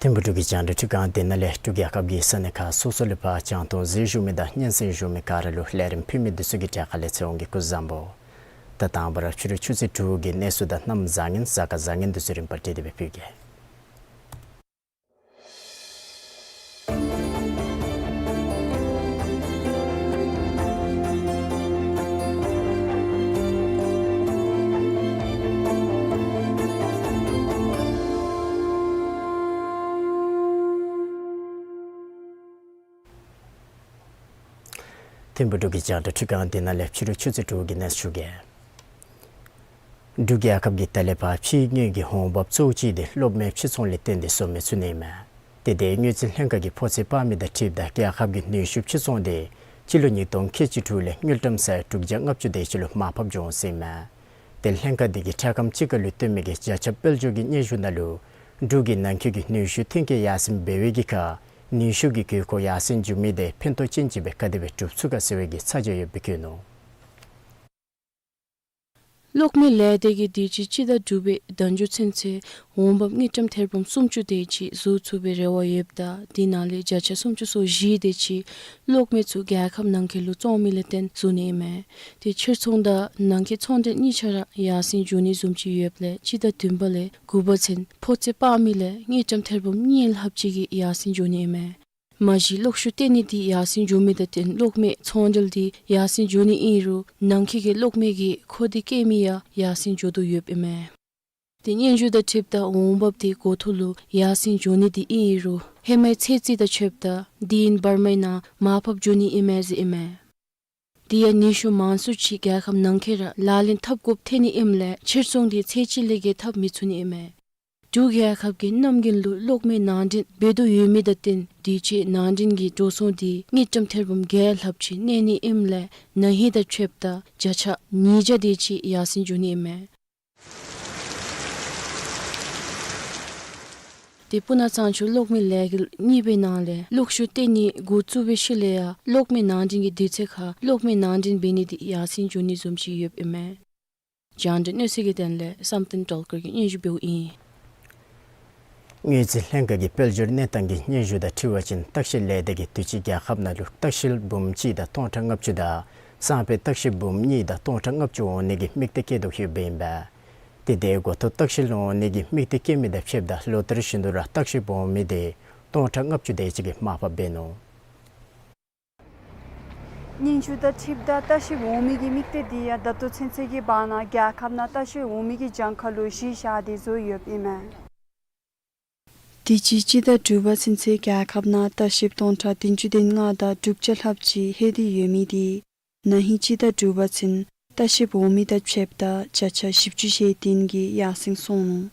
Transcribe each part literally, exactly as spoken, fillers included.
ཐིམ་ཕུ་འབྲུག་གི་རྒྱང་བསྒྲགས་ཁྲི་ཁང་འདི་ནང་ལས་འབྲུག་རྒྱལ་ཁབ་ཀྱི་ས་གནས་ཁག་སོ་སོ་ལས་ཕར་རྒྱང་མཐོང་གཟིགས་བཞུགས་མི་དང་སྙན་གསན་བཞུགས་མི་ག་ར་ལུ་ལས་རིམ་ཕུལ་མི་འདི་ཚུ་གི་གྲས་ཁ་ལས་ཚེ་དབང་གིས་སྐུ་གཟུགས་བཟང་པོ། ད་དང་པ་ར་ཕྱི་རུ་ཆུ་ཚོད་དྲུག་གི་གནས་ཚུལ་དང་གནམ་བཟང་ངན་གཟའ་སྐར་བཟང་ངན་འདི་ཚུ་རིམ་པ་བསྒྲིགས་ཏེ་སྦེ་ཕུལ་གེ། ཐིམ་ཕུ་འབྲུག་གི་རྒྱང་བསྒྲགས་ཁྲི་ཁང་འདི་ནང་ལས་ཕྱི་རུ་ཆུ་ཚོད་དྲུག་གི་གནས་ཚུལ་ཞུ་གེ། འབྲུག་རྒྱལ་ཁབ་ཀྱིས་ད་ལས་ཕར་ཕྱིའི་དངུལ་གྱི་འོང་འབབ་གཙོ་བོ་ཅིག་འདི་གློག་མེའི་ཕྱིར་ཚོང་ལས་བརྟེན་ཏེ་བཟོ་མི་ཚུ་ཨིན་མས། ཏེ་དེ་དངུལ་རྩིས་ལྷན་ཁག་གིས་ཕོ་ཚོད་དཔག་མི་དང་འཁྲིལཝ་ད་རྒྱལ་ཁབ་ཀྱི་ནུས་ཤུགས་ཕྱིར་ཚོང་འདི་སྤྱི་ལོ་ཉིས་སྟོང་ཁལ་གཅིག་དྲུག་ལས་དངུལ་ཀྲམ་ས་ཡ་དྲུག་བརྒྱ་ལྔ་བཅུ་དེ་ཅིག་ལུ་མར་ཕབ་འགྱོ་འོང་ཟེར་ཨིན་མས། ཏེ་ལྷན་ཁག་འདི་གིས་འཕྲལ་ཁམས་ཅིག་ཁར་ལུ་བཏོན་མི་གི་བརྒྱ་ཆ་དཔལ་འབྱོར་གྱི་སྙན་ཞུ་ནང་ལུ་འབྲུག་གི་ནང་འཁོད་ཀྱི་ནུས་ཤུགས་ཐོན་སྐྱེད་ཡར་སེང་འབད་བའི་གི་ཁར་ནུས་ཤུགས་ཀྱི་དགོས་མཁོ་ཡར་སེང་འགྱོ་མི་དེ་ཕན་ཐོགས་ཅན་ཅིག་སྦེ་ག་དེ་སྦེ་སྒྲུབ་ཚུགས་ག་ཟེར་བའི་གི་ཚ་གྱང་ཡོདཔ་སྦེ་བཀོད་ནུག། གློག་མེ་ལས་སྡེ་གིས་དུས་ཅི་སྤྱི་ཟླ་དྲུག་པའི་ཟླ་མཇུག་ཚུན་ཚོད་འོང་འབབ་དངུལ་ཀྲམ་ཐེར་འབུམ་སུམ་ཅུ་དེ་ཅིག་བཟོ་ཚུགས་པའི་རེ་བ་ཡོདཔ་ད་དེ་ནང་ལས་བརྒྱ་ཆ་སུམ་ཅུ་སོ་བཞི་དེ་ཅིག་གློག་མེ་ཚུ་རྒྱལ་ཁབ་ནང་འཁོད་ལུ་བཙོང་མི་ལས་བརྟེན་བཟོ་ནི་ཨིན་མས། ཏེ་ཕྱིར་ཚོང་དང་ནང་འཁོད་ཚོང་འབྲེལ་གཉིས་ཆ་ར་ཡར་སེང་འགྱོ་ནི་བཟུམ་ཅིག་ཡོདཔ་ལས་སྤྱི་ཟླ་བདུན་པ་ལས་དགུ་པ་ཚུན་ཕོ་ཚོད་དཔག་མི་ལས་དངུལ་ཀྲམ་ཐེར་འབུམ་གཉིས་ལྷགཔ་ཅིག་གི་ཡར་སེང་འགྱོ་ནི་ཨིན་མས། མ་གཞི་གློག་ཤུགས་བཏོན་ནི་འདི་ཡར་སེང་འགྱོ་མི་དང་བརྟེན་གློག་མེ་ཚོང་འབྲེལ་འདི་ཡར་སེང་འགྱོ་ནི་ཨིན་རུང་ནང་འཁོད་ཀྱི་གློག་མེ་གི་མཁོ་འདོད་བསྐྱེད་མི་ཡང་ཡར་སེང་འགྱོ་དོ་ཡོདཔ་ཨིན་མས། ཏེ་སྙན་ཞུ་དང་འཁྲིལཝ་ད་འོང་འབབ་འདི་འགོ་ཐོག་ལུ་ཡར་སེང་འགྱོ་ནི་འདི་ཨིན་རུང་ཧེ་མའི་ཚོད་རྩིས་དང་ཕྱདཔ་ད་དུས་ཡུན་བར་མའི་ནང་མར་ཕབ་འགྱོ་ནི་ཨིན་མས་ཟེར་ཨིན་མས། དེ་ཡང་ནུས་ཤུགས་མང་སུ་ཅིག་རྒྱལ་ཁབ་ནང་འཁོད་ར་ལག་ལེན་འཐབ་དགོཔ་ཐོན་ནི་ཨིནམ་ལས་ཕྱིར་ཚོང་འདི་ཚད་ཅིག་ལས་བརྒལ་འཐབ་མི་ཚུགས་ནི་ཨིན་མས། འབྲུག་རྒྱལ་ཁབ་ཀྱིས་གནམ་དགུན་ལུ་གློག་མེ་ནང་འདྲེན་འབད་དོ་ཡོད་མི་དང་བརྟེན་དུས་ཅི་ནང་འདྲེན་གྱི་འགྲོ་སོང་འདི་དངུལ་ཀྲམ་ཐེར་འབུམ་བརྒྱད་ལྷགཔ་ཅིག་གནས་ནི་ཨིནམ་ལས་ན་ཧིང་དང་ཕྱདཔ་ད་བརྒྱ་ཆ་ཉིས་བརྒྱ་དེ་ཅིག་ཡར་སེང་འགྱོ་ནི་ཨིན་མས། ཏེ་སྤུ་ན་གཙང་ཆུ་གློག་མེ་ལས་འགུལ་གཉིས་པའི་ནང་ལས་གློག་ཤུགས་བཏོན་ནི་འགོ་བཙུགས་པའི་ཤུལ་ལས་ཡང་གློག་མེ་ནང་འདྲེན་གྱི་དུས་ཚོད་ཁར་གློག་མེ་ནང་འདྲེན་འབད་ནི་འདི་ཡར་སེང་འགྱོ་ནི་བཟུམ་ཅིག་ཡོདཔ་ཨིན་མས། རྒྱང་བསྒྲགས་གནས་ཚུལ་གྱི་དོན་ལས་བསམ་གཏན་སྒྲོལ་དཀར་གྱིས་སྙན་ཞུ་འབདཝ་ཨིན། དངུལ་རྩིས་ལྷན་ཁག་གི་དཔལ་འབྱོར་གནས་སྟངས་ཀྱི་སྙན་ཞུ་དང་འཁྲིལ་བ་ཅིན་ལྟ་བཤལ་ལས་སྡེ་གིས་དུས་ཅི་རྒྱལ་ཁབ་ནང་ལུ་ལྟ་བཤལ་འབུམ་གཅིག་དང་སྟོང་ཕྲག་ལྔ་བཅུ་དང་སང་ཕོད་ལྟ་བཤལ་འབུམ་གཉིས་དང་སྟོང་ཕྲག་ལྔ་བཅུ་འོང་ནི་གི་དམིགས་གཏད་བསྐྱེད་དོ་ཡོདཔ་ཨིན་པས། ཏེ་དེ་འགོ་ཐོག་ལྟ་བཤལ་འོང་ནི་གི་དམིགས་གཏད་བསྐྱེད་མི་དང་ཕྱདཔ་ད་ལོ་ལྟར་བཞིན་དུ་ར་ལྟ་བཤལ་འོང་མི་དེ་སྟོང་ཕྲག་ལྔ་བཅུ་དེ་ཅིག་གིས་མར་ཕབ་འབད་ནུག། སྙན་ཞུ་དང་འཁྲིལཝ་ད་ལྟ་བཤལ་འོང་མི་གི་དམིགས་གཏད་འདི་ཡང་ད་ལྟོ་ཚུན་ཚོད་ཀྱི་བར་ན་རྒྱལ་ཁབ་ནང་ལྟ་བཤལ་འོང་མི་གི་གྱངས་ཁ་ལུ་གཞི་བཞག་སྟེ་བཟོ་ཡོདཔ་ཨིན་མས། དུས་ཅི་སྤྱི་ཟླ་དྲུག་པ་ཚུན་ཚོད་རྒྱལ་ཁབ་ནང་ལྟ་བཤལཔ་སྟོང་ཕྲག་བདུན་ཅུ་དོན་ལྔ་དང་དྲུག་བརྒྱ་ལྷགཔ་ཅིག་ལྷོད་དེ་ཡོད་མི་དེ་ན་ཧིང་སྤྱི་ཟླ་དྲུག་པ་ཚུན་ལྟ་བཤལཔ་འོང་མི་དང་ཕྱདཔ་ད་བརྒྱ་ཆ་བཞི་བཅུ་ཞེ་བདུན་གྱིས་ཡར་སེང་སོང་ནུག།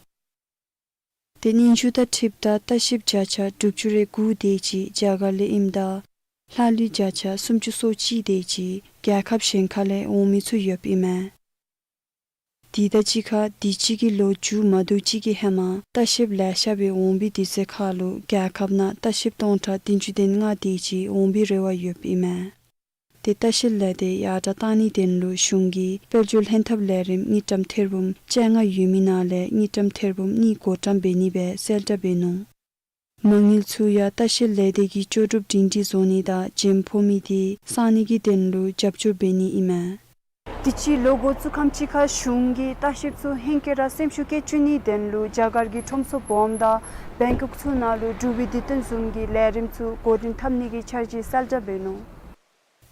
ཏེ་སྙན་ཞུ་དང་འཁྲིལཝ་ད་ལྟ་བཤལཔ་བརྒྱ་ཆ་དྲུག་ཅུ་རེ་དགུ་དེ་ཅིག་རྒྱ་གར་ལས་ཨིནམ་ད་ལྷག་ལུས་བརྒྱ་ཆ་སུམ་ཅུ་སོ་གཅིག་དེ་ཅིག་རྒྱལ་ཁབ་གཞན་ཁ་ལས་འོང་མི་ཚུ་ཡོདཔ་ཨིན་མས། དེ་དང་གཅིག་ཁར་དུས་ཅི་གི་ལོ་མཇུག་མ་བསྡུ་ཅིག་གི་ཧེ་མ་ལྟ་བཤལཔ་ལེ་ཤ་སྦེ་འོང་བའི་དུས་ཚོད་ཁར་ལུ་རྒྱལ་ཁབ་ནང་ལྟ་བཤལཔ་སྟོང་ཕྲག་བདུན་ཅུ་དོན་ལྔ་དེ་ཅིག་འོང་བའི་རེ་བ་ཡོདཔ་ཨིན་མས། ཏེ་ལྟ་བཤལ་ལས་སྡེ་ཡར་དྲགས་གཏང་ནིའི་དོན་ལུ་གཞུང་གིས་དཔལ་འབྱོར་ལྷན་ཐབས་ལས་རིམ་དངུལ་ཀྲམ་ཐེར་འབུམ་བཅོ་ལྔ་ཡོད་མི་ནང་ལས་དངུལ་ཀྲམ་ཐེར་འབུམ་གཉིས་བགོ་བཀྲམ་འབད་ནི་སྦེ་གསལ་བསྒྲགས་འབད་ནུག། མ་དངུལ་ཚུ་ཡང་ལྟ་བཤལ་ལས་སྡེ་གིས་ལྕོགས་གྲུབ་སྒྲིང་སྒྲིང་བཟོ་ནི་དང་འཇོན་ཕོག་མི་དེ་གསང་ནི་གི་དོན་ལུ་རྒྱབ་སྐྱོར་འབད་ནི་ཨིན་མས། དུས་ཅི་ལོ་འགོ་བཙུགས་ཁམས་ཅིག་ཁར་གཞུང་གིས་ལྟ་བཤལཔ་ཚུ་ཧེང་སྐལ་ར་སེམས་ཤུགས་བསྐྱེད་བཅུག་ནིའི་དོན་ལུ་རྒྱ་གར་གྱི་ཁྲོམ་ཚོགས་སྦོམ་དང་བེང་ཀོག་ཚུ་ནང་ལུ་འབྲུག་པའི་དུས་སྟོན་བཟུམ་གྱི་ལས་རིམ་ཚུ་འགོ་འདྲེན་འཐབ་ནི་གི་འཆར་གཞི་གསལ་བསྒྲགས་འབད་ནུག།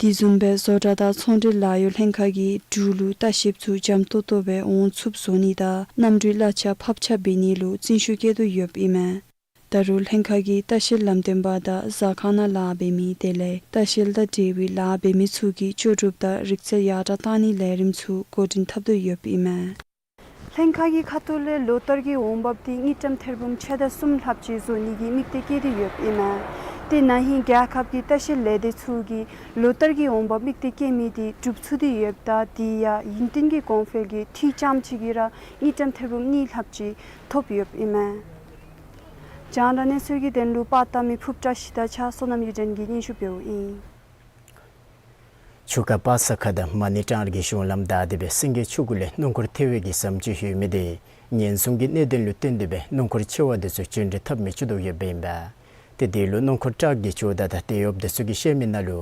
དེ་བཟུམ་སྦེ་བཟོ་གྲྭ་དང་ཚོང་འབྲེལ་ལཱ་གཡོག་ལྷན་ཁག་གིས་འབྲུག་ལུ་ལྟ་བཤལཔ་ཚུ་འཇམ་ཏོང་ཏོ་སྦེ་འོང་ཚུགསཔ་བཟོ་ནི་དང་གནམ་གྲུའི་གླ་ཆ་ཕབ་ཆ་འབད་ནི་ལུ་བརྩོན་ཤུགས་བསྐྱེད་དོ་ཡོདཔ་ཨིན་མས། ད་རུང་ལྷན་ཁག་གིས་ལྟ་བཤལ་ལམ་སྟོན་པ་དང་ཟ་ཁང་ནང་ལཱ་འབད་མི་དེ་ལས་ལྟ་བཤལ་དང་འབྲེལ་བའི་ལཱ་འབད་མི་ཚུ་གི་ལྕོགས་གྲུབ་དང་རིག་རྩལ་ཡར་དྲག་གཏང་ནིའི་ལས་རིམ་ཚུ་འགོ་འདྲེན་འཐབ་དོ་ཡོདཔ་ཨིན་མས། ལྷན་ཁག་གི་ཁ་ཐུག་ལས་ལོ་བསྟར་གྱི་འོང་འབབ་འདི་དངུལ་ཀྲམ་ཐེར་འབུམ་ཕྱེད་དང་གསུམ་ལྷགཔ་ཅིག་བཟོ་ནི་གི་དམིགས་གཏད་བསྐྱེད་དེ་ཡོདཔ་ཨིན་མས། ཏེ་ན་ཧིང་རྒྱལ་ཁབ་ཀྱི་ལྟ་བཤལ་ལས་སྡེ་ཚུ་གིས་ལོ་བསྟར་གྱི་འོང་འབབ་དམིགས་གཏད་བསྐྱེད་མི་འདི་འགྲུབ་ཚུགས་ཏེ་ཡོདཔ་ད་དེ་ཡང་ཡུན་བརྟན་གྱི་གོང་འཕེལ་གྱིས་ཁྲི་རྐྱངམ་ཅིག་གིས་ར་དངུལ་ཀྲམ་ཐེར་འབུམ་གཉིས་ལྷགཔ་ཅིག་ཐོབ་ཡོདཔ་ཨིན་མས། རྒྱང་བསྒྲགས་གནས་ཚུལ་གྱི་དོན་ལུ་པར་བཏབ་མི་ཕུབ་བཀྲ་ཤིས་དང་བཅས་བསོད་ནམས་གཡུ་སྒྲོན་གྱིས་སྙན་ཞུ་འབདཝ་ཨིན། ཆུ་ཁ་པ་ས་ཁ་དང་མ་ཎི་བྲང་རི་གི་གཞུང་ལམ་བདའ་སྟེ་སྦེ་སེང་གེ་ཆུ་འགོ་ལས་སྣུམ་འཁོར་ཐལ་བའི་གི་ཟམ་ཅིག་ཡོད་མི་དེ་ཉེན་སྲུང་གི་གནད་དོན་ལུ་བརྟེན་ཏེ་སྦེ་སྣུམ་འཁོར་ཆེ་བ་དེ་ཚུ་འབྱོན་འགྲུལ་འཐབ་མི་བཅུག་དོ་ཡོདཔ་ཨིན་པས། ཏེ་དེ་ལུ་སྣུམ་འཁོར་ཊག་གི་ཇོ་བདག་དང་དེ་ཡོདཔ་དེ་ཚུ་གིས་བཤད་མི་ནང་ལུ་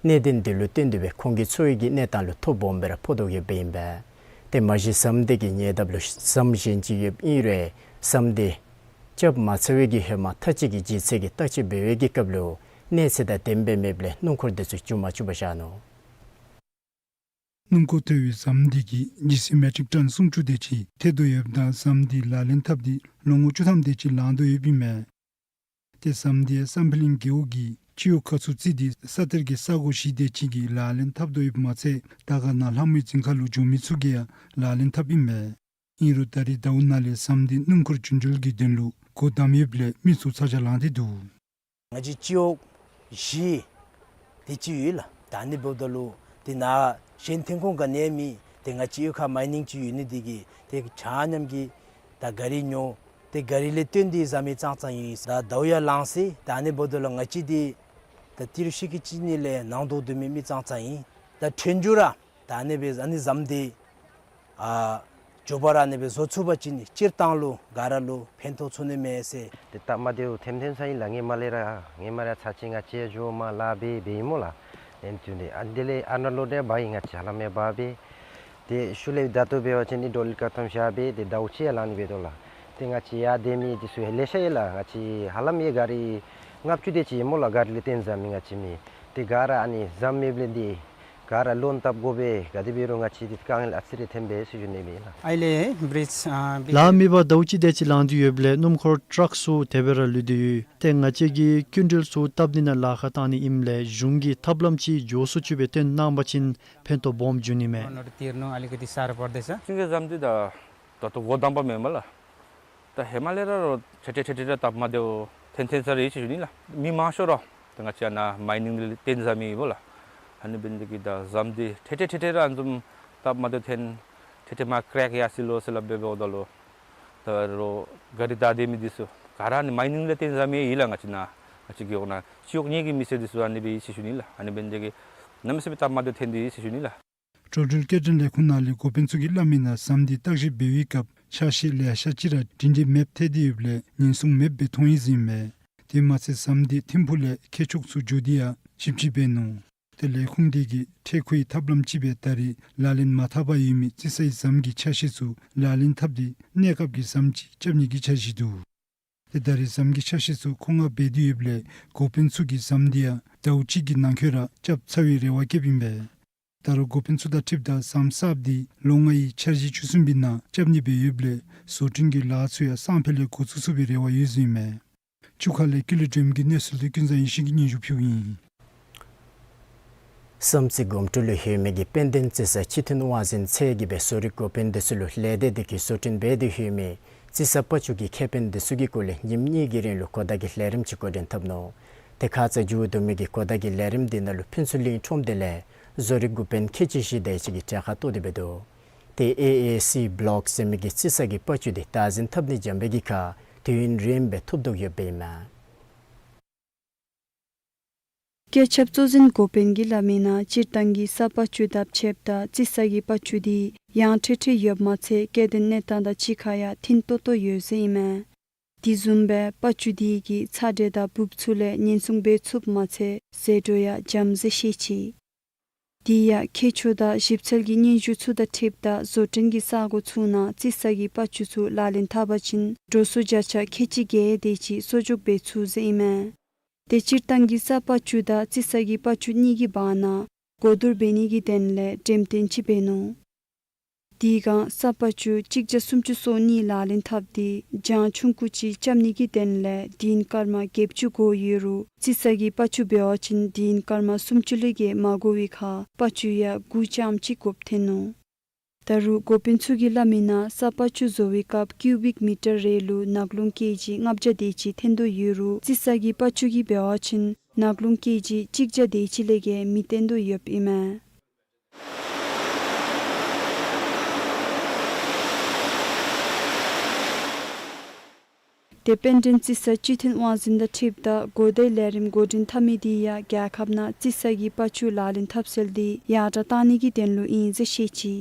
གནད་དོན་དེ་ལུ་བརྟེན་ཏེ་སྦེ་ཁོང་གི་འཚོ་བའི་གི་གནས་སྟངས་ལུ་ཐོ་སྦོམ་སྦེ་ར་ཕོག་དོ་ཡོདཔ་ཨིན་པས། ཏེ་མ་གཞི་ཟམ་དེ་གི་ཉེ་འདབས་ལུ་ཟམ་གཞན་ཅིག་ཡོདཔ་ཨིན་རུང་ཟམ་དེ་རྐྱབ་མ་ཚར་བའི་གི་ཧེ་མ་ཐ་ཅིག་གི་ལྗིད་ཚད་ཀྱི་བརྟག་དཔྱད་འབད་བའི་གི་སྐབས་ལུ་གནས་ཚད་དང་ལྡནམ་སྦེ་མེདཔ་ལས་སྣུམ་འཁོར་དེ་ཚུ་འགྱོ་མ་བཅུག་པར་བཞག་ནུག། སྣུམ་འཁོར་ཐལ་བའི་ཟམ་དེ་གིས་ལྗིད་ཚད་མེ་ཊིག་ཊོན་སུམ་ཅུ་དེ་ཅིག་ཐལ་དོ་ཡོདཔ་ད་ཟམ་དེ་ལག་ལེན་འཐབ་སྟེ་ལོ་ངོ་བཅུ་ཐམ་དེ་ཅིག་ལང་དོ་ཡོདཔ་ཨིན་མས། ཏེ་ཟམ་དེ་བསམ་འཕེལ་གླིང་རྒེད་འོག་གི་སྤྱི་འོག་ཁ་ཚུར་བརྩིས་ཏེ་ས་གཏེར་གྱི་ས་གོ་བཞི་དེ་ཅིག་གིས་ལག་ལེན་འཐབ་དོ་ཡོདཔ་མ་ཚད་དར་དཀར་ནང་ལྷ་མོའི་རྫིང་ཁ་ལུ་འགྱོ་མི་ཚུ་གིས་ཡང་ལག་ལེན་འཐབ་ཨིན་མས། ཨིན་རུང་ད་རིས་ཟླཝ་ནང་ལས་ཟམ་དེ་སྣུམ་འཁོར་འགྱོ་འགྲུལ་གྱི་དོན་ལུ་སྒོ་བསྡམས་ཡོདཔ་ལས་མི་ཚུ་ཚ་གྱང་ལང་སྟེ་འདུག། ང་བཅས་སྤྱི་འོག་བཞི་དེ་ཅིག་ཡོད་ལགས། ད་ཨ་ནི་འབདཝ་ད་ལུ་ཏེ་ནཱ་གཞན་ཐོན་ཁུངས་ག་ནི་ཡང་མེད། ཏེ་ང་བཅས་གཡུས་ཁར་མའི་ནིང་ཅིག་ཡོད་ནི་དེ་གིས་ཏེ་ཆ་མཉམ་གྱིས་ད་ག་རི་ཉོ། ཏེ་ག་རི་ལས་བཏོན་ཏེ་ཟ་མི་ཙང་ཙང་ཨིན། ད་ཟླཝ་ཡང་ལང་སོ་ཡི། ད་ཨ་ནི་འབདཝ་ད་ལུ་ང་བཅས་འདི་ད་ཏི་རུ་ཤི་ཀི་ཅིག་ནི་ལས་ནང་དོག་སྡོད་མི་མི་ཙང་ཙང་ཨིན། ད་ཐོན་རྒྱུ་ར་ད་ཨ་ནི་སྦེ་ཨ་ནི་ཟམ་དེ་ཨ་མགྱོགས་པ་ར་ཨ་ནི་སྦེ་བཟོ་ཚུགས་པ་ཅིན་སྤྱིར་བཏང་ལུ་ག་ར་ལུ་ཕན་ཐོགས་ཚུགས་ནི་མས་ཟེར། ཏེ་སྟབས་མ་བདེཝ་ཐོན་ཐོན་ས་ཨིན་ལགས། ཧེ་མ་ལས་ར་ཧེ་མ་ར་ཚར་གཅིག་ང་བཅས་འགྱོ་མར་ལཱ་འབད་འབདཝ་ཨིན་སྨོ་ལགས། ཨ་ནི་དུས་འདི་ཨ་ནི་དེ་ལས་ཨ་ནཱ་ལུ་དེ་འབག་ཡི། ང་བཅས་ཧ་ལམ་ཡང་འབག་སྦེ་ཏེ་ཤུལ་ལས་བདའ་སྟོན་འབད་བ་ཅིན་ཨིན་ཌོ་ལི་ཀ་ཐོམ་བཞག་སྦེ་ཏེ་ཟླཝ་གཅིག་ཡང་ལང་ནི་འབད་དོ་ལགས། ཏེ་ང་བཅས་ཡར་སྡོད་མི་དེ་ཚུ་ཡང་ལེ་ཤ་ཡོད་ལགས། ང་བཅས་ཧ་ལམ་ཡང་ག་རི་ལྔ་བཅུ་དེ་ཅིག་ཨིན་སྨོ་ལགས། ག་རི་ལས་བཏོན་ཟ་མི་ང་བཅས་མི། ཏེ་ག་ར་ཨ་ནི་ཟམ་མེདཔ་ལས་འདི་ག་ར་ལོན་བཏབ་དགོ་པས། ག་དེ་འབད་རུང་ང་བཅས་འདི་དཀའ་ངལ་ཨ་ཙི་རེ་ཐོན་པས་ཟེར་ཞུ་ནི་ཨིན་ལགས། ཨའི་ལས་བི་རིཇ་ཨ་བི་ལཱ་མེད་པར་ཟླཝ་གཅིག་དེ་ཅིག་ལང་སྟེ་ཡོདཔ་ལས་སྣུམ་འཁོར་ཊག་ཚུ་དེ་སྦེ་ར་ལུས་ཏེ་ཡོད། ཏེ་ང་བཅས་ཀྱིས་སྐྱིན་འགྲུལ་ཚུ་སྟབས་བདེ་ནང་ལཱ་ཁག་གཏང་ནི་ཨིནམ་ལས་གཞུང་གིས་ཐབས་ལམ་ཅིག་མགྱོགས་སུ་ཅིག་སྦེ་སྟོན་གནང་པ་ཅིན་ཕན་ཐོགས་སྦོམ་འབྱུང་ནི་མས། नोट तिर्नु अलिकति साह्रो पर्दैछ। སེང་གེ་ཟམ་འདི་ད་ད་ལྟོ་འགོ་དང་པ་མེན་མས་ལགས། ད་ཧེ་མ་ལས་ར་རོགས་ཐེ་ཐེ་ཐེ་ཐེ་ར་སྟབས་མ་བདེཝ་ཐོན་ཐོན་ས་རེ་ཟེར་ཞུ་ནི་ལགས། མི་མང་ཤོས་ར་ད་ང་བཅས་ནཱ་མའི་ནིང་ལས་བཏོན་ཟ་མི་ཨིན་པས་ལགས། ཨ་ནི་འབད་ནི་དེ་གིས་ད་ཟམ་འདི་ཐེ་ཐེ་ཐེ་ཐེ་ར་ཨ་ནི་བཟུམ་སྟབས་མ་བདེཝ་ཐོན་ཐེ་ཐེ་མར་ཀྲེག་ཡར་སོ་ལོ་སོ་ལ་འབད་འབདཝ་ད་ལུ་ད་རོགས་ག་རི་བདའ་སྡོད་མི་འདི་ཚུ་ག་ར་ཨ་ནི་མའི་ནིང་ལས་བཏོན་ཟ་མི་ཨིན་ལགས། ང་བཅས་ནཱ་ང་བཅས་རྒེད་འོག་ནང་སྤྱི་འོག་གཉིས་ཀྱི་མི་སེར་འདི་ཚུ་ཨ་ནི་སྦེ་ཨིན་ཟེར་ཞུ་ནི་ལགས། ཨ་ནི་འབད་ནི་དེ་གིས་གནམ་མེད་ས་མེད་སྟབས་མ་བདེཝ་ཐོན་ཏེ་ཨིན་ཟེར་ཞུ་ནི་ལགས། འགྲོ་འགྲུལ་སྐྱེལ་འདྲེན་ལས་ཁུངས་ནང་ལས་འགོ་དཔོན་ཚུ་གིས་སླབ་མི་ནང་ཟམ་འདི་བརྟག་ཞིབ་འབད་བའི་སྐབས་ཆ་ཤས་ལེ་ཤ་ཅིག་ར་སྒྲིང་སྒྲི་མེདཔ་ཐལ་ཏེ་ཡོདཔ་ལས་ཉེན་སྲུང་མེདཔ་སྦེ་མཐོང་ཡི་ཟེར་ཨིན་མས། དེ་མ་ཚད་ཟམ་འདི་ཐིམ་ཕུག་ལས་ཁྱེད་ཕྱོགས་ཚུ་འགྱོ་སྟེ་ཡང་ཞིབ་དཔྱད་འབད་ནུག། ཏེ་ལས་ཁུངས་དེ་གིས་འཕྲལ་མཁོའི་ཐབས་ལམ་ཅིག་སྦེ་ད་རིས་ལག་ལེན་མ་འཐབ་པར་ཡོད་མི་རྩི་ས་གི་ཟམ་གྱི་ཆ་ཤས་ཚུ་ལག་ལེན་འཐབ་སྟེ་གནས་སྐབས་ཀྱི་ཟམ་ཅིག་རྐྱབ་ནི་གི་འཆར་གཞི་འདུག། ཏེ་ད་རིས་ཟམ་གྱི་ཆ་ཤས་ཚུ་མཁོ་མངགས་འབད་དེ་ཡོདཔ་ལས་འགོ་དཔོན་ཚུ་གིས་ཟམ་འདི་ཡང་ཟླཝ་གཅིག་གི་ནང་འཁོད་ར་རྐྱབ་ཚར་བའི་རེ་བ་བསྐྱེདཔ་ཨིན་པས། ད་རུང་འགོ་དཔོན་ཚུ་དང་འཁྲིལཝ་ད་ཟམ་གསརཔ་འདི་ལོ་ལྔའི་འཆར་གཞི་བཅུ་གསུམ་པའི་ནང་རྐྱབ་ནི་སྦེ་ཡོདཔ་ལས་བཟོ་སྐྲུན་གྱི་ལཱ་ཚུ་ཡང་སང་ཕོད་ལས་འགོ་བཙུགས་ཚུགས་པའི་རེ་བ་ཡོད་ཟེར་ཨིན་མས། ཆུ་ཁ་ལས་ཀུན་ལེགས་སྒྲོལ་མ་གི་གནས་ཚུལ་འདི་ཀུན་བཟང་ཡེ་ཤེས་ཀྱིས་སྙན་ཞུ་ཕུལཝ་ཨིན། བསམ་རྩེ་སྒོམ་དྲུག་ལུ་ཡོད་མི་གི་དཔལ་ལྡན་རྩི་ས་སྤྱི་མཐུན་དབང་འཛིན་ཚད་ཀྱིས་སྦེ་བཟོ་རིག་འགོ་དཔོན་འདི་ཚུ་ལུ་ལས་སྡེ་འདི་གིས་བཟོ་སྐྲུན་འབད་དེ་ཡོད་མི་རྩི་ས་པ་ཅུ་གི་ཁེ་ཕན་འདི་ཚུ་གི་སྐོར་ལས་ཉིནམ་གཉིས་ཀྱི་རིང་ལུ་གོ་བརྡ་གི་ལས་རིམ་ཅིག་འགོ་འདྲེན་འཐབ་ནུག། ཏེ་ཁ་ཙ་མཇུག་བསྡུ་མི་གི་གོ་བརྡ་གི་ལས་རིམ་འདི་ནང་ལུ་ཕུན་ཚོགས་གླིང་ཁྲོམ་སྡེ་ལས་བཟོ་རིག་འགོ་དཔོན་ཁལ་གཅིག་བཞི་དེ་ཅིག་གིས་གྲལ་ཁར་གཏོགས་ཏེ་འབད་དོ། ཏེ་ཨེ་ཨེ་སི་བི་ལོག་ཟེར་མི་གི་རྩི་ས་གི་པ་ཅུ་འདི་བདག་འཛིན་འཐབ་ནི་འཇམ་པའི་གི་ཁར་དུས་ཡུན་རིངམོ་སྦེ་ཐོབ་དོ་ཡོདཔ་ཨིན་མས། སྐྱེད་ཆབ་གཙོ་འཛིན་འགོ་དཔོན་གྱིས་སླབ་མི་ནང་སྤྱིར་བཏང་གི་ས་པ་ཅུ་དང་ཕྱདཔ་ད་རྩི་ས་གི་པ་ཅུ་འདི་ཡང་ཁྲིག་ཁྲི་ཡོདཔ་མ་ཚད་སྐྱེ་ལྡན་གནས་སྟངས་དང་གཅིག་ཁར་ཡང་མཐུན་ཏོག་ཏོ་ཡོད་ཟེར་ཨིན་མས། དེ་བཟུམ་སྦེ་པ་ཅུ་འདི་གིས་ཚ་དྲོད་དང་འབུབ་ཚུགས་ལས་ཉེན་སྲུང་འབད་ཚུགསཔ་མ་ཚད་ཟད་འགྲོ་ཡང་འཇམ་ཟེར་བཤད་ཅི། དེ་ཡང་ཁྱད་ཆོས་དང་ཞིབ་འཚོལ་གྱི་སྙན་ཞུ་ཚུ་དང་འཁྲིལཝ་ད་བཟོ་སྐྲུན་གྱི་ས་གོ་ཚུ་ནང་རྩི་ས་གི་པ་ཅུ་ཚུ་ལག་ལེན་འཐབ་པ་ཅིན་འགྲོ་སོང་བརྒྱ་ཆ་ཁལ་གཅིག་བརྒྱད་དེ་ཅིག་གསོག་འཇོག་འབད་ཚུགས་ཟེར་ཨིན་མས། ཏེ་སྤྱིར་བཏང་གི་ས་པ་ཅུ་དང་རྩི་ས་གི་པ་ཅུ་གཉིས་ཀྱི་བར་ན་གོ་བསྡུར་འབད་ནི་གི་དོན་ལས་འགྲེམས་སྟོན་ཅིག་འབད་ནུག། དེ་སྒང་ས་པ་ཅུ་གཅིག་བརྒྱ་སུམ་ཅུ་སོ་གཉིས་ལག་ལེན་འཐབ་སྟེ་གྱང་ཆུང་ཀུ་ཅིག་རྐྱབ་ནི་གི་དོན་ལས་དིན་སྐར་མ་བརྒྱད་ཅུ་འགོར་ཡོད་རུང་རྩི་ས་གི་པ་ཅུ་འབད་བ་ཅིན་དིན་སྐར་མ་སུམ་ཅུ་ལས་བརྒལ་མ་འགོར་བའི་ཁར་པ་ཅུ་ཡང་འགོར་ཙམ་ཅིག་དགོཔ་ཐོན་ནུག། ད་རུང་འགོ་དཔོན་ཚུ་གིས་སླབ་མིའི་ནང་ས་པ་ཅུ་བཟོ་བའི་སྐབས་ཀིའུ་བིཀ་མི་ཊར་རེ་ལུ་ནག་རླུང་ཀེ་ཇི་ལྔ་བརྒྱ་དེ་ཅིག་ཐོན་དོ་ཡོད་རུང་རྩི་ས་གི་པ་ཅུ་གི་འབད་བ་ཅིན་ནག་རླུང་ཀེ་ཇི་གཅིག་བརྒྱ་དེ་ཅིག་ལས་བརྒལ་མི་ཐོན་དོ་ཡོདཔ་ཨིན་མས། དེ་དཔལ་ལྡན་རྩི་ས་སྤྱི་མཐུན་དབང་འཛིན་དང་འཁྲིལཝ་ད་གོ་བརྡའི་ལས་རིམ་འགོ་འདྲེན་འཐབ་མི་དེ་ཡང་རྒྱལ་ཁབ་ནང་རྩི་ས་གི་པ་ཅུ་ལག་ལེན་འཐབ་སྲོལ་དེ་ཡར་དྲག་གཏང་ནི་གི་དོན་ལུ་ཨིན་ཟེར་བཤད་ཅི།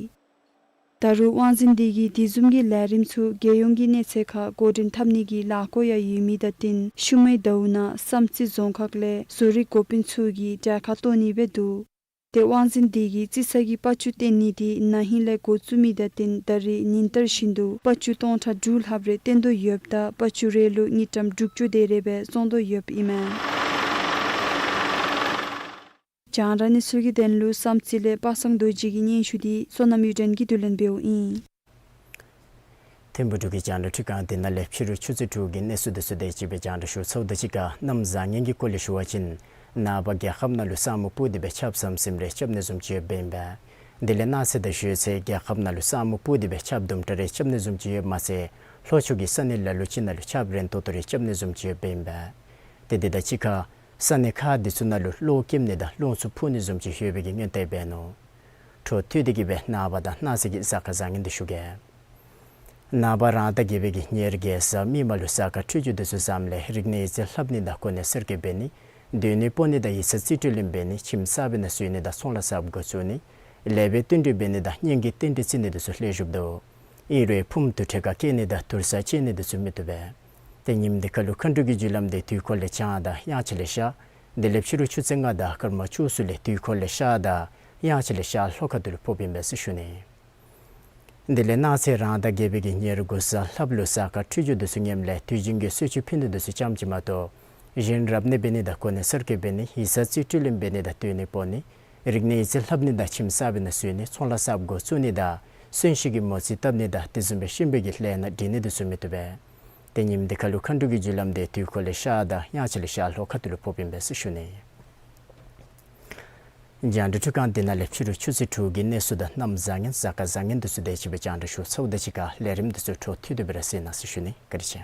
ད་རུང་དབང་འཛིན་དེ་གིས་དེ་བཟུམ་གྱི་ལས་རིམ་ཚུ་རྒྱལ་ཡོངས་ཀྱི་གནས་ཚད་ཁར་འགོ་འདྲེན་འཐབ་ནི་གི་ལས་སྒོ་ཡང་ཡོད་མི་དང་བསྟུན་ཤུལ་མའི་ཟླཝ་ནང་བསམ་རྩེ་རྫོང་ཁག་ལས་བཟོ་རིག་འགོ་དཔོན་ཚུ་གིས་གྲལ་ཁར་གཏོགས་ནི་སྦེ་འདུག། དེ་དབང་འཛིན་དེ་གིས་རྩི་ས་གི་པ་ཅུ་བཏོན་ནི་དེ་ན་ཧིང་ལས་འགོ་བཙུགས་མི་དང་བསྟུན་ད་རེས་ཉིན་ལྟར་བཞིན་དུ་པ་ཅུ་སྟོང་ཕྲག་དྲུག་ལྷགཔ་རེ་བཏོན་དོ་ཡོདཔ་ད་པ་ཅུ་རེ་ལུ་དངུལ་ཀྲམ་དྲུག་ཅུ་དེ་རེ་སྦེ་བཙོང་དོ་ཡོདཔ་ཨིན་མས། རྒྱང་བསྒྲགས་གནས་ཚུལ་གྱི་དོན་ལུ་བསམ་རྩེ་ལས་པ་སངས་རྡོ་རྗེ་གི་སྙན་ཞུ་དེ་བསོད་ནམས་གཡུ་སྒྲོན་གྱིས་བསྡུ་ལེན་འབདཝ་ཨིན། ཐིམ་ཕུག་འབྲུག་གི་རྒྱང་བསྒྲགས་ཁྲི་ཁང་འདི་ནང་ལས་ཕྱི་རུ་ཆུ་ཚོད་དྲུག་གི་གནས་ཚུལ་དེ་ཚུ་དེ་ཅིག་སྦེ་རྒྱང་བསྒྲགས་ཞུ་ཚརཝ་ད་གཅིག་ཁར་གནམ་བཟང་ངན་གྱི་སྐོར་ལས་ཞུ་བ་ཅིན་ནངས་པ་རྒྱལ་ཁབ་ནང་ལུ་ས་སྨུག་སྤུབས་ཏེ་སྦེ་ཆརཔ་ཟམ་ཟིམ་རེ་རྐྱབ་ནི་བཟུམ་ཅིག་ཡོདཔ་ཨིན་པས། དེ་ལས་གནངས་ཚེ་དང་ཞོགས་ཚེ་རྒྱལ་ཁབ་ནང་ལུ་ས་སྨུག་སྤུབས་ཏེ་སྦེ་ཆརཔ་དུམ་གྲ་རེ་རྐྱབ་ནི་བཟུམ་ཅིག་ཡོདཔ་མ་ཚད་ལྷོ་ཕྱོགས་ཀྱི་ས་གནས་ལ་ལུ་ཅིག་ནང་ལུ་ཆརཔ་རན་ཏོག་ཏོ་རེ་རྐྱབ་ནི་བཟུམ་ཅིག་ཡོདཔ་ཨིན་པས། དེ་དེ་དང་གཅིག་ཁར་ས་གནས་ཁག་དེ་ཚུ་ནང་ལུ་གློག་ཀེམ་ནི་དང་རླུང་འཚུབ་འཕུ་ནི་བཟུམ་ཅིག་ཡོད་པའི་གི་སྔོན་བརྡ་འབད་ནུག། འཕྲོ་མཐུད་དེ་གི་སྦེ་ནངས་པ་དང་གནངས་ཚེ་གི་གཟའ་སྐར་བཟང་ངན་དེ་ཞུ་གེ། ནངས་པ་རང་ཟླ་བརྒྱད་པའི་གི་ཉེར་བརྒྱད་གཟའ་མིག་དམར་ལུ་གཟའ་སྐར་འཕྲོད་སྦྱོར་དེ་ཚུ་བཟངམ་ལས་རིག་གནས་ཡིག་རྩིས་ལྷབ་ནི་དང་གོ་གནས་གསར་བསྐོ་འབད་ནི། སྡོད་གནས་སྤོ་ནི་དང་ཡིག་ཚང་རྩིས་སྤྲོད་ལེན་འབད་ནི། ཁྱིམ་གསརཔ་ནང་བཞུགས་ནི་དང་ཚོང་ལཱ་གསརཔ་འགོ་བཙུགས་ནི། ལེགས་པའི་བསྟུན་གྲོས་འབད་ནི་དང་གཉེན་གྱི་རྟེན་འབྲེལ་བརྩི་ནི་དེ་ཚུ་ལེགས་ཤོམ་འདུག། ཨིན་རུང་ཕུངམ་དུ་ཁྲལ་ཁ་བཀལ་ནི་དང་དུར་ས་བཅད་ནི་དེ་ཚུ་མི་བཏུབ་པས། ཏེ་ཉིནམ་དེ་ཁར་ལུ་མཁའ་འགྲོ་གི་རྒྱུ་ལམ་དེ་དུས་འཁོར་ལས་བྱང་དང་དབྱངས་འཆར་ལས་ཤར། དེ་ལས་ཕྱི་རུ་ཆུ་ཚོད་ལྔ་དང་སྐར་མ་བཅུ་གསུམ་ལས་དུས་འཁོར་ལས་ཤར་དང་དབྱངས་འཆར་ལས་ཤར་ལྷོ་ཁ་ཐུག་ལུ་ཕོགཔ་ཨིན་པས་ཟེར་ཞུ་ནི། དེ་ལས་གནངས་ཚེ་རང་ཟླ་བརྒྱད་པའི་གི་ཉེར་དགུ་གཟའ་ལྷགཔ་ལུ་གཟའ་སྐར་འཕྲོད་སྦྱོར་དེ་ཚུ་ངནམ་ལས་དུས་རྒྱུན་གྱི་གསོལ་མཆོད་ཕུལ་ནི་དེ་ཚུ་ཙམ་ཅིག་མ་གཏོགས་གཞན་རབ་གནས་འབད་ནི་དང་གོ་གནས་གསར་བསྐོ་འབད་ནི། ཡིག་ཚང་རྩིས་སྤྲོད་ལེན་འབད་ནི་དང་སྡོད་གནས་སྤོ་ནི། རིག་གནས་ཡིག་རྩིས་ལྷབ་ནི་དང་ཁྱིམ་གསརཔ་ནང་བཞུགས་ནི། ཚོང་ལཱ་གསརཔ་འགོ་བཙུགས་ནི་དང་གསོན་གཤིན་གྱི་མོ་རྩིས་བཏབ་ནི་དང་དེ་བཟུམ་སྦེ་གཤིན་པོའི་གི་ལས་སྣ་སྒྲིག་ནི་དེ་ཚུ་མི་བཏུབ་པས། ཏེ་ཉིནམ་དེ་ཁར་ལུ་མཁའ་འགྲོ་གི་རྒྱུ་ལམ་དེ་དུས་འཁོར་ལས་ཤར་དང་དབྱངས་འཆར་ལས་ཤར་ལྷོ་ཁ་ཐུག་ལུ་ཕོགཔ་ཨིན་པས་ཟེར་ཞུ་ནི། རྒྱང་བསྒྲགས་ཁྲི་ཁང་འདི་ནང་ལས་ཕྱི་རུ་ཆུ་ཚོད་དྲུག་གི་གནས་ཚུལ་དང་གནམ་བཟང་ངན་གཟའ་སྐར་བཟང་ངན་དེ་ཚུ་དེ་ཅིག་སྦེ་རྒྱང་བསྒྲགས་ཞུ་ཚརཝ་ད་གཅིག་ཁར་ལས་རིམ་དེ་ཚུ་འཕྲོ་མཐུད་དེ་སྦེ་ར་གཟིགས་གནང་ཟེར་ཞུ་ནི། བཀའ་དྲིན་ཆེ།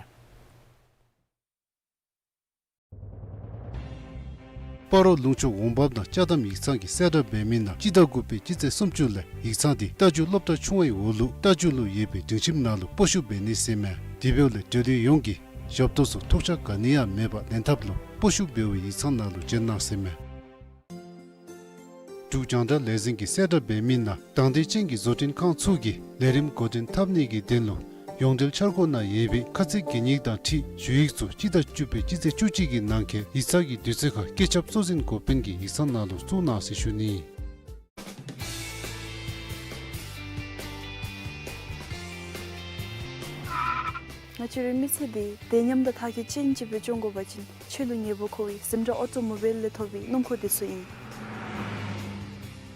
སྤ་རོ་ལུང་ཕྱོགས་འོང་འབབ་དང་ཅ་དམ་ཡིག་ཚང་གིས་གསལ་བསྒྲགས་འབད་མི་ནང་སྤྱི་ཟླ་དགུ་པའི་སྤྱི་ཚེས་སུམ་ཅུ་ལས་ཡིག་ཚང་དེ་རྟ་རྒྱུག་སློབ་གྲྭ་ཆུང་བའི་འོག་ལུ་རྟ་རྒྱུག་ལུ་ཡོད་པའི་སྒྲིང་ཁྱིམ་ནང་ལུ་སྤོ་བཤུད་འབད་ནི་ཟེར་མས། དེ་འབདཝ་ལས་འབྲེལ་ཡོད་ཡོངས་ཀྱིས་ཞབས་ཏོག་ཚུ་ཐོགས་ཆགས་ག་ནི་ཡང་མེད་པར་ལེན་ཐབས་ལུ་སྤོ་བཤུད་འབད་བའི་ཡིག་ཚང་ནང་ལུ་བྱོན་གནང་ཟེར་མས། འབྲུག་རྒྱང་བསྒྲགས་ལས་འཛིན་གྱིས་གསལ་བསྒྲགས་འབད་མི་ནང་དང་འདོད་ཅན་གྱི་བཟོ་སྐྲུན་ཁང་ཚུ་གིས་ལས་རིམ་འགོ་འདྲེན་འཐབ་ནི་གི་དོན་ལུ་ཡོངས་འབྲེལ་འཆར་སྒོ་ནང་ཡོད་པའི་ཁ་ཚིག་གན་ཡིག་དང་འཁྲིལ་ཞུ་ཡིག་ཚུ་སྤྱི་ཟླ་བཅུ་པའི་སྤྱི་ཚེས་བཅུ་གཅིག་གི་ནང་འཁོད་ཡིག་ཚང་གི་དུས་ཚོད་ཁར་བཀོད་ཁྱབ་གཙོ་འཛིན་འགོ་དཔོན་གྱི་ཡིག་ཚང་ནང་ལུ་བཙུགས་གནང་ཟེར་ཞུ་ནི། ང་བཅས་རའི་མི་ཚེ་འདི་བདེ་ཉམས་དང་མཐར་འཁྱོལ་ཅན་ཅིག་སྦེ་སྐྱོང་དགོ་པ་ཅིན་ཆོས་ལུ་ཉེ་བོ་མཁོ་བའི་ཟིམ་དྲ་ཨོ་ཊོ་མོ་བཱའིལ་ལས་ཐོབ་པའི་སྣུམ་འཁོར་དེ་ཚུ་ཨིན།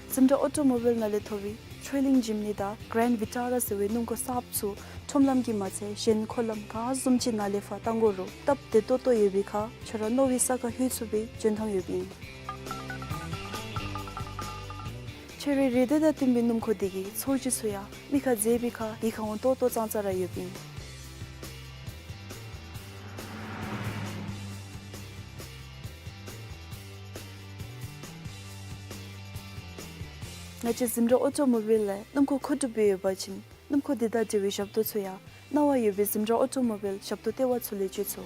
ཟིམ་དྲ་ཨོ་ཊོ་མོ་བཱའིལ་ནང་ལས་ཐོབ་པའི་ཊྲེ་ལིང་ཇིམ་ནི་དང་གྷེ་རེནཌ་ཝི་ཊ་ར་ཟེར་བའི་སྣུམ་འཁོར་གསརཔ་ཚུ་ཁྲོམ་ལམ་གྱི་མ་ཚད་གཞན་འཁོར་ལམ་ག་བཟུམ་ཅིག་ནང་ལས་ཕར་བཏང་དགོ་རུང་སྟབས་བདེ་ཏོག་ཏོ་ཡོད་པའི་ཁར་ཁྱོད་ར་མནོ་བའི་ས་ཁར་ལྷོད་ཚུགས་པའི་འཇོན་ཐང་ཡོདཔ་ཨིན། ཁྱོད་རའི་རེ་འདོད་དང་བསྟུན་པའི་སྣུམ་འཁོར་དེ་གིས་ཚོས་གཞི་ཚུ་ཡང་མི་ཁར་མཛེས་པའི་ཁར་ཡིད་ཁར་འོང་ཏོག་ཏོ་ཙང་ཙ་ར་ཡོདཔ་ཨིན། ང་བཅས་ཟིམ་དྲ་ཨོ་ཊོ་མོ་བཱའིལ་ལས་སྣུམ་འཁོར་མཁོ་སྒྲུབ་འབད་ཡོད་པ་ཅིན་སྣུམ་འཁོར་དེ་དང་འབྲེལ་བའི་ཞབས་ཏོག་ཚུ་ཡང་གནང་བ་ཡོད་པའི་ཟིམ་དྲ་ཨོ་ཊོ་མོ་བཱའིལ་ཞབས་ཏོག་ལྟེ་བ་ཚུ་ལས་འབྱོར་ཚུགས།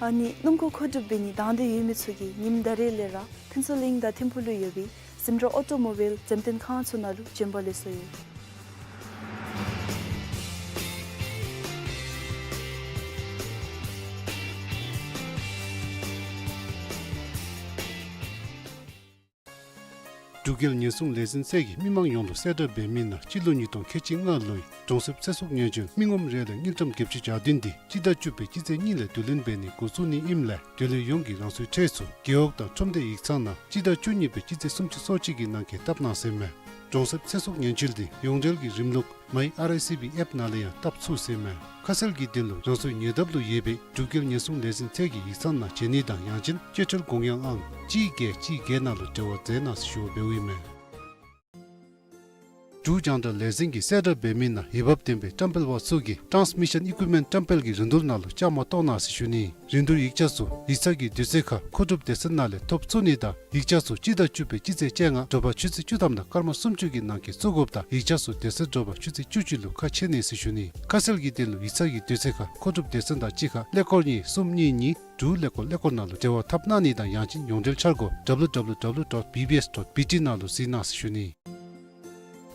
ཨ་ནི་སྣུམ་འཁོར་མཁོ་སྒྲུབ་འབད་ནི་དང་འདོད་ཡོད་མི་ཚུ་གིས་ཉིནམ་ད་རེས་ལས་ར་ཕུན་ཚོགས་གླིང་དང་ཐིམ་ཕུག་ལུ་ཡོད་པའི་ཟིམ་དྲ་ཨོ་ཊོ་མོ་བཱའིལ་འགྲེམས་སྟོན་ཁང་ཚུ་ནང་ལུ་བྱོན་པ་ལེགས་སོ་ཡོད། འབྲུག་རྒྱལ་ཉེན་སྲུང་ལས་འཛིན་ཚད་ཀྱིས་མི་མང་ཡོངས་ལུ་གསལ་བསྒྲགས་འབད་མི་ནང་སྤྱི་ལོ་ཉིས་སྟོང་ཁལ་གཅིག་ལྔ་ལོའི་གྲོང་གསེབ་ཚེ་སྲོག་ཉེན་བཅོལ་མི་ངོམ་རེ་ལུ་དངུལ་ཀྲམ་བརྒྱད་ཅུ་གྱ་བདུན་འདི་སྤྱི་ཟླ་བཅུ་པའི་སྤྱི་ཚེས་གཉིས་ལས་བསྡུ་ལེན་འབད་ནི་འགོ་བཙུགས་ནི་ཨིནམ་ལས་དོན་ལས་ཡོངས་ཀྱིས་རང་སོའི་ཁྲལ་ཚུ་རྒེད་འོག་དང་ཁྲོམ་སྡེ་ཡིག་ཚང་ནང་སྤྱི་ཟླ་བཅུ་གཉིས་པའི་སྤྱི་ཚེས་སུམ་ཅུ་སོ་གཅིག་གི་ནང་འཁོད་བཏབ་གནང་ཟེར་མས། གྲོང་གསེབ་ཚེ་སྲོག་ཉེན་བཅོལ་འདི་ཡོངས་འབྲེལ་གྱི་རིམ་ལུགས་མའི་ཨར་ཨའི་སི་བི་ཨེཔ་ནང་ལས་ཡང་བཏབ་ཚུགས་ཟེར་མས། ཁ་གསལ་གྱི་དོན་ལུ་རང་སོའི་ཉེ་འདབས་ལུ་ཡོད་པའི་འབྲུག་རྒྱལ་ཉེན་སྲུང་ལས་འཛིན་ཚད་ཀྱི་ཡིག་ཚང་ནང་བྱོན་ནི་དང་ཡང་ཅིན་སྐྱེད་འཕྲོད་དགོངས་ཡངས་ཨང་གཅིག་བརྒྱད་གཅིག་བརྒྱད་ནང་ལུ་འབྲེལ་བ་མཛད་གནང་ཟེར་ཞུ་བ་འབདཝ་ཨིན་མས། འབྲུག་རྒྱང་བསྒྲགས་ལས་འཛིན་གྱིས་གསལ་བསྒྲགས་འབད་མི་ནང་འོས་འབབ་ལྡན་པའི་བཀྲམ་སྤེལ་པ་ཚུ་གིས་ཊཱནསི་མི་ཤཱན་ཨི་ཀུའིཔ་མེནཊ་བཀྲམ་སྤེལ་གྱི་རིན་བསྡུར་ནང་ལུ་བཅའ་མར་གཏོགས་གནང་ཟེར་ཞུ་ནི། རིན་བསྡུར་ཡིག་ཆ་ཚུ་ཡིག་ཚང་གི་དུས་ཚོད་ཁར་མཁོ་སྒྲུབ་སྡེ་ཚན་ནང་ལས་ཐོབ་ཚུགས་ནི་དང་ཡིག་ཆ་ཚུ་སྤྱི་ཟླ་བཅུ་པའི་སྤྱི་ཚེས་བཅོ་ལྔ་དྲོ་པ་ཆུ་ཚོད་བཅུ་ཐམ་དང་སྐར་མ་སུམ་ཅུ་གི་ནང་འཁོད་བཙུགས་དགོཔ་དང་ཡིག་ཆ་ཚུ་དེ་ཚེ་དྲོ་པ་ཆུ་ཚོད་བཅུ་གཅིག་ལུ་ཁ་ཕྱེ་ནི་ཟེར་ཞུ་ནི། ཁ་གསལ་གྱི་དོན་ལུ་ཡིག་ཚང་གི་དུས་ཚོད་ཁར་མཁོ་སྒྲུབ་སྡེ་ཚན་དང་གཅིག་ཁར་ཀླད་ཀོར་གཉིས་གསུམ་གཉིས་གཉིས་དྲུག་ཀླད་ཀོར་ཀླད་ཀོར་ནང་ལུ་འབྲེལ་བ་འཐབ་གནང་ནི་དང་ཡང་ཅིན་ཡོངས་འབྲེལ་འཆར་སྒོ་ཌབ་ལུ་ཌབ་ལུ་ཌབ་ལུ་ཌོཊ་བི་བི་ཨེསི་ཌོཊ་བི་ཊི་ནང་ལུ་གཟིགས་གནང་ཟེར་ཞུ་ནི།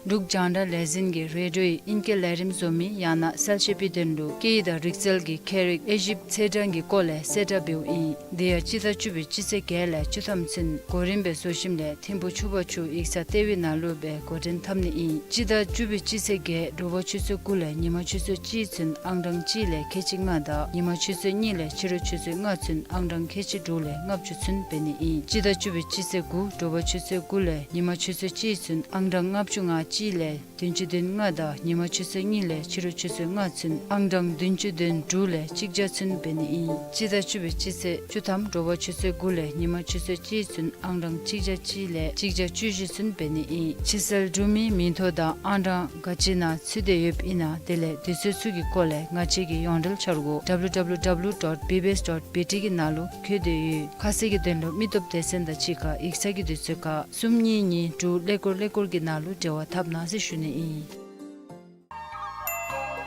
འབྲུག་རྒྱང་བསྒྲགས་ལས་འཛིན་གྱིས་རེ་ཌིའོ་ཡི་ཨིང་སྐད་ལས་རིམ་བཟོ་མི་ཡང་ན་གསལ་བཤད་པའི་དོན་ལུ་སྐད་ཡིག་དང་རིག་རྩལ་གྱི་ཁྱད་རིག་དབྱེ་ཞིབ་ཚེས་གྲངས་ཀྱི་སྐོར་ལས་གསལ་བསྒྲགས་འབདཝ་ཨིན། དེ་ཡང་སྤྱི་ཟླ་བཅུ་པའི་སྤྱི་ཚེས་བརྒྱད་ལས་བཅུ་ཐམ་ཚུན་གོ་རིམ་སྦེ་བཟོ་ཞིནམ་ལས་ཐིམ་ཕུག་ཆུ་བར་ཆུ་ཡིག་ཚང་ལྟེ་བའི་ནང་ལུ་སྦེ་འགོ་འདྲེན་འཐབ་ནི་ཨིན། སྤྱི་ཟླ་བཅུ་པའི་སྤྱི་ཚེས་བརྒྱད་དྲོ་པ་ཆུ་ཚོད་དགུ་ལས་ཉིན་མ་ཆུ་ཚོད་གཅིག་ཚུན་ཨང་གྲངས་གཅིག་ལས་ཁལ་གཅིག་ལྔ་དང་ཉིན་མ་ཆུ་ཚོད་གཉིས་ལས་ཕྱི་རུ་ཆུ་ཚོད་ལྔ་ཚུན་ཨང་གྲངས་ཁལ་གཅིག་དྲུག་ལས་ལྔ་བཅུ་ཚུན་འབད་ནི་ཨིན། སྤྱི་ཟླ་བཅུ་པའི་སྤྱི་ཚེས་དགུ་དྲོ་པ་ཆུ་ཚོད་དགུ་ལས་ཉིན་མ་ཆུ་ཚོད་གཅིག་ཚུན་ཨང་གྲངས་ལྔ་བཅུ་ང་གཅིག་ལས་བདུན་ཅུ་དོན་ལྔ་དང་ཉིན་མ་ཆུ་ཚོད་གཉིས་ལས་ཕྱི་རུ་ཆུ་ཚོད་ལྔ་ཚུན་ཨང་གྲངས་བདུན་ཅུ་དོན་དྲུག་ལས་གཅིག་བརྒྱ་ཚུན་འབད་ནི་ཨིན། སྤྱི་ཟླ་བཅུ་པའི་སྤྱི་ཚེས་བཅུ་ཐམ་དྲོ་པ་ཆུ་ཚོད་དགུ་ལས་ཉིན་མ་ཆུ་ཚོད་གཅིག་ཚུན་ཨང་གྲངས་གཅིག་བརྒྱ་གཅིག་ལས་གཅིག་བརྒྱ་བཅུ་བཞི་ཚུན་འབད་ནི་ཨིན། ཕྱི་སེལ་གྲུབ་མིའི་མིང་ཐོ་དང་ཨང་གྲངས་ག་ཅི་ནང་ཚུད་དེ་ཡོདཔ་ཨིན་ན་དེ་ལས་དུས་ཚོད་ཚུ་གི་སྐོར་ལས་ང་བཅས་ཀྱི་ཡོངས་འབྲེལ་འཆར་སྒོ་ཌབ་ལུ་ཌབ་ལུ་ཌབ་ལུ་ཌོཊ་བི་བི་ཨེསི་ཌོཊ་བི་ཊི་གི་ནང་ལུ་བཀོད་དེ་ཡོད། ཁ་གསལ་གྱི་དོན་ལུ་མི་སྟོབས་སྡེ་ཚན་དང་གཅིག་ཁར་ཡིག་ཚང་གི་དུས་ཚོད་ཁར་གསུམ་གཉིས་གཉིས་དྲུག་ཀླད་ཀོར་ཀླད་ཀོར་གྱི་ནང་ལུ་འབྲེལ་བ་འཐབ་གནང་ཟེར་ཞུ་ནི་ཨིན།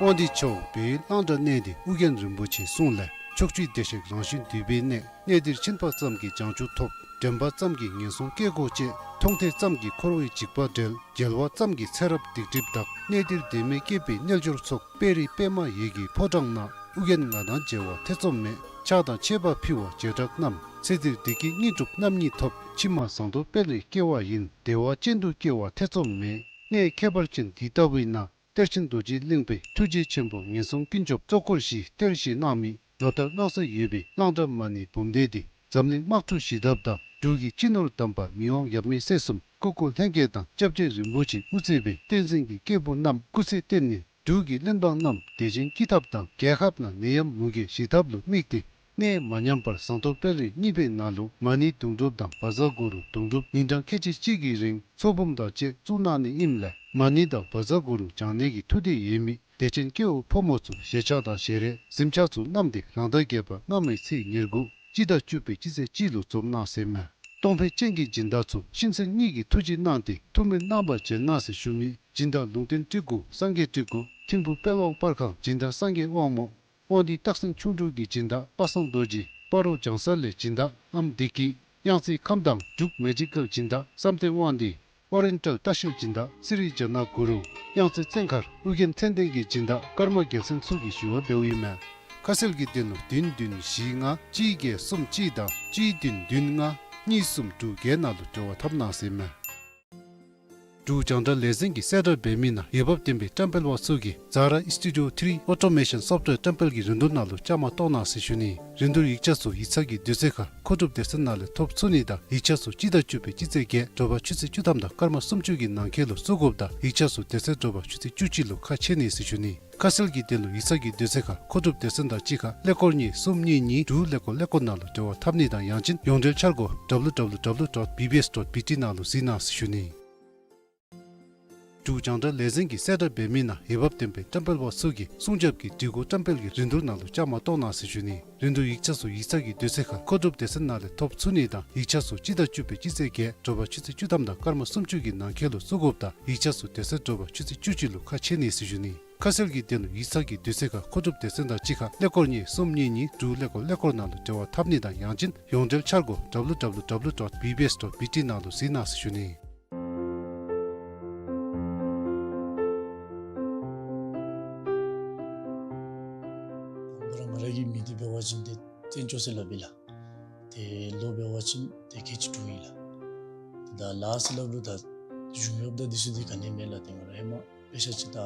དབང་འདུས་ཆུ་བོ་བོད་གླང་དར་གནས་འདི་ཨོ་རྒྱན་རིན་པོ་ཆེའི་གསུང་ལས། ཕྱོགས་བཅུའི་བདེ་གཤེགས་རང་བཞིན་འདུས་པའི་གནས། གནས་འདིར་ཕྱིན་པ་ཙམ་གྱིས་བྱང་ཆུབ་ཐོབ། དྲན་པ་ཙམ་གྱིས་ངན་སོང་སྐྱེ་སྒོ་བཅད། མཐོང་ཐོས་ཙམ་གྱིས་འཁོར་བའི་འཇིགས་པ་བྲལ། མཇལ་བ་ཙམ་གྱིས་ཚེ་རབས་སྡིག་སྒྲིབ་དག། གནས་འདིར་དད་མོས་སྐྱེས་པའི་རྣལ་འབྱོར་ཚོགས། དཔལ་རི་པདྨ་འོད་ཀྱི་ཕོ་བྲང་ན། ཨོ་རྒྱན་ང་དང་མཇལ་བ་ཐེ་ཚོམ་མེད། ཕྱག་དང་མཆོད་པ་ཕུལ་བ་བྱེ་བྲག་རྣམས། ཚེ་འདིར་བདེ་སྐྱིད་དངོས་གྲུབ་རྣམ་གཉིས་ཐོབ། ཕྱི་མ་ཟངས་མདོག་དཔལ་རིར་སྐྱེ་བ་ཡིན། བདེ་བ་ཅན་དུ་སྐྱེ་བ་ཐེ་ཚོམ་མེད། གནས་ཁྱད་པར་ཅན་འདི་ལྟ་བུའི་ནང་། གཏེར་ཆེན་རྡོ་རྗེ་གླིང་པའི་ཐུགས་རྗེ་ཆེན་པོ་ངན་སོང་ཀུན་སྐྱོབ་གཙོ་འཁོར་བཞིའི་གཏེར་བཞེས་གནང་མི་ལོ་ལྟར་གནང་སྲོལ་ཡོད་པའི་གླང་དར་མ་ཎི་འབུམ་སྡེ་འདི་འཛམ་གླིང་དམག་འཁྲུག་ཞི་ཐབས་དང་འབྲུག་གི་སྤྱི་ནོར་དམ་པ་མི་དབང་ཡབ་མེས་སྲས་གསུམ་སྐུ་འཁོར་ལྷན་རྒྱས་དང་སྐྱབས་རྗེ་རིན་པོ་ཆེ་དབུ་གཙོས་པའི་བསྟན་འཛིན་གྱི་སྐྱེས་བུ་རྣམས་སྐུ་ཚེ་བརྟན་ནས་འབྲུག་གི་བློན་འབངས་རྣམས་བདེ་ཞིང་སྐྱིད་ཐབས་དང་རྒྱལ་ཁབ་ནང་ནད་ཡམས་མུ་གེ་ཞི་ཐབས་ལུ་དམིགས་ཏེ། གནས་མ་ཉམས་པར་ཟངས་མདོག་དཔལ་རི་གཉིས་པའི་ནང་ལུ་མ་ཎི་དུང་སྒྲུབ་དང་བཛྲ་གུ་རུ་དུང་སྒྲུབ་ཉིན་གྲངས་ཁལ་གཅིག་གཅིག་གི་རིང་ཚོགས་འབུམ་དང་བཅས་བཙུགས་གནང་ནི་ཨིནམ་ལས་མ་ཎི་དང་བཛྲ་གུ་རུ་བགྱང་ནི་གི་ཐུགས་འདོད་ཡོད་མི་དད་ཅན་སྐྱེ་བོ་ཕོ་མོ་ཚུ་ཞལ་ཆས་དང་ཞལ་རས་གཟིམ་ཆས་ཚུ་བསྣམས་ཏེ་རང་ཟླ་བརྒྱད་པ་སྔ་མའི་ཚེས་ཉེར་དགུ་སྤྱི་ཟླ་བཅུ་པའི་སྤྱི་ཚེས་གཅིག་ལུ་འཛོམས་གནང་ཟེར་མས། གཏོང་ཕོད་ཅན་གྱི་སྦྱིན་བདག་ཚུ་ཤིང་གསེར་གཉིས་ཀྱི་ཐུགས་རྗེ་གནང་སྟེ་ཐུགས་སྨོན་གནང་བར་བྱོན་གནང་ཟེར་ཞུ་མི་སྦྱིན་བདག་ལུང་བསྟན་སྤྲུལ་སྐུ་སངས་རྒྱས་སྤྲུལ་སྐུ་ཐིམ་ཕུག་དཔལ་དབང་པར་ཁང་སྦྱིན་བདག་སངས་རྒྱས་དབང་མོ། དབང་འདུས་སྟག་སེང་ཁྱུང་འབྲུག་གི་སྦྱིན་བདག་པ་སངས་རྡོ་རྗེ། སྤ་རོ་བྱང་ས་ལས་སྦྱིན་བདག་ཨམ་བདེ་སྐྱིད། གཡང་རྩེ་ཁམས་དྭངས་འབྲུག་མེ་ཇི་ཀལ་སྦྱིན་བདག་བསམ་གཏན་དབང་འདུས། ཨོ་རེན་ཊལ་ལྟ་བཤལ་སྦྱིན་བདག་སི་རི་ཇ་ན་གུ་རུ། གཡང་རྩེ་བཙན་མཁར་ཨོ་རྒྱན་མཚན་ལྡན་གྱི་སྦྱིན་བདག་ཀརྨ་རྒྱལ་མཚན་ཚུ་གིས་ཞུ་བ་འབདཝ་ཨིན་མས། ཁ་གསལ་གྱི་དོན་ལུ་བདུན་བདུན་བཞི་ལྔ་གཅིག་བརྒྱད་གསུམ་གཅིག་དང་གཅིག་བདུན་བདུན་ལྔ་གཉིས་གསུམ་དྲུག་བརྒྱད་ནང་ལུ་འབྲེལ་བ་འཐབ་གནང་ཟེར་མས། འབྲུག་རྒྱང་བསྒྲགས་ལས་འཛིན་གྱིས་གསལ་བསྒྲགས་འབད་མི་ནང་འོས་འབབ་ལྡན་པའི་བཀྲམ་སྤེལ་པ་ཚུ་གིས་ཛ་ར་ཨིས་ཊུ་ཌི་ཡོ་ཐི་རི་ཨོ་ཊོ་མེ་ཤཱན་སོཕཊ་ཝེར་བཀྲམ་སྤེལ་གྱི་རིན་བསྡུར་ནང་ལུ་བཅའ་མར་གཏོགས་གནང་ཟེར་ཞུ་ནི། རིན་བསྡུར་ཡིག་ཆ་ཚུ་ཡིག་ཚང་གི་དུས་ཚོད་ཁར་མཁོ་སྒྲུབ་སྡེ་ཚན་ནང་ལས་ཐོབ་ཚུགས་ནི་དང་ཡིག་ཆ་ཚུ་སྤྱི་ཟླ་བཅུ་པའི་སྤྱི་ཚེས་བརྒྱད་དྲོ་པ་ཆུ་ཚོད་བཅུ་ཐམ་དང་སྐར་མ་སུམ་ཅུ་གི་ནང་འཁོད་ལུ་བཙུགས་དགོཔ་དང་ཡིག་ཆ་ཚུ་དེ་ཚེ་དྲོ་པ་ཆུ་ཚོད་བཅུ་གཅིག་ལུ་ཁ་ཕྱེ་ནི་ཟེར་ཞུ་ནི། ཁ་གསལ་གྱི་དོན་ལུ་ཡིག་ཚང་གི་དུས་ཚོད་ཁར་མཁོ་སྒྲུབ་སྡེ་ཚན་དང་གཅིག་ཁར་ཀླད་ཀོར་གཉིས་གསུམ་གཉིས་གཉིས་དྲུག་ཀླད་ཀོར་ཀླད་ཀོར་ནང་ལུ་འབྲེལ་བ་འཐབ་ནི་དང་ཡང་ཅིན་ཡོངས་འབྲེལ་འཆར་སྒོ་ཌབ་ལུ་ཌབ་ལུ་ཌབ་ལུ་ཌོཊ་བི་བི་ཨེསི་ཌོཊ་བི་ཊི་ནང་ལུ་གཟིགས་གནང་ཟེར་ཞུ་ནི། འབྲུག་རྒྱང་བསྒྲགས་ལས་འཛིན་གྱིས་གསལ་བསྒྲགས་འབད་མི་ནང་འོས་འབབ་ལྡན་པའི་བཀྲམ་སྤེལ་པ་ཚུ་གིས་སྲུང་སྐྱོབ་ཀྱི་སྒྲིག་གོ་བཀྲམ་སྤེལ་གྱི་རིན་བསྡུར་ནང་ལུ་བཅའ་མར་གཏོགས་གནང་ཟེར་ཞུ་ནི། རིན་བསྡུར་ཡིག་ཆ་ཚུ་ཡིག་ཚང་གི་དུས་ཚོད་ཁར་མཁོ་སྒྲུབ་སྡེ་ཚན་ནང་ལས་ཐོབ་ཚུགས་ནི་དང་ཡིག་ཆ་ཚུ་སྤྱི་ཟླ་བཅུ་པའི་སྤྱི་ཚེས་བརྒྱད་དྲོ་པ་ཆུ་ཚོད་བཅུ་ཐམ་དང་སྐར་མ་སུམ་ཅུ་གི་ནང་འཁོད་ལུ་བཙུགས་དགོཔ་དང་ཡིག་ཆ་ཚུ་དེ་ཚེ་དྲོ་པ་ཆུ་ཚོད་བཅུ་གཅིག་ལུ་ཁ་ཕྱེ་ནི་ཟེར་ཞུ་ནི། ཁ་གསལ་གྱི་དོན་ལུ་ཡིག་ཚང་གི་དུས་ཚོད་ཁར་མཁོ་སྒྲུབ་སྡེ་ཚན་དང་གཅིག་ཁར་ཀླད་ཀོར་གཉིས་གསུམ་གཉིས་གཉིས་དྲུག་ཀླད་ཀོར་ཀླད་ཀོར་ནང་ལུ་འབྲེལ་བ་འཐབ་ནི་དང་ཡང་ཅིན་ཡོངས་འབྲེལ་འཆར་སྒོ་ཌབ་ལུ་ཌབ་ལུ་ཌབ་ལུ་ཌོཊ་བི་བི་ཨེསི་ཌོཊ་བི་ཊི་ནང་ལུ་གཟིགས་གནང་ཟེར་ཞུ་ནི། ང་ར་ང་ར་གི་མིང་འདི་འབད་བ་ཅིན་ཏེ་བཙན་སྐྱོགས་ཟེར་སླབ་ཨིན་ལགས། ཏེ་ལོ་འབད་བ་ཅིན་ཏེ་ཁལ་གཅིག་དྲུག་ཨིན་ལགས། ད་ལཱསི་ལགཔ་ལུ་ད་གཞུང་གཡོགཔ་དང་འདི་ཚུ་འདི་ག་ནི་མེད་ལགས། ཏེ་ང་ར་ཧེ་མ་དཔེ་ཆ་ཅིག་ལྟ་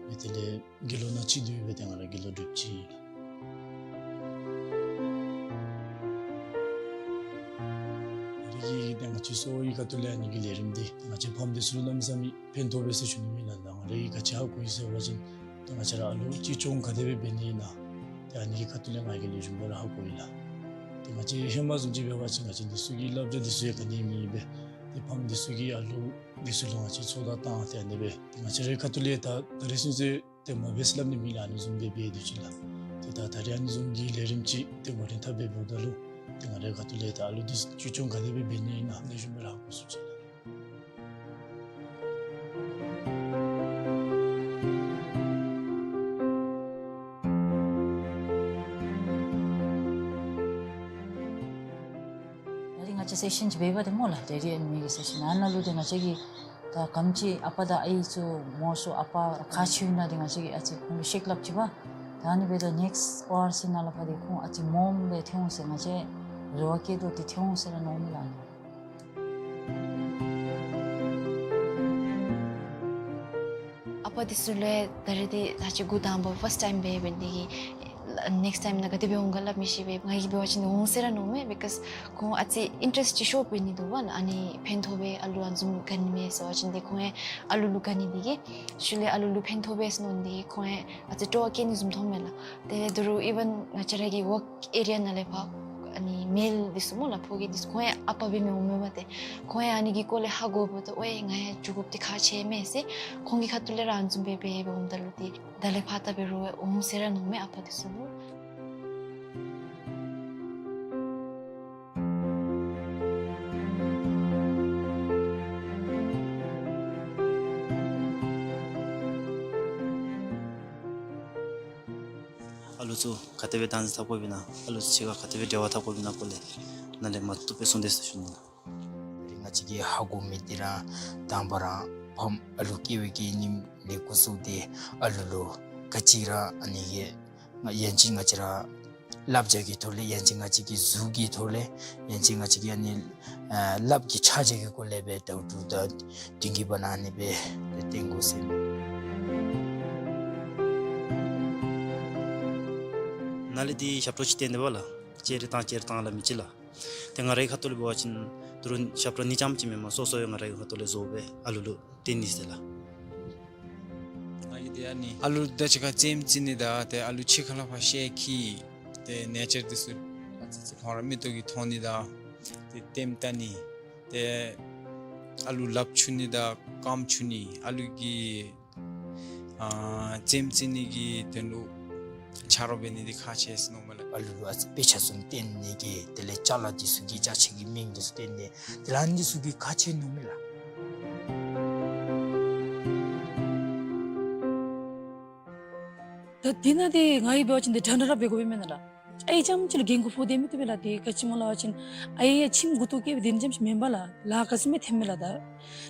མི་དེ་ལས་དགེ་སློང་ནང་གཅིག་སྡོད་སྦེ་ཏེ་ང་ར་དགེ་སློང་སྒྲུབ་ཅི་ཨིན་ལགས། ད་རེས་ཀྱི་ཏེ་ང་བཅས་གསོ་བའི་ཁ་ཐུག་ལས་ཨ་ནི་གི་ལས་རིམ་འདི་ང་བཅས་ཕམ་འདི་ཚུ་ལུ་གནམ་མེད་ས་མེད་ཕན་ཐོགས་པས་ཟེར་ཞུ་ནི་ཨིན་ལགས། ད་ང་ར་གིས་ག་ཅི་ཧ་གོ་ཡི་ཟེར་བ་ཅིན་ཏེ་ང་བཅས་ར་ཨ་ལུ་གཅེས་སྐྱོང་ག་དེ་སྦེ་འབད་ནི་ཨིན་ན་ཏེ་ཨ་ནི་གི་ཁ་ཐུག་ལས་ང་གིས་ལེགས་ཤོམ་སྦེ་ར་ཧ་གོ་ཡི་ལགས། ཏེ་ང་བཅས་ཧེ་མ་བཟུམ་ཅིག་འབད་བ་ཅིན་ང་བཅས་འདི་ཚུ་གི་བསླབ་བྱ་འདི་ཚུ་ཡང་ག་ནི་མེད་པས། ཏེ་ཕམ་འདི་ཚུ་གིས་ཨ་ལུ་འདི་ཚུ་ལུ་ང་བཅས་ཚོད་ལྟ་བཏང་སྟེ་ཨ་ནི་སྦེ་ཏེ་ང་བཅས་རའི་ཁ་ཐུག་ལས་ད་ད་རེས་ཚུན་ཚོད་ཏེ་མ་འབད་ཟེར་སླབ་ནི་མེད་ལགས། ཨ་ནི་བཟུམ་སྦེ་འབད་དེ་ཅིག་ལགས། ཏེ་ད་ད་རེས་ཨ་ནི་བཟུམ་གྱི་ལས་རིམ་ཅིག་ཏེ་འགོ་འདྲེན་འཐབ་སྦེ་འབདཝ་ད་ལུ་ཏེ་ང་རའི་ཁ་ཐུག་ལས་ད་ཨ་ལུ་འདི་གཅེས་སྐྱོང་ག་དེ་སྦེ་འབད་ནི་ཨིན་ན་ལེགས་ཤོམ་སྦེ་ར་ཧ་གོ་ཚུགས་ཅི་ལགས། ད་རིས་ང་བཅས་སེ་ཤཱན་ཅིག་འབད་བ་ཏེ་སྨོ་ལགས། ཏེ་རིས་ཨ་ནི་མི་གི་སེ་ཤཱན་ཨ་ནཱ་ལུ་ཏེ་ང་བཅས་ཀྱིས་ད་ག་དེམ་ཅིག་ཨ་པ་དང་ཨའི་ཚུ་མང་སུ་ཨ་པ་ཁག་ཆེཝ་ཨིན་ན་ཏེ་ང་བཅས་ཀྱིས་ཨ་ཙི་ཁོང་ལུ་ཤེས་སླབ་ཅི་པ། ད་ཨ་ནི་འབདཝ་ད་ནེགསི་ཨར་སི་ནང་ལས་ཕར་ཏེ་ཁོང་ཨ་ཙི་མངམ་སྦེ་ཐོན་འོང་ཟེར་ང་བཅས་རེ་བ་བསྐྱེད་དོ། ཏེ་ཐོན་འོང་ཟེར་ར་མནོཝ་མས་ལགས། ཨ་པ་འདི་ཚུ་ལུ་ད་རེས་འདི་ད་ཅི་འགོ་དང་པ་ཕཱསཊ་ཊའིམ་འབད་འབད་ནི་དེ་གིས་ནེགསི་ཊའིམ་ནང་ག་དེ་སྦེ་འོང་ག་སླབ་མི་ཤེས་པས། ང་གིས་འབད་བ་ཅིན་འོང་ཟེར་ར་མནོཝ་མས། བི་ཀོསི་ཁོང་ཨ་ཙི་ཨིན་ཊེ་རེསཊ་ཅིག་ཤོར་འབད་ནི་འདུག་པ་ལགས། ཨ་ནི་ཕན་ཐོགས་པས་ཨ་ལུ་ཨ་ནི་བཟུམ་ག་ནི་མས་ཟེར་བ་ཅིན་ཏེ་ཁོང་ཡང་ཨ་ལུ་ལུ་ག་ནི་དེ་གིས་ཤུལ་ལས་ཨ་ལུ་ལུ་ཕན་ཐོགས་པས་ཟེར་མནོ་ནི་དེ་གིས་ཁོང་ཡང་ཨ་ཙི་སྤྲོ་བ་བསྐྱེད་ནི་བཟུམ་མཐོངམ་མས་ལགས། ཏེ་ད་རུང་ཨི་ཝན་ང་བཅས་ར་གི་ཝརཀ་ཨེ་རི་ཡ་ནང་ལས་ཕར་ཨ་ནི་མེལ་འདི་ཚུ་སྨོ་ལགས། ཕོ་སྐྱེས་འདི་ཚུ་ཁོང་ཡང་ཨ་པ་འབད་མི་འོང་མས་པ། ཏེ་ཁོང་ཡང་ཨ་ནི་གི་སྐོར་ལས་ཧ་གོཝ་ད་ཨོའི་ང་ཡང་འགྱོ་དགོཔ་འདི་ཁག་ཆེ་མས་ཟེར་ཁོང་གི་ཁ་ཐུག་ལས་ར་ཨ་ནི་བཟུམ་སྦེ་འབད་འབདཝ་ད་ལུ་ཏེ་ད་ལས་ཕར་ད་འབད་རུང་འོང་ཟེར་ར་མནོཝ་མས་ཨ་པ་འདི་ཚུ་ལུ། ཨ་ལུ་ཚུ་ག་དེ་སྦེ་བདག་འཛིན་འཐབ་དགོཔ་ཨིན་ན་ཨ་ལུ་ཚུ་གཅིག་ཁར་ག་དེ་སྦེ་འབྲེལ་བ་འཐབ་དགོཔ་ཨིན་ན་སྐོར་ལས་ནཱ་ལས་མར་བསྡུ་སྦེ་གསུངས་ཏེ་ཟེར་ཞུ་ནི་ལགས། ང་བཅས་ཀྱིས་ཧ་གོ་མི་འདི་ར་དང་པ་ར་ཕམ་ཨ་ལུ་སྐྱེ་བའི་གི་ཉིནམ་ལས་འགོ་བཙུགས་ཏེ་ཨ་ལུ་ལུ་ག་ཅི་ར་ཨ་ནི་གི་ཡང་ཅིན་ང་བཅས་ར་བསླབ་བྱ་གི་ཐོག་ལས་ཡང་ཅིན་ང་བཅས་ཀྱི་གཟུགས་ཀྱི་ཐོག་ལས་ཡང་ཅིན་ང་བཅས་ཀྱི་ཨ་ནི་ཨ་ལགཔ་གི་ཆ་བྱད་ཀྱི་སྐོར་ལས་སྦེ་ད་ལྟོ་ད་དེ་གི་བར་ན་ཨ་ནི་སྦེ་ཏེ་སྟོན་དགོ་ཟེར། ནཱ་ལས་འདི་ཞབས་ཁྲ་ཅིག་སྟོན་ཏེ་འབད་ལགས། ཅེ་རེ་བཏང་ཅེ་རེ་བཏང་སླབ་མི་ཅིག་ལགས། ཏེ་ང་རའི་ཁ་ཐུག་ལས་འབད་བ་ཅིན་ད་རུང་ཞབས་ཁྲ་གཉིས་ཙམ་ཅིག་མེན་པར་སོ་སོ་ཡང་ང་རའི་ཁ་ཐུག་ལས་བཟོ་སྦེ་ཨ་ལུ་ལུ་སྟོན་ནི་ཟེར་ལགས། ང་གིས་ཏེ་ཨ་ནི་ཨ་ལུ་དང་གཅིག་ཁར་རྩེདམོ་རྩེ་ནི་དང་ཏེ་ཨ་ལུ་ཕྱི་ཁ་ལས་ཕར་ཤེལ་འཁྱིད་ཏེ་ནེ་ཅར་འདི་ཚུ་ཨ་ཙི་ཅིག་ཁོང་ར་མིག་ཏོ་གིས་མཐོང་ནི་དང་ཏེ་ལྟདམོ་བལྟ་ནི་ཏེ་ཨ་ལུ་ལགཔ་འཁྱུ་ནི་དང་རྐངམ་འཁྱུ་ནི་ཨ་ལུ་གི་ཨ་རྩེདམོ་རྩེ་ནི་གི་དོན་ལུ་ཆ་རོགས་འབད་ནི་འདི་ཁག་ཆེ་ཟེར་མནོཝ་མས་ལགས། ཨ་ལུ་ལུ་ཨ་ཙི་དཔེ་ཆ་ཚུ་སྟོན་ནི་གི་དེ་ལས་ཅ་ལ་འདི་ཚུ་གི་ཅ་ཆས་ཀྱི་མིང་འདི་ཚུ་སྟོན་ནི་དེ་ལས་ཨ་ནི་འདི་ཚུ་གི་ཁག་ཆེ་མནོཝ་མས་ལགས། ད་དེ་ནང་ཏེ་ང་གིས་འབད་བ་ཅིན་ཏེ་འདྲན་འདྲ་ར་འབད་དགོཔ་མེན་ན་ལགས། ཨའི་རྐྱངམ་ཅིག་ལུ་འགན་ཁུར་ཕོག་སྟེ་མི་བཏུབ་པས་ལགས། ཏེ་ག་ཅི་སྨོ་སླབ་པ་ཅིན་ཨའི་ཡང་ཁྱིམ་འགོ་བཙུགས་བསྐྱེད་པའི་དེ་རྐྱངམ་ཅིག་མེན་པས་ལགས། ལཱ་ག་ཅི་མེན་འཐོནམ་མས་ལགས། ད་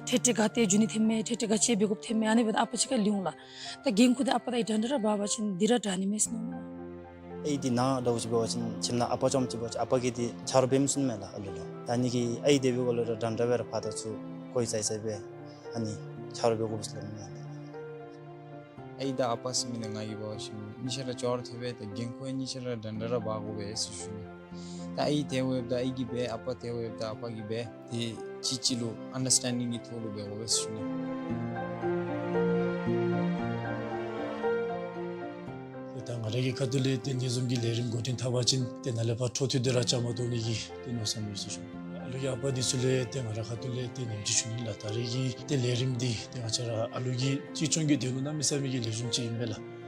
ཏེ་ཏེ་ག་ཏེ་འགྱོ་ནི་འཐོནམ་མས། ཏེ་ཏེ་ག་ཅི་འབད་དགོཔ་འཐོནམ་མས། ཨ་ནི་འབདཝ་ད་ཨ་པ་ཅིག་ཁར་ལུས་འོང་ལགས། ད་འགན་ཁུར་འདི་ཨ་པ་དང་ཨའི་འདྲན་འདྲ་ར་འབད་བ་ཅིན་འདི་ར་དྲག་ནི་མས་ཟེར་མནོཝ་མས་ལགས། ཨའི་འདི་ནཱ་ལྟ་བུ་ཅིག་འབད་བ་ཅིན་ཁྱིམ་ནང་ཨ་པ་རྐྱངམ་ཅིག་འབད་བ་ཅིན་ཨ་པ་གིས་འདི་ཆ་རོགས་འབད་མི་ཚུགས་མས་ལགས་ཨ་ལུ་ལུ། ད་ཨ་ནི་གིས་ཨའི་དེ་འབདཝ་ལས་ར་འདྲན་འདྲ་སྦེ་ར་ཕར་དང་ཚུར་གོ་ཡི་ཚ་ཡི་ཚ་སྦེ་ཨ་ནི་ཆ་རོགས་འབད་དགོ་པས་ཟེར་སླབ་མས་ལགས། ཨའི་དང་ཨ་པ་ཟེར་མི་འདི་ང་གིས་འབད་བ་ཅིན་གཉིས་ཆ་ར་ཅོག་ར་འཐདཔ་སྦེ་ད་འགན་ཁུར་གཉིས་ཆ་ར་འདྲན་འདྲ་ར་འབག་དགོ་པས་ཟེར་ཞུ་ནི། ད་ཨའི་དེ་འབདཝ་ད་ཨའི་གིས་འབད། ཨ་པ་དེ་འབདཝ་ད་ཨ་པ་གིས་འབད། ཏེ་གཅིག་གཅིག་ལུ་ཨན་ཌར་སི་ཊེན་ཌིང་གི་ཐོག་ལུ་འབད་དགོ་པས་ཟེར་ཞུ་ནི། ཏེ་ད་ང་རའི་གི་ཁ་ཐུག་ལས་ཏེ་འདི་བཟུམ་གྱི་ལས་རིམ་འགོ་འདྲེན་འཐབ་པ་ཅིན་ཏེ་ནཱ་ལས་ཕར་འཕྲོ་མཐུད་དེ་ར་བཅའ་མར་གཏོགས་ནི་གི་ཏེ་མནོ་བསམ་ཡོད་ཟེར་ཞུ་ནི། ཨ་ལུ་གི་ཨ་པ་འདི་ཚུ་ལས་ཏེ་ང་རའི་ཁ་ཐུག་ལས་ཏེ་ནེམ་ཅིག་ཞུ་ནི་ལགས། ད་རེས་ཀྱི་ཏེ་ལས་རིམ་འདི་ཏེ་ང་བཅས་ར་ཨ་ལུ་གི་གཅེས་སྐྱོང་གི་དོན་ལུ་གནམ་མེད་ས་མེད་ཀྱི་ལེགས་ཤོམ་ཅིག་ཨིན་པས་ལགས།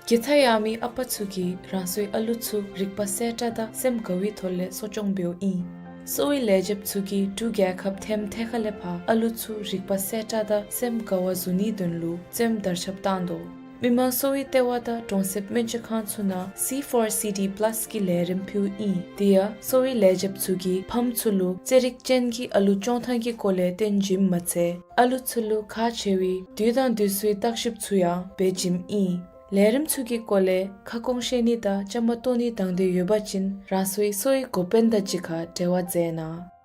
དགེ་རྩ་ཡོད་མི་ཨ་པ་ཚུ་གིས་རང་སོའི་ཨ་ལུ་ཚུ་རིག་པ་གསལ་དྲགས་དང་སེམས་དགའ་བའི་ཐོག་ལས་གསོ་སྐྱོང་འབདཝ་ཨིན། གསོ་བའི་ལས་བྱེདཔ་ཚུ་གིས་འབྲུག་རྒྱལ་ཁབ་ཐེམ་ཐད་ཁ་ལས་ཕར་ཨ་ལུ་ཚུ་རིག་པ་གསལ་དྲགས་དང་སེམས་དགའ་བ་བཟོ་ནིའི་དོན་ལུ་རྩེདམོ་དར་ཁྱབ་བཏང་དོ། མི་དམངས་གསོ་བའི་ལྟེ་བ་དང་གྲོང་གསེབ་སྨན་བཅོས་ཁང་ཚུ་ནང་སི་ཕོར་སི་ཌི་པ་ལཱསི་གི་ལས་རིམ་ཕུལཝ་ཨིན། དེ་ཡང་གསོ་བའི་ལས་བྱེདཔ་ཚུ་གིས་ཕམ་ཚུ་ལུ་རྩེད་རིགས་ཅན་གྱི་ཨ་ལུ་སྐྱོང་ཐངས་ཀྱི་སྐོར་ལས་སྟོན་བྱིནམ་མ་ཚད་ཨ་ལུ་ཚུ་ལུ་ཁག་ཆེ་བའི་དུས་དང་དུས་སུའི་བརྟག་ཞིབ་ཚུ་ཡང་འབད་བྱིནམ་ཨིན། ལས་རིམ་ཚུ་གི་སྐོར་ལས་ཁ་སྐོང་ཤེས་ནི་དང་བཅའ་མར་གཏོགས་ནི་དང་འདོད་ཡོད་པ་ཅིན་རང་སོའི་གསོ་བའི་འགོ་དཔོན་དང་གཅིག་ཁར་འབྲེལ་བ་མཛད་གནང་།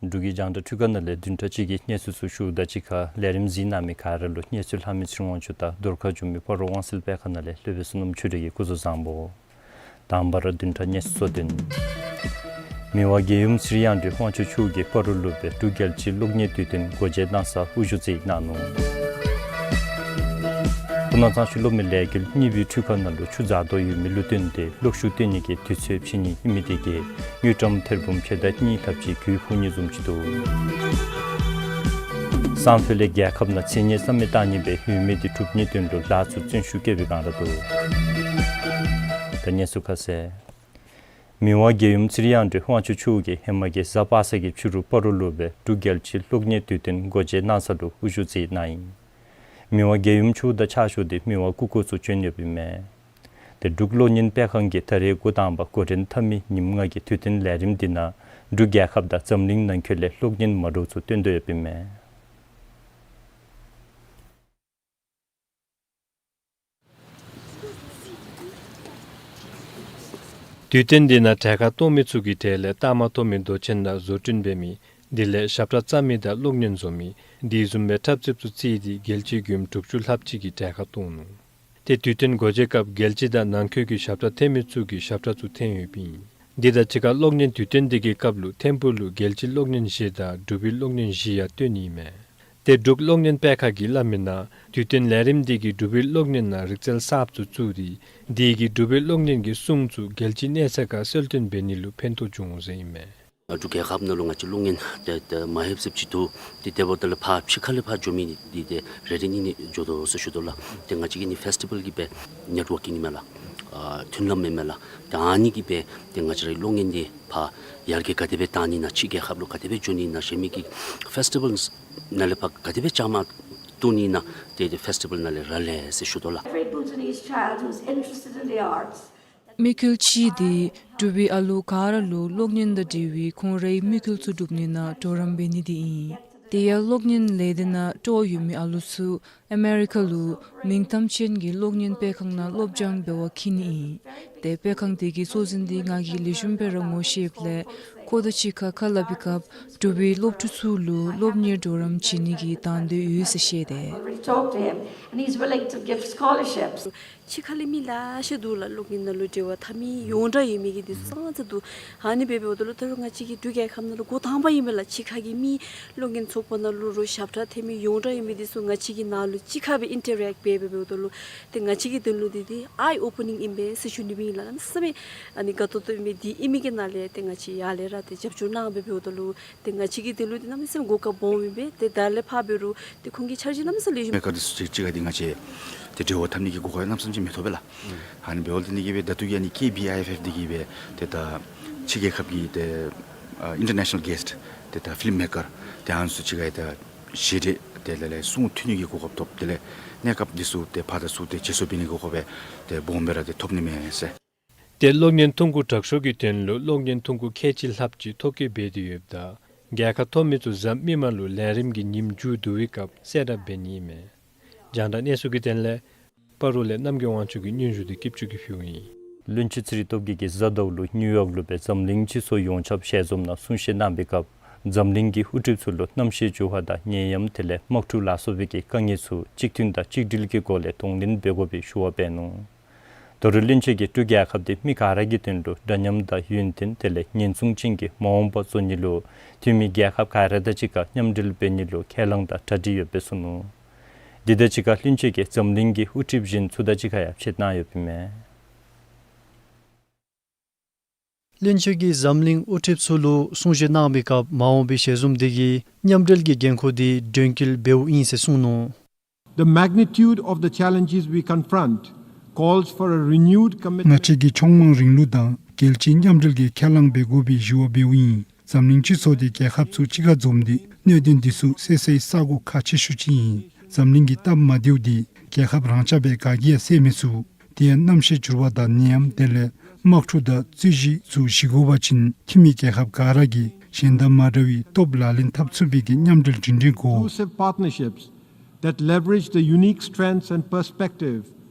འབྲུག་གི་རྒྱང་བསྒྲགས་ཐོག་ཁ་ནང་ལས་བདུན་ཕྲག་གཅིག་གི་གནས་ཚུལ་ཚུ་ཞུཝ་ད་གཅིག་ཁར་ལས་རིམ་གཟིགས་གནང་མི་ག་ར་ལུ་གནས་ཚུལ་ལྷབ་མི་ཚེ་རིང་དབང་ཕྱུག་དང་བརྡ་ཁ་བསྒྱུར་མི་སྤ་རོ་དབང་གསལ་པད་ཁ་ནང་ལས་ལྷོད་པའི་བསོད་ནམས་ཆོས་སྒྲོན་གྱིས་སྐུ་གཟུགས་བཟང་པོ། དང་པ་ར་བདུན་ཕྲག་གནས་ཚུལ་གཙོ་དོན། མི་དབང་རྒྱལ་ཡུམ་ཚེ་རིང་དབང་འདུས་དབང་ཕྱུག་མཆོག་གིས་སྤ་རོ་ལུ་སྦེ་འབྲུག་རྒྱལ་སྤྱིའི་གློག་བརྙན་དུས་སྟོན་སྒོ་འབྱེད་གནང་སར་དབུ་བཞུགས་མཛད་གནང་ནུག། སྤུ་ན་གཙང་ཆུ་གློག་མེ་ལས་འགུལ་གཉིས་པའི་འཕྲུལ་ཁང་ནང་ལུ་ཆུ་འཛག་དོ་ཡོད་མི་ལུ་བརྟེན་ཏེ་གློག་ཤུགས་བཏོན་ནི་གི་དུས་ཚོད་ཕྱིས་ནི་ཨིན་མི་དེ་གིས་དངུལ་ཀྲམ་ཐེར་འབུམ་ཕྱེད་དང་གཉིས་ལྷགཔ་ཅིག་གྱོང་ཕོག་ནི་བཟུམ་ཅིག་འདུག། སང་ཕོད་ལས་རྒྱལ་ཁབ་ནང་མཚན་ཉིད་རྩ་མེད་བཏང་ནི་སྦེ་ཡོད་མི་དེ་གྲུབ་ནིའི་དོན་ལུ་ལཱ་ཚུ་བརྩོན་ཤུགས་བསྐྱེད་པའི་བསྒང་ར་འདུག། ད་གནས་ཚུལ་ཁ་གསལ། མི་དབང་རྒྱལ་ཡུམ་ཚེ་རིང་དབང་འདུས་དབང་ཕྱུག་མཆོག་གིས་ཧེ་མ་གི་གཟའ་པ་སངས་ཀྱི་ཕྱི་རུ་སྤ་རོ་ལུ་སྦེ་འབྲུག་རྒྱལ་སྤྱིའི་གློག་བརྙན་དུས་སྟོན་སྒོ་འབྱེད་གནང་ས་ལུ་དབུ་བཞུགས་མཛད་གནང་ཡི། མི་དབང་རྒྱལ་ཡུམ་མཆོག་དང་ཕྱག་ཞུ་སྟེ་མི་དབང་སྐུ་འཁོར་ཚུ་བྱོན་ཡོདཔ་ཨིན་མས། ཏེ་འབྲུག་གློག་བརྙན་སྤེལ་ཁང་གིས་ད་རེས་འགོ་དང་པ་འགོ་འདྲེན་འཐབ་མི་ཉིནམ་ལྔ་གི་དུས་སྟོན་ལས་རིམ་འདི་ནང་འབྲུག་རྒྱལ་ཁབ་དང་འཛམ་གླིང་ནང་འཁོད་ལས་གློག་བརྙན་མ་འདྲཝ་ཚུ་སྟོན་དོ་ཡོདཔ་ཨིན་མས། དུས་སྟོན་འདི་ནང་གྲལ་ཁར་གཏོགས་མི་ཚུ་གི་གྲས་ལས་རྟགས་མ་ཐོབ་མི་མདོ་ཆེན་དང་བཟོ་སྐྲུན་འབད་མི་དེ་ལས་ཞབས་ཁྲ་བརྩམ་མི་དང་གློག་བརྙན་བཟོ་མི་དེ་བཟུམ་སྦེ་འཁྲབ་རྩེདཔ་ཚུ་བརྩིས་ཏེ་རྒྱལ་སྤྱིའི་མགྱོནམ་དྲུག་ཅུ་ལྷགཔ་ཅིག་གི་གྲལ་ཁར་གཏོགས་ནུག། ཏེ་དུས་སྟོན་སྒོ་འབྱེད་སྐབས་རྒྱལ་སྤྱི་དང་ནང་འཁོད་ཀྱི་ཞབས་ཁྲ་འཐེན་མི་ཚུ་གིས་ཞབས་ཁྲ་ཚུ་འཐེན་ཡོདཔ་ཨིན། དེ་དང་གཅིག་ཁར་གློག་བརྙན་དུས་སྟོན་འདི་གི་སྐབས་ལུ་ཐིམ་ཕུག་ལུ་རྒྱལ་སྤྱིའི་གློག་བརྙན་གཞི་དང་འབྲུག་པའི་གློག་བརྙན་གཞི་ཡང་སྟོན་ནི་ཨིན་མས། ཏེ་འབྲུག་གློག་བརྙན་སྤེལ་ཁང་གིས་སླབ་མིའི་ནང་དུས་སྟོན་ལས་རིམ་འདི་གིས་འབྲུག་པའི་གློག་བརྙན་ནང་རིག་རྩལ་གསརཔ་ཚུ་བཙུགས་ཏེ་དེ་གིས་འབྲུག་པའི་གློག་བརྙན་གྱི་སྲུང་ཚུ་རྒྱལ་སྤྱིའི་གནས་ཚད་ཁར་གསལ་སྟོན་འབད་ནི་ལུ་ཕན་ཐོགས་འབྱུང་འོང་ཟེར་ཨིན་མས། འབྲུག་རྒྱལ་ཁབ་ནང་ལུ་ང་བཅས་གློག་བརྙན་ཏེ་ཏེ་མ་ལྷོདཔ་ཅིག་འདུག། ཏེ་དེ་འབདཝ་ད་ལུ་ཕར་ཕྱི་ཁ་ལས་ཕར་འགྱོ་མི་འདི་ཏེ་རེ་རེ་གཉིས་གཉིས་འགྱོ་དོ་ཟེར་ཞུ་དོ་ལགས། ཏེ་ང་བཅས་ཀྱི་ནི་ཕེསི་ཊི་བཱལ་གྱི་སྦེ་ནེཊ་ཝོར་ཀིང་ཨིན་མས་ལགས། ཨ་མཐུན་ལམ་ཨིན་མས་ལགས། ཏེ་ཨ་ནི་གི་སྦེ་ཏེ་ང་བཅས་རའི་གློག་བརྙན་འདི་ཕར་ཡར་རྒྱས་ག་དེ་སྦེ་བཏང་ནི་ཨིན་ན་ཕྱི་རྒྱལ་ཁབ་ལུ་ག་དེ་སྦེ་འགྱོ་ནི་ཨིན་ན་གཞན་མི་གི་ཕེསི་ཊི་བཱལ་ནང་ལས་ཕར་ག་དེ་སྦེ་བཅའ་མར་གཏོགས་ནི་ཨིན་ན་ཏེ་ཏེ་ཕེསི་ཊི་བཱལ་ནང་ལས་རག་ལས་ཟེར་ཞུ་དོ་ལགས། Every Bhutanese child who's interested in the arts. དམིགས་ཡུལ་གཅིག་འདི་འབྲུག་པའི་ཨ་ལུ་ག་ར་ལུ་གློག་བརྙན་དང་འབྲེལ་བའི་ཁོང་རའི་དམིགས་ཡུལ་ཚུ་སྒྲུབ་ནི་ནང་གྲོགས་རམ་འབད་ནི་འདི་ཨིན། དེ་ཡང་གློག་བརྙན་ལས་སྡེ་ནང་སྤྲོ་བ་ཡོད་མི་ཨ་ལུ་ཚུ་ཨ་མེ་རི་ཀ་ལུ་མིང་གཏམ་ཅན་གྱི་གློག་བརྙན་སྤེལ་ཁང་ནང་སློབ་སྦྱང་འབད་བར་འཁྱིད་ནི་ཨིན། ཏེ་སྤེལ་ཁང་དེ་གི་གཙོ་འཛིན་འདི་ང་གིས་ལེགས་ཤོམ་སྦེ་ར་ངོ་ཤེསཔ་ལས་ཁོ་དང་གཅིག་ཁར་ཁ་སླབ་པའི་སྐབས་འབྲུག་པའི་སློབ་ཕྲུག་ཚུ་ལུ་སློབ་གཉེར་གྲོགས་རམ་བྱིན་ནི་གི་དང་འདོད་ཡོད་ཟེར་བཤད་དེ། Already talked to him, and he's willing to give scholarships. ཕྱི་ཁ་ལས་མི་ལེ་ཤ་འདུག་ལགས། གློག་བརྙན་ནང་ལུ་འབྲེལ་བ་འཐབ་མི་ཡོངས་གྲགས་ཡོད་མི་གི་འདི་ཚུ་ཙང་ཙ་འདུག། ཨ་ནི་འབད་འབདཝ་ད་ལུ་ད་རུང་ང་བཅས་ཀྱི་འབྲུག་རྒྱལ་ཁབ་ནང་ལུ་འགོ་དང་པ་ཨིན་མས་ལགས། ཕྱི་ཁ་གི་མི་གློག་བརྙན་ཚོགས་པ་ནང་ལུ་རོགས་ཞབས་ཁྲ་འཐེན་མི་ཡོངས་གྲགས་ཡོད་མི་འདི་ཚུ་ང་བཅས་ཀྱི་ནང་ལུ་གཅིག་ཁར་སྦེ་ཨིན་ཊར་རེཀཊ་འབད་འབད་འབདཝ་ད་ལུ་ཏེ་ང་བཅས་ཀྱི་དོན་ལུ་འདི་འདི་ཨའི་ཨོ་པ་ནིང་ཨིན་པས་ཟེར་ཞུ་ནི་སྦེ་ཨིན་ལགས། གནམ་མེད་ས་མེད་ཨ་ནི་དགའ་ཏོག་ཏོ་ཨིན་པས། འདི་ཨིན་མི་གི་ནང་ལས་ཏེ་ང་བཅས་ཡར་ལས་ར་ཏེ་རྒྱབ་སྐྱོར་གནང་འབད་འབདཝ་ད་ལུ་ཏེ་ང་བཅས་ཀྱི་དོན་ལུ་འདི་གནམ་མེད་ས་མེད་གོ་སྐབས་སྦོམ་ཨིན་པས། ཏེ་ད་ལས་ཕར་འབད་རུང་ཏེ་ཁོང་གི་འཆར་གཞི་གནམ་མེད་ས་ལེགས་ཤོམ་མེ་ཀར་འདི་ཚུ་གཅིག་གཅིག་ཁར་འདི་ང་བཅས་ཏེ་འབྲེལ་བ་འཐབ་ནི་གི་གོ་སྐབས་གནམ་མེད་ས་མེད་ཅིག་མི་ཐོབ་པས་ལགས། ཨ་ནི་འབདཝ་ལས་འདི་གིས་སྦེ་ད་ལྟོ་གི་ཨ་ནི་ཀེ་བི་ཨའི་ཨེཕ་ཨེཕ་འདི་གིས་སྦེ་ཏེ་ད་ཕྱི་རྒྱལ་ཁབ་ཀྱི་ཏེ་ཨ་ཨིན་ཊར་ནེ་ཤ་ནཱལ་གེསཊ་ཏེ་ད་ཕིལམ་མེ་ཀར་ཏེ་ཨ་ནི་ཚུ་གཅིག་ཁར་ད་ཞལ་འདྲིས་དེ་ལས་ལས་གསུང་ཐོས་ནི་གི་གོ་སྐབས་ཐོབ། དེ་ལས་གནས་སྐབས་འདི་ཚུ་ཏེ་ཕར་དང་ཚུར་ཏེ་བརྗེ་སོར་འབད་ནི་གི་གོ་སྐབས་སྦེ་ཏེ་སྦོམ་སྦེ་ར་ཏེ་ཐོབ་ནི་མས་ཟེར། ཏེ་གློག་བརྙན་ཐོན་ཁུངས་དྲག་ཤོས་ཀྱི་དོན་ལུ་གློག་བརྙན་ཐོན་ཁུངས་ཁལ་གཅིག་ལྷགཔ་ཅིག་ཐོ་བཀོད་འབད་དེ་ཡོདཔ་ད་རྒྱལ་ཁ་ཐོབ་མི་ཚུ་གཟའ་མིག་དམར་ལུ་ལས་རིམ་གྱི་ཉིནམ་མཇུག་བསྡུ་བའི་སྐབས་གསལ་བསྒྲགས་འབད་ནི་ཨིན་མས། རྒྱང་བསྒྲགས་གནས་ཚུལ་གྱི་དོན་ལས་སྤ་རོ་ལས་རྣམ་རྒྱལ་དབང་ཕྱུག་གི་སྙན་ཞུ་འདི་སྐྱིད་ཆུ་གིས་ཕུལཝ་ཨིན། བློན་ཆེན་ཚེ་རིང་སྟོབས་རྒྱས་ཀྱིས་གཟའ་ཟླཝ་ལུ་ནིའུ་ཡོག་ལུ་སྦེ་འཛམ་གླིང་སྤྱི་ཚོགས་ཡོངས་ཁྱབ་ཞལ་འཛོམས་ནང་གསུང་བཤད་གནང་བའི་སྐབས་འཛམ་གླིང་གི་དབུ་ཁྲིདཔ་ཚུ་ལུ་གནམ་གཤིས་འགྱུར་བ་དང་ནད་ཡམས་དེ་ལས་དམག་འཁྲུག་ལ་སོགས་པའི་གི་དཀའ་ངལ་ཚུ་གཅིག་མཐུན་དང་གཅིག་སྒྲིལ་གྱི་སྒོ་ལས་གདོང་ལེན་འབད་དགོ་པའི་ཞུ་བ་འབད་ནུག། ད་རུང་བློན་ཆེན་གྱིས་འབྲུག་རྒྱལ་ཁབ་འདི་མི་ག་ར་གི་དོན་ལུ་འདྲ་མཉམ་དང་ཡུན་བརྟན་དེ་ལས་ཉེན་སྲུང་ཅན་གྱི་མ་འོངས་པ་བཟོ་ནི་ལུ་འཐུས་མི་རྒྱལ་ཁབ་ག་ར་དང་གཅིག་ཁར་མཉམ་འབྲེལ་འབད་ནི་ལུ་ཁས་བླངས་དང་གྲ་སྒྲིག་ཡོདཔ་སྦེ་གསུངས་ནུག། དེ་དང་གཅིག་ཁར་བློན་ཆེན་གྱིས་འཛམ་གླིང་གི་དབུ་ཁྲིདཔ་གཞན་ཚུ་དང་གཅིག་ཁར་ཡང་ཕྱད་གནང་ཡོདཔ་ཨིན་མས། བློན་ཆེན་གྱིས་འཛམ་གླིང་དབུ་ཁྲིདཔ་ཚུ་ལུ་གསུང་བཤད་གནང་བའི་སྐབས་མ་འོངས་པའི་ཞལ་འཛོམས་འདི་གིས་མཉམ་འབྲེལ་གྱི་འགན་ཁུར་འདི་དོན་འཁྱོལ་འབདཝ་ཨིན་ཟེར་གསུངས་ནུག། The magnitude of the challenges we confront calls for a renewed commitment. ང་བཅས་ཀྱིས་ཕྱོགས་མང་རིང་ལུགས་དང་རྒྱལ་སྤྱིའི་མཉམ་འབྲེལ་གྱི་ཁས་བླངས་འབད་དགོ་པའི་ཞུ་བ་འབདཝ་ཨིན། འཛམ་གླིང་སྤྱི་ཚོགས་འདི་རྒྱལ་ཁབ་ཚུ་གཅིག་ཁར་འཛོམས་ཏེ་གནད་དོན་འདི་ཚུ་སེལ་སའི་ས་གོ་ཁག་ཆེ་ཤོས་ཅིག་ཨིན། འཛམ་གླིང་གི་སྟབས་མ་བདེཝ་འདི་རྒྱལ་ཁབ་རང་ཆས་སྦེ་ག་གིས་ཡང་སེལ་མི་ཚུགས། དེ་ཡང་གནམ་གཤིས་འགྱུར་བ་དང་ནད་ཡམས་དེ་ལས་དམག་འཁྲུག་དང་རྩོད་གཞི་ཚུ་ཞི་དགོ་པ་ཅིན་འཐུས་མི་རྒྱལ་ཁབ་ག་ར་གིས་གཞན་དང་མ་འདྲ་བའི་སྟོབས་ལག་ལེན་འཐབ་ཚུགས་པའི་གི་མཉམ་འབྲེལ་སྒྲིང་སྒྲིང་དགོ། Inclusive partnerships that leverage the unique strengths and perspective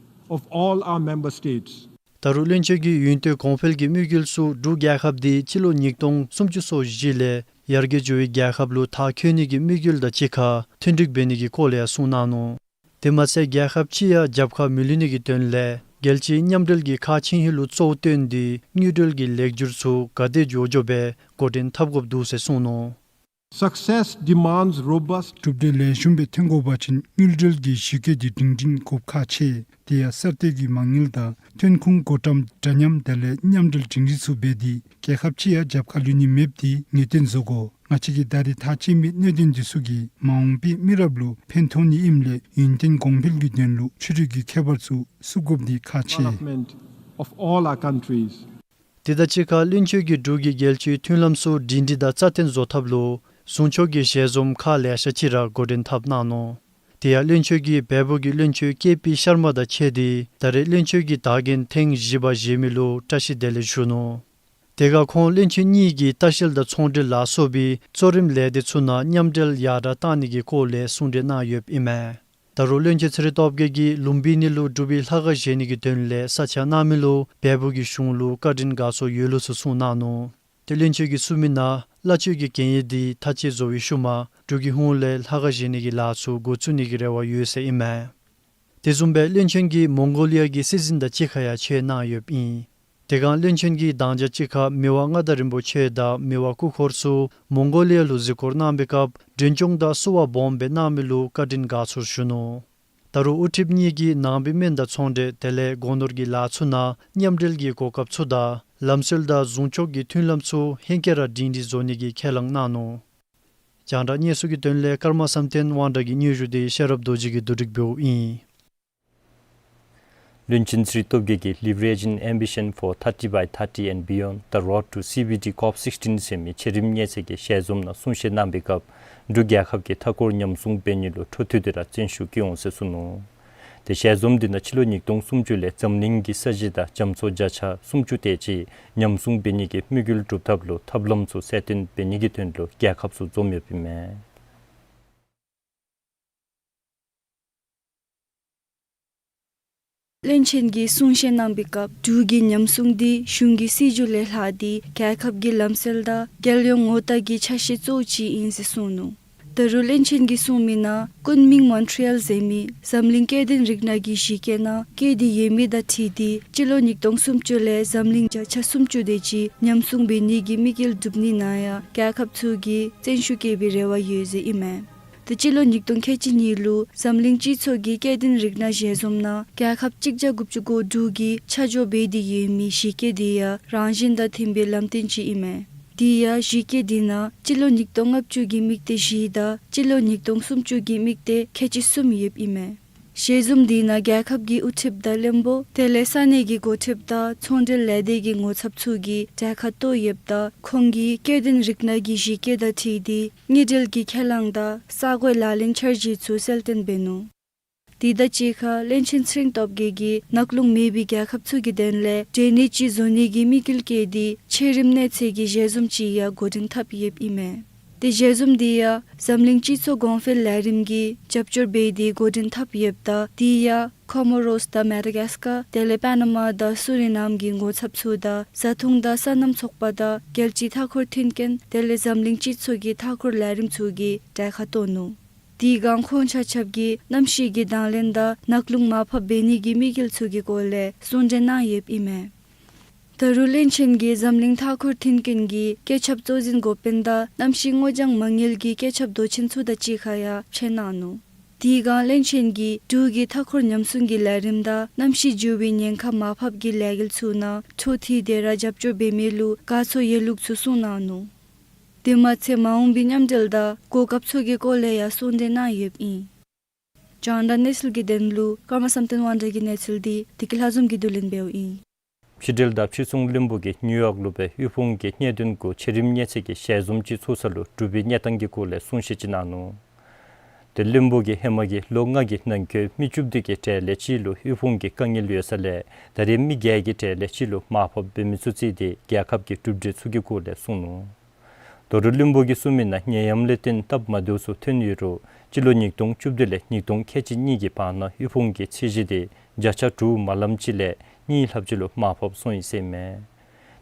of all our member states. ད་རུང་བློན་ཆེན་གྱིས་ཡུན་བརྟན་གོང་འཕེལ་གྱི་དམིགས་ཡུལ་ཚུ་འབྲུག་རྒྱལ་ཁབ་འདི་སྤྱི་ལོ་ཉིས་སྟོང་སུམ་ཅུ་སོ་བཞི་ལས་ ཡར་རྒྱས་འགྱོ་བའི་རྒྱལ་ཁབ་ལུ་མཐའ་འཁྱོལ་ནི་གི་དམིགས་ཡུལ་དང་གཅིག་ཁར་མཐུན་འགྲིག་འབད་ནི་གི་སྐོར་ལས་ཡང་གསུངས་གནང་ནུག། དེ་མ་ཚད་རྒྱལ་ཁབ་ཅིག་ཡང་རྒྱབ་ཁར་མི་ལུས་ནི་གི་དོན་ལས་རྒྱལ་སྤྱིའི་མཉམ་འབྲེལ་གྱི་ཁག་ཆེ་ཧེ་ལུ་གཙོ་བོ་བཏོན་ཏེ་དངུལ་འབྲེལ་གྱི་ལེགས་བསྒྱུར་ཚུ་ག་དེ་མགྱོགས་མགྱོགས་སྦེ་འགོ་འདྲེན་འཐབ་དགོཔ་འདུག་ཟེར་གསུངས་ནུག། Success demands robust གྲུབ་འབྲས་ལེགས་ཤོམ་སྦེ་ཐོན་དགོ་པ་ཅིན་དངུལ་འབྲེལ་གྱི་གཞི་བཀོད་འདི་སྒྲིང་སྒྲིང་དགོཔ་ཁག་ཆེ། དེ་ཡང་གསར་གཏོད་ཀྱི་མ་དངུལ་དང་ཐོན་ཁུངས་བགོ་བཀྲམ་འདྲ་མཉམ་དེ་ལས་མཉམ་འབྲེལ་སྒྲིང་སྒྲིང་ཚུ་འབད་དེ་རྒྱལ་ཁབ་ཅིག་ཡང་རྒྱབ་ཁར་ལུས་ནི་མེདཔ་འདི་ངེས་བཏོན་བཟོ་དགོ། ང་བཅས་ཀྱིས་ད་རེས་ཐག་བཅད་མི་གནད་དོན་འདི་ཚུ་གིས་མ་འོངས་པའི་མི་རབས་ལུ་ཕན་ཐོགས་ནི་ཨིནམ་ལས་ཡུན་བརྟན་གོང་འཕེལ་གྱི་དོན་ལུ་ཕྱི་རོལ་གྱི་ཁྱད་པར་ཚུ་བསུབ་དགོཔ་འདི་ཁག་ཆེ། Development of all our countries. དེ་དང་གཅིག་ཁར་བློན་ཆེན་གྱིས་འབྲུག་གི་རྒྱལ་སྤྱིའི་མཐུན་ལམ་ཚུ་སྒྲིང་སྒྲིང་དང་རྩ་བརྟན་བཟོ་ཐབས་ལུ་ཟུང་ཕྱོགས་ཀྱི་ཞལ་འཛོམས་ཁག་ལེ་ཤ་ཅིག་ར་འགོ་འདྲེན་འཐབ་གནང་ནུག། དེ་ཡང་བློན་ཆེན་གྱིས་བལ་པོ་གི་བློན་ཆེན་ཀེ་པི་ཤར་མ་དང་ཕྱད་དེ་ད་རེས་བློན་ཆེན་གྱི་དར་རྒྱན་ཐེངས་བཞི་པ་བཞེས་མི་ལུ་བཀྲ་ཤིས་བདེ་ལེགས་ཞུ་ནུག། དེ་ཁར་ཁོང་བློན་ཆེན་གཉིས་ཀྱིས་ལྟ་བཤལ་དང་ཚོང་འབྲེལ་ལ་སོགས་པའི་གཙོ་རིམ་ལས་སྡེ་ཚུ་ནང་མཉམ་འབྲེལ་ཡར་དྲག་གཏང་ནི་གི་སྐོར་ལས་གསུང་གྲོས་གནང་ཡོདཔ་ཨིན་མས། ད་རུང་བློན་ཆེན་ཚེ་རིང་སྟོབས་རྒྱས་ཀྱིས་ལུམ་བི་ནི་ལུ་འབྲུག་པའི་ལྷ་ཁང་བཞེངས་ནི་གི་དོན་ལས་ས་ཆ་གནང་མི་ལུ་བལ་པོ་གི་གཞུང་ལུ་བཀའ་དྲིན་དགའ་ཚོར་ཡོད་ལུགས་ཚུ་གསུངས་གནང་ནུག། ཏེ་བློན་ཆེན་གྱིས་གསུངས་མི་ནང་ལྷ་ཆོས་ཀྱི་གན་ཡིག་འདི་མཐའ་དཔྱད་བཟོ་བའི་ཤུལ་མ་འབྲུག་གི་ཧོངས་ལས་ལྷ་ཁང་བཞེངས་ནི་གི་ལཱ་ཚུ་འགོ་བཙུགས་ནི་གི་རེ་བ་ཡོད་ཟེར་ཨིན་མས། དེ་བཟུམ་སྦེ་བློན་ཆེན་གྱིས་མོང་གོ་ལི་ཡ་གི་སྲིད་འཛིན་དང་གཅིག་ཁར་ཡང་ཆོས་གནང་ཡོདཔ་ཨིན། དེ་སྒང་བློན་ཆེན་གྱིས་དང་ཞག་གཅིག་ཁར་མི་དབང་མངའ་བདག་རིན་པོ་ཆེ་དང་མི་དབང་སྐུ་འཁོར་ཚུ་མོང་གོ་ལི་ཡ་ལུ་གཟིགས་སྐོར་གནང་བའི་སྐབས་མགྲོན་སྐྱོང་དང་བསུ་བ་སྦོམ་སྦེ་གནང་མི་ལུ་བཀའ་དྲིན་དགའ་ཚོར་ཞུ་ནུག། ད་རུང་དབུ་ཁྲིདཔ་གཉིས་ཀྱིས་ནང་པའི་སྨན་དང་ཚོང་འབྲེལ་དེ་ལས་སྒོ་ནོར་གྱི་ལཱ་ཚུ་ནང་མཉམ་འབྲེལ་གྱི་གོ་སྐབས་ཚུ་དང་ལམ་སྲོལ་དང་ཟུང་ཕྱོགས་ཀྱི་མཐུན་ལམ་ཚུ་ཧེང་སྐལ་ར་སྒྲིང་སྒྲིང་བཟོ་ནི་གི་ཁས་བླངས་གནང་ནུག། རྒྱང་བསྒྲགས་གནས་ཚུལ་གྱི་དོན་ལས་ཀརྨ་བསམ་གཏན་དབང་གྲགས་ཀྱི་སྙན་ཞུ་འདི་ཤེས་རབ་རྡོ་རྗེ་གིས་བསྡུ་སྒྲིག་འབདཝ་ཨིན། བློན་ཆེན་ཚེ་རིང་སྟོབས་རྒྱས་ཀྱིས་Leveraging Ambition for Thirty by Thirty and Beyond, The Road to C B D COP sixteen ཟེར་མི་ཆེ་རིམ་གཉེར་སའི་ཞལ་འཛོམས་ནང་གསུང་བཤད་གནང་བའི་སྐབས་འབྲུག་རྒྱལ་ཁབ་ཀྱི་མཐའ་འཁོར་ཉམས་སྲུང་འབད་ནི་ལུ་འཕྲོ་མཐུད་དེ་ར་བརྩོན་ཤུགས་བསྐྱེད་འོང་ཟེར་གསུངས་ནུག། ཏེ་ཞལ་འཛོམས་འདི་ནང་སྤྱི་ལོ་ཉིས་སྟོང་སུམ་ཅུ་ལས་འཛམ་གླིང་གི་ས་གཞི་དང་རྒྱ་མཚོ་བརྒྱ་ཆ་སུམ་ཅུ་དེ་ཅིག་ཉམས་སྲུང་འབད་ནི་གི་དམིགས་ཡུལ་སྒྲུབ་ཐབས་ལུ་ཐབས་ལམ་ཚུ་གསལ་སྟོན་འབད་ནི་གི་དོན་ལུ་རྒྱལ་ཁབ་ཚུ་འཛོམས་ཡོདཔ་ཨིན་མས། བློན་ཆེན་གྱིས་གསུང་བཤད་གནང་བའི་སྐབས་འབྲུག་གི་ཉམས་སྲུང་འདི་གཞུང་གི་སྲིད་བྱུས་ལས་ལྷག་སྟེ་རྒྱལ་ཁབ་ཀྱི་ལམ་སྲོལ་དང་རྒྱལ་ཡོངས་ངོ་རྟགས་ཀྱི་ཆ་ཤས་གཙོ་བོ་ཅིག་ཨིན་ཟེར་གསུངས་ནུག། ད་རུང་བློན་ཆེན་གྱིས་གསུངས་མི་ནང་ཀུན་མིང་མོན་ཊི་ཡལ་ཟེར་མི་འཛམ་གླིང་སྐྱེ་ལྡན་རིགས་སྣ་གི་གཞི་བཀོད་ནང་བཀོད་དེ་ཡོད་མི་དང་འཁྲིལ་ཏེ་སྤྱི་ལོ་ཉིས་སྟོང་སུམ་ཅུ་ལས་འཛམ་གླིང་བརྒྱ་ཆ་སུམ་ཅུ་དེ་ཅིག་ཉམས་སྲུང་འབད་ནི་གི་དམིགས་ཡུལ་སྒྲུབ་ནི་ནང་ཡང་རྒྱལ་ཁབ་ཚུ་གིས་བརྩོན་ཤུགས་བསྐྱེད་པའི་རེ་བ་ཡོད་ཟེར་ཨིན་མས། ཏེ་སྤྱི་ལོ་ཉིས་སྟོང་ཁལ་གཅིག་གཉིས་ལུ་འཛམ་གླིང་སྤྱི་ཚོགས་ཀྱི་སྐྱེ་ལྡན་རིགས་སྣ་ཞལ་འཛོམས་ནང་རྒྱལ་ཁབ་གཅིག་བརྒྱ་དགུ་བཅུ་གོ་དྲུག་གིས་ཆ་འཇོག་འབད་དེ་ཡོད་མི་གཞི་བཀོད་དེ་ཡང་རང་བཞིན་དང་མཐུན་པའི་ལམ་སྟོན་ཅིག་ཨིན་མས། དེ་ཡང་གཞི་བཀོད་དེ་ནང་སྤྱི་ལོ་ཉིས་སྟོང་ལྔ་བཅུ་གི་དམིགས་གཏད་བཞི་དང་སྤྱི་ལོ་ཉིས་སྟོང་སུམ་ཅུ་གི་དམིགས་གཏད་ཁལ་གཅིག་གསུམ་ཡོདཔ་ཨིན་མས། ཞལ་འཛོམས་དེ་ནང་རྒྱལ་ཁབ་ཀྱི་དབུ་ཁྲིདཔ་དང་བློན་པོ་དེ་ལས་ས་གནས་ཀྱི་འགོ་ཁྲིདཔ་དང་ཚོང་འབྲེལ་ལས་སྡེ་གི་ངོ་ཚབ་ཚུ་གིས་གྲལ་ཁར་གཏོགས་ཡོདཔ་ད་ཁོང་གིས་སྐྱེ་ལྡན་རིགས་སྣ་གི་གཞི་བཀོད་དང་འཁྲིལ་ཏེ་དངུལ་འབྲེལ་གྱི་ཁས་བླངས་དང་ས་གོའི་ལག་ལེན་འཆར་གཞི་ཚུ་གསལ་སྟོན་འབད་ནུག། དེ་དང་གཅིག་ཁར་བློན་ཆེན་ཚེ་རིང་སྟོབས་རྒྱས་ཀྱིས་ནག་རླུང་མེད་པའི་རྒྱལ་ཁབ་ཚུ་གི་དོན་ལས་འབྲེལ་གནས་ཅིག་བཟོ་ནི་གི་དམིགས་ཡུལ་བསྐྱེད་དེ་ཆེ་རིམ་གནས་ཚད་ཀྱི་ཞལ་འཛོམས་ཅིག་ཡང་འགོ་འདྲེན་འཐབ་ཡོདཔ་ཨིན་མས། ཏེ་ཞལ་འཛོམས་དེ་ཡང་འཛམ་གླིང་སྤྱི་ཚོགས་གོང་འཕེལ་ལས་རིམ་གྱིས་རྒྱབ་སྐྱོར་འབད་དེ་འགོ་འདྲེན་འཐབ་ཡོདཔ་ད་དེ་ཡང་ཁོ་མོ་རོས་དང་མེ་ཌ་གཱས་ཀར་དེ་ལས་པ་ན་མ་དང་སུ་རི་ནམ་གྱི་ངོ་ཚབ་ཚུ་དང་བཟའ་འཐུང་དང་སོ་ནམ་ཚོགས་པ་དང་རྒྱལ་སྤྱིའི་མཐའ་འཁོར་མཐུན་རྐྱེན་དེ་ལས་འཛམ་གླིང་སྤྱི་ཚོགས་ཀྱི་མཐའ་འཁོར་ལས་རིམ་ཚུ་གིས་གྲལ་ཁར་གཏོགས་ནུག། དེ་སྒང་ཁོང་ཆ་ཁྱབ་ཀྱིས་གནམ་གཤིས་ཀྱི་དང་ལེན་དང་ནག་རླུང་མར་ཕབ་འབད་ནི་གི་དམིགས་ཡུལ་ཚུ་གི་སྐོར་ལས་གསུང་གྲོས་གནང་ཡོདཔ་ཨིན་མས། ད་རུང་བློན་ཆེན་གྱིས་འཛམ་གླིང་མཐའ་འཁོར་མཐུན་རྐྱེན་གྱི་བཀོད་ཁྱབ་གཙོ་འཛིན་འགོ་དཔོན་དང་གནམ་གཤིས་སྔོ་ལྗང་མ་དངུལ་གྱི་བཀོད་ཁྱབ་མདོ་ཆེན་ཚུ་དང་གཅིག་ཁར་ཡང་ཕྱད་གནང་ནུག། དེ་སྒང་བློན་ཆེན་གྱིས་འབྲུག་གིས་མཐའ་འཁོར་ཉམས་སྲུང་གི་ལས་རིམ་དང་གནམ་གཤིས་འགྱུར་བའི་ཉེན་ཁ་མར་ཕབ་ཀྱི་ལས་འགུལ་ཚུ་ནང་འཕྲོ་མཐུད་དེ་ར་རྒྱབ་སྐྱོར་འབད་མི་ལུ་དགའ་ཚོར་ཡོད་ལུགས་ཚུ་གསུངས་གནང་ནུག། དེ་མ་ཚད་མ་འོངས་པའི་མཉམ་འབྲེལ་དང་གོ་སྐབས་ཚུ་གི་སྐོར་ལས་ཡང་གསུང་གྲོས་གནང་ཡོདཔ་ཨིན། རྒྱང་བསྒྲགས་གནས་ཚུལ་གྱི་དོན་ལུ་ཀརྨ་བསམ་གཏན་དབང་གྲགས་ཀྱི་གནས་ཚུལ་འདི་བདེ་སྐྱིད་ལྷ་འཛོམས་ཀྱིས་བསྡུ་ལེན་འབདཝ་ཨིན། ཕྱི་འབྲེལ་དང་ཕྱི་སྲུང་བློན་པོ་གིས་ནིའུ་ཡོག་ལུ་སྦེ་དབུལ་ཕོངས་ཀྱི་གནད་དོན་གུ་ཆེ་རིམ་གཉེར་སའི་ཞལ་འཛོམས་ཅིག་ཚོགས་ས་ལུ་འབྲུག་པའི་གནས་སྟངས་ཀྱི་སྐོར་ལས་གསུང་བཤད་ཅིག་གནང་ནུག། ཏེ་བློན་པོ་གིས་ཧེ་མ་གི་ལོ་ལྔ་གི་ནང་འཁོད་མི་བཅུ་བདུན་གྱི་གྲས་ལས་གཅིག་ལུ་དབུལ་ཕོངས་ཀྱི་དཀའ་ངལ་ཡོད་ས་ལས་ད་རེས་མི་བརྒྱད་ཀྱི་གྲས་ལས་གཅིག་ལུ་མར་ཕབ་འབད་མི་ཚུ་བརྩིས་ཏེ་རྒྱལ་ཁབ་ཀྱི་གྲུབ་འབྲས་ཚུ་གི་སྐོར་ལས་གསུངས་ནུག། ད་རུང་བློན་པོ་གིས་གསུངས་མི་ནང་ནད་ཡམས་ལས་བརྟེན་སྟབས་མ་བདེཝ་ཚུ་ཐོན་ཡོད་རུང་སྤྱི་ལོ་ཉིས་སྟོང་བཅུ་བདུན་ལས་ཉིས་སྟོང་ཁལ་གཅིག་གཉིས་ཀྱི་བར་ན་དབུལ་ཕོངས་ཀྱི་ཚད་གཞི་དེ་བརྒྱ་ཆ་དྲུག་མ་ལམ་ཅིག་ལས་གཉིས་ལྷགཔ་ཅིག་ལུ་མར་ཕབ་སོང་ཡི་ཟེར་ཨིན་མས།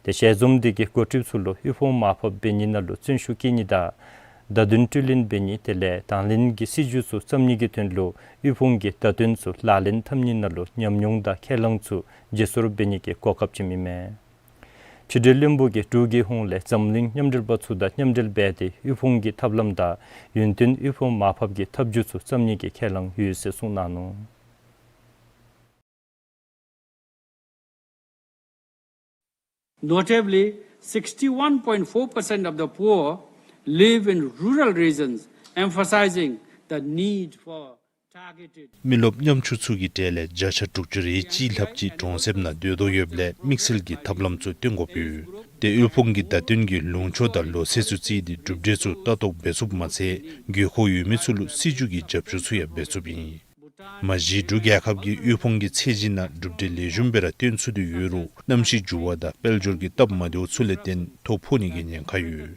ཏེ་ཞལ་འཛོམས་འདི་གིས་འགོ་ཁྲིདཔ་ཚུ་ལུ་དབུལ་ཕོངས་མར་ཕབ་འབད་ནི་ནང་ལུ་བརྩོན་ཤུགས་བསྐྱེད་ནི་དང་བརྡ་དོན་སྤྲོད་ལེན་འབད་ནི་དེ་ལས་དང་ལེན་གྱི་སྲིད་བྱུས་ཚུ་བརྩམ་ནི་གི་དོན་ལུ་དབུལ་ཕོངས་ཀྱི་བརྡ་དོན་ཚུ་ལག་ལེན་འཐབ་ནི་ནང་ལུ་ཉམས་མྱོང་དང་ཁས་བླངས་ཚུ་བརྗེ་སོར་འབད་ནི་གི་གོ་སྐབས་ཅིག་ཨིན་མས། ཕྱི་འབྲེལ་བློན་པོ་གིས་འབྲུག་གི་ཧོངས་ལས་འཛམ་གླིང་མཉམ་འབྲེལ་པ་ཚུ་དང་མཉམ་འབྲེལ་འབད་དེ་དབུལ་ཕོངས་ཀྱི་ཐབས་ལམ་དང་ཡུན་བརྟན་དབུལ་ཕོངས་མར་ཕབ་ཀྱི་ཐབས་བྱུས་ཚུ་བརྩམ་ནི་གི་ཁས་བླངས་ཡོད་ཟེར་གསུངས་གནང་ནུག། Notably, sixty-one point four percent of the poor live in rural regions, emphasizing the need for targeted མི་རློབས་ཉམ་ཆུང་ཚུ་གི་གྲས་ལས་བརྒྱ་ཆ་དྲུག་ཅུ་རེ་གཅིག་ལྷགཔ་ཅིག་གྲོང་གསེབ་ནང་སྡོད་དོ་ཡོདཔ་ལས་དམིགས་བསལ་གྱི་ཐབས་ལམ་ཚུ་སྟོན་དགོཔ་ཡོད། ཏེ་དབུལ་ཕོངས་ཀྱི་བརྡ་དོན་གྱི་ལུང་ཕྱོགས་དང་ལོ་ཚད་ཚུ་བརྩིས་ཏེ་གྲུབ་འབྲས་ཚུ་ལྟ་རྟོག་འབད་ཚུགསཔ་མ་ཚད་དགོས་མཁོ་ཡོད་མི་ཚུ་ལུ་སྲིད་བྱུས་ཀྱི་རྒྱབ་སྐྱོར་ཚུ་ཡང་འབད་ཚུགསཔ་ཨིན། མ་གཞི་འབྲུག་རྒྱལ་ཁབ་ཀྱི་དབུལ་ཕོངས་ཀྱི་ཚད་གཞི་ནང་གྲུབ་འབྲས་ལེགས་ཤོམ་སྦེ་ར་སྟོན་ཚུགས་ཏེ་ཡོད་རུང་གནམ་གཤིས་འགྱུར་བ་དང་དཔལ་འབྱོར་གྱི་སྟབས་མ་བདེཝ་ཚུ་ལས་བརྟེན་ཐོ་ཕོག་ནི་གི་ཉེན་ཁ་ཡོད།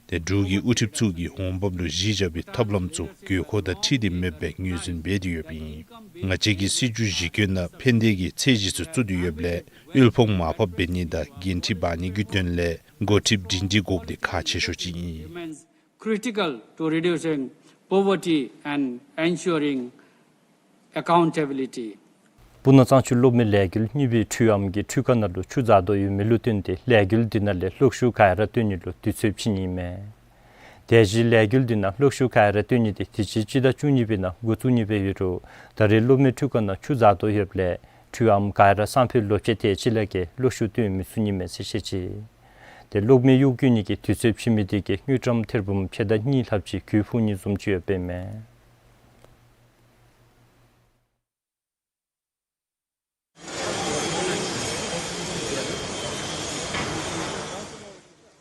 ཏེ་འབྲུག་གི་དབུ་ཁྲིདཔ་ཚུ་གིས་འོང་འབབ་ལུ་གཞི་བཞག་པའི་ཐབས་ལམ་ཚུ་དགོས་མཁོ་དང་འཁྲིལ་ཏེ་མེདཔ་སྦེ་ངོས་འཛིན་འབད་དེ་ཡོདཔ་ཨིན། ང་བཅས་ཀྱིས་སྲིད་བྱུས་གཞི་བཀོད་ནང་ཕན་བདེ་གི་ཚད་གཞི་ཚུ་བཙུགས་ཏེ་ཡོདཔ་ལས་དབུལ་ཕོངས་མར་ཕབ་འབད་ནི་དང་འགན་འཁྲི་འབག་ནི་གི་དོན་ལས་འགོ་ཁྲིདཔ་སྒྲིང་སྒྲི་དགོཔ་འདི་ཁག་ཆེ་ཤོས་ཅིག་ཨིན། Remains critical to reducing poverty and ensuring accountability. སྤུ་ན་གཙང་ཆུ་གློག་མེ་ལས་འགུལ་གཉིས་པའི་འཕྲུལ་ཨམ་གྱིས་འཕྲུལ་ཁང་ནང་ལུ་ཆུ་འཛག་དོ་ཡོད་མི་ལུ་བརྟེན་ཏེ་ལས་འགུལ་འདི་ནང་ལས་གློག་ཤུགས་ག་ར་བཏོན་ནི་ལུ་དུས་ཚོད་ཕྱིན་ནི་ཨིན་མས། དེ་བཞིན་ལས་འགུལ་འདི་ནང་གློག་ཤུགས་ག་ར་བཏོན་ནི་འདི་དུས་ཅི་སྤྱི་ཟླ་བཅུ་གཉིས་པའི་ནང་འགོ་བཙུགས་ནི་སྦེ་ཡོད་རུང་ད་རེས་གློག་མེ་འཕྲུལ་ཁང་ནང་ཆུ་འཛག་དོ་ཡོདཔ་ལས་འཕྲུལ་ཨམ་ག་ར་སང་ཕོད་ལོ་ཕྱེད་དེ་ཅིག་ལས་བརྒལ་གློག་ཤུགས་བཏོན་མི་ཚུགས་ནི་མས་ཟེར་བཤད་ཅི། ཏེ་གློག་མེ་གཡོག་བཀོལ་ནི་གི་དུས་ཚོད་ཕྱིན་མི་འདི་གིས་དངུལ་ཀྲམ་ཐེར་འབུམ་ཕྱེད་དང་གཉིས་ལྷགཔ་ཅིག་གྱོང་ཕོག་ནི་བཟུམ་ཅིག་ཡོདཔ་ཨིན་མས།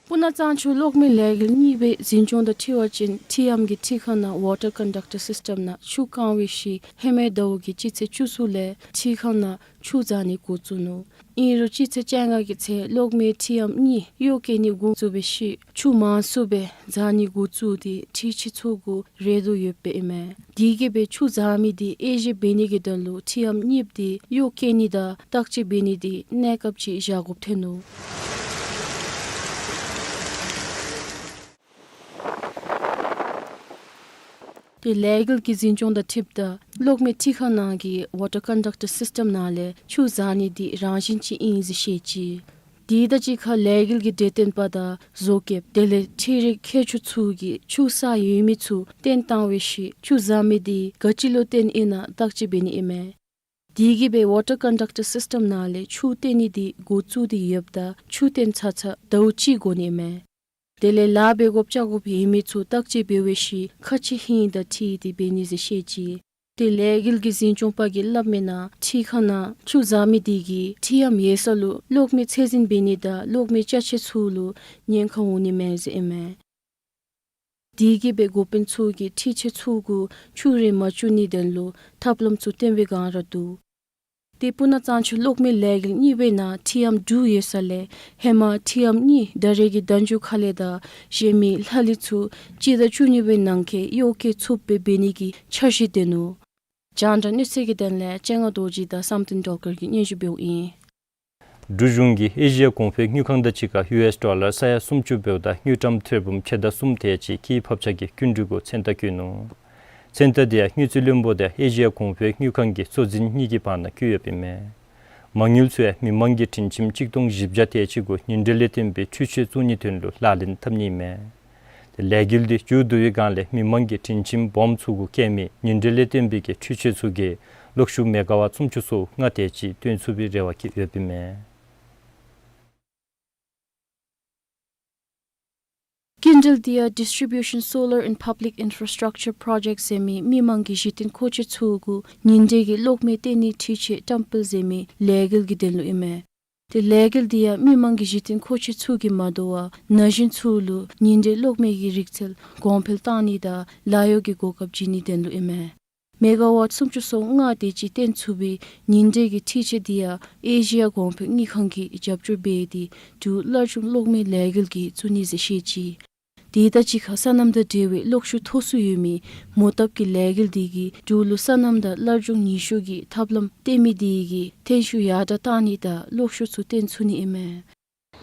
སྤུ་ན་གཙང་ཆུ་གློག་མེ་ལས་འགུལ་གཉིས་པའི་འཛིན་སྐྱོང་དང་འཁྲིལ་བ་ཅིན་འཕྲུལ་ཨམ་གྱི་འཕྲུལ་ཁང་ནང་ཝ་ཊར་ཀོན་ཌག་ཊར་སིསི་ཊམ་ནང་ཆུ་བཀང་བའི་ཤུལ་ཧེ་མའི་ཟླཝ་གི་སྤྱི་ཚེས་བཅུ་གསུམ་ལས་འཕྲུལ་ཁང་ནང་ཆུ་འཛག་ནི་འགོ་བཙུགས་ནུག། ཨིན་རུང་སྤྱི་ཚེས་བཅོ་ལྔ་གི་ཚེ་གློག་མེ་འཕྲུལ་ཨམ་གཉིས་གཡོག་བཀོལ་ནི་འགོ་བཙུགས་པའི་ཤུལ་ཆུ་མང་སུ་སྦེ་འཛག་ནི་འགོ་བཙུགས་ཏེ་འཕྲུལ་ཆས་ཚུ་གུ་རེག་དོ་ཡོདཔ་ཨིན་མས། དེ་གིས་སྦེ་ཆུ་འཛག་མི་འདི་དབྱེ་ཞིབ་འབད་ནི་གི་དོན་ལུ་འཕྲུལ་ཨམ་གཉིས་འདི་གཡོག་བཀོལ་ནི་དང་བརྟག་དཔྱད་འབད་ནི་འདི་གནས་སྐབས་ཅིག་བཞག་དགོཔ་ཐོན་ནུག། ཏེ་ལས་འགུལ་གྱི་འཛིན་སྐྱོང་དང་འཁྲིལཝ་ད་གློག་མེ་འཕྲུལ་ཁང་ནང་གི་ཝ་ཊར་ཀོན་ཌག་ཊར་སིསི་ཊམ་ནང་ལས་ཆུ་འཛག་ནི་འདི་རང་བཞིན་ཅིག་ཨིན་ཟེར་བཤད་ཅི། དེ་དང་གཅིག་ཁར་ལས་འགུལ་གྱི་གྲོས་སྟོན་པ་དང་བཟོ་མཁསཔ་དེ་ལས་འཕྲུལ་རིག་མཁས་མཆོག་ཚུ་གིས་ཆུ་གསར་ཡོད་མི་ཚུ་བཏོན་བཏང་བའི་ཤུལ་ཆུ་འཛག་མི་འདི་ག་ཅི་ལུ་བརྟེན་ཨིན་ན་བརྟག་དཔྱད་འབད་ནི་ཨིན་མས། དེ་གིས་སྦེ་ཝ་ཊར་ཀོན་ཌག་ཊར་སིསི་ཊམ་ནང་ལས་ཆུ་བཏོན་ནི་འདི་འགོ་བཙུགས་ཏེ་ཡོདཔ་ད་ཆུ་བཏོན་ཚར་ཚར་ཟླཝ་གཅིག་འགོར་ནི་ཨིན་མས། དེ་ལས་ལཱ་འབད་དགོཔ་བཅའ་དགོཔ་ཡོད་མི་ཚུ་བརྟག་དཔྱད་འབད་བའི་ཤུལ་ཁག་ཆེ་ཧིང་དང་འཁྲིལ་ཏེ་འབད་ནི་ཟེར་བཤད་ཅི། ཏེ་ལས་འགུལ་གྱི་འཛིན་སྐྱོང་པ་གིས་སླབ་མིའི་ནང་འཕྲུལ་ཁང་ནང་ཆུ་འཛག་མི་འདི་གིས་འཕྲུལ་ཨམ་ཡོད་ས་ལུ་གློག་མེ་ཚད་འཛིན་འབད་ནི་དང་གློག་མེ་ཅ་ཆས་ཚུ་ལུ་ཉེན་ཁ་འོང་ནི་མས་ཟེར་ཨིན་མས། དེ་གིས་སྦེ་འགོ་དཔོན་ཚུ་གིས་འཕྲུལ་ཆས་ཚུ་གུ་ཆུ་རེག་མ་བཅུག་ནི་དོན་ལུ་ཐབས་ལམ་ཚུ་བཏོན་པའི་སྒང་ར་འདུག། ཏེ་སྤུ་ན་གཙང་ཆུ་གློག་མེ་ལས་འགུལ་གཉིས་པའི་ནང་འཕྲུལ་ཨམ་དྲུག་ཡོད་ས་ལས་ཧེ་མ་འཕྲུལ་ཨམ་གཉིས་ད་རེས་ཀྱི་ཟླ་མཇུག་ཁ་ལས་དང་གཞན་མི་ལྷག་ལུས་ཚུ་སྤྱི་ཟླ་བཅུ་གཉིས་པའི་ནང་འཁོད་གཡོག་བཀོལ་ཚུགསཔ་སྦེ་འབད་ནི་གི་འཆར་གཞི་བཏོན་ནུག། རྒྱང་བསྒྲགས་གནས་ཚུལ་གྱི་དོན་ལས་སྤྱན་སྔ་རྡོ་རྗེ་དང་བསམ་གཏན་སྒྲོལ་དཀར་གྱིས་སྙན་ཞུ་འབདཝ་ཨིན། འབྲུག་གཞུང་གིས་ཨེ་ཤི་ཡ་གོང་འཕེལ་དངུལ་ཁང་དང་གཅིག་ཁར་ཡུ་ཨེསི་ཌོ་ལར་ས་ཡ་སུམ་ཅུ་འབདཝ་ད་དངུལ་ཀྲམ་ཐེར་འབུམ་ཕྱེད་དང་གསུམ་དེ་ཅིག་དཀྱིལ་ཕབ་ཆག་གི་སྐྱིན་འགྲུལ་གུ་མཚན་རྟགས་བཀོད་ནུག། མཚན་རྟགས་འདི་ཡང་དངུལ་རྩིས་བློན་པོ་དང་ཨེ་ཤི་ཡ་གོང་འཕེལ་དངུལ་ཁང་གི་གཙོ་འཛིན་གཉིས་ཀྱི་བར་ན་བཀོད་ཡོདཔ་ཨིན་མས། མ་དངུལ་ཚུ་ཡང་མི་མང་གི་དྲིན་ཆེན་གཅིག་སྟོང་བཞི་བརྒྱ་དེ་ཅིག་གུ་ཉིན་དྲོད་ལས་བརྟེན་པའི་འཕྲུལ་ཆས་བཙུགས་ནིའི་དོན་ལུ་ལག་ལེན་འཐབ་ནི་ཨིན་མས། ཏེ་ལས་འགུལ་འདི་མཇུག་བསྡུ་བའི་སྒང་ལས་མི་མང་གི་དྲིན་ཆེན་སྦོམ་ཚུ་གུ་བཀལ་མི་ཉིན་དྲོད་ལས་བརྟེན་པའི་གི་འཕྲུལ་ཆས་ཚུ་གིས་གློག་ཤུགས་མེ་ག་ཝཊ་སུམ་ཅུ་སོ་ལྔ་དེ་ཅིག་བཏོན་ཚུགས་པའི་རེ་བ་བསྐྱེད་ཡོདཔ་ཨིན་མས། སྐྱིན་འགྲུལ་འདི་ཡང་Distribution Solar and Public Infrastructure Project ཟེར་མི་མི་མང་གི་གཞི་རྟེན་མཁོ་ཆས་ཚུ་གུ་ཉིན་དྲོད་ཀྱི་གློག་མེ་བཏོན་ནིའི་འཕྲུལ་ཆས་བཀྲམ་སྤེལ་ཟེར་མི་ལས་འགུལ་གྱི་དོན་ལུ་ཨིན་མས། ཏེ་ལས་འགུལ་འདི་ཡང་མི་མང་གི་གཞི་རྟེན་མཁོ་ཆས་ཚུ་གིས་མ་དོ་བར་ན་གཞོན་ཚུ་ལུ་ཉིན་དྲོད་གློག་མེ་གི་རིག་རྩལ་གོང་འཕེལ་གཏང་ནི་དང་ལཱ་གཡོག་གི་གོ་སྐབས་བྱིན་ནིའི་དོན་ལུ་ཨིན་མས། མེ་ག་ཝཊ་སུམ་ཅུ་སོ་ལྔ་དེ་ཅིག་བཏོན་ཚུགས་པའི་ཉིན་དྲོད་ཀྱི་འཕྲུལ་ཆས་འདི་ཡང་ཨེ་ཤི་ཡ་གོང་འཕེལ་དངུལ་ཁང་གིས་རྒྱབ་སྐྱོར་འབད་དེ་འབྲུག་སླར་འབྱུང་གློག་མེ་ལས་འགུལ་གྱིས་བཙུགས་ནི་ཟེར་བཤད་ཅི། དེ་དང་གཅིག་ཁར་སོ་ནམ་དང་འབྲེལ་བའི་གློག་ཤུགས་མཐོ་སུ་ཡོད་མི་མོ་བཏབ་ཀྱི་ལས་འགུལ་འདི་གིས་འབྲུག་ལུ་སོ་ནམ་དང་སླར་འབྱུང་ནུས་ཤུགས་ཀྱི་ཐབས་ལམ་བཏོན་མི་འདི་གིས་ཐོན་ཤུགས་ཡར་དྲག་གཏང་ནི་དང་གློག་ཤུགས་ཚུ་བཏོན་ཚུགས་ནི་ཨིན་མས།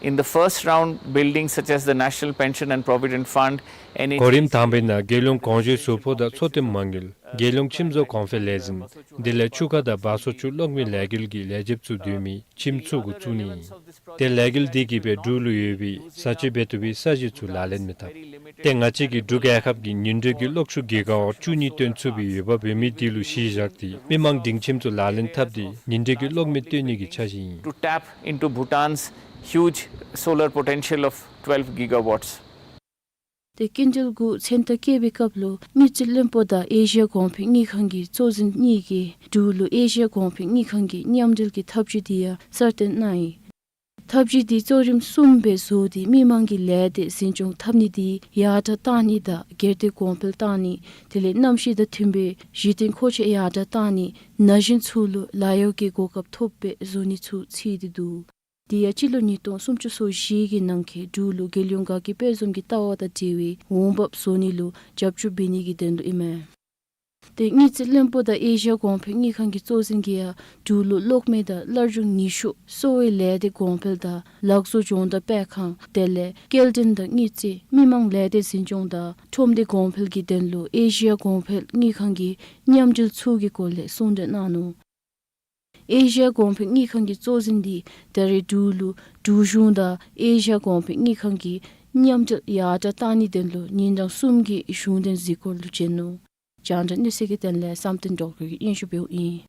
In the first round, buildings such as the National Pension and Provident Fund, N H S གོ་རིམ་དང་པའི་ནང་རྒྱལ་ཡོངས་གོང་ཞུས་ཟུར་ཕོགས་དང་འཚོ་རྟེན་མ་དངུལ། རྒྱལ་ཡོངས་ཁྱིམ་བཟོ་གོང་འཕེལ་ལས་འཛིན། དེ་ལས་ཆུ་ཁ་དང་བ་སོ་ཆུ་གློག་མེ་ལས་འགུལ་གྱི་ལས་བྱེདཔ་ཚུ་འདུས་མི་ཁྱིམ་ཚུ་གུ་བཙུགས་ནི་ཨིན། ཏེ་ལས་འགུལ་འདི་གིས་སྦེ་འབྲུག་ལུ་ཡོད་པའི་བཟའ་སྤྱོད་འབད་བཏུབ་པའི་ས་གཞི་ཚུ་ལག་ལེན་མི་འཐབ། ཏེ་ང་བཅས་ཀྱི་འབྲུག་རྒྱལ་ཁབ་ཀྱིས་ཉིན་རེ་གི་གློག་ཤུགས་གི་ག་ཝཊ་བཅུ་གཉིས་བཏོན་ཚུགས་པའི་འོས་འབབ་ཡོད་མི་འདི་ལུ་གཞི་བཞག་སྟེ་མི་མང་སྒྲིང་ཁྱིམ་ཚུ་ལག་ལེན་འཐབ་སྟེ་ཉིན་རེ་གི་གློག་མེ་བཏོན་ནི་གི་འཆར་གཞི་ཨིན། To tap into Bhutan's huge solar potential of twelve gigawatts. ཏེ་སྐྱིན་འགྲུལ་གྱི་མཚན་རྟགས་བཀོད་པའི་སྐབས་ལུ་དངུལ་རྩིས་བློན་པོ་དང་ཨེ་ཤི་ཡ་གོང་འཕེལ་དངུལ་ཁང་གི་གཙོ་འཛིན་གཉིས་ཀྱིས་འབྲུག་ལུ་ཨེ་ཤི་ཡ་གོང་འཕེལ་དངུལ་ཁང་གི་མཉམ་འབྲེལ་གྱི་ཐབས་ཇུས་འདི་ཡང་གསལ་སྟོན་གནང་ཡི། ཐབས་ཇུས་འདི་གཙོ་རིམ་གསུམ་སྦེ་བཟོ་སྟེ་མི་མང་གི་ལས་སྡེ་འཛིན་སྐྱོང་འཐབ་ནི་འདི་ཡར་དྲགས་གཏང་ནི་དང་སྒེར་སྡེ་གོང་འཕེལ་གཏང་ནི། དེ་ལས་གནམ་གཤིས་དང་མཐུན་པའི་གཞི་རྟེན་མཁོ་ཆས་ཡར་དྲགས་གཏང་ནི། ན་གཞོན་ཚུ་ལུ་ལཱ་གཡོག་གི་གོ་སྐབས་ཐོབ་པའི་བཟོ་ནི་ཚུ་ཚུད་དེ་འདུག། དེ་ཡང་སྤྱི་ལོ་ཉིས་སྟོང་སུམ་ཅུ་སོ་བཞི་གི་ནང་འཁོད་འབྲུག་ལུ་རྒྱལ་ཡོངས་དགའ་སྐྱིད་དཔལ་འཛོམས་ཀྱི་ལྟ་བ་དང་འབྲེལ་བའི་འོང་འབབ་བཟོ་ནི་ལུ་རྒྱབ་སྐྱོར་འབད་ནི་གི་དོན་ལུ་ཨིན་མས། ཏེ་དངུལ་རྩིས་བློན་པོ་དང་ཨེ་ཤི་ཡ་གོང་འཕེལ་དངུལ་ཁང་གི་གཙོ་འཛིན་གྱིས་ཡང་འབྲུག་ལུ་གློག་མེ་དང་སླར་འབྱུང་ནུས་ཤུགས་གསོ་བའི་ལས་སྡེ་གོང་འཕེལ་དང་ལག་བཟོ་སྦྱོང་བརྡར་སྤེལ་ཁང་དེ་ལས་སྐྱེལ་འདྲེན་དང་དངུལ་རྩིས་མི་མང་ལས་སྡེ་འཛིན་སྐྱོང་དང་ཁྲོམ་སྡེ་གོང་འཕེལ་གྱི་དོན་ལུ་ཨེ་ཤི་ཡ་གོང་འཕེལ་དངུལ་ཁང་གི་མཉམ་འབྲེལ་ཚུ་གི་སྐོར་ལས་གསུང་གྲོས་གནང་ནུག། ཨེ་ཤི་ཡ་གོང་འཕེལ་དངུལ་ཁང་གི་གཙོ་འཛིན་འདི་ད་རེས་འབྲུག་ལུ་འབྲུག་གཞུང་དང་ཨེ་ཤི་ཡ་གོང་འཕེལ་དངུལ་ཁང་གི་མཉམ་འབྲེལ་ཡར་དྲགས་གཏང་ནིའི་དོན་ལུ་ཉིན་གྲངས་གསུམ་གྱི་གཞུང་དོན་གཟིགས་སྐོར་ལུ་བྱོན་ནུག། རྒྱང་བསྒྲགས་གནས་ཚུལ་གྱི་དོན་ལས་བསམ་གཏན་སྒྲོལ་དཀར་གྱིས་སྙན་ཞུ་འབདཝ་ཨིན།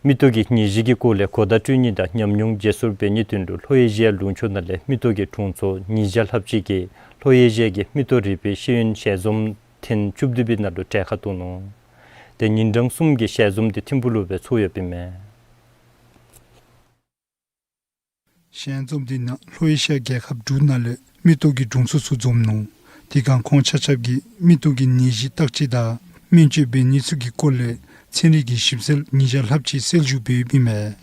མིག་ཏོ་གི་ནད་གཞི་གི་སྐོར་ལས་གོ་བརྡ་སྤྲོད་ནི་དང་ཉམས་མྱོང་བརྗེ་སོར་འབད་ནིའི་དོན་ལུ་ལྷོ་ཨེ་ཤི་ཡ་ལུང་ཕྱོགས་ནང་ལས་མིག་ཏོ་གི་དྲུང་འཚོ་ཉིས་བརྒྱ་ལྷགཔ་ཅིག་གིས་ལྷོ་ཨེ་ཤི་ཡ་གི་མིག་ཏོ་རིག་པའི་ཤེས་ཡོན་ཞལ་འཛོམས་ཐེངས་བཅུ་བདུན་པའི་ནང་ལུ་གྲལ་ཁར་གཏོགས་ནུག། ཏེ་ཉིན་གྲངས་གསུམ་གྱི་ཞལ་འཛོམས་འདི་ཐིམ་ཕུག་ལུ་སྦེ་ཚོགས་ཡོདཔ་ཨིན་མས། ཞལ་འཛོམས་འདི་ནང་ལྷོ་ཨེ་ཤི་ཡ་རྒྱལ་ཁབ་དྲུག་ནང་ལས་མིག་ཏོ་གི་དྲུང་འཚོ་ཚུ་འཛོམས་ནུག། དེ་སྒང་ཁོང་ཆ་ཁྱབ་ཀྱིས་མིག་ཏོ་གི་ནད་གཞི་བརྟག་དཔྱད་དང་སྨན་བཅོས་འབད་ནི་ཚུ་གི་སྐོར་ལས་ཚན་རིག་གི་ཞིབ་འཚོལ་ཉིས་བརྒྱ་ལྷགཔ་ཅིག་གསལ་ཞུ་འབདཝ་ཨིན་མས།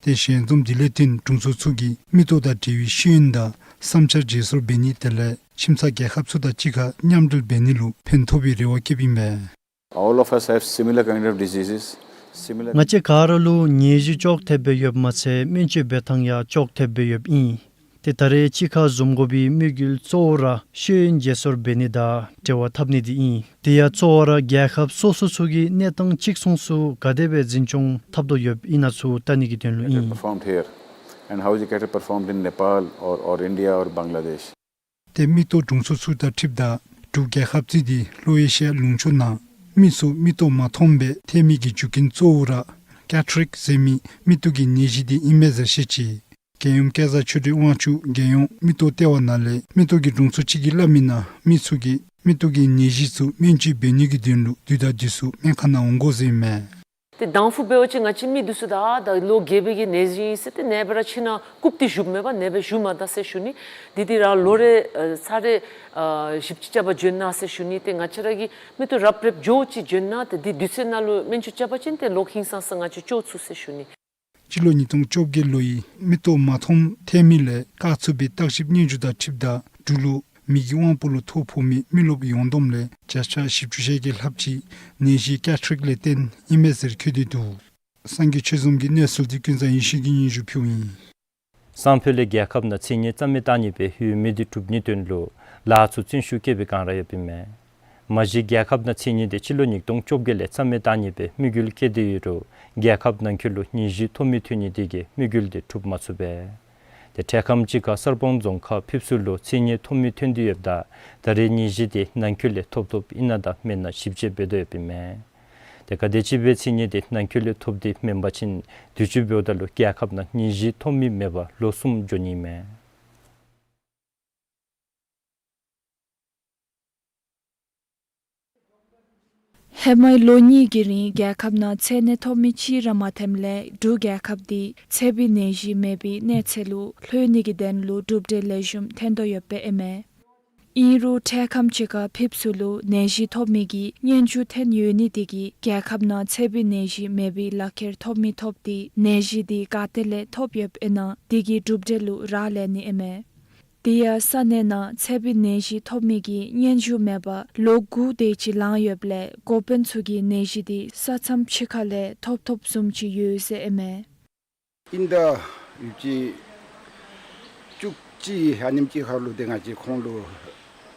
ཏེ་ཞལ་འཛོམས་འདི་ལས་བརྟེན་དྲུང་འཚོ་ཚུ་གིས་མིག་ཏོ་དང་འབྲེལ་བའི་ཤེས་ཡོན་དང་བསམ་འཆར་བརྗེ་སོར་འབད་ནི་དེ་ལས་ཁྱིམ་ཚང་རྒྱལ་ཁབ་ཚུ་དང་གཅིག་ཁར་མཉམ་འབྲེལ་འབད་ནི་ལུ་ཕན་ཐོགས་པའི་རེ་བ་བསྐྱེདཔ་ཨིན་མས། All of us have similar kind of diseases, similar ང་བཅས་ག་ར་ལུ་ནད་གཞི་ཅོག་འཐདཔ་སྦེ་ཡོདཔ་མ་ཚད་སྨན་བཅོས་འབད་ཐངས་ཡང་ཅོག་འཐདཔ་སྦེ་ཡོདཔ་ཨིན། ཏེ་ད་རེས་གཅིག་ཁར་འཛོམས་དགོ་པའི་དམིགས་ཡུལ་གཙོ་བོ་ར་ཤེས་ཡོན་བརྗེ་སོར་འབད་ནི་དང་འབྲེལ་བ་འཐབ་ནི་འདི་ཨིན། དེ་ཡང་གཙོ་བོ་ར་རྒྱལ་ཁབ་སོ་སོ་ཚུ་གི་གནས་སྟངས་གཅིག་མཚུངས་སུ་ག་དེ་སྦེ་འཛིན་སྐྱོང་འཐབ་དོ་ཡོདཔ་ཨིན་ན་ཚུ་བལྟ་ནི་གི་དོན་ལུ་ཨིན། Performed here and how is it performed in Nepal or, or India or Bangladesh? ཏེ་མིག་ཏོ་དྲུང་འཚོ་ཚུ་དང་འཁྲིལཝ་ད་འབྲུག་རྒྱལ་ཁབ་བརྩིས་ཏེ་ལྷོ་ཨེ་ཤི་ཡ་ལུང་ཕྱོགས་ནང་མི་ཚུ་མིག་ཏོ་མ་མཐོངམ་སྦེ་ཐལ་མི་གི་རྒྱུ་རྐྱེན་གཙོ་བོ་ར་ཀེ་ཊ་རེཀཊ་ཟེར་མི་མིག་ཏོ་གི་ནད་གཞི་འདི་ཨིན་མས་ཟེར་བཤད་ཅི། རྒྱལ་ཡུམ་སྐལ་བཟང་ཆོས་སྒྲོན་དབང་ཕྱུག་རྒྱལ་ཡོངས་མིག་ཏོ་ལྟེ་བ་ནང་ལས་མིག་ཏོ་གི་དྲུང་འཚོ་ཅིག་གིས་སླབ་མི་ནང་མི་ཚུ་གིས་མིག་ཏོ་གི་ནད་གཞི་ཚུ་སྨན་བཅོས་འབད་ནི་གི་དོན་ལུ་དུས་དང་དུས་སུ་སྨན་ཁང་ནང་འོང་དགོ་ཟེར་ཨིན་མས། ཏེ་དང་ཕུ་འབད་བ་ཅིན་ང་བཅས་མི་འདི་ཚུ་ད་ད་ལོ་རྒས་པའི་གི་ནད་གཞི་ཨིན་ཟེར་ཏེ་ནངས་པ་ར་ཁྱིམ་ནང་བཀུག་སྟེ་བཞུགསཔ་མེན་པར་ནངས་པ་བཞུགས་མ་ད་ཟེར་ཞུ་ནི། འདི་འདི་ར་ལོ་རེ་ཨ་ཚར་རེ་ཨ་ཞིབ་དཔྱད་རྐྱབ་པར་བྱོན་གནང་ཟེར་ཞུ་ནི། ཏེ་ང་བཅས་ར་གིས་མིག་ཏོ་རབ་རིབ་འགྱོ་ཅིག་བྱོན་གནང་ཏེ་འདི་དུས་ཚོད་ནང་ལུ་སྨན་བཅོས་རྐྱབ་པ་ཅིན་ཏེ་ལོག་ཧིང་སངས་ས་ང་བཅས་འགྱོ་ཚུགས་ཟེར་ཞུ་ནི། སྤྱི་ལོ་ཉིས་སྟོང་བཅོ་བརྒྱད་ལོའི་མིག་ཏོ་མ་མཐོངམ་ཐལ་མི་ལས་བཀག་ཚུགས་པའི་བརྟག་ཞིབ་སྙན་ཞུ་དང་འཁྲིལཝ་ད་འབྲུག་ལུ་མི་གི་དབང་པོ་ལུ་ཐོ་ཕོག་མི་མི་རློབས་ཡོངས་བསྡོམས་ལས་བརྒྱ་ཆ་བཞི་བཅུ་ཞེ་བརྒྱད་ལྷགཔ་ཅིག་ནད་གཞི་ཀེ་ཊ་རེཀཊ་ལས་བརྟེན་ཨིན་མས་ཟེར་འཁོད་དེ་འདུག། སངས་རྒྱས་ཆོས་འཛོམས་ཀྱི་གནས་ཚུལ་འདི་ཀུན་བཟང་ཡེ་ཤེས་ཀྱིས་སྙན་ཞུ་ཕུལཝ་ཨིན། སང་ཕོད་ལས་རྒྱལ་ཁབ་ནང་མཚན་ཉིད་རྩ་མེད་བཏང་ནི་སྦེ་ཡོད་མི་འདི་སྒྲུབ་ནིའི་དོན་ལུ་ལཱ་ཚུ་བརྩོན་ཤུགས་བསྐྱེད་པའི་བསྒང་ར་ཡོདཔ་ཨིན་མས། མ་གཞི་རྒྱལ་ཁབ་ནང་མཚན་ཉིད་འདི་སྤྱི་ལོ་ཉིས་སྟོང་བཅོ་བརྒྱད་ལས་རྩ་མེད་བཏང་ནི་སྦེ་དམིགས་ཡུལ་བསྐྱེད་དེ་ཡོད་རུང་རྒྱལ་ཁབ་ནང་འཁོད་ལུ་ནད་གཞི་ཐོབ་མི་ཐོན་ནི་དེ་གིས་དམིགས་ཡུལ་འདི་འགྲུབ་མ་ཚུགས་པས། ཏེ་འཕྲལ་ཁམས་ཅིག་ཁར་གསར་སྤང་རྫོང་ཁག་ཕེབས་བསུ་ལུ་མཚན་ཉིད་ཐོབ་མི་ཐོན་ཏེ་ཡོདཔ་ད་ད་རེས་ནད་གཞི་དེ་ནང་འཁོད་ལས་ཐོབ་ཐོབ་ཨིན་ན་དང་མེན་ན་ཞིབ་དཔྱད་འབད་དོ་ཡོདཔ་ཨིན་མས། ཏེ་ག་དེམ་ཅིག་སྦེ་མཚན་ཉིད་དེ་ནང་འཁོད་ལས་ཐོབ་སྟེ་མེན་པ་ཅིན་དུས་ཅི་འབདཝ་ད་ལུ་རྒྱལ་ཁབ་ནང་ནད་གཞི་ཐོབ་མི་མེད་པར་ལོ་གསུམ་འགྱོ་ནི་མས། ཧེ་མའི་ལོ་གཉིས་ཀྱི་རིང་རྒྱལ་ཁབ་ནང་མཚན་ཉིད་ཐོབ་མི་གཅིག་ར་མ་ཐོནམ་ལས་འབྲུག་རྒྱལ་ཁབ་འདི་ཚད་པའི་ནད་གཞི་མེད་པའི་གནས་ཚད་ལུ་ལྷོད་ནི་གི་དོན་ལུ་གྲུབ་འབྲས་ལེགས་ཤོམ་ཐོན་དོ་ཡོདཔ་ཨིན་མས། ཨིན་རུང་འཕྲལ་ཁམས་ཅིག་ཁར་ཕེབས་བསུ་ལུ་ནད་གཞི་ཐོབ་མི་གི་སྙན་ཞུ་ཐོན་ཡོད་ནི་དེ་གིས་རྒྱལ་ཁབ་ནང་ཚད་པའི་ནད་གཞི་མེད་པའི་ལག་ཁྱེར་ཐོབ་མི་ཐོབ་སྟེ་ནད་གཞི་དེ་ག་ཏེ་ལས་ཐོབ་ཡོདཔ་ཨིན་ན་དེ་གི་གྲུབ་འབྲས་ལུ་རག་ལས་ནི་ཨིན་མས། དེ་ཡང་ས་གནས་ནང་ཚད་པའི་ནད་གཞི་ཐོབ་མི་གི་སྙན་ཞུ་མེད་པར་ལོ་དགུ་དེ་ཅིག་ལང་ཡོདཔ་ལས་འགོ་དཔོན་ཚུ་གིས་ནད་གཞི་དེ་ས་མཚམས་ཕྱི་ཁ་ལས་ཐོབ་ཐོབ་བཟུམ་ཅིག་ཡོད་ཟེར་ཨིན་མས། ཨིན་ཟླ་ཡོདཔ་ཅིག་བཅུ་ ཅིག་ཨ་ནེམ་ཅིག་ཁར་ལུ་ཏེ་ང་བཅས་ཁོང་ལུ་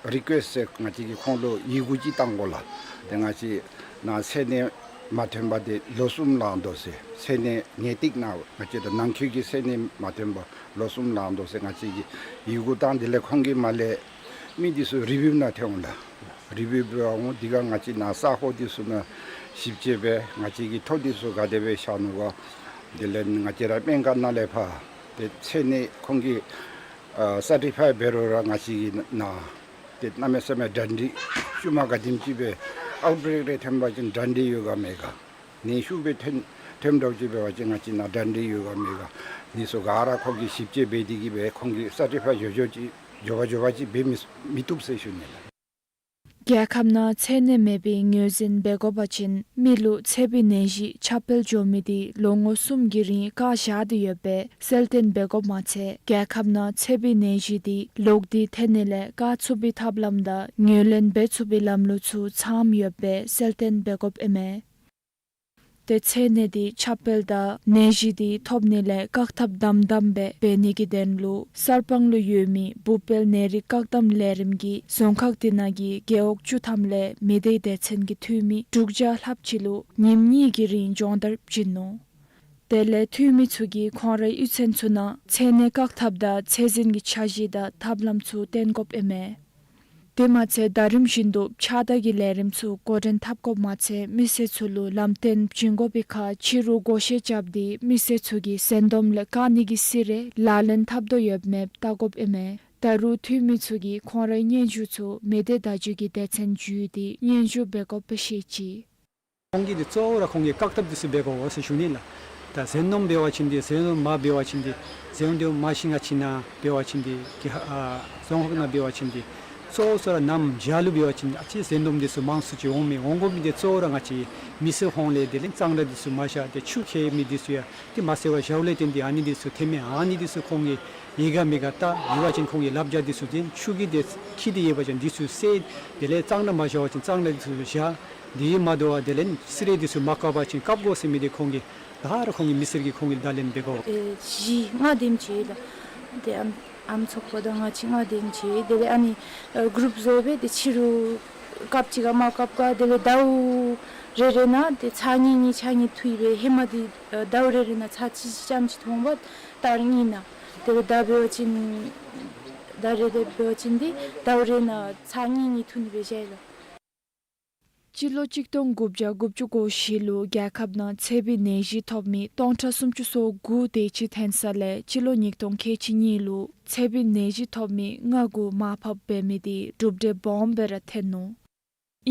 རི་ཀུ་ཨེསཊ་ཟེར་ང་བཅས་ཀྱིས་ཁོང་ལུ་ཡི་གུ་ཅིག་བཏང་དགོ་ལགས། ཏེ་ང་བཅས་ནཱ་མཚན་གནས་མ་ཐོན་པར་ཏེ་ལོ་གསུམ་ལང་དོ་ཟེར། མཚན་གནས་ངེས་ཏིག་ནང་ང་བཅས་དང་ནང་འཁོད་ཀྱི་མཚན་གནས་མ་ཐོན་པར་ལོ་གསུམ་ལང་དོ་ཟེར་ང་བཅས་ཀྱིས་ཡི་གུ་བཏང་། དེ་ལས་ཁོང་གིས་མར་ལས་མི་འདི་ཚུ་རི་བིའུ་ནང་ཐོན་འོང་ལགས། རི་བིའུ་འབད་འོང་། དེ་ཁར་ང་བཅས་ནཱ་ས་གོ་འདི་ཚུ་ནང་ཞིབ་དཔྱད་འབད། ང་བཅས་ཀྱི་ཐོ་འདི་ཚུ་ག་དེ་སྦེ་ཤར་ནུག་ག། དེ་ལས་ང་བཅས་ར་སྨན་ཁང་ནང་ལས་ཕར་ཏེ་མཚན་གནས་ཁོང་གི་ཨ་སར་ཊི་ཕའི་འབད་རུང་ར་ང་བཅས་ཀྱིས་ནཱ་ཏེ་གནམ་མེད་ས་མེད་གྲ་སྒྲིག་ཤུལ་མ་ག་དེམ་ཅིག་སྦེ་ཨའུཊ་བྷེ་རེཀ་རེ་ཐོན་པ་ཅིན་གྲ་སྒྲིག་ཡོད་ག་མེད་ག། ནད་ཤུགས་སྦེ་ཐོན་ཐོནམ་འདྲཝ་ཅིག་འབད་བ་ཅིན་ང་བཅས་ནཱ་གྲ་སྒྲིག་ཡོད་ག་མེད་ག། འདི་ཚུ་ག་ར་ཁོང་གིས་ཞིབ་དཔྱད་འབད་དེ་གིས་སྦེ་ཁོང་གིས་སར་ཊི་ཕའི་འགྱོ་འགྱོཝ་ཅིག་འགྱོ་བ་འགྱོ་བ་ཅིག་འབད་མི་མི་བཏུབ་ཟེར་ཞུ་ནི་ལགས། རྒྱལ་ཁབ་ནང་མཚན་གནས་མེད་པའི་ངོས་འཛིན་འབད་དགོ་པ་ཅིན་མི་ལུ་ཚད་པའི་ནད་གཞི་ཁྱབ་སྤེལ་འགྱོ་མི་དེ་ལོ་ངོ་གསུམ་གྱི་རིང་བཀག་བཞག་སྟེ་ཡོད་པའི་གསལ་སྟོན་འབད་དགོཔ་མ་ཚད་རྒྱལ་ཁབ་ནང་ཚད་པའི་ནད་གཞི་དེ་ལོག་སྟེ་ཐོན་ནི་ལས་བཀག་ཚུགས་པའི་ཐབས་ལམ་དང་ངོས་ལེན་འབད་ཚུགས་པའི་ལམ་ལུགས་ཚུ་ཚངམ་ཡོད་པའི་གསལ་སྟོན་འབད་དགོཔ་ཨིན་མས། ཏེ་མཚན་གནས་དེ་ཁྱབ་སྤེལ་དང་ནད་གཞི་དེ་ཐོབ་ནི་ལས་བཀག་ཐབས་དམ་དམ་སྦེ་འབད་ནི་གི་དོན་ལུ་གསར་སྤང་ལུ་ཡོད་མི་འབུཔ་སྤེལ་ནད་རིགས་བཀག་སྡོམ་ལས་རིམ་གྱིས་རྫོང་ཁག་དེ་ནང་གི་རྒེད་འོག་བཅུ་ཐམ་ལས་མི་སྡེ་སྡེ་ཚན་གྱི་འཐུས་མི་དྲུག་བརྒྱ་ལྷགཔ་ཅིག་ལུ་ཉིནམ་གཉིས་ཀྱི་རིང་སྦྱོང་བརྡར་བྱིན་ནུག། དེ་ལས་འཐུས་མི་ཚུ་གིས་ཁོང་རའི་གཡུས་ཚན་ཚུ་ནང་མཚན་གནས་བཀག་ཐབས་དང་ཚད་འཛིན་གྱི་འཆར་གཞི་དང་ཐབས་ལམ་ཚུ་བཏོན་དགོཔ་ཨིན་མས། དེ་མ་ཚད་ཟླ་རིམ་བཞིན་དུ་ཕྱགས་བདའ་གི་ལས་རིམ་ཚུ་འགོ་འདྲེན་འཐབ་དགོཔ་མ་ཚད་མི་སེར་ཚུ་ལུ་ལམ་སྟོན་བྱིན་དགོ་པའི་ཁར་ཕྱི་རུ་བགོ་བཤའ་རྐྱབ་སྟེ་མི་སེར་ཚུ་གིས་ཟན་དོམ་ལས་བཀག་ནི་གི་སི་རེ་ལག་ལེན་འཐབ་དོ་ཡོདཔ་མེདཔ་བལྟ་དགོཔ་ཨིན་མས། ད་རུང་འཐུས་མི་ཚུ་གིས་ཁོང་རའི་སྙན་ཞུ་ཚུ་མི་སྡེ་བརྡ་བརྒྱུད་ཀྱི་སྡེ་ཚན་བརྒྱུད་དེ་སྙན་ཞུ་འབད་དགོཔ་བཤད་ཅི། ཁོང་གིས་འདི་གཙོ་བོ་ར་ཁོང་གིས་བཀག་ཐབས་འདི་ཚུ་འབད་དགོ་ཟེར་ཞུ་ནི་ལགས། ད་ཟན་དོམ་འབད་བ་ཅིན་འདི་ཟན་དོམ་མ་འབད་བ་ཅིན་འདི་ཟན་དོམ་མ་ཤིང་ང་ཅིག་ནང་འབད་བ་ཅིན་འདི་གི་ཨ་རྫོང་ཁག་ནང་འབད་བ་ཅིན་འདི་གཙོ་བོ་ཚུ་ར་གནམ་བྱཱར་ལུ་འབད་བ་ཅིན་ཨ་ཙི་ཟན་དོམ་འདི་ཚུ་མང་སུ་ཅིག་འོང་མས། འོང་དགོ་མི་འདི་གཙོ་བོ་ར་ང་བཅས་མི་སེར་ཧོངས་ལས་དེ་ལས་གཙང་སྦྲ་འདི་ཚུ་མ་བཞག་སྟེ་ཆུ་འཁྱིལ་མི་འདི་ཚུ་ཡང་འདི་མ་བསལ་བར་བཞགཔ་ལས་བརྟེན་ཏེ་ཨ་ནི་འདི་ཚུ་ཐོནམ་མས། ཨ་ནི་འདི་ཚུ་ཁོང་གིས་ཡོད་ག་མེད་ག་བལྟ། ཡོད་པ་ཅིན་ཁོང་གིས་ལགཔ་རྒྱག་འདི་ཚུ་འདི་ཆུ་གིས་འདི་འཁྱིལ་ཏེ་ཡོད་པ་ཅིན་འདི་ཚུ་བསལ། དེ་ལས་གཙང་སྦྲ་མ་བཞག་པ་ཅིན་གཙང་སྦྲ་འདི་ཚུ་བཞག། འདི་མ་དོ་བར་དེ་ལས་སི་རེ་འདི་ཚུ་མ་བཀག་པ་ཅིན་བཀག་དགོ་ཟེར་མི་འདི་ཁོང་གིས་ད་ར་ཁོང་གིས་མི་སེར་གྱིས་ཁོང་གིས་བརྡ་ལན་འབད་དགོ། ཨེ་བཞི་ལྔ་དེམ་ཅིག་ལགས། ཏེ་ཨམ་ཨམ་ཚོགས་པ་དང་ང་བཅས་ལྔ་དེམ་ཅིག་དེ་ལས་ཨ་ནི་ཨ་གུ་རུབ་བཟོ་སྦེ་ཏེ་ཕྱི་རུ་སྐབས་ཅིག་ཁར་མར་བཀག་བཀག་དེ་ལས་ཟླཝ་རེ་རེ་ནང་ཏེ་ཚར་གཉིས་གཉིས་ཚར་གཉིས་འཐུ་སྦེ་ཧེ་མ་འདི་ཨ་ཟླཝ་རེ་རེ་ནང་ཚར་གཅིག་གཅིག་རྐྱངམ་ཅིག་འཐུ་འོང་པ། ད་རིས་གཉིས་ནང་དེ་ལས་ཟླ་འབད་བ་ཅིན་ཟླ་རེ་རེ་འབད་བ་ཅིན་འདི་ཟླཝ་རེ་ནང་ཚར་གཉིས་གཉིས་འཐུ་ནི་སྦེ་བཞག་ཡི་ལགས། སྤྱི་ལོ་གཅིག་སྟོང་དགུ་བརྒྱ་དགུ་བཅུ་གོ་བཞི་ལུ་རྒྱལ་ཁབ་ནང་ཚད་པའི་ནད་གཞི་ཐོབ་མི་སྟོང་ཕྲག་སུམ་ཅུ་སོ་དགུ་དེ་ཅིག་ཐོན་ས་ལས་སྤྱི་ལོ་ཉིས་སྟོང་ཁལ་གཅིག་གཉིས་ལུ་ཚད་པའི་ནད་གཞི་ཐོབ་མི་ལྔ་དགུ་མར་ཕབ་འབད་མི་དེ་གྲུབ་འབྲས་སྦོམ་སྦེ་ར་ཐོན་ནུག།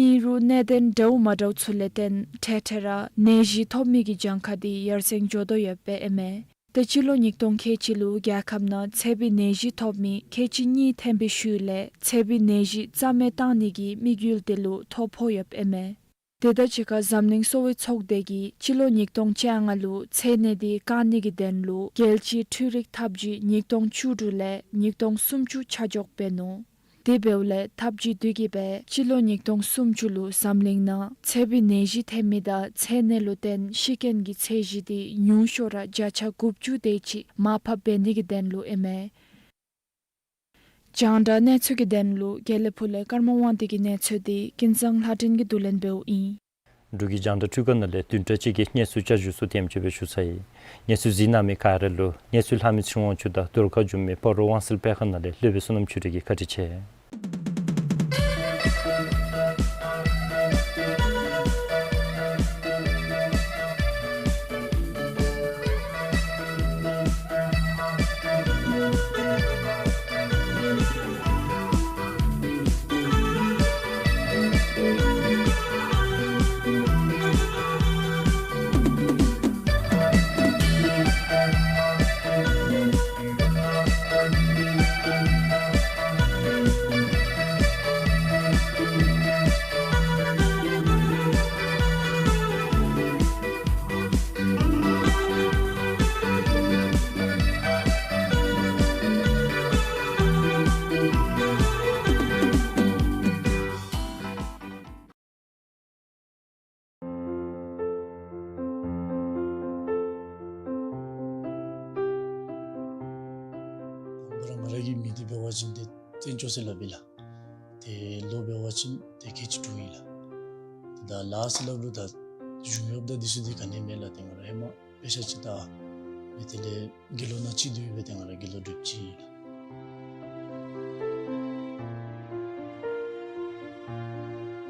ཨིན་རུང་གནད་དོན་འདྲཝ་མ་འདྲཝ་ཚུ་ལས་བརྟེན་འཕྲལ་འཕྲལ་ར་ནད་གཞི་ཐོབ་མི་གི་གྱངས་ཁ་དེ་ཡར་སེང་འགྱོ་དོ་ཡོདཔ་ཨིན་མས། ཏེ་སྤྱི་ལོ་ཉིས་སྟོང་ཁལ་གཅིག་ལུ་རྒྱལ་ཁབ་ནང་ཚད་པའི་ནད་གཞི་ཐོབ་མི་ཁལ་གཅིག་གཉིས་ཐོན་པའི་ཤུལ་ལས་ཚད་པའི་ནད་གཞི་རྩ་མེད་བཏང་ནི་གི་དམིགས་ཡུལ་དེ་ལུ་ཐོ་ཕོག་ཡོདཔ་ཨིན་མས། དེ་དང་གཅིག་ཁར་འཛམ་གླིང་གསོ་བའི་ཚོགས་སྡེ་གིས་སྤྱི་ལོ་ཉིས་སྟོང་བཅོ་ལྔ་ལུ་ཚད་ནད་དེ་བཀག་ནི་གི་དོན་ལུ་རྒྱལ་སྤྱིའི་འཕྲུལ་རིག་འཐབ་ཇུས་ཉིས་སྟོང་བཅུ་དྲུག་ལས་ཉིས་སྟོང་སུམ་ཅུ་ཆ་འཇོག་འབད་ནུག། དེ་འབདཝ་ལས་འཐབ་ཇུས་དེ་གིས་སྦེ་སྤྱི་ལོ་ཉིས་སྟོང་སུམ་ཅུ་ལུ་འཛམ་གླིང་ནང་ཚད་པའི་ནད་གཞི་ཐོན་མི་དང་ཚད་ནད་ལུ་བརྟེན་ཤི་རྐྱེན་གྱི་ཚད་གཞི་དེ་ཉུང་ཤོས་ར་བརྒྱ་ཆ་དགུ་བཅུ་དེ་ཅིག་མར་ཕབ་འབད་ནི་གི་དོན་ལུ་ཨིན་མས། རྒྱང་བསྒྲགས་གནས་ཚུལ་གྱི་དོན་ལུ་དགེ་ལེགས་ཕུ་ལས་ཀརྨ་དབང་འདུས་ཀྱི་གནས་ཚུལ་དེ་ཀུན་བཟང་ལྷ་སྒྲོན་གྱིས་བསྡུ་ལེན་འབདཝ་ཨིན། འབྲུག་གི་རྒྱང་བསྒྲགས་འཕྲུལ་ཁང་ནང་ལས་བདུན་ཕྲག་གཅིག་གི་གནས་ཚུལ་བསྐྱར་ཞུ་ཚུ་དེམ་ཅིག་སྦེ་ཞུ་ཚར་ཡི། གནས་ཚུལ་གཟིགས་གནང་མི་ག་ར་ལུ་གནས་ཚུལ་ལྷག་མི་ཚེ་རིང་དབང་ཕྱུག་དང་བསྡུར་ཁ་བྱོན་མི་སྤ་རོ་དབང་གསལ་དཔེ་ཁང་ནང་ལས་སློབ་དཔོན་བསོད་ནམས་ཆོས་སྒྲོན་གྱིས་བཀའ་དྲིན་ཆེ། ལཱ་གི་མིང་འདི་འབད་བ་ཅིན་ཏེ་བཙན་སྐྱོག་ཟེར་སླབ་ཨིན་ལགས། ཏེ་ལོ་འབད་བ་ཅིན་ཏེ་ཁལ་གཅིག་དྲུག་ཨིན་ལགས། ཏེ་ད་ལཱ་ཟེར་སླབ་རུང་ད་གཞུང་གཡོགཔ་དང་འདི་ཚུ་འདི་ག་ནི་མེད་ལགས། ཏེ་ང་ར་ཧེ་མ་དཔེ་ཆ་ཅིག་ལྟ་མི་དེ་ལས་དགེ་སློང་ནང་གཅིག་སྡོད་སྦེ་ཏེ་ང་ར་དགེ་སློང་སྒྲུབ་ཅི་ཨིན་ལགས།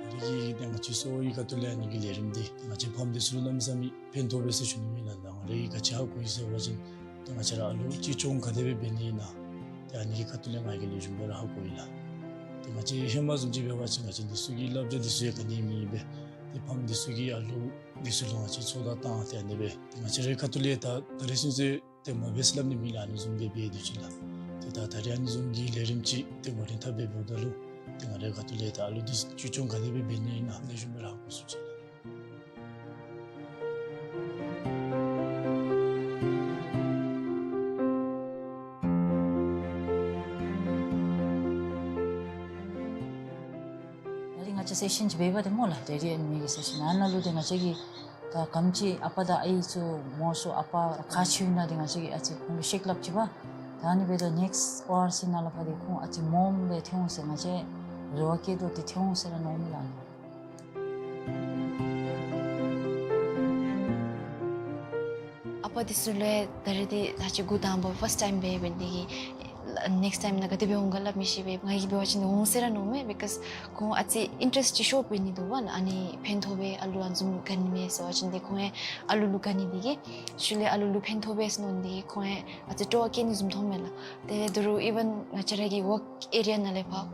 ང་རའི་གི་ཏེ་ང་བཅས་གསོ་བའི་ཁ་ཐུག་ལས་ཨ་ནི་གི་ལས་རིམ་འདི་ཏེ་ང་བཅས་ཕམ་འདི་ཚུ་ལུ་གནམ་མེད་ས་མེད་ཕན་ཐོགས་པས་ཟེར་ཞུ་ནི་ཨིན་ལགས། ད་ང་རའི་ག་ཅི་ཧ་གོ་ཡི་ཟེར་བ་ཅིན་ཏེ་ང་བཅས་ར་ཨ་ལུ་གཅེས་སྐྱོང་ག་དེ་སྦེ་འབད་ནི་ཨིན་ན། ཏེ་ཨ་ནི་གི་ཁ་ཐུག་ལས་ང་གིས་ལེགས་ཤོམ་སྦེ་ར་ཧ་གོ་ཡི་ལགས། ཏེ་ང་བཅས་ཧེ་མ་བཟུམ་ཅིག་འབད་བ་ཅིན་ང་བཅས་འདི་ཚུ་གི་བསླབ་བྱ་འདི་ཚུ་ཡང་ག་ནི་མེད་པས། ཏེ་ཕམ་འདི་ཚུ་གིས་ཨ་ལུ་འདི་ཚུ་ལུ་ང་བཅས་ཚོད་ལྟ་བཏང་སྟེ་ཨ་ནི་སྦེ་ཏེ་ང་བཅས་རའི་ཁ་ཐུག་ལས་ད་ད་རེས་ཚུན་ཚོད་ཏེ་མ་འབད་ཟེར་སླབ་ནི་མེད་ལགས། ཨ་ནི་བཟུམ་སྦེ་འབད་དེ་ཅིག་ལགས། ཏེ་ད་ད་རེས་ཨ་ནི་བཟུམ་གྱི་ལས་རིམ་ཅིག་ཏེ་འགོ་འདྲེན་འཐབ་སྦེ་འབདཝ་ད་ལུ་ཏེ་ང་རའི་ཁ་ཐུག་ལས་ད་ཨ་ལུ་འདི་གཅེས་སྐྱོང་ག་དེ་སྦེ་འབད་ནི་ཨིན་ན་ལེགས་ཤོམ་སྦེ་ར་ཧ་གོ་ཚུགས་ཅི་ལགས། ད་རིས་ང་བཅས་སེ་ཤཱན་ཅིག་འབད་བ་ཏེ་སྨོ་ལགས། ཏེ་རིས་ཨ་ནི་མི་གི་སེ་ཤཱན་ཨ་ནཱ་ལུ་ཏེ་ང་བཅས་ཀྱིས་ད་ག་དེམ་ཅིག་ཨ་པ་དང་ཨའི་ཚུ་མང་སུ་ཨ་པ་ཁག་ཆེཝ་ཨིན་ན་ཏེ་ང་བཅས་ཀྱིས་ཨ་ཙི་ཁོང་ལུ་བཤད་སླབ་ཅི་པ། ད་ཨ་ནི་འབདཝ་ད་ནེགསི་ཨར་སི་ནང་ལས་ཕར་ཏེ་ཁོང་ཨ་ཙི་མངམ་སྦེ་ཐོན་འོང་ཟེར་ང་བཅས་རེ་བ་བསྐྱེད་དོ། ཏེ་ཐོན་འོང་ཟེར་ར་མནོཝ་མས་ལགས། ཨ་ནི་ཨ་པ་འདི་ཚུ་ལུ་ད་རེས་འདི་ད་ཅི་འགོ་དང་པ་ཕཱསཊ་ཊའིམ་འབད་འབད་ནི་འདི་གིས་ནེགསི་ཊའིམ་ནང་ག་དེ་སྦེ་འོང་ག་སླབ་མི་ཤེས་པས། ང་གིས་འབད་བ་ཅིན་འོང་ཟེར་ར་མནོཝ་མས། བི་ཀོསི་ཁོང་ཨ་ཙི་ཨིན་ཊེ་རེསཊ་ཅིག་ཤོར་འབད་ནི་འདུག་པ་ལགས། ཨ་ནི་ཕན་ཐོགས་པས་ཨ་ལུ་ཨ་ནི་བཟུམ་ག་ནི་མས་ཟེར་བ་ཅིན་ཏེ་ཁོང་ཡང་ཨ་ལུ་ལུ་ག་ནི་འདི་གིས་ཤུལ་ལས་ཨ་ལུ་ལུ་ཕན་ཐོགས་པས་ཟེར་མནོ་ནི་འདི་གིས་ཁོང་ཡང་ཨ་ཙི་སྤྲོ་བ་བསྐྱེད་ནི་བཟུམ་མཐོངམ་མས་ལགས། ཏེ་དོ་རུང་ཨི་ཝན་ང་བཅས་ར་གི་ཝརཀ་ཨེ་རི་ཡ་ནང་ལས་ཕར་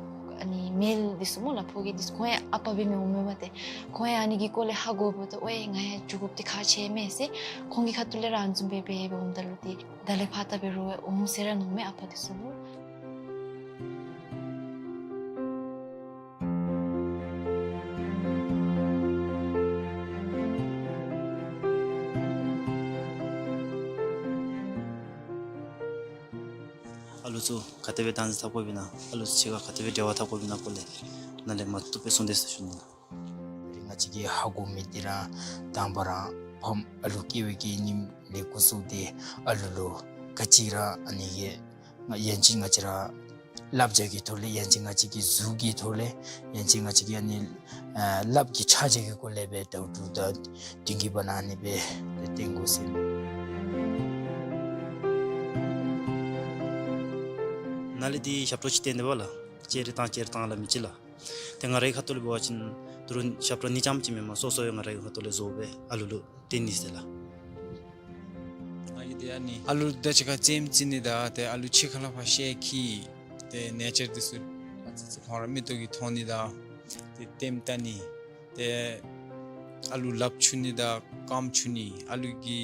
ཨ་ནི་མེལ་འདི་ཚུ་སྨོ་ལགས། ཕོ་སྐྱེས་འདི་ཚུ་ཁོང་ཡང་ཨ་པ་འབད་མི་འོང་མས་པ། ཏེ་ཁོང་ཡང་ཨ་ནི་གི་སྐོར་ལས་ཧ་གོ་འབདཝ་ད་ཨོའི་ང་ཡང་འགྱོ་དགོཔ་འདི་ཁག་ཆེ་མས་ཟེར་ཁོང་གི་ཁ་ཐུག་ལས་ར་ཨ་ནི་བཟུམ་སྦེ་འབད་འབདཝ་ད་ལུ་ཏེ་ད་ལས་ཕར་ད་འབད་རུང་འོང་ཟེར་ར་མནོཝ་མས་ཨ་པ་འདི་ཚུ་ལུ། ཨ་ལུ་ཚུ་ག་དེ་སྦེ་བདག་འཛིན་འཐབ་དགོཔ་ཨིན་ན་ཨ་ལུ་ཚུ་གཅིག་ཁར་ག་དེ་སྦེ་འབྲེལ་བ་འཐབ་དགོཔ་ཨིན་ན་སྐོར་ལས་ནཱ་ལས་མ་བཏུབ་སྦེ་གསུངས་ཏེ་ཟེར་ཞུ་ནི་ལགས། ང་བཅས་ཀྱིས་ཧ་གོ་མི་འདི་ར་དང་པ་ར་ཕམ་ཨ་ལུ་སྐྱེ་བའི་གི་ཉིནམ་ལས་འགོ་བཙུགས་ཏེ་ཨ་ལུ་ལུ་ག་ཅི་ར་ཨ་ནི་གི་ང་ཡང་ཅིན་ང་བཅས་ར་བསླབ་བྱ་གི་ཐོག་ལས་ཡང་ཅིན་ང་བཅས་ཀྱི་གཟུགས་ཀྱི་ཐོག་ལས་ཡང་ཅིན་ང་བཅས་ཀྱི་ཨ་ནི་ཨ་ལགཔ་གི་ཆ་བྱད་ཀྱི་སྐོར་ལས་སྦེ་ད་ལྟོ་ད་དེང་གི་བར་ན་ཨ་ནི་སྦེ་བསྟེན་དགོ་ཟེར། ནཱ་ལས་འདི་ཞབས་ཏོག་ཅིག་བསྟན་ཏེ་འབདཝ་ལགས། ཅེ་རི་ཏང་ཅེ་རི་ཏང་སླབ་མི་ཅིག་ལགས། ཏེ་ང་རའི་ཁ་ཐུག་ལས་འབད་བ་ཅིན་དོ་རུང་ཞབས་ཏོག་ནི་རྐྱངམ་ཅིག་མེན་པར་སོ་སོ་ཡང་ང་རའི་ཁ་ཐུག་ལས་བཟོ་སྦེ་ཨ་ལུ་ལུ་བསྟེན་ནི་ཟེར་ལགས། ང་གིས་ཏེ་ཨ་ནི་ཨ་ལུ་དང་གཅིག་ཁར་རྩེདམོ་རྩེ་ནི་དང་ཏེ་ཨ་ལུ་ཕྱི་ཁ་ལས་ཕར་ཤེད་ཁྱིད་ཏེ་ནེ་ཅར་འདི་ཚུ་ཨ་ཙི་ཙི་ཁོང་ར་མིག་ཏོ་གིས་མཐོང་ནི་དང་ཏེ་ལྟདམོ་བལྟ་ནི་ཏེ་ཨ་ལུ་ལགཔ་འཁྱུ་ནི་དང་རྐངམ་འཁྱུ་ནི་ཨ་ལུ་གི་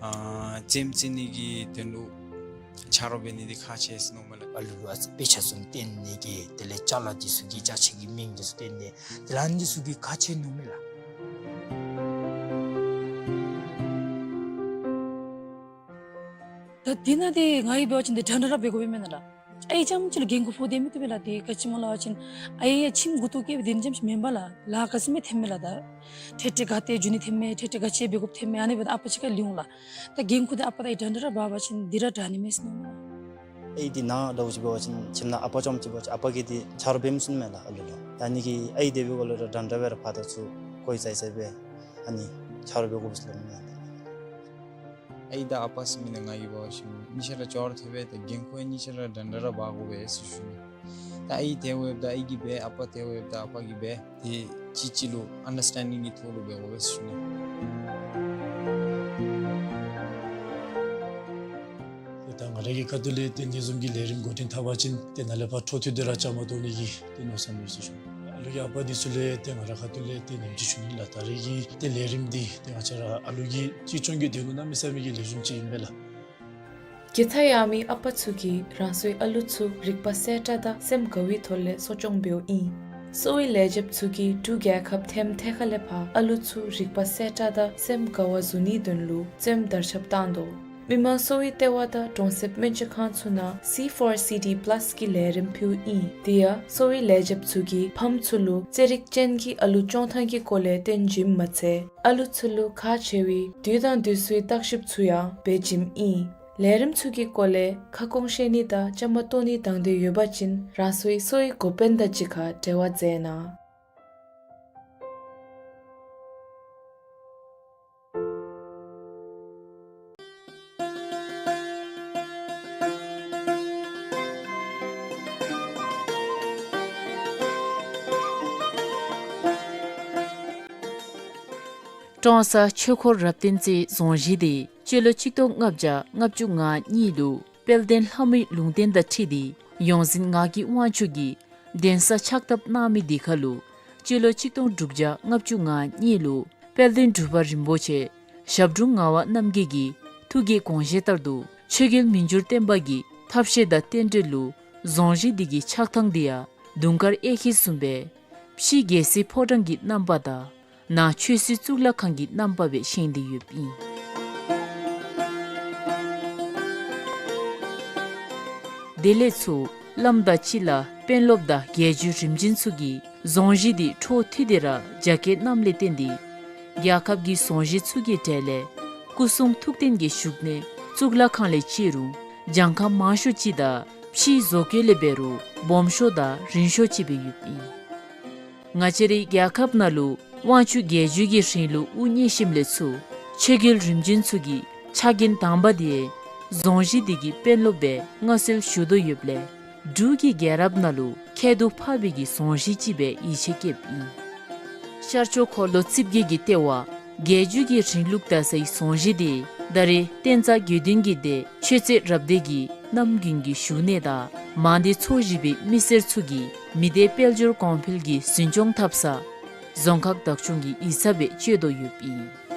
ཨ་རྩེདམོ་རྩེ་ནི་གི་དོན་ལུ་ཆ་རོགས་འབད་ནི་འདི་ཁག་ཆེ་ཟེར་མནོཝ་མས་ལགས། ཨ་ལུ་ལུ་ཨ་ཙི་དཔེ་ཆ་བཟུམ་བསྟན་ནི་གི་དེ་ལས་ཅ་ལ་འདི་ཚུ་གི་ཅ་ཆས་ཀྱི་མིང་འདི་ཚུ་བསྟན་ནི་དེ་ལས་ཨ་ནི་འདི་ཚུ་གི་ཁག་ཆེ་མནོཝ་མས་ལགས། ད་འདི་ནང་འདི་ང་གིས་འབད་བ་ཅིན་འདི་འདྲ་འདྲ་ར་འབད་དགོཔ་མེན་ན་ལགས། ཨའི་རྐྱངམ་ཅིག་ལུ་འགན་ཁུར་ཕོག་སྟེ་མི་བཏུབ་པས་ལགས། འདི་ག་ཅི་སྨོ་སླབ་པ་ཅིན་ཨའི་ཡང་ཁྱིམ་འགོ་བཙུགས་སྐྱེལ་བའི་འདི་རྐྱངམ་ཅིག་མེན་པས་ལགས། ལཱ་ག་ཅི་མས་ཐོནམ་མས་ལགས། ད་ཏེ་ཏེ་ག་ཏེ་འགྱོ་ནི་ཐོནམ་མས། ཏེ་ཏེ་ག་ཅི་འབད་དགོཔ་ཐོནམ་མས། ཨ་ནི་འབདཝ་ད་ཨ་པ་གཅིག་ཁར་ལུས་འོང་ལགས། ད་འགན་ཁུར་འདི་ཨ་པ་དང་ཨའི་འདྲ་འདྲ་ར་འབག་པ་ཅིན་འདི་ར་དྲག་ནི་མས་ཟེར་མནོཝ་མས་ལགས། ཨའི་འདི་ནཱ་ལྟ་བུ་ཅིག་འབད་བ་ཅིན་ཁྱིམ་ནང་ཨ་པ་རྐྱངམ་ཅིག་འབད་བ་ཅིན་ཨ་པ་གིས་འདི་ཆ་རོགས་འབད་མི་ཚུགས་མས་ལགས་ཨ་ལུ་ལུ། ད་ཨ་ནི་གིས་ཨའི་འདི་འབདཝ་ལས་ར་འདྲ་འདྲ་སྦེ་ར་ཕར་དང་ཚུར་ཁོ་ཡི་ཚ་ཡི་ཚ་སྦེ་ཨ་ནི་ཆ་རོགས་འབད་དགོ་པས་ཟེར་སླབ་མས་ལགས། ཨའི་དང་ཨ་པ་ཟེར་མི་འདི་ང་གིས་འབད་བ་ཅིན་གཉིས་ཆ་ར་ཅོག་ར་འཐདཔ་སྦེ་ད་འགན་ཁུར་གཉིས་ཆ་ར་འདྲ་འདྲ་ར་འབག་དགོ་པས་ཟེར་ཞུ་ནི། ད་ཨའི་དེ་འབདཝ་ད་ཨའི་གིས་འབད། ཨ་པ་དེ་འབདཝ་ད་ཨ་པ་གིས་འབད། ཏེ་གཅིག་གཅིག་ལུ་ཨན་ཌར་སི་ཊེན་ཌིང་གི་ཐོག་ལུ་འབད་དགོ་པས་ཟེར་ཞུ་ནི། ཏེ་ད་ང་རའི་གི་ཁ་ཐུག་ལས་ཏེ་འདི་བཟུམ་གྱི་ལས་རིམ་འགོ་འདྲེན་འཐབ་པ་ཅིན་ཏེ་ནཱ་ལས་ཕར་འཕྲོ་མཐུད་དེ་ར་བཅའ་མར་གཏོགས་ནི་གི་ཏེ་མནོ་བསམ་ཡོད་ཟེར་ཞུ་ནི། ཨ་ལུ་གི་ཨ་པ་འདི་ཚུ་ལུ་ཏེ་ང་རའི་ཁ་ཐུག་ལས་ཏེ་ནེམ་ཅིག་ཞུ་ནི་ལགས། ད་རེས་ཀྱི་ཏེ་ལས་རིམ་འདི་ཏེ་ང་བཅས་ར་ཨ་ལུ་གི་གཅེས་སྐྱོང་གི་དོན་ལུ་གནམ་མེད་ས་མེད་ཀྱི་ལེགས་ཤོམ་ཅིག་ཨིན་པས་ལགས། དགེ་རྩ་ཡོད་མི་ཨ་པ་ཚུ་གིས་རང་སོའི་ཨ་ལུ་ཚུ་རིག་པ་གསལ་དྲགས་དང་སེམས་དགའ་བའི་ཐོག་ལས་གསོ་སྐྱོང་འབདཝ་ཨིན། གསོ་བའི་ལས་བྱེདཔ་ཚུ་གིས་འབྲུག་རྒྱལ་ཁབ་ཐེམ་ཐེ་ཁ་ལས་ཕར་ཨ་ལུ་ཚུ་རིག་པ་གསལ་དྲགས་དང་སེམས་དགའ་བ་བཟོ་ནིའི་དོན་ལུ་རྩེདམོ་དར་ཁྱབ་བཏང་དོ། མི་དམངས་གསོ་བའི་ལྟེ་བ་དང་གྲོང་གསེབ་སྨན་བཅོས་ཁང་ཚུ་ནང་སི་ཕོར་སི་ཌི་པ་ལཱས་ཀྱི་ལས་རིམ་ཕུལཝ་ཨིན། དེ་ཡང་གསོ་བའི་ལས་བྱེདཔ་ཚུ་གིས་ཕམ་ཚུ་ལུ་རྩེད་རིགས་ཅན་གྱི་ཨ་ལུ་སྐྱོང་ཐངས་ཀྱི་སྐོར་ལས་སྟོན་བྱིནམ་མ་ཚད་ཨ་ལུ་ཚུ་ལུ་ཁག་ཆེ་བའི་དུས་དང་དུས་སུའི་བརྟག་ཞིབ་ཚུ་ཡང་འབད་བྱིནམ་ཨིན། ལས་རིམ་ཚུ་གི་སྐོར་ལས་ཁ་སྐོང་བཤད་ནི་དང་བཅའ་མར་གཏོགས་ནི་དང་འདོད་ཡོད་པ་ཅིན་རང་སོའི་གསོ་བའི་འགོ་དཔོན་དང་གཅིག་ཁར་འབྲེལ་བ་མཛད་གནང་། ཀྲོང་གསར་ཆོས་འཁོར་རབ་བརྟན་རྩེའི་རྫོང་གཞིས་འདི་སྤྱི་ལོ་གཅིག་སྟོང་ལྔ་བརྒྱ་ལྔ་བཅུ་ང་གཉིས་ལུ་དཔལ་ལྡན་ལྷ་མོའི་ལུང་བསྟན་དང་འཁྲིལ་ཏེ་ཡོངས་འཛིན་ངག་གི་དབང་ཕྱུག་གིས་གདན་ས་ཕྱག་བཏབ་གནང་མི་འདི་ཁར་ལུ་སྤྱི་ལོ་གཅིག་སྟོང་དྲུག་བརྒྱ་ལྔ་བཅུ་ང་གཉིས་ལུ་དཔལ་ལྡན་འབྲུག་པ་རིན་པོ་ཆེ་ཞབས་དྲུང་ངག་དབང་རྣམ་རྒྱལ་གྱི་ཐུགས་ཀྱི་དགོངས་བཞེད་ལྟར་དུ་ཆོས་རྒྱལ་མི་འགྱུར་བརྟན་པ་གི་ཐབས་ཤེས་དང་རྟེན་འབྲེལ་ལུ་རྫོང་གཞིས་འདི་གི་ཆགས་ཐངས་འདི་ཡང་དུང་དཀར་གཡས་འཁྱིལ་བཟུམ་སྦེ་ཕྱི་རྒྱལ་སྲིད་ཕོ་བྲང་གི་རྣམ་པ་དང་ནང་ཆོས་སྲིད་གཙུག་ལག་ཁང་གི་རྣམ་པ་སྦེ་བཞེངས་ཏེ་ཡོདཔ་ཨིན། དེ་ལས་ཚུར་བླམ་དང་སྤྱི་བླ་དཔོན་སློབ་དང་རྒྱལ་བརྒྱུད་རིམ་བྱོན་ཚུ་གིས་རྫོང་གཞིས་འདི་འཕྲོ་མཐུད་དེ་ར་རྒྱ་སྐྱེད་གནངམ་ལས་བརྟེན་ཏེ་རྒྱལ་ཁབ་ཀྱི་རྫོང་གཞིས་ཚུ་གི་གྲས་ལས་སྐུ་གསུང་ཐུགས་རྟེན་གྱི་བཞུགས་གནས་གཙུག་ལག་ཁང་ལས་བརྩི་རུང་གྱངས་ཁ་མང་ཤོས་ཅིག་དང་ཕྱིའི་བཟོ་བཀོད་ལས་འབད་རུང་སྦོམ་ཤོས་དང་རིང་ཤོས་ཅིག་སྦེ་ཡོདཔ་ཨིན། ང་བཅས་རའི་རྒྱལ་ཁབ་ནང་ལུ་དབང་ཕྱུག་རྒྱལ་བརྒྱུད་ཀྱི་རིང་ལུགས་དབུ་བརྙེས་ཞིནམ་ལས་ཚུར་ཆོས་རྒྱལ་རིམ་བྱོན་ཚུ་གི་ཕྱག་འགན་དང་པ་འདི་རྫོང་གཞིས་འདི་གི་དཔོན་སློབ་སྦེ་མངའ་གསོལ་ཞུ་དོ་ཡོདཔ་ལས་འབྲུག་གི་རྒྱལ་རབས་ནང་ལུ་ཁྱད་དུ་འཕགས་པའི་གི་རྫོང་གཞིས་ཅིག་སྦེ་ཡིད་ཆེས་བསྐྱེདཔ་ཨིན། ཤར་ཕྱོགས་འཁོར་ལོ་རྩིབས་བརྒྱད་ཀྱི་ལྟེ་བ་རྒྱལ་བརྒྱུད་ཀྱི་རིང་ལུགས་དར་སའི་རྫོང་གཞིས་འདི་ད་རེས་བསྟན་རྩ་དགེ་འདུན་གྱི་སྡེ་ཆོས་རྩེ་རབ་སྡེ་གི་རྣམ་རྒྱུན་གྱི་བཞུགས་གནས་དང་མང་སྡེ་ཚོ་བཞི་པའི་མི་སེར་ཚུ་གིས་མི་སྡེ་དཔལ་འབྱོར་གོང་འཕེལ་གྱི་འཛིན་སྐྱོང་འཐབ་ས་རྫོང་ཁག་བདག་སྐྱོང་གི་ཡིག་ཚང་སྦེ་སྤྱོད་དོ་ཡོདཔ་ཨིན།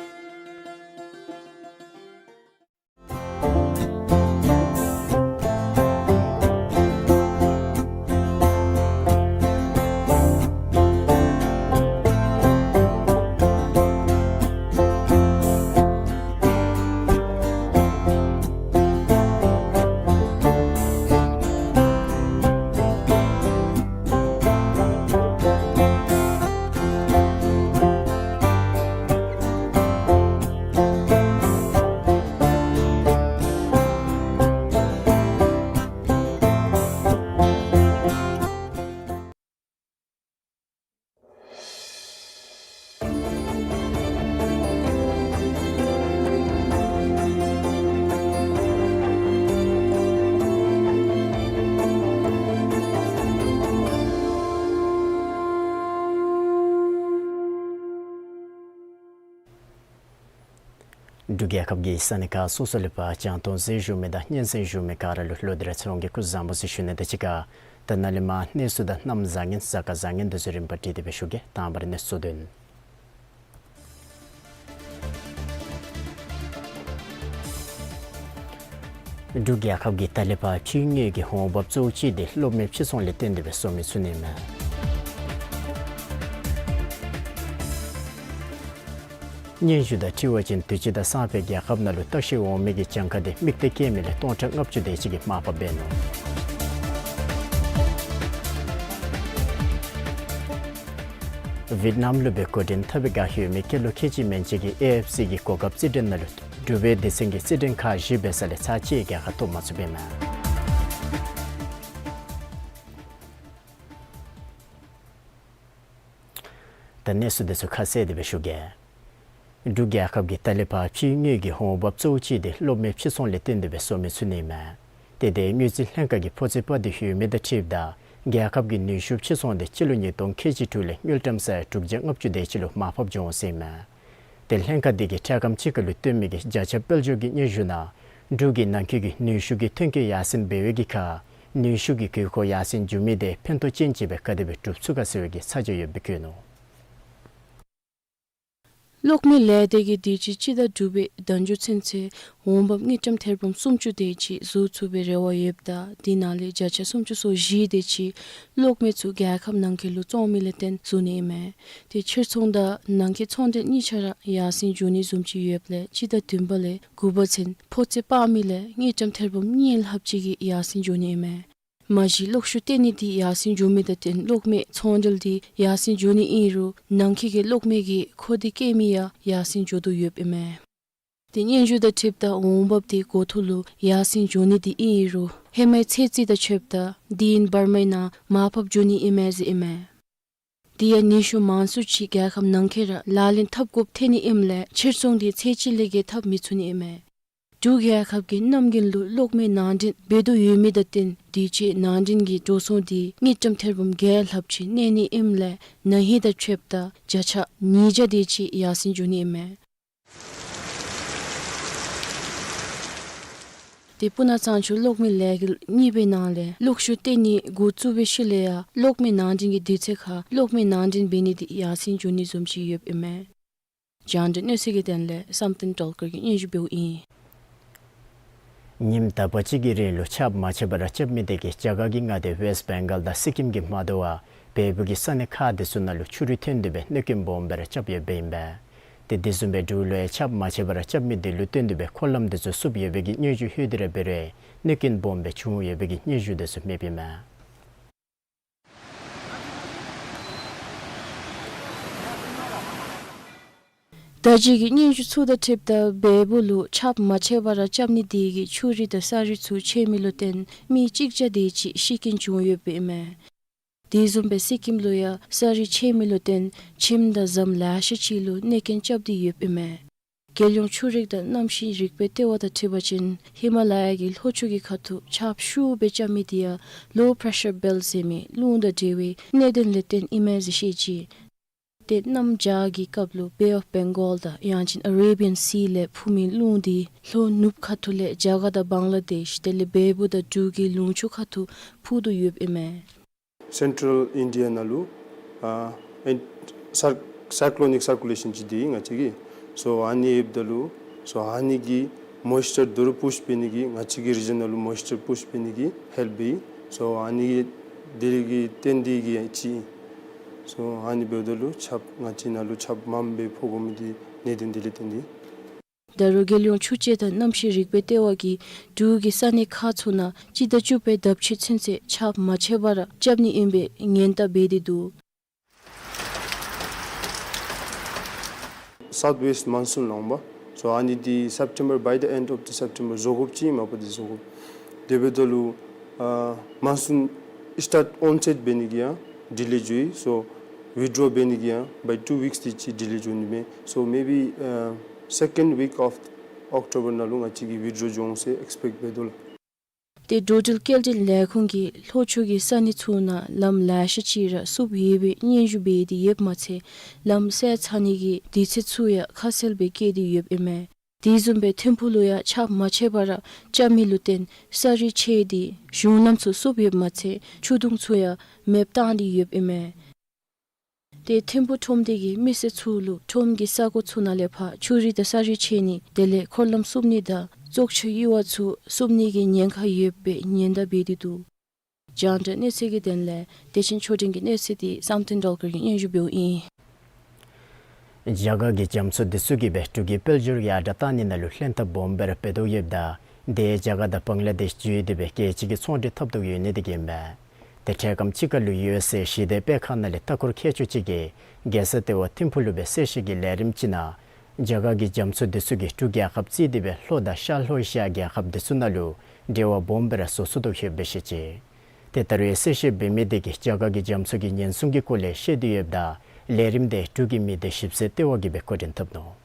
འབྲུག་རྒྱལ་ཁབ་ཀྱི་ས་གནས་ཁག་སོ་སོ་ལས་ཕར་རྒྱང་མཐོང་གཟིགས་བཞུགས་མི་དང་སྙན་གསན་བཞུགས་མི་ག་ར་ལུ་ལོག་སྟེ་ར་ཚེ་རིང་གིས་སྐུ་གཟུགས་བཟང་པོ་ཟེར་ཞུ་ནི་དང་གཅིག་ཁར་ད་ནཱ་ལས་མར་གནས་ཚུལ་དང་གནམ་བཟང་ངན་གཟའ་སྐར་བཟང་ངན་འདི་ཚུ་རིམ་པ་བསྒྲིགས་ཏེ་སྦེ་ཞུ་གེ། དང་པ་ར་གནས་ཚུལ་དོན། འབྲུག་རྒྱལ་ཁབ་ཀྱིས་ད་ལས་ཕར་ཕྱིའི་དངུལ་གྱི་འོང་འབབ་གཙོ་བོ་ཅིག་འདི་གློག་མེ་ཕྱིར་ཚོང་ལས་བརྟེན་ཏེ་སྦེ་བཟོ་མི་ཚུགས་ནི་མས། སྙན་ཞུ་དང་འཁྲིལ་བ་ཅིན་དུས་ཅི་དང་སང་ཕོད་རྒྱལ་ཁབ་ནང་ལུ་ལྟ་བཤལ་འོང་མི་གི་གྱངས་ཁ་འདི་དམིགས་གཏད་བསྐྱེད་མི་ལས་སྟོང་ཕྲག་ལྔ་བཅུ་དེ་ཅིག་གིས་མར་ཕབ་འབད་ནུག། ཝིཊ་ནམ་ལུ་སྦེ་འགོ་འདྲེན་འཐབ་པའི་བསྒང་ཡོད་མི་སྐྱེས་ལོ་ཁལ་གཅིག་མན་ཆད་ཀྱི་ཨེ་ཨེཕ་སི་གི་གོ་སྐབས་རྩིས་འགྲན་ནང་ལུ་འབྲུག་པའི་སྡེ་ཚན་གྱིས་རྩིས་འགྲན་ཁག་བཞི་འབད་ས་ལས་ཚར་གཅིག་རྒྱལ་ཁ་ཐོབ་མ་ཚུགས་པས་མས། ད་གནས་ཚུལ་འདི་ཚུ་ཁ་གསལ་ཏེ་སྦེ་ཞུ་གེ། འབྲུག་རྒྱལ་ཁབ་ཀྱིས་ད་ལས་ཕར་ཕྱིའི་དངུལ་གྱི་འོང་འབབ་གཙོ་བོ་ཅིག་འདི་གློག་མེ་ཕྱིར་ཚོང་ལས་བརྟེན་ཏེ་སྦེ་བཟོ་མི་ཚུགས་ནི་མས། ཏེ་དེ་དངུལ་རྩིས་ལྷན་ཁག་གིས་ཕོ་རྩེ་སྤར་ཏེ་ཡོད་མི་དང་འཁྲིལཝ་ད་རྒྱལ་ཁབ་ཀྱི་ནུས་ཤུགས་ཕྱིར་ཚོང་འདི་སྤྱི་ལོ་ཉིས་སྟོང་ཁལ་གཅིག་དྲུག་ལས་དངུལ་ཀྲམ་ས་ཡ་དྲུག་བརྒྱ་ལྔ་བཅུ་དེ་ཅིག་ལུ་མར་ཕབ་འགྱོ་འོང་ཟེར་མས། ཏེ་ལྷན་ཁག་འདི་གིས་འཕྲལ་ཁམས་ཅིག་ཁར་ལུ་བཏོན་མི་གི་བརྒྱ་ཆ་དཔལ་འབྱོར་གྱི་སྙན་ཞུ་ནང་འབྲུག་གིས་ནང་འཁོད་ཀྱི་ནུས་ཤུགས་ཀྱི་ཐོན་སྐྱེད་ཡར་སེང་འབད་བའི་གི་ཁར་ནུས་ཤུགས་ཀྱི་དགོས་མཁོ་ཡར་སེང་འགྱོ་མི་དེ་ཕན་ཐོགས་ཅན་ཅིག་སྦེ་ག་དེ་སྦེ་སྒྲུབ་ཚུགས་ག་ཟེར་བའི་གི་ཚ་གྱང་ཡོདཔ་སྦེ་བཀོད་ནུག། གློག་མེ་ལས་སྡེ་གིས་དུས་ཅི་སྤྱི་ཟླ་དྲུག་པའི་ཟླ་མཇུག་ཚུན་ཚོད་འོང་འབབ་དངུལ་ཀྲམ་ཐེར་འབུམ་སུམ་ཅུ་དེ་ཅིག་བཟོ་ཚུགས་པའི་རེ་བ་ཡོདཔ་ད་དེ་ནང་ལས་བརྒྱ་ཆ་སུམ་ཅུ་སོ་བཞི་དེ་ཅིག་གློག་མེ་ཚུ་རྒྱལ་ཁབ་ནང་འཁོད་ལུ་བཙོང་མི་ལས་བརྟེན་བཟོ་ནི་ཨིན་མས། ཏེ་ཕྱིར་ཚོང་དང་ནང་འཁོད་ཚོང་འབྲེལ་གཉིས་ཆ་ར་ཡར་སེང་འགྱོ་ནི་བཟུམ་ཅིག་ཡོདཔ་ལས་སྤྱི་ཟླ་བདུན་པ་ལས་དགུ་པ་ཚུན་ཕོ་རྩེ་སྤར་མི་ལས་དངུལ་ཀྲམ་ཐེར་འབུམ་གཉིས་ལྷགཔ་ཅིག་གིས་ཡར་སེང་འགྱོ་ནི་ཨིན་མས། མ་གཞི་གློག་ཤུགས་བཏོན་ནི་འདི་ཡར་སེང་འགྱོ་མི་དང་བརྟེན་གློག་མེ་ཚོང་འབྲེལ་འདི་ཡར་སེང་འགྱོ་ནི་ཨིན་རུང་ནང་འཁོད་ཀྱི་གློག་མེ་གི་མཁོ་འདོད་བསྐྱེད་མི་ཡང་ཡར་སེང་འགྱོ་དོ་ཡོདཔ་ཨིན་མས། དེ་སྙན་ཞུ་དང་འཁྲིལཝ་ད་འོང་འབབ་དེ་འགོ་ཐོག་ལུ་ཡར་སེང་འགྱོ་ནི་དེ་ཨིན་རུང་ཧེ་མའི་ཚོད་རྩིས་དང་ཕྱདཔ་ད་དེ་ཡང་འབར་མའི་ནང་མར་ཕབ་འགྱོ་ནི་ཨིན་མས་ཟེར་ཨིན་མས། དེ་ཡང་ནུས་ཤུགས་མང་སུ་ཅིག་རྒྱལ་ཁབ་ནང་འཁོད་ར་ལག་ལེན་འཐབ་དགོཔ་ཐོན་ནི་ཨིནམ་ལས་ཕྱིར་ཚོང་དེ་ཚད་ཅིག་ལས་བརྒལ་འཐབ་མི་ཚུགས་ནི་ཨིན་མས། འབྲུག་རྒྱལ་ཁབ་ཀྱི་གནམ་དགུན་ལུ་གློག་མེ་ནང་འདྲེན་འབད་དོ་ཡོད་མི་དང་བསྟུན་དུས་ཅི་ནང་འདྲེན་གྱི་འགྲོ་སོང་དེ་དངུལ་ཀྲམ་ཐེར་འབུམ་བརྒྱད་ལྷགཔ་ཅིག་གནས་ནི་ཨིནམ་ལས་ན་ཧིང་དང་ཕྱདཔ་ད་བརྒྱ་ཆ་ཉིས་བརྒྱ་དེ་ཅིག་ཡར་སེང་འགྱོ་ནི་ཨིན་མས། དེ་སྤུ་ན་གཙང་ཆུ་གློག་མེ་ལས་འགུལ་གཉིས་པའི་ནང་ལས་གློག་ཤུགས་བཏོན་ནི་འགོ་བཙུགས་པའི་ཤུལ་ལས་ཡང་གློག་མེ་ནང་འདྲེན་གྱི་དུས་ཚོད་ཁར་གློག་མེ་ནང་འདྲེན་འབད་ནི་དེ་ཡར་སེང་འགྱོ་ནི་བཟུམ་ཅིག་ཡོདཔ་ཨིན་མས། རྒྱང་བསྒྲགས་གནས་ཚུལ་གྱི་དོན་ལས་བསམ་གཏན་སྒྲོལ་དཀར་གྱིས་སྙན་ཞུ་འབདཝ་ཨིན། ཉིནམ་དག་པ་ཅིག་གི་རིང་ལུ་ཆརཔ་མ་ཆད་པར་རྐྱབ་མི་དེ་གིས་རྒྱ་གར་གྱི་མངའ་སྡེ་ཝེསཊ་བེང་གཱལ་དང་སི་ཀིམ་གྱི་མ་དོ་བར་བལ་པོ་གི་ས་གནས་ཁག་དེ་ཚུ་ནང་ལུ་ཆུ་རུད་ཐོན་ཏེ་སྦེ་གནོད་སྐྱོན་སྦོམ་སྦེ་ར་རྐྱབ་ཡོདཔ་ཨིན་པས། དེ་དེ་བཟུམ་སྦེ་འབྲུག་ལུ་ཡང་ཆརཔ་མ་ཆད་པར་ར་རྐྱབ་མི་དེ་ལུ་བརྟེན་ཏེ་སྦེ་འཁོར་ལམ་དེ་ཚུ་བསུབ་ཡོད་པའི་གི་སྙན་ཞུ་ལྷོད་དེ་ར་འབད་རུང་གནོད་སྐྱོན་སྦོམ་སྦེ་བྱུང་ཡོད་པའི་གི་སྙན་ཞུ་དེ་ཚུ་མེདཔ་ཨིན་མས། ད་ཅི་གི་སྙན་ཞུ་ཚུ་དང་འཁྲིལཝ་ད་བལ་པོ་ལུ་ཆརཔ་མ་ཆད་པར་ར་རྐྱབ་ནི་དེ་གིས་ཆུ་རུད་དང་ས་རུད་ཚུ་ཆད་མི་ལུ་བརྟེན་མི་གཅིག་བརྒྱ་དེ་ཅིག་ཤི་རྐྱེན་བྱུང་ཡོདཔ་ཨིན་མས། དེ་བཟུམ་སྦེ་སི་ཀིམ་ལུ་ཡང་ས་རུད་ཆད་མི་ལུ་བརྟེན་ཁྱིམ་དང་ཟམ་ལེ་ཤ་ཅིག་ལུ་གནོད་སྐྱོན་རྐྱབ་སྟེ་ཡོདཔ་ཨིན་མས། རྒྱལ་ཡོངས་ཆུ་རིག་དང་གནམ་གཤིས་རིག་པའི་ལྟེ་བ་དང་འཁྲིལ་བ་ཅིན་ཧི་མ་ལ་ཡ་གི་ལྷོ་ཕྱོགས་ཀྱི་ཁ་ཐུག་ཆརཔ་ཤུགས་སྦེ་རྐྱབ་མི་དེ་ཡང་ལོ་པེ་རེ་ཤར་བེལཊ་ཟེར་མི་རླུང་དང་འབྲེལ་བའི་གནད་དོན་ལས་བརྟེན་ཨིན་མས་ཟེར་བཤད་ཅི། དེ་གནམ་བྱཱར་གྱི་སྐབས་ལུ་བེ་ཨོཕ་བེང་གཱལ་དང་ཡང་ཅིན་ཨ་རེ་བི་ཡཱན་སི་ལས་འཕུ་མི་རླུང་དེ་ལྷོ་ནུབ་ཁ་ཐུག་ལས་རྒྱ་གར་དང་བང་ལ་དེཤ་དེ་ལས་བལ་པོ་དང་འབྲུག་གི་ལུང་ཕྱོགས་ཁ་ཐུག་འཕུ་དོ་ཡོདཔ་ཨིན་མས། སེན་ཊྲལ་ཨིན་ཌི་ཡ་ནང་ལུ་ཨ་ཨེན་སར་སའི་ཀློ་ནིག་སར་ཀུ་ལེ་ཤཱན་ཅིག་འདི་ང་བཅས་ཀྱི་སོ་ཨ་ནི་ཡོདཔ་ད་ལུ་སོ་ཨ་ནི་གིས་མོའིས་ཅར་དོ་རུང་པུཤ་འབད་ནི་གི་ང་བཅས་ཀྱི་རི་ཇཱན་ནང་ལུ་མོའིས་ཅར་པུཤ་འབད་ནི་གི་ཧེལཔ་འབད་སོ་ཨ་ནི་གིས་དེ་གི་རྟེན་འབྲེལ་གྱི་ཅིག་སོ་ཨ་ནི་འབདཝ་ད་ལུ་ཆརཔ་ང་བཅས་ནང་ལུ་ཆརཔ་མངམ་སྦེ་ཕོག་དགོ་མི་འདི་གནད་དོན་འདི་ལས་བརྟེན་ཏེ། ད་རུང་རྒྱལ་ཡོངས་ཆུ་དཔྱད་དང་གནམ་གཤིས་རིག་པའི་ལྟེ་བ་གིས་འབྲུག་གི་ས་གནས་ཁག་ཚུ་ནང་སྤྱི་ཟླ་བཅུ་པའི་ཟླཝ་ཕྱེད་ཚུན་ཚོད་ཆརཔ་མ་ཆད་པར་རྐྱབ་ནི་ཨིན་པའི་ཉེན་བརྡ་འབད་དེ་འདུག། སའུཐ་ཝེསཊ་མོན་སུན་ལོང་པ་སོ་ཨ་ནི་འདི་སེབ་ཊེམ་བར་by the end of the September བཟོ་དགོཔ་ཅིག་མ་པ་འདི་བཟོ་དགོཔ། དེ་འབདཝ་ད་ལུ་ཨ་མོན་སུན་སི་ཊཱརཊ་ཨོན་སེཊ་འབད་ནི་གི་ཡང་ཌི་ལེ་འགྱོ་ཡི། སོ་ཝིད་ཌོ་འབད་ནི་གི་ཡང་by two weeks དེ་ཅིག་ཌི་ལེ་འགྱོ་ནི་མས། སོ་མེ་བི་ཨ་སེ་ཀེནཌ་ཝིཀ་ཨོཕ་ཨོཀ་ཊོ་བར་ནང་ལུ་ང་བཅས་ཀྱིས་ཝིད་ཌོ་འགྱོ་འོང་ཟེར་ཨེགསི་པེཀཊ་འབད་དོ་ལགས། དེ་འགྲོ་འགྲུལ་སྐྱེལ་འདྲེན་ལས་ཁུངས་ཀྱིས་ལྷོ་ཕྱོགས་ཀྱི་ས་གནས་ཚུ་ནང་ལམ་ལེ་ཤ་ཅིག་ར་བསུབ་ཡོད་པའི་སྙན་ཞུ་འབད་དེ་ཡོདཔ་མ་ཚད་ལམ་བསལ་ཚར་ནི་གི་དུས་ཚོད་ཚུ་ཡང་ཁ་གསལ་སྦེ་བཀོད་དེ་ཡོདཔ་ཨིན་མས། དེ་བཟུམ་སྦེ་ཐིམ་ཕུག་ལུ་ཡང་ཆརཔ་མ་ཆད་པར་རྐྱབ་མི་ལུ་བརྟེན་ས་རུད་ཆད་དེ་གཞུང་ལམ་ཚུ་བསུབ་ཡོདཔ་མ་ཚད་ཆུ་དུང་ཚུ་ཡང་མེདཔ་བཏང་སྟེ་ཡོདཔ་ཨིན་མས། དེ་ཐིམ་ཕུག་ཁྲོམ་སྡེ་གིས་མི་སེར་ཚུ་ལུ་ཁྲོམ་གྱི་ས་གོ་ཚུ་ནང་ལས་ཕར་ཆུ་རུད་དང་ས་རུད་ཆད་ནི་དེ་ལས་འཁོར་ལམ་བསུབ་ནི་དང་བཙོག་ཆུ་གཡུར་བ་ཚུ་བསུབ་ནི་གི་ཉེན་ཁ་ཡོད་པའི་ཉེན་བརྡ་འབད་དེ་འདུག། རྒྱང་བསྒྲགས་གནས་ཚུལ་གྱི་དོན་ལས་བདེ་ཆེན་ཆོས་སྒྲོན་གྱི་གནས་ཚུལ་དེ་བསམ་གཏན་སྒྲོལ་དཀར་གྱིས་སྙན་ཞུ་འབདཝ་ཨིན། རྒྱ་གར་གྱི་རྒྱ་མཚོ་འདི་ཚུ་གིས་སྦེ་འབྲུག་གི་དཔལ་འབྱོར་ཡར་དྲག་བཏང་ནི་ནང་ལུ་ལྷན་ཐབས་སྦོམ་སྦེ་ར་འབད་དོ་ཡོདཔ་ད་དེ་རྒྱ་གར་དང་བང་ལ་དེཤ་བརྒྱུད་དེ་སྦེ་རྒྱལ་སྤྱི་གི་ཚོང་འབྲེལ་འཐབ་དོ་ཡོད་ནི་དེ་གིས་ཨིན་པས། དེ་འཕྲལ་ཁམས་ཅིག་ཁར་ལུ་ཡུ་ཨེསི་ཨེ་ཞི་བདེ་དཔེ་ཁང་ནང་ལས་ལྟ་སྐོར་མཁས་མཆོག་ཅིག་གིས་རྒྱལ་ས་ལྟེ་བ་ཐིམ་ཕུག་ལུ་སྦེ་གསལ་བཤད་ཀྱི་ལས་རིམ་ཅིག་ནང་རྒྱ་གར་གྱི་རྒྱ་མཚོ་འདི་ཚུ་གིས་འབྲུག་རྒྱལ་ཁབ་བརྩིས་ཏེ་སྦེ་ལྷོ་དང་ཤར་ལྷོ་ཨེ་ཤི་ཡ་རྒྱལ་ཁབ་འདི་ཚུ་ནང་ལུ་འབྲེལ་བ་སྦོམ་སྦེ་ར་བཟོ་ཚུགས་དོ་ཡོདཔ་སྦེ་བཤད་ཅི། དེ་ལྟར་གསལ་བཤད་འབད་མི་དེ་གིས་རྒྱ་གར་གྱི་རྒྱ་མཚོ་གི་ཉེན་སྲུང་གི་སྐོར་ལས་བཤད་དེ་ཡོདཔ་ད་ལས་རིམ་དེ་འབྲུག་གི་མི་སྡེ་ཞིབ་འཚོལ་ལྟེ་བ་གིས་སྦེ་འགོ་འདྲེན་འཐབ་ནུག།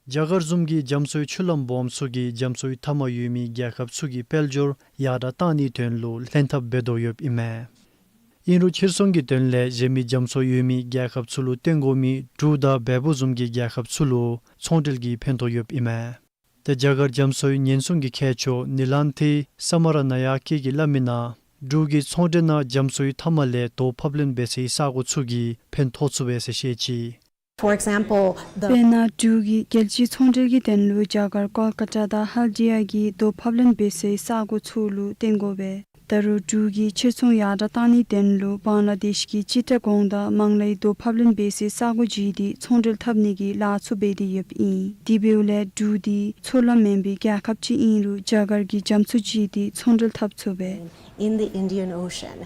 རྒྱ་གར་བཟུམ་གྱི་རྒྱ་མཚོའི་ཆུ་ལམ་སྦོམ་ཚུ་གིས་རྒྱ་མཚོའི་མཐའ་མར་ཡོད་མི་རྒྱལ་ཁབ་ཚུ་གི་དཔལ་འབྱོར་ཡར་དྲག་བཏང་ནིའི་དོན་ལུ་ལྷན་ཐབས་འབད་དོ་ཡོདཔ་ཨིན་མས། ཨིན་རུང་ཕྱིར་ཚོང་གི་དོན་ལས་གཞན་མི་རྒྱ་མཚོ་ཡོད་མི་རྒྱལ་ཁབ་ཚུ་ལུ་བཏོན་དགོ་མི་འབྲུག་དང་བལ་པོ་བཟུམ་གྱི་རྒྱལ་ཁབ་ཚུ་ལུ་ཚོང་འབྲེལ་གྱི་ཕན་ཐོགས་ཡོདཔ་ཨིན་མས། དེ་རྒྱ་གར་རྒྱ་མཚོའི་ཉེན་སྲུང་གི་མཁས་མཆོག་ནི་ལན་ཐི་ས་མ་ར་ན་ཡ་ཀི་གིས་སླབ་མི་ནང་འབྲུག་གི་ཚོང་འབྲེལ་ནང་རྒྱ་མཚོའི་མཐའ་མ་ལས་རྡོ་ཕབ་ལེན་འབད་སའི་ས་གོ་ཚུ་གིས་ཕན་ཐོགས་ཚུགས་པས་ཟེར་བཤད་ཅི། For example, the དཔེར་ན་འབྲུག་གི་རྒྱལ་སྤྱིའི་ཚོང་འབྲེལ་གྱི་དོན་ལུ་རྒྱ་གར་ཀོལ་ཀ་ཏ་དང་ཧལ་དི་ཡ་གི་རྡོ་ཕབ་ལེན་འབད་སའི་ས་གོ་ཚུ་ལུ་བཏོན་དགོ་པས། ད་རུང་འབྲུག་གི་ཕྱིར་ཚོང་ཡར་དྲག་བཏང་ནིའི་དོན་ལུ་བང་ལ་དེཤ་གི་ཅི་ཊ་གོང་དང་མང་ལའི་རྡོ་ཕབ་ལེན་འབད་སའི་ས་གོ་བརྒྱུད་དེ་ཚོང་འབྲེལ་འཐབ་ནི་གི་ལཱ་ཚུ་འབད་དེ་ཡོདཔ་ཨིན། དེ་འབདཝ་ལས་འབྲུག་འདི་མཚོ་ལམ་མེན་པའི་རྒྱལ་ཁབ་ཅིག་ཨིན་རུང་རྒྱ་གར་གྱི་རྒྱ་མཚོ་བརྒྱུད་དེ་ཚོང་འབྲེལ་འཐབ་ཚུགས་པས། In the Indian Ocean.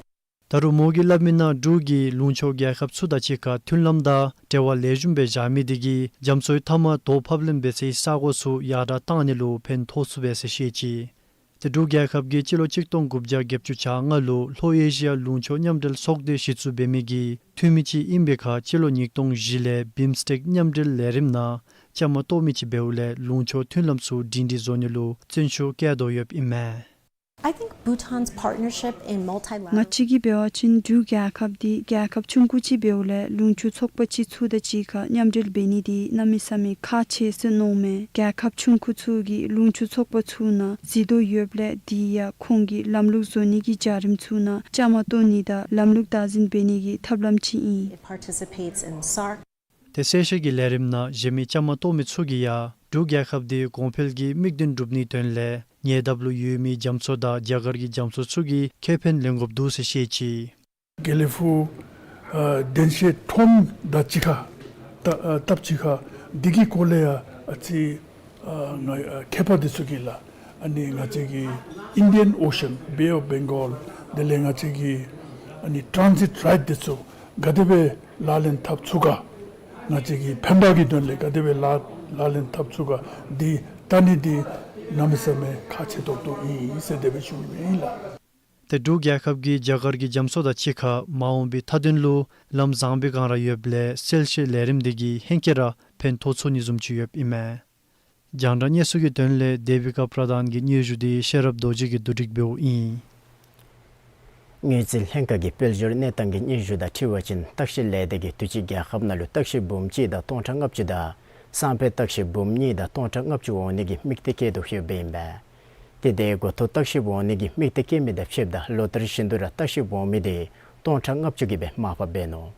ད་རུང་མོ་གིས་སླབ་མི་ནང་འབྲུག་གིས་ལུང་ཕྱོགས་རྒྱལ་ཁབ་ཚུ་དང་གཅིག་ཁར་མཐུན་ལམ་དང་འབྲེལ་བ་ལེགས་ཤོམ་སྦེ་བཞག་མི་དེ་གིས་རྒྱ་མཚོའི་མཐའ་མར་དོ་ཕབ་ལེན་འབད་སའི་ས་གོ་ཚུ་ཡར་དྲགས་བཏང་ནི་ལུ་ཕན་ཐོགས་ཚུགས་པས་ཟེར་བཤད་ཅི། ཏེ་འབྲུག་རྒྱལ་ཁབ་ཀྱིས་སྤྱི་ལོ་གཅིག་སྟོང་དགུ་བརྒྱ་བརྒྱད་ཅུ་གྱ་ལྔ་ལུ་ལྷོ་ཨེ་ཤི་ཡ་ལུང་ཕྱོགས་མཉམ་འབྲེལ་ཚོགས་སྡེ་གཞི་བཙུགས་འབད་མི་གི་འཐུས་མི་ཅིག་ཨིན་པའི་ཁར་སྤྱི་ལོ་ཉིས་སྟོང་བཞི་ལས་བིམ་སི་ཊེཀ་མཉམ་འབྲེལ་ལས་རིམ་ནང་བཅའ་མར་གཏོགས་མི་ཅིག་འབདཝ་ལས་ལུང་ཕྱོགས་མཐུན་ལམ་ཚུ་སྒྲིང་སྒྲི་བཟོ་ནི་ལུ་བརྩོན་ཤུགས་བསྐྱེད་དོ་ཡོདཔ་ཨིན་མས། I think Bhutan's partnership in multilateral ང་བཅས་ཀྱིས་འབད་བ་ཅིན་འབྲུག་རྒྱལ་ཁབ་འདི་རྒྱལ་ཁབ་ཆུང་ཀུ་ཅིག་འབདཝ་ལས་ལུང་ཕྱོགས་ཚོགས་པ་ཅིག་ཚུ་དང་གཅིག་ཁར་མཉམ་འབྲེལ་འབད་ནི་འདི་གནམ་མེད་ས་མེད་ཁག་ཆེ་ཟེར་མནོཝ་མས། རྒྱལ་ཁབ་ཆུང་ཀུ་ཚུ་གིས་ལུང་ཕྱོགས་ཚོགས་པ་ཚུ་ནང་གཟིགས་དོ་ཡོདཔ་ལས་དེ་ཡང་ཁོང་གིས་ལམ་ལུགས་བཟོ་ནི་གི་བྱ་རིམ་ཚུ་ནང་བཅའ་མར་གཏོགས་ནི་དང་ལམ་ལུགས་བདག་འཛིན་འབད་ནི་གི་ཐབས་ལམ་ཅིག་ཨིན། It participates in SARC. ཏེ་གསལ་བཤད་ཀྱི་ལས་རིམ་ནང་གཞན་མི་བཅའ་མར་གཏོགས་མི་ཚུ་གིས་ཡང་འབྲུག་རྒྱལ་ཁབ་འདི་གོང་འཕེལ་གྱི་དམིགས་དོན་སྒྲུབ་ནིའི་དོན་ལས་ཉེ་འདབས་ལུ་ཡོད་མི་རྒྱ་མཚོ་དང་རྒྱ་གར་གྱི་རྒྱ་མཚོ་ཚུ་གི་ཁེ་ཕན་ལེན་དགོཔ་འདུག་ཟེར་བཤད་ཅི། དགེ་ལེགས་ཕུག་ཨ་གདན་ཞུ་ཁྲོམ་དང་གཅིག་ཁར་ད་ཨ་སྟབས་གཅིག་ཁར་འདི་གི་སྐོར་ལས་ཡང་ཨ་ཙི་ཨ་ང་ཨ་མཁས་པ་འདི་ཚུ་གིས་ལགས། ཨ་ནི་ང་བཅས་ཀྱི་Indian Ocean, Bay of Bengal དེ་ལས་ང་བཅས་ཀྱི་ཨ་ནི་transit right འདི་ཚུ་ག་དེ་སྦེ་ལག་ལེན་འཐབ་ཚུགས་ག། ང་བཅས་ཀྱི་ཕན་པ་གི་དོན་ལས་ག་དེ་སྦེ་ལག་ལག་ལེན་འཐབ་ཚུགས་ག། འདི་བལྟ་ནི་འདི་གནམ་མེད་ས་མེད་ཁག་ཆེ་ཏོག་ཏོ་ཨིན་ཟེར་དེ་སྦེ་ཞུ་ནི་ཨིན་ལགས། ཏེ་འབྲུག་རྒྱལ་ཁབ་ཀྱིས་རྒྱ་གར་གྱི་རྒྱ་མཚོ་དང་གཅིག་ཁར་མ་འོངས་པའི་མཐའ་དོན་ལུ་ལམ་བཟང་པོའི་སྒང་ར་ཡོདཔ་ལས་གསལ་བཤད་ལས་རིམ་འདི་གིས་ཧེང་སྐལ་ར་ཕན་ཐོགས་ཚུགས་ནི་བཟུམ་ཅིག་ཡོདཔ་ཨིན་མས། རྒྱང་བསྒྲགས་གནས་ཚུལ་གྱི་དོན་ལས་དེ་བི་ཀ་པྲ་དཱན་གྱི་སྙན་ཞུ་འདི་ཤེས་རབ་རྡོ་རྗེ་གིས་བསྡུ་སྒྲིག་འབདཝ་ཨིན། དངུལ་རྩིས་ལྷན་ཁག་གི་དཔལ་འབྱོར་གནས་སྟངས་ཀྱི་སྙན་ཞུ་དང་འཁྲིལ་བ་ཅིན་ལྟ་བཤལ་ལས་སྡེ་གིས་དུས་ཅི་རྒྱལ་ཁབ་ནང་ལུ་ལྟ་བཤལ་འབུམ་གཅིག་དང་སྟོང་ཕྲག་ལྔ་བཅུ་དང་སང་ཕོད་ལྟ་བཤལ་འབུམ་གཉིས་དང་སྟོང་ཕྲག་ལྔ་བཅུ་འོང་ནི་གི་དམིགས་གཏད་བསྐྱེད་དོ་ཡོདཔ་ཨིན་པས། ཏེ་དེ་འགོ་ཐོག་ལྟ་བཤལ་འོང་ནི་གི་དམིགས་གཏད་བསྐྱེད་མི་དང་ཕྱདཔ་ད་ལོ་ལྟར་བཞིན་དུ་ར་ལྟ་བཤལ་འོང་མི་དེ་སྟོང་ཕྲག་ལྔ་བཅུ་གིས་སྦེ་མར་ཕབ་འབད་ནུག།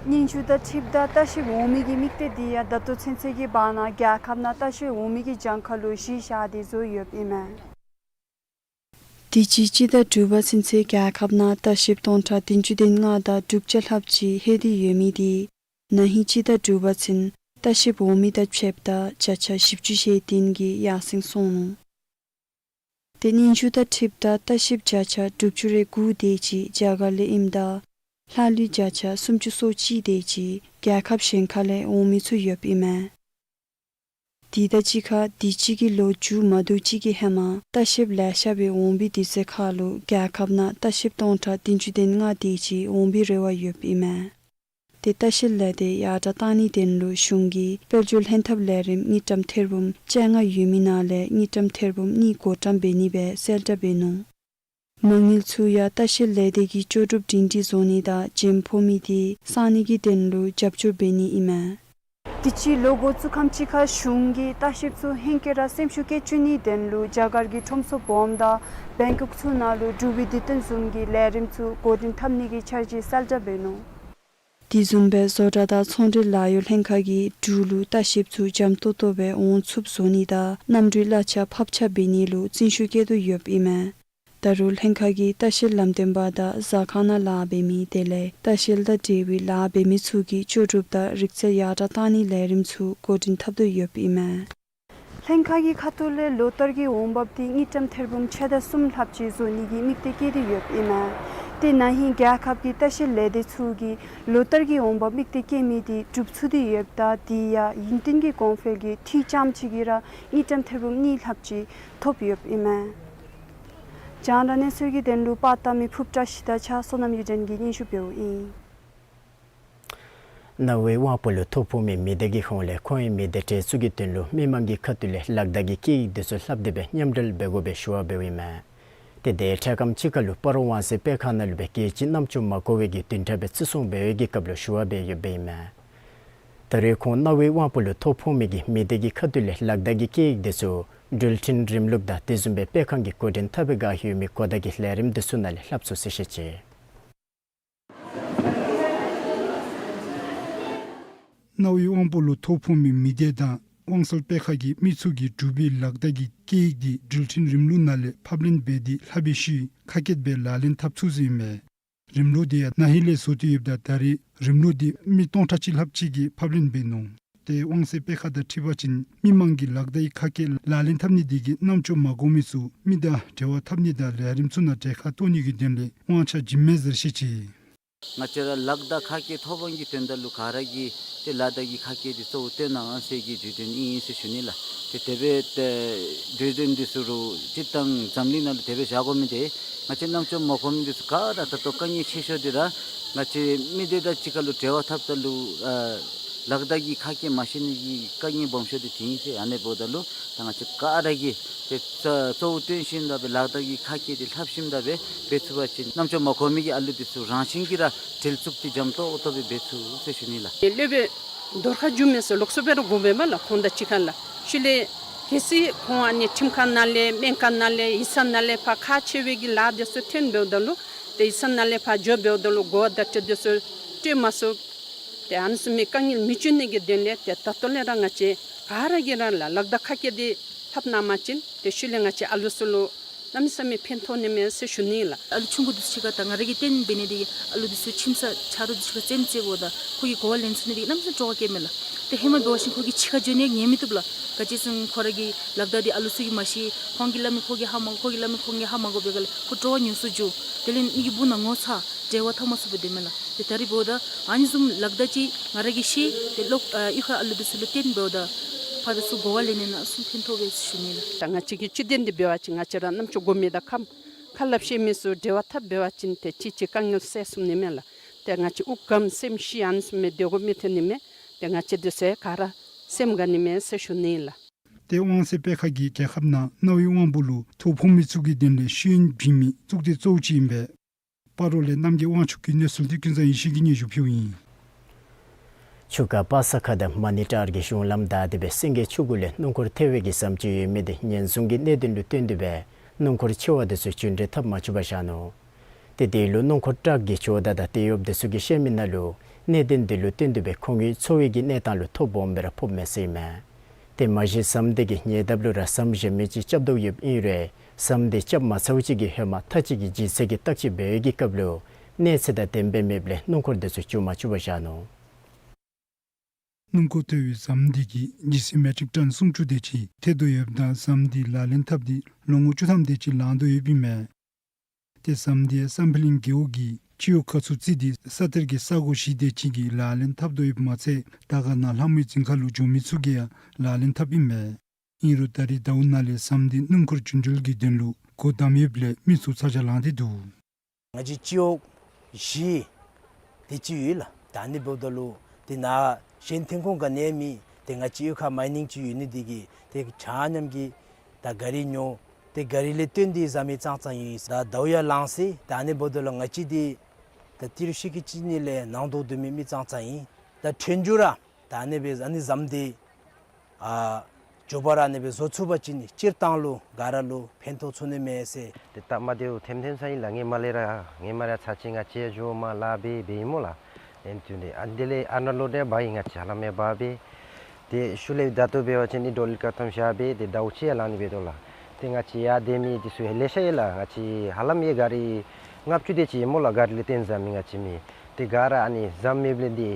སྙན་ཞུ་དང་འཁྲིལཝ་ད་ལྟ་བཤལ་འོང་མི་གི་དམིགས་གཏད་དེ་ཡང་ད་ལྟོ་ཚུན་ཚོད་ཀྱི་བར་ན་རྒྱལ་ཁབ་ནང་ལྟ་བཤལ་འོང་མི་གི་གྱངས་ཁ་ལུ་གཞི་བཞག་སྟེ་བཟོ་ཡོདཔ་ཨིན་མས། དུས་ཅི་སྤྱི་ཟླ་དྲུག་པ་ཚུན་ཚོད་རྒྱལ་ཁབ་ནང་ལྟ་བཤལཔ་སྟོང་ཕྲག་བདུན་ཅུ་དོན་ལྔ་དང་དྲུག་བརྒྱ་ལྷགཔ་ཅིག་ལྷོད་དེ་ཡོད་མི་དེ་ན་ཧིང་སྤྱི་ཟླ་དྲུག་པ་ཚུན་ལྟ་བཤལཔ་འོང་མི་དང་ཕྱདཔ་ད་བརྒྱ་ཆ་བཞི་བཅུ་ཞེ་བདུན་གྱིས་ཡར་སེང་སོང་ནུག། ཏེ་སྙན་ཞུ་དང་འཁྲིལཝ་ད་ལྟ་བཤལཔ་བརྒྱ་ཆ་དྲུག་ཅུ་རེ་དགུ་དེ་ཅིག་རྒྱ་གར་ལས་ཨིནམ་ད་ལྷག་ལུས་བརྒྱ་ཆ་སུམ་ཅུ་སོ་གཅིག་དེ་ཅིག་རྒྱལ་ཁབ་གཞན་ཁ་ལས་འོང་མི་ཚུ་ཡོདཔ་ཨིན་མས། དེ་དང་གཅིག་ཁར་དུས་ཅི་གི་ལོ་མཇུག་མ་བསྡུ་ཅིག་གི་ཧེ་མ་ལྟ་བཤལཔ་ལེ་ཤ་སྦེ་འོང་བའི་དུས་ཚོད་ཁར་ལུ་རྒྱལ་ཁབ་ནང་ལྟ་བཤལཔ་སྟོང་ཕྲག་བདུན་ཅུ་དོན་ལྔ་དེ་ཅིག་འོང་བའི་རེ་བ་ཡོདཔ་ཨིན་མས། ཏེ་ལྟ་བཤལ་ལས་སྡེ་ཡར་དྲགས་བཏང་ནིའི་དོན་ལུ་གཞུང་གིས་དཔལ་འབྱོར་ལྷན་ཐབས་ལས་རིམ་དངུལ་ཀྲམ་ཐེར་འབུམ་བཅོ་ལྔ་ཡོད་མི་ནང་ལས་དངུལ་ཀྲམ་ཐེར་འབུམ་གཉིས་བགོ་བཀྲམ་འབད་ནི་སྦེ་གསལ་བསྒྲགས་འབད་ནུག། མ་དངུལ་ཚུ་ཡང་ལྟ་བཤལ་ལས་སྡེ་གི་ལྕོགས་གྲུབ་སྒྲིང་སྒྲིང་བཟོ་ནི་དང་བྱེམ་ཕོག་མི་དེ་སངས་ནི་གི་དོན་ལུ་རྒྱབ་སྐྱོར་འབད་ནི་ཨིན་མས། དུས་ཅི་ལོ་འགོ་བཙུགས་ཁམས་ཅིག་ཁར་གཞུང་གིས་ལྟ་བཤལཔ་ཚུ་ཧེང་སྐལ་ར་སེམས་ཤུགས་བསྐྱེད་བཅུག་ནིའི་དོན་ལུ་རྒྱ་གར་གྱི་ཁྲོམ་ཚོགས་སྦོམ་དང་བེང་ཀོག་ཚུ་ནང་ལུ་འབྲུག་པའི་དུས་སྟོན་བཟུམ་གྱི་ལས་རིམ་ཚུ་འགོ་འདྲེན་འཐབ་ནི་གི་འཆར་གཞི་གསལ་བསྒྲགས་འབད་ནུག། དེ་བཟུམ་སྦེ་བཟོ་གྲྭ་དང་ཚོང་འབྲེལ་ལཱ་གཡོག་ལྷན་ཁག་གིས་འབྲུག་ལུ་ལྟ་བཤལཔ་ཚུ་འཇམ་ཏོང་ཏོ་སྦེ་འོང་ཚུགསཔ་བཟོ་ནི་དང་གནམ་གྲུའི་གླ་ཆ་ཕབ་ཆ་འབད་ནི་ལུ་བརྩོན་ཤུགས་བསྐྱེད་དོ་ཡོདཔ་ཨིན་མས། ད་རུང་ལྷན་ཁག་གིས་ལྟ་བཤལ་ལམ་སྟོན་པ་དང་ཟ་ཁང་ནང་ལཱ་འབད་མི་དེ་ལས་ལྟ་བཤལ་དང་འབྲེལ་བའི་ལཱ་འབད་མི་ཚུ་གི་ལྕོགས་གྲུབ་དང་རིག་རྩལ་ཡར་དྲགས་བཏང་ནིའི་ལས་རིམ་ཚུ་འགོ་འདྲེན་འཐབ་དོ་ཡོདཔ་ཨིན་མས། ལྷན་ཁག་གི་ཁ་ཐུག་ལས་ལོ་ལྟར་གྱི་འོང་འབབ་དེ་དངུལ་ཀྲམ་ཐེར་འབུམ་ཕྱེད་དང་གསུམ་ལྷགཔ་ཅིག་བཟོ་ནི་གི་དམིགས་གཏད་བསྐྱེད་དེ་ཡོདཔ་ཨིན་མས། ཏེ་ན་ཧིང་རྒྱལ་ཁབ་ཀྱི་ལྟ་བཤལ་ལས་སྡེ་ཚུ་གིས་ལོ་ལྟར་གྱི་འོང་འབབ་དམིགས་གཏད་བསྐྱེད་མི་དེ་འགྲུབ་ཚུགས་ཏེ་ཡོདཔ་ད་དེ་ཡང་ཡུན་བརྟན་གྱི་གོང་འཕེལ་གྱི་འཐུས་ཙམ་ཅིག་གིས་ར་དངུལ་ཀྲམ་ཐེར་འབུམ་གཉིས་ལྷགཔ་ཅིག་ཐོབ་ཡོདཔ་ཨིན་མས། རྒྱང་བསྒྲགས་གནས་ཚུལ་གྱི་དོན་ལུ་པར་བཏབ་མི་ཕུརཔ་བཀྲ་ཤིས་དང་གཅིག་ཁར་བསོད་ནམས་གཡུ་སྒྲོན་གྱིས་སྙན་ཞུ་འབདཝ་ཨིན། རྣ་བའི་དབང་པོ་ལུ་ཐོ་ཕོག་མི་མི་སྡེ་གི་ཧོངས་ལས་ཁོང་གི་མི་སྡེ་གྲལ་ཚུད་ཀྱི་དོན་ལུ་མི་མང་གི་ཁ་ཐུག་ལས་ལག་བརྡ་གི་སྐད་ཡིག་དེ་ཚུ་ལྷབ་སྟེ་སྦེ་མཉམ་འབྲེལ་འབད་དགོ་པའི་ཞུ་བ་འབདཝ་ཨིན་མས། ཏེ་དེ་འཕྲལ་ཁམས་ཅིག་ཁར་ལུ་སྤ་རོ་ཝང་སེ་སྤེལ་ཁང་ནང་ལུ་སྦེ་རྒྱལ་སྤྱི་རྣམ་ཅོ་མ་གོ་བའི་གི་བདུན་ཕྲག་སྦེ་བརྩི་སྲུང་འབད་བའི་གི་སྐབས་ལུ་ཞུ་བ་འབད་ཡོདཔ་ཨིན་མས། ད་རེས་ཁོང་རྣ་བའི་དབང་པོ་ལུ་ཐོ་ཕོག་མི་གི་མི་སྡེ་གི་ཁ་ཐུག་ལས་ལག་བརྡ་གི་སྐད་ཡིག་དེ་ཚུ་འགྲུལ་འཕྲིན་རིམ་ལུགས་དང་དེ་བཟུམ་སྦེ་སྤེལ་ཁང་གི་འགོ་འདྲེན་འཐབ་པའི་བསྒང་ཡོད་མི་གོ་བརྡ་གི་ལས་རིམ་དེ་ཚུ་ནང་ལས་ལྷབ་ཚུགས་ཟེར་བཤད་ཅི། རྣ་བའི་དབང་པོ་ལུ་ཐོ་ཕོག་མི་མི་སྡེ་དང་དབང་གསལ་སྤེལ་ཁང་གི་མི་ཚུ་གིས་འབྲུག་པའི་ལག་བརྡ་གི་སྐད་ཡིག་དེ་འགྲུལ་འཕྲིན་རིམ་ལུགས་ནང་ལས་ཕབ་ལེན་འབད་དེ་ལྷབ་པའི་ཤུལ་ཁ་སྐད་སྦེ་ལག་ལེན་འཐབ་ཚུགས་ཟེར་ཨིན་མས། རིམ་ལུགས་དེ་ཡང་ན་ཧིང་ལས་བཟོ་སྟེ་ཡོདཔ་ད་ད་རེས་རིམ་ལུགས་དེ་མི་སྟོང་ཕྲག་གཅིག་ལྷགཔ་ཅིག་གིས་ཕབ་ལེན་འབད་ནུག། ཏེ་དབང་སྲིད་སྤེལ་ཁ་དང་འཁྲིལ་བ་ཅིན་མི་མང་གིས་ལག་བརྡའི་ཁ་སྐད་ལག་ལེན་འཐབ་ནི་དེ་གིས་རྣམ་ཅོ་མ་གོ་མི་ཚུ་མི་དང་འབྲེལ་བ་འཐབ་ནི་དང་ལས་རིམ་ཚུ་ནང་གྲལ་ཁར་གཏོགས་ནི་གི་དོན་ལས་དབང་ཆ་བྱིནམ་མས་ཟེར་བཤད་ཅི། ང་བཅས་ར་ལག་བརྡ་ཁ་སྐད་ཐོབ་དབང་གི་དོན་དག་ལུ་ག་ར་གིས་ཏེ་ལག་བརྡ་གི་ཁ་སྐད་དེ་གཙོ་བོ་བཏོན་གནང་ཟེར་གྱི་བརྗོད་དོན་ཨིན་ཟེར་ཞུ་ནི་ལགས། ཏེ་དེ་སྦེ་ཏེ་བརྗོད་དོན་འདི་ཚུ་རུང་སྤྱིར་བཏང་འཛམ་གླིང་ནང་ལུ་དེ་སྦེ་བཞག་དགོ་མི་འདི་ང་བཅས་རྣམ་ཅོ་མ་གོ་མི་འདི་ཚུ་ག་ར་ད་ལྟོ་དཀའ་ངལ་ཆེ་ཤོས་འདི་ར་ང་བཅས་མི་སྡེ་དང་གཅིག་ཁར་ལུ་འབྲེལ་བ་འཐབ་ད་ལུ་ཨ་ལག་བརྡ་གི་ཁ་སྐད་མ་ཤེས་ནི་གི་དཀའ་ངལ་སྦོམ་ཤོས་འདི་དེ་ཨིན་ཟེར། ཨ་ནི་འབདཝ་ད་ལུ་ད་ང་བཅས་ག་ར་གིས་ཏེ་གཙོ་བོ་བཏོན་ཞིནམ་ད་སྦེ་ལག་བརྡ་གི་ཁ་སྐད་འདི་ལྷབ་ཞིནམ་ད་སྦེ་འབད་ཚུགས་པ་ཅིན་རྣམ་ཅོ་མ་གོ་མི་གི་ཨ་ལུ་འདི་ཚུ་རང་བཞིན་གྱིས་ར་འབྲེལ་ཚུགསཔ་འདི་འཇམ་ཏོག་ཏོ་སྦེ་འབད་ཚུགས་ཟེར་ཞུ་ནི་ལགས། ཏེ་སློབ་དཔོན་རྡོར་ཁ་འགྱུར་མེད་ཟེར་ལོགས་སུ་འབད་རུང་དགོ་པས་མས་ལགས། ཁོང་དང་གཅིག་ཁར་ལགས། ཤུལ་ལས་གལ་སྲིད་ཁོང་ཨ་ནི་ཁྲིམས་ཁང་ནང་ལས་སྨན་ཁང་ནང་ལས་ཡིག་ཚང་ནང་ལས་ཕར་ཁག་ཆེ་བའི་གི་ལཱ་འདི་ཚུ་འཐོན་འབདཝ་ད་ལུ་ཏེ་ཡིག་ཚང་ནང་ལས་ཕར་འགྱོ་འབདཝ་ད་ལུ་གོ་བརྡ་སྤྲོད་འདི་ཚུ་སྤྲོད་མ་ཚུགས། ཏེ་ཨ་ནི་ཚུ་མི་དཀའ་ངལ་མི་འབྱུང་ནི་གི་དོན་ལས་ཏེ་ད་ལྟོ་ལས་ར་ང་བཅས་ག་ར་གིས་ར་ལགས་ལག་བརྡ་ཁ་སྐད་འདི་ལྷབ་གནང་བ་ཅིན་ཏེ་ཤུལ་ལས་ང་བཅས་ཨ་ལུ་ཚུ་ལུ་གནམ་མེད་ས་མེད་ཕན་ཐོགས་ནི་མས་ཟེར་ཞུ་ནི་ལགས། ཨ་ལུ་ཆུང་ཀུ་འདི་ཚུ་ཅིག་ཁར་ད་ང་ར་གིས་སྟོན་འབད་ནི་འདི་གིས་ཨ་ལུ་འདི་ཚུ་ཁྱིམ་ཚང་ཆ་རོགས་འདི་ཚུ་ཅིག་ཁར་རྩེདམོ་རྩེཝ་ད་ཁོ་གིས་གོ་བ་ལེན་ཚུགས་ནི་འདི་གིས་གནམ་མེད་ས་མེད་སྤྲོ་བ་སྐྱེཝ་མས་ལགས། ཏེ་ཧེ་མ་འབད་བ་ཅིན་ཁོ་གིས་ཕྱི་ཁར་འགྱོ་ནི་ཉན་མི་བཏུབ་ལགས། ག་ཅི་ཟེར་ན་ཁོ་ར་གི་ལག་བརྡ་འདི་ཨ་ལུ་ཚུ་གིས་མ་ཤེས། ཁོང་གིས་སླབ་མི་ཁོ་གིས་ཧ་མ་གོ། ཁོ་གིས་སླབ་མི་ཁོང་གིས་ཧ་མ་གོ་བའི་སྒང་ལས་ཁོ་སྤྲོ་བ་ཉུང་སུ་འགྱོ། དེ་ལས་མི་གི་སྦུག་ནང་ངོ་ཚ་འབྲེལ་བ་འཐབ་མ་ཚུགས་པར་སྡོདཔ་མས་ལགས། ཏེ་ད་རིས་འབདཝ་ད་ཨ་ནི་བཟུམ་ལག་བརྡ་ཅིག་ང་ར་གིས་ཤེས། ཏེ་ལོག་ཨ་གཡུས་ཁ་ཨ་ལུ་འདི་ཚུ་ལུ་སྟོན་འབདཝ་ད་ཕར་འདི་ཚུ་གོ་བ་ལེན་ནི་ནང་ཚུ་ཕན་ཐོགས་པས་ཟེར་ཞུ་ནི་ལགས། ད་ང་བཅས་ཀྱི་སྤྱི་དོན་འདི་འབད་བ་ཅིན་ང་བཅས་ར་རྣམ་ཅོ་གོ་མི་དང་ཁ་ཁ་སླབ་ཤེས་མི་ཚུ་འབྲེལ་བ་འཐབ་འབད་བ་ཅིན་ཏེ་ཅིག་ཅིག་དཀའ་ངལ་སེལ་ཚུགས་ནི་མས་ལགས། ཏེ་ང་བཅས་དབུགས་སྒམ་སེམས་ཤི་ཨ་ནི་ཚུ་མེད་སྡོད་དགོ་མི་ཐོན་ནི་མས། ཏེ་ང་བཅས་འདི་ཚུ་ག་ར་སེམས་དགའ་ནི་མས་ཟེར་ཞུ་ནི་ལགས། ཏེ་དབང་སྲིད་སྤེལ་ཁ་གིས་རྒྱལ་ཁབ་ནང་རྣ་བའི་དབང་པོ་ལུ་ཐོ་ཕོག་མི་ཚུ་གི་དོན་ལས་ཤེས་ཡོན་བྱིན་མི་གཙུག་སྡེ་གཙོ་བོ་ཅིག་ཨིན་པས། སྤ་རོ་ལས་རྣམ་རྒྱལ་དབང་ཕྱུག་གི་གནས་ཚུལ་འདི་ཀུན་བཟང་ཡེ་ཤེས་ཀྱིས་སྙན་ཞུ་ཕུལཝ་ཨིན། ཆུ་ཁ་པ་ས་ཁ་དང་མ་ཎི་བྲག་གི་གཞུང་ལམ་བདའ་སྟེ་སྦེ་སེང་གེ་ཆུ་གུ་ལས་སྣུམ་འཁོར་ཐལ་བའི་གི་ཟམ་ཅིག་ཡོད་མི་འདི་ཉེན་སྲུང་གི་གནད་དོན་ལུ་བརྟེན་ཏེ་སྦེ་སྣུམ་འཁོར་ཆེ་བ་འདི་ཚུ་རྒྱུན་འགྲུལ་འཐབ་མ་ཚུགས་པར་བཞག་ནུག། ཏེ་དེ་ལུ་སྣུམ་འཁོར་བྲག་གི་ཇོ་བདག་དང་དེ་གཡོགཔ་འདི་ཚུ་གིས་བཤད་མི་ནང་ལུ་གནད་དོན་འདི་ལུ་བརྟེན་ཏེ་སྦེ་ཁོང་གི་འཚོ་བའི་གི་གནས་སྟངས་ལུ་ཐོ་སྦོམ་སྦེ་ར་ཕོགཔ་མས་ཟེར་ཨིན་མས། ཏེ་མ་གཞི་ཟམ་འདི་གི་ཉེ་འདབས་ལུ་ར་ཟམ་གཞན་མི་ཅིག་རྐྱབ་དོ་ཡོདཔ་ཨིན་རུང་ཟམ་འདི་རྐྱབ་མ་ཚརཝ་ཅིག་གི་ཧེ་མ་ཐག་གཅིག་གི་ལྗིད་ཚད་ཀྱི་བརྟག་དཔྱད་འབད་བའི་གི་སྐབས་ལུ་གནས་ཚད་དང་ལྡནམ་སྦེ་མེདཔ་ལས་སྣུམ་འཁོར་འདི་ཚུ་འགྱོ་མ་ཚུགས་པར་བཞག་ནུག། སྣུམ་འཁོར་ཐལ་བའི་ཟམ་འདི་གིས་ལྗིད་ཚད་མེ་ཊིག་ཊོན་སུམ་ཅུ་དེ་ཅིག་ཐལ་དོ་ཡོདཔ་ད་ཟམ་འདི་ལག་ལེན་འཐབ་སྟེ་ལོ་ངོ་བཅུ་ཐམ་དེ་ཅིག་ལང་དོ་ཡོདཔ་ཨིན་མས། ཏེ་ཟམ་འདི་བསམ་འཕེལ་གླིང་རྒེད་འོག་གི་སྤྱི་འོག་ཁ་ཚུ་རྩིས་ཏེ་ས་གཏེར་གྱི་ས་གོ་བཞི་དེ་ཅིག་གིས་ལག་ལེན་འཐབ་དོ་ཡོདཔ་མ་ཚད་དར་དཀར་ནང་ལྷ་མོའི་རྫིང་ཁ་ལུ་འགྱོ་མི་ཚུ་གིས་ཡང་ལག་ལེན་འཐབ་ཨིན་མས། ཨིན་རུང་ད་རིས་ཟླཝ་ནང་ལས་ཟམ་འདི་སྣུམ་འཁོར་རྒྱུན་འགྲུལ་གྱི་དོན་ལུ་སྒོ་བསྡམས་ཡོདཔ་ལས་མི་ཚུ་ཚ་གྱང་ལང་སྟེ་འདུག། ང་བཅས་སྤྱི་འོག་བཞི་དེ་ཅིག་ཡོད་ལགས། ད་ཨ་ནི་འབདཝ་ད་ལུ་དེ་ནང་གཞན་ཐོན་ཁུངས་ག་ནི་ཡང་མེད། ཏེ་ང་བཅས་གཡུས་ཁར་མའི་ནིང་ཅིག་ཡོད་ནི་དེ་གིས་ཏེ་ཆ་མཉམ་གྱིས་ད་ག་རི་ཉོ། ཏེ་ག་རི་ལས་བཏོན་ཏེ་ཟམ་ཡང་ཙང་ཙང་ཡོད། ད་ཟླཝ་ཡང་ལང་སོ་ཡི། ད་ཨ་ནི་འབདཝ་ད་ལུ་ང་བཅས་འདི་ད་ཏི་རུ་ཤི་ཀི་ཅིག་ནི་ལས་ནང་དོག་སྡོད་མི་མི་ཙང་ཙང་ཨིན། ད་ཐོན་རྒྱུ་ར་ད་ཨ་ནི་སྦེ་ཨ་ནི་ཟམ་འདི་ཨ་མགྱོགས་པ་ར་ཨ་ནི་སྦེ་བཟོ་ཚུགས་པ་ཅིན་སྤྱིར་བཏང་ལུ་ག་ར་ལུ་ཕན་ཐོགས་ཚུགས་ནི་མས་ཟེར། ཏེ་སྟབས་མ་བདེཝ་ཐོན་ཐོན་ས་ཨིན་ལགས། ཧེ་མ་ལས་ར་ཧེ་མ་ར་ཚར་གཅིག་ང་བཅས་འགྱོ་མ་ལཱ་འབད་འབདཝ་ཨིན་སྨོ་ལགས། ཨེམ་ཅིག་འདི་ཨ་ནི་དེ་ལས་ཨ་ནཱ་ལུ་འདི་འབག་ཡི། ང་བཅས་ཧ་ལམ་ཡང་འབག་སྦེ་ཏེ་ཤུལ་ལས་ད་ལྟོ་འབད་བ་ཅིན་ཨིན་ཌོ་ལི་ཀ་ཐོམ་བཞག་སྦེ་ཏེ་ཟླཝ་གཅིག་ཡང་ལང་ནི་འབད་དོ་ལགས། ཏེ་ང་བཅས་ཡར་སྡོད་མི་འདི་ཚུ་ཡང་ལེ་ཤ་ཡོད་ལགས། ང་བཅས་ཧ་ལམ་ཡང་ག་རི་ལྔ་བཅུ་དེ་ཅིག་ཨིན་སྨོ་ལགས། ག་རི་ལས་བཏོན་ཟ་མི་ང་བཅས་མི་ཏེ་ག་ར་ཨ་ནི་ཟམ་མེདཔ་ལས་འདི་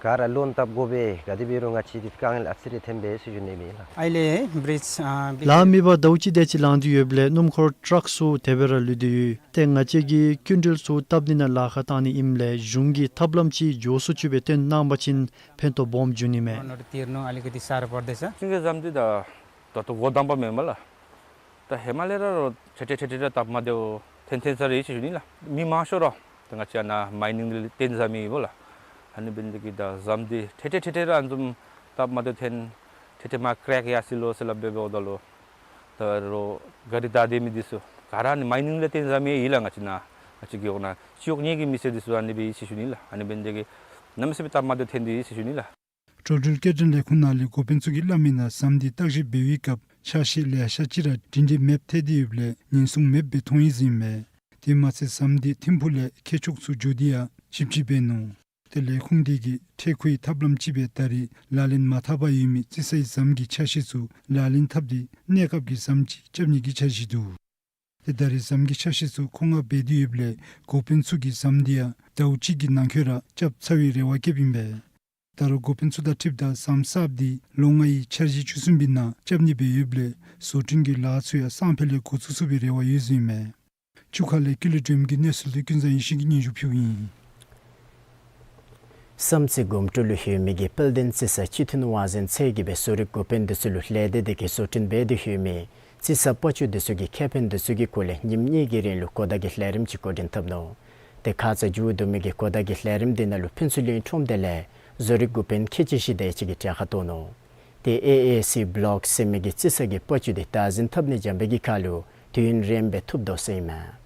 ག་ར་ལོན་བཏབ་དགོ་པས། ག་དེ་འབད་རུང་ང་བཅས་འདི་དཀའ་ངལ་ཨ་ཙི་རེ་ཐོན་པས་ཟེར་ཞུ་ནི་ཨིན་ལགས། ཨའི་ལས་བི་རིཇ་ཨ་བི་ལཱ་མེད་པར་ཟླཝ་གཅིག་དེ་ཅིག་ལང་སྟེ་ཡོདཔ་ལས་སྣུམ་འཁོར་ཊག་ཚུ་དེ་སྦེ་ར་ལུས་ཏེ་ཡོད། ཏེ་ང་བཅས་ཀྱིས་སྐྱིན་འགྲུལ་ཚུ་བཏབ་ནི་ནང་ལཱ་ཁག་བཏང་ནི་ཨིནམ་ལས་གཞུང་གིས་ཐབས་ལམ་ཅིག་མགྱོགས་སུ་ཅིག་སྦེ་བཏོན་གནང་པ་ཅིན་ཕན་ཐོགས་སྦོམ་འབྱུང་ནི་མས། नोटतिर नु अलिकति साह्रो पर्दैछ। सिंगे ཟམ་འདི་ད་ད་ལྟོ་སྒོ་བསྡམས་པ་མེན་མས་ལགས། ད་ཧེ་མ་ལས་ར་རོགས་ཐེ་ཐེ་ཐེ་ཐེ་ར་སྟབས་མ་བདེཝ་ཐོན་ཐོན་ས་རེ་ཟེར་ཞུ་ནི་ལགས། མི་མང་ཤོས་ར་ད་ང་བཅས་ནཱ་མའི་ནིང་ལས་བཏོན་ཟ་མི་ཨིན་པས་ལགས། ཨ་ནི་འབད་ནི་དེ་གིས་ད་ཟམ་འདི་ཐེ་ཐེ་ཐེ་ཐེ་ར་ཨ་ནི་བཟུམ་སྟབས་མ་བདེཝ་ཐོན་ཐེ་ཐེ་མར་ཀྲེག་ཡར་སོ་ཡི་ལོ་ཟེར་སླབ་སྦེ་འབདཝ་ད་ལུ་ད་རོགས་ག་རི་བདའ་སྡོད་མི་འདི་ཚུ་ག་ར་ཨ་ནི་མའི་ནིང་ལས་བཏོན་ཟ་མི་ཡོད་ལགས། ང་བཅས་ནཱ་ང་བཅས་རྒེད་འོག་ནང་སྤྱི་འོག་གཉིས་ཀྱི་མི་སེར་འདི་ཚུ་ཨ་ནི་སྦེ་ཨིན་ཟེར་ཞུ་ནི་ལགས། ཨ་ནི་འབད་ནི་དེ་གིས་གནམ་མེད་ས་མེད་སྟབས་མ་བདེཝ་ཐོན་ཏེ་ཨིན་ཟེར་ཞུ་ནི་ལགས། འགྲོ་འགྲུལ་སྐྱེལ་འདྲེན་ལས་ཁུངས་ནང་ལས་འགོ་དཔོན་ཚུ་གིས་སླབ་མི་ནང་ཟམ་འདི་བརྟག་ཞིབ་འབད་བའི་སྐབས་ཆ་ཤས་ལེ་ཤ་ཅིག་ར་སྒྲིང་སྒྲི་མེདཔ་ཐལ་ཏེ་ཡོདཔ་ལས་ཉེན་སྲུང་མེདཔ་སྦེ་མཐོང་ཡི་ཟེར་ཨིན་མས། དེ་མ་ཚད་ཟམ་འདི་ཐིམ་ཕུག་ལས་ཁྱེ་ཕྱོགས་ཚུ་འགྱོ་སྟེ་ཡང་ཞིབ་དཔྱད་འབད་ནུག། ཏེ་ལས་ཁུངས་དེ་གིས་ཐད་ཁུའི་ཐབས་ལམ་ཅིག་སྦེ་ད་རེས་ལག་ལེན་མ་འཐབ་པར་ཡོད་མི་རྩི་སའི་ཟམ་གྱི་ཆ་ཤས་ཚུ་ལག་ལེན་འཐབ་སྟེ་གནས་སྐབས་ཀྱི་ཟམ་ཅིག་རྐྱབ་ནི་གི་འཆར་གཞི་འདུག། ཏེ་ད་རེས་ཟམ་གྱི་ཆ་ཤས་ཚུ་མཁོ་མངགས་འབད་དེ་ཡོདཔ་ལས་འགོ་དཔོན་ཚུ་གིས་ཟམ་འདི་ཡང་ཟླཝ་གཅིག་གི་ནང་འཁོད་ར་རྐྱབ་ཚར་བའི་རེ་བ་བསྐྱེདཔ་ཨིན་པས། ད་རུང་འགོ་དཔོན་ཚུ་དང་འཁྲིལཝ་ད་ཟམ་གསརཔ་འདི་ལོ་ལྔའི་འཆར་གཞི་བཅུ་གསུམ་པའི་ནང་རྐྱབ་ནི་སྦེ་ཡོདཔ་ལས་བཟོ་སྐྲུན་གྱི་ལཱ་ཚུ་ཡང་སང་ཕོད་ལས་འགོ་བཙུགས་ཚུགས་པའི་རེ་བ་ཡོད་ཟེར་ཨིན་མས། ཆུ་ཁ་ལས་ཀུན་ལེགས་སྒྲོལམ་གྱིས་གནས་ཚུལ་འདི་ཀུན་བཟང་ཡེ་ཤེས་ཀྱིས་སྙན་ཞུ་ཕུལཝ་ཨིན། བསམ་རྩེ་སྒོམ་དྲུག་ལུ་ཡོད་མི་གི་དཔལ་ལྡན་རྩི་ས་སྤྱི་མཐུན་དབང་འཛིན་ཚད་ཀྱི་སྦེ་བཟོ་རིག་འགོ་དཔོན་འདི་ཚུ་ལུ་ལས་སྡེ་འདི་གིས་བཟོ་སྐྲུན་འབད་དེ་ཡོད་མི་རྩི་ས་པ་ཅུ་འདི་ཚུ་གི་ཁེ་ཕན་འདི་ཚུ་གི་སྐོར་ལས་ཉིནམ་གཉིས་ཀྱི་རིང་ལུ་གོ་བརྡ་གི་ལས་རིམ་ཅིག་འགོ་འདྲེན་འཐབ་ནུག། ཏེ་ཁ་ཙ་མཇུག་བསྡུ་མི་གི་གོ་བརྡ་གི་ལས་རིམ་འདི་ནང་ལུ་ཕུན་ཚོགས་གླིང་ཁྲོམ་སྡེ་ལས་བཟོ་རིག་འགོ་དཔོན་ཁལ་གཅིག་བཞི་དེ་ཅིག་གིས་གྲལ་ཁར་གཏོགས་ནུག། ཏེ་ཨེ་ཨེ་སི་བི་ལོག་ཟེར་མི་གི་རྩི་ས་གི་པ་ཅུ་འདི་བདག་འཛིན་འཐབ་ནི་འཇམ་པའི་གི་ཁར་ལུ་དུས་ཡུན་རིངམོ་སྦེ་ཐུབ་དོ་ཟེར་ཨིན་མས།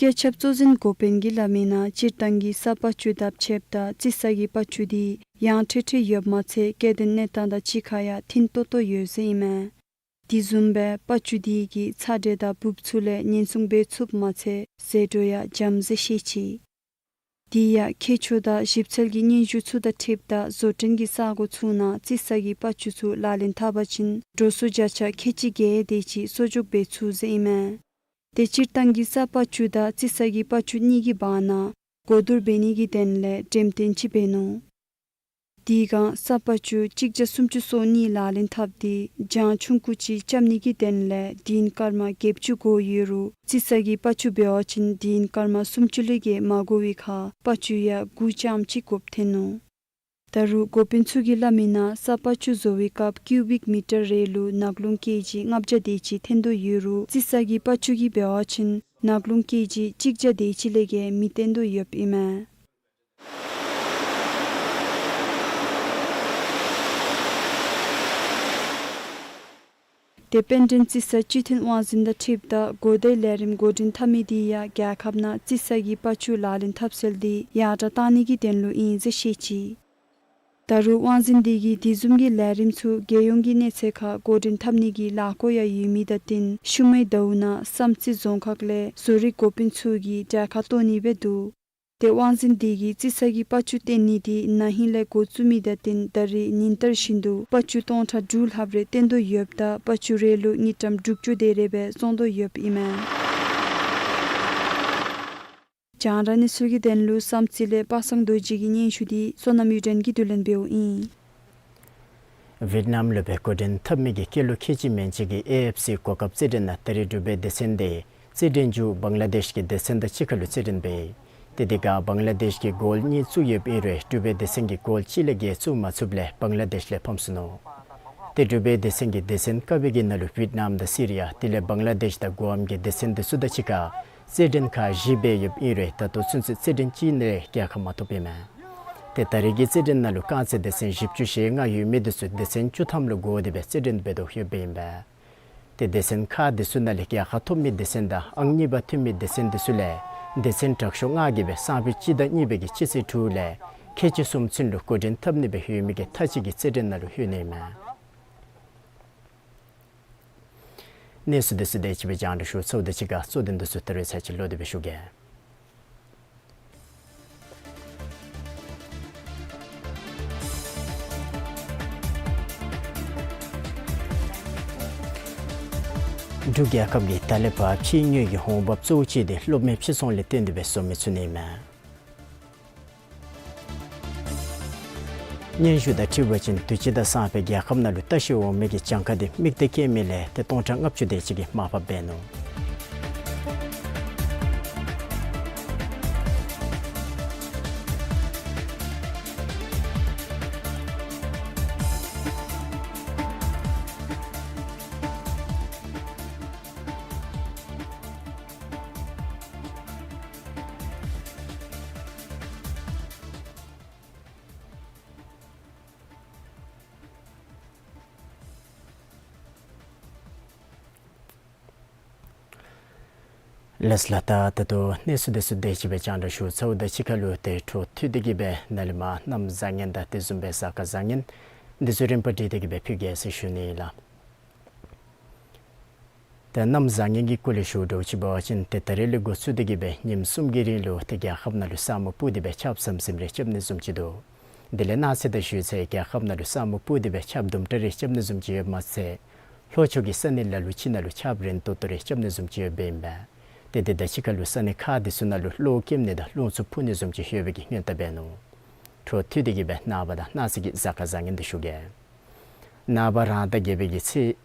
སྐྱེད་ཆབ་གཙོ་འཛིན་འགོ་དཔོན་གྱིས་སླབ་མིའི་ནང་སྤྱིར་བཏང་གི་ས་པ་ཅུ་དང་ཕྱདཔ་ད་རྩི་ས་གི་པ་ཅུ་འདི་ཡང་ཁྲིག་ཁྲི་ཡོདཔ་མ་ཚད་སྐྱེ་ལྡན་གནས་སྟངས་དང་གཅིག་ཁར་ཡང་མཐུན་ཏོག་ཏོ་ཡོད་ཟེར་ཨིན་མས། དེ་བཟུམ་སྦེ་པ་ཅུ་འདི་གིས་ཚ་དྲོད་དང་འབུཔ་ཚུ་ལས་ཉེན་སྲུང་འབད་ཚུགསཔ་མ་ཚད་ཟད་འགྲོ་ཡང་འཇམ་ཟེར་བཤད་ཅི། དེ་ཡང་མཁས་མཆོག་དང་ཞིབ་འཚོལ་གྱི་སྙན་ཞུ་ཚུ་དང་འཁྲིལཝ་ད་བཟོ་སྐྲུན་གྱི་ས་གོ་ཚུ་ནང་རྩི་ས་གི་པ་ཅུ་ཚུ་ལག་ལེན་འཐབ་པ་ཅིན་འགྲོ་སོང་བརྒྱ་ཆ་ཁལ་གཅིག་བརྒྱད་དེ་ཅིག་གསོག་འཇོག་འབད་ཚུགས་ཟེར་ཨིན་མས། ཏེ་སྤྱིར་བཏང་གི་ས་པ་ཅུ་དང་རྩི་ས་གི་པ་ཅུ་གཉིས་ཀྱི་བར་ན་གོ་བསྡུར་འབད་ནི་གི་དོན་ལས་འགྲེམས་སྟོན་ཅིག་འབད་ནུག། དེ་སྒང་ས་པ་ཅུ་གཅིག་བརྒྱ་སུམ་ཅུ་སོ་གཉིས་ལག་ལེན་འཐབ་སྟེ་གྱང་ཆུང་ཀུ་ཅིག་རྐྱབ་ནི་གི་དོན་ལས་དུས་ཡུན་སྐར་མ་བརྒྱད་ཅུ་འགོར་ཡོད་རུང་རྩི་ས་གི་པ་ཅུ་འབད་བ་ཅིན་དུས་ཡུན་སྐར་མ་སུམ་ཅུ་ལས་བརྒལ་མ་འགོར་བའི་ཁར་པ་ཅུ་ཡང་དགུ་ཙམ་ཅིག་དགོཔ་ཐོན་ནུག། ད་རུང་འགོ་དཔོན་ཚུ་གིས་སླབ་མིའི་ནང་ས་པ་ཅུ་བཟོ་བའི་སྐབས་ཀིའུ་བིཀ་མི་ཊར་རེ་ལུ་ནག་རླུང་ཀེ་ཇི་ལྔ་བརྒྱ་དེ་ཅིག་ཐོན་དོ་ཡོད་རུང་རྩི་ས་གི་པ་ཅུ་གི་འབད་བ་ཅིན་ནག་རླུང་ཀེ་ཇི་གཅིག་བརྒྱ་དེ་ཅིག་ལས་བརྒལ་མི་ཐོན་དོ་ཡོདཔ་ཨིན་མས། ཏེ་དཔལ་ལྡན་རྩི་ས་སྤྱི་མཐུན་དབང་འཛིན་དང་འཁྲིལཝ་ད་གོ་བརྡའི་ལས་རིམ་འགོ་འདྲེན་འཐབ་མི་དེ་ཡང་རྒྱལ་ཁབ་ནང་རྩི་ས་གི་པ་ཅུ་ལག་ལེན་འཐབ་སྲོལ་དེ་ཡར་དྲག་གཏང་ནི་གི་དོན་ལུ་ཨིན་ཟེར་བཤད་ཅི། ད་རུང་དབང་འཛིན་དེ་གིས་དེ་བཟུམ་གྱི་ལས་རིམ་ཚུ་རྒྱལ་ཡོངས་ཀྱི་གནས་ཚད་ཁར་འགོ་འདྲེན་འཐབ་ནི་གི་ལས་འགུལ་ཡང་ཡོད་མི་དང་བསྟུན་ཤུལ་མའི་ཟླཝ་ནང་བསམ་རྩེ་རྫོང་ཁག་ལས་བཟོ་རིག་འགོ་དཔོན་ཚུ་གིས་གྲལ་ཁར་གཏོགས་ནི་སྦེ་འདུག། ཏེ་དབང་འཛིན་དེ་གིས་རྩི་ས་གི་པ་ཅུ་བཏོན་ནི་དེ་ན་ཧིང་ལས་འགོ་བཙུགས་མི་དང་བསྟུན་ད་རེས་ཉིན་ལྟར་བཞིན་དུ་པ་ཅུ་སྟོང་ཕྲག་དྲུག་ལྷགཔ་རེ་བཏོན་དོ་ཡོདཔ་ད་པ་ཅུ་རེ་ལུ་དངུལ་ཀྲམ་དྲུག་ཅུ་དེ་རེ་སྦེ་བཙོང་དོ་ཡོདཔ་ཨིན་མས། རྒྱང་བསྒྲགས་གནས་ཚུལ་གྱི་དོན་ལུ་བསམ་རྩེ་ལས་པ་སངས་རྡོ་རྗེ་གི་སྙན་ཞུ་དེ་བསོད་ནམས་གཡུ་སྒྲོན་གྱིས་བསྡུ་ལེན་འབདཝ་ཨིན། ཝེཊ་ནམ་ལུ་སྦེ་འགོ་འདྲེན་འཐབ་མི་གི་སྐྱེས་ལོ་ཁལ་གཅིག་མན་ཆད་ཀྱི་ཨེ་ཨེཕ་སི་གོ་སྐབས་རྩེད་འགྲན་ནང་ད་རེས་འབྲུག་པའི་སྡེ་ཚན་དེ་རྩེད་འགྲན་མཇུག་བང་ལ་དེཤ་གི་སྡེ་ཚན་དང་གཅིག་ཁར་ལུ་རྩེད་འགྲན་འབད། ཏེ་དེ་སྒང་བང་ལ་དེཤ་གིས་གོལ་གཉིས་བཙུགས་ཡོདཔ་ཨིན་རུང་འབྲུག་པའི་སྡེ་ཚན་གྱིས་གོལ་གཅིག་ལས་བརྒལ་བཙུགས་མ་ཚུགསཔ་ལས་བང་ལ་དེཤ་ལས་ཕམ་སོ་ནུག། ཏེ་འབྲུག་པའི་སྡེ་ཚན་གྱི་སྡེ་ཚན་ཀ་པའི་གི་ནང་ལུ་ཝེཊ་ནམ་དང་སི་རི་ཡ་དེ་ལས་བང་ལ་དེཤ་དང་གུ་ཨམ་གྱི་སྡེ་ཚན་དེ་ཚུ་དང་གཅིག་ཁར་རྩེད་འགྲན་ཁག་བཞི་འབད་ཡོདཔ་ཨིན་རུང་ད་ལྟོ་ཚུན་ཚོད་རྩེད་འགྲན་གཅིག་ནང་རྒྱལ་ཁ་མ་ཐོབ་ཨིན་མས། ཏེ་ད་རེས་ཀྱི་རྩེད་འགྲན་ནང་ལུ་རྐང་རྩེད་སྡེ་ཚན་བཞི་བཅུ་ཞེ་ལྔ་ཡོད་མི་དེ་ཚུ་སྡེ་ཚན་བཅུ་ཐམ་ལུ་བགོ་སྟེ་སྦེ་རྩེད་འགྲན་འབད་དོ་ཡོདཔ་ཨིན་པས། ཏེ་སྡེ་ཚན་ཁག་དེ་ཚུ་ནང་ལས་རྒྱལ་ཁ་ཐོབ་མི་སྡེ་ཚན་དང་ཨང་གཉིས་པ་ཐོན་མི་སྡེ་ཚན་དེ་ཚུ་ལས་སྡེ་ཚན་དྲག་ཤོས་ལྔ་གིས་སྦེ་སང་ཕོད་སྤྱི་ཟླ་གཉིས་པའི་གི་སྤྱི་ཚེས་དྲུག་ལས་ཁལ་གཅིག་གསུམ་ཚུན་ལུ་འགོ་འདྲེན་འཐབ་ནི་སྦེ་ཡོད་མི་གི་མཐའ་དཔྱད་ཀྱི་རྩེད་འགྲན་ནང་ལུ་ལྷོད་ནི་ཨིན་མས། གནས་ཚུལ་དེ་ཚུ་དེ་ཅིག་སྦེ་རྒྱང་བསྒྲགས་ཞུ་ཚརཝ་དང་གཅིག་ཁར་གཙོ་དོན་དེ་ཚུ་ད་རེས་ཚར་གཅིག་ལོག་སྟེ་སྦེ་ཞུ་གེ། འབྲུག་རྒྱལ་ཁབ་ཀྱིས་ད་ལས་ཕར་ཕྱིའི་དངུལ་གྱི་འོང་འབབ་གཙོ་བོ་ཅིག་དེ་གློག་མེ་ཕྱིར་ཚོང་ལས་བརྟེན་ཏེ་སྦེ་བཟོ་མི་ཚུ་ནི་ཨིན་མས། སྙན་ཞུ་དང་འཁྲིལ་བ་ཅིན་དུས་ཅི་དང་སང་ཕོད་རྒྱལ་ཁབ་ནང་ལུ་ལྟ་བཤལ་འོང་མི་གི་གྱངས་ཁ་དེ་དམིགས་གཏད་བསྐྱེད་མི་ལས་ཏེ་སྟོང་ཕྲག་ལྔ་བཅུ་དེ་ཅིག་གིས་མར་ཕབ་འབད་ནུག། ལགས་ལགས། ད་ད་ལྟོ་གནས་ཚུལ་དེ་ཚུ་དེ་ཅིག་སྦེ་རྒྱང་བསྒྲགས་ཞུ་ཚརཝ་དང་གཅིག་ཁར་ལུ་ཏེ་འཕྲོ་མཐུད་དེ་གི་སྦེ་ནཱ་ལས་མར་གནམ་བཟང་ངན་དང་དེ་བཟུམ་སྦེ་གཟའ་སྐར་བཟང་ངན་འདི་ཚུ་རིམ་པ་སྒྲིག་སྟེ་གི་སྦེ་ཕུལ་གེ་ཟེར་ཞུ་ནི་ལགས། ཏེ་གནམ་བཟང་ངན་གྱི་སྐོར་ལས་ཞུ་དོ་ཅིག་འབད་བ་ཅིན་ཏེ་ད་རེས་ལས་འགོ་བཙུགས་ཏེ་གི་སྦེ་ཉིནམ་གསུམ་གྱི་རིང་ལུ་ཏེ་རྒྱལ་ཁབ་ནང་ལུ་ས་སྨུག་སྤུབས་ཏེ་སྦེ་ཆརཔ་ཟམ་ཟིམ་རེ་རྐྱབ་ནི་བཟུམ་ཅིག་འདུག། དེ་ལས་གནངས་ཚེ་དང་ཞུ་ཚེ་རྒྱལ་ཁབ་ནང་ལུ་ས་སྨུག་སྤུབས་ཏེ་སྦེ་ཆརཔ་དུམ་གྲ་རེ་རྐྱབ་ནི་བཟུམ་ཅིག་ཡོདཔ་མ་ཚད་ལྷོ་ཕྱོགས་ཀྱི་ས་གནས་ལ་ལུ་ཅིག་ནང་ལུ་ཆརཔ་རན་ཏོག་ཏོ་རེ་རྐྱབ་ནི་བཟུམ་ཅིག་ཡོདཔ་ཨིན་པས། ཏེ་དེ་དང་གཅིག་ཁར་ལུ་ས་གནས་ཁག་འདི་ཚུ་ནང་ལུ་གློག་སྐྱེམས་ནི་དང་རླུང་འཚུབ་འཕུ་ནི་བཟུམ་ཅིག་ཡོད་པའི་གི་སྔོན་བརྡ་འབད་ནུག། འཕྲོ་མཐུད་དེ་གིས་སྦེ་ནངས་པ་དང་གནངས་ཚེ་གི་གཟའ་སྐར་བཟང་ངན་འདི་ཞུ་གེ། ནངས་པ་རང་ཟླ་བརྒྱད་པའི་གི་ཚེས་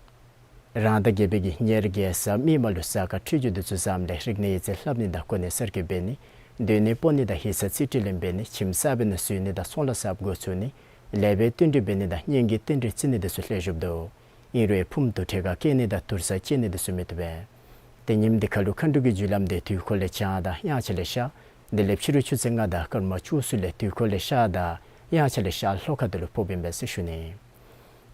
རང་ཟླ་བརྒྱད་པའི་གི་ཉེར་བརྒྱད་གཟའ་མིག་དམར་ལུ་གཟའ་སྐར་འཕྲོད་སྦྱོར་འདི་ཚུ་བཟངམ་ལས་རིག་གནས་ཡིག་རྩིས་ལྷབ་ནི་དང་གོ་གནས་གསར་བསྐོ་འབད་ནི། སྡོད་གནས་སྤོ་ནི་དང་ཡིག་ཚང་རྩིས་སྤྲོད་ལེན་འབད་ནི། ཁྱིམ་གསར་པའི་ནང་འཛུལ་ནི་དང་ཚོང་ལཱ་གསརཔ་འགོ་བཙུགས་ནི། ལེགས་པའི་རྟེན་འབྲེལ་འབད་ནི་དང་གཉེན་གྱི་རྟེན་འབྲེལ་བརྩི་ནི་འདི་ཚུ་ལེགས་ཤོམ་འདུག། ཨིན་རུང་ཕུངམ་དུ་ཁྲལ་ཁ་བཀལ་ནི་དང་དུར་ས་བཅད་ནི་འདི་ཚུ་མི་བཏུབ་པས། ཏེ་ཉིནམ་འདི་ཁར་ལུ་མཁའ་འགྲོ་གི་རྒྱུ་ལམ་འདི་དུས་འཁོར་ལས་བྱང་དང་དབྱངས་འཆར་ལས་ཤར། དེ་ལས་ཕྱི་རུ་ཆུ་ཚོད་ལྔ་དང་སྐར་མ་བཅུ་གསུམ་ལས་དུས་འཁོར་ལས་ཤར་དང་དབྱངས་འཆར་ལས་ཤར་ལྷོ་ཁ་ཐུག་ལུ་ཕོགཔ་ཨིན་པས་ཟེར་ཞུ་ནི།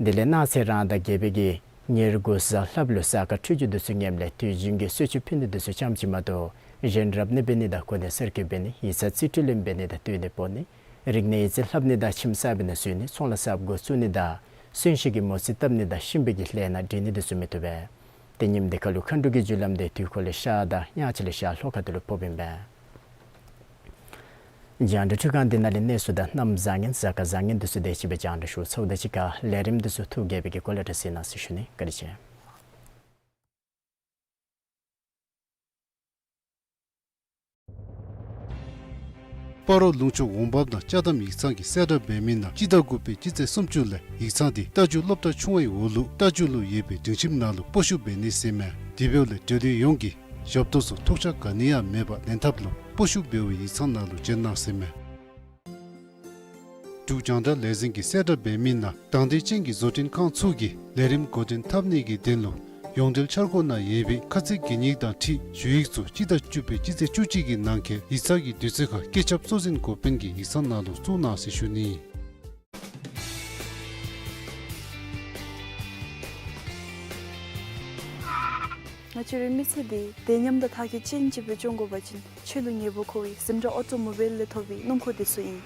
དེ་ལས་གནངས་ཚེ་རང་ཟླ་བརྒྱད་པའི་གི་ཉེར་དགུ་གཟའ་ལྷགཔ་ལུ་གཟའ་སྐར་འཕྲོད་སྦྱོར་འདི་ཚུ་ངནམ་ལས་དུས་རྒྱུན་གྱི་གསོལ་མཆོད་ཕུལ་ནི་འདི་ཚུ་ཙམ་ཅིག་མ་གཏོགས་གཞན་རབ་གནས་འབད་ནི་དང་གོ་གནས་གསར་བསྐོ་འབད་ནི། ཡིག་ཚང་རྩིས་སྤྲོད་ལེན་འབད་ནི་དང་སྡོད་གནས་སྤོ་ནི། རིག་གནས་ཡིག་རྩིས་ལྷབ་ནི་དང་ཁྱིམ་གསར་པའི་ནང་འཛུལ་ནི། ཚོང་ལཱ་གསརཔ་འགོ་བཙུགས་ནི་དང་གསོན་གཤིན་གྱི་མོ་རྩིས་བཏབ་ནི་དང་གཤིན་པོའི་གི་ལས་སྣ་འདྲེན་ནི་འདི་ཚུ་མི་བཏུབ་པས། ཏེ་ཉིནམ་འདི་ཁར་ལུ་མཁའ་འགྲོ་གི་རྒྱུ་ལམ་འདི་དུས་འཁོར་ལས་ཤར་དང་དབྱངས་འཆར་ལས་ཤར་ལྷོ་ཁ་ཐུག་ལུ་ཕོགཔ་ཨིན་པས། རྒྱང་བསྒྲགས་འཕྲུལ་ཁང་འདི་ནང་ལས་གནས་ཚུ་དང་གནམ་བཟང་ངན་གཟའ་སྐར་བཟང་ངན་འདི་ཚུ་དེ་ཅིག་སྦེ་རྒྱང་བསྒྲགས་ཞུ་ཚརཝ་དང་གཅིག་ཁར་ལས་རིམ་འདི་ཚུ་ཐུགས་དགྱེས་པའི་གི་སྐོར་ལས་གཟིགས་གནང་ཟེར་ཞུ་ནི། བཀའ་དྲིན་ཆེ། སྤ་རོ་ལུང་ཕྱོགས་འོང་འབབ་དང་ཅ་དམ་ཡིག་ཚང་གིས་གསལ་བསྒྲགས་འབད་མི་ནང་སྤྱི་ཟླ་དགུ་པའི་སྤྱི་ཚེས་སུམ་ཅུ་ལས་ཡིག་ཚང་འདི་རྟ་རྒྱུག་སློབ་གྲྭ་ཆུང་བའི་འོག་ལུག་རྟ་རྒྱུག་ལུ་ཡོད་པའི་སྒྲིང་ཁྱིམ་ནང་ལུ་སྤོ་བཤུད་འབད་ནི་ཟེར་མས། དེ་འབདཝ་ལས་འབྲེལ་ཡོད་ཡོངས་ཀྱིས་ཞབས་ཏོག་ཚུ་ཐོགས་ཆགས་ག་ནི་ཡང་མེད་པར་ལེན་ཐབས་ལུ་སྤོ་བཤུད་འབད་བའི་ཡིག་ཚང་ནང་ལུ་བྱོན་གནང་ཟེར་མས། འབྲུག་རྒྱང་བསྒྲགས་ལས་འཛིན་གྱིས་གསལ་བསྒྲགས་འབད་མི་ནང་དང་འདོད་ཅན་གྱི་བཟོ་སྐྲུན་ཁང་ཚུ་གིས་ལས་རིམ་འགོ་འདྲེན་འཐབ་ནི་གི་དོན་ལུ་ཡོངས་འབྲེལ་འཆར་སྒོ་ནང་ཡོད་པའི་ཁ་ཚིག་གན་ཡིག་དང་འཁྲིལ་ཞུ་ཡིག་ཚུ་སྤྱི་ཟླ་བཅུ་པའི་སྤྱི་ཚེས་བཅུ་གཅིག་གི་ནང་འཁོད་ཡིག་ཚང་གི་དུས་ཚོད་ཁར་བཀོད་ཁྱབ་གཙོ་འཛིན་འགོ་དཔོན་གྱི་ཡིག་ཚང་ནང་ལུ་བཙུགས་གནང་ཟེར་ཞུ་ནི། ང་བཅས་རའི་མི་ཚེ་འདི་དེ་སྙམ་དང་མཐའ་འཁྱོལ་ཅན་ཅིག་སྦེ་འགྱོ་དགོ་པ་ཅིན་ཆོས་ལུ་ཉེ་བོ་མཁོ་བའི་ཟིམ་ཊ་ཨོ་ཊོ་མོ་བཱའིལ་ལས་ཐོབ་པའི་སྣུམ་འཁོར་འདི་ཚུ་ཨིན།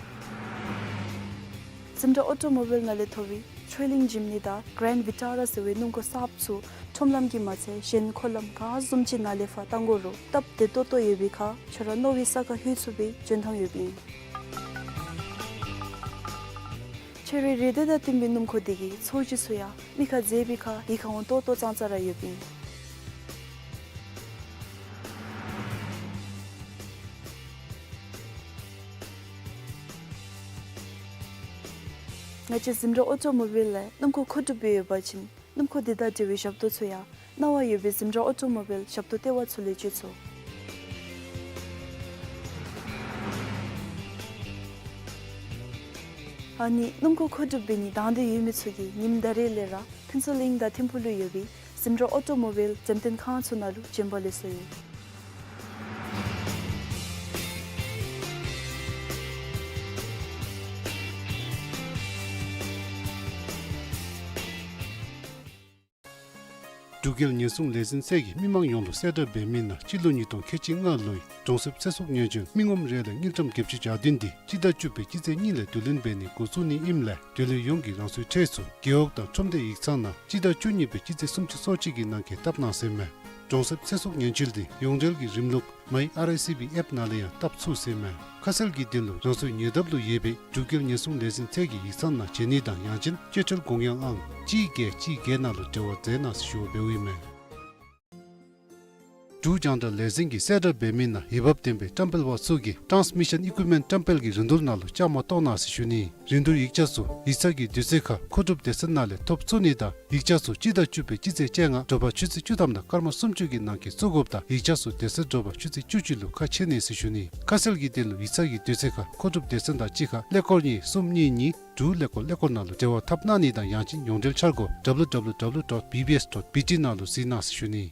ཟིམ་ཊ་ཨོ་ཊོ་མོ་བཱའིལ་ནང་ལས་ཐོབ་པའི་ཆོས་གླིང་ཇིམ་ནི་དང་གྷ་རེན་ཌི་ཝི་ཊ་ར་ཟེར་བའི་སྣུམ་འཁོར་གསརཔ་ཚུ་ཁྲོམ་ལམ་གྱི་མ་ཚད་གཞན་འཁོར་ལམ་ག་བཟུམ་ཅིག་ནང་ལས་ཕར་བཏང་དགོ་རུང་སྟབས་བདེ་ཏོག་ཏོ་ཡོད་པའི་ཁར་ཁྱོད་ར་མནོ་བའི་ས་ཁར་ལྷོད་ཚུགས་པའི་འཇོན་ཐང་ཡོདཔ་ཨིན། ཁྱོད་རའི་རེ་འདོད་དང་བསྟུན་པའི་སྣུམ་འཁོར་འདི་གི་ཚོས་གཞི་ཚུ་ཡང་མི་ཁར་མཛེས་པའི་ཁར་ཡིད་ཁར་འོང་ཏོག་ཏོ་ཙང་ཙ་ར་ཡོདཔ་ཨིན། ང་བཅས་ཟིམ་ཊ་ཨོ་ཊོ་མོ་བཱའིལ་ལས་སྣུམ་འཁོར་མཁོ་སྒྲུབ་འབད་ཡོད་པ་ཅིན་སྣུམ་འཁོར་འདི་དང་འབྲེལ་བའི་ཞབས་ཏོག་ཚུ་ཡང་གནང་བ་ཡོད་པའི་ཟིམ་ཊ་ཨོ་ཊོ་མོ་བཱའིལ་ཞབས་ཏོག་ལྟེ་བ་ཚུ་ལས་འབྱོར་ཚུགས། ཨ་ནི་སྣུམ་འཁོར་མཁོ་སྒྲུབ་འབད་ནི་དང་འདོད་ཡོད་མི་ཚུ་གིས་ཉིནམ་ད་རེས་ལས་ར་ཕུན་ཚོགས་གླིང་དང་ཐིམ་ཕུག་ལུ་ཡོད་པའི་ཟིམ་ཊ་ཨོ་ཊོ་མོ་བཱའིལ་འགྲེམས་སྟོན་ཁང་ཚུ་ནང་ལུ་བྱོན་པ་ལེགས་སོ་ཡོད། འབྲུག་རྒྱལ་ཉེན་སྲུང་ལས་འཛིན་ཚད་ཀྱིས་མི་མང་ཡོངས་ལུ་གསལ་བསྒྲགས་འབད་མི་ནང་སྤྱི་ལོ་ཉིས་སྟོང་ཁལ་གཅིག་ལྔ་ལོའི་གྲོང་གསེབ་ཚེ་སྲོག་ཉེན་བཅོལ་མི་ངོམ་རེ་ལས་དངུལ་ཀྲམ་བརྒྱད་ཅུ་གྱ་བདུན་འདི་སྤྱི་ཟླ་བཅུ་པའི་སྤྱི་ཚེས་གཉིས་ལས་བསྡུ་ལེན་འབད་ནི་འགོ་བཙུགས་ནི་ཨིནམ་ལས་འབྲེལ་ཡོད་ཡོངས་ཀྱིས་རང་སོའི་ཁྲལ་ཚུ་རྒེད་འོག་དང་ཁྲོམ་སྡེ་ཡིག་ཚང་ནང་སྤྱི་ཟླ་བཅུ་གཉིས་པའི་སྤྱི་ཚེས་སུམ་ཅུ་སོ་གཅིག་གི་ནང་འཁོད་བཏབ་གནང་ཟེར་མས། གྲོང་གསེབ་ཚེ་སྲོག་ཉེན་བཅོལ་འདི་ཡོངས་འབྲེལ་གྱི་རིམ་ལུགས་མའི་ཨར་ཨའི་སི་བི་ཨེཔ་ནང་ལས་ཡང་བཏབ་ཚུགས་ཟེར་མས། ཁ་གསལ་གྱི་དོན་ལུ་རང་སོའི་ཉེ་འདབས་ལུ་ཡོད་པའི་འབྲུག་རྒྱལ་ཉེན་སྲུང་ལས་འཛིན་ཚད་ཀྱི་ཡིག་ཚང་ནང་བྱོན་ནི་དང་ཡང་ཅིན་སྤྱོད་ཁྲལ་དགོངས་ཡངས་ཨང་གཅིག་བརྒྱད་གཅིག་བརྒྱད་ནང་ལུ་འབྲེལ་བ་མཛད་གནང་ཟེར་ཞུ་བ་འབདཝ་ཨིན་མས། འབྲུག་རྒྱང་བསྒྲགས་ལས་འཛིན་གྱིས་གསལ་བསྒྲགས་འབད་མི་ནང་འོས་འབབ་ལྡན་པའི་བཀྲམ་སྤེལ་པ་ཚུ་གིས་ཊཱནསི་མི་ཤཱན་ཨི་ཀུའིཔ་མེནཊ་བཀྲམ་སྤེལ་གྱི་རིན་བསྡུར་ནང་ལུ་བཅའ་མར་གཏོགས་གནང་ཟེར་ཞུ་ནི། རིན་བསྡུར་ཡིག་ཆ་ཚུ་ཡིག་ཚང་གི་དུས་ཚོད་ཁར་མཁོ་སྒྲུབ་སྡེ་ཚན་ནང་ལས་ཐོབ་ཚུགས་ནི་དང་ཡིག་ཆ་ཚུ་སྤྱི་ཟླ་བཅུ་པའི་སྤྱི་ཚེས་བཅོ་ལྔ་དྲོ་པ་ཆུ་ཚོད་བཅུ་ཐམ་དང་སྐར་མ་སུམ་ཅུ་གི་ནང་འཁོད་བཙུགས་དགོཔ་དང་ཡིག་ཆ་ཚུ་དེ་ཚེ་དྲོ་པ་ཆུ་ཚོད་བཅུ་གཅིག་ལུ་ཁ་ཕྱེ་ནི་ཟེར་ཞུ་ནི། ཁ་གསལ་གྱི་དོན་ལུ་ཡིག་ཚང་གི་དུས་ཚོད་ཁར་མཁོ་སྒྲུབ་སྡེ་ཚན་དང་གཅིག་ཁར་ཀླད་ཀོར་གཉིས་གསུམ་གཉིས་གཉིས་དྲུག་ཀླད་ཀོར་ཀླད་ཀོར་ནང་ལུ་འབྲེལ་བ་འཐབ་གནང་ནི་དང་ཡང་ཅིན་ཡོངས་འབྲེལ་འཆར་སྒོ་ཌབ་ལུ་ཌབ་ལུ་ཌབ་ལུ་ཌོཊ་བི་བི་ཨེསི་ཌོཊ་བི་ཊི་ནང་ལུ་གཟིགས་གནང་ཟེར་ཞུ་ནི།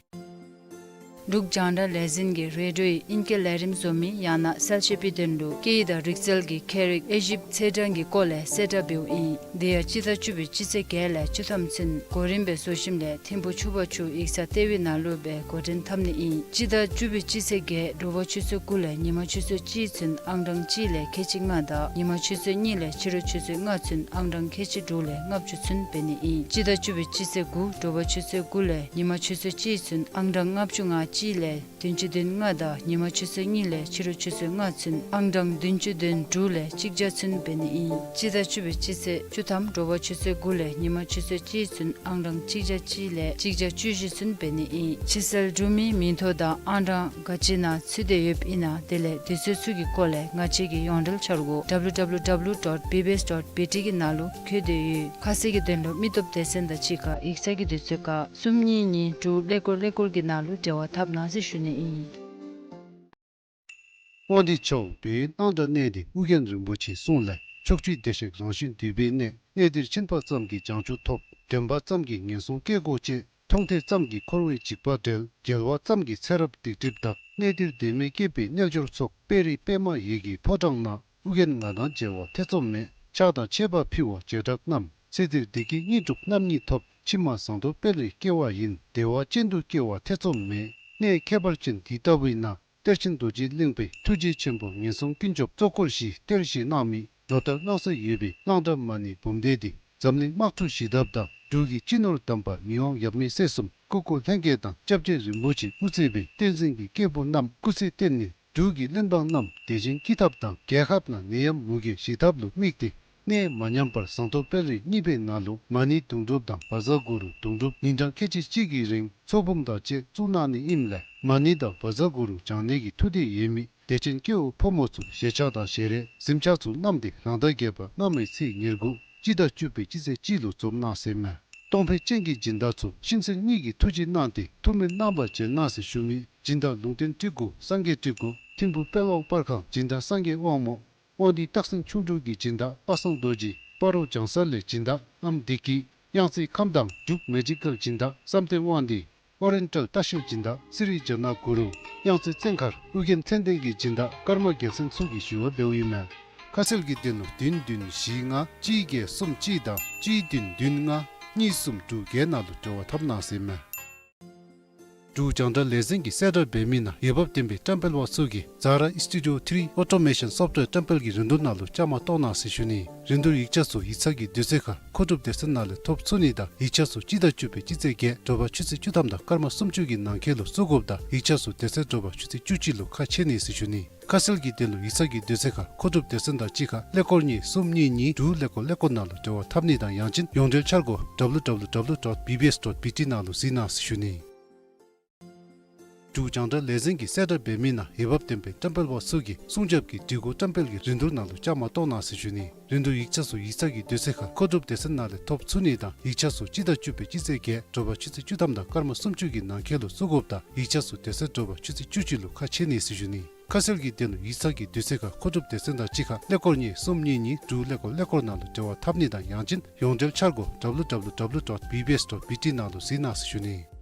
འབྲུག་རྒྱང་བསྒྲགས་ལས་འཛིན་གྱིས་རེ་ཌིའོ་ཡི་ཨིང་སྐད་ལས་རིམ་བཟོ་མི་ཡང་ན་གསལ་བཤད་པའི་དོན་ལུ་སྐད་ཡིག་དང་རིག་རྩལ་གྱི་ཁྱད་རིག་དབྱེ་ཞིབ་ཚེས་གྲངས་ཀྱི་སྐོར་ལས་གསལ་བསྒྲགས་འབདཝ་ཨིན། དེ་ཡང་སྤྱི་ཟླ་བཅུ་པའི་སྤྱི་ཚེས་བརྒྱད་ལས་བཅུ་ཐམ་ཚུན་གོ་རིམ་སྦེ་བཟོ་ཞིནམ་ལས་ཐིམ་ཕུག་ཆུ་བར་ཆུ་ཡིག་ཚང་ལྟེ་བའི་ནང་ལུ་སྦེ་འགོ་འདྲེན་འཐབ་ནི་ཨིན། སྤྱི་ཟླ་བཅུ་པའི་སྤྱི་ཚེས་བརྒྱད་དྲོ་པ་ཆུ་ཚོད་དགུ་ལས་ཉིན་མ་ཆུ་ཚོད་གཅིག་ཚུན་ཨང་གྲངས་གཅིག་ལས་ཁལ་གཅིག་ལྔ་དང་ཉིན་མ་ཆུ་ཚོད་གཉིས་ལས་ཕྱི་རུ་ཆུ་ཚོད་ལྔ་ཚུན་ཨང་གྲངས་ཁལ་གཅིག་དྲུག་ལས་ལྔ་བཅུ་ཚུན་འབད་ནི་ཨིན། སྤྱི་ཟླ་བཅུ་པའི་སྤྱི་ཚེས་དགུ་དྲོ་པ་ཆུ་ཚོད་དགུ་ལས་ཉིན་མ་ཆུ་ཚོད་གཅིག་ཚུན་ཨང་གྲངས་ལྔ་བཅུ་ང་ གཅིག་ལས་བདུན་ཅུ་དོན་ལྔ་དང་ཉི་མ་ཆུ་ཚོད་གཉིས་ལས་ཕྱི་རུ་ཆུ་ཚོད་ལྔ་ཚུན་ཨང་གྲངས་བདུན་ཅུ་དོན་དྲུག་ལས་གཅིག་བརྒྱ་ཚུན་འབད་ནི་ཨིན། སྤྱི་ཟླ་བཅུ་པའི་སྤྱི་ཚེས་བཅུ་ཐམ་དྲོ་པ་ཆུ་ཚོད་དགུ་ལས་ཉི་མ་ཆུ་ཚོད་གཅིག་ཚུན་ཨང་གྲངས་གཅིག་བརྒྱ་གཅིག་ལས་གཅིག་བརྒྱ་བཅུ་བཞི་ཚུན་འབད་ནི་ཨིན། ཕྱི་སེལ་གྲུབ་མིའི་མིང་ཐོ་དང་ཨང་གྲངས་ག་ཅི་ནང་ཚུད་དེ་ཡོདཔ་ཨིན་ན་དེ་ལས་དུས་ཚོད་ཚུ་གི་སྐོར་ལས་ང་བཅས་ཀྱི་ཡོངས་འབྲེལ་འཆར་སྒོ་W W W dot B B S dot B T གི་ནང་ལུ་བཀོད་དེ་ཡོད། ཁ་གསལ་གྱི་དོན་ལུ་མི་སྟོབས་སྡེ་ཚན་དང་གཅིག་ཁར་ཡིག་ཚང་གི་དུས་ཚོད་ཁར་གསུམ་གཉིས་གཉིས་དྲུག་ཀླད་ཀོར་ཀླད་ཀོར་གྱི་ནང་ལུ་འབྲེལ་བ་འཐབ་གནང་ཟེར་ཞུ་ནི་ཨིན། དབང་འདུས་ཆབ་འབད་སྣང་གྲགས་གནས་འདི་ཨོ་རྒྱན་རིན་པོ་ཆེའི་གསུང་ལས། ཕྱོགས་བཅུའི་བདེ་གཤེགས་རང་བཞིན་འདུས་པའི་གནས། གནས་འདིར་ཕྱིན་པ་ཙམ་གྱིས་བྱང་ཆུབ་ཐོབ། འདྲེན་པ་ཙམ་གྱིས་ངན་སོང་སྐྱེ་སྒོ་བཅད། མཐོང་ཐོས་ཙམ་གྱིས་འཁོར་བའི་འཇིགས་པ་བྲལ། མཇལ་བ་ཙམ་གྱིས་ཚེ་རབས་སྡིག་སྒྲིབ་དག། གནས་འདིར་བདེན་མེད་སྐྱེས་པའི་རྣལ་འབྱོར་ཚོགས། དཔལ་རི་པདྨ་འོད་ཀྱི་ཕོ་བྲང་ན། ཨོ་རྒྱན་ང་དང་མཇལ་བ་ཐེ་ཚོམ་མེད། ཕྱག་དང་མཆོད་པ་ཕུལ་བ་བྱེ་བྲག་རྣམས། ཚེ་འདིར་བདེ་སྐྱིད་དངོས་གྲུབ་རྣམ་གཉིས་ཐོབ། ཕྱི་མ་ཟངས་མདོག་དཔལ་རིར་སྐྱེ་བ་ཡིན། བདེ་བ་ཅན་དུ་སྐྱེ་བ་ཐེ་ཚོམ་མེད། གནས་ཁྱད་པར་ཅན་འདི་ལྟ་བུའི་ནང་། གཏེར་ཆེན་རྡོ་རྗེ་གླིང་པའི་ཐུགས་རྗེ་ཆེན་པོ་ངན་སོང་ཀུན་སྐྱོབ་གཙོ་འཁོར་བཞིའི་གཏེར་བཞེས་གནང་མི་ལོ་ལྟར་གནང་སྲོལ་ཡོད་པའི་གླང་བྲག་མ་ཎི་འབུམ་སྡེ་འདི་འཛམ་གླིང་དམག་འཁྲུག་ཞི་ཐབས་དང་འབྲུག་གི་སྤྱི་ནོར་དམ་པ་མི་དབང་ཡབ་མེས་སྲས་གསུམ་སྐུ་འཁོར་ལྷན་རྒྱས་དང་སྐྱབས་རྗེ་རིན་པོ་ཆེ་དབུ་གཙོས་པའི་བསྟན་འཛིན་གྱི་སྐྱེས་བུ་རྣམས་སྐུ་ཚེ་བརྟན་ནས་འབྲུག་གི་གླིང་འབངས་རྣམས་བདེ་ཞིང་སྐྱིད་ཐབས་དང་རྒྱལ་ཁབ་ནང་ནད་ཡམས་མུ་གེ་ཞི་ཐབས་ལུ་དམིགས་ཏེ། གནས་མ་ཉམས་པར་ཟངས་མདོག་དཔལ་རི་གཉིས་པའི་ནང་ལུ་མ་ཎི་དུང་སྒྲུབ་དང་བཛྲ་གུ་རུ་དུང་སྒྲུབ་ཉིན་གྲངས་ཁལ་གཅིག་གཅིག་གི་རིང་ཚོགས་འབུམ་དང་བཅས་བཙུགས་གནང་ནི་ཨིནམ་ལས་མ་ཎི་དང་བཛྲ་གུ་རུ་བགྱང་ནི་གི་ཐུགས་འདོད་ཡོད་མི་དད་ཅན་སྐྱེ་བོ་ཕོ་མོ་ཚུ་ཞལ་ཆས་དང་ཞལ་རས་གཟིམ་ཆས་ཚུ་བསྣམས་ཏེ་རང་ཟླ་བརྒྱད་པ་སྔ་མའི་ཚེས་ཉེར་དགུ་སྤྱི་ཟླ་བཅུ་པའི་སྤྱི་ཚེས་གཅིག་ལུ་འཛོམས་གནང་ཟེར་མས། གཏོང་ཕོད་ཅན་གྱི་སྦྱིན་བདག་ཚུ་ཤིང་སེར་གཉིས་ཀྱི་ཐུགས་རྗེ་གནང་སྟེ་ཐུགས་སྨོན་གནང་བར་བྱོན་གནང་ཟེར་ཞུ་མི་སྦྱིན་བདག་ལུང་བསྟན་སྤྲུལ་སྐུ་སངས་རྒྱས་སྤྲུལ་སྐུ་ཐིམ་ཕུག་དཔལ་འོག་པར་ཁང་སྦྱིན་བདག་སངས་རྒྱས་དབང་མོ། དབང་འདུས་སྟག་སེང་ཁྱུང་འབྲུག་གི་སྦྱིན་བདག་པ་སངས་རྡོ་རྗེ། སྤ་རོ་བྱང་ས་ལས་སྦྱིན་བདག་ཨམ་བདེ་སྐྱིད། གཡང་རྩེ་ཁམས་དྭངས་འབྲུག་མེ་ཇི་ཀལ་སྦྱིན་བདག་བསམ་གཏན་དབང་འདུས། ཨོ་རེན་ཊལ་ལྟ་བཤལ་སྦྱིན་བདག་སི་རི་ཇ་ན་གུ་རུ། གཡང་རྩེ་བཙན་མཁར་ཨོ་རྒྱན་མཚན་ལྡན་གྱི་སྦྱིན་བདག་ཀརྨ་རྒྱལ་མཚན་ཚུ་གིས་ཞུ་བ་འབདཝ་ཨིན་མས། ཁ་གསལ་གྱི་དོན་ལུ་བདུན་བདུན་བཞི་ལྔ་གཅིག་བརྒྱད་གསུམ་གཅིག་དང་གཅིག་བདུན་བདུན་ལྔ་གཉིས་གསུམ་དྲུག་བརྒྱད་ནང་ལུ་འབྲེལ་བ་འཐབ་གནང་ཟེར་མས། འབྲུག་རྒྱང་བསྒྲགས་ལས་འཛིན་གྱིས་གསལ་བསྒྲགས་འབད་མི་ནང་འོས་འབབ་ལྡན་པའི་བཀྲམ་སྤེལ་པ་ཚུ་གིས་Zara Studio three Automation Software བཀྲམ་སྤེལ་གྱི་རིན་བསྡུར་ནང་ལུ་བཅའ་མར་གཏོགས་གནང་ཟེར་ཞུ་ནི། རིན་བསྡུར་ཡིག་ཆ་ཚུ་ཡིག་ཚང་གི་དུས་ཚོད་ཁར་མཁོ་སྒྲུབ་སྡེ་ཚན་ནང་ལས་ཐོབ་ཚུགས་ནི་དང་ཡིག་ཆ་ཚུ་སྤྱི་ཟླ་བཅུ་པའི་སྤྱི་ཚེས་བརྒྱད་དྲོ་པ་ཆུ་ཚོད་བཅུ་ཐམ་དང་སྐར་མ་སུམ་ཅུ་གི་ནང་འཁོད་ལུ་བཙུགས་དགོཔ་དང་ཡིག་ཆ་ཚུ་དེ་ཚེ་དྲོ་པ་ཆུ་ཚོད་བཅུ་གཅིག་ལུ་ཁ་ཕྱེ་ནི་ཟེར་ཞུ་ནི། ཁ་གསལ་གྱི་དོན་ལུ་ཡིག་ཚང་གི་དུས་ཚོད་ཁར་མཁོ་སྒྲུབ་སྡེ་ཚན་དང་གཅིག་ཁར་ཀླད་ཀོར་གཉིས་གསུམ་གཉིས་གཉིས་དྲུག་ཀླད་ཀོར་ཀླད་ཀོར་ནང་ལུ་འབྲེལ་བ་འཐབ་ནི་དང་ཡང་ཅིན་ཡོངས་འབྲེལ་འཆར་སྒོ་W W W dot B B S dot B T ནང་ལུ་གཟིགས་གནང་ཟེར་ཞུ་ནི། འབྲུག་རྒྱང་བསྒྲགས་ལས་འཛིན་གྱིས་གསལ་བསྒྲགས་འབད་མི་ནང་འོས་འབབ་ལྡན་པའི་བཀྲམ་སྤེལ་པ་ཚུ་གིས་སྲུང་སྐྱོབ་ཀྱི་སྒྲིག་གོ་བཀྲམ་སྤེལ་གྱི་རིན་བསྡུར་ནང་ལུ་བཅའ་མར་གཏོགས་གནང་ཟེར་ཞུ་ནི། རིན་བསྡུར་ཡིག་ཆ་ཚུ་ཡིག་ཚང་གི་དུས་ཚོད་ཁར་མཁོ་སྒྲུབ་སྡེ་ཚན་ནང་ལས་ཐོབ་ཚུགས་ནི་དང་ཡིག་ཆ་ཚུ་སྤྱི་ཟླ་བཅུ་པའི་སྤྱི་ཚེས་བརྒྱད་དྲོ་པ་ཆུ་ཚོད་བཅུ་ཐམ་དང་སྐར་མ་སུམ་ཅུ་གི་ནང་འཁོད་ལུ་བཙུགས་དགོཔ་དང་ཡིག་ཆ་ཚུ་དེ་ཚེ་དྲོ་པ་ཆུ་ཚོད་བཅུ་གཅིག་ལུ་ཁ་ཕྱེ་ནི་ཟེར་ཞུ་ནི། ཁ་གསལ་གྱི་དོན་ལུ་ཡིག་ཚང་གི་དུས་ཚོད་ཁར་མཁོ་སྒྲུབ་སྡེ་ཚན་དང་གཅིག་ཁར་ཀླད་ཀོར་གཉིས་གསུམ་གཉིས་གཉིས་དྲུག་ཀླད་ཀོར་ཀླད་ཀོར་ནང་ལུ་འབྲེལ་བ་འཐབ་ནི་དང་ཡང་ཅིན་ཡོངས་འབྲེལ་འཆར་སྒོ་W W W dot B B S dot B T ནང་ལུ་གཟིགས་གནང་ཟེར་ཞུ་ནི།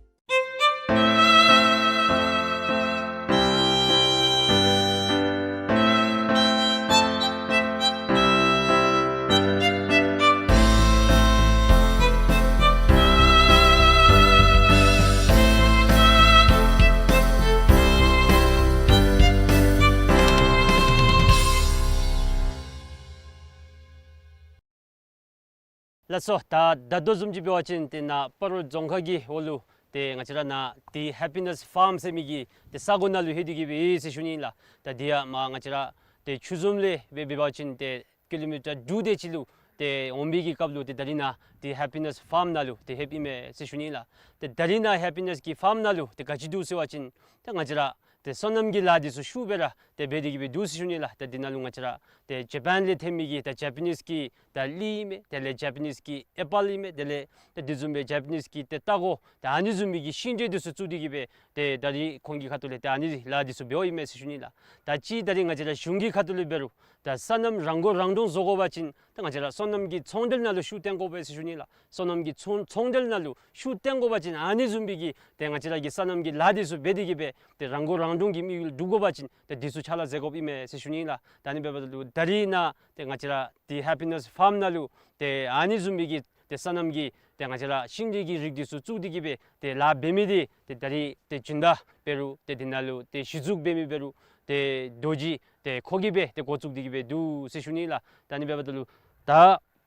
ལགས་སོ། ད་ད་ལྟོ་བཟུམ་ཅིག་འབད་བ་ཅིན་ཏེ་ནཱ་སྤ་རོ་རྫོང་ཁག་གི་འོག་ལུ་ཏེ་ང་བཅས་ར་ནཱ་ཏེ་ཧེ་པི་ནེས་ཕཱརམ་ཟེར་མི་གི་ཏེ་ས་གོ་ནང་ལུ་ལྷོད་དེ་གི་སྦེ་ཡོད་ཟེར་ཞུ་ནི་ལགས། ད་འདི་ཡང་མར་ང་བཅས་ར་ཏེ་ཆུ་འཛོམས་ལས་འབད་འབད་བ་ཅིན་ཏེ་ཀི་ལོ་མི་ཊར་དྲུག་དེ་ཅིག་ལུ་ཏེ་འོང་བའི་གི་སྐབས་ལུ་ཏེ་ད་རིས་ནཱ་ཏེ་ཧེ་པི་ནེས་ཕཱརམ་ནང་ལུ་ཏེ་ལྷོདཔ་ཨིན་མས་ཟེར་ཞུ་ནི་ལགས། ཏེ་ད་རིས་ནཱ་ཧེ་པི་ནེས་ཀྱི་ཕཱརམ་ནང་ལུ་ཏེ་ག་ཅི་འདུག་ཟེར་བ་ཅིན་ཏེ་ང་བཅས་ར་ཏེ་སོ་ནམ་གྱི་ལཱ་འདི་ཚུ་ཤུགས་སྦེ་ར་ཏེ་འབད་དེ་གི་སྦེ་འདུག་ཟེར་ཞུ་ནི་ལགས། ཏེ་འདི་ནང་ལུ་ང་བཅས་ར་ཏེ་ཇ་པཱན་ལས་ཐོན་མི་གི་ཏེ་ཇ་པ་ནིས་ཀྱི་ད་ལི་ཨིན་མས། དེ་ལས་ཇ་པ་ནིས་ཀྱི་ཨེ་པཱལ་ཨིན་མས། དེ་ལས་ཏེ་དེ་བཟུམ་སྦེ་ཇ་པ་ནིས་ཀྱི་ཏེ་ལྟག་ཀོ་ཏེ་ཨ་ནི་བཟུམ་མའི་གི་ཤིང་འབྲས་འདི་ཚུ་བཙུགས་ཏེ་གི་སྦེ་ཏེ་ད་རིས་ཁོང་གི་ཁ་ཐུག་ལས་ཏེ་ཨ་ནི་ལཱ་འདི་ཚུ་འབདཝ་ཨིན་མས་ཟེར་ཞུ་ནི་ལགས། ད་ཅི་ད་རིས་ང་བཅས་ར་གཞུང་གི་ཁ་ཐུག་ལས་འབད་རུང་ད་སོ་ནམ་རང་མགོ་རང་འདྲོངས་བཟོ་དགོ་པ་ཅིན་ད་ང་བཅས་ར་སོ་ནམ་གྱི་ཚོང་འབྲེལ་ནང་ལུ་ཤུགས་བཏོན་དགོ་པས་ཟེར་ཞུ་ནི་ལགས། སོ་ནམ་གྱི་ཚོང་ཚོང་འབྲེལ་ནང་ལུ་ཤུགས་བཏོན་དགོ་པ་ཅིན་ཨ་ནི་བཟུམ་མའི་གི་ཏེ་ང་བཅས་ར་གི་སོ་ནམ་གྱི་ལཱ་འདི་ཚུ་འབད་དེ་གི་སྦེ་ཏེ་རང་མགོ་རང་འདྲོངས་ཀྱི་དམིགས་ཡུལ་སྒྲུབ་དགོ་པ་ཅིན་ཏེ་འདི་ཚུ་ཕྱག་ལཱ་མཛད་དགོཔ་ཨིན་མས་ཟེར་ཞུ་ནི་ལགས། ད་ཨ་ནི་འབདཝ་ད་ལུ་ད་རིས་ནཱ་ཏེ་ང་བཅས་ར་ཏེ་ཧེ་པི་ནེས་ཕཱརམ་ནང་ལུ་ཏེ་ཨ་ནི་བཟུམ་མའི་གི་ཏེ་སོ་ནམ་གྱི་ཏེ་ང་བཅས་ར་ཤིང་འབྲས་ཀྱི་རིགས་འདི་ཚུ་བཙུགས་ཏེ་གི་སྦེ་ཏེ་ལཱ་འབད་མི་འདི་ཏེ་ད་རིས་ཏེ་སྦྱིན་བདག་འབད་རུང་ཏེ་འདི་ནང་ལུ་ཏེ་གཞི་བཙུགས་འབད་མི་འབད་རུང་ཏེ་རྡོ་རྗེ་ཏེ་ཁོ་གིས་སྦེ་ཏེ་འགོ་བཙུགས་ཏེ་གི་སྦེ་འདུག་ཟེར་ཞུ་ནི་ལགས། ད་ཨ་ནི་འབདཝ་ད་ལུ་ད་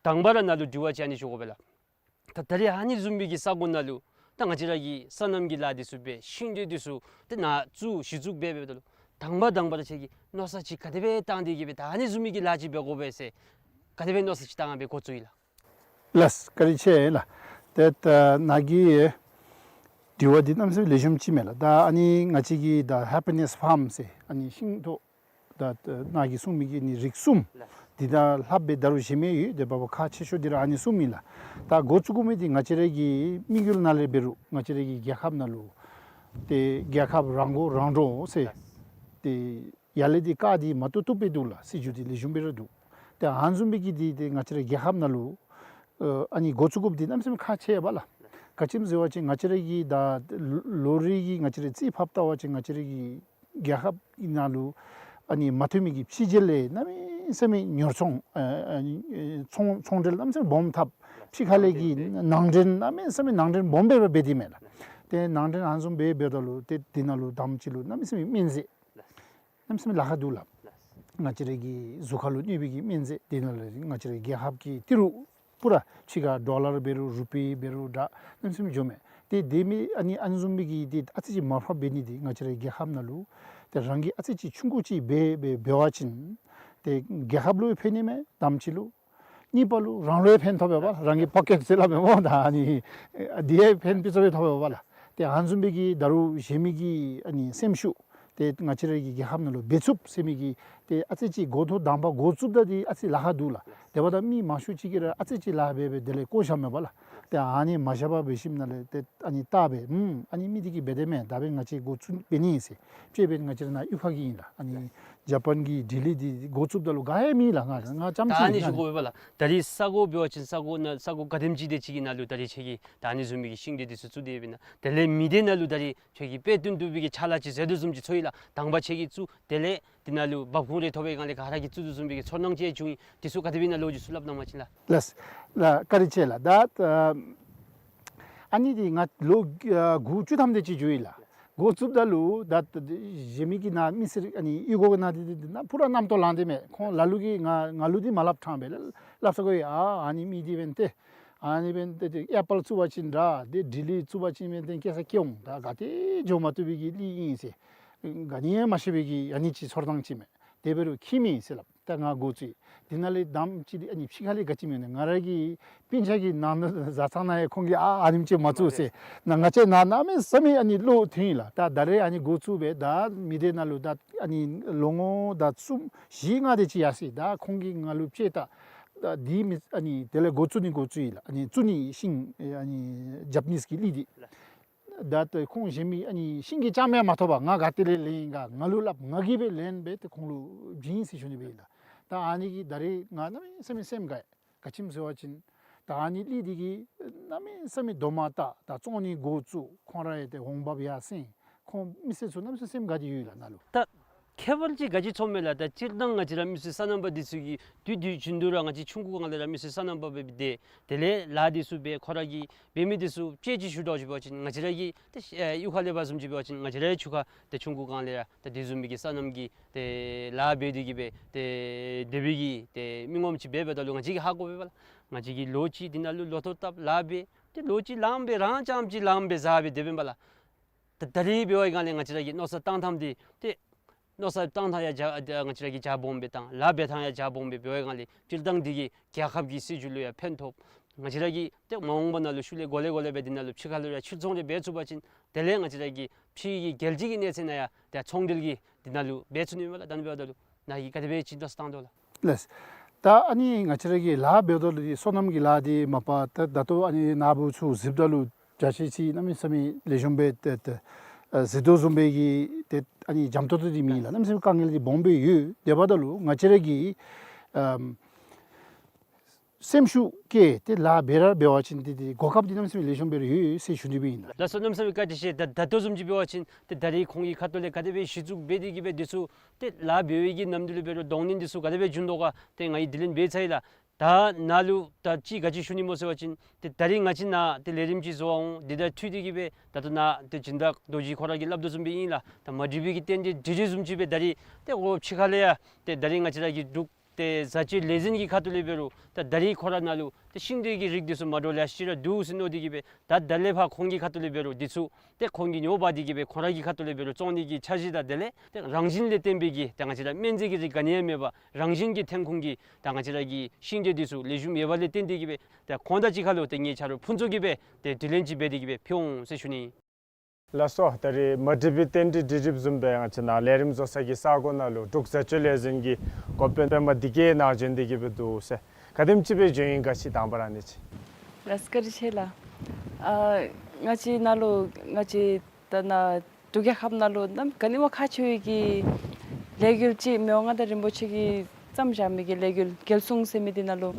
དང་པ་ར་ནཱ་ལུ་དྲི་བ་ཅིག་ཨ་ནི་ཞུ་དགོ་པས་ལགས། ད་ད་རིས་ཨ་ནི་བཟུམ་མའི་གི་ས་གོ་ནང་ལུ་ ད་ང་བཅས་ར་གི་སོ་ནམ་གྱི་ལཱ་འདི་ཚུ་འབད་ཤིང་འབྲས་འདི་ཚུ་ཏེ་ནཱ་བཙུགས་གཞི་བཙུགས་འབད་འབདཝ་ད་ལུ་དང་པ་དང་པ་ར་ཁྱོད་ཀྱིས་མནོ་བསམ་ཅིག་ག་དེ་སྦེ་བཏང་སྟེ་གི་སྦེ་ད་ཨ་ནི་བཟུམ་མའི་གི་ལཱ་ཅིག་འབད་དགོ་པས་ཟེར་ག་དེ་སྦེ་མནོ་བསམ་ཅིག་བཏང་སྦེ་འགོ་བཙུགས་ཡི་ལགས། ལགས་བཀའ་དྲིན་ཆེ་ལགས། ཏེ་ད་ནཱ་གི་དྲི་བ་འདི་གནམ་མེད་ས་མེད་ལེགས་ཤོམ་ཅིག་མས་ལགས། ད་ཨ་ནི་ང་བཅས་ཀྱི་ད་ཧེ་པི་ནེསི་ཕཱརམ་ཟེར་ཨ་ནི་ཤིང་ཏོག་ད་ནཱ་གིས་གསུངས་མི་གི་ཨ་ནི་རིགས་གསུམ་འདི་དང་ལྷགཔ་སྦེ་ད་རུང་གཞན་མི་ཡོད། དེ་འབདཝ་ཁག་ཆེ་ཤོས་འདི་ར་ཨ་ནི་གསུམ་ཨིན་ལགས། ད་འགོ་བཙུགས་དགོ་མི་འདི་ང་བཅས་ར་གི་དམིགས་ཡུལ་ནང་ལས་འབད་རུང་ང་བཅས་ར་གི་རྒྱལ་ཁབ་ནང་ལུ་ཏེ་རྒྱལ་ཁབ་རང་མགོ་རང་འདྲོངས་ཟེར་ཏེ་ཡར་ལས་འདི་བཀག་སྟེ་མ་བཏུབ་བཏུབ་སྦེ་འདུག་ལགས། སྲིད་བྱུས་འདི་ལེགས་ཤོམ་སྦེ་ར་འདུག། ཏེ་ཨ་ནི་བཟུམ་མའི་གི་འདི་ཏེ་ང་བཅས་ར་རྒྱལ་ཁབ་ནང་ལུ་ཨ་ཨ་ནི་འགོ་བཙུགས་དགོཔ་འདི་གནམ་མེད་ས་མེད་ཁག་ཆེ་བས་ལགས། ག་ཅི་སྨོ་ཟེར་བ་ཅིན་ང་བཅས་ར་གི་ད་ལོ་རེ་གི་ང་བཅས་ར་རྩིས་ཕབ་བལྟ་བ་ཅིན་ང་བཅས་ར་གི་རྒྱལ་ཁབ་ནང་ལུ་ཨ་ནི་མ་ཐོན་མི་གི་ཕྱི་རྒྱལ་ལས་གནམ་མེད་ས་མེད་ཉོ་ཚོང་ཨ་ཨ་ནི་ཚོང་ཚོང་འབྲེལ་གནམ་མེད་ས་མེད་སྦོམ་འཐབ། ཕྱི་ཁ་ལས་ཀྱི་ནང་འདྲེན་གནམ་མེད་ས་མེད་ནང་འདྲེན་སྦོམ་སྦེ་འབད་དེ་མས་ལགས། ཏེ་ནང་འདྲེན་ཨ་ནི་བཟུམ་སྦེ་འབདཝ་ད་ལུ་ཏེ་འདི་ནང་ལུ་དང་པ་ཅིག་ལུ་གནམ་མེད་ས་མེད་སྨན་རྫས་གནམ་མེད་ས་མེད་ལཱ་ཁག་འདུག་ལགས། ང་བཅས་ར་གི་གཟུགས་ཁར་ལུ་གནོད་པའི་གི་སྨན་རྫས་འདི་ནང་ལུ་ང་བཅས་ར་རྒྱལ་ཁབ་ཀྱི་ཏི་རུ་པུ་ར་ཕྱི་ཁར་ཌོ་ལར་འབད་རུང་རུ་པི་འབད་རུང་འདྲ་གནམ་མེད་ས་མེད་འགྱོཝ་མས། ཏེ་དེ་མི་ཨ་ནི་ཨ་ནི་བཟུམ་མའི་གི་ཏེ་ཨ་ཙི་ཅིག་མར་ཕབ་འབད་ནི་འདི་ང་བཅས་ར་རྒྱལ་ཁབ་ནང་ལུ་ཏེ་རང་གིས་ཨ་ཙི་ཅིག་ཆུང་ཀུ་ཅིག་འབད་འབད་འབད་བ་ཅིན་ཏེ་རྒྱལ་ཁབ་ལུ་ཕན་ནི་མས། དང་པ་ཅིག་ལུ། གཉིས་པ་ལུ་རང་ལུ་ཡང་ཕན་ཐོགས་པས་པ། རང་གི་པོ་ཀེཊ་ཟེར་སླབ་མས་སྨོ། ད་ཨ་ནི་འདི་ཡང་ཕན་ཕུན་ཚོགས་སྦེ་ཐོགས་པས་པ་ལགས། ཏེ་ཨ་ནི་བཟུམ་མའི་གི་ད་རུང་གཞན་མི་གི་ཨ་ནི་སེམས་ཤུགས་ཏེ་ང་བཅས་ར་གི་རྒྱལ་ཁབ་ནང་ལུ་འབད་ཚུགས་ཟེར་མི་གི་ཏེ་ཨ་ཙི་ཅིག་འགོ་ཐོག་དང་པ་འགོ་བཙུགསཔ་ད་འདི་ཨ་ཙི་ལཱ་ཁག་འདུག་ལགས། དེ་འབདཝ་ད་མི་མང་ཤོས་ཅིག་གིས་ར་ཨ་ཙི་ཅིག་ལཱ་འབད་འབད་དེ་ལས་བཀོ་བཞགཔ་མས་པ་ལགས། ཏེ་ཨ་ནི་མ་བཞག་པར་འབད་ཞིནམ་ལས་ཏེ་ཨ་ནི་བལྟ་སྦེ་ཨུམ་ཨ་ནི་མི་འདི་གིས་འབད་དེས་མས། ད་འབདན་ང་བཅས་འགོ་བཙུགས་འབད་ནི་ཨིན་ཟེར། ཅིག་འབདན་ང་བཅས་ར་ནཱ་གཡུས་ཁ་གི་ཨིན་ལགས། ཨ་ནི་ཇ་པཱན་གྱི་ཌི་ལི་འདི་འགོ་བཙུགསཔ་ད་ལུ་ག་ཡང་མེད་ལགས། ང་ང་རྐྱངམ་ཅིག་ཨིན། ད་ཨ་ནི་ཞུ་དགོ་པས་པ་ལགས། ད་རེས་ས་གོ་འབད་བ་ཅིན་ས་གོ་ནཱ་ས་གོ་ག་དེམ་ཅིག་དེ་ཅིག་གི་ནང་ལུ་ད་རེས་ཁྱོད་ཀྱིས་ད་ཨ་ནི་བཟུམ་མའི་གི་ཤིང་འབྲས་འདི་ཚུ་བཙུགས་ཏེ་འབད་ན་དེ་ལས་མི་སྡེ་ནང་ལུ་ད་རེས་ཁྱོད་ཀྱིས་དཔེ་སྟོན་བཏུབ་པའི་གི་ཕྱག་ལཱ་ཅིག་མཛད་དོ་བཟུམ་ཅིག་ཚོར་ཡི་ལགས། དང་པ་ཁྱོད་ཀྱིས་བཙུགས་དེ་ལས་འདི་ནང་ལུ་འབབ་ཁུངས་རེ་ཐོབ་པའི་སྒང་ལས་ག་ར་གིས་བཙུགས་དོ་བཟུམ་མའི་གི་ཚོར་སྣང་ཅིག་བྱུང་ཡི། འདི་ཚུ་ག་དེ་སྦེ་ཨིན་ན་ལོ་རྒྱུས་ཚུ་སླབ་གནང་བ་ཅིན་ལགས། ལགས་ལགས། བཀའ་དྲིན་ཆེ་ལགས། ད་ཨ་ནི་འདི་ང་ལོ་ཨ་དགུ་བཅུ་ཐམ་དེ་ཅིག་འགྱོ་ཡི་ལགས། འགོ་བཙུགསཔ་ད་ལུ་ད་གཞན་མི་གི་ནཱ་མི་སེར་ཨ་ནི་གཡུས་སྒོ་གི་ནང་འདི་འདི་ནཱ་ཕུ་ར་རྣམ་རྟོག་ལངས་ཏེ་མས། ཁོང་ལ་ལུ་གིས་ང་ང་ལུ་འདི་མ་སླབ་ཕྲང་པས་ལགས། སླབ་ས་གོ་ཡི། ཨ་ཨ་ནི་མི་འདི་འབདན་ཏེ་ཨ་ནི་འབདན་ཏེ་ཏེ་ཨེ་པཱལ་བཙུགས་པ་ཅིན་འདྲ་ཏེ་ཌི་ལི་བཙུགས་པ་ཅིན་འབདན་ཏེ་སྐྱེ་ས་སྐྱེ་འོང་། ད་ག་ཏེ་འགྱོ་མ་བཏུབ་པའི་གི་གླིང་ཨིན་ཟེར་ག་ནི་ཡང་མ་ཤེས་པའི་གི་ཨ་ནི་ཅིག་ཚོར་སྣང་ཅིག་མས། དེ་འབད་རུང་ཁྱད་མེད་ཟེར་སླབ། ད་ང་འགོ་བཙུགས་ཡི། དེ་ནང་ལས་དང་པ་ཅིག་འདི་ཨ་ནི་ཕྱི་ཁ་ལས་ག་ཅི་སྨོ་ན་ང་ར་གི་སྤུན་ཆ་གི་ནང་ན་བཟའ་ཚང་ནང་ཡང་ཁོང་གིས་ཨ་ཨ་ནེམ་ཅིག་མ་བཙུགས་ཟེར། ན་ང་བཅས་ནཱ་གནམ་མེད་ས་མེད་ཨ་ནི་བློ་མཐུན་ཡི་ལགས། ད་ད་རེས་ཨ་ནི་འགོ་བཙུགས་སྦེ་ད་མི་སྡེ་ནང་ལུ་ད་ཨ་ནི་ལོ་ངོ་ད་གསུམ་བཞི་ལྔ་དེ་ཅིག་ཡར་སོ་ཡི། ད་ཁོང་གིས་ང་ལུ་དཔྱད་ད་ད་འདི་མི་ཨ་ནི་དེ་ལས་འགོ་བཙུགས་ནི་འགོ་བཙུགས་ཡི་ལགས། ཨ་ནི་བཙུགས་ནི་ཤིང་ཨ་ནི་ཇ་པ་ནིས་ཀྱི་གླིང་འདི། ད་ཏེ་ཁོང་གཞན་མི་ཨ་ནི་ཤིང་གི་རྐྱངམ་ཡང་མ་ཐོབ་པར་ང་ག་ཏེ་ལས་ལེན་ཡི་ག་ང་ལུ་སླབ། ང་གིས་སྦེ་ལེན་སྦེ་ཏེ་ཁོང་ལུ་བྱིན་ཡི་ཟེར་ཞུ་ནི་སྦེ་ཨིན་ལགས། ད་ཨ་ནི་གིས་ད་རེས་ང་གནམ་མེད་ས་མེད་སེམས་དགའ་ཡི། ག་ཅི་སྨོ་ཟེར་བ་ཅིན་ད་ཨ་ནི་གླིང་འདི་གིས་གནམ་མེད་ས་མེད་རྡོག་མ་བཏགས་ད་བཙོང་ནི་འགོ་བཙུགས། ཁོང་ར་ཡང་ཏེ་འོང་འབབ་ཡར་སེང་། ཁོང་མི་སེར་ཚུ་གནམ་མེད་ས་མེད་སེམས་དགའ་སྟེ་ཡོད་ལགས་ནཱ་ལུ། ད་ཁྱད་པར་ཅིག་ག་ཅི་ཚོརཝ་མས་ལགས། ད་སྤྱིར་བཏང་ང་བཅས་ར་མི་སེར་སོ་ནམ་པ་འདི་ཚུ་གིས་དུས་དུས་རྒྱུན་དུ་ར་ང་བཅས་ཆུང་ཀུ་སྒང་ལས་ར་མི་སེར་སོ་ནམ་པ་སྦེ་སྡོད། དེ་ལས་ལཱ་འདི་ཚུ་འབད་ཁོ་ར་གིས་འབད་མི་འདི་ཚུ་དཔྱད་ཅིག་ཞུ་དོ་ཅིག་འབད་བ་ཅིན་ང་བཅས་ར་གི་ཏེ་ཨེ་གཡུས་ཁ་ལས་འབད་བཟུམ་ཅིག་འབད་བ་ཅིན་ང་བཅས་ར་ཡང་ཆུང་ཁ་ཏེ་ཆུང་ཀུ་སྒང་ལས་ར་ཏེ་དེ་བཟུམ་མའི་གི་སོ་ནམ་གྱི་ཏེ་ལཱ་འབད་དེ་གི་སྦེ་ཏེ་སྡོད་པའི་གི་ཏེ་མི་ངོམ་ཅིག་འབད་འབདཝ་ད་ལུ་ང་བཅས་ཀྱིས་ཧ་གོ་བས་པ་ལགས། ང་བཅས་ཀྱིས་ལོ་གཅིག་འདི་ནང་ལུ་ལོ་ཐོག་བཏབ་ལཱ་འབད་ཏེ་ལོ་གཅིག་ལངམ་སྦེ་རང་རྐྱངམ་ཅིག་ལངམ་སྦེ་བཟའ་སྦེ་སྡོདཔ་ཨིན་པ་ལགས། ད་ད་རེས་འབད་བའི་སྒང་ལས་ང་བཅས་ར་གི་མནོ་བསམ་བཏང་ཐངས་འདི་ཏེ་མནོ་བསམ་བཏང་ཐངས་ཡང་རྒྱ་ང་བཅས་ར་གིས་རྒྱ་སྦོམ་སྦེ་བཏང་། ལཱ་འབད་ཐངས་ཡང་རྒྱ་སྦོམ་སྦེ་འབད་བའི་སྒང་ལས་སྤྱིར་བཏང་འདི་གིས་རྒྱལ་ཁབ་ཀྱི་སྲིད་བྱུས་ལུ་ཡང་ཕན་ཐོགས། ང་བཅས་ར་གིས་ཏེ་མ་འོངས་པ་ནང་ལུ་ཤུལ་ལས་འགོ་ལས་འགོ་ལས་སྦེ་འདི་ནང་ལུ་ཕྱི་ཁ་ལུ་ཡང་ཕྱིར་ཚོང་རེ་འབད་ཚུགས་པ་ཅིན་དེ་ལས་ང་བཅས་ར་གི་ཕྱི་གི་རྒྱལ་སྤྱི་གི་གནས་ཚད་ནང་ཡང་ཏེ་ཚོང་འབྲེལ་གྱི་འདི་ནང་ལུ་འབད་ཚུགས་ནི་མས་ལགས། ད་ནི་འབདཝ་ད་ལུ་ནཱ་གིས་ག་དེ་སྦེ་ཅིག་མནོ་བསམ་བཏང་དོ་ལགས། ལགས། ད་ཨ་ནི་ང་བཅས་ར་གིས་ལཱ་འབདཝ་ད་ལུ་འདི་སོ་ནམ་གྱི་ལཱ་འདི་མ་པ་ད་ད་ལྟོ་ཨ་ནི་ནཱ་བུ་ཚུ་གཟིགསཔ་ད་ལུ་བརྒྱ་ཆ་གཅིག་གནམ་མེད་ས་མེད་ལེགས་ཤོམ་སྦེ་ཏེ་ཏེ་ཨ་གཟིགས་དོ་བཟུམ་སྦེ་གི་ཏེ་ཨ་ནི་འཇམ་ཏོང་ཏོ་འདི་མེད་ལགས། གནམ་མེད་ས་མེད་དཀའ་ངལ་འདི་སྦོམ་སྦེ་ཡོད། དེ་འབདཝ་ད་ལུ་ང་བཅས་ར་གིས་ཨམ་སེམས་ཤུགས་བསྐྱེད་དེ་ལཱ་འབད་ར་འབད་བ་ཅིན་ཏེ་ཏེ་གོ་སྐབས་འདི་གནམ་མེད་ས་མེད་ལེགས་ཤོམ་སྦེ་ར་ཡོད་ཟེར་ཞུ་ནི་སྦེ་ཨིན་ལགས། ལགས་སོ། གནམ་མེད་ས་མེད་བཀའ་དྲིན་ཆེ། ད་ད་ལྟོ་བཟུམ་ཅིག་འབད་བ་ཅིན་ཏེ་ད་རེས་ཁོང་གི་ཁ་ཐུག་ལས་ག་དེ་སྦེ་གཞི་བཙུགས་འབད་དེ་གི་སྦེ་འདི་ཚུ་ཏེ་ལཱ་འབད་བའི་གི་ནམ་དུས་ལུ་འབད་རུང་གདོང་ལེན་འདི་ཚུ་ག་དེ་སྦེ་བྱུང་དོ་ག་ཏེ་ང་གིས་དྲི་ལན་འབད་ཚར་ཡི་ལགས། ད་ནཱ་ལུ་ད་ཅི་ག་ཅི་ཞུ་ནི་སྨོ་ཟེར་བ་ཅིན་ཏེ་ད་རེས་ང་བཅས་ནཱ་ཏེ་ལས་རིམ་ཅིག་བཟོ་བར་འོང་། འདི་དང་འཁྲིལ་ཏེ་གི་སྦེ་ད་ལྟོ་ནཱ་ཏེ་སྦྱིན་བདག་རྡོ་རྗེ་ཁོ་ར་གིས་སླབ་དོ་བཟུམ་སྦེ་ཨིན་ལགས། ད་མ་འགྲིག་པའི་གི་རྟེན་འབྲེལ་འགྲིག་འགྲིག་བཟུམ་ཅིག་སྦེ་ད་རེས་ཏེ་འོ་ཕྱི་ཁ་ལས་ཡང་ཏེ་ད་རེས་ང་བཅས་ར་གིས་འབྲུག་ ཏེ་བཟའ་སྤྱོད་ལས་འཛིན་གྱི་ཁ་ཐུག་ལས་འབད་རུང་ད་ད་རིས་ཁོ་ར་ནང་ལུ་ཏེ་ཤིང་འབྲས་ཀྱི་རིགས་འདི་ཚུ་མ་འདྲཝ་ལེ་ཤ་ཅིག་ར་འདུག་ཟེར་མནོ་སྟེ་གི་སྦེ་ད་ད་ལས་ཕར་ཁོང་གི་ཁ་ཐུག་ལས་འབད་རུང་འདི་ཚུ་ཏེ་ཁོང་གིས་ཉོ་འབག་སྟེ་གི་སྦེ་ཁོང་ར་གི་ཁ་ཐུག་ལས་འབད་རུང་བཙོང་ནི་གི་འཆར་གཞི་དང་དེ་ལས་ཏེ་རང་བཞིན་ལས་བརྟེན་པའི་གི་ཏེ་ང་བཅས་ར་སྨན་རྫས་ཀྱི་རིགས་ག་ནི་ཡང་མེད་པར་རང་བཞིན་གྱི་ཐོན་ཁུངས་ཀྱི་ད་ང་བཅས་ར་གི་ཤིང་འབྲས་འདི་ཚུ་ལེགས་ཤོམ་ཡོད་པ་ལས་བརྟེན་ཏེ་གི་སྦེ་ད་ཁོང་དང་གཅིག་ཁར་ལུ་ཏེ་ངེའི་ཆ་རོགས་ཕུན་ཚོགས་ཀྱིས་སྦེ་ཏེ་དྲི་ལན་ཅིག་འབད་དེ་གི་སྦེ་ཕུལ་འོང་ཟེར་ཞུ་ནི། ལགས་སོ། ད་རིས་མ་འདྲིས་པའི་རྟེན་འབྲེལ་འདི་རིགས་བཟུམ་སྦེ་ང་བཅས་ནཱ་ལས་རིམ་བཟོ་ས་གི་ས་གོ་ནང་ལུ་འབྲུག་བཟའ་སྤྱོད་ལས་འཛིན་གྱི་འགོ་དཔོན་པདྨ་བདེ་སྐྱིད་ནཱ་བྱོན་ཏེ་གི་སྦེ་འདུག་ཟེར། ག་དེམ་ཅིག་སྦེ་བྱོན་ཡི་ག་ཅིག་དང་པ་ར་ཨ་ནི་ཅིག། ལགས་བཀའ་དྲིན་ཆེ་ལགས། ཨ་ང་བཅས་ནཱ་ལུ་ང་བཅས་ད་ནཱ་འབྲུག་རྒྱལ་ཁབ་ནང་ལུ་གནམ་ག་ནི་བ་ཁག་ཆེ་བའི་གི་ལས་འགུལ་ཅིག་མི་དབང་མངའ་བདག་རིན་པོ་ཆེ་གིས་བརྩམས་བཞག་མི་གི་ལས་འགུལ་རྒྱལ་སྲུང་ཟེར་མི་འདི་ནང་ལུ་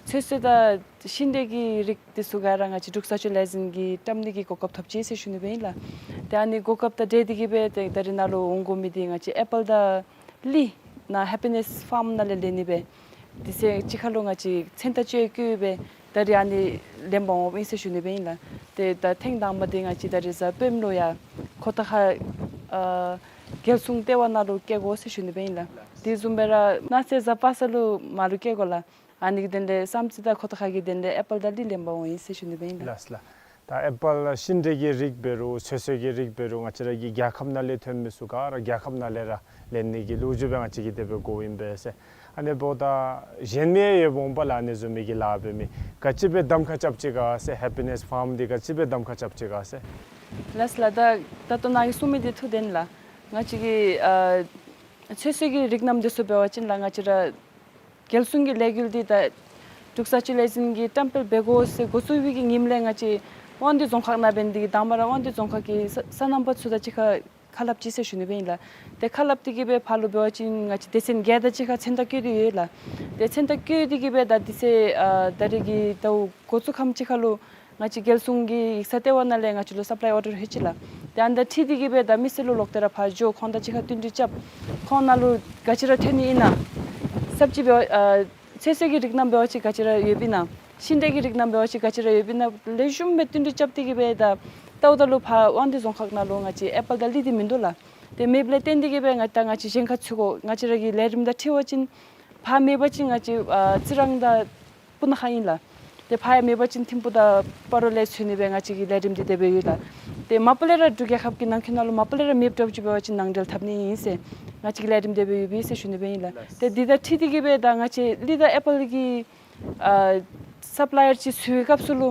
ཚོད་བསྲེ་དང་ཤིང་འབྲས་ཀྱི་རིགས་འདི་ཚུ་ག་ར་ང་བཅས་འབྲུག་བཟའ་སྤྱོད་ལས་འཛིན་གྱིས་བཀྲམ་ནི་གི་གོ་སྐབས་ཐོབ་ཅི་ཟེར་ཞུ་ནི་སྦེ་ཨིན་ལགས། ཏེ་ཨ་ནི་གོ་སྐབས་དང་འབྲེལ་ཏེ་གི་སྦེ་ཏེ་ད་རིས་ནཱ་ལུ་འོང་དགོ་མི་འདི་ང་བཅས་ཨེ་པཱལ་དང་ལི་ནཱ་ཧེ་པི་ནེས་ཕཱརམ་ནང་ལས་ལེན་ནི་སྦེ་དེ་ཚེ་གཅིག་ཁར་ལུ་ང་བཅས་མཚན་རྟགས་བཅས་བཀོད་སྦེ་ད་རིས་ཨ་ནི་ལེན་པར་འོངམ་ཨིན་ཟེར་ཞུ་ནི་སྦེ་ཨིན་ལགས། ཏེ་ད་ཐེངས་དང་པ་འདི་ང་བཅས་ད་རིས་གཟའ་སྤེནམ་ལུ་ཡང་ཁོ་ཐང་ཁ་ཨ་རྒྱལ་སྲུང་ལྟེ་བ་ནང་ལུ་བསྐྱལ་དགོ་ཟེར་ཞུ་ནི་སྦེ་ཨིན་ལགས། དེ་བཟུམ་སྦེ་ར་གནངས་ཚེ་གཟའ་པ་སངས་ལུ་མར་ལུ་བསྐྱལ་དགོ་ལགས། ཨ་ནི་གི་དོན་ལས་བསམ་རྩེ་དང་ཁོ་ཐང་ཁ་གི་དོན་ལས་ཨེ་པཱལ་དང་ལི་ལེན་པར་འོང་ཡི་ཟེར་ཞུ་ནི་སྦེ་ཨིན་ལགས། ལགས་ལགས། ད་ཨེ་པཱལ་ཤིང་འབྲས་ཀྱི་རིགས་འབད་རུང་ཚོད་བསྲེ་གི་རིགས་འབད་རུང་ང་བཅས་ར་གི་རྒྱལ་ཁབ་ནང་ལས་ཐོན་མི་ཚུ་ག་ར་རྒྱལ་ཁབ་ནང་ལས་ར་ལེན་ནི་གི་ལོ་རྒྱུས་སྦེ་ང་བཅས་ཀྱིས་དེ་སྦེ་གོཝ་ཨིན་པས་ཟེར། ཨ་ནི་འབདཝ་ད་གཞན་མི་ཡང་ཡོདཔ་འོང་པ་ལགས། ཨ་ནི་བཟུམ་མའི་གི་ལཱ་འབད་མི་ག་ཅི་སྦེ་གདམ་ཁ་རྐྱབ་ཅི་ག་ཟེར། ཧེ་པི་ནེས་ཕཱརམ་འདི་ག་ཅི་སྦེ་གདམ་ཁ་རྐྱབ་ཅི་ག་ཟེར། ལགས་ལགས། ད་ད་ལྟོ་ནཱ་གིས་གསུངས་མི་འདི་ཐུགས་བདེན་ལགས། ང་བཅས་ཀྱི་ཨ་ཚོད་བསྲེ་གི་རིགས་རྣམས་འདི་ཚུ་འབད་བ་ཅིན་ལགས་ང་བཅས་ར་རྒྱལ་སྲུང་གི་ལས་འགུལ་འདི་ད་འབྲུག་བཟའ་སྤྱོད་ལས་འཛིན་གྱིས་བཀྲམ་སྤེལ་འབད་དགོ་ཟེར་འགོ་བཙུགས་པའི་གི་ཉིནམ་ལས་ང་བཅས་དབང་འདུས་རྫོང་ཁག་ནང་འབད་ནི་འདི་གིས་དང་པ་ར་དབང་འདུས་རྫོང་ཁག་གི་ས་སོ་ནམ་པ་ཚུ་དང་གཅིག་ཁར་ཁ་སླབ་ཅི་ཟེར་ཞུ་ནི་སྦེ་ཨིན་ལགས། ཏེ་ཁ་སླབ་སྟེ་གི་སྦེ་ཕར་ལུ་འབད་བ་ཅིན་ང་བཅས་སྡེ་ཚན་བརྒྱད་དང་གཅིག་ཁར་མཚན་རྟགས་བཀོད་དེ་ཡོད་ལགས། ཏེ་མཚན་རྟགས་བཀོད་དེ་གི་སྦེ་ད་དེ་ཚེ་ཨ་ད་རིས་ཀྱི་ཟླཝ་འགོ་བཙུགས་ཁམས་ཅིག་ཁར་ལུ་ང་བཅས་རྒྱལ་སྲུང་གི་ཡིག་ཚང་ལྟེ་བ་ནང་ལས་ང་བཅས་ལུ་སབ་ལའི་ཨོར་ཌར་ལྷོད་ཅི་ལགས། ཏེ་ཨ་ནི་དང་འཁྲིལ་ཏེ་གི་སྦེ་ད་མི་སེར་ལུ་ལོག་སྟེ་ར་ཕར་འགྱོ་ཁོང་དང་གཅིག་ཁར་བསྟུན་གྲོས་རྐྱབ། ཁོང་ནང་ལུ་ག་ཅི་ར་ཐོན་ནི་ཨིན་ན། སབ་ཇི་འབད་ཨ་ཚོད་བསྲེ་གི་རིགས་རྣམས་འབད་བ་ཅིན་ག་ཅི་ར་ཡོདཔ་ཨིན་ན། ཤིང་འབྲས་ཀྱི་རིགས་རྣམས་འབད་བ་ཅིན་ག་ཅི་ར་ཡོདཔ་ཨིན་ན་ལེགས་ཤོམ་སྦེ་བསྟུན་གྲོས་རྐྱབ་སྟེ་གི་སྦེ་ད་ལྟཝ་ད་ལུ་ཕར་དབང་འདུས་རྫོང་ཁག་ནང་ལུ་ང་བཅས་ཨེ་པཱལ་དང་ལི་འདི་མིན་འདུག་ལགས། ཏེ་མེདཔ་ལས་བརྟེན་ཏེ་གི་སྦེ་ང་ད་ང་བཅས་གཞན་ཁར་ཚུད་དགོ། ང་བཅས་ར་གི་ལས་རིམ་དང་འཁྲིལ་བ་ཅིན་ཕར་མེད་པ་ཅིན་ང་བཅས་ཨ་རྩི་རང་དང་སྤུ་ན་ཁ་ཨིན་ལགས། ཏེ་ཕར་ཡང་མེད་པ་ཅིན་ཐིམ་ཕུ་དང་སྤ་རོ་ལས་ཚུད་ནི་སྦེ་ང་བཅས་ཀྱི་ལས་རིམ་འདི་དེ་སྦེ་ཡོད་ལགས། ཏེ་མ་པ་ལས་ར་འབྲུག་རྒྱལ་ཁབ་ཀྱི་ནང་འཁོད་ནང་ལུ་མ་པ་ལས་ར་མེདཔ་འདྲཝ་ཅིག་འབད་བ་ཅིན་ནང་འབྲེལ་འཐབ་ནི་ཨིན་ཟེར་ང་བཅས་ཀྱི་ལས་རིམ་དེ་སྦེ་ཡོད་པས་ཟེར་ཞུ་ནི་སྦེ་ཨིན་ལགས། ཏེ་འདི་དང་འཁྲིལ་ཏེ་གི་སྦེ་ད་ང་བཅས་ལི་དང་ཨེ་པཱལ་གྱི་ཨ་སབ་ལའི་ཡར་ཅིག་འཚོལ་བའི་སྐབས་སུ་ལུ་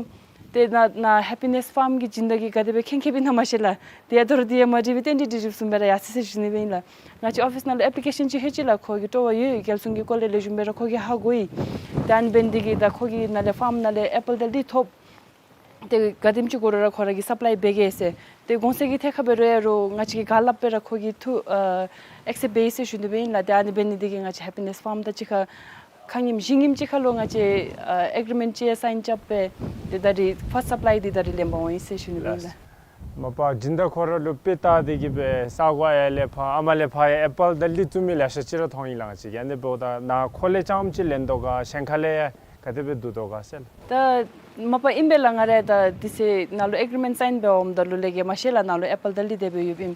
ཏེ་ནཱ་ནཱ་ཧེ་པི་ནེས་ཕཱརམ་གྱི་སྦྱིན་བདག་གིས་ག་དེ་སྦེ་མཁྱེན་མཁྱེནཔ་ཨིན་ན་མ་ཤེས་ལགས། ཏེ་ཡང་ད་རུང་འདི་ཡང་མ་འདྲིས་པའི་རྟེན་འབྲེལ་འདི་རིགས་བཟུམ་སྦེ་ར་ཡར་སོ་ཡི་ཟེར་ཞུ་ནི་སྦེ་ཨིན་ལགས། ང་བཅས་ཨོ་ཕིས་ནང་ལུ་ཨེཔ་ལི་ཀེ་ཤཱན་ཅིག་ལྷོད་ཅི་ལགས། ཁོ་གིས་སྤྲོ་བ་ཡོད། རྒྱལ་སྲུང་གི་སྐོར་ལས་ལེགས་ཤོམ་སྦེ་ར་ཁོ་གིས་ཧ་གོ་ཡི། ཏེ་ཨ་ནི་འབད་ནི་འདི་གིས་ད་ཁོ་གི་ནང་ལས་ཕཱརམ་ནང་ལས་ཨེ་པཱལ་དང་ལི་ཐོབ། ཏེ་ག་དེམ་ཅིག་དགོ་རུང་ར་ཁོ་ར་གིས་སབ་ལའི་འབད་གེ་ཟེར། ཏེ་གོང་ཚད་ཀྱི་ཐད་ཁར་འབད་རུང་ཡང་རུང་ང་བཅས་ཀྱིས་ག་སླབ་སྦེ་ར་ཁོ་གིས་ཐུགས་ཨ་ཨེག་སེབཊ་འབད་ཡི་ཟེར་ཞུ་ནི་སྦེ་ཨིན་ལགས། ཏེ་ཨ་ནི་འབད་ནི་འདི་གིས་ང་བཅས་ཧེ་པི་ནེས་ཕཱརམ་དང་གཅིག་ཁར་ཁ་ཉིནམ་གཞེས་ཉིནམ་ཅིག་ཁར་ལུ་ང་བཅས་ཨ་ཨེག་རི་མེནཊ་ཅིག་ཡང་སའིན་རྐྱབ་སྦེ་ཏེ་ད་རིས་ཕཱསཊ་སབ་ལའི་འདི་ད་རིས་ལེན་པར་འོང་ཡི་ཟེར་ཞུ་ནི་སྦེ་ཨིན་ལགས། མ་པ་སྦྱིན་བདག་ཁོ་ར་ལུ་དཔེ་བལྟ་སྟེ་གི་སྦེ་ས་གོ་ཨ་ཡར་ལས་ཕར་ཨ་མར་ལས་ཕར་ཡང་ཨེ་པཱལ་དང་ལི་བཙུགས་མི་ལེ་ཤ་ཅིག་ར་མཐོང་ཡི་ལགས། ང་བཅས་ཀྱིས་ཨ་ནི་འབདཝ་ད་ནཱ་ཁོ་ལས་རྐྱངམ་ཅིག་ལེན་དོ་ག་གཞན་ཁ་ལས་ཡང་ག་དེ་སྦེ་བསྡུ་དོ་ག་ཟེར་ལགས། ད་མ་པ་ཨིན་པས་ལགས། ང་ར་ད་དེ་ཚེ་ནཱ་ལུ་ཨེག་རི་མེནཊ་སའིན་འབད་འོངམ་ད་ལུ་ལས་ཀྱི་མ་ཤེས་ལགས། ནཱ་ལུ་ཨེ་པཱལ་དང་ལི་དེ་སྦེ་ཡོདཔ་ཨིན།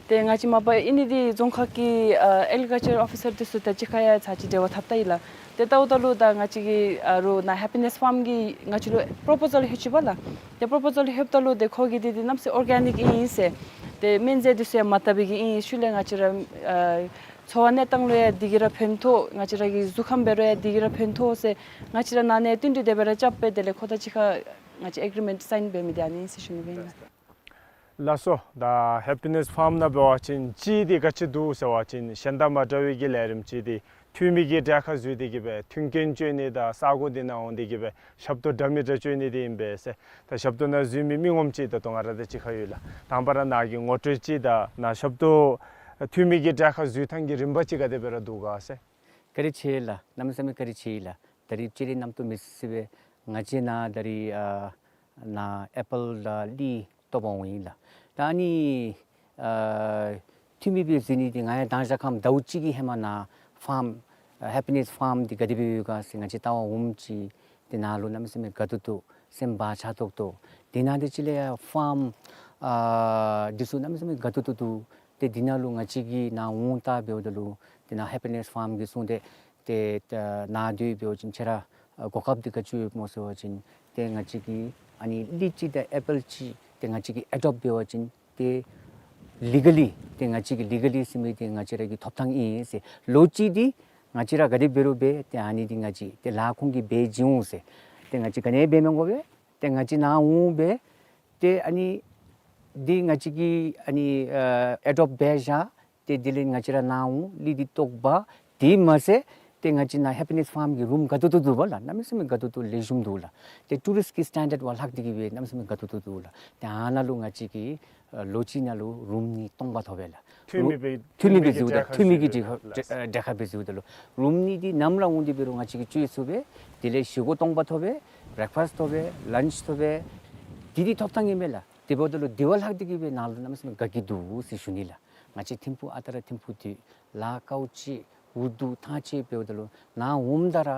ཏེ་ང་བཅས་མ་པ་ཨིན་ནི་འདི་རྫོང་ཁག་གི་ཨ་ཨེག་རི་ཀལ་ཅར་ཨོ་ཕི་སར་འདི་ཚུ་དང་གཅིག་ཁར་ཡང་ཚར་གཅིག་འབྲེལ་བ་འཐབ་ད་ཡི་ལགས། ཏེ་ལྟཝ་ད་ལུ་ད་ང་བཅས་ཀྱི་ཨ་རུང་ནཱ་ཧེ་པི་ནེས་ཕཱརམ་གྱིས་ང་བཅས་ལུ་པོརོ་པོ་ཟལ་ལྷོད་ཅི་པ་ལགས། ཏེ་པོརོ་པོ་ཟལ་ལྷོདཔ་ད་ལུ་ཏེ་ཁོ་གིས་འདི་འདི་གནམ་མེད་ས་མེད་ཨོར་གེ་ནིཀ་ཨིན་ཟེར། ཏེ་སྨན་རྫས་འདི་ཚུ་ཡང་མ་བཏབ་པའི་གི་ཨིན། ཤུལ་ལས་ང་བཅས་ར་ཨ་འཚོ་བ་གནས་སྟངས་ལུ་ཡང་འདི་གིས་ར་ཕན་ཐོགས། ང་བཅས་ར་གི་གཟུགས་ཁམས་འབད་རུང་ཡང་འདི་གིས་ར་ཕན་ཐོགས་ཟེར་ང་བཅས་ར་ནཱ་ནས་བསྟུན་གྲོས་དེ་སྦེ་ར་རྐྱབ་སྦེ་དེ་ལས་ཁོ་དང་གཅིག་ཁར་ང་བཅས་ཨེག་རི་མེནཊ་སའིན་འབད་མི་འདི་ཨ་ནི་ཨིན་ཟེར་ཞུ་ནི་སྦེ་ཨིན་ལགས། ལགས་སོ། ད་ཧེ་པི་ནེས་ཕཱརམ་ནང་འབད་བ་ཅིན་གཅིག་འདི་ག་ཅི་འདུག་ཟེར་བ་ཅིན་གཞན་དང་མ་འདྲ་བའི་གི་ལས་རིམ་ཅིག་འདི་འཐུས་མི་གི་གྲལ་ཁར་འཛུལ་ཏེ་གི་སྦེ་མཐུན་རྐྱེན་སྤྱོད་ནི་དང་ས་གོ་འདི་ནང་འོང་སྟེ་གི་སྦེ་ཞབས་ཏོག་འདྲ་མི་འདྲ་སྤྱོད་ནི་འདི་ཨིན་པས་ཟེར། ད་ཞབས་ཏོག་ནང་འཛུལ་མི་མི་ངོམ་ཅིག་ད་ལྟོ་ང་ར་དང་གཅིག་ཁར་ཡོད་ལགས། དང་པ་ར་ནཱ་གི་ངོ་སྤྲོད་ཅིག་དང་ནཱ་ཞབས་ཏོག་འཐུས་མི་གི་གྲལ་ཁར་འཛུལ་ཐངས་ཀྱི་རིམ་པ་ཅིག་ག་དེ་སྦེ་ར་འདུག་ག་ཟེར། བཀའ་དྲིན་ཆེ་ལགས། གནམ་མེད་ས་མེད་བཀའ་དྲིན་ཆེ་ལགས། ད་རིས་སྤྱིར་ར་གནམ་སྟོང་མི་སྲིད་པའི་ང་བཅས་ནཱ་ད་རིས་ཨ་ནཱ་ཨེ་པཱལ་དང་ལི་བཏོག་པར་འོང་ཡི་ལགས། ད་ཨ་ནི་ཨ་འཐུས་མི་སྦེ་འཛུལ་ནི་འདི་ང་ཡང་མདང་ཞག་ཁམས་ཟླཝ་གཅིག་གི་ཧེ་མ་ནཱ་ཕཱརམ་ཨ་ཧེ་པི་ནེས་ཕཱརམ་འདི་ག་དེ་སྦེ་ཡོད་ག་ཟེར་ང་བཅས་བལྟ་བར་འོངམ་ཅིག་ཏེ་ནཱ་ལུ་གནམ་མེད་ས་མེད་དགའ་ཏོག་ཏོ་སེམས་བག་ཆགས་ཏོག་ཏོ། དེ་ནང་དེ་ཅིག་ལས་ཡང་ཕཱརམ་ཨ་འདི་ཚུ་གནམ་མེད་ས་མེད་དགའ་ཏོག་ཏོ་འདུག། ཏེ་འདི་ནང་ལུ་ང་བཅས་ཀྱིས་ནཱ་འོང་བལྟ་འབདཝ་ད་ལུ་ཏེ་ནཱ་ཧེ་པི་ནེས་ཕཱརམ་གྱིས་གསུངས་ཏེ་ ཏེ་ད་ནཱ་སྡོད་འབད་བ་ཅིན་ཁྱེད་ར་གོ་སྐབས་འདི་ག་ཅི་ཡོདཔ་སྨོ་ཟེར་བ་ཅིན་ཏེ་ང་བཅས་ཀྱིས་ཨ་ནི་ལི་ཅིག་དང་ཨེ་པཱལ་ཅིག་ཏེ་ང་བཅས་ཀྱིས་ཨེ་ཌོབཊ་འབད་བ་ཅིན་ཏེ་ལི་ག་ལི་ཏེ་ང་བཅས་ཀྱིས་ལི་ག་ལི་ཟེར་མི་འདི་ང་བཅས་ར་གི་ཐོབ་ཐང་ཨིན་ཟེར། ལོ་གཅིག་འདི་ང་བཅས་ར་ག་དེ་འབད་རུང་འབད་ཏེ་ཨ་ནི་འདི་ང་བཅས་ཏེ་ལཱ་ཁོང་གིས་འབད་བྱིན་འོང་ཟེར། ཏེ་ང་བཅས་ག་ནི་འབད་མི་དགོ་པས། ཏེ་ང་བཅས་ནཱ་འོང་འབད་ཏེ་ཨ་ནི་འདི་ང་བཅས་ཀྱིས་ཨ་ནི་ཨ་ཨེ་ཌོབཊ་འབད་བཞག། ཏེ་དེ་ལས་ང་བཅས་ར་ནཱ་འོང་ལི་འདི་བཏོག་འབག། དེ་མ་ཚད་ཏེ་ང་བཅས་ནཱ་ཧེ་པི་ནེསི་ཕཱརམ་གྱི་རུམ་དགའ་ཏོག་ཏོ་འདུག་པ་ལགས། གནམ་མེད་ས་མེད་དགའ་ཏོག་ཏོ་ལེགས་ཤོམ་འདུག་ལགས། ཏེ་ཊུ་རིསཊ་ཀྱི་སི་ཊེན་ཌརཌ་བ་ལྷག་སྟེ་གི་སྦེ་གནམ་མེད་ས་མེད་དགའ་ཏོག་ཏོ་འདུག་ལགས། ཏེ་ཨ་ནཱ་ལུ་ང་བཅས་ཀྱིས་ཨ་ལོ་གཅིག་ནང་ལུ་རུམ་གཉིས་སྟོང་པ་ཐོབ་པས་ལགས། འཐུས་མི་སྦེ་འཐུས་མི་སྦེ་འཐུས་མི་གི་འཛུལཝ་ད་འཐུས་མི་གི་འཛུལཝ་ད་ལགས། གྲལ་ཁར་སྦེ་འཛུལཝ་ད་ལུ་རུམ་གཉིས་འདི་ནམ་ར་འོང་སྟེ་འབད་རུང་ང་བཅས་ཀྱིས་སྤྱོད་ཚུགས་པས། དེ་ལས་བཞེས་སྒོ་སྟོང་པ་ཐོབ་པས། བེ་རེག་ཕཱསཊ་ཐོབ་པས། ལཱནཆ་ཐོབ་པས། དེ་འདི་ཐོབ་ཐང་ཨིན་མས་ལགས། དེ་འབདཝ་ད་ལུ་དེ་བ་ལྷག་སྟེ་གི་སྦེ་ནཱ་ལུ་གནམ་མེད་ས་མེད་དགའ་སྐྱིད་འདུག་ཟེར་ཞུ་ནི་ལགས། ང་བཅས་ཐིམ་ཕུག་ཨ་རྟག་ར་ཐིམ་ཕུག་འདི་ལཱ་དཀའཝ་སྤྱད་འུ་སྡུག་ཐང་ཆད་འབདཝ་ད་ལུ་ནཱ་འོངམ་ད་ར་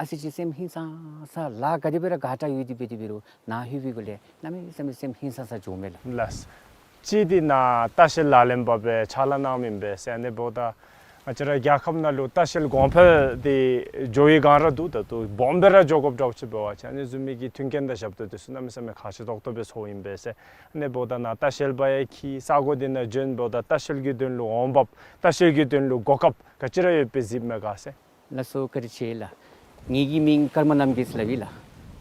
ཨ་ཙི་ཅིག་སེམས་ཧིང་སངས་ས། ལཱ་ག་དེ་སྦེ་ར་དགའ་དྲགས་ཡོད་དེ་འབད་དེ་འབད་རུང་ནཱ་ལྷོད་པའི་སྒང་ལས་གནམ་མེད་ས་མེད་སེམས་ཧིང་སངས་ས་འགྱོཝ་མས་ལགས། ལགས། གཅིག་འདི་ནཱ་ལྟ་བཤལ་ལག་ལེན་པ་སྦེ་ཕྱག་ལཱ་གནངམ་ཨིན་པས་ཟེར། ཨ་ནི་འབདཝ་ད་ང་བཅས་ར་རྒྱལ་ཁབ་ནང་ལུ་ལྟ་བཤལ་གོང་འཕེལ་འདི་འགྱོ་བའི་སྒང་ར་འདུག། ད་ལྟོ་སྦོམ་སྦེ་ར་འགྱོ་དགོཔ་འདྲཝ་ཅིག་འབད་བ་ཅིན་ཨ་ནི་བཟུམ་མའི་གི་མཐུན་རྐྱེན་དང་ཞབས་ཏོག་འདི་ཚུ་གནམ་མེད་ས་མེད་ཁག་ཆེ་ཏོག་ཏོ་སྦེ་ཚོརཝ་ཨིན་པས་ཟེར། ཨ་ནི་འབདཝ་ད་ནཱ་ལྟ་བཤལ་པ་ཡང་འཁྱིད། ས་གོ་འདི་ནང་འབྱོན་འབདཝ་ད་ལྟ་བཤལ་གྱི་དོན་ལུ་འོང་འབབ་ལྟ་བཤལ་གྱི་དོན་ལུ་གོ་སྐབས་ག་ཅི་ར་ཡོད་པའི་གཟིགསཔ་མས་ག་ཟེར། ལགས་སོ། བཀའ་དྲིན་ཆེ་ལགས། ངེ་གི་མིང་ཀརྨ་རྣམ་རྒྱལ་ཟེར་སླབ་ཨིན་ལགས།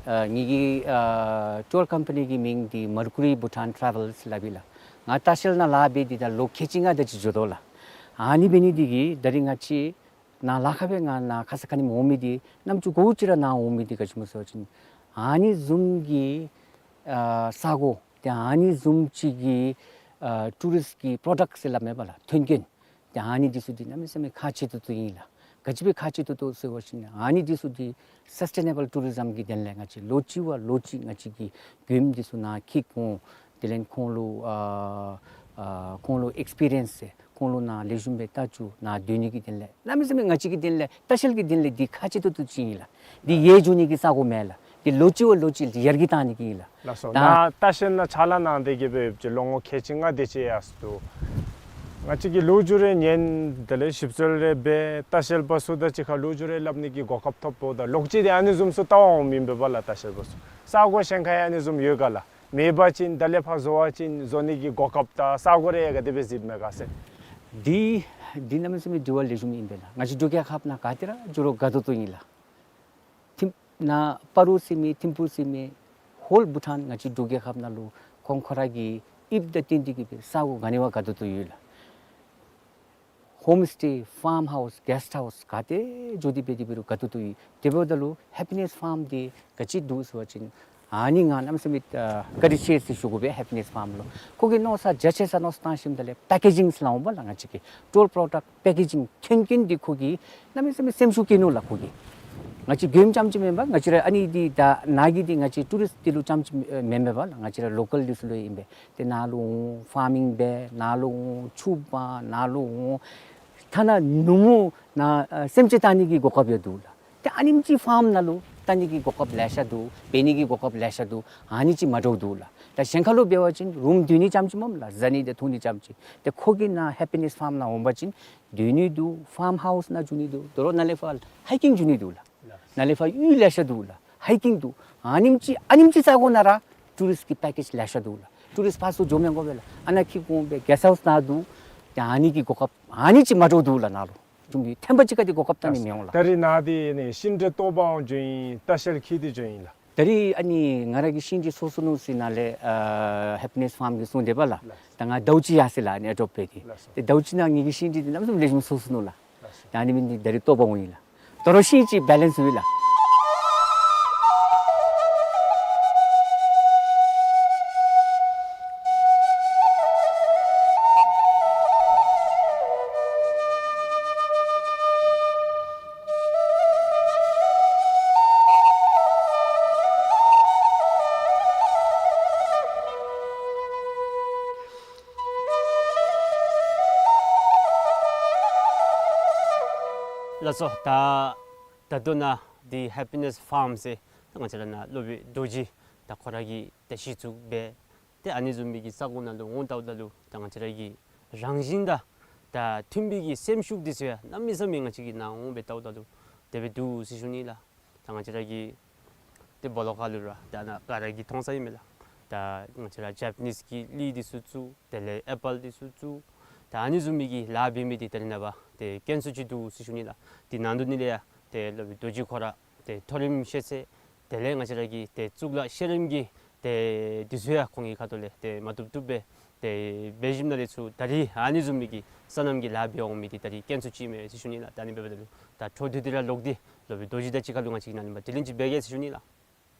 ཨ་ངེ་གི་ཨ་ཊུར་ཀམ་པ་ནི་གི་མིང་འདི་Mercury Bhutan Travel ཟེར་སླབ་ཨིན་ལགས། ང་ལྟ་བཤལ་ནང་ལཱ་འབད་དེ་ད་ལོ་ཁལ་གཅིག་ལྔ་དེ་ཅིག་འགྱོ་དོ་ལགས། ཨ་ནི་འབད་ནི་འདི་གིས་ད་རིས་ང་བཅས་ནཱ་ལཱ་ཁག་སྦེ་ང་ནཱ་ཁ་ཙ་ཁ་ཉིནམ་འོང་མི་འདི་རྣམ་ཅོ་གུ་ཅིག་ར་ནཱ་འོང་མི་འདི་ག་ཅི་སྨོ་ཟེར་བ་ཅིན་ཨ་ནི་བཟུམ་གྱི་ཨ་ས་གོ་ཏེ་ཨ་ནི་བཟུམ་ཅིག་གི་ཨ་ཊུ་རིསཊ་ཀྱི་པྲོ་ཌཀཊ་ཟེར་སླབ་མས་པ་ལགས། མཐུན་རྐྱེན་ཏེ་ཨ་ནི་འདི་ཚུ་འདི་གནམ་མེད་ས་མེད་ཁག་ཆེ་ཏོག་ཏོ་ཨིན་ལགས། ག་ཅི་སྦེ་ཁག་ཆེ་ཏོག་ཏོ་ཟེར་བ་ཅིན་ཨ་ནི་འདི་ཚུ་འདི་སཱསི་ཊེ་ནེ་བཱལ་ཊུ་རི་ཛམ་གྱི་དོན་ལས་ང་བཅས་ལོ་གཅིག་བ་ལོ་གཅིག་ང་བཅས་ཀྱིས་མགྱོནམ་འདི་ཚུ་ནཱ་འཁྱིད་འོང་། དེ་ལས་ཁོང་ལུ་ཨ་ཨ་ཁོང་ལུ་ཨེགསི་པི་རི་ཡནསི་ཟེར་ཁོང་ལུ་ནཱ་ལེགས་ཤོམ་སྦེ་ལྟ་བཅུག། ནཱ་སྡོད་ནི་གི་དོན་ལས་གནམ་མེད་ས་མེད་ང་བཅས་ཀྱི་དོན་ལས་ལྟ་བཤལ་གྱི་དོན་ལས་འདི་ཁག་ཆེ་ཏོག་ཏོ་ཅིག་ཨིན་ལགས། འདི་ཡལ་འགྱོ་ནི་གི་ས་གོ་མེན་ལགས། འདི་ལོ་གཅིག་བ་ལོ་གཅིག་ཡར་རྒྱས་བཏང་ནི་གི་ཨིན་ལགས། ལགས་སོ། ད་ནཱ་ལྟ་བཤལ་ནང་ཕྱག་ལཱ་གནང་སྟེ་གི་སྦེ་ཡོདཔ་ཅིག་ལོ་ངོ་ཁལ་གཅིག་ལྔ་དེ་ཅིག་ཡར་སོང་འདུག། ང་བཅས་ཀྱིས་ལོ་རྒྱུས་རེ་ཉན། དེ་ལས་ཞིབ་འཚོལ་རེ་འབད། ལྟ་བཤལ་པ་ཚུ་དང་གཅིག་ཁར་ལོ་རྒྱུས་རེ་སླབ་ནི་གི་གོ་སྐབས་ཐོབ་འབདཝ་ད་ལོག་སྟེ་ཨ་ནི་བཟུམ་ཚུ་བལྟ་བར་འོངམ་ཨིན་པས་པ་ལགས། ལྟ་བཤལ་པ་ཚུ་ས་གོ་གཞན་ཁར་ཡང་ཨ་ནི་བཟུམ་ཡོད་ག་ལགས། མེད་པ་ཅིན་ད་ལས་ཕར་བཟོ་བ་ཅིན་བཟོ་ནི་གི་གོ་སྐབས་དང་ས་གོ་རེ་ཡང་ག་དེ་སྦེ་གཟིགསཔ་མས་ག་ཟེར། འདི་འདི་གནམ་མེད་ས་མེད་དྲི་བ་ལེགས་ཤོམ་ཨིན་པས་ལགས། ང་བཅས་འབྲུག་རྒྱལ་ཁབ་ནང་ག་ཏེ་ར་འགྱོ་རུང་དགའ་ཏོག་ཏོ་ཨིན་ལགས། ཐིམ་ནཱ་སྤ་རོ་ཟེར་མི་ཐིམ་ཕུག་ཟེར་མི་ཧོལ་བྷུ་ཊཱན་ང་བཅས་འབྲུག་རྒྱལ་ཁབ་ནང་ལུ་ཁོང་ཁོ་ར་གི་དབྱིབས་དང་བསྟུན་ཏེ་གི་སྦེ་ས་གོ་ག་ནི་བ་དགའ་ཏོག་ཏོ་ཡོད་ལགས། ཧོམ་སི་ཊེ་ཕཱརམ་ཧའུསི་གེསཊ་ཧའུསི་ག་ཏེ་འགྱོ་སྟེ་འབད་དེ་འབད་རུང་དགའ་ཏོག་ཏོ་ཡོད། དེ་འབདཝ་ད་ལུ་ཧེ་པི་ནེསི་ཕཱརམ་འདི་ག་ཅི་འདུག་ཟེར་བ་ཅིན་ཨ་ནི་ང་གནམ་མེད་ས་མེད་ཨ་བཀའ་དྲིན་ཆེ་ཟེར་ཞུ་དགོ་པས། ཧེ་པི་ནེསི་ཕཱརམ་ལུ་ཁོ་གིས་མནོ་བསམ་རྒྱ་ཆེ་ས་མནོ་བསམ་བཏང་ཞིནམ་ད་ལས་པེ་ཀེ་ཇིང་ཟེར་སླབ་འོང་པ་ལགས། ང་བཅས་ཀྱི་ཊུར་པྲོ་ཌཀཊ་པེ་ཀེ་ཇིང་མཐུན་རྐྱེན་འདི་ཁོ་གིས་གནམ་མེད་ས་མེད་སེམས་ཤུགས་བསྐྱེད་ནུག་ལགས། ཁོ་གིས་ང་བཅས་མགྱོནམ་རྐྱངམ་ཅིག་མེན་པར་ང་བཅས་ར་ཨ་ནི་འདི་ད་ནཱ་གི་འདི་ང་བཅས་ཊུ་རིསཊ་འདི་ལུ་རྐྱངམ་ཅིག་མེན་པས་པ་ལགས། ང་བཅས་ར་ལོ་ཀཱལ་འདི་ཚུ་ལུ་ཨིན་པས། ཏེ་ནཱ་ལུ་འོང་ཕཱར་མིང་འབད། ནཱ་ལུ་འོང་ཕྱུགཔ་འབག། ནཱ་ལུ་འོང་ཐ་ན་ནུབ་མོ་ནཱ་ཨ་སེམས་ཅན་བལྟ་ནི་གི་གོ་སྐབས་ཡང་འདུག་ལགས། ཏེ་ཨ་ནེམ་ཅིག་ཕཱརམ་ནང་ལུ་བལྟ་ནི་གི་གོ་སྐབས་ལེ་ཤ་འདུག། འབད་ནི་གི་གོ་སྐབས་ལེ་ཤ་འདུག། ཨ་ནི་ཅིག་མ་འདྲཝ་འདུག་ལགས། ད་གཞན་ཁ་ལུ་འབད་བ་ཅིན་རུམ་སྡོད་ནི་རྐྱངམ་ཅིག་སྨོ་ལགས། བཟའ་ནི་དང་འཐུང་ནི་རྐྱངམ་ཅིག། ཏེ་ཁོ་གིས་ནཱ་ཧེ་པི་ནེསི་ཕཱརམ་ནང་འོང་པ་ཅིན་སྡོད་ནི་འདུག། ཕཱརམ་ཧའུསི་ནང་འགྱོ་ནི་འདུག། དོ་རུང་ནཱ་ལས་ཕར་ཧའི་ཀིང་འགྱོ་ནི་འདུག་ལགས། ནཱ་ལས་ཕར་གཡུས་ལེ་ཤ་འདུག་ལགས། ཧའི་ཀིང་འདུག། ཨ་ནེམ་ཅིག་ཨ་ནེམ་ཅིག་ས་གོ་ནང་ར་ཊུ་རིསཊ་ཀྱི་པེ་ཀེཇ་ལེ་ཤ་འདུག་ལགས། ཊུ་རིསཊ་ཕར་ཚུར་འགྱོ་མི་དགོ་པས་ལགས། ཨ་ནཱ་འཁྱིད་འོང་སྦེ་གེསཊ་ཧའུསི་ནང་འདུག། ཏེ་ཨ་ནི་གི་གོ་སྐབས་ཨ་ནི་ཅིག་མ་འདྲཝ་འདུག་ལགས། ནཱ་ལུ་ཅུང་གི་ཐེམ་པ་ཅིག་ག་དེ་གོ་སྐབས་བལྟ་ནི་མི་འོང་ལགས། ད་རིས་ནཱ་འདི་ནི་ཤིང་འབྲས་བཏོག་པར་འགྱོ་ཡི་ལྟ་བཤལ་འཁྱིད་དེ་འགྱོ་ཡི་ལགས། ད་རིས་ཨ་ནི་ང་ར་གི་ཤིང་འབྲས་སོ་སོ་ནུག་ཟེར་ནཱ་ལས་ཨ་ཧེ་པི་ནེསི་ཕཱརམ་གྱིས་གསུངས་ཏེ་པ་ལགས། ལགས། ད་ང་ཟླཝ་གཅིག་ཡར་སོ་ཡི་ལགས། ཨ་ནི་ཨེ་ཌོབཊ་འབད་དེ། ལགས་སོ། ཏེ་ཟླཝ་གཅིག་ནང་ངེ་གི་ཤིང་འབྲས་འདི་གནམ་མེད་ས་མེད་ལེགས་ཤོམ་སོ་སོ་ནུག་ལགས། ལགས་སོ། ད་ཨ་ནི་འབད་ནི་འདི་ད་རིས་བཏོག་པར་འོང་ཡི་ལགས། དོ་རུང་ཤིང་ཅིག་བེ་ལེནསི་འོང་ཡི་ལགས། ལགས་སོ། ད་ད་ལྟོ་ནཱ་འདི་ཧེ་པི་ནེསི་ཕཱརམ་ཟེར་ད་ང་བཅས་ར་ནཱ་སློབ་དཔོན་རྡོ་རྗེ་ད་ཁོ་ར་གིས་ད་གཞི་བཙུགས་འབད། ཏེ་ཨ་ནི་བཟུམ་མའི་གི་ས་གོ་ནང་ལུ་འོང་ལྟཝ་ད་ལུ་ད་ང་བཅས་ར་གི་རང་བཞིན་དང་ ད་མཐུན་པའི་གི་སེམས་ཤུགས་འདི་ཚུ་ཡང་གནམ་མེད་ས་མེད་ང་བཅས་ཀྱི་ནཱ་འོང་སྦེ་བལྟཝ་ད་ལུ་དེ་སྦེ་འདུག་ཟེར་ཞུ་ནི་ལགས། ད་ང་བཅས་ར་གི་ཏེ་སྦོ་ལོགས་ཁ་ལུ་ར་ད་ནཱ་ག་ར་གིས་མཐོང་ས་ཨིན་མས་ལགས། ད་ང་བཅས་ར་ཇ་པ་ནིས་ཀྱི་གླི་འདི་ཚུ་བཙུགས། དེ་ལས་ཨེ་པཱལ་འདི་ཚུ་བཙུགས། ད་ཨ་ནི་བཟུམ་མའི་གི་ལཱ་འབད་མི་འདི་ད་རེས་ནངས་པ་ཏེ་དཀོན་སུ་ཅིག་འདུག་ཟེར་ཞུ་ནི་ལགས། དེ་ནང་དོག་ནང་ལས་ཡང་ཏེ་སློབ་དཔོན་རྡོ་རྗེ་ཁོ་ར་ཏེ་མཐོ་རིམ་ཤེས་ཚད་དེ་ལས་ང་བཅས་ར་གི་ཏེ་གཙུག་ལག་ཤེས་རིག་གི་ཏེ་འདི་ཚུ་ཡང་ཁོང་གི་ཁ་ཐུག་ལས་ཏེ་མ་བཏུབ་བཏུབ་སྦེ་ཏེ་འབད་ཞིནམ་ལས་ཚུར་ད་རིས་ཨ་ནི་བཟུམ་མའི་གི་སོ་ནམ་གྱི་ལཱ་འབད་འོང་མི་འདི་ད་རིས་དཀོན་སུ་ཅིག་མས་ཟེར་ཞུ་ནི་ལགས། ད་ཨ་ནི་འབདཝ་ད་ལུ་ད་འཕྲོ་མཐུད་དེ་ར་ལོག་སྟེ་སློབ་དཔོན་རྡོ་རྗེ་དང་གཅིག་ཁར་ལུ་ང་བཅས་ཀྱིས་ནཱ་ལུ་མ་དྲི་ལན་ཅིག་འབད་གེ་ཟེར་ཞུ་ནི་ལགས།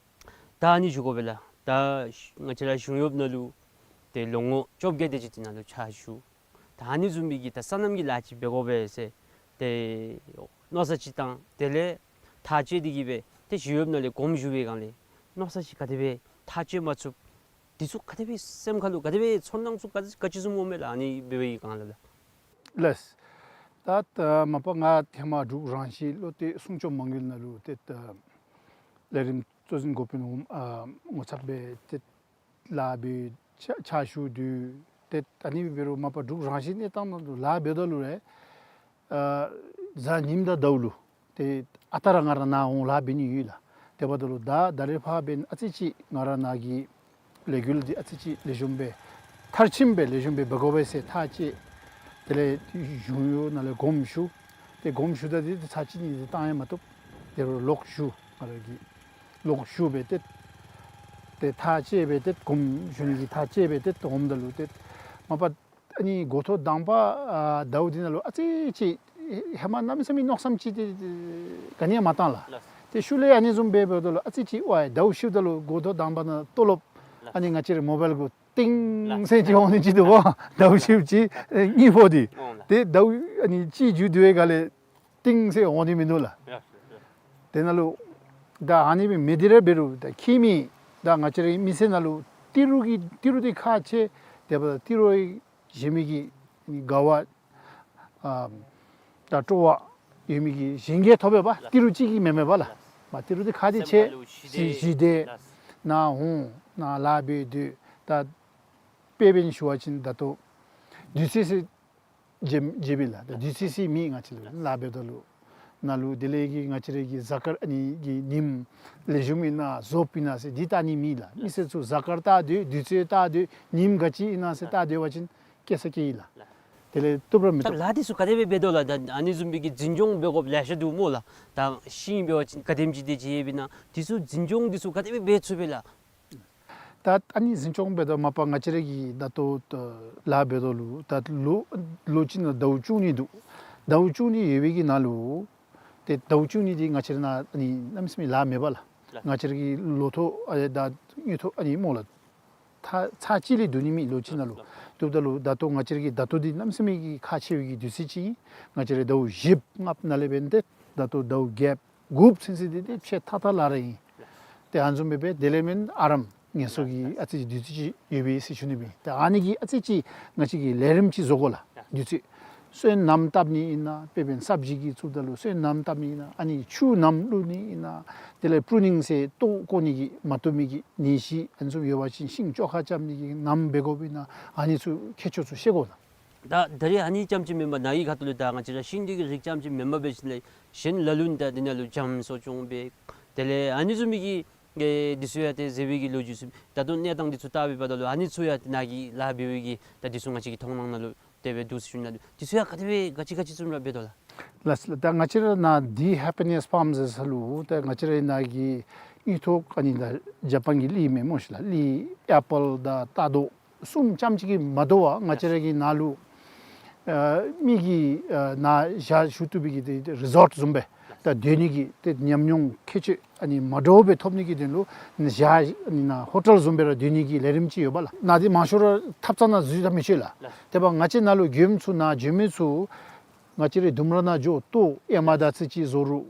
ད་ཨ་ནི་ཞུ་དགོ་པས་ལགས། ད་ང་བཅས་ར་གཞུང་གཡོགཔ་ནང་ལུ་ཏེ་ལོ་ངོ་བཅོ་བརྒྱད་དེ་ཅིག་དེ་ནང་ལུ་ཕྱག་ཞུ། ད་ཨ་ནི་བཟུམ་མའི་གི་ད་སོ་ནམ་གྱི་ལཱ་ཅིག་འབད་དགོ་པས་ཟེར་ཏེ་མནོ་བསམ་ཅིག་བཏང་། དེ་ལས་ཐག་བཅད་དེ་གིས་སྦེ་ཏེ་གཞུང་གཡོགཔ་ནང་ལས་དགོངསམ་ཞུ་བའི་སྒང་ལས་མནོ་བསམ་ཅིག་ག་དེ་སྦེ་ཐག་བཅད་མ་ཚུགས། འདི་ཚུ་ག་དེ་སྦེ་སེམས་ཁ་ལུ་ག་དེ་སྦེ་ཚོར་སྣང་ཚུ་ག་ག་ཅི་བཟུམ་འོང་མས་ལགས། ཨ་ནི་འབད་བའི་སྒང་ལས་ལགས། ལགས། ད་ད་མ་པ་ང་ཧེ་མ་འབྲུག་རང་བཞིན་བློ་གཏད་སྲུང་སྐྱོབ་མ་དངུལ་ནང་ལུ་ཏེ་ད་ལས་རིམ་གཙོ་འཛིན་འགོ་དཔོན་འོགམ་ཨ་ངོ་ཚབ་སྦེ་ཏེ་ལཱ་འབད་ཕྱག་ཕྱག་ཞུ་དོ། ཏེ་ཨ་ནི་འབད་རུང་མ་པ་འབྲུག་རང་བཞིན་གནས་སྟངས་ནང་ལུ་ལཱ་འབདཝ་ད་ལུ་ར་ཨ་གཟའ་ཉིམ་དང་ཟླཝ་ལུ་ཏེ་ཨ་རྟག་ར་ང་ར་ནཱ་འོང་ལཱ་འབད་ནི་ཡོད་ལགས། དེ་འབདཝ་ད་ལུ་ད་ད་རེས་ཕར་འབདན་ཨ་ཙི་ཅིག་ང་ར་ནཱ་གི་ལས་འགུལ་འདི་ཨ་ཙི་ཅིག་ལེགས་ཤོམ་སྦེ་མཐར་ཕྱིནམ་སྦེ་ལེགས་ཤོམ་སྦེ་འབད་དགོ་པས་ཟེར་ཐག་བཅད། དེ་ལས་གཞུང་གཡོག་ནང་ལས་དགོངསམ་ཞུ། ཏེ་དགོངསམ་ཞུ་ད་འདི་ཏེ་ཚར་གཅིག་གཉིས་ཅིག་བཏང་ཡང་མ་བཏུབ། དེ་རུང་ལོག་ཞུ། ང་ར་གིས་ལོག་ཞུ་སྦེ་ཏེ་ཏེ་ཐག་བཅད་སྦེ་ཏེ་དགོངསམ་ཞུ་ནི་གི་ཐག་བཅད་སྦེ་ཏེ་འོངམ་ད་ལུ་ཏེ་མ་པ་ཨ་ནི་འགོ་ཐོག་དང་པ་ཨ་ཟླཝ་འདི་ནང་ལུ་ཨ་ཙི་ཅིག་ཧེ་མ་གནམ་མེད་ས་མེད་མནོ་བསམ་ཅིག་ཏེ་ག་ནི་ཡང་མ་བཏང་ལགས། ལགས། ཏེ་ཤུལ་ལས་ཨ་ནི་བཟུམ་སྦེ་འབདཝ་ད་ལུ་ཨ་ཙི་ཅིག་ཝའི་ཟླཝ་བཞི་པ་ད་ལུ་འགོ་ཐོག་དང་པ་ནང་ལྟོ་ལོབ་ལགས། ཨ་ནི་ང་བཅས་རའི་མོ་བཱའིལ་གུ་ཏིང་ལགས། ཟེར་ཅིག་འོང་ནི་ཅིག་འདུག་པ། ཟླཝ་བཞི་པ་ཅིག་ཨེ་གཉིས་པོ་འདི། འོང་ལགས། ཏེ་ཟླཝ་ཨ་ནི་གཅིག་མཇུག་བསྡུ་བའི་སྒང་ལས་ཏིང་ཟེར་འོང་ནི་མིན་འདུག་ལགས། ཡ་ཡ། དེ་ནང་ལུ་ད་ཨ་ནི་སྦེ་མི་འདི་ར་འབད་རུང་ད་ཁྱིམ་མི་ད་ང་བཅས་རའི་མི་སེར་ནང་ལུ་ཏི་རུ་གི་ཏི་རུ་འདི་ཁག་ཆེ། དེ་འབདཝ་ད་ཏི་རུ་བཞེས་མི་གི་དགའ་བ་ཨ་ད་སྤྲོ་བ་ཡོད་མི་གི་གཞན་གྱིས་ཐོབ་པས་པ། ཏི་རུ་གཅིག་གིས་མེན་མས་པ་ལགས། མ་ཏི་རུ་འདི་ཁག་འདི་ཆེ། སེམས་ཁ་ལུ་ཞི་བདེ། ཞི་བདེ། ནཱ་འོང་ནཱ་ལཱ་འབད་སྡོད། ད་དཔེ་འབད་ནི་ཞུ་བ་ཅིན་ད་ལྟོ་དུས་ཚོད་ཟེར་བརྗེ་བརྗེ་བས་ལགས། ད་དུས་ཚོད་ཟེར་མེད། ང་བཅས་ལུ་ལཱ་འབདཝ་ད་ལུ་ནཱ་ལུ་དེ་ལས་ཀྱི་ང་བཅས་རའི་གི་གཟའ་སྐར་ཨ་ནི་གི་ཉིནམ་ལེགས་ཤོམ་ཨིན་ན་རྫོགསཔ་ཨིན་ན་ཟེར་འདི་བལྟ་ནི་མེད་ལགས། མི་སེར་ཚུ་གཟའ་སྐར་བལྟ་སྡོད། དུས་ཚོད་བལྟ་སྡོད། ཉིནམ་ག་ཅི་ཨིན་ན་ཟེར་བལྟ་སྡོད་པ་ཅིན་སྐྱེ་ས་སྐྱེ་ཡི་ལགས། དེ་ལས་བཏུབ་ར་མི་ད་བཏུབ། ལཱ་འདི་ཚུ་ག་དེ་སྦེ་འབད་དོ་ལགས། ད་ཨ་ནི་བཟུམ་མའི་གི་འཛིན་སྐྱོང་འབད་དགོཔ་ལེ་ཤ་འདུག་སྨོ་ལགས། ད་ཤིང་འབད་བ་ཅིན་ག་དེམ་ཅིག་དེ་ཅིག་ཡོདཔ་ཨིན་ན་འདི་ཚུ་འཛིན་སྐྱོང་འདི་ཚུ་ག་དེ་སྦེ་འབད་ཚུགས་པས་ལགས། ད་ཨ་ནི་འཛིན་སྐྱོང་འབད་དོ་མ་པ་ང་བཅས་ར་གིས་ད་ལྟོ་ད་ལཱ་འབད་དོ་ལུ་ད་ལོ་ལོ་གཅིག་ནང་ཟླཝ་བཅུ་གཉིས་འདུག། ཟླཝ་བཅུ་གཉིས་ཡོད་པའི་གི་ནང་ལུ་ཏེ་ཟླཝ་བཅུ་གཉིས་འདི་ང་བཅས་ར་ནཱ་ཨ་ནི་གནམ་མེད་ས་མེད་ལཱ་མེད་པ་ལགས། ལགས། ང་བཅས་ར་གི་ལོ་ཐོག་ཨ་ད་དངུལ་ཐོག་ཨ་ནི་སྨོ་ལགས། ཚར་ཚར་གཅིག་ལས་བསྡུ་ནི་མེད་ལོ་གཅིག་ནང་ལུ། བསྡུཝ་ད་ལུ་ད་ལྟོ་ང་བཅས་ར་གི་ད་ལྟོ་འདི་གནམ་མེད་ས་མེད་ཀྱི་ཁག་ཆེ་བའི་གི་དུས་ཚོད་ཅིག་ཨིན། ང་བཅས་ར་ཟླཝ་བཞི་ལྔ་ནང་ལས་འབད་ཏེ་ད་ལྟོ་ཟླཝ་བརྒྱད་དགུ་ཚུན་ཚོད་འདི་ཏེ་ཕྱེད་ཐག་ཐག་ལཱ་ར་ཨིན། ཏེ་ཨ་ནི་བཟུམ་སྦེ་འབད་དེ་ལས་མེན་ཨ་རམ་ངལ་གསོ་གི་ཨ་ཙི་ཅིག་དུས་ཚོད་ཅིག་ཡོད་པས་ཟེར་ཞུ་ནི་སྦེ། ཏེ་ཨ་ནི་གི་ཨ་ཙི་ཅིག་ང་བཅས་ཀྱིས་ལས་རིམ་ཅིག་བཟོ་དགོ་ལགས། དུས་ཚོད་སོན་སྣམ་བཏབ་ནི་ཨིན་ན་དཔེ་འབད་བ་ཅིན་སབ་ཇི་གི་བཙུགསཔ་ད་ལུ་སོན་སྣམ་བཏབ་ནི་ཨིན་ན་ཨ་ནི་ཆུ་སྣམ་བླུག་ནི་ཨིན་ན་དེ་ལས་པུ་རུ་ནིང་ཟེར་ལྟོ་བཀོ་ནི་གི་མ་བཏུབ་མི་གི་ནད་གཞི་ཨ་ནི་བཟུམ་ཡོད་པ་ཅིན་ཤིང་བཅོ་ཁ་རྐྱབ་ནི་གི་སྣམ་འབད་དགོཔ་ཨིན་ན་ཨ་ནི་ཚུ་ཁྱད་ཆོས་ཚུ་ཤེས་དགོ་ལགས། ད་ད་རེས་ཨ་ནི་རྐྱངམ་ཅིག་མེན་པར་ནཱ་གི་ཁ་ཐུག་ལས་ད་ང་བཅས་ར་ཤིང་འདི་གི་རིགས་རྐྱངམ་ཅིག་མེན་པར་འབད་ཞིནམ་ལས་གཞན་ལ་ལུ་ད་འདི་ནང་ལུ་རྒྱམ་གསོ་སྐྱོང་འབད། དེ་ལས་ཨ་ནི་བཟུམ་མའི་གི་ཨེ་འདི་ཚུ་ཡང་ཏེ་མཛད་པའི་གི་ལོ་རྒྱུས་ཚུ་ད་ལྟོ་གནས་སྟངས་འདི་ཚུ་བལྟ་བའི་བར་ན་ལུ་ཨ་ནི་ཚུ་ཡང་ཏེ་ནཱ་གི་ལཱ་འབད་བའི་གི་ད་འདི་ཚུ་ང་བཅས་ཀྱི་མཐོང་སྣང་ནང་ལུ་དེ་སྦེ་འདུག་ཟེར་ཞུ་ནི་ལགས། འདི་ཚུ་ཡང་ག་དེ་སྦེ་ག་ཅི་ག་ཅི་བཟུམ་ར་འབད་དོ་ལགས། ལགས་ལགས། ད་ང་བཅས་ར་ནཱ་འདི་ཧེ་པི་ནེས་ཕཱམ་ཟེར་ས་ལུ་ད་ང་བཅས་ར་ནཱ་གི་དངུལ་ཐོག་ཨ་ནི་ད་ཇ་པཱན་གྱི་གླི་མས་སྨོ་ཤིག་ལགས། གླི་ཨེ་པཱལ་དང་རྟ་རྡོ་གསུམ་རྐྱངམ་ཅིག་གིས་མ་དོ་བར་ང་བཅས་ར་གི་ནཱ་ལུ་ཨ་མི་གིས་ཨ་ནཱ་ཞག་བཞུགས་བཏུབ་པའི་གི་ཏེ་རི་ཟོཊ་བཟུམ་སྦེ་ད་སྡོད་ནི་གི་ཏེ་ཉམས་མྱོང་ཁྱད་ཆོས་ཨ་ནི་མ་འདྲཝ་སྦེ་ཐོབ་ནི་གི་དོན་ལུ་ཞག་ཨ་ནི་ནཱ་ཧོ་ཊེལ་བཟུམ་སྦེ་ར་སྡོད་ནི་གི་ལས་རིམ་ཅིག་ཡོད་པ་ལགས། ནཱ་འདི་མང་ཤོས་ར་ཐབ་ཚང་ནང་འཛུལ་ད་མི་ཆོག་ལགས། དེ་འབདཝ་ང་བཅས་ནཱ་ལུ་མགྱོནམ་ཚུ་ནཱ་འགྱོ་མི་ཚུ་ང་བཅས་རའི་ལྡུམ་ར་ནང་འགྱོ་ལྟོ་ཨེ་མ་དར་ཚིལ་ཅིག་བཟོ་རུང་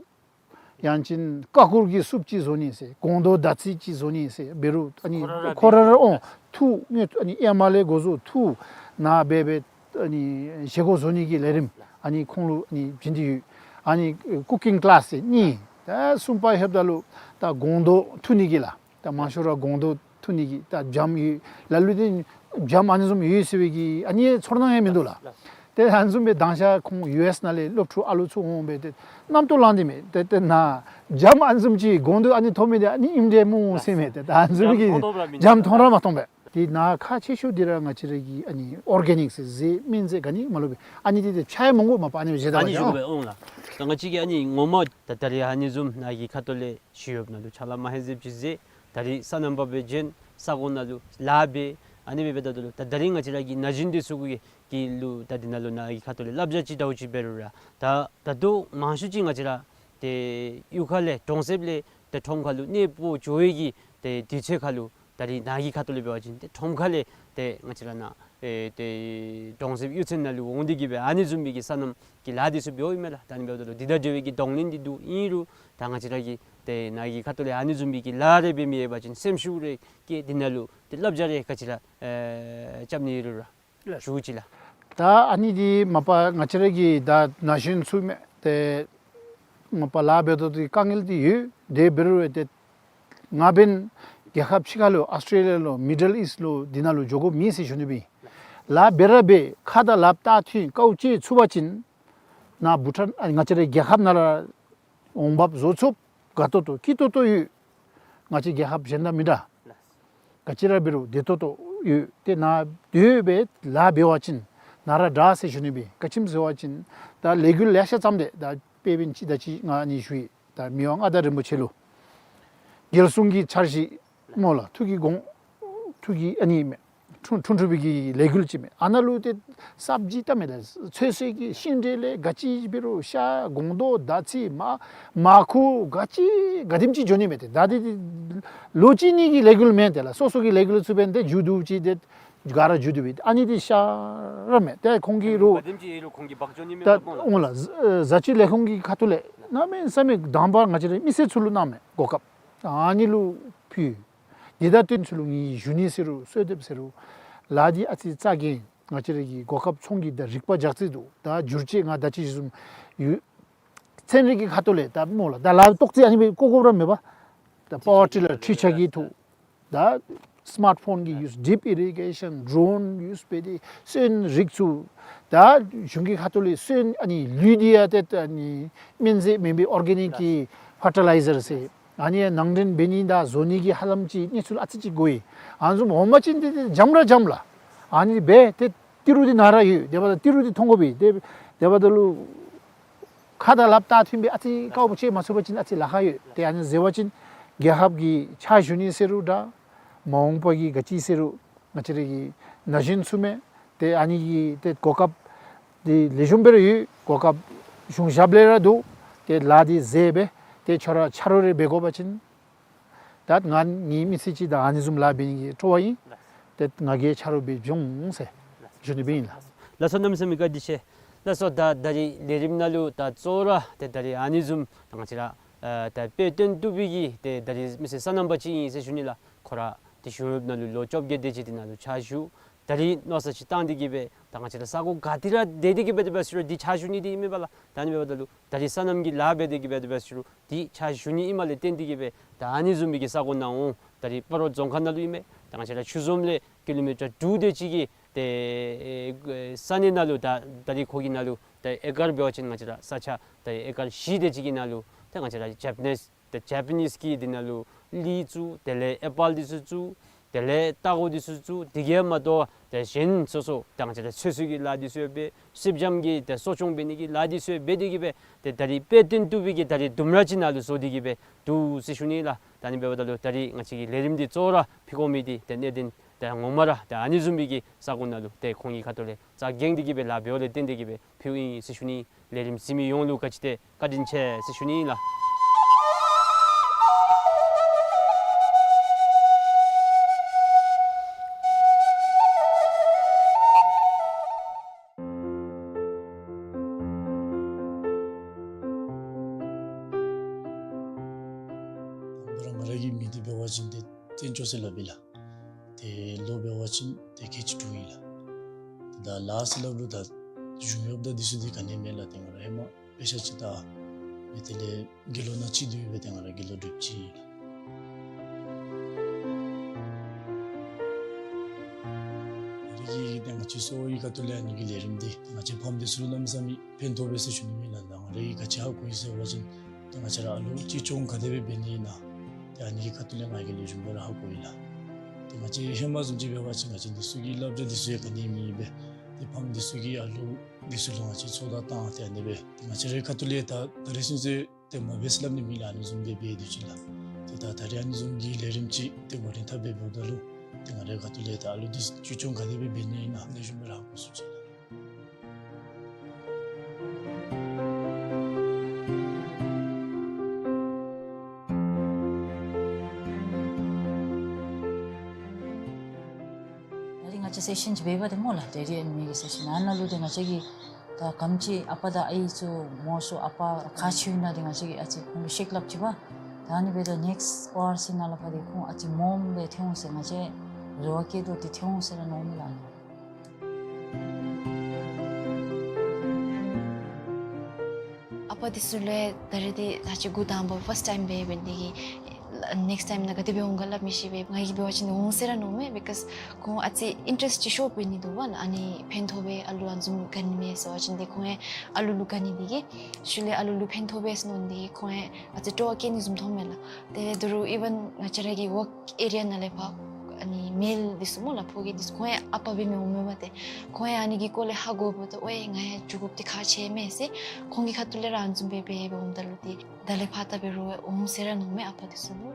ཡང་ཅིན་ཀ་ཀུར་གྱི་སུབ་ཅིག་བཟོ་ནི་ཟེར་སྒོང་རྡོག་དར་ཚིལ་ཅིག་བཟོ་ནི་ཟེར་འབད་རུང་ཨ་ནི་ཁོ་ར་ར་ཁོ་ར་ར་འོང་ཐུག་ཨ་ནི་ཨེ་མ་ལས་འགོ་བཟུང་ཐུག་ནཱ་འབད་འབད་ཨ་ནི་བཞེས་སྒོ་བཟོ་ནི་གི་ལས་རིམ་ཨ་ནི་ཁོང་ལུ་ཨ་ནི་བྱིན་ཏེ་ཡོད། ཨ་ནི་ཀུ་ཀིང་ཀི་ལཱསི་ཟེར་གཉིས། ད་གསུམ་པ་ལྷོདཔ་ད་ལུ་ད་སྒོང་རྡོག་འཐུ་ནི་གི་ལགས། ད་མང་ཤོས་ར་སྒོང་རྡོག་འཐུ་ནི་གི་ད་སྦྱངམ་ཡོད། ལ་ལུ་འདི་སྦྱངམ་ཨ་ནི་བཟུམ་ཡོད་ཟེར་བའི་གི་ཨ་ནི་ཚོར་སྣང་ཡང་མིན་འདུག་ལགས། ཏེ་ཨ་ནི་བཟུམ་སྦེ་མདང་ཞག་ཁོང་ཡུ་ཨེསི་ནང་ལས་སློབ་ཕྲུག་ཨ་ལུ་ཚུ་འོང་སྦེ་ཏེ་རྣམ་རྟོག་ལངས་ཏེ་མས། ཏེ་ཏེ་ནཱ་འཇམ་ཨ་ནི་བཟུམ་ཅིག་གོང་དུ་ཨ་ནི་ཐོབ་མི་འདི་ཨ་ནི་ཨིནམ་འདྲས་སྨོ་ཟེར་མས། ཏེ་ད་ཨ་ནི་བཟུམ་གྱི་འཇམ་ཐོབ་ར་མི་འཇམ་ཐོབ་ར་མ་མཐོང་པས། ཏེ་ནཱ་ཁག་ཆེ་ཤོས་འདི་ར་ང་བཅས་ར་གི་ཨ་ནི་ཨོར་གེ་ནིཀ་ཟེར་ཟས་སྨན་རྫས་ག་ནི་མ་ལུ་སྦེ་ཨ་ནི་འདི་ཏེ་ཆ་ཡང་མང་པོ་མ་པ་ཨ་ནི་བཞེས་ད་ཨ་ནི་བཞེས་དགོ་པས། འོང་ལགས། ད་ང་བཅས་ཀྱིས་ཨ་ནི་ངོ་མ་ད་ད་རེས་ཨ་ནི་བཟུམ་ནཱ་གི་ཁ་ཐུག་ལས་ཞི་གཡོགཔ་ནང་ལུ་ཕྱག་ལཱ་མ་ཧེ་ཟེར་ཅིག་མཛད། ད་རེས་སོ་ནམ་པ་སྦེ་བྱོན། ས་གོ་ནང་ལུ་ལཱ་འབད། ཨ་ནི་སྦེ་འབདཝ་ད་ལུ་ད་ད་རེས་ང་བཅས་ར་གི་ན་གཞོན་འདི་ཚུ་གི་གི་ལུ་ད་འདི་ནང་ལུ་ནཱ་གི་ཁ་ཐུག་ལས་བསླབ་བྱ་ཅིག་འདྲཝ་ཅིག་འབད་རུང་ར་ད་ད་ལྟོ་མང་ཤོས་ཅིག་ང་བཅས་ར་ཏེ་གཡུས་ཁ་ལས་གྲོང་གསེབ་ལས་ཏེ་ཁྲོམ་ཁ་ལུ་གནས་སྤོ་འགྱོ་བའི་གི་ཏེ་དུས་ཚོད་ཁ་ལུ་ད་རེས་ནཱ་གི་ཁ་ཐུག་ལས་འབད་བ་ཅིན་ཏེ་ཁྲོམ་ཁ་ལས་ཏེ་ང་བཅས་ར་ནཱ་ཨེ་ཏེ་གྲོང་གསེབ་གཡུས་ཚན་ནང་ལུ་འོང་སྟེ་གི་སྦེ་ཨ་ནི་བཟུམ་མའི་གི་སོ་ནམ་གྱི་ལཱ་འདི་ཚུ་འབདཝ་ཨིན་མས་ལགས། ད་ཨ་ནི་འབདཝ་ད་ལུ་འདི་དང་འབྲེལ་བའི་གི་གདོང་ལེན་འདི་འདུག། ཨིན་རུང་ད་ང་བཅས་ར་གིས་ཏེ་ནཱ་གི་ཁ་ཐུག་ལས་ཨ་ནི་བཟུམ་མའི་གི་ལཱ་རེ་འབད་མི་ཡོད་པ་ཅིན་སེམས་ཤུགས་རེ་བསྐྱེད། འདི་ནང་ལུ་ཏེ་བསླབ་བྱ་རེ་ག་ཅི་ར་ཨེ་རྐྱབ་ནི་ཡོད་རུང་ར་ཞུ་ཅི་ལགས། ད་ཨ་ནི་འདི་མ་པ་ང་བཅས་ར་གི་ད་ན་གཞོན་ཚུ་མས། ཏེ་མ་པ་ལཱ་འབད་དོ་འདི་དཀའ་ངལ་འདི་ཡོད། དེ་འབད་རུང་ཏེ་ང་འབདན་རྒྱལ་ཁབ་ཕྱི་ཁ་ལུ་ཨཱོས་ཊྲེ་ལི་ཡ་ལུ་མི་ཌལ་ཨིསཊ་ལུ་འདི་ནང་ལུ་འགྱོ་དགོཔ་མེད་ཟེར་ཞུ་ནི་སྦེ་ཨིན། ལཱ་འབད་ར་འབད་ཁ་དང་ལགཔ་བལྟ་ཐོན་དཀའཝ་སྤྱད་ཚུགས་པ་ཅིན་ནཱ་བྷུ་ཊཱན་ཨ་ང་བཅས་རའི་རྒྱལ་ཁབ་ནང་ར་འོང་འབབ་བཟོ་ཚུགསཔ་དགའ་ཏོག་ཏོ་སྐྱིད་ཏོག་ཏོ་ཡོད། ང་བཅས་རྒྱལ་ཁབ་གཞན་དང་མི་འདྲ། ག་ཅི་ར་འབད་རུང་བདེ་ཏོག་ཏོ་ཡོད། ཏེ་ནཱ་སྡོད་སྦེ་ལཱ་འབད་བ་ཅིན་ནཱ་ར་དྲག་ཟེར་ཞུ་ནི་སྦེ་ཨིན། ག་ཅི་སྨོ་ཟེར་བ་ཅིན་ད་ལས་འགུལ་ལེ་ཤ་བརྩམས་ཏེ་ད་དཔེ་འབད་བ་ཅིན་ད་ཅི་ང་ཨ་ནི་ཞུ་ཡི། ད་མི་དབང་མངའ་བདག་རིན་པོ་ཆེ་ལུ་རྒྱལ་སྲུང་གི་འཆར་གཞི་སྨོ་ལགས། ཐུགས་ཀྱི་དགོངས་ཐུགས་ཀྱི་ཨ་ནི་མས། འཁྲུངས་འཁྲུངས་འཁྲུངས་པའི་གི་ལས་འགུལ་ཅིག་མས། ཨ་ནཱ་ལུ་ཏེ་སབ་ཇི་བལྟ་མས་ལགས། ཚོད་བསྲེ་གི་ཤིང་འབྲས་ལས་ག་ཅི་འབད་རུང་ཤ་སྒོང་རྡོག་མདའ་རྩེད་མ་མར་ཁུ་ག་ཅི་ག་དེམ་ཅིག་འགྱོ་ནི་མས། ཏེ་ད་འདི་འདི་ལོ་གཅིག་གཉིས་ཀྱི་ལས་འགུལ་མེན། ཏེ་ལགས་སོ་སོ་གི་ལས་འགུལ་ཚུ་འབདན་ཏེ་མཇུག་བསྡུ་ཅི་ཏེ་ག་ར་མཇུག་བསྡུ་སྦེ་ཨ་ནི་འདི་ཤ་ར་མས། ཏེ་ཁོང་གིས་རོགས་ག་དེམ་ཅིག་ཡོད་རུང་ཁོང་གིས་འབག་འགྱོ་ནི་མས། ད་ལགས་སྨོ་ལགས། འོང་ལགས། བཟའ་བཅའི་ལས་ཁུངས་ཀྱི་ཁ་ཐུག་ལས་གནམ་མེད་ས་མེད་དང་པ་ང་བཅས་རའི་མི་སེར་ཚུ་ལུ་གནང་མས་གོ་སྐབས། ཨ་ནི་ལུ་ཕུལ། དེ་དང་བསྟུན་ཚུ་ལུ་ངེའི་ཞུ་ནི་ཟེར་རུང་གསོལ་འདེབས་ཟེར་རུང་ལཱ་འདི་ཨ་ཙི་རྩ་འགེངས། ང་བཅས་ར་གི་གོ་སྐབས་ཚོང་གི་ད་རིག་པ་རྒྱགས་ཚད་འདུག། ད་བསྒྱུར་བཅོས་ང་ད་ཅི་ཞུ་བཟུམ་ཡོད། ཚན་རིག་གི་ཁ་ཐུག་ལས་ད་སྨོ་ལགས། ད་ལཱ་ལྟོགས་ཚད་ཨ་ནི་སྦེ་བཀོ་དགོཔ་ར་མེད་པ། ད་པ་ཝར་ཊི་ལར་འཕྲུལ་ཆས་ཀྱི་ཐོག། ད་སི་མཱརཊ་ཕོན་གྱི་ཡུས། ཌིབ་ཨི་རི་གེ་ཤཱན། ཌོརོན་ཡུས་འབད་དེ་སོན་རིགས་ཚུ། ད་གཞུང་གི་ཁ་ཐུག་ལས་སོན་ཨ་ནི་ལུད་འདི་ཡང་ཏེ་ཨ་ནི་སྨན་རྫས་མེན་པའི་ཨོར་གེ་ནིཀ་གི་ཕར་ཊི་ལའི་ཛར་ཟེར། ཨ་ནི་ནང་འདྲེན་འབད་ནི་དང་བཟོ་ནི་གི་ཧ་ལམ་ཅིག་གནས་ཚུལ་ཨ་ཙི་ཅིག་གོ་ཡི། ཨ་ནི་བཟུམ་འོང་པ་ཅིན་ཏེ་ཏེ་འཇམ་ར་འཇམ་ལགས། ཨ་ནི་འབད་དེ་ཏི་རུ་འདི་ནཱ་ར་ཡོད། དེ་འབདཝ་ད་ཏི་རུ་འདི་མཐོང་དགོ་པས། དེ་དེ་འབདཝ་ད་ལུ་ཁ་དང་ལགཔ་བལྟ་ཐོན་སྦེ་ཨ་ཙི་དཀའཝ་སྤྱད་མ་ཚུགས་པ་ཅིན་ཨ་ཙི་ལཱ་ཁག་ཡོད། ཏེ་ཨ་ནི་ཟེར་བ་ཅིན་རྒྱལ་ཁབ་ཀྱི་ཕྱག་ཞུ་ནི་ཟེར་རུང་འདྲ། མ་འོངས་པ་གི་ག་ཅི་ཟེར་རུང་ང་བཅས་ར་གི་ན་གཞོན་ཚུ་མས། ཏེ་ཨ་ནི་གི་ཏེ་གོ་སྐབས་འདི་ལེགས་ཤོམ་སྦེ་ར་ཡོད། གོ་སྐབས་གཞུང་ཞབས་ལས་ར་འདུག། ཏེ་ལཱ་འདི་མཛད་སྦེ་ཏེ་ཁྱོད་ར་ཆ་རོགས་རེ་འབད་དགོ་པ་ཅིན་ད་ང་ངེའི་མི་ཚེ་གཅིག་ད་ཨ་ནི་བཟུམ་ལཱ་འབད་ནི་གི་སྤྲོ་བ་ཨིན། ཏེ་ང་གིས་ཆ་རོགས་འབད་འབྱུང་ཟེར་ཞུ་ནི་སྦེ་ཨིན་ལགས། ལགས་སོ། གནམ་མེད་ས་མེད་བཀའ་དྲིན་ཆེ། ལགས་སོ། ད་ད་རིས་ལས་རིམ་ནང་ལུ་ད་གཙོ་བོ་ར་ཏེ་ད་རིས་ཨ་ནི་བཟུམ་ད་ང་བཅས་ར་ཨ་ད་དཔེ་སྟོན་བཏུབ་པའི་གི་ཏེ་ད་རིས་མི་སེར་སོ་ནམ་པ་ཅིག་ཨིན་ཟེར་ཞུ་ནི་ལགས། ཁོ་ར་ཏེ་གཞུང་གཡོགཔ་ནང་ལུ་ལོ་བཅོ་བརྒྱད་དེ་ཅིག་འདི་ནང་ལུ་ཕྱག་ཞུ། ད་རིས་མནོ་བསམ་ཅིག་བཏང་སྟེ་གི་སྦེ་ད་ང་བཅས་ར་ས་གོ་ག་ཏེ་ར་སྡོད་དེ་གི་སྦེ་དེ་སྦེ་ཟེར་རུང་འདི་ཕྱག་ཞུ་ནི་འདི་ཨིན་མས་པ་ལགས། ད་ཨ་ནི་འབདཝ་ད་ལུ་ད་རིས་སོ་ནམ་གྱི་ལཱ་འབད་དེ་གི་སྦེ་དེ་སྦེ་ཟེར་རུང་འདི་ཕྱག་ཞུ་ནི་ཨིནམ་ལས་བརྟེན་ཏེ་གི་སྦེ་ད་ཨ་ནི་བཟུམ་མའི་གི་ས་གོ་ནང་འོང་། ད་རིས་སྤ་རོ་རྫོང་ཁག་ནང་ལུ་ཨིན་མས། ད་ང་བཅས་ར་ཆུ་འཛོམས་ལས་ཀི་ལོ་མི་ཊར་དྲུག་དེ་ཅིག་གི་ཏེ་ཨེ་ས་གནས་ནང་ལུ་ད་ད་རིས་ཁོ་གི་ནང་ལུ་ད་ཨེ་ཀར་འབད་བ་ཅིན་ང་བཅས་ར་ས་ཆ་ད་ཨེ་ཀར་བཞི་དེ་ཅིག་གི་ནང་ལུ་ད་ང་བཅས་ར་ཇེ་པ་ནིསི་ད་ཇེ་པ་ནིསི་གི་འདི་ནང་ལུ་ལི་བཙུགས། དེ་ལས་ཨེ་པཱལ་འདི་ཚུ་བཙུགས། དེ་ལས་སྟར་གོ་འདི་ཚུ་བཙུགས། དེ་གིས་མ་དོ་ཏེ་གཞན་སོ་སོ་ད་ང་བཅས་ར་ཚོད་བསྲེ་གི་ལཱ་འདི་ཚུ་ཡང་འབད། སེར་སྦྱངམ་གི་ཏེ་གསོ་སྐྱོང་འབད་ནི་གི་ལཱ་འདི་ཚུ་ཡང་འབད་དེ་གི་སྦེ་ཏེ་ད་རིས་དཔེ་སྟོན་བཏུབ་པའི་གི་ད་རིས་ལྡུམ་ར་ཅིག་ནང་ལུ་བཟོ་སྟེ་གི་སྦེ་འདུག་ཟེར་ཞུ་ནི་ལགས། ད་ཨ་ནི་འབདཝ་ད་ལུ་ད་རིས་ང་བཅས་ཀྱི་ལས་རིམ་འདི་གཙོ་བོ་ར་ཕུལ་དགོ་མི་འདི་ཏེ་གནད་དོན་ཏེ་ངོ་མ་ར་ཏེ་ཨ་ནི་བཟུམ་མའི་གི་ས་གོ་ནང་ལུ་ཏེ་ཁོང་གི་ཁ་ཐུག་ལས་རྩ་འགེངས་ཏེ་གི་སྦེ་ལཱ་འབདཝ་ལས་བརྟེན་ཏེ་གི་སྦེ་ཕུལཝ་ཨིན་ཟེར་ཞུ་ནི། ལས་རིམ་གཟིགས་མི་ཡོངས་ལུ་བཀའ་དྲིན་ཆེ་ཟེར་ཞུ་ནི་ལགས། ང་ར་ང་ར་གི་མིང་འདི་འབད་བ་ཅིན་ཏེ་བསྟན་སྐྱོང་ཟེར་སླབ་ཨིན་ལགས། ཏེ་ལོ་འབད་བ་ཅིན་ཏེ་ཁལ་གཅིག་དྲུག་ཨིན་ལགས། ད་ལཱ་ཟེར་སླབ་རུང་ད་གཞུང་གཡོགཔ་དང་འདི་ཚུ་འདི་ག་ནི་མེད་ལགས། ཏེ་ང་ར་ཧེ་མ་དཔེ་ཆ་ཅིག་ལྟ་མི་དེ་ལས་དགེ་སློང་ནང་ཅིག་སྡོད་སྦེ་ཏེ་ང་ར་དགེ་སློང་སྒྲུབ་ཅི་ཨིན་ལགས། ཨ་ནི་གིས་ཏེ་ང་བཅས་གསོ་བའི་ཁ་ཐུག་ལས་ཨ་ནི་གི་ལས་རིམ་འདི་ང་བཅས་ཕམ་འདི་ཚུ་ལུ་གནམ་མེད་ས་མེད་ཕན་ཐོགས་པས་ཟེར་ཞུ་ནི་ཨིན་ལགས། ད་ང་ར་གིས་ག་ཅི་ཧ་གོ་ཡི་ཟེར་བ་ཅིན་ད་ང་བཅས་ར་ཨ་ལུ་ཅི་ཅོང་ག་དེ་སྦེ་འབད་ནི་ཨིན་ན། ཏེ་ཨ་ནི་གི་ཁ་ཐུག་ལས་ང་གིས་ལེགས་ཤོམ་སྦེ་ར་ཧ་གོ་ཡི་ལགས། ཏེ་ང་བཅས་ཧེ་མ་བཟུམ་ཅིག་འབད་བ་ཅིན་ང་བཅས་འདི་ཚུ་གི་བསླབ་བྱ་འདི་ཚུ་ཡང་ག་ནི་མེད་པས། ཏེ་ཕམ་འདི་ཚུ་གིས་ཨ་ལུ་འདི་ཚུ་ལུ་ང་བཅས་ཚོད་ལྟ་བཏང་སྟེ་ཨ་ནི་སྦེ་ཏེ་ང་བཅས་རའི་ཁ་ཐུག་ལས་ད་ད་རེས་ཚུན་ཚོད་ཏེ་མ་འབད་ཟེར་སླབ་ནི་མེད་ལགས། ཨ་ནི་བཟུམ་སྦེ་འབད་དེ་ཅིག་ལགས། ཏེ་ད་ད་རེས་ཨ་ནི་བཟུམ་གྱི་ལས་རིམ་ཅིག་ཏེ་ངོ་རིས་ཐབས་སྦེ་འབདཝ་ད་ལུ་ཏེ་ང་རའི་ཁ་ཐུག་ལས་ད་ཨ་ལུ་འདི་ཅི་ཅོང་ག་དེ་སྦེ་འབད་ནི་ཨིན་ན་ལེགས་ཤོམ་སྦེ་ར་ཧ་གོ་ཚུགས་ཅི་ལགས། ད་རིས་ང་བཅས་སེ་ཤཱན་ཅིག་འབད་བ་ཏེ་སྨོ་ལགས། ཌེ་ཌི་ཨེནཌ་མི་གི་སེ་ཤཱན་ཨ་ནཱ་ལུ་ཏེ་ང་བཅས་ཀྱིས་ད་ག་དེམ་ཅིག་ཨ་པ་དང་ཨའི་ཚུ་མོ་སུ་ཨ་པ་ག་ཅི་ཨིན་ན་ཏེ་ང་བཅས་ཀྱིས་ཨ་ཙི་ཁོང་ལུ་ཤེས་ལྷབ་ཅི་པ། ད་ཨ་ནི་འབདཝ་ད་ནེགསཊ་ཨོ་ཨར་སི་ནང་ལས་ཕར་ཏེ་ཁོང་ཨ་ཙི་མངམ་སྦེ་ཐོན་འོང་ཟེར་ང་བཅས་རེ་བ་བསྐྱེད་དོ། ཏེ་ཐོན་འོང་ཟེར་ར་མནོཝ་མས་ལགས། ཨ་པ་འདི་ཚུ་ལུ་ད་རེས་འདི་ད་ཅི་འགོ་དང་པ་ཕཱསཊ་ཊའིམ་འབད་འབད་ནི་འདི་གིས་ནེགསཊ་ཊའིམ་ནང་ག་དེ་སྦེ་འོང་ག་སླབ་མི་ཤེས་པས། ང་གིས་འབད་བ་ཅིན་འོང་ཟེར་ར་མནོཝ་མས། བི་ཀོསི་ཁོང་ཨ་ཙི་ཨིན་ཊེ་རེསཊ་ཅིག་ཤོར་འབད་ནི་འདུག་པ་ལགས། ཨ་ནི་ཕན་ཐོགས་པས་ཨ་ལུ་ཨ་ནི་བཟུམ་ག་ནི་མས་ཟེར་བ་ཅིན་ཏེ་ཁོང་ཡང་ཨ་ལུ་ལུ་ག་ནི་འདི་གིས་ཤུལ་ལས་ཨ་ལུ་ལུ་ཕན་ཐོགས་པས་ཟེར་མནོ་ནི་འདི་གིས་ཁོང་ཡང་ཨ་ཙི་སྤྲོ་བ་བསྐྱེད་ནི་བཟུམ་མཐོངམ་མས་ལགས། ཏེ་དོ་རུང་ཨི་ཝན་ང་བཅས་ར་གི་ཝརཀ་ཨེ་རི་ཡ་ནང་ལས་ཕར་ཨ་ནི་མེལ་འདི་ཚུ་སྨོ་ལགས། ཕོ་སྐྱེས་འདི་ཚུ་ཁོང་ཡང་ཨ་པ་འབད་མི་འོང་མས་པ། ཏེ་ཁོང་ཡང་ཨ་ནི་གི་སྐོར་ལས་ཧ་གོ་འབདཝ་ད་ཨོའི་ང་ཡང་འགྱོ་དགོཔ་འདི་ཁག་ཆེ་མས་ཟེར་ཁོང་གི་ཁ་ཐུག་ལས་ར་ཨ་ནི་བཟུམ་སྦེ་འབད་འབད་འོངམ་ད་ལུ་ཏེ་ད་ལས་ཕར་ད་འབད་རུང་འོང་ཟེར་ར་མནོཝ་མས་ཨ་པ་འདི་ཚུ་ལུ།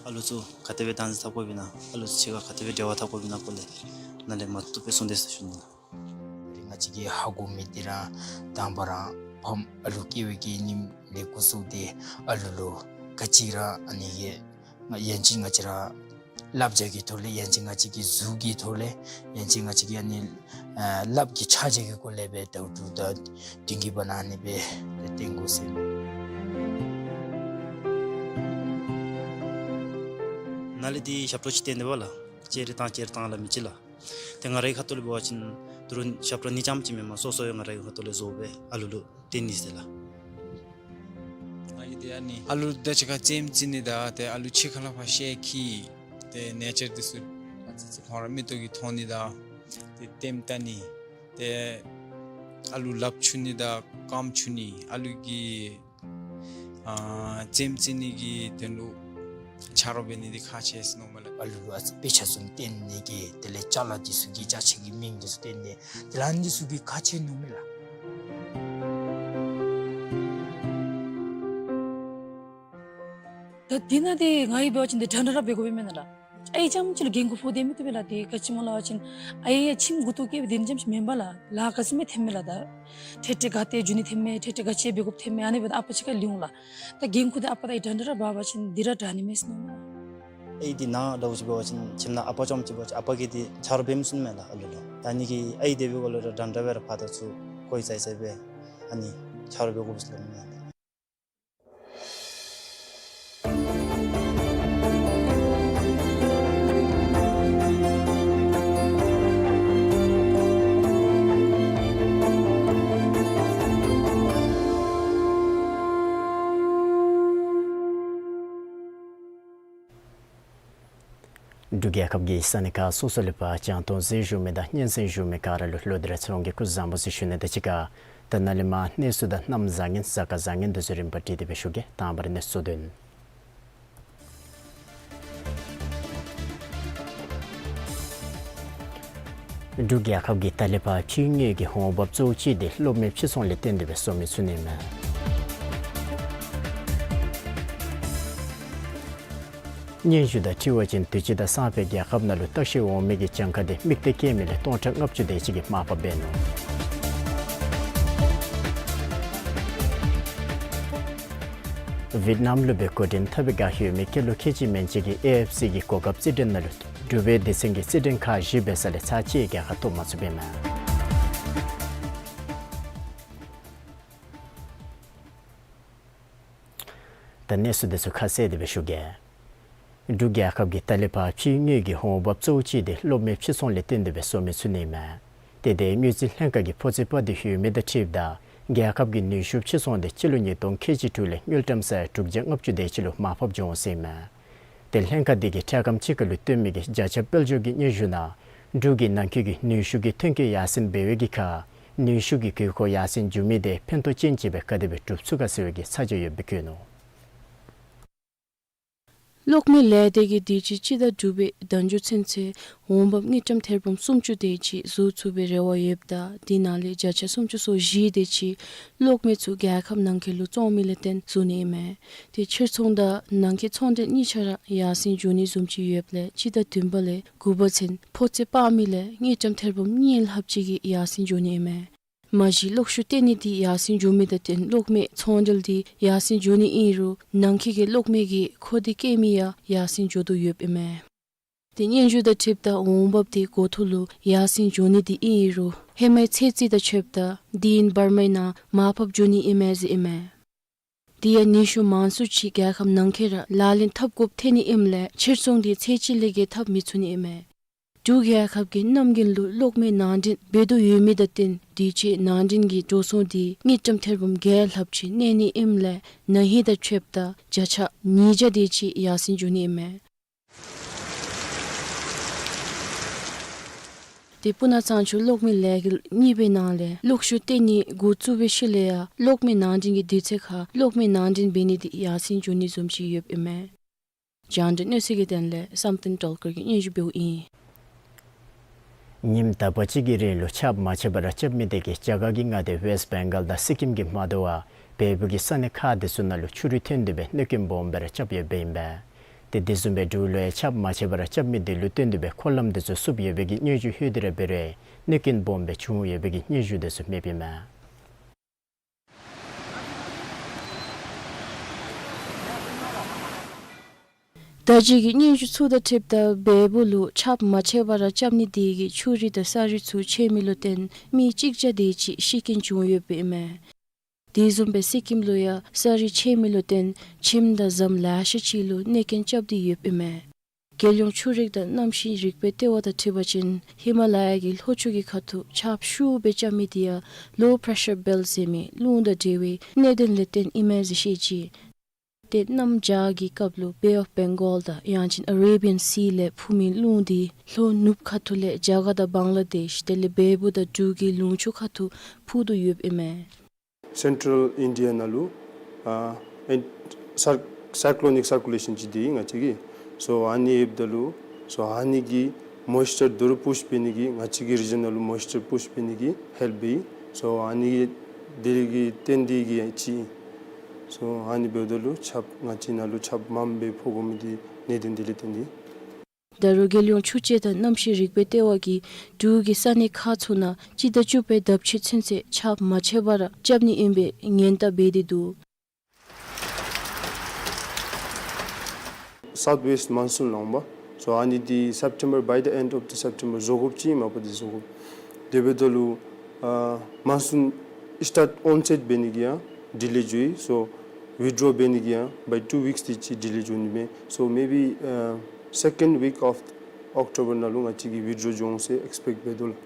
ཨ་ལུ་ཚུ་ག་དེ་སྦེ་བདག་འཛིན་འཐབ་དགོཔ་ཨིན་ན་ཨ་ལུ་ཚུ་གཅིག་ཁར་ག་དེ་སྦེ་འབྲེལ་བ་འཐབ་དགོཔ་ཨིན་ན་སྐོར་ལས་ནཱ་ལས་མ་བཏུབ་སྦེ་གསུངས་ཏེ་ཟེར་ཞུ་ནི་ལགས། ང་བཅས་ཀྱིས་ཧ་གོ་མི་འདི་ར་དང་པ་ར་ཕམ་ཨ་ལུ་སྐྱེ་བའི་གི་ཉིནམ་ལས་འགོ་བཙུགས་ཏེ་ཨ་ལུ་ལུ་ག་ཅི་ར་ཨ་ནི་གི་ང་ཡང་ཅིན་ང་བཅས་ར་བསླབ་བྱ་གི་ཐོག་ལས་ཡང་ཅིན་ང་བཅས་ཀྱི་གཟུགས་ཀྱི་ཐོག་ལས་ཡང་ཅིན་ང་བཅས་ཀྱི་ཨ་ནི་ཨ་ལགཔ་གི་ཕྱག་རྒྱ་གི་སྐོར་ལས་སྦེ་ད་ལྟོ་ད་དེང་གི་བར་ན་ཨ་ནི་སྦེ་བསྟེན་དགོ་ཟེར་མས། ནཱ་ལས་འདི་ཞབས་ཏོག་ཅིག་བསྟན་ཏེ་འབདཝ་ལགས། ཅེ་རེ་བཏང་ཅེ་རེ་བཏང་སླབ་མི་ཅིག་ལགས། ཏེ་ང་རའི་ཁ་ཐུག་ལས་འབད་བ་ཅིན་དོ་རུང་ཞབས་ཏོག་ནི་རྐྱངམ་ཅིག་མེན་པར་སོ་སོ་ཡང་ང་རའི་ཁ་ཐུག་ལས་བཟོ་སྦེ་ཨ་ལུ་ལུ་བསྟེན་ནི་ཟེར་ལགས། ང་གིས་ཏེ་ཨ་ནི་ཨ་ལུ་དང་གཅིག་ཁར་རྩེདམོ་རྩེ་ནི་དང་ཏེ་ཨ་ལུ་ཕྱི་ཁ་ལས་ཕར་ཤེལ་འཁྱིད་ཏེ་ནེ་ཅར་འདི་ཚུ་ཨ་ཙི་ཙི་ཁོང་ར་མིག་ཏོ་གིས་མཐོང་ནི་དང་ཏེ་ལྟདམོ་བལྟ་ནི་ཏེ་ཨ་ལུ་ལགཔ་འཁྱུ་ནི་དང་རྐངམ་འཁྱུ་ནི་ཨ་ལུ་གི་ཨ་རྩེདམོ་རྩེ་ནི་གི་དོན་ལུ་ཆ་རོགས་འབད་ནི་འདི་ཁག་ཆེ་ཟེར་མནོཝ་མས་ལགས། ཨ་ལུ་ལུ་ཨ་ཙི་དཔེ་ཆ་བཟུམ་བསྟན་ནི་གི་དེ་ལས་ཅ་ལ་འདི་ཚུ་གི་ཅ་ཆས་ཀྱི་མིང་འདི་ཚུ་བསྟན་ནི་དེ་ལས་ཨ་ནི་འདི་ཚུ་གི་ཁག་ཆེ་མནོཝ་མས་ལགས། ད་འདི་ནང་འདི་ང་གིས་འབད་བ་ཅིན་འདི་འདྲ་འདྲ་ར་འབད་དགོཔ་མེན་ན་ལགས། ཨའི་རྐྱངམ་ཅིག་ལུ་འགན་ཁུར་ཕོག་སྟེ་མི་བཏུབ་པས་ལགས། འདི་ག་ཅི་སྨོ་ལབ་པ་ཅིན་ཨའི་ཡང་ཁྱིམ་འགོ་ཐོག་སྐྱེས་པའི་འདི་རྐྱངམ་ཅིག་མེན་པས་ལགས། ལཱ་ག་ཅི་མི་ཐོནམ་མས་ལགས། ད་ཏེ་ཏེ་ག་ཏེ་འགྱོ་ནི་ཐོནམ་མས། ཏེ་ཏེ་ག་ཅི་འབད་དགོཔ་ཐོནམ་མས། ཨ་ནི་འབདཝ་ད་ཨ་པ་གཅིག་ཁར་ལུས་འོང་ལགས། ད་འགན་ཁུར་འདི་ཨ་པ་དང་ཨའི་འདྲ་འདྲ་ར་འབད་བ་ཅིན་འདི་ར་དྲག་ནི་མས་ཟེར་མནོཝ་མས་ལགས། ཨའི་འདི་ནཱ་ལྟ་བུ་ཅིག་འབད་བ་ཅིན་ཁྱིམ་ནང་ཨ་པ་རྐྱངམ་ཅིག་འབད་བ་ཅིན་ཨ་པ་གིས་འདི་ཆ་རོགས་འབད་མི་ཚུགས་མས་ལགས་ཨ་ལུ་ལུ། ད་ཨ་ནི་གིས་ཨའི་འདི་འབདཝ་ལས་ར་འདྲ་འདྲ་སྦེ་ར་ཕར་དང་ཚུར་ཁོ་ཡི་ཚ་ཡི་ཚ་སྦེ་ཨ་ནི་ཆ་རོགས་འབད་དགོ་ཟེར་སླབ་མས་ལགས། འབྲུག་རྒྱལ་ཁབ་ཀྱི་ས་གནས་ཁག་སོ་སོ་ལས་ཕར་རྒྱང་མཐོང་གཟིགས་བཞུགས་མི་དང་སྙན་གསན་བཞུགས་མི་ག་ར་ལུ་ལོག་སྟེ་ར་ཚེ་རིང་གིས་སྐུ་གཟུགས་བཟང་པོ་ཟེར་ཞུ་ནི་དང་གཅིག་ཁར་ད་ནཱ་ལས་མར་གནས་ཚུལ་དང་གནམ་བཟང་ངན་གཟའ་སྐར་བཟང་ངན་འདི་ཚུ་རིམ་པ་བསྒྲིགས་ཏེ་སྦེ་ཞུ་གེ། དང་པ་ར་གནས་ཚུལ་དོན། འབྲུག་རྒྱལ་ཁབ་ཀྱིས་ད་ལས་ཕར་ཕྱིའི་དངུལ་གྱི་འོང་འབབ་གཙོ་བོ་ཅིག་འདི་གློག་མེ་ཕྱིར་ཚོང་ལས་བརྟེན་ཏེ་སྦེ་བཟོ་མི་ཚུགས་ནི་མས། སྙན་ཞུ་དང་འཁྲིལ་བ་ཅིན་དུས་ཅི་དང་སང་ཕོད་རྒྱལ་ཁབ་ནང་ལུ་བརྟག་ཞིབ་འོང་མི་གི་གྱངས་ཁ་འདི་དམིགས་གཏད་བསྐྱེད་མི་ལས་སྟོང་ཕྲག་ལྔ་བཅུ་དེ་ཅིག་གིས་མར་ཕབ་འབད་ནུག། ཝིཊ་ནམ་ལུ་སྦེ་འགོ་འདྲེན་འཐབ་པའི་བསྒང་ཡོད་མི་སྐྱེས་ལོ་ཁལ་གཅིག་མན་ཅིག་གིས་ཨེ་ཨེཕ་སི་གི་གོ་སྐབས་རྩིས་འགྲན་ནང་ལུ་འབྲུག་པའི་སྡེ་ཚན་གྱིས་རྩིས་འགྲན་ཁག་བཞི་འབད་ས་ལས་ཚར་གཅིག་རྒྱལ་ཁ་ཐོབ་མ་ཚུགས་པས་མས། ད་གནས་ཚུལ་འདི་ཚུ་ཁ་གསལ་ཏེ་སྦེ་ཞུ་གེ། འབྲུག་རྒྱལ་ཁབ་ཀྱིས་ད་ལས་ཕར་ཕྱིའི་དངུལ་གྱི་འོང་འབབ་གཙོ་བོ་ཅིག་འདི་གློག་མེ་ཕྱིར་ཚོང་ལས་བརྟེན་ཏེ་སྦེ་བཟོ་མི་ཚུགས་ནི་མས། ཏེ་དེ་དངུལ་རྩིས་ལྷན་ཁག་གིས་ཕོ་ཚོད་དཔག་སྟེ་ཡོད་མི་དང་འཁྲིལཝ་ད་རྒྱལ་ཁབ་ཀྱི་ནུས་ཤུགས་ཕྱིར་ཚོང་དེ་སྤྱི་ལོ་ཉིས་སྟོང་ཁལ་གཅིག་དྲུག་ལས་དངུལ་ཀྲམ་ས་ཡ་དྲུག་བརྒྱ་ལྔ་བཅུ་དེ་ཅིག་ལུ་མར་ཕབ་འགྱོ་འོང་ཟེར་ཨིན་མས། ཏེ་ལྷན་ཁག་དེ་གིས་འཕྲལ་ཁམས་ཅིག་ཁར་ལུ་བཏོན་མི་གི་བརྒྱ་ཆ་དཔལ་འབྱོར་གྱི་སྙན་ཞུ་ནང་འབྲུག་གི་ནང་འཁོད་ཀྱི་ནུས་ཤུགས་ཀྱི་ཐོན་སྐྱེད་ཡར་སེང་འབད་བའི་གི་ཁར་ནུས་ཤུགས་ཀྱི་དགོས་མཁོ་ཡར་སེང་འགྱོ་མི་དེ་ཕན་ཐོགས་ཅན་ཅིག་སྦེ་ག་དེ་སྦེ་སྒྲུབ་ཚུགས་ག་ཟེར་བའི་གི་ཚ་གྱང་ཡོདཔ་སྦེ་བཀོད་ནུག། གློག་མེ་ལས་སྡེ་གིས་དུས་ཅི་སྤྱི་ཟླ་དྲུག་པའི་ཟླ་མཇུག་ཚུན་ཚོད་འོང་འབབ་དངུལ་ཀྲམ་ཐེར་འབུམ་སུམ་ཅུ་དེ་ཅིག་བཟོ་ཚུགས་པའི་རེ་བ་ཡོདཔ་ད་དེ་ནང་ལས་བརྒྱ་ཆ་སུམ་ཅུ་སོ་བཞི་དེ་ཅིག་གློག་མེ་ཚུ་རྒྱལ་ཁབ་ནང་འཁོད་ལུ་བཙོང་མི་ལས་བརྟེན་བཟོ་ནི་ཨིན་མས། ཏེ་ཕྱིར་ཚོང་དང་ནང་འཁོད་ཚོང་འབྲེལ་གཉིས་ཆ་ར་ཡར་སེང་འགྱོ་ནི་བཟུམ་ཅིག་ཡོདཔ་ལས་སྤྱི་ཟླ་བདུན་པ་ལས་དགུ་པ་ཚུན་ཕོ་ཚོད་དཔག་མི་ལས་དངུལ་ཀྲམ་ཐེར་འབུམ་གཉིས་ལྷགཔ་ཅིག་གི་ཡར་སེང་འགྱོ་ནི་ཨིན་མས། མ་གཞི་གློག་ཤུགས་བཏོན་ནི་དེ་ཡར་སེང་འགྱོ་མི་དང་བརྟེན་གློག་མེ་ཚོང་འབྲེལ་དེ་ཡར་སེང་འགྱོ་ནི་ཨིན་རུང་ནང་འཁོད་ཀྱི་གློག་མེ་གི་མཁོ་འདོད་བསྐྱེད་མི་ཡང་ཡར་སེང་འགྱོ་དོ་ཡོདཔ་ཨིན་མས། ཏེ་སྙན་ཞུ་དང་འཁྲིལཝ་ད་འོང་འབབ་དེ་འགོ་ཐོག་ལུ་ཡར་སེང་འགྱོ་ནི་དེ་ཨིན་རུང་ཧེ་མའི་ཚོད་རྩིས་དང་ཕྱདཔ་ད་དེ་ཡང་འབར་མའི་ནང་མར་ཕབ་འགྱོ་ནི་ཨིན་མས་ཟེར་ཨིན་མས། དེ་ཡང་ནུས་ཤུགས་མང་སུ་ཅིག་རྒྱལ་ཁབ་ནང་འཁོད་ར་ལག་ལེན་འཐབ་དགོཔ་ཐོན་ནི་ཨིནམ་ལས་ཕྱིར་ཚོང་དེ་ཚད་ཅིག་ལས་བརྒལ་འཐབ་མི་ཚུགས་ནི་ཨིན་མས། འབྲུག་རྒྱལ་ཁབ་ཀྱིས་གནམ་དགུན་ལུ་གློག་མེ་ནང་འདྲེན་འབད་དོ་ཡོད་མི་དང་བརྟེན་དུས་ཅི་ནང་འདྲེན་གྱི་འགྲོ་སོང་དེ་དངུལ་ཀྲམ་ཐེར་འབུམ་བརྒྱད་ལྷགཔ་ཅིག་གནས་ནི་ཨིནམ་ལས་ན་ཧིང་དང་ཕྱདཔ་ད་བརྒྱ་ཆ་ཉིས་བརྒྱ་དེ་ཅིག་ཡར་སེང་འགྱོ་ནི་ཨིན་མས། ཏེ་སྤུ་ན་གཙང་ཆུ་གློག་མེ་ལས་འགུལ་གཉིས་པའི་ནང་ལས་གློག་ཤུགས་བཏོན་ནི་འགོ་བཙུགས་པའི་ཤུལ་ལས་ཡང་གློག་མེ་ནང་འདྲེན་གྱི་དུས་ཚོད་ཁར་གློག་མེ་ནང་འདྲེན་འབད་ནི་དེ་ཡར་སེང་འགྱོ་ནི་བཟུམ་ཅིག་ཡོདཔ་ཨིན་མས། རྒྱང་བསྒྲགས་གནས་ཚུལ་གྱི་དོན་ལས་བསམ་གཏན་སྒྲོལ་དཀར་གྱིས་སྙན་ཞུ་འབདཝ་ཨིན། ཉིནམ་དག་པ་ཅིག་གི་རིང་ལུ་ཆརཔ་མ་ཆད་པར་རྐྱབ་མི་དེ་གིས་རྒྱ་གར་གྱི་མངའ་སྡེ་ཝེསཊ་བེང་གཱལ་དང་སི་ཀིམ་གྱི་མ་དོ་བར་བལ་པོ་གི་ས་གནས་ཁག་དེ་ཚུ་ནང་ལུ་ཆུ་རུད་ཐོན་ཏེ་སྦེ་གནོད་སྐྱོན་སྦོམ་སྦེ་ར་རྐྱབ་ཡོདཔ་ཨིན་པས། ཏེ་དེ་བཟུམ་སྦེ་འབྲུག་ལུ་ཡང་ཆརཔ་མ་ཆད་པར་རྐྱབ་མི་དེ་ལུ་བརྟེན་ཏེ་སྦེ་འཁོར་ལམ་དེ་ཚུ་བསུབ་ཡོད་པའི་གི་སྙན་ཞུ་ལྷོད་དེ་ར་འབད་རུང་གནོད་སྐྱོན་སྦོམ་སྦེ་བྱུང་ཡོད་པའི་གི་སྙན་ཞུ་དེ་ཚུ་མེདཔ་ཨིན་མས། ད་ཅི་གི་སྙན་ཞུ་ཚུ་དང་འཁྲིལཝ་ད་བལ་པོ་ལུ་ཆརཔ་མ་ཆད་པར་རྐྱབ་ནི་དེ་གིས་ཆུ་རུད་དང་ས་རུད་ཚུ་ཆད་མི་ལུ་བརྟེན་མི་གཅིག་བརྒྱ་དེ་ཅིག་ཤི་རྐྱེན་བྱུང་ཡོདཔ་ཨིན་མས། དེ་བཟུམ་སྦེ་སི་ཀིམ་ལུ་ཡང་ས་རུད་ཆད་མི་ལུ་བརྟེན་ཁྱིམ་དང་ཟམ་ལེ་ཤ་ཅིག་ལུ་གནོད་སྐྱོན་རྐྱབ་སྟེ་ཡོདཔ་ཨིན་མས། རྒྱལ་ཡོངས་ཆུ་རིག་དང་གནམ་གཤིས་རིག་པའི་ལྟེ་བ་དང་འཁྲིལ་བ་ཅིན་ཧི་མ་ལ་ཡ་གི་ལྷོ་ཕྱོགས་ཀྱི་ཁ་ཐུག་ཆརཔ་ཤུགས་སྦེ་རྐྱབ་མི་དེ་ཡང་ལོ་པྲེ་ཤར་བེལཊ་ཟེར་མི་རླུང་དང་འབྲེལ་བའི་གནད་དོན་ལས་བརྟེན་ཨིན་མས་ཟེར་བཤད་ཅི། ཏེ་གནམ་བྱཱར་གྱི་སྐབས་ལུ་བེ་ཨོཕ་བེང་གཱལ་དང་ཡང་ཅིན་ཨ་རེ་བི་ཡན་སི་ལས་འཕུ་མི་རླུང་དེ་ལྷོ་ནུབ་ཁ་ཐུག་ལས་རྒྱ་གར་དང་བང་ལ་དེཤ་དེ་ལས་བལ་པོ་དང་འབྲུག་གི་ལུང་ཕྱོགས་ཁ་ཐུག་འཕུ་དོ་ཡོདཔ་ཨིན་མས། སེན་ཊྲལ་ཨིན་ཌི་ཡ་ནང་ལུ་ཨ་ཨེན་སར་སའི་ཀོ་ལོ་ནིག་སར་ཀུ་ལེ་ཤཱན་ཅིག་འདུག་ང་བཅས་ཀྱི། སོ་ཨ་ནི་ཡོདཔ་ད་ལུ་སོ་ཨ་ནི་གིས་མོའིས་ཅར་དོ་རུང་པུཤ་འབད་ནི་གི་ང་བཅས་ཀྱི་རི་ཇཱན་ནང་ལུ་མོའིས་ཅར་པུཤ་འབད་ནི་གི་ཧེལཔ་འབད། སོ་ཨ་ནི་གིས་དེ་ལས་ཀྱི་བརྟེན་ཏེ་གིས་ཅིག་སོ་ཨ་ནི་འབདཝ་ད་ལུ་ཆརཔ་ང་བཅས་ནང་ལུ་ཆརཔ་མངམ་སྦེ་ཕོག་དགོ་མི་དེ་གནད་དོན་དེ་ལས་བརྟེན་ཏེ། ད་རུང་རྒྱལ་ཡོངས་ཆུ་དཔྱད་དང་གནམ་གཤིས་རིག་པའི་ལྟེ་བ་གིས་འབྲུག་གི་ས་གནས་ཁག་ཚུ་ནང་སྤྱི་ཟླ་བཅུ་པའི་ཟླཝ་ཕྱེད་ཚུན་ཚོད་ཆརཔ་མ་ཆད་པར་རྐྱབ་ནི་ཨིན་པའི་ཉེན་བརྡ་འབད་དེ་འདུག། South west monsoon ལགས་པ། སོ་ཨ་ནི་འདི་September, by the end of the September བཟོ་དགོཔ་ཅིག་མ་པ་འདི་བཟོ་དགོཔ། དེ་འབདཝ་ད་ལུ་ཨ་མོན་སུན་སི་ཊཱརཊ་ཨོན་སེཊ་འབད་ནི་གི་ཡང་ཌི་ལེ་འགྱོ་ཡི། སོ་ཝིཐ་ཌོ་འབད་ནི་གི་ཡང་by two weeks དེ་ཅིག་ཌི་ལེ་འགྱོ་ནི་མས། སོ་མེ་བི་ཨ་སེ་ཀེནཌ་ཝིཀ་ཨོཕ་ཨོཀ་ཊོ་བར་ནང་ལུ་ང་བཅས་ཀྱིས་ཝིཐ་ཌོ་འགྱོ་འོང་ཟེར་ཨེགསི་པེཀཊ་འབད་དོ་ལགས།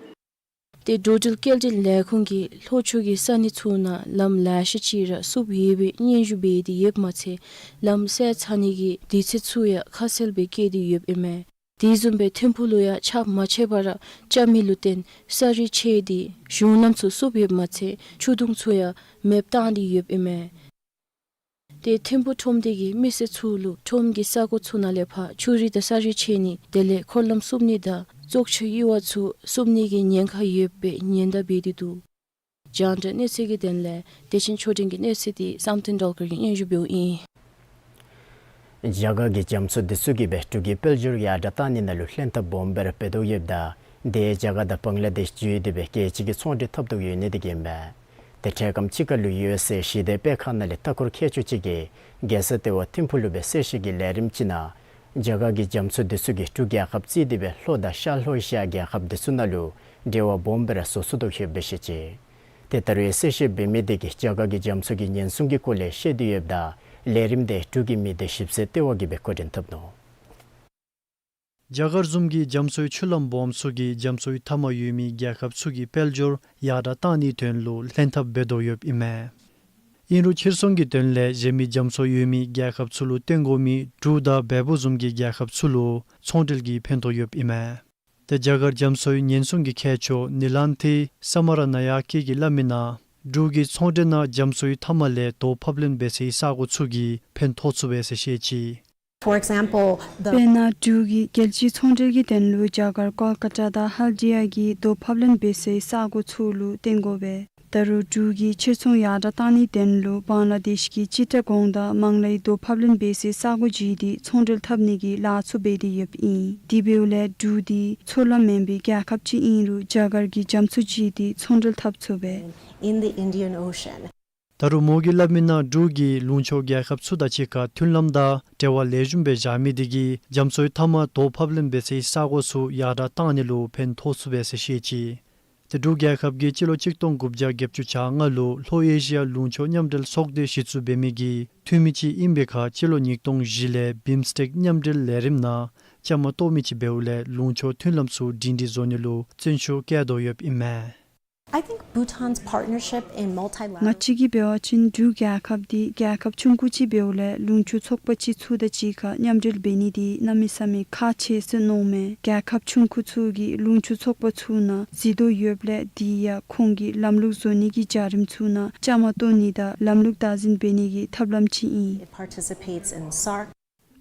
ཏེ་འགྲོ་འགྲུལ་སྐྱེལ་འདྲེན་ལས་ཁུངས་ཀྱིས་ལྷོ་ཕྱོགས་ཀྱི་ས་གནས་ཚུ་ནང་ལམ་ལེ་ཤ་ཅིག་ར་བསུབ་ཡོད་པའི་སྙན་ཞུ་འབད་དེ་ཡོདཔ་མ་ཚད་ལམ་བསལ་ཚར་ནི་གི་དུས་ཚོད་ཚུ་ཡང་ཁ་གསལ་སྦེ་བཀོད་དེ་ཡོདཔ་ཨིན་མས། དེ་བཟུམ་སྦེ་ཐིམ་ཕུག་ལུ་ཡང་ཆརཔ་མ་ཆད་པར་རྐྱབ་མི་ལུ་བརྟེན་ས་རུད་ཆད་དེ་གཞུང་ལམ་ཚུ་བསུབ་ཡོདཔ་མ་ཚད་ཆུ་དུང་ཚུ་ཡང་མེདཔ་བཏང་སྟེ་ཡོདཔ་ཨིན་མས། ཏེ་ཐིམ་ཕུག་ཁྲོམ་སྡེ་གིས་མི་སེར་ཚུ་ལུ་ཁྲོམ་གྱི་ས་གོ་ཚུ་ནང་ལས་ཕར་ཆུ་རུད་དང་ས་རུད་ཆད་ནི་དེ་ལས་འཁོར་ལམ་བསུབ་ནི་དང་བཙོག་ཆུའི་གཡུར་བ་ཚུ་བསུབ་ནི་གི་ཉེན་ཁ་ཡོད་པའི་ཉེན་བརྡ་འབད་དེ་འདུག། རྒྱང་བསྒྲགས་གནས་ཚུལ་གྱི་དོན་ལས་བདེ་ཆེན་ཆོས་སྒྲོན་གྱི་གནས་ཚུལ་དེ་བསམ་གཏན་སྒྲོལ་དཀར་གྱིས་སྙན་ཞུ་འབདཝ་ཨིན། རྒྱ་གར་གྱི་རྒྱ་མཚོ་འདི་ཚུ་གིས་སྦེ་འབྲུག་གི་དཔལ་འབྱོར་ཡར་དྲག་བཏང་ནི་ནང་ལུ་ལྷན་ཐབས་སྦོམ་སྦེ་ར་འབད་དོ་ཡོདཔ་ད་དེ་རྒྱ་གར་དང་བང་ལ་དེཤ་བརྒྱུད་དེ་སྦེ་རྒྱལ་སྤྱི་གི་ཚོང་འབྲེལ་འཐབ་འདོད་ཡོད་ནི་དེ་གིས་ཨིན་པས། ཏེ་འཕྲལ་ཁམས་ཅིག་ཁར་ལུ་ཡུ་ཨེསི་ཨེ་ཞི་བདེ་དཔེ་ཁང་ནང་ལས་ལྟ་སྐོར་མཁས་མཆོག་ཅིག་གིས་རྒྱལ་ས་ལྟེ་བ་ཐིམ་ཕུག་ལུ་སྦེ་གསལ་བཤད་ཀྱི་ལས་རིམ་ཅིག་ནང་རྒྱ་གར་གྱི་རྒྱ་མཚོ་འདི་ཚུ་གིས་འབྲུག་རྒྱལ་ཁབ་བརྩིས་ཏེ་སྦེ་ལྷོ་དང་ཤར་ལྷོ་ཨེ་ཤི་ཡ་རྒྱལ་ཁབ་འདི་ཚུ་ནང་ལུ་འབྲེལ་བ་སྦོམ་སྦེ་ར་བཟོ་ཚུགས་དོ་ཡོདཔ་སྦེ་བཤད་ཅི། ཏེ་ད་རུང་གསལ་བཤད་འབད་མི་དེ་གིས་རྒྱ་གར་གྱི་རྒྱ་མཚོ་གི་ཉེན་སྲུང་གི་སྐོར་ལས་བཤད་དེ་ཡོདཔ་ད་ལས་རིམ་དེ་འབྲུག་གི་མི་སྡེ་ཞིབ་འཚོལ་ལྟེ་བ་གིས་སྦེ་འགོ་འདྲེན་འཐབ་ནུག། རྒྱ་གར་བཟུམ་གྱི་རྒྱ་མཚོའི་ཆུ་ལམ་སྦོམ་ཚུ་གིས་རྒྱ་མཚོའི་མཐའ་མར་ཡོད་མི་རྒྱལ་ཁབ་ཚུ་གི་དཔལ་འབྱོར་ཡར་དྲག་བཏང་ནིའི་དོན་ལུ་ལྷན་ཐབས་འབད་དོ་ཡོདཔ་ཨིན་མས། ཨིན་རུང་ཕྱིར་ཚོང་གི་དོན་ལས་གཞན་མི་རྒྱ་མཚོ་ཡོད་མི་རྒྱལ་ཁབ་ཚུ་ལུ་བཏོན་དགོ་མི་འབྲུག་དང་བལ་པོ་བཟུམ་གྱི་རྒྱལ་ཁབ་ཚུ་ལུ་ཚོང་འབྲེལ་གྱིས་ཕན་ཐོགས་ཡོདཔ་ཨིན་མས། ཏེ་རྒྱ་གར་རྒྱ་མཚོའི་ཉེན་སྲུང་གི་མཁས་མཆོག་ནི་ལན་ཐི་ས་མ་ར་ན་ཡ་ཀི་གིས་སླབ་མི་ནང་འབྲུག་གི་ཚོང་འབྲེལ་ནང་རྒྱ་མཚོའི་མཐའ་མ་ལས་དོ་ཕབ་ལེན་འབད་སའི་ས་གོ་ཚུ་གིས་ཕན་ཐོགས་ཚུགས་པས་ཟེར་བཤད་ཅི། For example, the དཔེར་ན་འབྲུག་གིས་རྒྱལ་སྤྱིའི་ཚོང་འབྲེལ་གྱི་དོན་ལུ་རྒྱ་གར་ཀོལ་ཀ་ཏ་དང་ཧལ་དི་ཡ་གི་དོ་ཕབ་ལེན་འབད་སའི་ས་གོ་ཚུ་ལུ་བརྟེན་དགོ་པས། ད་རུང་འབྲུག་གིས་ཕྱིར་ཚོང་ཡར་དྲག་བཏང་ནིའི་དོན་ལུ་བང་ལ་དེཤ་གི་ཅི་ཏྲ་གོང་དང་མང་ལའི་དོ་ཕབ་ལེན་འབད་སའི་ས་གོ་བརྒྱུད་དེ་ཚོང་འབྲེལ་འཐབ་ནི་གི་ལཱ་ཚུ་འབད་དེ་ཡོདཔ་ཨིན། དེ་འབདཝ་ལས་འབྲུག་འདི་མཚོ་ལམ་མེན་པའི་རྒྱལ་ཁབ་ཅིག་ཨིན་རུང་རྒྱ་གར་གྱི་རྒྱ་མཚོ་བརྒྱུད་དེ་ཚོང་འབྲེལ་འཐབ་ཚུགས་པས། In the Indian Ocean. ད་རུང་མོ་གིས་སླབ་མི་ནང་འབྲུག་གིས་ལུང་ཕྱོགས་རྒྱལ་ཁབ་ཚུ་དང་གཅིག་ཁར་མཐུན་ལམ་དང་འབྲེལ་བ་ལེགས་ཤོམ་སྦེ་བཞག་མི་དེ་གིས་རྒྱ་མཚོའི་མཐའ་མར་དོ་ཕབ་ལེན་འབད་སའི་ས་གོ་ཚུ་ཡར་དྲག་བཏང་ནི་ལུ་ཕན་ཐོགས་ཚུགས་པས་ཟེར་བཤད་ཅི། ཏེ་འབྲུག་རྒྱལ་ཁབ་ཀྱིས་སྤྱི་ལོ་གཅིག་སྟོང་དགུ་བརྒྱ་བརྒྱད་ཅུ་གྱ་ལྔ་ལུ་ལྷོ་ཨེ་ཤི་ཡ་ལུང་ཕྱོགས་མཉམ་འབྲེལ་ཚོགས་སྡེ་གཞི་བཙུགས་འབད་མི་གི་འཐུས་མི་ཅིག་ཨིན་པའི་ཁར་སྤྱི་ལོ་ཉིས་སྟོང་བཞི་ལས་བིམ་སི་ཊེཀ་མཉམ་འབྲེལ་ལས་རིམ་ནང་བཅའ་མར་གཏོགས་མི་ཅིག་འབདཝ་ལས་ལུང་ཕྱོགས་མཐུན་ལམ་ཚུ་སྒྲིང་སྒྲིང་བཟོ་ནི་ལུ་བརྩོན་ཤུགས་བསྐྱེད་དོ་ཡོདཔ་ཨིན་མས། I think Bhutan's partnership in multilateral ང་བཅས་ཀྱིས་འབད་བ་ཅིན་འབྲུག་རྒྱལ་ཁབ་འདི་རྒྱལ་ཁབ་ཆུང་ཀུ་ཅིག་འབདཝ་ལས་ལུང་ཕྱོགས་ཚོགས་པ་ཅིག་ཚུ་དང་གཅིག་ཁར་མཉམ་འབྲེལ་འབད་ནི་འདི་གནམ་མེད་ས་མེད་ཁག་ཆེ་ཟེར་མནོཝ་མས། རྒྱལ་ཁབ་ཆུང་ཀུ་ཚུ་གིས་ལུང་ཕྱོགས་ཚོགས་པ་ཚུ་ནང་འཛུལ་དོ་ཡོདཔ་ལས་དེ་ཡང་ཁོང་གི་ལམ་ལུགས་བཟོ་ནི་གི་བྱ་རིམ་ཚུ་ནང་བཅའ་མར་གཏོགས་ནི་དང་ལམ་ལུགས་བདག་འཛིན་འབད་ནི་གི་ཐབས་ལམ་ཅིག་ཨིན། It participates in SARC.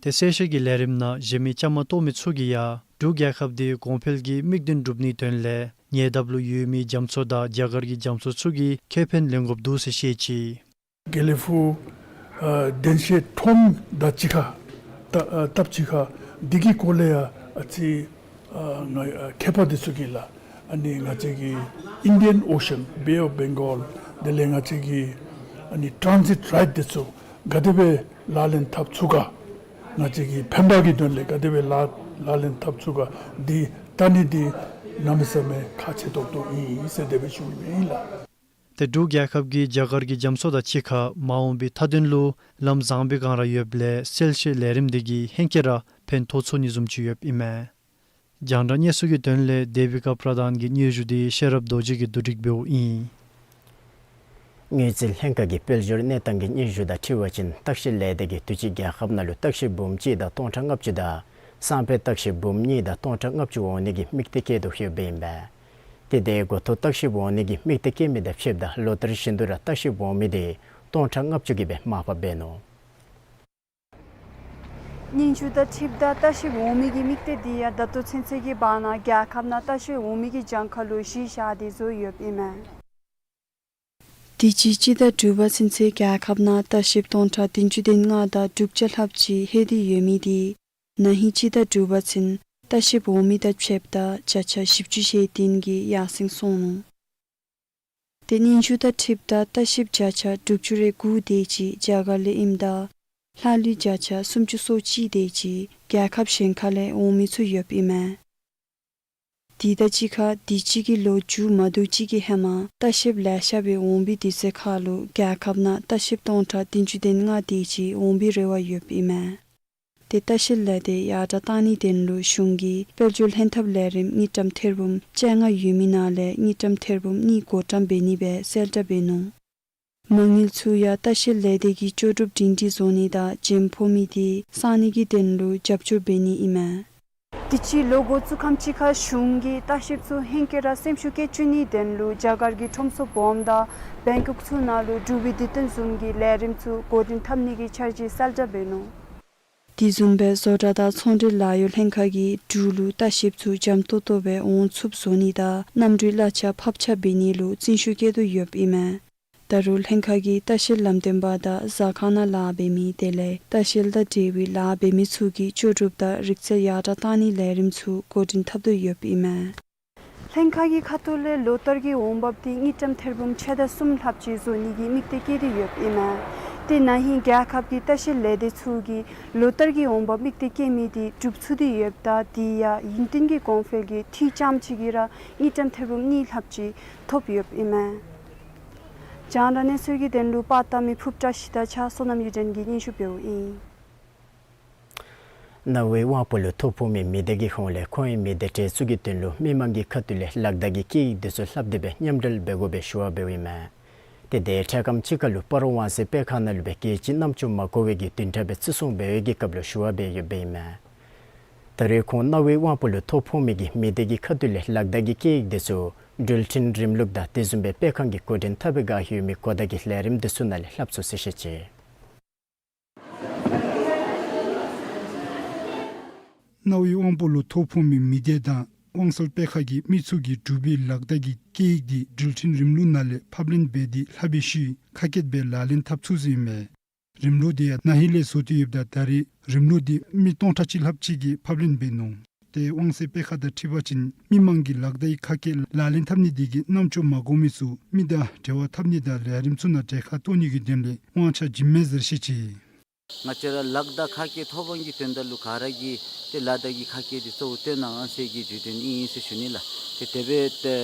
ཏེ་གསལ་བཤད་ཀྱི་ལས་རིམ་ནང་གཞན་མི་བཅའ་མར་གཏོགས་མི་ཚུ་གིས་ཡང་འབྲུག་རྒྱལ་ཁབ་འདི་གོང་འཕེལ་གྱི་དམིགས་དོན་སྒྲུབ་ནིའི་དོན་ལས་ཉེ་འདབས་ལུ་ཡོད་མི་རྒྱ་མཚོ་དང་རྒྱ་གར་གྱི་རྒྱ་མཚོ་ཚུ་གི་ཁེ་ཕན་ལེན་དགོཔ་འདུག་ཟེར་བཤད་ཅི། དགེ་ལེགས་ཕུག་ཨ་བདེན་བཞི་ཁྲོམ་དང་གཅིག་ཁར་ད་ཨ་སྟབས་གཅིག་ཁར་འདི་གི་སྐོར་ལས་ཡང་ཨ་ཙི་ཨ་ང་ཨ་མཁས་པ་འདི་ཚུ་གིས་ལགས་ཨ་ནི་ང་བཅས་ཀྱི་Indian Ocean, Bay of Bengal དེ་ལས་ང་བཅས་ཀྱི་ཨ་ནི་transit right འདི་ཚུ་ག་དེ་སྦེ་ལག་ལེན་འཐབ་ཚུགས་ག་ང་བཅས་ཀྱི་ཕན་པ་གི་དོན་ལས་ག་དེ་སྦེ་ལག་ལག་ལེན་འཐབ་ཚུགས་ག་འདི་བལྟ་ནི་འདི་གནམ་མེད་ས་མེད་ཁག་ཆེ་ཏོག་ཏོ་ཨིན་ཟེར་དེ་སྦེ་ཞུ་ནི་ཨིན་ལགས། ཏེ་འབྲུག་རྒྱལ་ཁབ་ཀྱིས་རྒྱ་གར་གྱི་རྒྱ་མཚོ་དང་གཅིག་ཁར་མ་འོངས་པའི་མཐའ་དོན་ལུ་ལམ་བཟང་པོའི་སྒང་ར་ཡོདཔ་ལས་གསལ་བཤད་ལས་རིམ་འདི་གིས་ཧེང་སྐལ་ར་ཕན་ཐོགས་ཚུགས་ནི་བཟུམ་ཅིག་ཡོདཔ་ཨིན་མས། རྒྱང་བསྒྲགས་གནས་ཚུལ་གྱི་དོན་ལས་དེ་བི་ཀ་པྲ་དཱན་གྱི་སྙན་ཞུ་འདི་ཤེས་རབ་རྡོ་རྗེ་གིས་བསྡུ་སྒྲིག་འབདཝ་ཨིན། དངུལ་རྩིས་ལྷན་ཁག་གི་དཔལ་འབྱོར་གནས་སྟངས་ཀྱི་སྙན་ཞུ་དང་འཁྲིལ་བ་ཅིན་ལྟ་བཤལ་ལས་སྡེ་གིས་དུས་ཅི་རྒྱལ་ཁབ་ནང་ལུ་ལྟ་བཤལཔ་འབུམ་གཅིག་དང་སྟོང་ཕྲག་ལྔ་བཅུ་དང་སང་ཕོད་ལྟ་བཤལཔ་འབུམ་གཉིས་དང་སྟོང་ཕྲག་ལྔ་བཅུ་འོང་ནི་གི་དམིགས་གཏད་བསྐྱེད་དོ་ཡོདཔ་ཨིན་པས། ཏེ་དེ་འགོ་ཐོག་ལྟ་བཤལཔ་འོང་ནི་གི་དམིགས་གཏད་བསྐྱེད་མི་དང་ཕྱདཔ་ད་ལོ་ལྟར་བཞིན་དུ་ར་ལྟ་བཤལཔ་འོང་མི་དེ་སྟོང་ཕྲག་ལྔ་བཅུ་གིས་སྦེ་མར་ཕབ་འབད་ནུག། སྙན་ཞུ་དང་འཁྲིལཝ་ད་ལྟ་བཤལཔ་འོང་མི་གི་དམིགས་གཏད་འདི་ཡང་ད་ལྟོ་ཚུན་ཚོད་ཀྱི་བར་ན་རྒྱལ་ཁབ་ནང་ལྟ་བཤལཔ་འོང་མི་གི་གྱངས་ཁ་ལུ་གཞི་བཞག་སྟེ་བཟོ་ཡོདཔ་ཨིན་མས། དུས་ཅི་སྤྱི་ཟླ་དྲུག་པ་ཚུན་ཚོད་རྒྱལ་ཁབ་ནང་ལྟ་བཤལཔ་སྟོང་ཕྲག་བདུན་ཅུ་དོན་ལྔ་དང་དྲུག་བརྒྱ་ལྷགཔ་ཅིག་ལྷོད་དེ་ཡོད་མི་དེ་ན་ཧིང་སྤྱི་ཟླ་དྲུག་པ་ཚུན་ལྟ་བཤལཔ་འོང་མི་དང་ཕྱདཔ་ད་བརྒྱ་ཆ་བཞི་བཅུ་ཞེ་བདུན་གྱིས་ཡར་སེང་སོང་ནུག། ཏེ་སྙན་ཞུ་དང་འཁྲིལཝ་ད་ལྟ་བཤལཔ་བརྒྱ་ཆ་དྲུག་ཅུ་རེ་དགུ་དེ་ཅིག་རྒྱ་གར་ལས་ཨིནམ་ད་ལྷག་ལུས་བརྒྱ་ཆ་སུམ་ཅུ་སོ་གཅིག་དེ་ཅིག་རྒྱལ་ཁབ་གཞན་ཁ་ལས་འོང་མི་ཚུ་ཡོདཔ་ཨིན་མས། དེ་དང་གཅིག་ཁར་དུས་ཅི་གི་ལོ་མཇུག་མ་དོ་ཅིག་གི་ཧེ་མ་ལྟ་བཤལཔ་ལེ་ཤ་སྦེ་འོང་བའི་དུས་ཚོད་ཁར་ལུ་རྒྱལ་ཁབ་ནང་ལྟ་བཤལཔ་སྟོང་ཕྲག་བདུན་ཅུ་དོན་ལྔ་དེ་ཅིག་འོང་བའི་རེ་བ་ཡོདཔ་ཨིན་མས། ཏེ་ལྟ་བཤལ་ལས་སྡེ་ཡར་དྲག་བཏང་ནིའི་དོན་ལུ་གཞུང་གིས་དཔལ་འབྱོར་ལྷན་ཐབས་ལས་རིམ་དངུལ་ཀྲམ་ཐེར་འབུམ་བཅོ་ལྔ་ཡོད་མི་ནང་ལས་དངུལ་ཀྲམ་ཐེར་འབུམ་གཉིས་བགོ་བཀྲམ་འབད་ནི་སྦེ་གསལ་བསྒྲགས་འབད་ནུག། མ་དངུལ་ཚུ་ཡང་ལྟ་བཤལ་ལས་སྡེ་གི་ལྕོགས་གྲུབ་སྒྲིང་སྒྲིང་བཟོ་ནི་དང་རྒྱུན་ཕོག་མི་དེ་སངས་ནི་གི་དོན་ལུ་རྒྱབ་སྐྱོར་འབད་ནི་ཨིན་མས། དུས་ཅི་ལོ་འགོ་བཙུགས་ཁམས་ཅིག་ཁར་གཞུང་གིས་ལྟ་བཤལཔ་ཚུ་ཧེང་སྐལ་ར་སེམས་ཤུགས་བསྐྱེད་བཅུག་ནིའི་དོན་ལུ་རྒྱ་གར་གྱི་ཁྲོམ་ཚོགས་སྦོམ་དང་བེང་ཀོག་ཚུ་ནང་ལུ་འབྲུག་པའི་དུས་སྟོན་བཟུམ་གྱི་ལས་རིམ་ཚུ་འགོ་འདྲེན་འཐབ་ནི་གི་འཆར་གཞི་གསལ་བསྒྲགས་འབད་ནུག། དེ་བཟུམ་སྦེ་བཟོ་གྲྭ་དང་ཚོང་འབྲེལ་ལཱ་གཡོག་ལྷན་ཁག་གིས་འབྲུག་ལུ་ལྟ་བཤལཔ་ཚུ་འཇམ་ཏོང་ཏོ་སྦེ་འོང་ཚུགསཔ་བཟོ་ནི་དང་གནམ་གྲུའི་གླ་ཆ་ཕབ་ཆ་འབད་ནི་ལུ་བརྩོན་ཤུགས་བསྐྱེད་དོ་ཡོདཔ་ཨིན་མས། ད་རུང་ལྷན་ཁག་གིས་ལྟ་བཤལ་ལམ་སྟོན་པ་དང་ཟ་ཁང་ནང་ལཱ་འབད་མི་དེ་ལས་ལྟ་བཤལ་དང་འབྲེལ་བའི་ལཱ་འབད་མི་ཚུ་གི་ལྕོགས་གྲུབ་དང་རིག་རྩལ་ཡར་དྲག་བཏང་ནིའི་ལས་རིམ་ཚུ་འགོ་འདྲེན་འཐབ་དོ་ཡོདཔ་ཨིན་མས། ལྷན་ཁག་གི་ཁ་ཐུག་ལས་ལོ་ལྟར་གྱི་འོང་འབབ་དེ་དངུལ་ཀྲམ་ཐེར་འབུམ་ཕྱེད་དང་གསུམ་ལྷགཔ་ཅིག་བཟོ་ནི་གི་དམིགས་གཏད་བསྐྱེད་དེ་ཡོདཔ་ཨིན་མས། ཏེ་ན་ཧིང་རྒྱལ་ཁབ་ཀྱི་ལྟ་བཤལ་ལས་སྡེ་ཚུ་གིས་ལོ་ལྟར་གྱི་འོང་འབབ་དམིགས་གཏད་བསྐྱེད་མི་དེ་འགྲུབ་ཚུགས་ཏེ་ཡོདཔ་ད་དེ་ཡང་ཡུན་བརྟན་གྱི་གོང་འཕེལ་གྱི་འཐུས་ཙམ་ཅིག་གིས་ར་དངུལ་ཀྲམ་ཐེར་འབུམ་གཉིས་ལྷགཔ་ཅིག་ཐོབ་ཡོདཔ་ཨིན་མས། རྒྱང་བསྒྲགས་གནས་ཚུལ་གྱི་དོན་ལུ་པར་བཏབ་མི་ཕུརཔ་བཀྲ་ཤིས་དང་གཅིག་ཁར་བསོད་ནམས་གཡུ་སྒྲོན་གྱིས་སྙན་ཞུ་འབདཝ་ཨིན། གནའ་བོའི་དབང་པོ་ལུ་ཐོ་ཕོག་མི་མི་སྡེ་གི་ཧོངས་ལས་ཁོང་གི་མི་སྡེ་གྲལ་བཙུགས་ཀྱི་དོན་ལུ་མི་མང་གི་ཁ་ཐུག་ལས་ལག་བརྡ་གི་སྐད་ཡིག་འདི་ཚུ་ལྷབ་སྟེ་སྦེ་མཉམ་འབྲེལ་འབད་དགོ་པའི་ཞུ་བ་འབདཝ་ཨིན་མས། ཏེ་དེ་འཕྲལ་ཁམས་ཅིག་ཁར་ལུ་སྤ་རོ་དབང་གསལ་སྤེལ་ཁང་ནང་ལུ་སྦེ་རྒྱལ་སྤྱི་རྣམ་ཅོ་མ་གོ་བའི་གི་བདུན་ཕྲག་སྦེ་བརྩི་སྲུང་འབད་བའི་གི་སྐབས་ལུ་ཞུ་བ་འབད་ཡོདཔ་ཨིན་མས། ད་རེས་ཁོང་གནའ་བོའི་དབང་པོ་ལུ་ཐོ་ཕོག་མི་གི་མི་སྡེ་གི་ཁ་ཐུག་ལས་ལག་བརྡ་གི་སྐད་ཡིག་འདི་ཚུ་འགྲུལ་འཕྲིན་རིམ་ལུགས་དང་དེ་བཟུམ་སྦེ་སྤེལ་ཁང་གི་འགོ་འདྲེན་འཐབ་པའི་བསྒང་ཡོད་མི་གོ་བརྡ་གི་ལས་རིམ་འདི་ཚུ་ནང་ལས་ལྷབ་ཚུགས་ཟེར་བཤད་ཅི། གནའ་བོའི་དབང་པོ་ལུ་ཐོ་ཕོག་མི་མི་སྡེ་དང་དབང་གསལ་སྤེལ་ཁང་གི་མི་ཚུ་གིས་གྲུབ་པའི་ལག་བརྡ་གི་སྐད་ཡིག་འདི་འགྲུལ་འཕྲིན་རིམ་ལུགས་ནང་ལས་ཕབ་ལེན་འབད་དེ་ལྷབ་པའི་ཤུལ་ཁ་སྐད་སྦེ་ལག་ལེན་འཐབ་ཚུགས་ཟེར་ཨིན་མས། རིམ་ལུགས་འདི་ཡང་ན་ཧིང་ལས་བཟོ་སྟེ་ཡོདཔ་ད་ད་རེས་རིམ་ལུགས་འདི་མི་སྟོང་ཕྲག་གཅིག་ལྷགཔ་ཅིག་གིས་ཕབ་ལེན་འབད་ནུག། ཏེ་དབང་གསལ་སྤེལ་ཁང་དང་འཁྲིལ་བ་ཅིན་མི་མང་གིས་ལག་བརྡ་གི་ཁ་སྐད་ལག་ལེན་འཐབ་ནི་འདི་གིས་རྣམ་ཅོ་མ་གོ་མི་ཚུ་མི་དང་འབྲེལ་བ་འཐབ་ནི་དང་ལས་རིམ་ཚུ་ནང་གྲལ་ཁར་གཏོགས་ནི་གི་དོན་ལས་དབང་ཆ་བྱིནམ་མས་ཟེར་བཤད་ཅི། ང་བཅས་ར་ལག་བརྡ་ཁ་སྐད་ཐོབ་དབང་གི་དོན་དག་ལུ་ག་ར་གིས་ཏེ་ལག་བརྡ་གི་ཁ་སྐད་འདི་གཙོ་བོ་བཏོན་གནང་ཟེར་གྱི་བརྗོད་དོན་ཨིན་ཟེར་ཞུ་ནི་ལགས། ཏེ་དེ་སྦེ་ཏེ་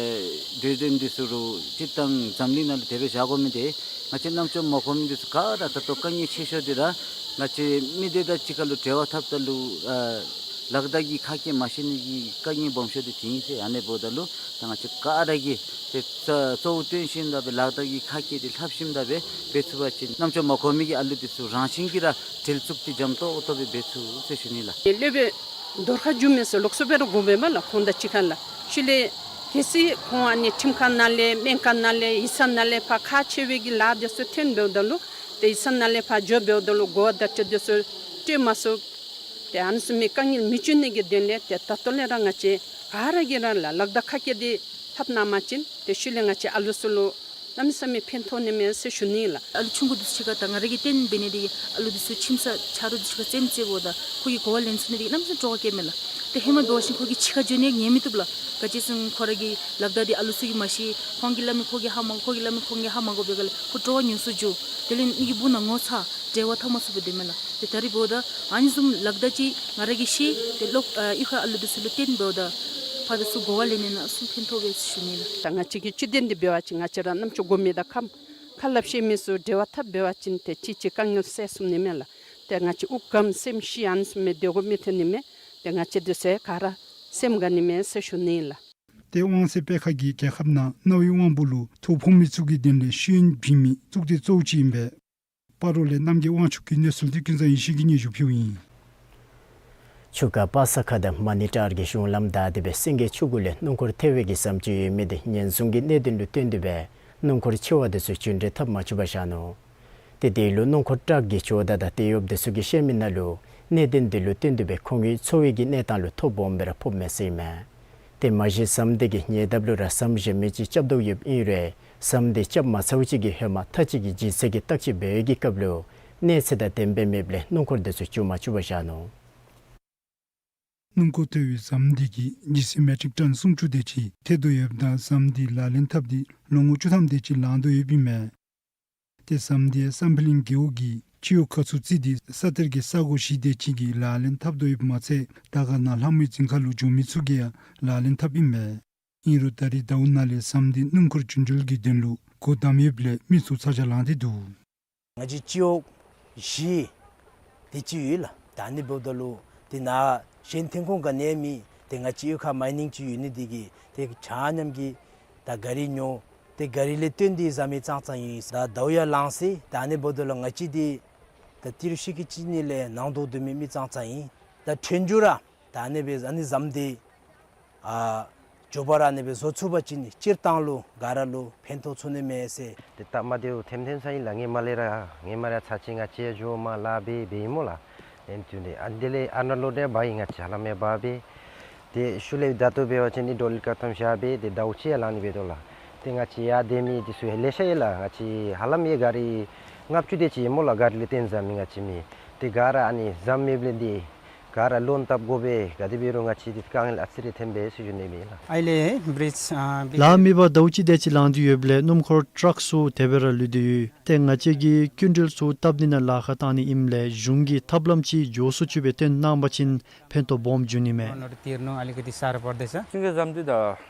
བརྗོད་དོན་འདི་ཚུ་རུང་སྤྱིར་བཏང་འཛམ་གླིང་ནང་ལུ་དེ་སྦེ་བཞག་དགོ་མི་འདི་ང་བཅས་རྣམ་ཅོ་མ་གོ་མི་འདི་ཚུ་ག་ར་ད་ལྟོ་དཀའ་ངལ་ཆེ་ཤོས་འདི་ར་ང་བཅས་མི་སྡེ་དང་གཅིག་ཁར་ལུ་འབྲེལ་བ་འཐབ་ད་ལུ་ཨ་ལག་བརྡ་གི་ཁ་སྐད་མ་ཤེས་ནི་གི་དཀའ་ངལ་སྦོམ་ཤོས་འདི་དེ་ཨིན་ཟེར། ཨ་ནི་འབདཝ་ད་ལུ་ད་ང་བཅས་ག་ར་གིས་ཏེ་གཙོ་བོ་བཏོན་ཞིནམ་ད་སྦེ་ལག་བརྡ་གི་ཁ་སྐད་འདི་ལྷབ་ཞིནམ་ད་སྦེ་འབད་ཚུགས་པ་ཅིན་རྣམ་ཅོ་མ་གོ་མི་གི་ཨ་ལུ་འདི་ཚུ་རང་བཞིན་གྱིས་ར་འབྲེལ་བཙུགས་ཏེ་འཇམ་ཏོག་ཏོ་སྦེ་འབད་ཚུགས་ཟེར་ཞུ་ནི་ལགས། སློབ་དཔོན་རྡོར་ཁ་འགྱུར་མེད་ཟེར་ལོགས་སུ་འབད་རུང་དགོ་པས་སྨོ་ལགས། ཁོང་དང་གཅིག་ཁར་ལགས། ཤུལ་ལས་གལ་སྲིད་ཁོང་ཨ་ནི་ཁྲིམས་ཁང་ནང་ལས་སྨན་ཁང་ནང་ལས་ཡིག་ཚང་ནང་ལས་ཕར་ཁག་ཆེ་བའི་གི་ལཱ་འདི་ཚུ་ཐོན་འབདཝ་ད་ལུ་ཏེ་ཡིག་ཚང་ནང་ལས་ཕར་འགྱོ་འབདཝ་ད་ལུ་གོ་བརྡ་འདི་ཚུ་སྤྲོད་མ་ཚུགས། ཏེ་ཨ་ནི་ཚུ་མི་དཀའ་ངལ་མི་འབྱུང་ནི་གི་དོན་ལས་ཏེ་ད་ལྟོ་ལས་ར་ང་བཅས་ག་ར་གིས་ར་ལག་ལག་བརྡ་ཁ་སྐད་འདི་ལྷབ་གནང་པ་ཅིན་ཏེ་ཤུལ་ལས་ང་བཅས་ཨ་ལུ་ཚུ་ལུ་གནམ་མེད་ས་མེད་ཕན་ཐོགས་ནི་མས་ཟེར་ཞུ་ནི་ལགས། ཨ་ལུ་ཆུང་ཀུ་འདི་ཚུ་གཅིག་ཁར་ད་ང་ར་གིས་སྟོན་འབད་ནི་འདི་ཨ་ལུ་འདི་ཚུ་ཁྱིམ་ཚང་ཆ་རོགས་འདི་ཚུ་གཅིག་ཁར་རྩེདམོ་རྩེཝ་ད་ཁོ་གིས་གོ་བ་ལེན་ཚུགས་ནི་འདི་གནམ་མེད་ས་མེད་སྤྲོ་བ་སྐྱེཝ་མས་ལགས། ཏེ་ཧེ་མ་འབད་བ་ཅིན་ཁོ་གིས་ཕྱི་ཁར་འགྱོ་ནི་ཉན་མི་བཏུབ་ལགས། ག་ཅི་ཟེར་ན་ཁོ་ར་གི་ལག་བརྡ་འདི་ཨ་ལུ་ཚུ་གིས་མ་ཤེས། ཁོང་གིས་སླབ་མི་ཁོ་གིས་ཧ་མ་གོ། ཁོ་གིས་སླབ་མི་ཁོང་གིས་ཧ་མ་གོ་བའི་སྒང་ལས་ཁོ་སྤྲོ་བ་ཉུང་སུ་འགྱོ། དེ་ལས་མི་གི་སྦུག་ན་ངོ་ཚ་འབྲེལ་བ་འཐབ་མ་ཚུགས་པར་སྡོདཔ་མས་ལགས། ཏེ་ད་རེས་འབདཝ་ད་ཨ་ནི་བཟུམ་ལག་བརྡ་ཅིག་ང་ར་གིས་ཤེས་ཏེ་ལོག་ཨ་གཡུས་ཁ་ཨ་ལུ་འདི་ཚུ་ལུ་སྟོན་འབདཝ་ད་ཕར་འདི་ཚུ་གོ་བ་ལེན་ནི་ནང་ཚུ་ཕན་ཐོགས་པས་ཟེར་ཞུ་ནི་ལགས། ད་ང་བཅས་ཀྱི་སྤྱི་དོན་འདི་འབད་བ་ཅིན་ང་བཅས་ར་རྣམ་ཅོ་གོ་མི་དང་ཁ་ཁ་སླབ་ཤེས་མི་ཚུ་འབྲེལ་བ་འཐབ་འབད་བ་ཅིན་ཏེ་གཅིག་གཅིག་དཀའ་ངལ་སེལ་ཚུགས་ནི་མས་ལགས། ཏེ་ང་བཅས་དབུགས་སྒམ་སེམས་ཤི་ཨ་ནི་ཚུ་མི་སྡོད་དགོ་མི་ཐོན་ནི་མས། ཏེ་ང་བཅས་འདི་ཚུ་ག་ར་སེམས་དགའ་ནི་མས་ཟེར་ཞུ་ནི་ལགས། ཏེ་དབང་གསལ་སྤེལ་ཁང་གིས་རྒྱལ་ཁབ་ནང་གནའ་བོའི་དབང་པོ་ལུ་ཐོ་ཕོག་མི་ཚུ་གི་དོན་ལས་ཤེས་ཡོན་བྱིན་མི་གཙུག་སྡེ་གཙོ་བོ་ཅིག་ཨིན་པས། སྤ་རོ་ལས་རྣམ་རྒྱལ་དབང་ཕྱུག་གི་གནས་ཚུལ་འདི་ཀུན་བཟང་ཡེ་ཤེས་ཀྱིས་སྙན་ཞུ་ཕུལཝ་ཨིན། ཆུ་ཁ་པ་ས་ཁ་དང་མ་ཎི་བྲག་གི་གཞུང་ལམ་བདའ་སྟེ་སྦེ་སེང་གེ་ཆུ་གུ་ལས་སྣུམ་འཁོར་ཐལ་བའི་གི་ཟམ་ཅིག་ཡོད་མི་འདི་ཉེན་སྲུང་གི་གནད་དོན་ལུ་བརྟེན་ཏེ་སྦེ་སྣུམ་འཁོར་ཆེ་བ་འདི་ཚུ་རྒྱུན་འགྲུལ་འཐབ་མ་ཚུགས་པར་བཞག་ནུག། ཏེ་དེ་ལུ་སྣུམ་འཁོར་བྲག་གི་ཇོ་བདག་དང་དེད་གཡོགཔ་འདི་ཚུ་གིས་བཤད་མི་ནང་ལུ་གནད་དོན་འདི་ལུ་བརྟེན་ཏེ་སྦེ་ཁོང་གི་འཚོ་བའི་གི་གནས་སྟངས་ལུ་ཐོ་སྦོམ་སྦེ་ར་ཕོགཔ་མས་ཟེར་ཨིན་མས། ཏེ་མ་གཞི་ཟམ་འདི་གི་ཉེ་འདབས་ལུ་ར་ཟམ་གཞན་མི་ཅིག་རྐྱབ་དོ་ཡོདཔ་ཨིན་རུང་ཟམ་འདི་རྐྱབ་མ་ཚརཝ་ཅིག་གི་ཧེ་མ་ཐག་གཅིག་གི་ལྗིད་ཚད་ཀྱི་བརྟག་དཔྱད་འབད་བའི་གི་སྐབས་ལུ་གནས་ཚད་དང་ལྡནམ་སྦེ་མེདཔ་ལས་སྣུམ་འཁོར་འདི་ཚུ་འགྱོ་མ་ཚུགས་པར་བཞག་ནུག། སྣུམ་འཁོར་ཐལ་བའི་ཟམ་འདི་གིས་ལྗིད་ཚད་མེ་ཊིག་ཊོན་སུམ་ཅུ་དེ་ཅིག་ཐལ་དོ་ཡོདཔ་ད་ཟམ་འདི་ལག་ལེན་འཐབ་སྟེ་ལོ་ངོ་བཅུ་ཐམ་དེ་ཅིག་ལང་དོ་ཡོདཔ་ཨིན་མས། ཏེ་ཟམ་འདི་བསམ་འཕེལ་གླིང་རྒེད་འོག་གི་སྤྱི་འོག་ཁ་ཚུར་བརྩིས་ཏེ་ས་གཏེར་གྱི་ས་གོ་བཞི་དེ་ཅིག་གིས་ལག་ལེན་འཐབ་དོ་ཡོདཔ་མ་ཚད་དར་དཀར་ནང་ལྷ་མོའི་རྫིང་ཁ་ལུ་འགྱོ་མི་ཚུ་གིས་ཡང་ལག་ལེན་འཐབ་ཨིན་མས། ཨིན་རུང་ད་རེས་ཟླཝ་ནང་ལས་ཟམ་འདི་སྣུམ་འཁོར་རྒྱུན་འགྲུལ་གྱི་དོན་ལུ་སྒོ་བསྡམས་ཡོདཔ་ལས་མི་ཚུ་ཚ་གྱང་ལང་སྟེ་འདུག། ང་བཅས་སྤྱི་འོག་བཞི་དེ་ཅིག་ཡོད་ལགས། ད་ཨ་ནི་འབདཝ་ད་ལུ་ཏེ་ནཱ་གཞན་ཐོན་ཁུངས་ག་ནི་ཡང་མེད། ཏེ་ང་བཅས་གཡུས་ཁར་མའི་ནིང་ཅིག་ཡོད་ནི་འདི་གིས་ཏེ་ཆ་མཉམ་གྱིས་ད་ག་རི་ཉོ། ཏེ་ག་རི་ལས་བཏོན་ཏེ་ཟ་མི་ཙང་ཙང་ཨིན། ད་ཟླཝ་ཡང་ལང་སོ། ད་ཨ་ནི་འབདཝ་ད་ལུ་ང་བཅས་འདི་ད་ཏི་རུ་ཤི་ཀི་ཅིག་ནི་ལས་ནང་དོག་སྡོད་མི་མི་ཙང་ཙང་ཨིན། ད་ཐོན་རྒྱུ་ར་ད་ཨ་ནི་སྦེ་ཨ་ནི་ཟམ་འདི་ཨ་མགྱོགས་པ་ར་ཨ་ནི་སྦེ་བཟོ་ཚུགས་པ་ཅིན་སྤྱིར་བཏང་ལུ་ག་ར་ལུ་ཕན་ཐོགས་ཚུགས་ནི་མས་ཟེར། ཏེ་སྟབས་མ་བདེཝ་ཐེམ་ཐེམ་ས་ཨིན་ལགས། ཧེ་མ་ལས་ར་ཧེ་མ་ར་ཚར་གཅིག་ང་བཅས་འགྱོ་མ་ལཱ་འབད་འབདཝ་ཨིན་སྨོ་ལགས། ཨིན་དུས་འདི་ཨ་ནི་དེ་ལས་ཨ་ནཱ་ལུ་འདི་འབག་ཡི། ང་བཅས་ཧ་ལམ་ཡང་འབག་སྦེ་ཏེ་ཤུལ་ལས་ད་ལྟོ་འབད་བ་ཅིན་ཨི་ཌོ་ལི་ཀ་ཐོམ་བཞག་སྦེ་ཏེ་ཟླཝ་གཅིག་ཡང་ལང་ནི་འབད་དོ་ལགས། ཏེ་ང་བཅས་ཡར་སྡོད་མི་འདི་ཚུ་ཡང་ལེ་ཤ་ཡོད་ལགས། ང་བཅས་ཧ་ལམ་ཡང་ག་རི་ལྔ་བཅུ་དེ་ཅིག་ཨིན་སྨོ་ལགས། ག་རི་ལས་བཏོན་ཟ་མི་ང་བཅས་མི་འདི་ག་ར་ཨ་ནི་ཟམ་མེདཔ་ལས་འདི་ག་ར་ལོན་བཏབ་དགོ་པས། ག་དེ་འབད་རུང་ང་བཅས་འདི་དཀའ་ངལ་ཨ་ཙི་རེ་ཐོན་པས་ཟེར་ཞུ་ནི་ཨིན་ལགས། ཨའི་ལས་བི་རིཇ་ཨ་བི་ལཱ་མེད་པར་ཟླཝ་གཅིག་དེ་ཅིག་ལང་སྟེ་ཡོདཔ་ལས་སྣུམ་འཁོར་ཊག་ཚུ་དེ་སྦེ་ར་ལུས་ཏེ་ཡོད། ཏེ་ང་བཅས་ཀྱིས་སྐྱིན་འགྲུལ་ཚུ་སྟབས་བདེ་ནང་ལཱ་ཁག་བཏང་ནི་ཨིནམ་ལས་གཞུང་གིས་ཐབས་ལམ་ཅིག་མགྱོགས་སུ་ཅིག་སྦེ་སྟོན་གནང་པ་ཅིན་ཕན་ཐོགས་སྦོམ་འབྱུང་ནི་མས། नोट तीर्नु अलिकति साह्रो पर्दैछ। सिंगे जाम चाहिँ द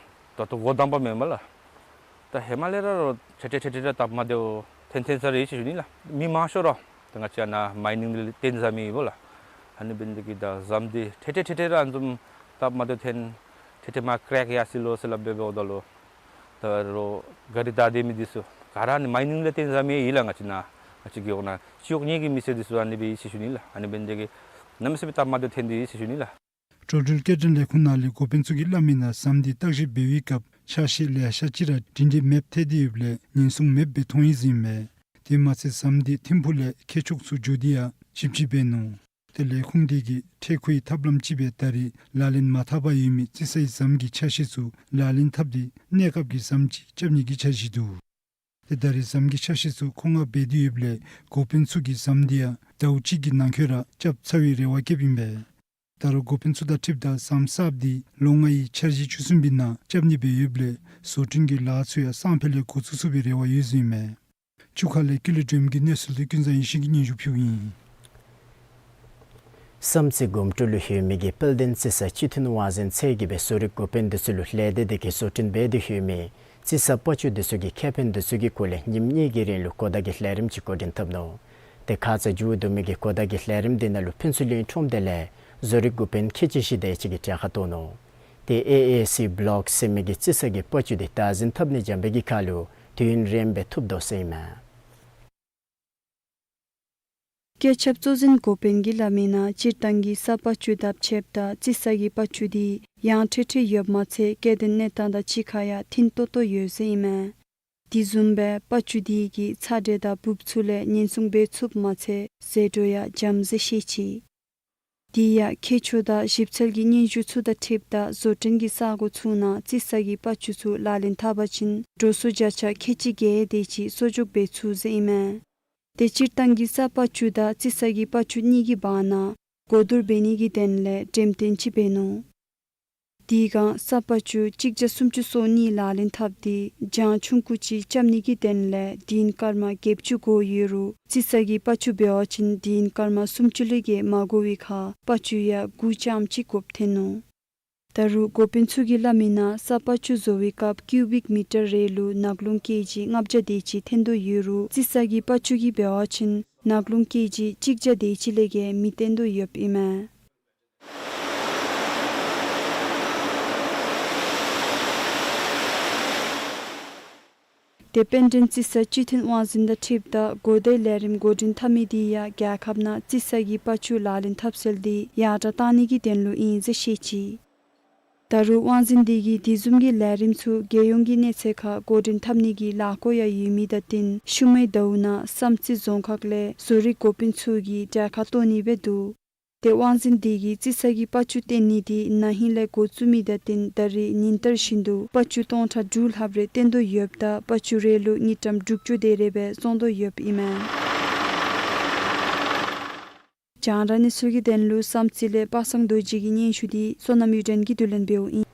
ད་ལྟོ་སྒོ་བསྡམས་པ་མེན་པ་ལགས། ད་ཧེ་མ་ལས་ར་རོགས་ཆེ་ཆེ་ཆེ་ཆེ་ར་སྟབས་མ་བདེཝ་ཐོན་ཐོན་ས་རེ་ཞུ་ནི་ལགས། མི་མང་ཤོས་ར་ད་ང་བཅས་ནཱ་མའི་ནིང་ལས་བཏོན་ཟ་མི་འབདཝ་ལགས། ཨ་ནི་འབད་ནི་དེ་གིས་ད་ཟམ་འདི་ཐེ་ཐེ་ཐེ་ཐེ་ར་ཨ་ནི་བཟུམ་སྟབས་མ་བདེཝ་ཐོན། ཐེ་ཐེ་མར་ཀྲེཀ་ཡར་སོ་ལོ་ཟེར་སླབ་འབདཝ་ད་ལུ་ད་རུང་གཱ་རི་བདའ་སྡོད་མི་འདི་ཚུ་ག་ར་ནི་མའི་ནིང་ལས་བརྟེན་ཟ་མི་ཡོད་ལགས། ང་བཅས་ནཱ་ང་བཅས་རྒེད་འོག་ནང་སྤྱི་འོག་གཉིས་ཀྱི་མི་སེར་འདི་ཚུ་ཨ་ནི་སྦེ་ཡོད་ཟེར་ཞུ་ནི་ལགས། ཨ་ནི་འབད་ནི་དེ་གིས་གནམ་མེད་ས་མེད་སྟབས་མ་བདེཝ་ཐོན་ཏེ་ཡོད་ཟེར་ཞུ་ནི་ལགས། འགྲོ་འགྲུལ་སྐྱེལ་འདྲེན་ལས་ཁུངས་ནང་ལས་འགོ་དཔོན་ཚུ་གིས་སླབ་མི་ནང་ཟམ་འདི་བརྟག་ཞིབ་འབད་བའི་སྐབས་ཆ་ཤས་ལེ་ཤ་ཅིག་ར་སྒྲིང་སྒྲི་མེདཔ་ཐལ་ཏེ་ཡོདཔ་ལས་ཉེན་སྲུང་མེདཔ་སྦེ་མཐོང་ཡི་ཟེར་ཨིན་མས། དེ་མ་ཚད་ཟམ་འདི་ཐིམ་ཕུག་ལས་ཁེ་ཆོག་ཚུ་འགྱོ་སྟེ་ཡང་ཞིབ་དཔྱད་འབད་ནུག། ཏེ་ལས་ཁུངས་དེ་གིས་འཕྲལ་མཁོའི་ཐབས་ལམ་ཅིག་སྦེ་ད་རེས་ལག་ལེན་མ་འཐབ་པར་ཡོད་མི་རྩི་སའི་ཟམ་གྱི་ཆ་ཤས་ཚུ་ལག་ལེན་འཐབ་སྟེ་གནས་སྐབས་ཀྱི་ཟམ་ཅིག་རྐྱབ་ནི་གི་འཆར་གཞི་འདུག། ཏེ་ད་རེས་ཟམ་གྱི་ཆ་ཤས་ཚུ་མཁོ་མངགས་འབད་དེ་ཡོདཔ་ལས་འགོ་དཔོན་ཚུ་གིས་ཟམ་འདི་ཡང་ཟླཝ་གཅིག་གི་ནང་འཁོད་ར་རྐྱབ་ཚར་བའི་རེ་བ་བསྐྱེདཔ་ཨིན་པས། ད་རུང་འགོ་དཔོན་ཚུ་དང་འཁྲིལཝ་ད་ཟམ་གསརཔ་འདི་ལོ་ལྔའི་འཆར་གཞི་བཅུ་གསུམ་པའི་ནང་རྐྱབ་ནི་སྦེ་ཡོདཔ་ལས་བཟོ་སྐྲུན་གྱི་ལཱ་ཚུ་ཡང་སང་ཕོད་ལས་འགོ་བཙུགས་ཚུགས་པའི་རེ་བ་ཡོད་ཟེར་ཨིན་མས། ཆུ་ཁ་ལས་ཀུན་ལེགས་སྒྲོལམ་གྱི་གནས་ཚུལ་འདི་ཀུན་བཟང་ཡེ་ཤེས་ཀྱིས་སྙན་ཞུ་ཕུལཝ་ཨིན། བསམ་རྩེ་སྒོམ་དྲུག་ལུ་ཡོད་མི་གི་དཔལ་ལྡན་རྩི་ས་སྤྱི་མཐུན་དབང་འཛིན་ཚད་ཀྱིས་སྦེ་བཟོ་རིག་འགོ་དཔོན་འདི་ཚུ་ལུ་ལས་སྡེ་དེ་གིས་བཟོ་སྐྲུན་འབད་དེ་ཡོད་མི་རྩི་ས་པག་ཅུ་འདི་ཚུ་གི་ཁེ་ཕན་འདི་ཚུ་གི་སྐོར་ལས་ཉིནམ་གཉིས་ཀྱི་རིང་ལུ་གོ་བརྡ་གི་ལས་རིམ་ཅིག་འགོ་འདྲེན་འཐབ་ནུག། ཏེ་ཁ་ཙ་མཇུག་བསྡུ་མི་གི་གོ་བརྡ་གི་ལས་རིམ་འདི་ནང་ལུ་ཕུན་ཚོགས་གླིང་ཁྲོམ་སྡེ་ལས་བཟོ་རིག་འགོ་དཔོན་ཁལ་གཅིག་བཞི་དེ་ཅིག་གིས་གྲལ་ཁར་གཏོགས་ནུག། ཏེ་ཨེ་ཨེ་སི་བི་ལོག་ཟེར་མི་གི་རྩི་ས་གི་པག་ཅུ་འདི་བདག་འཛིན་འཐབ་ནི་འཇམ་པའི་གི་ཁར་ལུ་དུས་ཡུན་རིངམོ་སྦེ་ཐུབ་དོ་ཟེར་ཨིན་མས། སྐྱེད་ཆབ་གཙོ་འཛིན་འགོ་དཔོན་གྱིས་སླབ་མི་ནང་སྤྱིར་བཏང་གི་ས་པག་ཅུ་དང་ཕྱདཔ་ད་རྩི་ས་གི་པག་ཅུ་འདི་ཡང་ཁྲིག་ཁྲི་ཡོདཔ་མ་ཚད་སྐྱེ་ལྡན་གནས་སྟངས་དང་གཅིག་ཁར་ཡང་མཐུན་ཏོག་ཏོ་ཡོད་ཟེར་ཨིན་མས། དེ་བཟུམ་སྦེ་པག་ཅུ་དེ་གིས་ཚ་དྲོད་དང་འབུབ་ཚུགས་ལས་ཉེན་སྲུང་འབད་ཚུགསཔ་མ་ཚད་ཟད་འགྲོ་ཡང་འཇམ་ཟེར་བཤད་ཅི། དེ་ཡང་ཁྱད་ཆོས་དང་ཞིབ་འཚོལ་གྱི་སྙན་ཞུ་ཚུ་དང་འཁྲིལཝ་ད་བཟོ་སྐྲུན་གྱི་ས་གོ་ཚུ་ནང་རྩི་ས་གི་པག་ཅུ་ཚུ་ལག་ལེན་འཐབ་པ་ཅིན་འགྲོ་སོང་བརྒྱ་ཆ་ཁལ་གཅིག་བརྒྱད་དེ་ཅིག་གསོག་འཇོག་འབད་ཚུགས་ཟེར་ཨིན་མས། ཏེ་སྤྱིར་བཏང་གི་ས་པག་ཅུ་དང་རྩི་ས་གི་པག་ཅུ་གཉིས་ཀྱི་བར་ན་གོ་བསྡུར་འབད་ནི་གི་དོན་ལས་འགྲེམས་སྟོན་ཅིག་འབད་ནུག། དེ་སྒང་ས་པག་ཅུ་གཅིག་བརྒྱ་སུམ་ཅུ་སོ་གཉིས་ལག་ལེན་འཐབ་སྟེ་གྱང་ཆུང་ཀུ་ཅིག་རྐྱབ་ནི་གི་དོན་ལས་དེ་ནི་སྐར་མ་བརྒྱད་ཅུ་དགོ་ཡོད་རུང་རྩི་ས་གི་པག་ཅུ་འབད་བ་ཅིན་དེ་ནི་སྐར་མ་སུམ་ཅུ་ལས་བརྒལ་མ་དགོ་བའི་ཁར་པག་ཅུ་ཡང་དགུ་ཙམ་ཅིག་དགོཔ་ཐོན་ནུག། ད་རུང་འགོ་དཔོན་ཚུ་གིས་སླབ་མི་ནང་ས་པག་ཅུ་བཟོ་བའི་སྐབས་ཀིའུ་བིཀ་མི་ཊར་རེ་ལུ་ནག་རླུང་ཀེ་ཇི་ལྔ་བརྒྱ་དེ་ཅིག་ཐོན་དོ་ཡོད་རུང་རྩི་ས་གི་པག་ཅུ་གིས་འབད་བ་ཅིན་ནག་རླུང་ཀེ་ཇི་གཅིག་བརྒྱ་དེ་ཅིག་ལས་བརྒལ་མི་ཐོན་དོ་ཡོདཔ་ཨིན་མས། ཏེ་དཔལ་ལྡན་རྩི་ས་སྤྱི་མཐུན་དབང་འཛིན་དང་འཁྲིལཝ་ད་གོ་བརྡའི་ལས་རིམ་འགོ་འདྲེན་འཐབ་མི་དེ་ཡང་རྒྱལ་ཁབ་ནང་རྩི་ས་གི་པག་ཅུ་ལག་ལེན་འཐབ་སྲོལ་དེ་ཡར་དྲག་གཏང་ནི་གི་དོན་ལུ་ཨིན་ཟེར་བཤད་ཅི། ད་རུང་དབང་འཛིན་དེ་གིས་དེ་བཟུམ་གྱི་ལས་རིམ་ཚུ་རྒྱལ་ཡོངས་ཀྱི་གནས་ཚད་ཁར་འགོ་འདྲེན་འཐབ་ནི་གི་ལས་འགུལ་ཡང་ཡོད་མི་དང་བསྟུན་ཤུལ་མའི་ཟླཝ་ནང་བསམ་རྩེ་རྫོང་ཁག་ལས་བཟོ་རིག་འགོ་དཔོན་ཚུ་གིས་གྲལ་ཁར་གཏོགས་ནི་སྦེ་འདུག། ཏེ་དབང་འཛིན་དེ་གིས་རྩི་ས་གི་པག་ཅུ་བཏོན་ནི་དེ་ན་ཧིང་ལས་འགོ་བཙུགས་མི་དང་བསྟུན་ད་རེས་ཉིན་ལྟར་བཞིན་དུ་པག་ཅུ་སྟོང་ཕྲག་དྲུག་ལྷགཔ་རེ་བཏོན་དོ་ཡོདཔ་ད་པག་ཅུ་རེ་ལུ་དངུལ་ཀྲམ་དྲུག་ཅུ་དེ་རེ་སྦེ་བཙོང་དོ་ཡོདཔ་ཨིན་མས། རྒྱང་བསྒྲགས་གནས་ཚུལ་གྱི་དོན་ལུ་བསམ་རྩེ་ལས་པ་སངས་རྡོ་རྗེ་གི་སྙན་ཞུ་དེ་བསོད་ནམས་གཡུ་སྒྲོན་གྱིས་བསྡུ་ལེན་འབདཝ་ཨིན།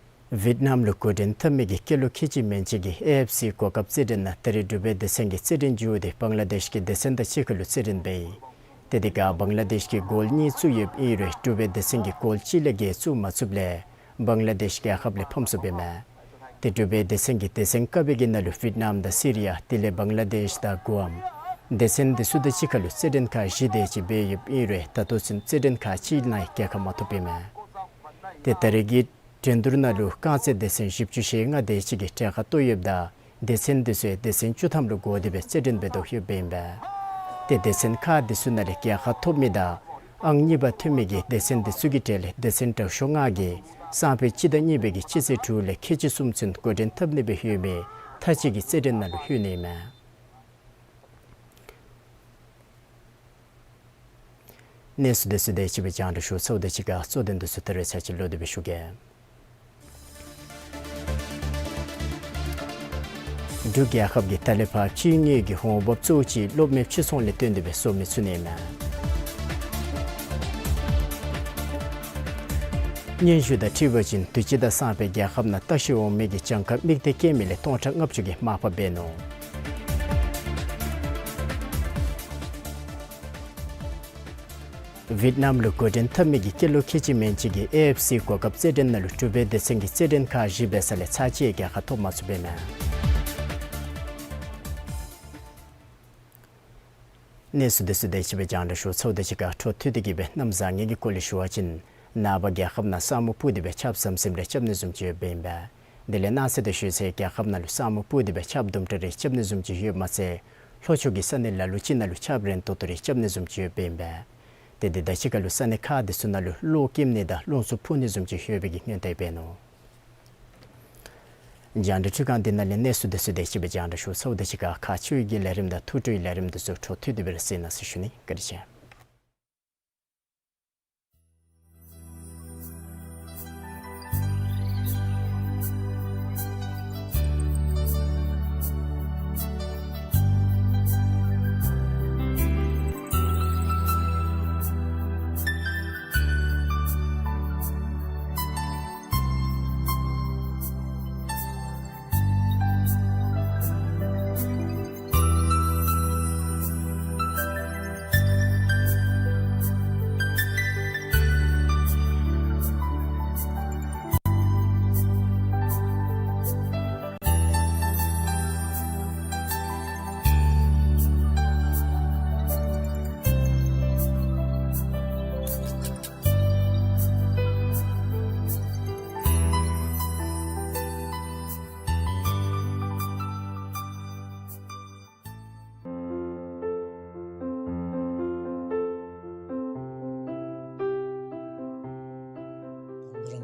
ཝིཏ་ནམ་ལུ་འགོ་འདྲེན་འཐབ་མི་གི་སྐྱེས་ལོ་ཁལ་གཅིག་མན་ཆད་ཀྱི་ཨེ་ཨེཕ་སི་གོ་སྐབས་རྩེད་འགྲན་ནང་ད་རེས་འབྲུག་པའི་སྡེ་ཚན་གྱི་རྩེད་འགྲན་མཇུག་དེ་བང་ལ་དེཤ་གི་སྡེ་ཚན་དང་གཅིག་ཁར་ལུ་རྩེད་འགྲན་འབད་ཡི། ཏེ་དེ་སྒང་བང་ལ་དེཤ་གིས་གོལ་གཉིས་བཙུགས་ཡོདཔ་ཨིན་རུང་འབྲུག་པའི་སྡེ་ཚན་གྱིས་གོལ་གཅིག་ལས་བརྒལ་བཙུགས་མ་ཚུགསཔ་ལས་བང་ལ་དེཤ་རྒྱལ་ཁབ་ལས་ཕམ་སོངམ་ཨིན་མས། ཏེ་འབྲུག་པའི་སྡེ་ཚན་གྱིས་སྡེ་ཚན་ཀ་པའི་གི་ནང་ལུ་ཝིཏ་ནམ་དང་སི་རི་ཡ་དེ་ལས་བང་ལ་དེཤ་དང་གུ་ཨམ་སྡེ་ཚན་དེ་ཚུ་དང་གཅིག་ཁར་ལུ་རྩེད་འགྲན་ཁག་བཞི་དེ་ཅིག་འབད་ཡོདཔ་ཨིན་རུང་ད་ལྟོ་ཚུན་རྩེད་འགྲན་ཁག་གཅིག་ནང་རྒྱལ་ཁ་མ་ཐོབ་ཨིན་མས། ཏེ་ད་རེས་ཀྱི་འགྲན་བསྡུར་ནང་ལུ་རྐང་རྩེད་སྡེ་ཚན་བཞི་བཅུ་ཞེ་ལྔ་དེ་ཅིག་གིས་གྲལ་ཁར་གཏོགས་ཡོདཔ་ད་སྡེ་ཚན་དེ་ཚུ་སྡེ་ཚན་བཅུ་ཐམ་ལུ་བགོ་སྟེ་སྦེ་རྩེད་འགྲན་འབད་དོ་ཡོདཔ་ཨིན་པས། ཏེ་སྡེ་ཚན་ཁག་དེ་ཚུ་ནང་ལས་རྒྱལ་ཁ་ཐོབ་མི་དང་ཨང་གཉིས་པ་ཐོན་མི་གི་སྡེ་ཚན་དེ་ཚུ་གི་གྲས་ལས་སྡེ་ཚན་དྲག་ཤོས་ལྔ་གིས་སང་ཕོད་སྤྱི་ཟླ་གཉིས་པའི་གི་སྤྱི་ཚེས་དྲུག་ལས་ཁལ་གཅིག་གསུམ་ཚུན་འགོ་འདྲེན་འཐབ་ནི་སྦེ་ཡོད་མི་མཐའ་དཔྱད་ཀྱི་རྩེད་འགྲན་ནང་ལུ་ལྷོད་ནི་ཨིན་མས། གནས་ཚུལ་དེ་ཚུ་དེ་ཅིག་སྦེ་རྒྱང་བསྒྲགས་ཞུ་ཚརཝ་དང་གཅིག་ཁར་གཙོ་དོན་དེ་ཚུ་ད་རེས་ཚར་གཅིག་ལོག་སྟེ་སྦེ་ཞུ་གེ། འབྲུག་རྒྱལ་ཁབ་ཀྱིས་ད་ལས་ཕར་ཕྱིའི་དངུལ་གྱི་འོང་འབབ་གཙོ་བོ་ཅིག་གློག་མེ་ཕྱིར་ཚོང་ལས་བརྟེན་ཏེ་སྦེ་བཟོ་མི་ཚུགས་ནི་ཨིན་མས། སྙན་ཞུ་དང་འཁྲིལ་བ་ཅིན་དུས་ཅི་དང་སང་ཕོད་རྒྱལ་ཁབ་ནང་བརྟག་ཞིབ་འོང་མི་གི་གྱངས་ཁ་དམིགས་གཏད་བཀལ་མི་ལས་སྟོང་ཕྲག་ལྔ་བཅུ་གི་མར་ཕབ་འབད་ནུག། ཝིཏ་ནམ་ལུ་འགོ་འདྲེན་འཐབ་མི་གི་སྐྱེས་ལོ་ཁལ་གཅིག་མན་ཆད་ཀྱི་ཨེ་ཨེཕ་སི་གོ་སྐབས་རྩེད་འགྲན་ནང་ལུ་འབྲུག་པའི་སྡེ་ཚན་གྱི་རྩེད་འགྲན་ཁག་བཞི་འབད་ས་ལས་ཚར་གཅིག་རྒྱལ་ཁ་ཐོབ་མ་ཚུགསཔ་ཨིན་མས། གནས་ཚུལ་འདི་ཚུ་དེ་ཅིག་སྦེ་རྒྱང་བསྒྲགས་ཞུ་ཚརཝ་ད་གཅིག་ཁར་འཕྲོ་མཐུད་དེ་གི་སྦེ་གནམ་བཟང་ངན་གྱི་སྐོར་ལས་ཞུ་བ་ཅིན་ནངས་པ་རྒྱལ་ཁབ་ནང་ས་སྨུག་སྤུབས་ཏེ་སྦེ་ཆརཔ་ཟམ་ཟིམ་རེ་རྐྱབ་ནི་བཟུམ་ཅིག་ཡོདཔ་ཨིན་པས། དེ་ལས་གནངས་ཚེ་དེ་ཤུལ་ཚེ་རྒྱལ་ཁབ་ནང་ལུ་ས་སྨུག་སྤུབས་ཏེ་སྦེ་ཆརཔ་དུམ་གྲ་རེ་རྐྱབ་ནི་བཟུམ་ཅིག་ཡོདཔ་མ་ཚད་ལྷོ་ཕྱོགས་ཀྱི་ས་གནས་ལ་ལུ་ཅིག་ནང་ལུ་ཆརཔ་རན་ཏོག་ཏོ་རེ་རྐྱབ་ནི་བཟུམ་ཅིག་ཡོདཔ་ཨིན་པས། དེ་དེ་དང་གཅིག་ཁར་ལུ་ས་གནས་ཁག་དེ་ཚུ་ནང་ལུ་གློག་འཁྱིམ་ནི་དང་རླུང་འཚུབ་འཕུ་ནི་བཟུམ་ཅིག་ཡོད་པའི་གི་སྔོན་བརྡ་འབད་ནུག། རྒྱང་བསྒྲགས་འཕྲུལ་ཁང་འདི་ནང་ལས་གནས་ཚུལ་འདི་ཚུ་དེ་ཅིག་སྦེ་རྒྱང་བསྒྲགས་ཞུ་ཚརཝ་ད་གཅིག་ཁར་ཁ་མཆུ་ཡི་གི་ལས་རིམ་དང་ཐུགས་སྤྲོ་ཡི་ལས་རིམ་འདི་ཚུ་འཕྲོ་མཐུད་དེ་སྦེ་ར་གཟིགས་གནང་ཟེར་ཞུ་ནི། བཀའ་དྲིན་ཆེ།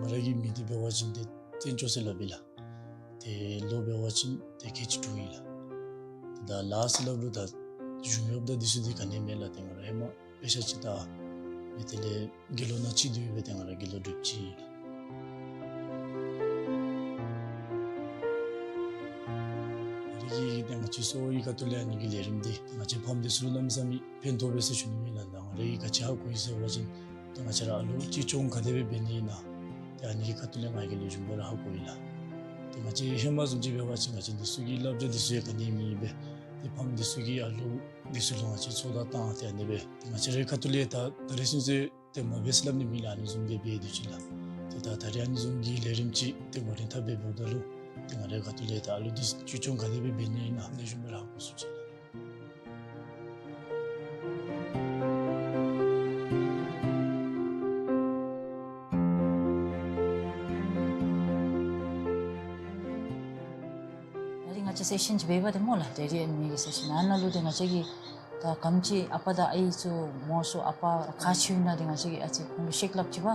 ང་ར་གི་མིང་འདི་འབད་བ་ཅིན་ཏེ་བསྟན་སྐྱོང་ཟེར་སླབ་ཨིན་ལགས། ཏེ་ལོ་འབད་བ་ཅིན་ཏེ་ཁལ་གཅིག་དྲུག་ཨིན་ལགས། ཏེ་ད་ལཱ་ཟེར་སླབ་རུང་ད་གཞུང་གཡོགཔ་དང་འདི་ཚུ་འདི་ག་ནི་མེད་ལགས། ཏེ་ང་ར་ཧེ་མ་དཔེ་ཆ་ཅིག་ལྟ་མི་དེ་ལས་དགེ་སློང་ནང་གཅིག་སྡོད་སྦེ་ཏེ་ང་ར་དགེ་སློང་སྒྲུབ་ཅི་ཨིན་ལགས། ང་ར་གི་ཏེ་ང་བཅས་གསོ་བའི་ཁ་ཐུག་ལས་ཨ་ནི་གི་ལས་རིམ་འདི་ང་བཅས་ཕམ་འདི་ཚུ་ལུ་གནམ་མེད་ས་མེད་ཕན་ཐོགས་པས་ཟེར་ཞུ་ནི་ཨིན་ལགས། ད་ང་ར་གིས་ག་ཅི་ཧ་གོ་ཡི་ཟེར་བ་ཅིན་ཏེ་ང་བཅས་ར་ཨ་ལུ་བཅོས་སྐྱོང་ག་དེ་སྦེ་འབད་ནི་ཨིན་ན་ཏེ་ཨ་ནི་གི་ཁ་ཐུག་ལས་ང་གིས་ལེགས་ཤོམ་སྦེ་ར་ཧ་གོ་ཡི་ལགས། ཏེ་ང་བཅས་ཧེ་མ་བཟུམ་ཅིག་འབད་བ་ཅིན་ང་བཅས་འདི་ཚུ་གི་བསླབ་བྱ་འདི་ཚུ་ཡང་ག་ནི་མེད་པས། ཏེ་ཕམ་འདི་ཚུ་གིས་ཨ་ལུ་འདི་ཚུ་ལུ་ང་བཅས་ཚོད་ལྟ་བཏང་སྟེ་ཨ་ནི་སྦེ་ཏེ་ང་བཅས་རའི་ཁ་ཐུག་ལས་ད་ད་རེས་ཚུན་ཚོད་ཏེ་མ་འབད་ཟེར་སླབ་ནི་མེད་ལགས། ཨ་ནི་བཟུམ་སྦེ་འབད་དེ་ཅིག་ལགས། ཏེ་ད་ད་རེས་ཨ་ནི་བཟུམ་གྱི་ལས་རིམ་ཅིག་ཏེ་ང་ར་ཐབས་འབད་འབདཝ་ད་ལུ་ཏེ་ང་རའི་ཁ་ཐུག་ལས་ད་ཨ་ལུ་འདི་བཅོས་སྐྱོང་ག་དེ་སྦེ་འབད་ནི་ཨིན་ན་ལེགས་ཤོམ་སྦེ་ར་ཧ་གོ་ཚུགས་ཅི་ལགས། ད་རིས་ང་བཅས་སེ་ཤཱན་ཅིག་འབད་བ་ཏེ་སྨོ་ལགས། ཌེ་ཌི་ཨེན་མི་གི་སེ་ཤཱན་ཨ་ནཱ་ལུ་ཏེ་ང་བཅས་ཀྱིས་ད་ག་དེམ་ཅིག་ཨ་པ་དང་ཨའི་ཚུ་མོ་ཚུ་ཨ་པ་ཁག་ཆེཝ་ཨིན་ན་ཏེ་ང་བཅས་ཀྱིས་ཨ་ཙི་ཁོང་ལུ་བཤད་སླབ་ཅི་པ།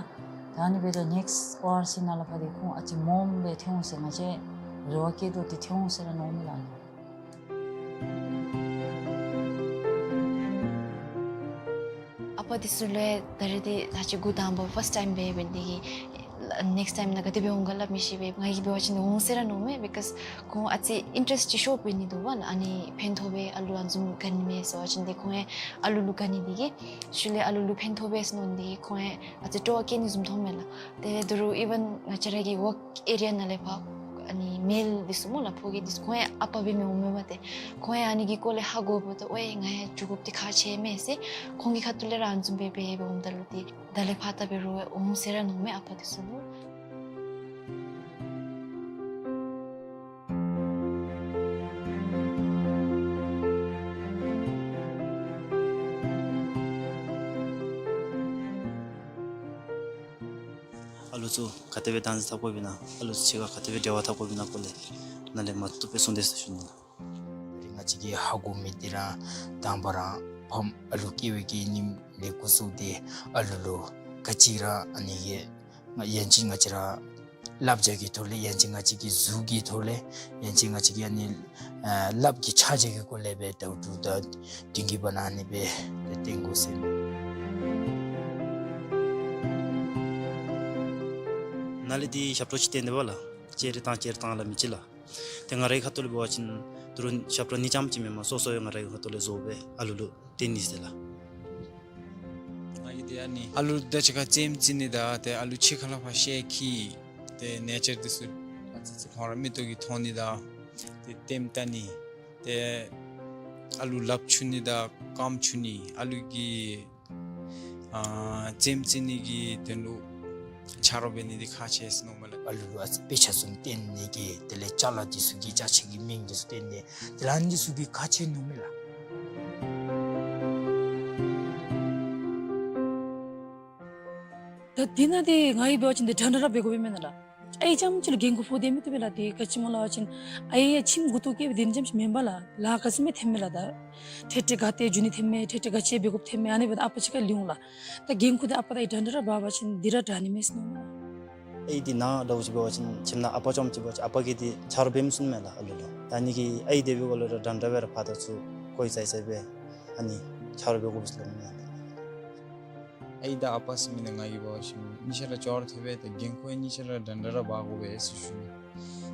ད་ཨ་ནི་སྦེ་ད་ནེགསི་ཨོ་ཨར་སི་ནང་ལས་ཕར་ཏེ་ཁོང་ཨ་ཙི་མངམ་སྦེ་ཐོན་འོང་ཟེར་ང་བཅས་རེ་བ་བསྐྱེད་དོ། ཏེ་ཐོན་འོང་ཟེར་ར་མནོཝ་མས་ལགས། ཨ་པ་འདི་ཚུ་ལུ་ད་རེས་འདི་ད་ཅི་འགོ་དང་པ་ཕརསཊ་ཊའིམ་འབད་འབད་ནི་དེ་གིས་ནེགསི་ཊའིམ་ནང་ག་དེ་སྦེ་འོང་ག་སླབ་མི་ཤེས་པས། ང་གིས་འབད་བ་ཅིན་འོང་ཟེར་ར་མནོཝ་མས། བི་ཀོསི་ཁོང་ཨ་ཙི་ཨིན་ཊེརེསཊ་ཅིག་ཤོར་འབད་ནི་འདུག་པ་ལགས། ཨ་ནི་ཕན་ཐོགས་པས་ཨ་ལུ་ཨ་ནི་བཟུམ་ག་ནི་མས་ཟེར་བ་ཅིན་ཏེ་ཁོང་ཡང་ཨ་ལུ་ལུ་ག་ནི་དེ་གིས་ཤུལ་ལས་ཨ་ལུ་ལུ་ཕན་ཐོགས་པས་ཟེར་མནོ་ནི་དེ་གིས་ཁོང་ཡང་ཨ་ཙི་སྤྲོ་བ་བསྐྱེད་ནི་བཟུམ་མཐོངམ་མས་ལགས། དེ་ལས་ད་རུང་ཨི་ཝན་ང་བཅས་ར་གི་ཝརཀ་ཨེ་རི་ཡ་ནང་ལས་ཕར་ཨ་ནི་མེལ་འདི་ཚུ་སྨོ་ལགས། ཕོ་སྐྱེས་འདི་ཚུ་ཁོང་ཡང་ཨ་པ་འབད་མི་འོངམ་མས་པ། ཏེ་ཁོང་ཡང་ཨ་ནི་གི་སྐོར་ལས་ཧ་གོ་འབདཝ་ད་ཨོའི་ང་ཡང་འགྱོ་དགོཔ་འདི་ཁག་ཆེ་མས་ཟེར་ཁོང་གི་ཁ་ཐུག་ལས་ར་ཨ་ནི་བཟུམ་སྦེ་འབད་འབད་འོངམ་ད་ལུ་ཏེ་ད་ལས་ཕར་ད་འབད་རུང་འོང་ཟེར་ར་མནོཝ་མས་ཨ་པ་འདི་ཚུ་ལུ། ཨ་ལུ་ཚུ་ག་དེ་སྦེ་བདག་འཛིན་འཐབ་དགོཔ་ཨིན་ན་ཨ་ལུ་ཚུ་གཅིག་ཁར་ག་དེ་སྦེ་འབྲེལ་བ་འཐབ་དགོཔ་ཨིན་ན་སྐོར་ལས་ནཱ་ལས་མ་བཏུབ་སྦེ་གསུངས་དེས་ཟེར་ཞུ་ནི། ད་རིས་ང་བཅས་ཀྱིས་ཧ་གོ་མི་འདི་ར་དང་པ་ར་ཕམ་ཨ་ལུ་སྐྱེ་བའི་གི་ཉིནམ་ལས་འགོ་བཙུགས་ཏེ་ཨ་ལུ་ལུ་ག་ཅི་ར་ཨ་ནི་གི་ཡང་ཅིན་ང་བཅས་ར་བསླབ་བྱ་གི་ཐོག་ལས་ཡང་ཅིན་ང་བཅས་ཀྱི་གཟུགས་ཀྱི་ཐོག་ལས་ཡང་ཅིན་ང་བཅས་ཀྱི་ཨ་ནི་ཨ་ལགཔ་གི་ཕྱག་རྒྱ་གི་སྐོར་ལས་སྦེ་ད་ལྟོ་ད་དེང་གི་བར་ན་ཨ་ནི་སྦེ་ཏེ་བསྟེན་དགོ་ཟེར། ནཱ་ལས་འདི་ཞབས་ཏོག་ཅིག་བསྟན་ཏེ་འབདཝ་ལགས། ཅེ་རེ་བཏང་ཅེ་རེ་བཏང་སླབ་མི་ཅིག་ལགས། ཏེ་ང་རའི་ཁ་ཐུག་ལས་འབད་བ་ཅིན་ད་རུང་ཞབས་ཏོག་ནི་རྐྱངམ་ཅིག་མེན་པར་སོ་སོ་ཡང་ང་རའི་ཁ་ཐུག་ལས་བཟོ་སྦེ་ཨ་ལུ་ལུ་བསྟེན་ནི་ཟེར་ལགས། ང་གིས་ཏེ་ཨ་ནི་ཨ་ལུ་དང་གཅིག་ཁར་རྩེདམོ་རྩེ་ནི་དང་ཏེ་ཨ་ལུ་ཕྱི་ཁ་ལས་ཕར་ཤེལ་འཁྱིད་ཏེ་ནེ་ཅར་འདི་ཚུ་ཨ་ཙི་ཙི་ཁོང་ར་མིག་ཏོ་གིས་མཐོང་ནི་དང་ཏེ་ལྟདམོ་བལྟ་ནི་ཏེ་ཨ་ལུ་ལགཔ་འཁྱུ་ནི་དང་རྐངམ་འཁྱུ་ནི་ཨ་ལུ་གི་ཨ་རྩེདམོ་རྩེ་ནི་གི་དོན་ལུ་ཆ་རོགས་འབད་ནི་འདི་ཁག་ཆེ་ཟེར་མནོཝ་མས་ལགས། ཨ་ལུ་ལུ་ཨ་ཙི་དཔེ་ཆ་བཟུམ་བསྟན་ནི་གི་དེ་ལས་ཅ་ལ་འདི་ཚུ་གི་ཅ་ཆས་ཀྱི་མིང་འདི་ཚུ་བསྟན་ནི་དེ་ལས་ཨ་ནི་འདི་ཚུ་གི་ཁག་ཆེ་མནོཝ་མས་ལགས། ད་དེ་ནང་ཏེ་ང་གིས་འབད་བ་ཅིན་ཏེ་འདྲན་འདྲ་ར་འབད་དགོ་པས་མེན་ན་ལགས། ཨའི་རྐྱངམ་ཅིག་ལུ་འགན་ཁུར་ཕོག་སྟེ་མི་བཏུབ་པས་ལགས། ཏེ་ག་ཅི་སྨོ་ལབ་པ་ཅིན་ཨའི་ཡང་ཁྱིམ་འགོ་བཙུགས་བསྐྱེད་པའི་དེམ་ཅིག་མེན་པས་ལགས། ལཱ་ག་ཅི་མེད་ཐོནམ་མས་ལགས། ད་ཐེངས་ཐེངས་ག་ཏེ་འགྱོ་ནི་ཐོནམ་མས། ཐེངས་ཐེངས་ག་ཅི་འབད་དགོཔ་ཐོནམ་མས། ཨ་ནི་འབདཝ་ད་ཨ་པ་ཅིག་ཁར་ལུས་འོང་ལགས། ད་འགན་ཁུར་འདི་ཨ་པ་དང་ཨའི་འདྲན་འདྲ་ར་འབག་པ་ཅིན་འདི་ར་དྲག་ནི་མས་ཟེར་མནོཝ་མས་ལགས། ཨའི་འདི་ནཱ་ལྟ་བུ་ཅིག་འབད་བ་ཅིན་ཁྱིམ་ནང་ཨ་པ་རྐྱངམ་ཅིག་འབད་བ་ཅིན་ཨ་པ་གིས་འདི་ཆ་རོགས་འབད་མི་ཚུགས་མས་ལགས་ཨ་ལུ་ལུ། ད་ཨ་ནི་གིས་ཨའི་འདི་འབདཝ་ལས་ར་འདྲན་འདྲ་སྦེ་ར་ཕར་དང་ཚུར་ཁོ་གིས་ཚར་ཚར་སྦེ་ཨ་ནི་ཆ་རོགས་འབད་དགོ་པས་ཟེར་སླབ་མས་ལགས། ཨའི་དང་ཨ་པ་ཟེར་མི་འདི་ང་གིས་འབད་བ་ཅིན་གཉིས་ཆ་ར་ཅོག་ར་འཐདཔ་སྦེ་ད་འགན་ཁུར་གཉིས་ཆ་ར་འདྲན་འདྲ་ར་འབག་དགོ་པས་ཟེར་ཞུ་ནི།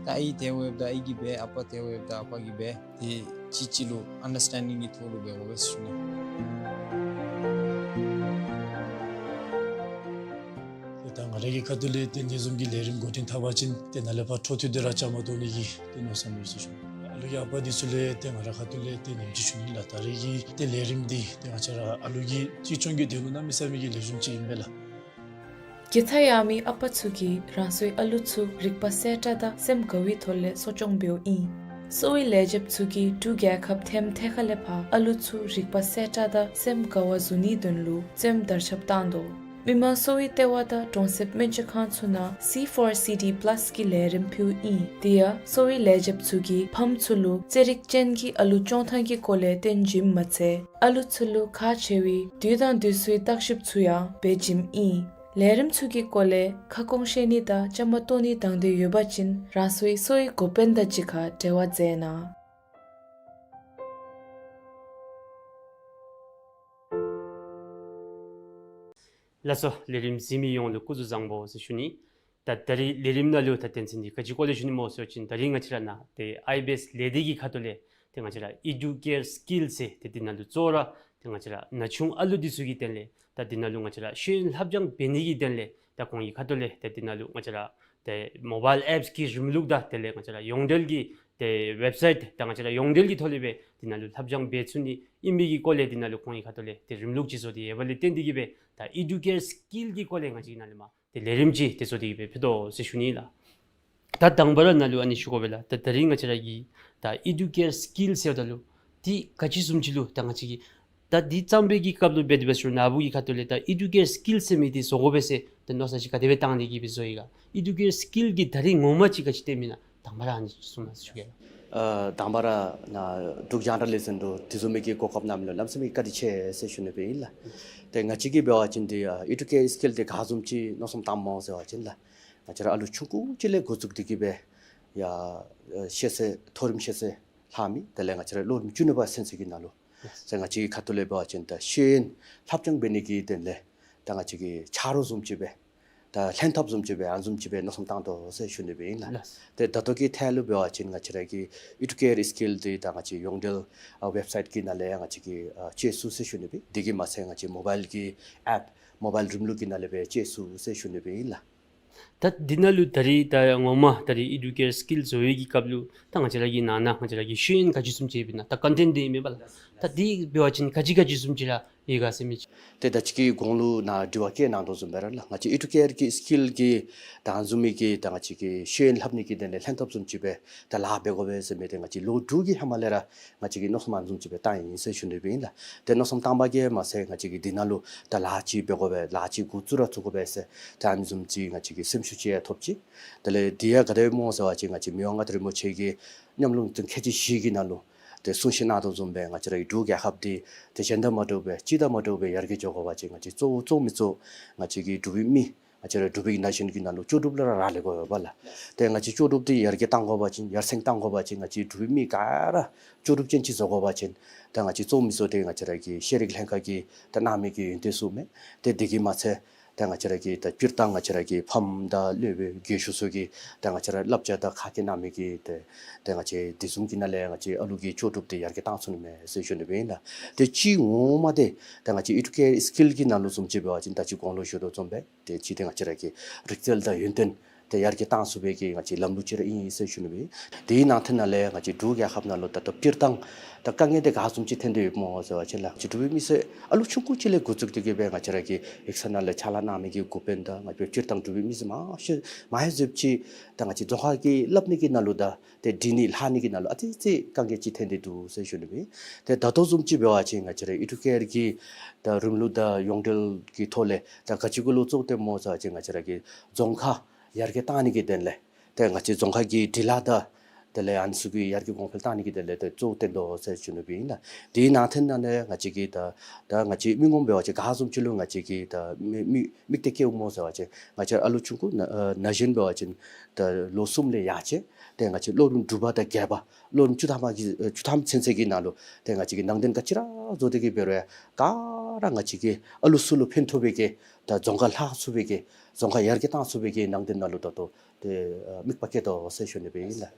ད་ཨའི་འདི་འབདཝ་ད་ཨའི་གིས་འབད། ཨ་པ་འདི་འབདཝ་ད་ཨ་པ་གིས་འབད། ཏེ་གཅིག་གཅིག་ལུ་ཨན་ཌར་སི་ཊེན་ཌིང་གི་ཐོག་ལུ་འབད་དགོ་པས་ཟེར་ཞུ་ནི། ཏེ་ད་ང་ར་གི་ཁ་ཐུག་ལས་ཏེ་ཨ་ནི་བཟུམ་གྱི་ལས་རིམ་འགོ་འདྲེན་འཐབ་པ་ཅིན་ཏེ་ནཱ་ལས་ཕར་འཕྲོ་མཐུད་དེ་ར་བཅའ་མར་གཏོགས་ནི་གི་ཏེ་མནོ་བསམ་ཡོད་ཟེར་ཞུ་ནི། ཨ་ལུ་གི་ཨ་པ་འདི་ཚུ་ལས་ཏེ་ང་ར་ཁ་ཐུག་ལས་ཏེ་ནེམ་ཅིག་ཞུ་ནི་ལགས། ད་རེས་ཀྱི་ཏེ་ལས་རིམ་འདི་ཏེ་ང་བཅས་ར་ཨ་ལུ་གི་གཅེས་སྐྱོང་གི་དོན་ལུ་གནམ་མེད་ས་མེད་ཀྱི་ལེགས་ཤོམ་ཅིག་ཨིན་པས་ལགས། དགེ་རྩ་ཡོད་མི་ཨ་པ་ཚུ་གིས་རང་སོའི་ཨ་ལུ་ཚུ་རིག་པ་གསལ་དྲགས་དང་སེམས་དགའ་བའི་ཐོག་ལས་གསོ་སྐྱོང་འབདཝ་ཨིན། གསོ་བའི་ལས་བྱེདཔ་ཚུ་གིས་འབྲུག་རྒྱལ་ཁབ་ཐེམ་ཐེ་ཁ་ལས་ཕར་ཨ་ལུ་ཚུ་རིག་པ་གསལ་དྲགས་དང་སེམས་དགའ་བ་བཟོ་ནིའི་དོན་ལུ་རྩེདམོ་དར་ཁྱབ་བཏང་དོ། མི་དམངས་གསོ་བའི་ལྟེ་བ་དང་གྲོང་གསེབ་སྨན་བཅོས་ཁང་ཚུ་ནང་སི་ཕོར་སི་ཌི་པ་ལཱས་ཀྱི་ལས་རིམ་ཕུལཝ་ཨིན། དེ་ཡང་གསོ་བའི་ལས་བྱེདཔ་ཚུ་གིས་ཕམ་ཚུ་ལུ་རྩེད་རིགས་ཅན་གྱི་ཨ་ལུ་སྐྱོང་ཐངས་ཀྱི་སྐོར་ལས་སྟོན་བྱིནམ་མ་ཚད་ཨ་ལུ་ཚུ་ལུ་ཁག་ཆེ་བའི་དུས་དང་དུས་སུའི་བརྟག་ཞིབ་ཚུ་ཡང་འབད་བྱིནམ་ཨིན། ལས་རིམ་ཚུ་གི་སྐོར་ལས་ཁ་སྐོང་ཤེས་ནི་དང་བཅའ་མར་གཏོགས་ནི་དང་འདོད་ཡོད་པ་ཅིན་རང་སོའི་གསོ་བའི་འགོ་དཔོན་དང་གཅིག་ཁར་འབྲེལ་བ་མཛད་གནང་། ལགས་སོ། ལས་རིམ་གཟིགས་མི་ཡོངས་ལུ་སྐུ་གཟུགས་བཟང་པོ་ཟེར་ཞུ་ནི། ད་ད་རིས་ལས་རིམ་ནང་ལུ་ད་དོན་ཚན་འདི་ག་ཅི་སྐོར་ལས་ཞུ་ནི་སྨོ་ཟེར་བ་ཅིན་ད་རིས་ང་བཅས་ར་ནཱ་ཏེ་ཨའི་བི་ཨེསི་ལས་སྡེ་གི་ཁ་ཐུག་ལས་ཏེ་ང་བཅས་ར་ཨི་ཌུ་ཀེར་སི་ཀིལ་ཟེར་ཏེ་འདི་ནང་ལུ་གཙོ་བོ་ར་ཏེ་ང་བཅས་ར་ན་ཆུང་ཨ་ལུ་འདི་ཚུ་གི་དོན་ལས་ད་འདི་ནང་ལུ་ང་བཅས་ར་ཤེས་ཡོན་ལྷབ་སྦྱང་འབད་ནི་གི་དོན་ལས་ད་ཁོང་གི་ཁ་ཐུག་ལས་ད་འདི་ནང་ལུ་ང་བཅས་ར་ཏེ་མོ་བཱའིལ་ཨེཔསི་གི་རིམ་ལུགས་དང་དེ་ལས་ང་བཅས་ར་ཡོངས་འབྲེལ་གྱི་ཏེ་ཝེབ་སའིཊ་དང་ང་བཅས་ར་ཡོངས་འབྲེལ་གྱི་ཐོག་ལས་སྦེ་འདི་ནང་ལུ་ལྷབ་སྦྱང་འབད་ཚུགས་ནི་ཨིན་པའི་གི་སྐོར་ལས་འདི་ནང་ལུ་ཁོང་གི་ཁ་ཐུག་ལས་ཏེ་རིམ་ལུགས་ཅིག་བཟོ་སྟེ་ཡོདཔ་ལས་བརྟེན་ཏེ་གིས་སྦེ་ད་ཨི་ཌུ་ཀེར་སི་ཀིལ་གྱི་སྐོར་ལས་ང་བཅས་ཀྱིས་ནཱ་ལས་མར་ཏེ་ལས་རིམ་ཅིག་ཏེ་བཟོ་སྟེ་གིས་སྦེ་ཕུལ་དོ་ཟེར་ཞུ་ནི་ལགས། ད་དང་པ་ར་ནཱ་ལུ་ཨ་ནི་ཞུ་དགོ་པས་ལགས། ད་ད་རིས་ང་བཅས་ར་གི་ད་ཨི་ཌུ་ཀེར་སི་ཀིལ་ཟེརཝ་ད་ལུ་འདི་ག་ཅི་བཟུམ་ཅིག་ལུ་ད་ང་བཅས་ཀྱིས་ད་འདི་བརྩམ་པའི་གི་སྐབས་ལུ་འབད་དེ་འབད་ཟེར་ན་ཨ་བུ་གི་ཁ་ཐུག་ལས་ད་ཨི་ཌུ་ཀེར་སི་ཀིལ་ཟེར་མི་འདི་བཟོ་དགོ་པས་ཟེར་ད་མནོ་བསམ་ཅིག་ག་དེ་སྦེ་བཏང་སྟེ་གིས་སྦེ་བཟོ་ཡི་ག། ཨི་ཌུ་ཀེར་སི་ཀིལ་གྱི་ད་རིས་ངོ་མ་ཅིག་ག་ཅི་སྟོནམ་ཨིན་ན་དང་པ་ར་ཨ་ནི་གསུང་གནང་ཞུ་གེ་ལགས། ཨ་དང་པ་ར་ནཱ་འབྲུག་རྒྱང་བསྒྲགས་ལས་འཛིན་དུ་དེ་བཟུམ་མའི་གི་གོ་སྐབས་གནང་མི་ལུ་གནམ་མེད་ས་མེད་བཀའ་དྲིན་ཆེ་ཟེར་ཞུ་ནི་སྦེ་ཨིན་ལགས། ཏེ་ང་བཅས་ཀྱིས་འབད་བ་ཅིན་འདི་ཨ་ཨི་ཌུ་ཀེར་སི་ཀིལ་འདི་ག་བཟུམ་ཅིག་མནོ་བསམ་བཏངམ་སྨོ་ཟེར་བ་ཅིན་ལགས། ང་བཅས་ར་ཨ་ལུ་ཆུང་ཀུ་ཅིག་ལས་འགོ་བཙུགས་ཏེ་གིས་སྦེ་ཡར་ཨ་ཤེས་ཚད་མཐོ་རིམ་ཤེས་ཚད་ལྷབ་མི་དེ་ལས་ང་བཅས་ར་ལོ་རིམ་བཅུ་གཉིས་པ་ཚུན་ཚོད་ཀྱི་ནང་ལུ་ཟེར་ང་བཅས་ཀྱི་ཁ་ཐུག་ལས་འབད་བ་ཅིན་ད་ཤེས་ཡོན་ལྷབ་སྦྱང་འབད་ནི་གི་དོན་ལས་ད་ང་བཅས་ཀྱི་ཆ་རོགས་བཟུམ་ཅིག་སྦེ་ད་ལྷན་ཐབས་བཟུམ་ཅིག་སྦེ་ཨ་ནི་བཟུམ་ཅིག་སྦེ་མནོ་བསམ་བཏང་དོ་ཟེར་ཞུ་ནི་སྦེ་ཨིན་ལགས། ལགས། ཏེ་ད་ལྟོ་གི་ཐད་ལུ་འབད་བ་ཅིན་ང་བཅས་ར་གི་ཨི་ཌུ་ཀེར་སི་ཀིལ་འདི་ད་ང་བཅས་ཡོངས་འབྲེལ་ཨ་ཝེབ་སའིཊ་གི་ནང་ལས་ཡང་ང་བཅས་ཀྱིས་ཨ་སྤྱོད་ཚུགས་ཟེར་ཞུ་ནི་སྦེ། དེ་གིས་མ་ཚད་ང་བཅས་མོ་བཱའིལ་གྱི་ཨེཔ་མོ་བཱའིལ་རིམ་ལུགས་ཀྱི་ནང་ལས་སྦེ་སྤྱོད་ཚུགས་ཟེར་ཞུ་ནི་སྦེ་ཨིན་ལགས། ད་འདི་ནང་ལུ་ད་རིས་ད་ངོ་མ་ད་རིས་ཨི་ཌུ་ཀེར་སི་ཀིལ་བཟོ་བའི་གི་སྐབས་ལུ་ད་ང་བཅས་ར་གི་ནང་ན་ང་བཅས་ར་གི་ཤེས་ཡོན་ག་ཅི་བཟུམ་ཅིག་ཡོདཔ་ཨིན་ན་ད་ཀོན་ཊེནཊ་འདི་ཨིན་མས་པ་ལགས། ད་འདི་འབད་བ་ཅིན་ག་ཅི་ག་ཅི་བཟུམ་ཅིག་ར་ཡོད་ག་ཟེར་མི་ཅིག། ཏེ་ད་ཅི་གི་གོང་ལུ་ནཱ་དྲི་བ་བཀོད་གནང་དོ་བཟུམ་སྦེ་ར་ལགས། ང་བཅས་ཨི་ཌུ་ཀེར་གྱི་སི་ཀིལ་གྱི་ད་ཨ་ནི་བཟུམ་མའི་གི་ད་ང་བཅས་ཀྱི་ཤེས་ཡོན་ལྷབ་ནི་གི་དོན་ལས་ལྷན་ཐབས་བཟུམ་ཅིག་སྦེ་ད་ལཱ་འབད་དགོ་པས་ཟེར་མི་འདི་ང་བཅས་ལོ་དྲུག་གི་ཧེ་མ་ལས་ར་ང་བཅས་ཀྱིས་མནོ་བསམ་ཨ་ནི་བཟུམ་ཅིག་སྦེ་བཏང་ཡི་ཟེར་ཞུ་ནི་སྦེ་ཨིན་ལགས། ཏེ་མནོ་བསམ་བཏང་པ་གིས་མ་ཚད་ང་བཅས་ཀྱིས་འདི་ནང་ལུ་ད་ལཱ་ཅིག་འབད་དགོ་པས་ལཱ་ཅིག་འགོ་བཙུགས་ར་བཙུགས་དགོ་པས་ཟེར་ད་ཨ་ནི་བཟུམ་ཅིག་ང་བཅས་ཀྱིས་སེམས་ཤུགས་ཅིག་ཡང་ཐོབ་ཅི། དེ་ལས་འདི་ཡང་ག་དེ་སྦེ་སྨོ་ཟེར་བ་ཅིན་ང་བཅས་མི་དབང་མངའ་བདག་རིན་པོ་ཆེ་གི་ཉམས་མྱོང་དང་ཁྱད་ཆོས་བཞི་གི་ནང་ལུ་ཏེ་གསུང་བཤད་གནང་དོ་བཟུམ་སྦེ་ང་བཅས་ར་གི་འབྲུག་རྒྱལ་ཁབ་འདི་ཏེ་གཞན་དང་མ་འདྲཝ་སྦེ་སྤྱི་དང་མ་འདྲཝ་སྦེ་ཡར་རྒྱས་འགྱོ་དགོ་པ་ཅིན་ང་བཅས་གཙོ་བོ་གཙོ་མི་གཙོ་ང་བཅས་ཀྱི་འབྲུག་པའི་མི་ང་བཅས་ར་འབྲུག་པའི་ན་གཞོན་གྱི་ནང་ལུ་ལྕོགས་གྲུབ་ལུ་ར་རག་ལས་དགོ་པས་ལགས། ཏེ་ང་བཅས་ལྕོགས་གྲུབ་འདི་ཡར་རྒྱས་གཏང་དགོ་པ་ཅིན་ཡར་སེང་གཏང་དགོ་པ་ཅིན་ང་བཅས་འབྲུག་པའི་མི་ག་ར་ལྕོགས་གྲུབ་ཅན་ཅིག་བཟོ་དགོ་པ་ཅིན་ད་ང་བཅས་གཙོ་མི་གཙོ་འདི་ང་བཅས་ར་གི་ཤེས་རིག་ལྷན་ཁག་གིས་ད་གནང་མི་གི་ཡོན་ཏན་ཚུ་མས། ཏེ་འདི་གིས་མ་ཚད་ད་ང་བཅས་ར་གི་ད་སྤྱིར་བཏང་ང་བཅས་ར་གི་ཕམ་དང་སློབ་དཔོན་རྒས་ཤོས་ཚུ་གིས་ད་ང་བཅས་ར་བསླབ་བྱ་དང་ཁ་སྐད་གནང་མི་གི་ཏེ་ཏེ་ང་བཅས་དེ་བཟུམ་གྱི་ནང་ལས་ང་བཅས་ཨ་ལུ་གི་ལྕོགས་གྲུབ་འདི་ཡར་རྒྱས་གཏང་ཚུགས་ནི་མས་ཟེར་ཞུ་ནི་སྦེ་ཨིན་ལགས། ཏེ་གཅིག་ངོ་མ་འདི་ད་ང་བཅས་ཨི་ཌུ་ཀེར་སི་ཀིལ་གྱི་ནང་ལུ་བཟུམ་ཅིག་འབད་བ་ཅིན་ད་ཅི་གོང་ལུ་ཞུ་དོ་བཟུམ་སྦེ་ཏེ་གཅིག་འདི་ང་བཅས་ར་གི་རིག་རྩལ་དང་ཡོན་ཏན་འདི་ཡར་རྒྱས་གཏང་ཚུགས་པའི་གི་ང་བཅས་ལམ་ལུགས་ཅིག་ར་ཨིན་ཟེར་ཞུ་ནི་སྦེ། དེའི་ནང་ཐད་ནང་ལས་ང་བཅས་འབྲུག་རྒྱལ་ཁབ་ནང་ལུ་ད་ལྟོ་སྤྱིར་བཏང་ ད་དཀའ་ངལ་འདི་ག་བཟུམ་ཅིག་འཐོན་ཏེ་ཡོདཔ་སྨོ་ཟེར་བ་ཅིན་ལགས། ང་བཅས་འབྲུག་པའི་མི་སེར་ཨ་ལུ་ཆུང་ཀུ་ཅིག་ལས་འགོ་བཙུགས་ཏེ་གི་སྦེ་ང་བཅས་ར་གི་ཡིག་ཚང་ནང་ལས་ཕྱག་ལཱ་གནང་མི་གི་འགོ་དཔོན་དང་ང་བཅས་སྤྱིར་བཏང་འབྲུག་པའི་མི་སེར་མང་ཤོས་མང་ཤོས་ཅིག་ད་ང་བཅས་རྫོང་ཁ་གི་སླབ་ནི་གི་ནང་ལུ་དང་ཏེ་འབྲི་ནི་ལྷག་ནི་གི་ནང་ལུ་ཨ་ཙི་ཙི་དཀའ་ངལ་ཅིག་འཐོན་ཏེ་འདུག་ཟེར་ཞུ་ནི་ཨིན། ཏེ་ད་ལྟོ་བཟུམ་ཅིག་འབད་བ་ཅིན་ང་བཅས་ར་ཨི་ཌུ་ཀེར་གྱི་ད་རིམ་ལུགས་དང་ཡོངས་འབྲེལ་གྱི་ཐོག་ལས་ད་ག་ཅི་གུ་ལུ་གཙོ་བོ་བཏོནམ་སྨོ་ཟེར་བ་ཅིན་ང་བཅས་ར་གི་རྫོང་ཁ་ཡར་རྒྱས་གཏང་ནི་གི་དོན་ལས་ཏེ་ང་བཅས་རྫོང་ཁ་གི་འབྲི་ལྷག་དང་དེ་ལས་ཨ་ནི་ཚུ་གི་ཡར་རྒྱས་གོང་འཕེལ་གཏང་ནི་གི་དོན་ལས་ཏེ་གཙོ་བོ་བཏོན་དོ་ཟེར་ཞུ་ནི་ཨིན་ལགས། དེའི་ནང་ཐོན་ནང་ལས་ང་བཅས་ཀྱི་ད་ད་ང་བཅས་མི་ངོམ་འབད་བ་ཅིན་ག་བཟུམ་ཅིག་ལུ་ང་བཅས་ཀྱིས་ད་མི་མི་དམིགས་གཏད་བསྐྱེདཔ་སྨོ་ཟེར་བ་ཅིན་ང་བཅས་ཨ་ལུ་ཆུང་ཀུ་ན་ན་གཞོན་འབད་བ་ཅིན་ད་ལོ་གསུམ་ལས་ཡར་བཅད་ཏེ་ང་བཅས་ལོ་རིམ་དྲུག་པ་དང་བརྒྱད་པ་ལོ་རིམ་བཅུ་ཐམ་གྱི་བཅུ་ཐམ་ཚུན་ཚོད་ཀྱི་ནང་ལུ་ཏེ་ང་བཅས་ཀྱིས་ནང་དོན་ག་ཅི་ར་བཟོ་སྟེ་གི་འབད་རུང་ག་ར་ང་བཅས་ཀྱི་ཨ་ལུ་ཚུ་ལུ་ཕན་ཐོགས་པའི་གི་ད་རྫོང་ཁ་ལྷག་ཚུགས་པའི་གི་རྫོང་ཁ་ཡར་རྒྱས་གཏང་ཚུགས་པའི་གི་ནང་དོན་ནང་ལུ་ད་ལྟོ་ཏེ་ཨ་དམིགས་པ་བསྐྱེད་དོ་ཟེར་ཞུ་ནི་ཨིན་ལགས།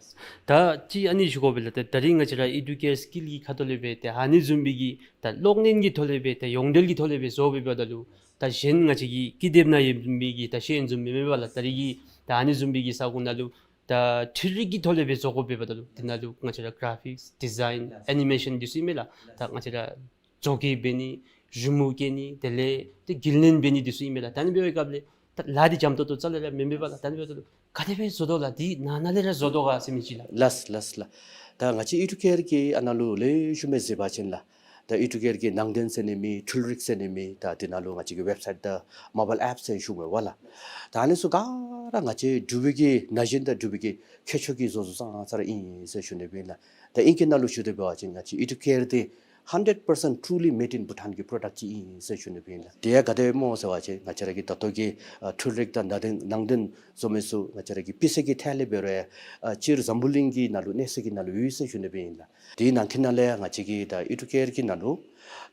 ད་ཅི་ཨ་ནི་ཞུ་དགོ་པས་ལགས། ད་ད་རིས་ང་བཅས་ར་ཨི་ཌུ་ཀེར་སི་ཀིལ་གྱི་ཁ་ཐུག་ལས་སྦེ་ཏེ་ཨ་ནི་བཟུམ་མའི་གི་ད་གློག་བརྙན་གྱི་ཐོག་ལས་སྦེ་ཏེ་ཡོངས་འབྲེལ་གྱི་ཐོག་ལས་སྦེ་བཟོ་སྦེ་འབདཝ་ད་ལུ་ད་གཞན་ང་བཅས་ཀྱི་ཀི་དེབ་ནང་ཡོད་མི་གི་ད་ཤེས་ཡོན་བཟུམ་མེན་མས་པ་ལགས། ད་རིས་ཀྱི་ད་ཨ་ནི་བཟུམ་མའི་གི་ས་ཁོངས་ནང་ལུ་ད་འཕྲུལ་རིག་གི་ཐོག་ལས་སྦེ་བཟོ་དགོ་པས་འབདཝ་ད་ལུ་དེ་ནང་ལུ་ང་བཅས་ར་ག་ར་ཕིགསི་ཌི་ཛའིན་ཨེ་ནི་མེ་ཤཱན་འདི་ཚུ་ཨིན་མས་ལགས། ད་ང་བཅས་ར་བཟོ་བཀོད་འབད་ནི་རི་མུབ་བཀལ་ནི་དེ་ལས་ཏེ་རྒྱུན་ལེན་འབད་ནི་འདི་ཚུ་ཨིན་མས་ལགས། ད་ཨ་ནི་འབད་བའི་སྐབས་ལས་ད་ལཱ་འདི་འཇམ་ཏོང་ཏོ་རྩ་ལས་ར་མེན་མས་པ་ལགས། ད་ཨ་ནི་འབདཝ་ད་ལུ་ག་དེ་སྦེ་བཟོ་དོ་ལགས། འདི་ནང་ན་ལས་ར་བཟོ་དོ་ག་ཟེར་མི་ཅིག་ལགས། ལགས་ལགས་ལགས། ད་ང་བཅས་ཨི་ཌུ་ཀེར་གྱི་ཨ་ནཱ་ལུ་ལེགས་ཤོམ་སྦེ་གཟིགས་པ་ཅིན་ལགས། ད་ཨི་ཌུ་ཀེར་གྱི་ནང་དོན་ཟེར་ནི་མེད་འཕྲུལ་རིག་ཟེར་ནི་མེད་ད་དེ་ནང་ལུ་ང་བཅས་ཀྱི་ཝེབ་སའིཊ་དང་མོ་བཱའིལ་ཨེཔ་ཟེར་ཞུ་མི་པ་ལགས། ད་ཨ་ནི་ཚུ་ག་ར་ང་བཅས་འབྲུག་པའི་གི་ན་གཞོན་དང་འབྲུག་པའི་གི་ཁྱད་ཆོས་ཀྱིས་བཟོ་བཟོཝ་ཙང་ཙ་ར་ཨིན་ཟེར་ཞུ་ནི་ཨིན་ལགས། ད་ཨིང་སྐད་ནང་ལུ་ཞུ་དོ་འབད་བ་ཅིན་ང་བཅས་ཨི་ཌུ་ཀེར་འདི་hundred percent truly made in Bhutan གི་པྲོ་ཌགཊ་ཅིག་ཨིན་ཟེར་ཞུ་ནི་ཨིན་ལགས། དེ་ཡང་ག་དེ་སྦེ་སྨོ་ཟེར་བ་ཅིན་ང་བཅས་ར་གི་ད་ལྟོ་གི་ཨ་འཕྲུལ་རིག་དང་ནང་དོན་ནང་དོན་བཟོ་མི་ཚུ་ང་བཅས་ར་གི་སྤུས་ཚད་ཀྱི་ཐད་ལས་འབད་རུང་ཨ་སྤྱིར་འཛམ་བུ་གླིང་གི་ནང་ལུ་གནས་ས་གི་ནང་ལུ་ཡོད་ཟེར་ཞུ་ནི་ཨིན་ལགས། དེའི་ནང་གི་ནང་ལས་ང་བཅས་ཀྱི་ད་ཨི་ཌུ་ཀེར་གྱི་ནང་ལུ་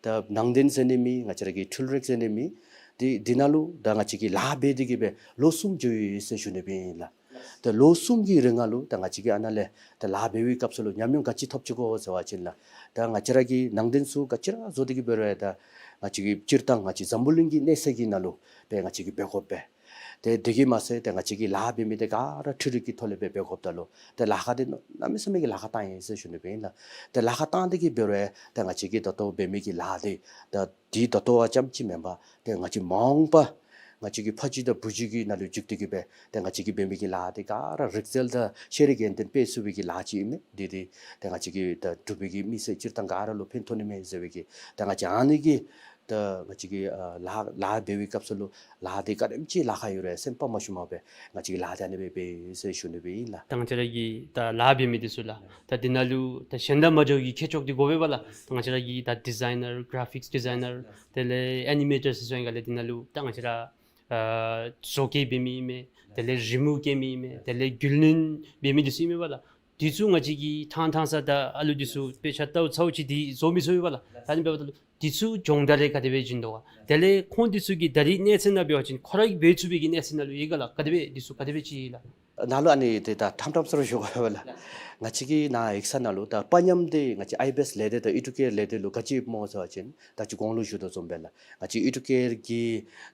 ད་ནང་དོན་ཟེར་ནི་མེད་ང་བཅས་ར་གི་འཕྲུལ་རིག་ཟེར་ནི་མེད་དེ་དེ་ནང་ལུ་ད་ང་བཅས་ཀྱིས་ལཱ་འབད་དེ་གི་སྦེ་ལོ་གསུམ་འགྱོ་ཡི་ཟེར་ཞུ་ནི་ཨིན་ལགས། ད་ལོ་གསུམ་གྱི་རིང་ལུ་ད་ང་བཅས་ཀྱིས་ཨ་ནཱ་ལས་ད་ལཱ་འབད་བའི་སྐབས་སུ་ལུ་ཉམས་མྱོང་ག་ཅི་ཐོབ་ཅི་གོ་ཟེར་བ་ཅིན་ལགས། ད་ང་བཅས་ར་གི་ནང་དོན་ཚུ་ག་ཅི་ར་བཟོ་སྟེ་གི་འབད་རུང་ད་ང་བཅས་ཀྱི་སྤྱིར་བཏང་ང་བཅས་འཛམ་བུ་གླིང་གི་གནས་ས་གི་ནང་ལུ་སྦེ་ང་བཅས་ཀྱིས་འབད་དགོ་པས། ཏེ་དེ་གིས་མ་ཚད་ཏེ་ང་བཅས་ཀྱིས་ལཱ་འབད་མི་འདི་ག་ར་འཕྲུལ་རིག་གི་ཐོག་ལས་སྦེ་འབད་དགོཔ་ད་ལུ་ཏེ་ལཱ་ཁག་འདི་གནམ་མེད་ས་མེད་ཀྱི་ལཱ་ཁག་བཏང་ཡི་ཟེར་ཞུ་ནི་ཨིན་ལགས། ཏེ་ལཱ་ཁག་བཏང་སྟེ་གི་འབད་རུང་ཏེ་ང་བཅས་ཀྱིས་ད་ལྟོ་འབད་མི་གི་ལཱ་འདི་ད་འདི་ད་ལྟོ་བ་ཙམ་ཅིག་མེན་པར་ཏེ་ང་བཅས་མ་འོངས་པ་ང་བཅས་ཀྱི་ཕ་གཞིས་དང་བུ་གཞིས་ཀྱི་ནང་ལུ་འཇུག་སྟེ་གི་སྦེ་ཏེ་ང་བཅས་ཀྱིས་འབད་མི་གི་ལཱ་འདི་ག་ར་རིག་རྩལ་དང་ཤེས་རིག་ཡོན་ཏན་སྤེལ་ཚུགས་པའི་གི་ལཱ་ཅིག་ཨིན་མས། འདི་འདི་ཏེ་ང་བཅས་ཀྱི་ད་འབྲུག་པའི་གི་མི་སེར་སྤྱིར་བཏང་ག་ར་ལུ་ཕན་ཐོགས་ནི་མས་ཟེར་བའི་གི་ཏེ་ང་བཅས་ཨ་ནི་གི་ད་ང་བཅས་ཀྱི་ཨ་ལཱ་ལཱ་འབད་བའི་སྐབས་སུ་ལུ་ལཱ་འདི་ག་དེམ་ཅིག་ལཱ་ཁག་ཡོད་རུང་སེམས་པ་མ་ཞུམ་པར་སྦེ་ང་བཅས་ཀྱིས་ལཱ་འདི་ཨ་ནི་སྦེ་འབད་ཡི་ཟེར་ཞུ་ནི་སྦེ་ཨིན་ལགས། ད་ང་བཅས་ར་གི་ད་ལཱ་འབད་མི་འདི་ཚུ་ལགས། ད་འདི་ནང་ལུ་ད་གཞན་དང་མ་འདྲཝ་གི་ཁྱད་ཆོས་འདི་དགོ་པས་པ་ལགས། ད་ང་བཅས་ར་གི་ད་ཌི་ཛའིན་ནར་གྲ་ཕིགསི་ཌི་ཛའིན་ནར་དེ་ལས་ཨེ་ནི་མེ་ཊར་ཟེར་སོང་ཡི་ག་ལས་འདི་ནང་ལུ་ད་ང་བཅས་ར་ཨ་བཟོ་བཀོད་འབད་མི་ཨིན་མས། དེ་ལས་རི་མུབ་བཀལ་མི་ཨིན་མས། དེ་ལས་རྒྱུན་ལེན་འབད་མི་འདི་ཚུ་ཨིན་མས་པ་ལགས། འདི་ཚུ་ང་བཅས་ཀྱིས་ཐང་ཐང་ས་ད་ཨ་ལུ་འདི་ཚུ་དཔེ་ཆ་ལྟཝ་ཚརཝ་ཅིག་འདི་བཟོ་མི་ཚུགས་པས་པ་ལགས། ད་ཨ་ནི་འབདཝ་ད་ལུ་འདི་ཚུ་སྦྱོང་བརྡར་རེ་ག་དེ་སྦེ་བྱིན་དོ་ག། དེ་ལས་ཁོང་འདི་ཚུ་གིས་ད་རིས་གནས་ཚད་ནང་འབད་བ་ཅིན་ཁོ་ར་གིས་འབད་ཚུགས་པའི་གི་གནས་ཚད་ནང་ལུ་ཡོད་ག་ལགས། ག་དེ་སྦེ་འདི་ཚུ་ག་དེ་སྦེ་ཅིག་ལགས། ནཱ་ལུ་ཨ་ནི་འདི་ད་ཐམ་ཐམ་ས་ར་ཞུ་དགོ་པས་ལགས། ང་བཅས་ཀྱི་ནཱ་ཡིག་ཚང་ནང་ལུ་ད་པ་ཉམས་འདི་ང་བཅས་ཨའི་བི་ཨེསི་ལས་སྡེ་དང་ཨི་ཌུ་ཀེར་ལས་སྡེ་ལུ་ག་ཅི་ཡོདཔ་སྨོ་ཟེར་བ་ཅིན་ད་ཅི་གོང་ལུ་ཞུ་དོ་བཟུམ་སྦེ་ལགས། ང་བཅས་ཨི་ཌུ་ཀེར་གྱི་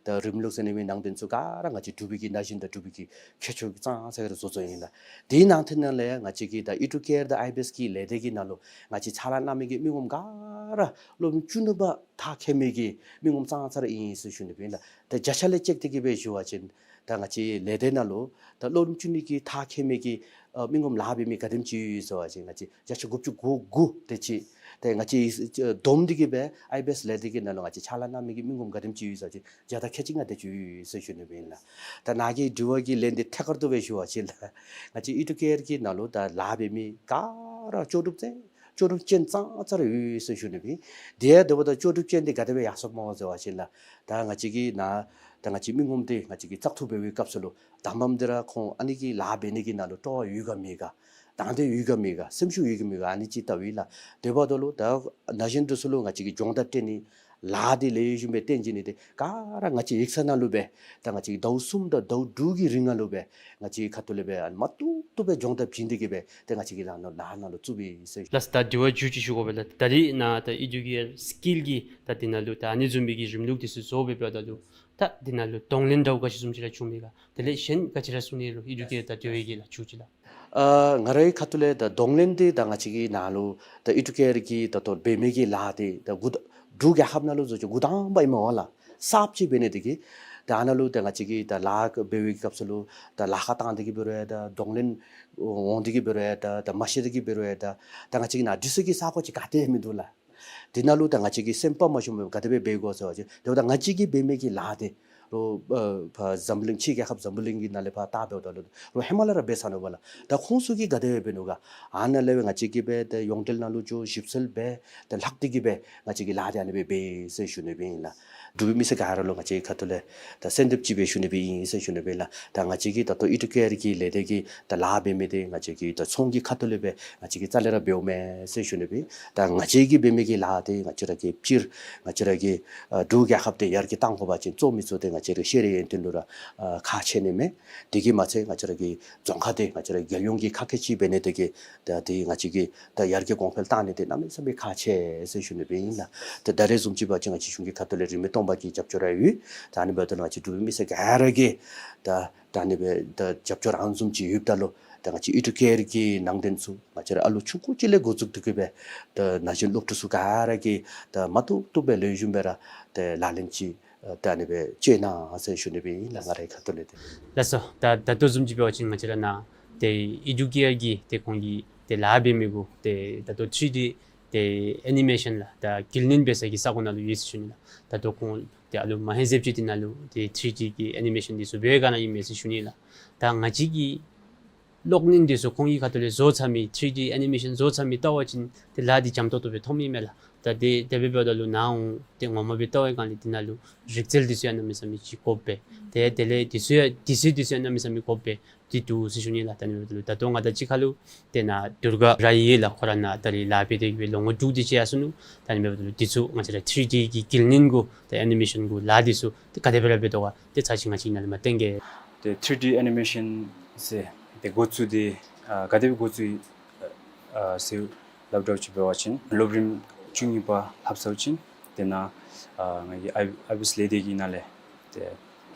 ད་རིམ་ལུགས་ཟེར་ནི་མེད་ནང་དོན་ཚུ་ག་ར་ང་བཅས་འབྲུག་པའི་གི་ན་གཞོན་དང་འབྲུག་པའི་གི་ཁྱད་ཆོས་ཀྱིས་ཙང་ཙ་ར་བཟོ་བཟོཝ་ཨིན་ལགས། དེའི་ནང་དོན་ནང་ལས་ང་བཅས་ཀྱི་ད་ཨི་ཌུ་ཀེར་དང་ཨའི་བི་ཨེསི་གི་ལས་སྡེ་གི་ནང་ལུ་ང་བཅས་ཕྱག་ལཱ་གནང་མི་གི་མི་ངོམ་ག་ར་སློབ་རིམ་བཅུ་གཉིས་པ་མཐར་འཁྱོལ་མི་གི་མི་ངོམ་ཙང་ཙ་ར་ཨིན་ཟེར་ཞུ་ནི་ཨིན་ལགས། ད་བརྒྱ་ཆ་ལས་ཅིག་དེ་གི་སྦེ་ཞུ་བ་ཅིན་ད་ང་བཅས་ལས་སྡེ་ནང་ལུ་ད་སློབ་རིམ་བཅུ་གཉིས་ཀྱི་མཐར་འཁྱོལ་མི་གི་ཨ་མི་ངོམ་ལཱ་འབད་མི་ག་དེམ་ཅིག་ཡོད་ཟེར་བ་ཅིན་ང་བཅས་བརྒྱ་ཆ་དགུ་བཅུ་གོ་དགུ་དེ་ཅིག། ཏེ་ང་བཅས་བསྡོམས་ཏེ་གི་སྦེ་ཨའི་བི་ཨེསི་ལས་སྡེ་གི་ནང་ལུ་ང་བཅས་ཕྱག་ལཱ་གནང་མི་གི་མི་ངོམ་ག་དེམ་ཅིག་ཡོད་ཟེར་བ་ཅིན་བརྒྱ་དང་ཁལ་གཅིག་ལྔ་དེ་ཅིག་ཡོད་ཟེར་ཞུ་ནི་ཨིན་ལགས། ད་ནཱ་གི་དྲི་བ་གི་ལན་འདི་ཐད་ཀར་དུ་སྦེ་ཞུ་བ་ཅིན་ལགས། ང་བཅས་ཨི་ཌུ་ཀེར་གྱི་ནང་ལུ་ད་ལཱ་འབད་མི་ག་ར་ལྕོགས་གྲུབ་ཅན་ལྕོགས་གྲུབ་ཅན་ཙང་ཙ་ར་ཡོད་ཟེར་ཞུ་ནི་ཨིན། དེ་ཡང་དེ་འབདཝ་ད་ལྕོགས་གྲུབ་ཅན་འདི་ག་དེ་སྦེ་ཡར་སོངམ་སྨོ་ཟེར་བ་ཅིན་ལགས། ད་ང་བཅས་ཀྱི་ནཱ་ད་ང་བཅས་མི་ངོམ་འདི་ང་བཅས་ཀྱིས་བཙག་འཐུ་འབད་བའི་སྐབས་སུ་ལུ་དང་པམ་འདི་ར་ཁོང་ཨ་ནི་གི་ལཱ་འབད་ནི་གི་ནང་ལུ་སྤྲོ་བ་ཡོད་ག་མེད་ག། དང་འདོད་ཡོད་ག་མེད་ག། སེམས་ཤུགས་ཡོད་ག་མེད་ག། ཨ་ནི་ཅིག་བལྟཝ་ཨིན་ལགས། དེ་འབདཝ་ད་ལུ་ད་ན་གཞོན་འདི་ཚུ་ལུ་ང་བཅས་ཀྱིས་སྦྱོང་བརྡར་སྤྲོད་ནི་ལཱ་འདི་ལེགས་ཤོམ་སྦེ་སྟོན་བྱིན་ནི་འདི་ག་ར་ང་བཅས་ཡིག་ཚང་ནང་ལུ་སྦེ་ད་ང་བཅས་ཟླཝ་གསུམ་དང་ཟླཝ་དྲུག་གི་རིང་ནང་ལུ་སྦེ་ང་བཅས་ཁ་ཐུག་ལས་སྦེ་ཨ་ནི་མ་བཏུབ་བཏུབ་སྦེ་སྦྱོང་བརྡར་བྱིན་ཏེ་གི་སྦེ་ཏེ་ང་བཅས་ཀྱིས་ལཱ་ནང་ལཱ་ནང་ལུ་བཙུགས་པའི་ཟེར། ལགས་སོ། ད་དྲི་བ་མཇུག་ཅིག་ཞུ་དགོ་པས་ལགས། ད་རིས་ནཱ་ད་ཨི་ཌུ་ཀེར་སི་ཀིལ་གྱི་ད་འདི་ནང་ལུ་ད་ཨ་ནི་བཟུམ་མའི་གི་རིམ་ལུགས་འདི་ཚུ་བཟོ་སྦེ་འབདཝ་ད་ལུ་ད་འདི་ནང་ལུ་གདོང་ལེན་འདྲཝ་ག་ཅི་བཟུམ་ཅིག་ར་བྱུང་མི་ག། དེ་ལས་གཞན་ག་ཅི་ར་གསུང་ནི་ལུ་ཨི་ཌུ་ཀེར་ད་དེ་བའི་གི་ལགས་མཇུག་ཅིག་ལགས། ཨ་ང་རའི་ཁ་ཐུག་ལས་ད་གདོང་ལེན་འདི་ད་ང་བཅས་ཀྱི་ནང་ལུ་ད་ཨི་ཌུ་ཀེར་གྱི་ད་ལྟོ་འབད་མི་གི་ལཱ་འདི་ད་འགོ་འབྲུག་རྒྱལ་ཁབ་ནང་ལུ་བཟོ་ཅིག་འགོ་དང་པ་ཨིན་མས་པ་ལགས། གསརཔ་ཅིག་འབད་ནི་དེ་གིས་ད་ཨ་ནཱ་ལུ་ད་ང་བཅས་ཀྱིས་ད་ལཱ་འབད་བའི་སྐབས་སུ་ལུ་ད་ལཱ་ཁག་བཏང་སྟེ་གིས་འབད་རུང་ཡང་ད་གདོང་ལེན་འོང་སྟེ་གིས་འབད་རུང་ཡང་ད་ད་མ་ཤེས་ཏེ་གིས་འབད་རུང་ཡང་ད་ད་ང་བཅས་ཀྱི་ནང་འདི་ཚུ་གི་ས་གོ་ཅིག་ག་ཏེ་མིན་འདུག་ལགས། དེ་ནང་ལུ་ད་ང་བཅས་ཀྱིས་སེམས་དཔའ་མ་ཞུམ་སྦེ་ག་དེ་སྦེ་འབད་དགོ་ཟེར་བ་ཅིན་དེ་འབདཝ་ད་ང་བཅས་ཀྱིས་འབད་མི་གི་ལཱ་འདི་རོགས་ཨ་ཕར་འཛམ་བུ་གླིང་ཕྱི་རྒྱལ་ཁབ་འཛམ་བུ་གླིང་གི་ནང་ལས་ཕར་བལྟ་འབདཝ་ད་ལུ་རོགས་ཧེ་མ་ལས་ར་འབད་ཚར་ནུག་པ་ལགས། ད་ཁོང་ཚུ་གིས་ག་དེ་སྦེ་འབད་ནུག་ག། ཨ་ནཱ་ལས་སྦེ་ང་བཅས་ཀྱིས་སྦེ་ད་ཡོངས་འབྲེལ་ནང་ལུ་འགྱོ་ཞིབ་འཚོལ་འབད་ད་ལྷག་སྟེ་གིས་སྦེ་ང་བཅས་ཀྱིས་ལཱ་འདི་ཨ་ནི་སྦེ་འབད་ཟེར་ཞུ་ནི་སྦེ་ཨིན་ལགས། འབྲུག་པའི་མི་སེར་ག་ར་ལུ་ང་བཅས་ཁ་ཐུག་ལས་ད་གསོལ་འདེབས་ཅིག་སྦེ་ཞུ་ནི་སྦེ་ཨིན་ཟེར་ཞུ་ནི་སྦེ་ལགས། ད་ང་བཅས་ཀྱིས་ད་ལྟོ་ཨི་ཌུ་ཀེར་གྱི་ལས་སྡེ་གི་ད་ལཱ་འབད་མི་འདི་ང་བཅས་ཀྱིས་ད་ཚོང་གི་ཁ་ཐུག་ལས་སྦེ་ང་བཅས་ཀྱིས་རྩ་ལས་ར་འབདཝ་མེན་ཟེར་ཞུ་ནི་སྦེ། ད་ང་བཅས་ཀྱིས་འབད་མི་གི་ལཱ་འདི་ང་བཅས་ར་གི་སྤྱིར་ང་བཅས་ར་གི་ཨ་འབྲུག་རྒྱལ་ཁབ་འདི་ཡར་རྒྱས་གཏང་དགོ་པ་ཅིན་གཙོ་མི་གཙོ་འདི་ང་བཅས་ར་ཤེས་རིག་ཡོན་ཏན་ལུ་ར་ཨ་ཁག་ཆེ་ནི་མས། དེ་གིས་མ་ཚད་ང་བཅས་ར་གི་རྫོང་ཁ་འདི་ང་བཅས་ར་རྒྱལ་ཡོངས་ཀྱི་ཁ་སྐད་ཅིག་འབད་ནི་དེ་གིས་ད་འདི་ང་བཅས་ཀྱིས་ད་ཡར་རྒྱས་གོང་འཕེལ་གཏང་ནི་འདི་གནམ་མེད་ས་མེད་ཁག་ཆེ་ཟེར་ཞུ་ནི་སྦེ་ཨིན་ལགས། ད་ད་རེས་བཟུམ་ཅིག་འབད་བ་ཅིན་ང་བཅས་གཞུང་གི་ཁ་ཐུག་ལས་རིན་མེད་སྟོང་པ་གི་རྒྱབ་སྐྱོར་ར་ཡོད། ད་ཨ་ནི་འབདཝ་ད་ལུ་ང་བཅས་འབྲུག་པའི་མི་སེར་ག་ར་གིས་ད་ད་ཨ་ནི་སྦེ་ད་རྒྱབ་སྐྱོར་ཨ་ནི་བཟུམ་ཅིག་ཡོདཔ་ད་ལུ་ད་ང་བཅས་ཨི་ཌུ་ཀེར་གྱི་ནང་རྟེན་ཚུ་ང་བཅས་ར་ཨ་ལུ་ཆུང་ཀུ་ཅིག་ལས་འགོ་བཙུགས་ཏེ་གིས་སྦེ་ད་ན་གཞོན་སློབ་ཕྲུག་ཚུ་ག་ར་གིས་ད་མ་བཏུབ་བཏུབ་སྦེ་ལེགས་ཤོམ་སྦེ་ར་ད་ལག་ལེན་ཅིག་ཨ་ད་ཨ་ནི་སྦེ་སྤྱོད་གནང་ཟེར་ཞུ་ནི་སྦེ་ཨིན་ལགས། ང་རའི་ཁ་ཐུག་ལས་ཏེ། ལགས་སོ། ད་ད་ལྟོ་བཟུམ་ཅིག་འབད་བ་ཅིན་ང་བཅས་ར་ནཱ་ཏེ་ཨི་ཌུ་ཀེར་གྱི་ཏེ་ཁོང་གིས་ཏེ་ལཱ་འབད་མི་གུ་ཏེ་ད་ལྟོ་ཐྲི་ཌི་ཏེ་ཨེ་ནི་མེ་ཤཱན་ལགས་ད་འགུལ་བསྣུན་འབད་ས་གི་ས་གོ་ནང་ལུ་ཡོད་ཟེར་ཞུ་ནི་ལགས། ད་ལྟོ་ཁོང་ཏེ་ཨ་ལུ་མ་ཧེ་ཟེབ་ཅིག་འདི་ནང་ལུ་ཏེ་ཐྲི་ཌི་གི་ཨེ་ནི་མེ་ཤཱན་འདི་ཚུ་འབད་ག་ནི་ཨིན་མས་ཟེར་ཞུ་ནི་ལགས། ད་ང་བཅས་ཀྱིས་གློག་བརྙན་འདི་ཚུ་ཁོང་གི་ཁ་ཐུག་ལས་བཟོ་ཚར་མི་ཐྲི་ཌི་ཨེ་ནི་མེ་ཤཱན་བཟོ་ཚར་མི་བལྟ་བ་ཅིན་ཏེ་ལཱ་འདི་འཇམ་ཏོང་ཏོ་སྦེ་མཐོངམ་ཨིན་མས་ལགས། ད་དེ་དེ་སྦེ་འབདཝ་ད་ལུ་ནཱ་འོང་སྟེ་ངོ་མ་སྦེ་བལྟ་བའི་སྒང་ལས་འདི་ནང་ལུ་རིག་རྩལ་འདི་ཚུ་ཡང་གནམ་མེད་ས་མེད་ཅིག་དགོཔ་སྦེ་ཏེ་དེ་ལས་འདི་ཚུ་ཡང་འདི་ཚུ་འདི་ཚུ་ཡང་གནམ་མེད་ས་མེད་དགོཔ་སྦེ་འདི་འདུག་ཟེར་ཞུ་ནི་ལགས། ད་ཨ་ནི་འབདཝ་ད་ལུ་ད་ལྟོ་ང་དང་གཅིག་ཁར་ལུ་ཏེ་ནཱ་དུར་ག་ར་ཡོད་ལགས། ཁོ་ར་ནཱ་ད་རིས་ལཱ་འབད་དེ་གིས་སྦེ་ལོ་ངོ་དྲུག་དེ་ཅིག་ཡར་སོ་ནུག། ད་ཨ་ནི་འབདཝ་ད་ལུ་འདི་ཚུ་ང་བཅས་ར་ཐྲི་ཌི་གི་འགུལ་བསྣུན་གུ་ཏེ་ཨེ་ནི་མེ་ཤཱན་གུ་ལཱ་འདི་ཚུ་ཏེ་ག་དེ་སྦེ་ར་འབད་དོ་ག་ཏེ་ཚར་ཅིག་ང་བཅས་ནཱ་ལས་མར་སྟོན་གེ། ཏེ་ཐྲི་ཌི་ཨེ་ནི་མེ་ཤཱན་ཟེར་ཏེ་འགོ་བཙུགས་ཏེ་ཨ་ག་དེ་སྦེ་འགོ་བཙུགས་ཨ་ཟེར་སླབ་དྲགས་ཅིག་འབད་བ་ཅིན་སློབ་རིམ་བཅུ་གཉིས་པ་ལྷབ་ཚརཝ་ཅིག་ཏེ་ནཱ་ཨ་ང་གིས་ཨའི་ཨའི་བི་ཨེསི་ལས་སྡེ་གི་ནང་ལས་ཏེ་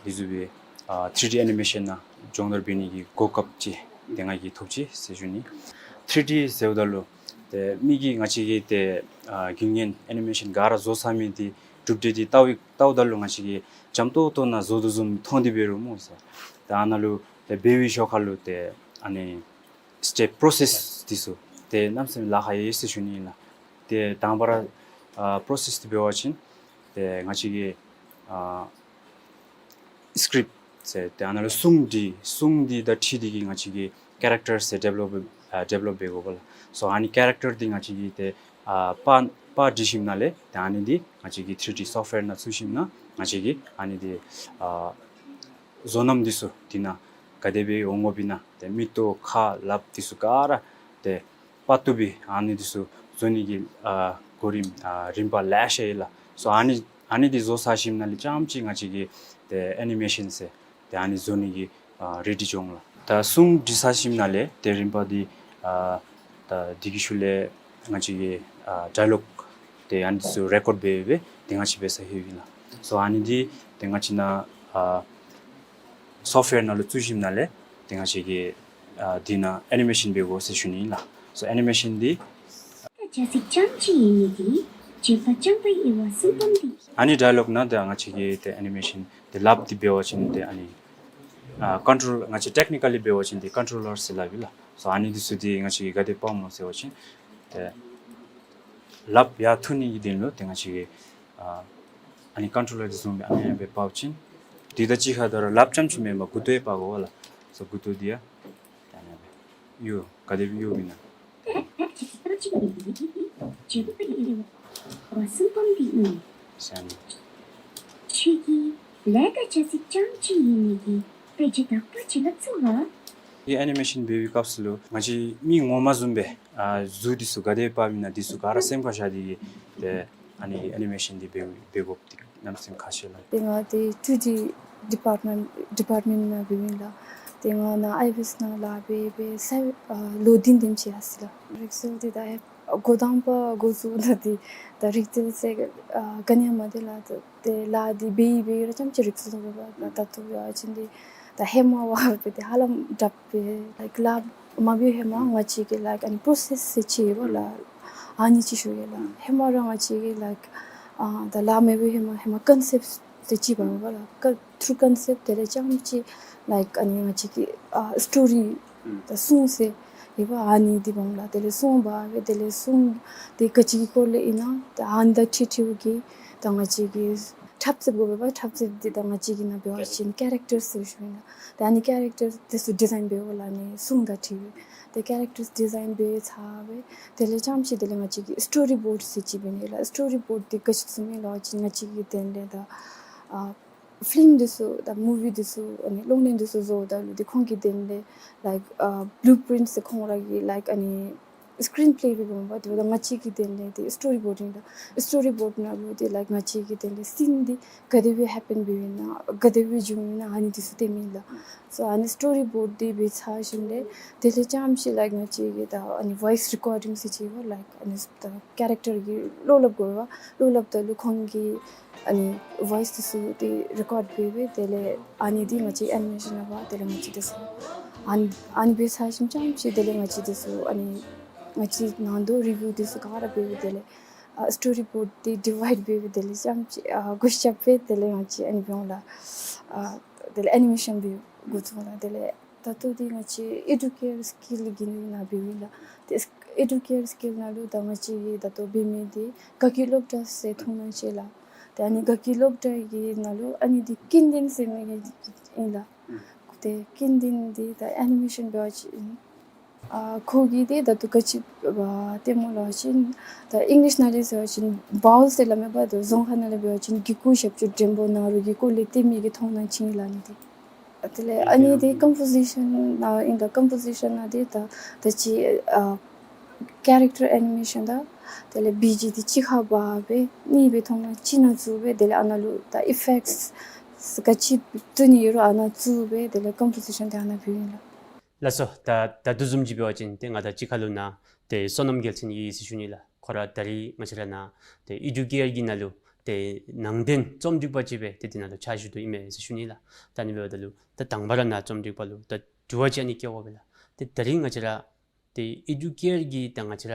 འདི་བཟུམ་སྦེ་ཨ་ཐྲི་ཌི་ཨེ་ནི་མེ་ཤཱན་ནང་སྦྱོང་བརྡར་འབད་ནི་གི་གོ་སྐབས་ཅིག་ཏེ་ང་གིས་ཐོབ་ཅི་ཟེར་ཞུ་ནི། ཐྲི་ཌི་ཟེརཝ་ད་ལུ་ཏེ་མི་གིས་ང་བཅས་ཀྱིས་ཏེ་ཨ་རྒྱུན་ལྡན་ཨེ་ནི་མེ་ཤཱན་ག་ར་བཟོ་ཚར་མི་འདི་གྲུབ་འབྲས་འདི་བལྟ་བའི་བལྟཝ་ད་ལུ་ང་བཅས་ཀྱིས་འཇམ་ཏོང་ཏོ་ནང་བཟོ་དོ་བཟུམ་མཐོང་སྟེ་འབད་རུང་སྨོ་ཟེར། ཏེ་ཨ་ནཱ་ལུ་ཏེ་འབད་བའི་ཞོར་ཁར་ལུ་ཏེ་ཨ་ནི་སི་ཊེབ་པྲོ་སེསི་འདི་ཚུ་ཏེ་གནམ་མེད་ས་མེད་ལཱ་ཁག་ཡོད་ཟེར་ཞུ་ནི་ཨིན་ལགས། ཏེ་དང་པ་ར་ཨ་པྲོ་སེསི་འདི་འབད་བ་ཅིན་ཏེ་ང་བཅས་ཀྱིས་ཨ་སི་ཀྲིཔ་ཟེར་ཏེ་ཨ་ནཱ་ལུ་སྲུང་འདི་སྲུང་འདི་དང་འཁྲིལ་ཏེ་གིས་ང་བཅས་ཀྱིས་ཀེ་རེག་ཊར་ཟེར་ཌི་བེ་ལོབ་ཨ་ཌི་བེ་ལོབ་འབད་དགོ་པས་ལགས། སོ་ཨ་ནི་ཀེ་རེག་ཊར་འདི་ང་བཅས་ཀྱིས་ཏེ་ཨ་པར་པར་བྲི་ཞིནམ་ལས་ཏེ་ཨ་ནི་འདི་ང་བཅས་ཀྱིས་ཐྲི་ཌི་སོཕཊ་ཝེར་ནང་བཙུགས་ཞིནམ་ལས་ང་བཅས་ཀྱིས་ཨ་ནི་འདི་ཨ་བཟོ་རྣམ་འདི་ཚུ་འདི་ནང་ག་དེ་སྦེ་འོང་དགོཔ་ཨིན་ན་ཏེ་མིག་ཏོ་ཁ་ལགཔ་འདི་ཚུ་ག་ར་ཏེ་དཔའ་བཏུབ་སྦེ་ཨ་ནི་འདི་ཚུ་བཟོ་ནི་གི་ཨ་གོ་རིམ་ཨ་རིམ་པ་ལེ་ཤ་ཡོད་ལགས། སོ་ཨ་ནི་ཨ་ནི་འདི་བཟོ་ཚར་ཞིནམ་ལས་རྐྱངམ་ཅིག་ང་བཅས་ཀྱིས་ཏེ་ཨེ་ནི་མེ་ཤཱན་ཟེར་ཏེ་ཨ་ནི་བཟོ་ནི་གི་ཨ་རེ་ཌི་འགྱོ་འོང་ལགས། ད་སྲུང་བྲི་ཚར་ཞིནམ་ལས་ཏེ་རིམ་པ་འདི་ཨ་ད་འདི་གི་ཤུལ་ལས་ང་བཅས་ཀྱིས་ཨ་ཌའི་ལོག་ཏེ་ཨ་ནི་འདི་ཚུ་རེ་ཀོཌ་འབད་འབད་ཏེ་ང་བཅས་འབད་ས་ལྷོད་ཡི་ལགས། སོ་ཨ་ནི་འདི་ཏེ་ང་བཅས་ནཱ་ཨ་སོཕཊ་ཝེར་ནང་ལུ་བཙུགས་ཞིནམ་ལས་ཏེ་ང་བཅས་ཀྱིས་ཨ་འདི་ནང་ཨེ་ནི་མེ་ཤཱན་འབད་དགོ་ཟེར་ཞུ་ནི་ཨིན་ལགས། སོ་ཨེ་ནི་མེ་ཤཱན་འདི་ལྕགས་རྩིག་རྐྱངམ་ཅིག་ཡོད་ནི་འདི་བྱེད་པ་རྐྱང་པའི་དབྱེ་བ་གསུམ་པ་འདི། ཨ་ནི་ཌའི་ལོག་ནང་ཏེ་ང་བཅས་ཀྱིས་ཏེ་ཨེ་ནི་མེ་ཤཱན་འདི་ལགཔ་འདི་འབད་བ་ཅིན་ཏེ་ཨ་ནི་ཨ་ཀོན་ཊོལ་ང་བཅས་ཊེག་ནི་ཀ་ལི་འབད་བ་ཅིན་ཏེ་ཀོན་ཊོ་ལར་ཟེར་སླབ་ཨིན་ལགས། སོ་ཨ་ནི་འདི་ཚུ་འདི་ང་བཅས་ཀྱིས་ག་དེ་འབདཝ་སྨོ་ཟེར་བ་ཅིན་ཏེ་ལགཔ་ཡར་འཐུ་ནི་གི་དོན་ལུ་ཏེ་ང་བཅས་ཀྱིས་ཨ་ཨ་ནི་ཀོན་ཊོ་ལར་འདི་བཟུམ་སྦེ་ཨ་ནི་སྦེ་འབག་ཞིནམ་འདི་དང་གཅིག་ཁར་ད་རུང་ལགཔ་རྐྱངམ་ཅིག་མེན་པར་མགུ་ཏོ་ཡང་འབག་དགོ་པས་ལགས། སོ་མགུ་ཏོ་འདི་ཡང་ཨ་ནི་སྦེ་གཡོ་ག་དེ་སྦེ་གཡོཝ་ཨིན་ན། ཨ་ནི་ཁྱོད་ཀྱིས་ལས་ཀ་ཅ་ཅིག་རྐྱངམ་ཅིག་ཡོད་ནི་གི་དཔེ་ཆ་དག་པ་ཅིག་ལ་བཙུགས་ལ། ཨེ་ནི་མེ་ཤཱན་འབད་བའི་སྐབས་སུ་ལུ་ང་བཅས་མི་ངོ་མ་བཟུམ་སྦེ་ཨ་གཟུགས་འདི་ཚུ་ག་དེ་སྦེ་འབདཝ་ཨིན་ན་འདི་ཚུ་ག་ར་སེམས་ཁར་བཞག་སྟེ་གིས་ཏེ་ཨ་ནི་ཨེ་ནི་མེ་ཤཱན་འདི་འབད་འབད་དགོཔ་འདི་གནམ་མེད་ས་མེད་ཁག་ཆེ་ལགས། ཏེ་ང་འདི་ཐྲི་ཌི་ཌི་པཱརཊ་མེནཊ་ཌི་པཱརཊ་མེནཊ་ནང་འབདཝ་ཨིན་ལགས། ཏེ་ང་ནཱ་ཨའི་བི་ཨེསི་ནང་ལཱ་འབད་འབད་ས་ཨ་ལོ་བདུན་དེམ་ཅིག་ཡར་སོ་ཡི་ལགས། རིག་རྩལ་འདི་ད་ཡ་འགོ་དང་པ་འགོ་བཙུགས་ད་འདི་ད་རིག་རྩལ་ཟེར་ཨ་ག་ནི་ཡང་མ་འདུག་ལགས། ད་ཏེ་ལཱ་འདི་འབད་འབད་ར་རྐྱངམ་ཅིག་རིག་རྩལ་འདི་འབད་བ་ད་ད་ལྟོ་ཡང་ཅིན་འདི་ ད་ཧེ་མ་བ་སྦེ་ཏེ་ཧ་ལམ་དྲག་པས་ལའིཀ་ལཱ་མ་འབད་ཧེ་མ་ང་བཅས་ཀྱིས་ལའིཀ་ཨ་ནི་པོརོ་སེསི་ཟེར་ཅིག་ཡོད་པ་ལགས། ཨ་ནི་ཅིག་ཞུ་ཡི་ལགས། ཧེ་མ་ར་ང་བཅས་ཀྱིས་ལའིཀ་ཨ་ད་ལཱ་མ་འབད་ཧེ་མ་ཧེ་མ་ཀོན་སེབཊ་ཟེར་ཅིག་འབད་མས་པ་ལགས། ཀ་ཐུརུ་ཀོན་སེབཊ་དེ་ལས་རྐྱངམ་ཅིག་ལའིཀ་ཨ་ནི་ང་བཅས་ཀྱི་ཨ་སི་ཊོ་རི་ད་སྲུང་ཟེར་ཡོད་པ་ཨ་ནི་འདི་འབདཝ་ལགས། དེ་ལས་སྲུང་འབད་སྦེ་དེ་ལས་སྲུང་དེ་ག་ཅི་གི་སྐོར་ལས་ཨིན་ན་ད་ཨ་ནི་དང་འཁྲིལ་འཁྲིལཝ་གི་ད་ང་བཅས་ཀྱིས་འཁྲབ་རྩེདཔ་དགོ་པས་པ། འཁྲབ་རྩེདཔ་འདི་ད་ང་བཅས་ཀྱི་ནང་འབད་བ་ཅིན་ཀེ་རེཀ་ཊར་ཟེར་ཞུཝ་ཨིན་ལགས། ད་ཨ་ནི་ཀེ་རེཀ་ཊར་དེ་ཚུ་ཌི་ཛའིན་འབདཝ་ལགས། ཨ་ནི་སྲུང་དང་འཁྲིལ་བའི་ད་ཀེ་རེཀ་ཊར་ཌི་ཛའིན་འབད་ཚར་སྦེ་དེ་ལས་རྐྱངམ་ཅིག་དེ་ལས་ང་བཅས་ཀྱིས་སི་ཊོ་རི་བོརཌ་ཟེར་ཅིག་འབད་ནི་ལགས། སི་ཊོ་རི་བོརཌ་འདི་ག་ཅི་བཟུམ་ཨིན་ལགས་པ་ཅིན་ང་བཅས་ཀྱི་དོན་ལས་ད་ཨ་ཕིལམ་འདི་ཚུ་ད་མུ་ཝི་འདི་ཚུ་ཨ་ནི་གློག་བརྙན་འདི་ཚུ་བཟོཝ་ད་ལུ་ཏེ་ཁོང་གི་དོན་ལས་ལའིཀ་ཨ་བླུ་པིརིནཊ་ཟེར་ཁོང་ར་གི་ལའིཀ་ཨ་ནི་སི་ཀིརིན་པླེ་སྦེ་འབདཝ་མས་པ། དེ་འབདཝ་ད་ང་བཅས་ཀྱི་དོན་ལས་ཏེ་སི་ཊོ་རི་བོརཌ་ཨིན་ལགས། སི་ཊོ་རི་བོརཌ་ནང་ལུ་ཏེ་ལའིཀ་ང་བཅས་ཀྱི་དོན་ལས་སི་ཨིན་འདི་ག་དེ་སྦེ་ཧེ་པེན་འབདཝ་ཨིན་ན་ག་དེ་སྦེ་བྱུང་ཨིན་ན་ཨ་ནི་འདི་ཚུ་སྟོནམ་ཨིན་ལགས། སོ་ཨ་ནི་སི་ཊོ་རི་བོརཌ་འདི་འབད་ཚར་ཞིནམ་ལས་དེ་ལས་རྐྱངམ་ཅིག་ལའིཀ་ང་བཅས་ཀྱིས་ད་ཨ་ནི་བོའིསི་རི་ཀོར་ཌིང་ཟེར་ཅིག་ཡོད་པ་ལགས། ཨ་ནི་ད་ཀེ་རེཀ་ཊར་གྱི་བློ་སླབ་དགོ་པས་པ། བློ་སླབ་ད་ལུ་ཁོང་གི་ཨ་ནི་བོའིསི་འདི་ཚུ་ཏེ་རི་ཀོརཌ་འབད་སྦེ་དེ་ལས་ཨ་ནི་འདི་ང་བཅས་ཨེ་ནི་མེ་ཤཱན་འབད་དེ་ལས་ང་བཅས་འདི་ཚུ་ཨ་ནི་ཨ་ནི་འབད་ཚར་ཞིནམ་རྐྱངམ་ཅིག་དེ་ལས་ང་བཅས་འདི་ཚུ་ཨ་ནི་ང་བཅས་ནང་དོག་རི་བིའུ་འདི་ཚུ་ག་ར་འབད་སྦེ་དེ་ལས་ཨ་སི་ཊོ་རི་བོརཌ་འདི་ཌི་ཝའིཌ་འབད་སྦེ་དེ་ལས་རྐྱངམ་ཅིག་ཨ་གུ་ཤ་སྦེ་དེ་ལས་ང་བཅས་ཨ་ནི་འབདཝ་ལགས། ཨ་དེ་ལས་ཨེ་ནི་མེ་ཤཱན་འབད་འགོ་བཙུགས་ལགས། དེ་ལས་ད་ལྟོ་འདི་ང་བཅས་ཨེ་ཌུ་ཀེར་སི་ཀིལ་གྱི་ནང་ན་འབདཝ་ཨིན་ལགས། ཏེ་ཨེ་ཌུ་ཀེར་སི་ཀིལ་ནང་ལུ་ད་ང་བཅས་ཀྱིས་ད་ལྟོ་འབད་མི་འདི་དགའ་སྐྱིད་སློབ་གྲྭ་ཟེར་མཐོང་སྣང་ཅིག་ལགས། ཏེ་ཨ་ནི་དགའ་སྐྱིད་སློབ་གྲྭ་གི་ནང་ལུ་ཨ་ནི་འདི་ཀུན་ལྡན་ཟེར་མི་གི་ཨིན་ལགས། ཏེ་ཀུན་ལྡན་འདི་ད་ཨེ་ནི་མེ་ཤཱན་འབད་བ་ཅིན་ཨ་ཁོ་གིས་ཏེ་ད་ལྟོ་ག་ཅི་ཨ་སྟོནམ་སྨོ་ལབ་པ་ཅིན་ད་ཨིང་ལིཤ་ནང་ལས་ཟེར་བ་ཅིན་བཱ་ཝེལ་ཟེར་སླབ་མས་པ། ད་རྫོང་ཁ་ནང་ལས་འབད་བ་ཅིན་གི་གུ་ཞབས་ཀྱུ་འགྲེང་པོ་ན་རོ་གི་སྐོར་ལས་སྟོན་མི་གི་མཐོང་སྣང་ཅིག་ཨིན་ལགས་ཨ་ནི་འདི། དེ་ལས་ཨ་ནི་འདི་ཀམ་པོ་ཟི་ཤཱན་ནང་ཨིན་ད། ཀམ་པོ་ཟི་ཤཱན་ནང་འདི་ད་ད་ཅི་ཨ་ཀེ་རེཀ་ཊར་ཨེ་ནི་མེ་ཤཱན་དང་དེ་ལས་བི་ཇི་འདི་གཅིག་ཁར་འབག་སྦེ་གཉིས་སྦེ་མཐོང་སྣང་གཅིག་ནང་བཙུགས་སྦེ་དེ་ལས་ཨ་ནཱ་ལུ་ད་ཨི་ཕེཀཊསི་ག་ཅི་བཙུགས་ནི་ཡོད་རུང་ཨ་ནཱ་བཙུགས་སྦེ་དེ་ལས་ཀམ་པོ་ཟི་ཤཱན་འདི་ཨ་ནཱ་འབདཝ་ཨིན་ལགས། ལགས་སོ། ད་ད་ལྟོ་བཟུམ་ཅིག་འབད་བ་ཅིན་ཏེ་ང་དང་གཅིག་ཁར་ལུ་ནཱ་ཏེ་བསོད་ནམས་རྒྱལ་མཚན་ཡོད་ཟེར་ཞུ་ནི་ལགས། ཁོ་ར་ད་རིས་ང་བཅས་ར་ནཱ་ཏེ་ཨེ་ཌུ་ཀེར་གྱི་ནང་ལུ་ཏེ་ནང་རྟེན་རྩོམ་སྒྲིག་པ་ཅིག་སྦེ་ཏེ་འདི་ནང་ལུ་ཕྱག་ཞུ་དོ་ཨིན་མས་ཟེར་ཞུ་ནི་ལགས། ད་ཨ་ནི་འབདཝ་ད་ལུ་ད་དང་པ་ར་ནཱ་རྩོམ་སྒྲིག་པ་ལུ་ད་དྲི་བ་ཅིག་ཨ་ནི་བཀོད་དགོ་པས་ལགས། ཏེ་ད་རིས་ང་བཅས་ར་ཏེ་ཨེ་ཌུ་ཀེར་གྱི་ད་ང་བཅས་ར་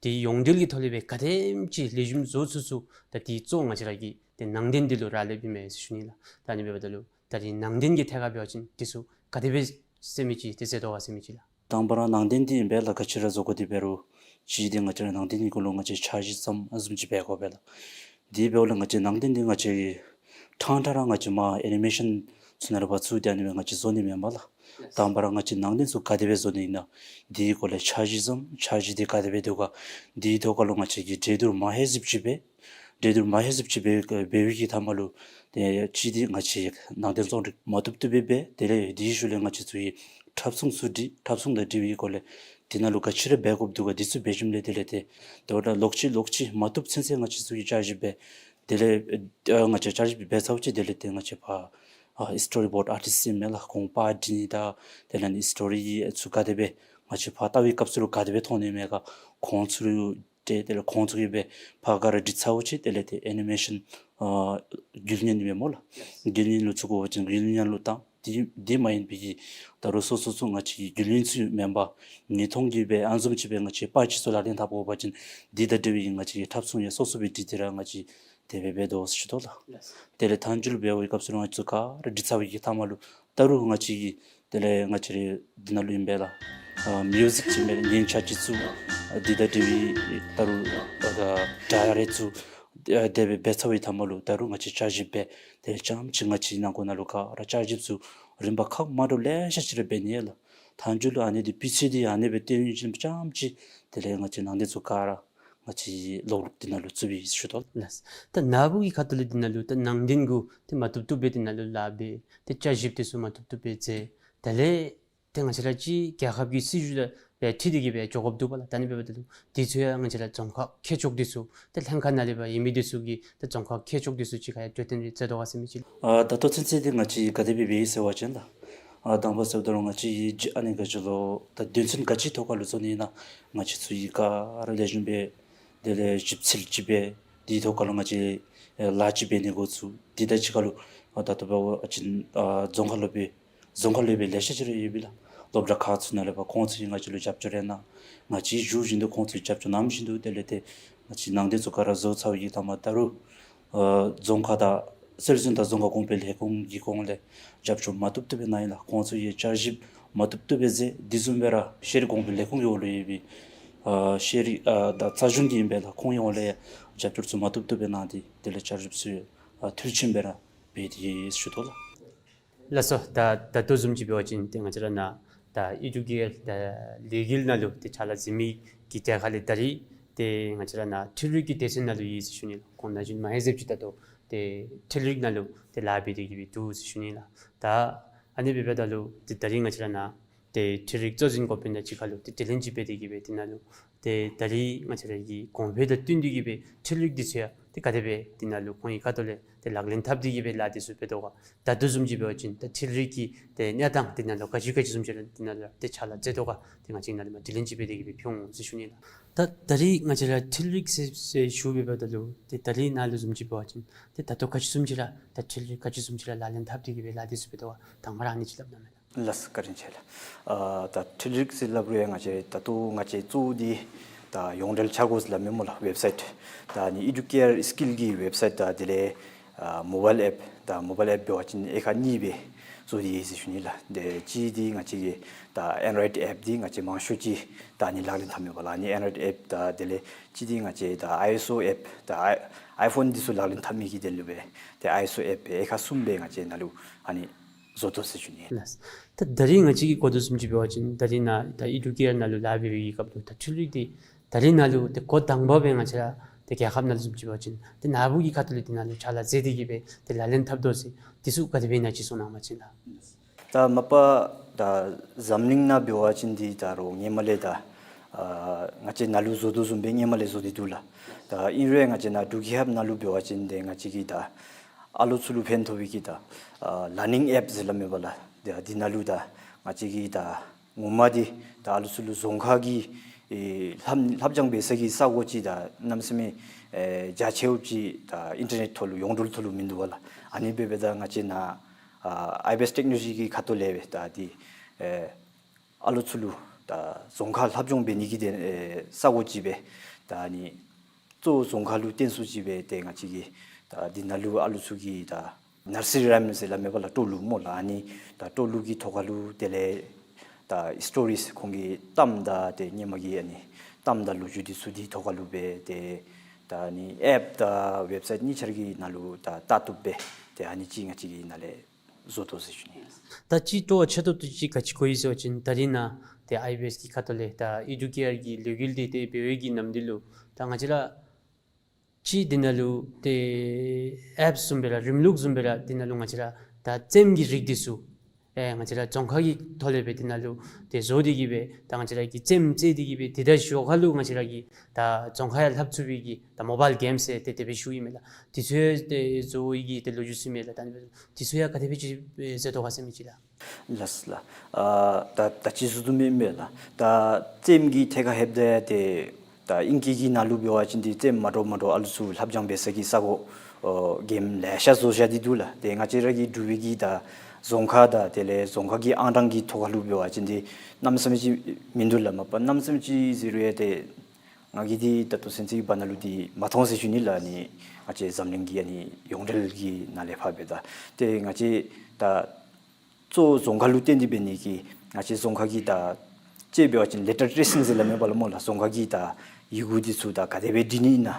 ཏེ་ཡོངས་འབྲེལ་གྱི་ཐོག་ལས་སྦེ་ག་དེམ་ཅིག་ལེགས་ཤོམ་བཟོ་ཚུགས་ཚུགས་ད་འདི་གཙོ་བོ་ང་བཅས་ར་གི་ཏེ་ནང་རྟེན་འདི་ལུ་རག་ལསཔ་ཨིན་མས་ཟེར་ཞུ་ནི་ལགས། ད་ཨ་ནི་འབདཝ་ད་ལུ་ད་རིས་ནང་རྟེན་གྱི་ཐད་ཁར་འབད་བ་ཅིན་འདི་ཚུ་ག་དེ་སྦེ་ཟེར་མི་ཅིག་ཏེ་ཟེར་དོ་ག་ཟེར་མི་ཅིག་ལགས། དང་པ་ར་ནང་རྟེན་འདི་ཨིན་པས་ལགས། ག་ཅི་ར་བཟོ་དགོ་དེ་འབད་རུང་གཅིག་འདི་ང་བཅས་ར་ནང་རྟེན་གྱི་སྐོར་ལུ་ང་བཅས་འཆར་གཞི་བརྩམ་ཨ་བཟུམ་ཅིག་འབད་དགོ་པས་ལགས། དེ་འབདཝ་ལས་ང་བཅས་ནང་རྟེན་འདི་ང་བཅས་ཀྱིས་ཕྲང་ཕྲང་ར་ང་བཅས་མར་ཨེ་ནི་མེ་ཤཱན་ཚུ་ནང་ལུ་འབག་བཙུགས་ཏེ་ཨ་ནི་སྦེ་ང་བཅས་བཟོ་ནི་མེན་པ་ལགས། དང་པ་ར་ང་བཅས་ནང་རྟེན་ཚུ་ག་དེ་སྦེ་བཟོ་ནི་ཨིན་ན་དེའི་སྐོར་ལས་འཆར་གཞི་བརྩམ། འཆར་གཞི་འདི་ག་དེ་སྦེ་འདུག་ག། དེའི་ཐོག་ཁར་ལུ་ང་བཅས་ཀྱིས་གྲོས་བསྡུར་མ་ཧེ་ཟིབ་ཅིག་འབད། གྲོས་བསྡུར་མ་ཧེ་ཟིབ་ཅིག་འབད་འབད་བའི་གི་མཐའ་མ་ལུ་ཏེ་གཅིག་འདི་ང་བཅས་ནང་རྟེན་རྩོམ་སྒྲིག་མ་བཏུབ་བཏུབ་སྦེ་འབད། དེ་ལས་དེའི་ཤུལ་ལས་ང་བཅས་ཚུ་གིས་འཁྲབ་ཚོང་ཚུ་སྒྲིག། འཁྲབ་ཚོང་དང་འབྲེལ་བའི་སྐོར་ལས་དེ་ནང་ལུ་ག་ཅི་ར་འབད་དགོཔ་འདུག་ག། དེ་ཚུ་འབད་ཞིནམ་ལས་དེ་ལས་ཏེ་དེ་འབདཝ་ད་ལོག་ཅི་ལོག་ཅི་མ་བཏུབ་ཚུན་ཚོད་ང་བཅས་ཚུ་གིས་བསྐྱར་ཞིབ་འབད། དེ་ལས་ཨ་ང་བཅས་བསྐྱར་ཞིབ་འབད་ཚརཝ་ཅིག་དེ་ལས་ཏེ་ང་བཅས་ཕར་ཨ་སི་ཊོ་རི་བོརཌ་ཨར་ཊིསཊ་ཨིན་མས་ལགས། ཁོང་པར་སྒྲིག་ནི་དང་དེ་ལས་ཨ་ནི་སི་ཊོ་རི་ཚུ་ག་དེ་སྦེ་ང་བཅས་ཕར་ལྟ་བའི་སྐབས་སུ་ལུ་ག་དེ་སྦེ་མཐོང་ནི་མས་ག། ཁོང་ཚུ་ལུ་ཏེ་དེ་ལས་ཁོང་ཚུ་གིས་སྦེ་ཕར་ག་ར་སྒྲིག་ཚརཝ་ཅིག་དེ་ལས་ཏེ་ཨེ་ནི་མེ་ཤཱན་ཨ་རྒྱུ་ལེན་ཨིན་མས་སྨོ་ལགས། རྒྱུ་ལེན་ལུ་བཙུགས་དགོ་པ་ཅིན་རྒྱུ་ལེན་ལུ་བཏང་། དེ་དེ་མ་ཡིན་པའི་གི་ད་རུང་སོ་སོ་ཚུ་ང་བཅས་ཀྱི་རྒྱུ་ལེན་ཚུ་མེན་པར་དངོས་མཐོང་གིས་སྦེ་ཨ་བཟུམ་ཅིག་སྦེ་ང་བཅས་པར་ཅིག་ཚུ་ལག་ལེན་འཐབ་དགོ་པ་ཅིན་དེ་དང་འབྲེལ་བའི་ང་བཅས་ཀྱི་འཁྲབ་ཚོང་ཡང་སོ་སོ་སྦེ་སྒྲིག་སྟེ་ར་ང་བཅས་དེ་སྦེ་འབད་དོ་ཟེར་ཞུ་དོ་ལགས། དེ་ལས་མཐའ་མཇུག་ལུ་འབད་བའི་སྐབས་སུ་ལུ་ང་བཅས་ཚུ་ག་ར་སྒྲིག་ཚར་བའི་གི་མཐའ་མ་ལུ་ད་རུང་ང་བཅས་ཀྱིས་དེ་ལས་ང་བཅས་རའི་འདི་ནང་ལུ་ཨིན་པས་ལགས། ཨ་མིའུ་ཟིཀ་ཅིག་མེན་ན་ཉན་ཆ་ཅིག་ཚུ་ཨ་དེ་དང་འབྲེལ་བའི་ད་རུང་ཨ་ད་སྒྲ་རེ་ཚུ་ཨ་དེ་སྦེ་འབད་ཚར་བའི་མཐའ་མ་ལུ་ད་རུང་ང་བཅས་བསྐྱར་ཞིབ་འབད། དེ་ལས་རྐྱངམ་ཅིག་ང་བཅས་ནང་འཁོད་ནང་ལུ་ག་ར་བསྐྱར་ཞིབ་ཚུ་རིམ་པ་ཁག་མ་འདྲཝ་ལེ་ཤ་ཅིག་ར་འབད་ནི་ལགས། མཐའ་མཇུག་ལུ་ཨ་ནི་འདི་སྤུས་ཚད་འདི་ཨ་ནི་སྦེ་སྟོན་ཞིནམ་རྐྱངམ་ཅིག་དེ་ལས་ང་བཅས་ནང་རྟེན་ཚུ་ག་ར་ང་བཅས་ལོག་ལོག་འདི་ནང་ལུ་བཙུགས་པས་ཟེར་ཞུ་དོ་ལགས། ད་ནཱ་བུ་གི་ཁ་ཐུག་ལས་འདི་ནང་ལུ་ད་ནང་རྟེན་གུ་ཏེ་མ་བཏུབ་བཏུབ་སྦེ་འདི་ནང་ལུ་ལཱ་འབད་ཏེ་བསྐྱར་ཞིབ་འདི་ཚུ་མ་བཏུབ་བཏུབ་སྦེ་མཛད། དེ་ལས་ཏེ་ང་བཅས་ར་ཅིག་རྒྱལ་ཁབ་ཀྱི་སྲིད་བྱུས་ལུ་སྦེ་འཁྲིལ་ཏེ་གིས་སྦེ་འགྱོ་དགོཔ་འདུག་པ་ལགས། ད་ཨ་ནི་འབདཝ་ད་ལུ་འདི་ཚུ་ཡང་ང་བཅས་ར་རྫོང་ཁག་ཁྱད་ཕྱོགས་འདི་ཚུ་ཏེ་ལྷན་ཁག་ནང་ལས་ཕར་ཡོད་མི་འདི་ཚུ་གིས་ཏེ་རྫོང་ཁག་ཁྱད་ཕྱོགས་འདི་ཚུ་ཅིག་ཁར་ཡང་གྲོས་བསྟུན་རེ་མཛད་དོ་ག་ཟེར་མི་ཅིག་ལགས། ཨ་ད་ལྟོ་ཚུན་ཚོད་འདི་ང་བཅས་ག་དེ་སྦེ་འབད་ཡི་ཟེར་བ་ཅིན་ལགས། ཨ་དང་པ་ཟེརཝ་ད་ལུ་ང་བཅས་ཀྱིས་ཨ་ནི་ག་ཅི་ལོ་ད་དོན་ཚན་ག་ཅི་ཐོག་ཁར་ལུ་བཟོ་ནི་ཨིན་ན་ང་བཅས་ཚུ་གིས་ག་ར་ལེགས་ཤོམ་སྦེ་དེ་ལས་ཞིབ་འཚོལ་ཅིག་འབད། དེའི་ཐོག་ཁར་ལུ་ང་བཅས་ཨེ་ལཱ་ཅིག་འབད་ནི་འགོ་བཙུགས། དེ་དང་གཅིག་ཁར་ལུ་ཨ་ད་ལྟོ་འབད་བ་ཅིན་ཨ་རྫོང་ཁག་ལུ་སྦེ་ རྫོང་ཁ་ལས་སྦེ་ལེ་ཤ་ཅིག་ར་ཡོད་པས་ལགས། སློབ་གྲྭ་ཁག་ཚུ་ནང་ལས་ཕར་ཁོང་ཚུ་གིས་ང་བཅས་ལུ་རྒྱབ་སྐྱོར་ཡང་གནང་། ང་བཅས་བཞུགས་བཞིན་དུ་ཁོང་ཚུ་རྒྱབ་སྐྱོར་གནང་བཞིན་དུ་དེ་ལས་ཏེ་ང་བཅས་ནང་རྟེན་ཚུ་ག་ར་བཟོ་ཚར་བའི་གི་མཐའ་མ་ད་རུང་ཨ་རྫོང་ཁ་དང་སེར་བྱེས་དང་རྫོང་ཁ་གོང་འཕེལ་ལས་ཁུངས་ཀྱི་ཁོངས་ལས་རྒྱབ་སྐྱོར་མ་བཏུབ་བཏུབ་སྦེ་གནང་ཡི་ལགས། ཁོང་ཚུ་གིས་བསྐྱར་ཞིབ་མ་བཏུབ་བཏུབ་སྦེ་མཛད། དེ་བཟུམ་སྦེ་ར་ཤེས་རིག་གོང་འཕེལ་ལས་ཁུངས་ཀྱི་འོག་ལུ་ཡོད་པའི་ཨ་ཤེས་རིག་ཨ་དང་རྩ་གཞུང་གི་ཨིན་པས་ལགས། ཁོང་གི་འོག་ལས་ཡང་རྒྱབ་སྐྱོར་ཚུ་མ་བཏུབ་བཏུབ་སྦེ་གནང་སྟེ་དེ་ལས་བསྐྱར་ཞིབ་ཚུ་ཡང་ཨ་མཐིལ་ཕྱིན་སྦེ་ར་འབད་དེ་ཡོད་ཟེར་ཞུ་དོ་ལགས། ལགས་སོ། ད་ད་ལྟོ་བཟུམ་ཅིག་འབད་བ་ཅིན་ཏེ་ང་བཅས་ར་ནཱ་ད་ཨི་ཌུ་ཀེ་ཡར་ད་ལས་འགུལ་ནང་ལུ་ཏེ་ཕྱག་ལཱ་མཛད་མི་གི་གྲས་ཁ་ལས་ད་རིས་ཏེ་ང་བཅས་ར་ནཱ་འཕྲུལ་རིག་གི་སྡེ་ཚན་ནང་ལུ་ཡོད་ཟེར་ཞུ་ནི་ལགས། ཁོང་ན་གཞོན་མ་ཧེ་ཟེར་ཅིག་ད་ལྟོ་ཏེ་འཕྲུལ་རིག་ནང་ལུ་ཏེ་ལཱ་འབད་དེ་གི་སྦེ་འདུག་ཟེར་ཞུ་ནི་ལགས། ད་ཨ་ནི་འབདཝ་ད་ལུ་ཏེ་ད་རིས་ང་བཅས་ར་ནཱ་ཏེ་འཕྲུལ་རིག་གཙོ་འཛིན་འགོ་དཔོན་དང་གཅིག་ཁར་ལུ་ཏེ་དྲི་ལན་ཅིག་འབད་དེ་གི་སྦེ་དེ་ནང་ལུ་ཏེ་ད་རིས་ང་བཅས་ར་གི་གོང་འཕེལ་དང་བསྟུན་ཏེ་གི་སྦེ་འཕྲུལ་རིག་འདི་ཚུ་ཡང་ཏེ་ག་དེ་སྦེ་དེ་ནང་ལུ་ཁོང་གི་ཁ་ཐུག་ལས་ཏེ་ལག་ལེན་འཐབ་སྟེ་གི་སྦེ་ལཱ་འདི་ཚུ་འབད་དོ་ག། ད་ལྟོ་བཟུམ་ཅིག་འབད་བ་ཅིན་ད་འཕྲུལ་རིག་གི་ཏེ་གནས་སྟངས་དེ་ནང་ལུ་ག་ཅི་ག་ཅི་བཟུམ་ཅིག་ར་དེ་ནང་ལུ་ཏེ་ཕྱག་ལཱ་མཛད་དོ་ག། ཏེ་ང་བཅས་ནཱ་ལས་མར་དྲི་ལན་ཅིག་འབད་དེ་གི་སྦེ་ཕུལ་འོང་ཟེར་ཞུ་ནི་ལགས། ད་ད་རིས་ང་བཅས་ར་འཕྲུལ་རིག་ཟེར་ཟེར་ཞུ་འབདཝ་ད་ལུ་ཏེ་ད་རིས་ནཱ་ལུ་བཟུམ་ཅིག་འབད་བ་ཅིན་ཏེ་ད་ལྟོ་ག་ཅི་བཟུམ་ཅིག་ར་ད་འཕྲུལ་རིག་ག་ཅི་བཟུམ་ཅིག་ར་ལག་ལེན་འཐབ་སྟེ་གི་སྦེ་ལཱ་འདི་ཚུ་འབད་དོ་ག། དང་པ་ར་ཨ་ནི་ཅིག་སླབ་གནང་མས་ལགས། ལགས་སོ། བཀའ་དྲིན་ཆེ་ལགས། ཨ་ད་འཕྲུལ་རིག་ཟེར་སླབ་རུང་ཡང་ང་བཅས་ད་ལྟོ་ང་བཅས་གཙོ་བོ་འདི་ད་ཡོངས་འབྲེལ་འཆར་སྒོ་ཟེར་སླབ་མས་སྨོ་ལགས། ཝེབ་སའིཊ་ད་ཨ་ནི་ཨི་ཌུ་ཀེ་ཡར་སི་ཀིལ་གྱི་ཝེབ་སའིཊ་དང་དེ་ལས་ཨ་མོ་བཱའིལ་ཨེཔ་ད་མོ་བཱའིལ་ཨེཔ་འབད་བ་ཅིན་དབྱེ་ཁག་གཉིས་སྦེ་བཟོ་སྟེ་ཡོད་ཟེར་ཞུ་ནི་ལགས། ཏེ་གཅིག་འདི་ང་བཅས་ཀྱི་ད་ཨེན་ཌོ་རོའིཌ་ཨེཔ་འདི་ང་བཅས་མང་ཤོས་ཅིག་ད་ཨ་ནི་ལག་ལེན་འཐབ་མས་པ་ལགས། ཨ་ནི་ཨེན་ཌོ་རོའིཌ་ཨེཔ་དང་དེ་ལས་གཅིག་འདི་ང་བཅས་ད་ཨའི་ཨེསི་ཨོ་ཨེཔ་ད་ཨའི་ཨའི་ཕོན་འདི་ཚུ་ལག་ལེན་འཐབ་མི་གི་དོན་ལུ་སྦེ་ཏེ་ཨའི་ཨེསི་ཨོ་ཨེཔ་སྦེ་དབྱེ་ཁག་གསུམ་སྦེ་ང་བཅས་ནཱ་ལུ་ཨ་ནི་བཟོ་དོ་ཟེར་ཞུ་ནི། ལགས། ད་ད་རིས་ང་བཅས་ཀྱིས་གོ་དོ་བཟུམ་ཅིག་འབད་བ་ཅིན་ད་རིས་ནཱ་ད་ཨི་ཌུ་ཀེ་ཡར་ནང་ལུ་ལཱ་འབད་བའི་གི་སྐབས་ལུ་ད་འཕྲུལ་རིག་འདི་ད་རིས་ནཱ་ལུ་ཏེ་འགོ་དང་པ་སྦེ་ང་བཅས་ར་ཏེ་རྒྱལ་ཁབ་ནང་ལུ་བཟུམ་ཅིག་འབད་བ་ཅིན་ཏེ་ནཱ་བུ་གི་ཁ་ཐུག་ལས་དེ་ནང་ལུ་ཕྱག་ལཱ་མཛད་དེ་གི་སྦེ་ཏེ་ལག་ལེན་འཐབ་དོ་ཟེར་དེ་ཚུ་ག་དེ་སྦེ་ཨིན་ན་ཅིག་གསུང་གནང་བ་ཅིན་ལགས། ད་མ་པ་ད་འཛམ་གླིང་ནང་འབད་བ་ཅིན་འདི་ད་རུང་སྔོན་མ་ལས་ད་ཨ་ང་བཅས་ནཱ་ལུ་བཟོ་དོ་བཟུམ་སྦེ་སྔོན་མ་ལས་བཟོ་སྟེ་འདུག་ལགས། ད་ཨིན་རུང་ང་བཅས་ནཱ་འབྲུག་རྒྱལ་ཁབ་ནང་ལུ་འབད་བ་ཅིན་ཏེ་ང་བཅས་ཀྱི་ད་ཨ་ལོ་ཚུ་ལུ་ཕན་ཐོགས་པའི་གི་ད་ཨ་ལར་ནིང་ཨེཔ་ཟེར་སླབ་མས་པ་ལགས། ད་འདི་ནང་ལུ་ད་ང་བཅས་ཀྱི་ད་ངོ་མ་འདི་ད་ཨ་ལོ་ཚུ་ལུ་རྫོང་ཁ་གི་ཨེ་ལྷབ་ལྷབ་སྦྱང་འབད་ས་གི་ས་གོ་ཅིག་ད་གནམ་མེད་ས་མེད་ཨེ་རྒྱ་ཆེཝ་ཅིག་ད་ཨིན་ཊར་ནེཊ་ཐོག་ལུ་ཡོངས་འབྲེལ་ཐོག་ལུ་མིན་འདུག་པ་ལགས། ཨ་ནི་འབདཝ་ད་ང་བཅས་ནཱ་ཨ་ཨའི་བི་ཨེསི་ཊེཀ་ནོ་ལོ་ཇི་གི་ཁ་ཐུག་ལས་སྦེ་ད་འདི་ཨེ་ཨ་ལོ་ཚུ་ལུ་ད་རྫོང་ཁ་ལྷབ་སྦྱང་འབད་ནི་གི་དོན་ཨེ་ས་གོ་ཅིག་སྦེ་ད་ཨ་ནི་གཙོ་བོ་རྫོང་ཁ་ལུ་བརྟེན་སུ་ཅིག་སྦེ་ཏེ་ང་བཅས་ཀྱིས་ད་འདི་ནང་ལུ་ཨ་ལོ་ཚུ་གི་ད་ནར་སི་རི་རའིམ་ཟེར་སླབ་མས་པ་ལགས། སྤྲོ་ལུགས་སྨོ་ལགས། ཨ་ནི་ད་སྤྲོ་ལུགས་ཀྱི་ཐོག་ཁ་ལུ་དེ་ལས་ད་སི་ཊོ་རིས་ཁོང་གི་གཏམ་དང་ཏེ་སྔོན་མ་གི་ཨ་ནི་གཏམ་དང་ལོ་རྒྱུས་འདི་ཚུ་འདི་ཐོག་ཁ་ལུ་སྦེ་ཏེ་ད་ཨ་ནི་ཨེཔ་དང་ཝེབ་སའིཊ་གཉིས་ཆ་ར་གི་ནང་ལུ་ད་ལྟ་བཏུབ་སྦེ་ཏེ་ཨ་ནི་ཅིག་ང་བཅས་ཀྱིས་ནཱ་ལས་བཟོ་དོ་ཟེར་ཞུ་ནི། ད་ཅིག་སྤྲོ་བ་ཆེ་ཏོག་ཏོ་ཅིག་ག་ཅི་གོ་ཡི་ཟེར་བ་ཅིན་ད་རིས་ནཱ་ཏེ་ཨའི་བི་ཨེསི་གི་ཁ་ཐུག་ལས་ད་ཨི་ཌུ་ཀེ་ཡར་གྱི་ལས་འགུལ་འདི་ཏེ་འབད་བའི་གི་ནམ་དུས་ལུ་ད་ང་བཅས་ར་ཅིག་འདི་ནང་ལུ་ཏེ་ཨེཔ་བཟུམ་སྦེ་ར་རིམ་ལུགས་བཟུམ་སྦེ་ར་འདི་ནང་ལུ་ང་བཅས་ར་ད་རྩེདམོ་གི་རིགས་འདི་ཚུ་ཨེ་ང་བཅས་ར་རྫོང་ཁ་གི་ཐོག་ལས་སྦེ་འདི་ནང་ལུ་ཏེ་བཟོ་སྟེ་གི་སྦེ་ད་ང་བཅས་ར་གིས་རྩེདམོ་རྩེ་སྟེ་གི་སྦེ་ཏེ་ད་ཞོར་ཁ་ལུ་ང་བཅས་ར་གིས་ད་རྫོང་ཁ་ཡང་ལྷབ་ཚུགས་པའི་གི་ད་མོ་བཱའིལ་གེམ་ཟེར་ཏེ་དེ་སྦེ་ཞུཝ་ཨིན་མས་ལགས། དེ་ཚུ་ཡང་ཏེ་བཟོ་བའི་གི་ཏེ་ལོ་རྒྱུས་ཚུ་མས་ལགས། ད་ཨ་ནི་སྦེ་དེ་ཚུ་ཡང་ག་དེ་སྦེ་ཅིག་མཛད་དོ་ག་ཟེར་མི་ཅིག་ལགས། ལགས་ལགས། ཨ་ད་ད་ཅི་ཞུ་དོ་མེན་མས་ལགས། ད་རྩེདམོ་གི་ཐད་ཁར་ལྷོདཔ་ད་ཡང་ཏེ་ད་ཨིང་སྐད་ཀྱི་ནང་ལུ་འབད་བ་ཅིན་འདི་རྩེདམོ་མ་འདྲཝ་མ་འདྲཝ་ཨ་ལོ་ཚུ་ལྷབ་སྦྱང་འབད་ས་གི་ས་གོ་ཨོ་གེམ་ལེ་ཤ་བཟོ་བཞག་སྟེ་འདུག་ལགས། ཏེ་ང་བཅས་ར་གི་འབྲུག་པའི་གི་ད་རྫོང་ཁ་དང་དེ་ལས་རྫོང་ཁ་གི་ཨང་གྲངས་ཀྱི་ཐོག་ཁ་ལུ་འབད་བ་ཅིན་འདི་གནམ་མེད་ས་མེད་ཅིག་མིན་འདུག་ལགས། མ་པ་གནམ་མེད་ས་མེད་ཅིག་ཟེར་རུང་ཡང་ཏེ་ང་གིས་འདི་ད་ལྟོ་ཚུན་ཚོད་ཀྱི་བར་ན་ལུ་འདི་མ་མཐོང་ཟེར་ཞུ་ནི་ལགས། ཨ་ནི་ང་བཅས་འཛམ་གླིང་གི་ཨ་ནི་ཡོངས་འབྲེལ་གྱི་ནང་ལས་ཕར་འབདཝ་ད་ཏེ་ང་བཅས་ད་གཙོ་བོ་རྫོང་ཁ་ལུ་བརྟེན་ཏེ་འབད་ནི་གི་ང་བཅས་རྫོང་ཁ་གི་ད་དཔྱེ་འབད་བ་ཅིན་ལེ་ཊར་ཊེ་སིང་ཟེར་སླབ་མས་པ་ལགས་སྨོ་ལགས། རྫོང་ཁ་གི་ད་ཡི་གུ་འདི་ཚུ་ད་ག་དེ་སྦེ་འབྲི་ནི་ཨིན་ན།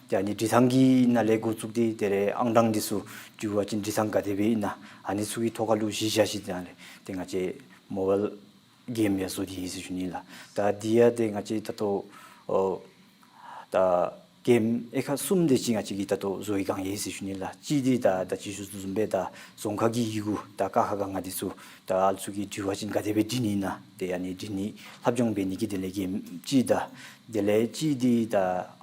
ཏེ་ཨ་ནི་འབྲི་ཐངས་ཀྱི་ནང་ལས་འགོ་བཙུགས་ཏེ་དེ་ལས་ཨང་གྲངས་འདི་ཚུ་འབྲི་བ་ཅིན་འབྲི་ཐངས་ག་དེ་སྦེ་ཨིན་ན། ཨ་ནི་ཚུ་གི་ཐོག་ཁ་ལུ་གཞི་བཞག་ཞིནམ་ལས་ཏེ་ང་བཅས་མོ་བཱའིལ་གེམ་ཡང་བཟོ་སྟེ་ཡོད་ཟེར་ཞུ་ནི་ལགས། ད་འདི་ཡང་ཏེ་ང་བཅས་ད་ལྟོ་ཨོ་ད་གེམ་དབྱེ་ཁག་གསུམ་དེ་ཅིག་ང་བཅས་ཀྱིས་ད་ལྟོ་བཟོ་བའི་སྒང་ཡོད་ཟེར་ཞུ་ནི་ལགས། གཅིག་འདི་ད་ད་ཅི་ཞུ་དོ་བཟུམ་སྦེ་ད་རྫོང་ཁ་གི་ཡི་གུ་ད་ཀ་ཁ་ག་ང་འདི་ཚུ་ད་ཨ་ལོ་ཚུ་གིས་འབྲི་བ་ཅིན་ག་དེ་སྦེ་འབྲི་ནི་ཨིན་ན། ཏེ་ཨ་ནི་འབྲི་ནི་ལྷབ་སྦྱང་འབད་ནི་གི་དོན་ལས་གེམ་གཅིག་དང་དེ་ལས་གཅིག་འདི་ད་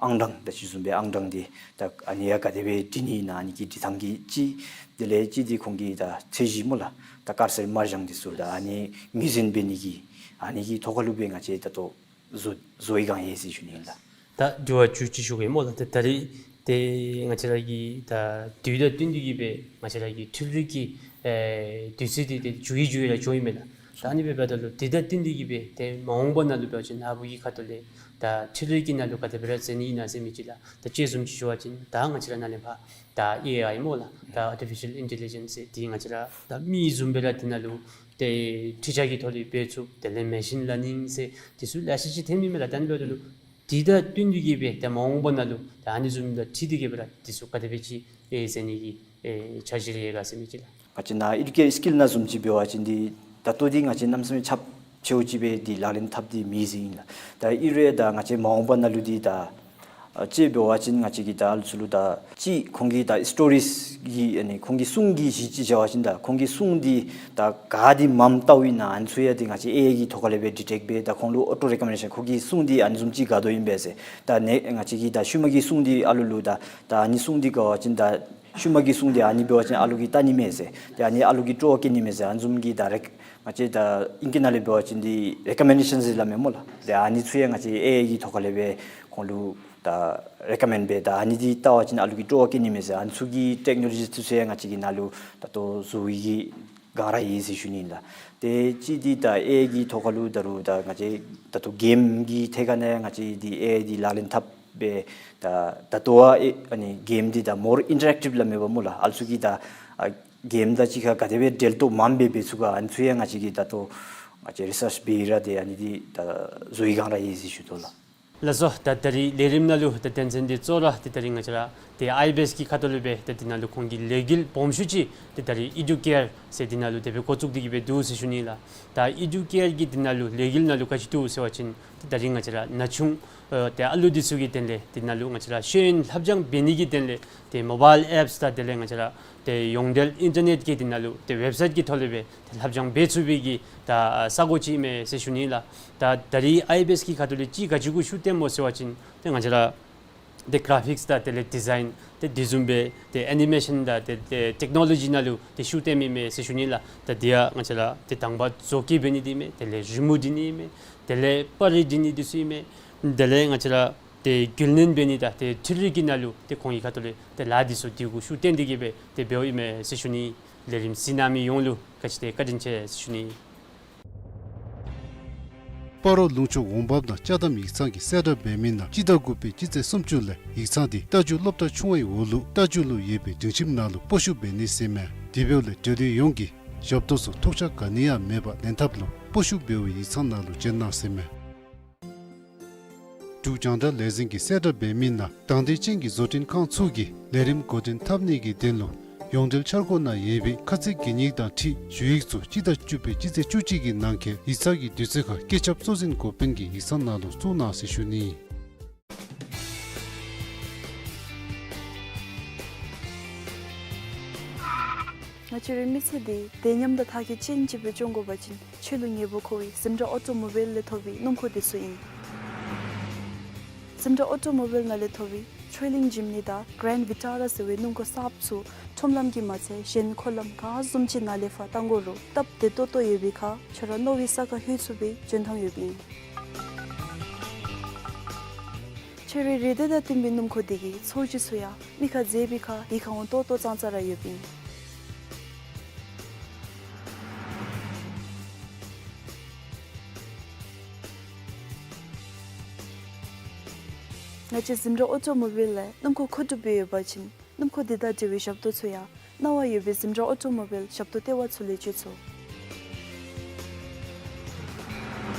ཨང་གྲངས་ད་ཅི་བཟུམ་སྦེ་ཨང་གྲངས་འདི་ད་ཨ་ནི་ཡང་ག་དེ་སྦེ་འབྲི་ནི་ཨིན་ན་ཨ་ནི་གི་འབྲི་ཐངས་ཀྱི་གཅིག། དེ་ལས་གཅིག་འདི་ཁོང་གི་ད་ཚད་གཞི་སྨོ་ལགས། ད་དཀར་སེར་དམར་ལྗང་འདི་ཚུ་ད་ཨ་ནི་ངོས་འཛིན་འབད་ནི་གི་ཨ་ནི་གི་ཐོག་ཁ་ལུ་སྦེ་ང་བཅས་ད་ལྟོ་བཟོ་བཟོ་བའི་སྒང་ཡོད་ཟེར་ཞུ་ནི་ཨིན་ལགས། ད་དྲི་བ་བཅུ་གཅིག་ཞུ་གེ་སྨོ་ལགས། ད་ད་རིས་ ཏེ་ང་བཅས་ར་གི་ད་དུས་དང་བསྟུན་ཏེ་གི་སྦེ་ང་བཅས་ར་གི་འཕྲུལ་རིག་གི་ཨེ་དུས་ཚོད་འདི་ཏེ་འགྱུར་ཡི་འགྱུར་ཡི་ར་འགྱོ་ཡི་མས་ལགས། ད་ཨ་ནི་སྦེ་འབདཝ་ད་ལུ་དུས་དང་བསྟུན་ཏེ་གི་སྦེ་ཏེ་མ་འོངས་པ་ནང་ལུ་འབད་བ་ཅིན་ནཱ་བུ་གི་ཁ་ཐུག་ལས་ད་འཕྲུལ་རིག་གི་ནང་ལུ་ག་དེ་སྦེ་ར་འཛུལ་ནི་ཨིན་ན་ཟེར་མི་ཅིག་ལགས། ད་དཔྱེ་བཟུམ་ཅིག་ཞུ་བ་ཅིན་ད་ང་བཅས་ར་ནཱ་ལས་ཕར་ད་ཨེ་ཨའི་སྨོ་ལགས། ད་ཨར་ཊི་ཕི་ཤཱལ་ཨིན་ཊེ་ལི་ཇེནསི་ཟེར་འདི་ང་བཅས་ར་ད་མི་བཟུམ་སྦེ་ར་འདི་ནང་ལུ་ཏེ་འཕྲུལ་ཆས་ཀྱི་ཐོག་ལས་འབད་ཚུགས། དེ་ལས་མེ་ཤིན་ལར་ནིང་ཟེར་འདི་ཚུ་ལེ་ཤ་ཅིག་ཐོན་མི་མས་ལགས། ད་ཨ་ནི་འབདཝ་ད་ལུ་དུས་དང་བསྟུན་ཏེ་གི་སྦེ་ཏེ་མ་འོངས་པ་ནང་ལུ་ད་ཨ་ནི་བཟུམ་དང་འཁྲིལ་ཏེ་གི་སྦེ་ར་འདི་ཚུ་ག་དེ་སྦེ་ཅིག་ཨེ་འཛུལ་ནི་གི་ཨེ་འཆར་གཞི་རེ་ཡོད་ག་ཟེར་མི་ཅིག་ལགས། ང་བཅས་ནཱ་ཨེ་ཌུ་ཀེར་སི་ཀིལ་ནང་བཟུམ་ཅིག་འབད་བ་ཅིན་འདི་ད་ལྟོ་འདི་ང་བཅས་གནམ་མེད་ས་མེད་ཁྱབ་ཆེཝ་ཅིག་སྦེ་འདི་ལག་ལེན་འཐབ་སྟེ་མེད་ཟེར་ཨིན་ལགས། ད་ཨིན་རུང་ད་ང་བཅས་མ་འོངས་པ་ནང་ལུ་འདི་ད་ཨ་དཔྱེ་འབད་བ་ཅིན་ང་བཅས་ཀྱིས་ད་ཨ་ལུ་ཚུ་ལུ་ད་ཅིག་ཁོང་གི་ད་སི་ཊོ་རིས་ཀྱི་ཨ་ནི་ཁོང་གི་སྲུང་གི་གཞི་ཅིག་བཞག་པ་ཅིན་ད་ཁོང་གི་སྲུང་འདི་ད་ག་འདི་མངམ་བལྟཝ་ཨིན་ན་ཨ་ནི་ཚུ་ཡང་འདི་ང་བཅས་ཨེ་ཨའི་གི་ཐོག་ཁ་ལས་སྦེ་ཌི་ཊེཀཊ་འབད་ད་ཁོང་ལུ་ཨོ་ཊོ་རེ་ཀོ་མེན་ཌེ་ཤཱན་ཁོང་གི་སྲུང་འདི་ཨ་ནི་བཟུམ་ཅིག་དགའ་དོ་ཨིན་པས་ཟེར། ད་ནི་ང་བཅས་ཀྱིས་ད་ཤུལ་མ་གི་སྲུང་འདི་ཨ་ལུ་ལུ་ད་ད་ཨ་ནི་སྲུང་འདི་དགའ་བ་ཅིན་ད་ཤུལ་མ་གི་སྲུང་འདི་ཨ་ནི་འབད་བ་ཅིན་ཨ་ལུ་གིས་བལྟ་ནི་མས་ཟེར། ཏེ་ཨ་ནི་ཨ་ལུ་གིས་སྤྲོ་བ་བསྐྱེད་ནི་མས་ཟེར། ཨ་ནི་བཟུམ་གྱི་ད་རེ་ང་བཅས་ད་ཨིང་སྐད་ནང་ལས་འབད་བ་ཅིན་འདི་རེ་ཀོ་མེན་ཌེ་ཤཱན་ཟེར་སླབ་མས་སྨོ་ལགས། ཏེ་ཨ་ནི་ཚུ་ཡང་ང་བཅས་ཨེ་ཨའི་གི་ཐོག་ཁ་ལས་སྦེ་ཁོང་ལུ་ད་རེ་ཀོ་མེནཌ་འབད་ད་ཨ་ནི་འདི་བལྟ་བ་ཅིན་ཨ་ལུ་གིས་སྤྲོ་བ་བསྐྱེད་ནི་མས་ཟེར། ཨ་ནི་ཚུ་གི་ཊེཀ་ནོ་ལོ་ཇི་འདི་ཚུ་ཡང་ང་བཅས་ཀྱིས་ནཱ་ལུ་ད་ལྟོ་བཟོ་ཡི་གི་སྒང་ར་ཡོད་ཟེར་ཞུ་ནི་ལགས། ཏེ་གཅིག་འདི་ད་ཨེ་ཨའི་གི་ཐོག་ཁ་ལུ་ད་རུང་ད་ང་བཅས་ད་ལྟོ་གེམ་གྱི་ཐད་ཁར་ནང་ང་བཅས་འདི་ཨེ་ཨའི་འདི་ལག་ལེན་འཐབ་སྦེ་ད་ད་ལྟོ་ཨ་ཨེ་ཨ་ནི་གེམ་འདི་ད་མོར་ཨིན་ཊེ་རེཀ་ཊིབ་སླབ་མས་པ་སྨོ་ལགས། ཨ་ལུ་ཚུ་གིས་ད་ཨ་གེམ་དང་གཅིག་ཁར་ག་དེ་སྦེ་འབྲེལ་གཏོགས་མངམ་སྦེ་འབད་ཚུགས་ག་ཨ་ནི་ཚུ་ཡང་ང་བཅས་ཀྱིས་ད་ལྟོ་ང་བཅས་རི་སརཆ་འབད་ར་ཏེ་ཨ་ནི་འདི་ད་བཟོ་ཡི་སྒང་ར་ཡོད་ཟེར་ཞུ་དོ་ལགས། ལགས་སོ། ད་ད་རིས་ལས་རིམ་ནང་ལུ་ད་དོན་ཚན་འདི་གཙོ་བོ་ར་ཏེ་ད་རིས་ང་བཅས་ར་ཏེ་ཨའི་བི་ཨེསི་གི་ཁ་ཐུག་ལས་སྦེ་ཏེ་འདི་ནང་ལུ་ཁོང་གི་ལས་འགུལ་སྦོམ་ཤོས་ཅིག་ཏེ་ད་རིས་ཨི་ཌུ་ཀེར་ཟེར་འདི་ནང་ལུ་དེ་སྦེ་འགོ་བཙུགས་ཏེ་གི་སྦེ་འདུག་ཟེར་ཞུ་ནི་ལགས། ད་ཨི་ཌུ་ཀེར་གྱི་འདི་ནང་ལུ་ལས་འགུལ་ནང་ལུ་ག་ཅི་འདུག་ཟེར་བ་ཅིན་ཏེ་ད་རིས་ང་བཅས་ར་ན་ཆུང་ཨེ་ཏེ་ཨ་ལུ་འདི་ཚུ་གི་དོན་ལས་འདི་ནང་ལུ་ང་བཅས་ར་ཤེས་ཡོན་ལྷབ་སྦྱང་འབད་ནི་གི་དོན་ལས་ཏེ་མོ་བཱའིལ་ཨེཔསི་དང་དེ་ལས་ང་བཅས་ར་ཏེ་ཡོངས་འབྲེལ་ཨིན་ཊར་ནེཊ་ཀྱི་འདི་ནང་ལུ་ཏེ་ཝེབ་སའིཊ་ཀྱི་ཐོག་ལས་སྦེ་ཏེ་ལྷབ་སྦྱང་འབད་ཚུགས་པའི་གི་ད་ས་གོ་ཅིག་ཨིན་མས་ཟེར་ཞུ་ནི་ལགས། ད་ད་རིས་ཨའི་བི་ཨེསི་གི་ཁ་ཐུག་ལས་ཅིག་ག་ཅི་གུ་ཤུགས་བཏོནམ་སྨོ་ཟེར་བ་ཅིན་ཏེ་ང་བཅས་ར་ཏེ་གར་ཕིགསི་དང་དེ་ལས་ཌི་ཛའིན་ཏེ་འདི་བཟུམ་སྦེ་ཏེ་ཨེ་ནི་མེ་ཤཱན་དང་ཏེ་ཏེ་ཊེཀ་ནོ་ལོ་ཇི་ནང་ལུ་ཏེ་ཤུགས་བཏོན་མི་མས་ཟེར་ཞུ་ནི་ལགས། ད་འདི་ཡང་ང་བཅས་ར་ཏེ་དང་པ་བཟོ་བཀོད་འབད་ནི་འདི་མས། དེ་ལས་རི་མོ་འབྲི་ནི་མས། དེ་ལས་པར་རིས་འབྲི་ནི་འདི་ཚུ་ཨིན་མས། དེ་ལས་ང་བཅས་ར་ཏེ་རྒྱུན་ལེན་འབད་ནི་དང་ཏེ་འཕྲུལ་རིག་གི་ནང་ལུ་ཏེ་ཁོང་གི་ཁ་ཐུག་ལས་ཏེ་ལཱ་འདི་ཚུ་འདི་གུ་ཤུགས་བཏོན་ཏེ་གི་སྦེ་ཏེ་འབདཝ་ཨིན་མས་ཟེར་ཞུ་ནི། ལས་རིམ་གཟིགས་གནང་མི་ཡོངས་ལུ་ག་ཅི་ཏེ་བཀའ་དྲིན་ཆེ་ཟེར་ཞུ་ནི། སྤ་རོ་ལུང་ཕྱོགས་འོང་འབབ་དང་ཅ་དམ་ཡིག་ཚང་གིས་གསལ་བསྒྲགས་འབད་མི་ནང་སྤྱི་ཟླ་དགུ་པའི་སྤྱི་ཚེས་སུམ་ཅུ་ལས་ཡིག་ཚང་འདི་རྟ་རྒྱུག་སློབ་གྲྭ་ཆུང་བའི་འོག་ལུགས་རྟ་རྒྱུག་ལུ་ཡོད་པའི་སྒྲིང་ཁྱིམ་ནང་ལུ་སྤོ་བཤུད་འབད་ནི་ཟེར་མས། དེ་འབདཝ་ལས་འབྲེལ་ཡོད་ཡོངས་ཀྱིས་ཞབས་ཏོག་ཚུ་ཐོགས་ཆགས་ག་ནི་ཡང་མེད་པར་ལེན་ཐབས་ལུ་སྤོ་བཤུད་འབད་བའི་ཡིག་ཚང་ནང་ལུ་བྱོན་གནང་ཟེར་མས། འབྲུག་རྒྱང་བསྒྲགས་ལས་འཛིན་གྱིས་གསལ་བསྒྲགས་འབད་མི་ནང་དང་འདོད་ཅན་གྱི་བཟོ་སྐྲུན་ཁང་ཚུ་གིས་ལས་རིམ་འགོ་འདྲེན་འཐབ་ནི་གི་དོན་ལུ་ཡོངས་འབྲེལ་འཆར་སྒོ་ནང་ཡོད་པའི་ཁ་ཚིག་གི་ཉིག་དང་འཁྲིལ་ཞུ་ཡིག་ཚུ་སྤྱི་ཟླ་བཅུ་པའི་སྤྱི་ཚེས་བཅུ་གཅིག་གི་ནང་འཁོད་ཡིག་ཚང་གི་དུས་ཚོད་ཁར་སྐུ་ཚབ་གཙོ་འཛིན་འགོ་དཔོན་གྱི་ཡིག་ཚང་ནང་ལུ་བཙུགས་གནང་ཟེར་ཞུ་ནི། ང་བཅས་རའི་མི་ཚེ་འདི་དལ་ཉམས་དང་ཐག་གིས་ཅན་ཅིག་སྦེ་སྐྱོང་དགོ་པ་ཅིན་ཆོས་ལུ་ཉེ་བོ་མཁོ་བའི་ཟིམ་ཊ་ཨོ་ཊོ་མོ་བཱའིལ་ལས་ཐོབ་པའི་སྣུམ་འཁོར་འདི་ཚུ་ཨིན། ཟིམ་ཊ་ཨོ་ཊོ་མོ་བཱའིལ་ནང་ལས་ཐོབ་པའི་ཆོས་གླིང་ཇིམ་ནི་དང་གརེནཌ་ཝི་ཊ་ར་ཟེར་བའི་སྣུམ་འཁོར་གསརཔ་ཚུ་ཁྲོམ་ལམ་གྱིས་མ་ཚད་གཞན་འཁོར་ལམ་ག་བཟུམ་ཅིག་ནང་ལས་ཕར་བཏང་དགོ་རུང་སྟབས་བདེ་ཏོག་ཏོ་ཡོད་པའི་ཁར་ཁྱོད་ར་མནོ་བའི་ས་ཁར་ལྷོད་ཚུགས་པའི་འཇོན་ཐང་ཡོདཔ་ཨིན། ཁྱོད་རའི་རེ་འདོད་དང་བསྟུན་པའི་སྣུམ་འཁོར་འདི་གིས་ཚོས་གཞི་ཚུ་ཡང་མི་ཁར་འཛེམ་པའི་ཁར་ཡིད་ཁར་འོང་ཏོག་ཏོ་ཙང་ཙ་ར་ཡོདཔ་ཨིན། ང་བཅས་ཟིམ་ཊ་ཨོ་ཊོ་མོ་བཱའིལ་ལས་སྣུམ་འཁོར་མཁོ་སྒྲུབ་འབད་ཡོད་པ་ཅིན་སྣུམ་འཁོར་འདི་དང་འབྲེལ་བའི་ཞབས་ཏོག་ཚུ་ཡང་གནང་བ་ཡོད་པའི་ཟིམ་ཊ་ཨོ་ཊོ་མོ་བཱའིལ་ཞབས་ཏོག་ལྟེ་བ་ཚུ་ལས་སྤྱོད་ཚུགས།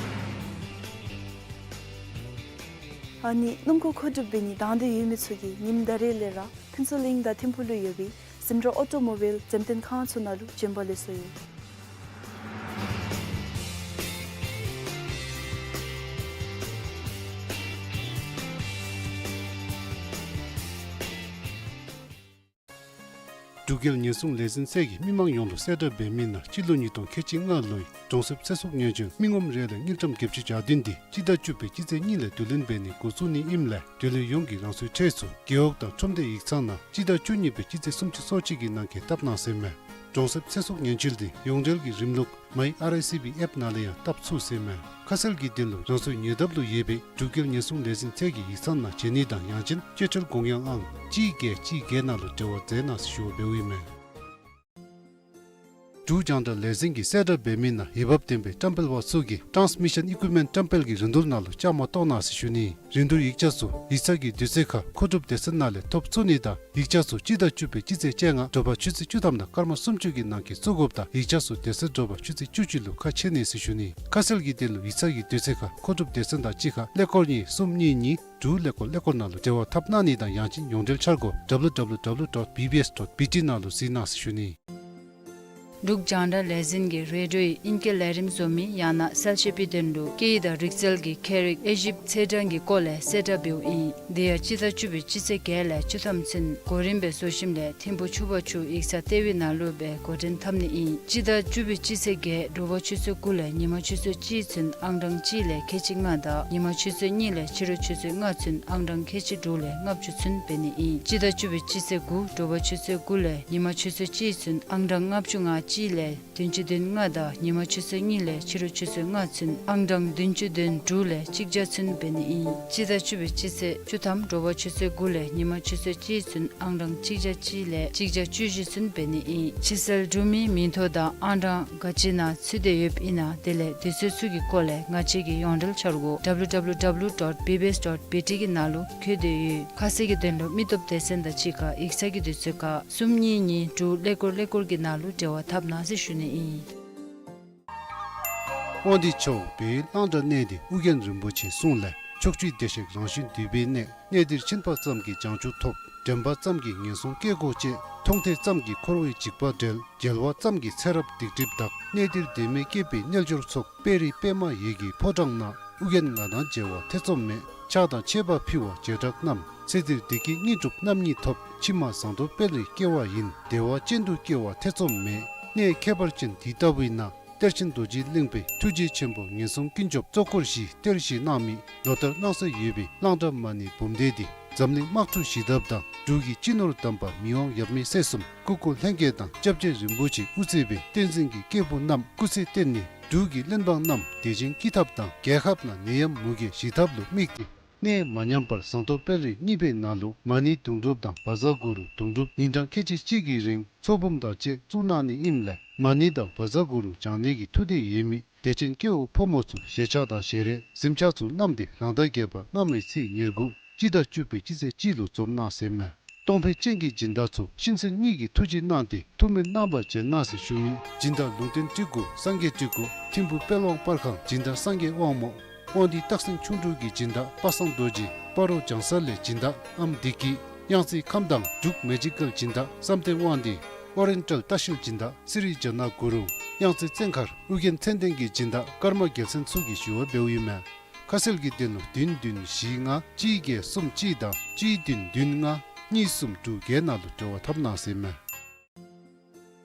ཨ་ནི་སྣུམ་འཁོར་མཁོ་སྒྲུབ་འབད་ནི་དང་འདོད་ཡོད་མི་ཚུ་གིས་ཉིནམ་ད་རེས་ལས་ར་ཕུན་ཚོགས་གླིང་དང་ཐིམ་ཕུག་ལུ་ཡོད་པའི་ཟིམ་ཊ་ཨོ་ཊོ་མོ་བཱའིལ་འཛེམ་སྟོན་ཁང་ཚུ་ནང་ལུ་བྱོན་པ་ལེགས་སོ་ཡོད། འབྲུག་རྒྱལ་ཉེན་སྲུང་ལས་འཛིན་ཚད་ཀྱིས་མི་མང་ཡོངས་ལུ་གསལ་བསྒྲགས་འབད་མི་ནང་སྤྱི་ལོ་ཉིས་སྟོང་ཁལ་གཅིག་ལྔ་ལོའི་གྲོང་གསེབ་ཚེ་སྲོག་ཉེན་བཅོལ་མི་ངོམ་རེ་ལས་དངུལ་ཀྲམ་བརྒྱད་ཅུ་གྱ་བདུན་འདི་སྤྱི་ཟླ་བཅུ་པའི་སྤྱི་ཚེས་གཉིས་ལས་བསྡུ་ལེན་འབད་ནི་འགོ་བཙུགས་ནི་ཨིནམ་ལས་འབྲེལ་ཡོད་ཡོངས་ཀྱིས་རང་སོའི་ཁྲལ་ཚུ་རྒེད་འོག་དང་ཁྲོམ་སྡེ་ཡིག་ཚང་ནང་སྤྱི་ཟླ་བཅུ་གཉིས་པའི་སྤྱི་ཚེས་སུམ་ཅུ་སོ་གཅིག་གི་ནང་འཁོད་བཏབ་གནང་ཟེར་མས། གྲོང་གསེབ་ཚེ་སྲོག་ཉེན་བཅོལ་འདི་ཡོངས་འབྲེལ་གྱི་རིམ་ལུགས་མའི་ཨར་ཨའི་སི་བི་ཨེཔ་ནང་ལས་ཡང་བཏབ་ཚུགས་ཟེར་མས། ཁ་གསལ་གྱི་དོན་ལུ་རང་སོའི་ཉེ་འདབས་ལུ་ཡོད་པའི་འབྲུག་རྒྱལ་ཉེན་སྲུང་ལས་འཛིན་ཚད་ཀྱི་ཡིག་ཚང་ནང་བྱོན་ནི་དང་ཡང་ཅིན་སྤྱོད་ཁྲལ་དགོངས་ཡངས་ཨང་ གཅིག་བརྒྱད་གཅིག་བརྒྱད་ནང་ལུ་འབྲེལ་བ་མཛད་གནང་ཟེར་ཞུ་བ་འབདཝ་ཨིན་མས། འབྲུག་རྒྱང་བསྒྲགས་ལས་འཛིན་གྱིས་གསལ་བསྒྲགས་འབད་མི་ནང་འོས་འབབ་ལྡན་པའི་བཀྲམ་སྤེལ་པ་ཚུ་གིས་transmission equipment བཀྲམ་སྤེལ་གྱི་རིན་བསྡུར་ནང་ལུ་བཅའ་མར་གཏོགས་གནང་ཟེར་ཞུ་ནི། རིན་བསྡུར་ཡིག་ཆ་ཚུ་ཡིག་ཚང་གི་དུས་ཚོད་ཁར་མཁོ་སྒྲུབ་སྡེ་ཚན་ནང་ལས་ཐོབ་ཚུགས་ནི་དང་ཡིག་ཆ་ཚུ་སྤྱི་ཟླ་བཅུ་པའི་སྤྱི་ཚེས་བཅོ་ལྔ་དྲོ་པ་ཆུ་ཚོད་བཅུ་ཐམ་དང་སྐར་མ་སུམ་ཅུ་གི་ནང་འཁོད་བཙུགས་དགོཔ་དང་ཡིག་ཆ་ཚུ་དེ་ཚེ་དྲོ་པ་ཆུ་ཚོད་བཅུ་གཅིག་ལུ་ཁ་ཕྱེ་ནི་ཟེར་ཞུ་ནི། ཁ་གསལ་གྱི་དོན་ལུ་ཡིག་ཚང་གི་དུས་ཚོད་ཁར་མཁོ་སྒྲུབ་སྡེ་ཚན་དང་གཅིག་ཁར་ཀླད་ཀོར་གཉིས་གསུམ་གཉིས་གཉིས་དྲུག་ཀླད་ཀོར་ཀླད་ཀོར་ནང་ལུ་འབྲེལ་བ་འཐབ་གནང་ནི་དང་ཡང་ཅིན་ཡོངས་འབྲེལ་འཆར་སྒོ་W W W dot B B S dot B T ནང་ལུ་གཟིགས་གནང་ཟེར་ཞུ་ནི། འབྲུག་རྒྱང་བསྒྲགས་ལས་འཛིན་གྱིས་རེ་ཌིའོ་ཡི་ཨིང་སྐད་ལས་རིམ་བཟོ་མི་ཡང་ན་གསལ་བཤད་པའི་དོན་ལུ་སྐད་ཡིག་དང་རིག་རྩལ་གྱི་ཁྱད་རིག་དབྱེ་ཞིབ་ཚད་གྲངས་ཀྱི་སྐོར་ལས་གསལ་བསྒྲགས་འབདཝ་ཨིན། དེ་ཡང་སྤྱི་ཟླ་བཅུ་པའི་སྤྱི་ཚེས་བརྒྱད་ལས་བཅུ་ཐམ་ཚུན་གོ་རིམ་སྦེ་བཟོ་ཞིནམ་ལས་ཐིམ་ཕུ་ཆུ་བར་ཆུ་ཡིག་ཚང་ལྟེ་བའི་ནང་ལུ་སྦེ་འགོ་འདྲེན་འཐབ་ནི་ཨིན། སྤྱི་ཟླ་བཅུ་པའི་སྤྱི་ཚེས་བརྒྱད་དྲོ་པ་ཆུ་ཚོད་དགུ་ལས་ཉིན་མ་ཆུ་ཚོད་གཅིག་ཚུན་ཨང་གྲངས་གཅིག་ལས་ཁལ་གཅིག་ལྔ་དང་ཉིན་མ་ཆུ་ཚོད་གཉིས་ལས་ཕྱི་རུ་ཆུ་ཚོད་ལྔ་ཚུན་ཨང་གྲངས་ཁལ་གཅིག་དྲུག་ལས་ལྔ་བཅུ་ཚུན་འབད་ནི་ཨིན། སྤྱི་ཟླ་བཅུ་པའི་སྤྱི་ཚེས་དགུ་དྲོ་པ་ཆུ་ཚོད་དགུ་ལས་ཉིན་མ་ཆུ་ཚོད་གཅིག་ཚུན་ཨང་གྲངས་ལྔ་བཅུ་ང་གཅིག་ལས་བདུན་ཅུ་དོན་ལྔ་དང་ཉིན་མ་ཆུ་ཚོད་གཉིས་ལས་ཕྱི་རུ་ཆུ་ཚོད་ལྔ་ཚུན་ཨང་གྲངས་བདུན་ཅུ་དོན་དྲུག་ལས་གཅིག་བརྒྱ་ཚུན་འབད་ནི་ཨིན། སྤྱི་ཟླ་བཅུ་པའི་སྤྱི་ཚེས་བཅུ་ཐམ་དྲོ་པ་ཆུ་ཚོད་དགུ་ལས་ཉིན་མ་ཆུ་ཚོད་གཅིག་ཚུན་ཨང་གྲངས་གཅིག་བརྒྱ་གཅིག་ལས་གཅིག་བརྒྱ་བཅུ་བཞི་ཚུན་འབད་ནི་ཨིན། ཕྱི་སེལ་གྲུབ་མིའི་མིང་ཐོ་དང་ཨང་གྲངས་ག་ཅི་ནང་ཚུད་དེ་ཡོདཔ་ཨིན་ན་དེ་ལས་དུས་ཚོད་ཚུ་གི་སྐོར་ལས་ང་བཅས་ཀྱི་ཡོངས་འབྲེལ་འཆར་སྒོ་W W W dot B B S dot B T གི་ནང་ལུ་བཀོད་དེ་ཡོད། ཁ་གསལ་གྱི་དོན་ལུ་མི་སྟོབས་སྡེ་ཚན་དང་གཅིག་ཁར་ཡིག་ཚང་གི་དུས་ཚོད་ཁར་གསུམ་གཉིས་གཉིས་དྲུག་ཀླད་ཀོར་ཀླད་ཀོར་གྱི་ནང་ལུ་འབྲེལ་བ་འཐབ་གནང་ཟེར་ཞུ་ནི་ཨིན། དབང་འདུས་ཆུ་བོ་བོད་ཡུལ་གླང་དར་གནས་འདི་ཨོ་རྒྱན་རིན་པོ་ཆེའི་གསུང་ལས། ཕྱོགས་བཅུའི་བདེ་གཤེགས་རང་བཞིན་འདུས་པའི་གནས། གནས་འདིར་ཕྱིན་པ་ཙམ་གྱིས་བྱང་ཆུབ་ཐོབ། དྲན་པ་ཙམ་གྱིས་ངན་སོང་སྐྱེ་སྒོ་བཅད། མཐོང་ཐོས་ཙམ་གྱིས་འཁོར་བའི་འཇིགས་པ་བྲལ། མཇལ་བ་ཙམ་གྱིས་ཚེ་རབས་སྡིག་སྒྲིབ་དག། གནས་འདིར་བདེན་མེད་སྐྱེས་པའི་རྣལ་འབྱོར་ཚོགས། དཔལ་རི་པདྨ་འོད་ཀྱི་ཕོ་བྲང་ན། ཨོ་རྒྱན་ང་དང་མཇལ་བ་ཐེ་ཚོམ་མེད། ཕྱག་དང་མཆོད་པ་ཕུལ་བ་བྱེ་བྲག་རྣམས། ཚེ་འདིར་བདེ་སྐྱིད་དངོས་གྲུབ་རྣམ་གཉིས་ཐོབ། ཕྱི་མ་ཟངས་མདོག་དཔལ་རིར་སྐྱེ་བ་ཡིན། བདེ་བ་ཅན་དུ་སྐྱེ་བ་ཐེ་ཚོམ་མེད། གནས་ཁྱད་པར་ཅན་འདི་ལྟ་བུའི་ནང་། གཏེར་ཆེན་རྡོ་རྗེ་གླིང་པའི་ཐུགས་རྗེ་ཆེན་པོ་ངན་སོང་ཀུན་སྐྱོབ་གཙོ་འཁོར་བཞིས་གཏེར་བཞེས་གནང་མི་ལོ་ལྟར་གནང་སྲོལ་ཡོད་པའི་གླང་དར་མ་ཎི་འབུམ་སྡེ་འདི་འཛམ་གླིང་དམག་འཁྲུག་ཞི་ཐབས་དང་འབྲུག་གི་སྤྱི་ནོར་དམ་པ་མི་དབང་ཡབ་མེས་སྲས་གསུམ་སྐུ་འཁོར་ལྷན་རྒྱས་དང་སྐྱབས་རྗེ་རིན་པོ་ཆེ་དབུ་གཙོས་པའི་བསྟན་འཛིན་གྱི་སྐྱེས་བུ་རྣམས་སྐུ་ཚེ་བརྟན་ནས་འབྲུག་གི་བློན་འབངས་རྣམས་བདེ་ཞིང་སྐྱིད་ཐབས་དང་རྒྱལ་ཁབ་ནང་ནད་ཡམས་མུ་གེ་ཞི་ཐབས་ལུ་དམིགས་ཏེ། གནས་མ་ཉམས་པར་ཟངས་མདོག་དཔལ་རི་གཉིས་པའི་ནང་ལུ་མ་ཎི་དུང་སྒྲུབ་དང་བཛྲ་གུ་རུ་དུང་སྒྲུབ་ཉིན་གྲངས་ཁལ་གཅིག་གཅིག་གི་རིང་ཚོགས་འབུམ་དང་བཅས་བཙུགས་གནང་ནི་ཨིནམ་ལས་མ་ཎི་དང་བཛྲ་གུ་རུ་བགྱང་ནི་གི་ཐུགས་འདོད་ཡོད་མི་དད་ཅན་སྐྱེ་བོ་ཕོ་མོ་ཚུ་ཞལ་ཆས་དང་ཞལ་རས་གཟིམ་ཆས་ཚུ་བསྣམས་ཏེ་རང་ཟླ་བརྒྱད་པ་གནམ་མེད་ཚེས་ཉེར་དགུ་སྤྱི་ཟླ་བཅུ་པའི་སྤྱི་ཚེས་གཅིག་ལུ་འཛོམས་གནང་ཟེར་མས། གཏོང་ཕོད་ཅན་གྱི་སྦྱིན་བདག་ཚུ་གཤིན་གསོན་གཉིས་ཀྱི་ཐུགས་རྗེ་གནང་སྟེ་ཐུགས་སྨོན་གནང་བར་བྱོན་གནང་ཟེར་ཞུ་ནི། སྦྱིན་བདག་ལུང་བསྟན་སྤྲུལ་སྐུ་སངས་རྒྱས་སྤྲུལ་སྐུ་ཐིམ་ཕུ་དཔལ་དབང་པར་ཁང་སྦྱིན་བདག་སངས་རྒྱས་དབང་མོ། དབང་འདུས་སྟག་སེང་ཁྱུང་འབྲུག་གི་སྦྱིན་བདག་པ་སངས་རྡོ་རྗེ། སྤ་རོ་བྱང་ས་ལས་སྦྱིན་བདག་ཨམ་བདེ་སྐྱིད། གཡང་རྩེ་ཁམས་དྭངས་འབྲུག་མེ་ཇི་ཀལ་སྦྱིན་བདག་བསམ་གཏན་དབང་འདུས། ཨོ་རེན་ཊལ་ལྟ་བཤལ་སྦྱིན་བདག་སི་རི་ཇ་ན་གུ་རུ། གཡང་རྩེ་བཙན་མཁར་ཨོ་རྒྱན་མཚན་ལྡན་གྱི་སྦྱིན་བདག་ཀརྨ་རྒྱལ་མཚན་ཚུ་གིས་ཞུ་བ་འབདཝ་ཨིན་མས། ཁ་གསལ་གྱི་དོན་ལུ་བདུན་བདུན་བཞི་ལྔ་གཅིག་བརྒྱད་གསུམ་གཅིག་དང་གཅིག་བདུན་བདུན་ལྔ་གཉིས་གསུམ་དྲུག་བརྒྱད་ནང་ལུ་འབྲེལ་བ་འཐབ་གནང་ཟེར་མས།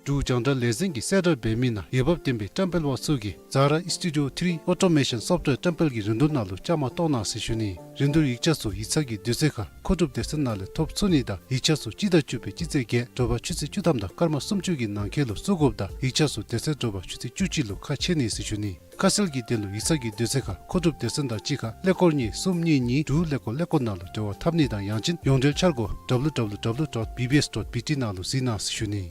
འབྲུག་རྒྱང་བསྒྲགས་ལས་འཛིན་གྱིས་གསལ་བསྒྲགས་འབད་མི་ནང་འོས་འབབ་ལྡན་པའི་བཀྲམ་སྤེལ་པ་ཚུ་གིས་ཛ་ར་ཨིས་ཊུ་ཌི་ཡོ་ཐི་རི་ཨོ་ཊོ་མེ་ཤཱན་སོཕ་ཝེར་བཀྲམ་སྤེལ་གྱི་རིན་བསྡུར་ནང་ལུ་བཅའ་མར་གཏོགས་གནང་ཟེར་ཞུ་ནི། རིན་བསྡུར་ཡིག་ཆ་ཚུ་ཡིག་ཚང་གི་དུས་ཚོད་ཁར་མཁོ་སྒྲུབ་སྡེ་ཚན་ནང་ལས་ཐོབ་ཚུགས་ནི་དང་ཡིག་ཆ་ཚུ་སྤྱི་ཟླ་བཅུ་པའི་སྤྱི་ཚེས་བརྒྱད་དྲོ་པ་ཆུ་ཚོད་བཅུ་ཐམ་དང་སྐར་མ་སུམ་ཅུ་གི་ནང་འཁོད་ལུ་བཙུགས་དགོཔ་དང་ཡིག་ཆ་ཚུ་དེ་ཚེ་དྲོ་པ་ཆུ་ཚོད་བཅུ་གཅིག་ལུ་ཁ་ཕྱེ་ནི་ཟེར་ཞུ་ནི། ཁ་གསལ་གྱི་དོན་ལུ་ཡིག་ཚང་གི་དུས་ཚོད་ཁར་མཁོ་སྒྲུབ་སྡེ་ཚན་དང་གཅིག་ཁར་ཀླད་ཀོར་གཉིས་གསུམ་གཉིས་གཉིས་དྲུག་ཀླད་ཀོར་ཀླད་ཀོར་ནང་ལུ་འབྲེལ་བ་འཐབ་ནི་དང་ཡང་ཅིན་ཡོངས་འབྲེལ་འཆར་སྒོ་W W W dot B B S dot B T ནང་ལུ་གཟིགས་གནང་ཟེར་ཞུ་ནི།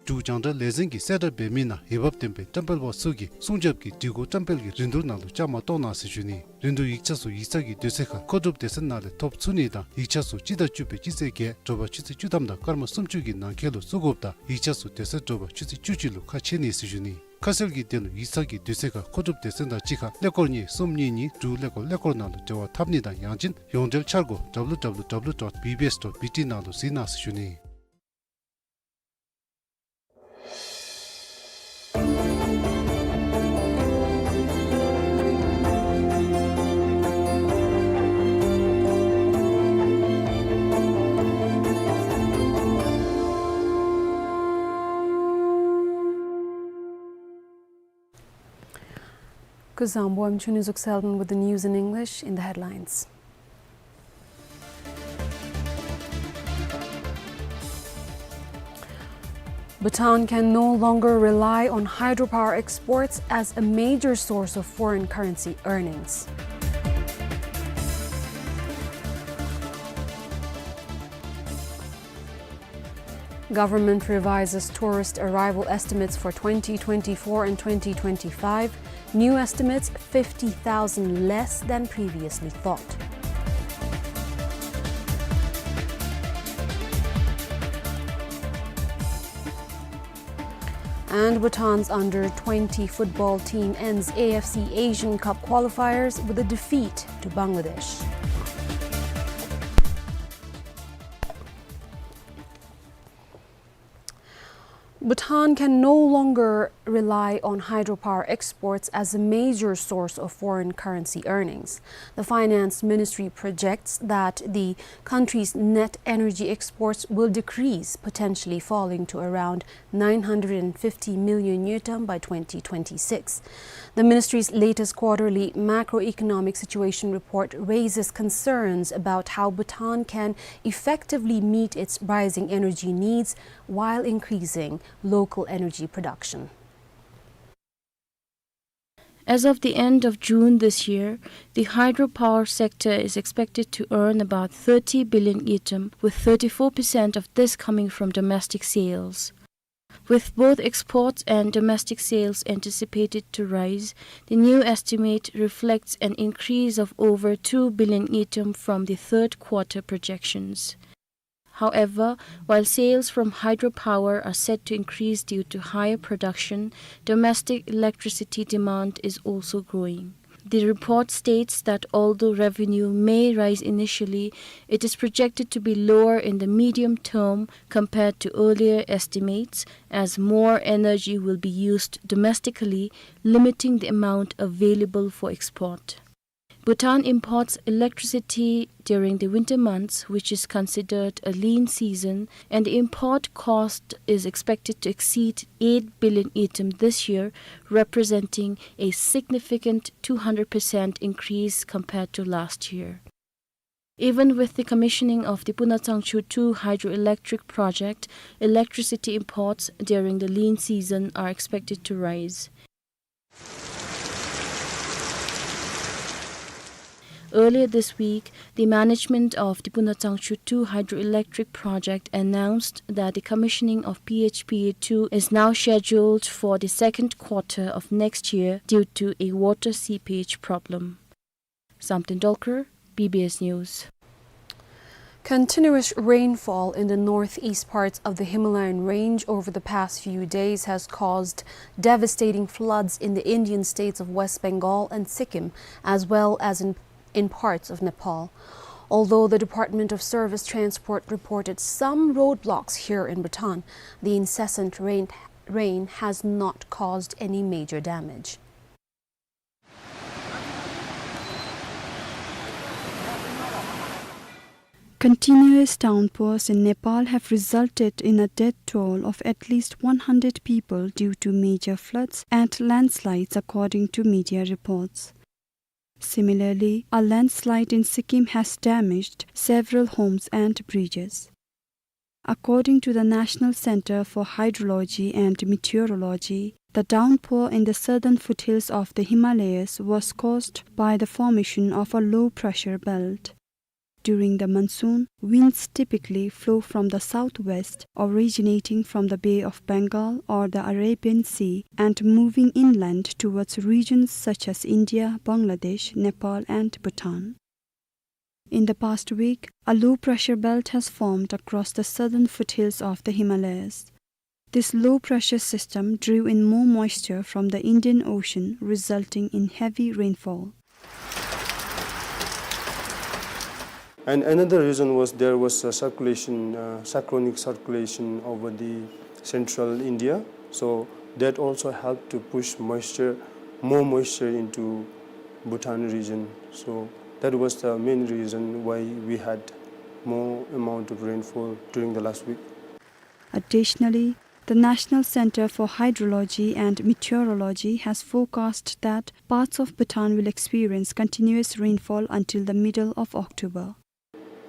འབྲུག་རྒྱང་བསྒྲགས་ལས་འཛིན་གྱིས་གསལ་བསྒྲགས་འབད་མི་ནང་འོས་འབབ་ལྡན་པའི་བཀྲམ་སྤེལ་པ་ཚུ་གིས་སྲུང་སྐྱོབ་ཀྱི་སྒྲིག་གོ་བཀྲམ་སྤེལ་གྱི་རིན་བསྡུར་ནང་ལུ་བཅའ་མར་གཏོགས་གནང་ཟེར་ཞུ་ནི། རིན་བསྡུར་ཡིག་ཆ་ཚུ་ཡིག་ཚང་གི་དུས་ཚོད་ཁར་མཁོ་སྒྲུབ་སྡེ་ཚན་ནང་ལས་ཐོབ་ཚུགས་ནི་དང་ཡིག་ཆ་ཚུ་སྤྱི་ཟླ་བཅུ་པའི་སྤྱི་ཚེས་བརྒྱད་དྲོ་པ་ཆུ་ཚོད་བཅུ་ཐམ་དང་སྐར་མ་སུམ་ཅུ་གི་ནང་འཁོད་ལུ་བཙུགས་དགོཔ་དང་ཡིག་ཆ་ཚུ་དེ་ཚེ་དྲོ་པ་ཆུ་ཚོད་བཅུ་གཅིག་ལུ་ཁ་ཕྱེ་ནི་ཟེར་ཞུ་ནི། ཁ་གསལ་གྱི་དོན་ལུ་ཡིག་ཚང་གི་དུས་ཚོད་ཁར་མཁོ་སྒྲུབ་སྡེ་ཚན་དང་གཅིག་ཁར་ཀླད་ཀོར་གཉིས་གསུམ་གཉིས་གཉིས་དྲུག་ཀླད་ཀོར་ཀླད་ཀོར་ནང་ལུ་འབྲེལ་བ་འཐབ་ནི་དང་ཡང་ཅིན་ཡོངས་འབྲེལ་འཆར་སྒོ་W W W dot B B S dot B T ནང་ལུ་གཟིགས་གནང་ཟེར་ཞུ་ནི། Kuzuzangpo, I'm Chunizuk Selden with the news in English. In the headlines, Bhutan can no longer rely on hydropower exports as a major source of foreign currency earnings. Government revises tourist arrival estimates for twenty twenty-four and twenty twenty-five. New estimates fifty thousand less than previously thought. And Bhutan's under twenty football team ends A F C Asian Cup qualifiers with a defeat to Bangladesh. Bhutan can no longer rely on hydropower exports as a major source of foreign currency earnings. The Finance Ministry projects that the country's net energy exports will decrease, potentially falling to around nine hundred and fifty million ngultrum by twenty twenty-six. The ministry's latest quarterly macroeconomic situation report raises concerns about how Bhutan can effectively meet its rising energy needs while increasing local energy production. As of the end of June this year, the hydropower sector is expected to earn about thirty billion ngultrum, with thirty-four percent of this coming from domestic sales. With both exports and domestic sales anticipated to rise, the new estimate reflects an increase of over two billion ngultrum from the third quarter projections. However, while sales from hydropower are set to increase due to higher production, domestic electricity demand is also growing. The report states that although revenue may rise initially, it is projected to be lower in the medium term compared to earlier estimates, as more energy will be used domestically, limiting the amount available for export. Bhutan imports electricity during the winter months, which is considered a lean season, and the import cost is expected to exceed eight billion ngultrum this year, representing a significant two hundred percent increase compared to last year. Even with the commissioning of the Punachangchu two hydroelectric project, electricity imports during the lean season are expected to rise. Earlier this week, the management of the Punachangchu two hydroelectric project announced that the commissioning of P H P A two is now scheduled for the second quarter of next year due to a water seepage problem. Samten Dolkar, B B S News. Continuous rainfall in the northeast parts of the Himalayan range over the past few days has caused devastating floods in the Indian states of West Bengal and Sikkim, as well as in, in parts of Nepal. Although the Department of Surface Transport reported some roadblocks here in Bhutan, the incessant rain, rain has not caused any major damage. Continuous downpours in Nepal have resulted in a death toll of at least one hundred people due to major floods and landslides, according to media reports. Similarly, a landslide in Sikkim has damaged several homes and bridges. According to the National Center for Hydrology and Meteorology, the downpour in the southern foothills of the Himalayas was caused by the formation of a low pressure belt. During the monsoon, winds typically flow from the southwest, originating from the Bay of Bengal or the Arabian Sea and moving inland towards regions such as India, Bangladesh, Nepal, and Bhutan. In the past week, a low pressure belt has formed across the southern foothills of the Himalayas. This low pressure system drew in more moisture from the Indian Ocean, resulting in heavy rainfall. And another reason was there was a circulation, uh, cyclonic circulation over the central India. So that also helped to push moisture, more moisture into Bhutan region. So that was the main reason why we had more amount of rainfall during the last week. Additionally, the National Center for Hydrology and Meteorology has forecast that parts of Bhutan will experience continuous rainfall until the middle of October.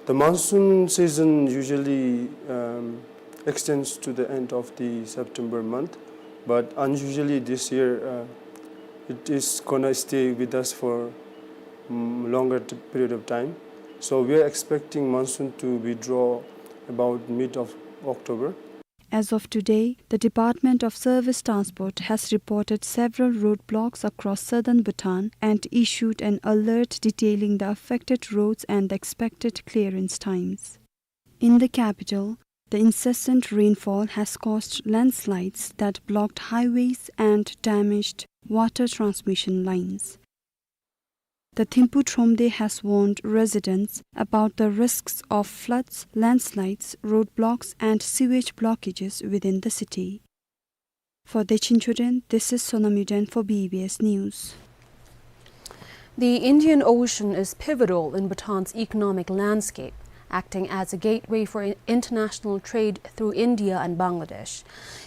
The monsoon season usually, um, extends to the end of the September month, but unusually this year, uh, it is gonna stay with us for, um, longer t-, period of time. So we are expecting monsoon to withdraw about mid of October. As of today, the Department of Service Transport has reported several roadblocks across southern Bhutan and issued an alert detailing the affected roads and the expected clearance times. In the capital, the incessant rainfall has caused landslides that blocked highways and damaged water transmission lines. The Thimphu Thromde has warned residents about the risks of floods, landslides, roadblocks, and sewage blockages within the city. For Dechen Choden, this is Sonam Yuden for B B S News. The Indian Ocean is pivotal in Bhutan's economic landscape, acting as a gateway for i-, international trade through India and Bangladesh.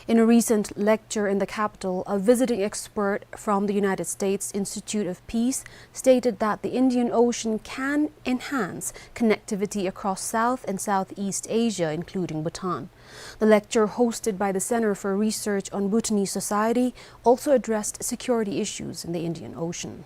In a recent lecture in the capital, a visiting expert from the United States Institute of Peace stated that the Indian Ocean can enhance connectivity across South and Southeast Asia, including Bhutan. The lecture, hosted by the Center for Research on Bhutanese Society, also addressed security issues in the Indian Ocean.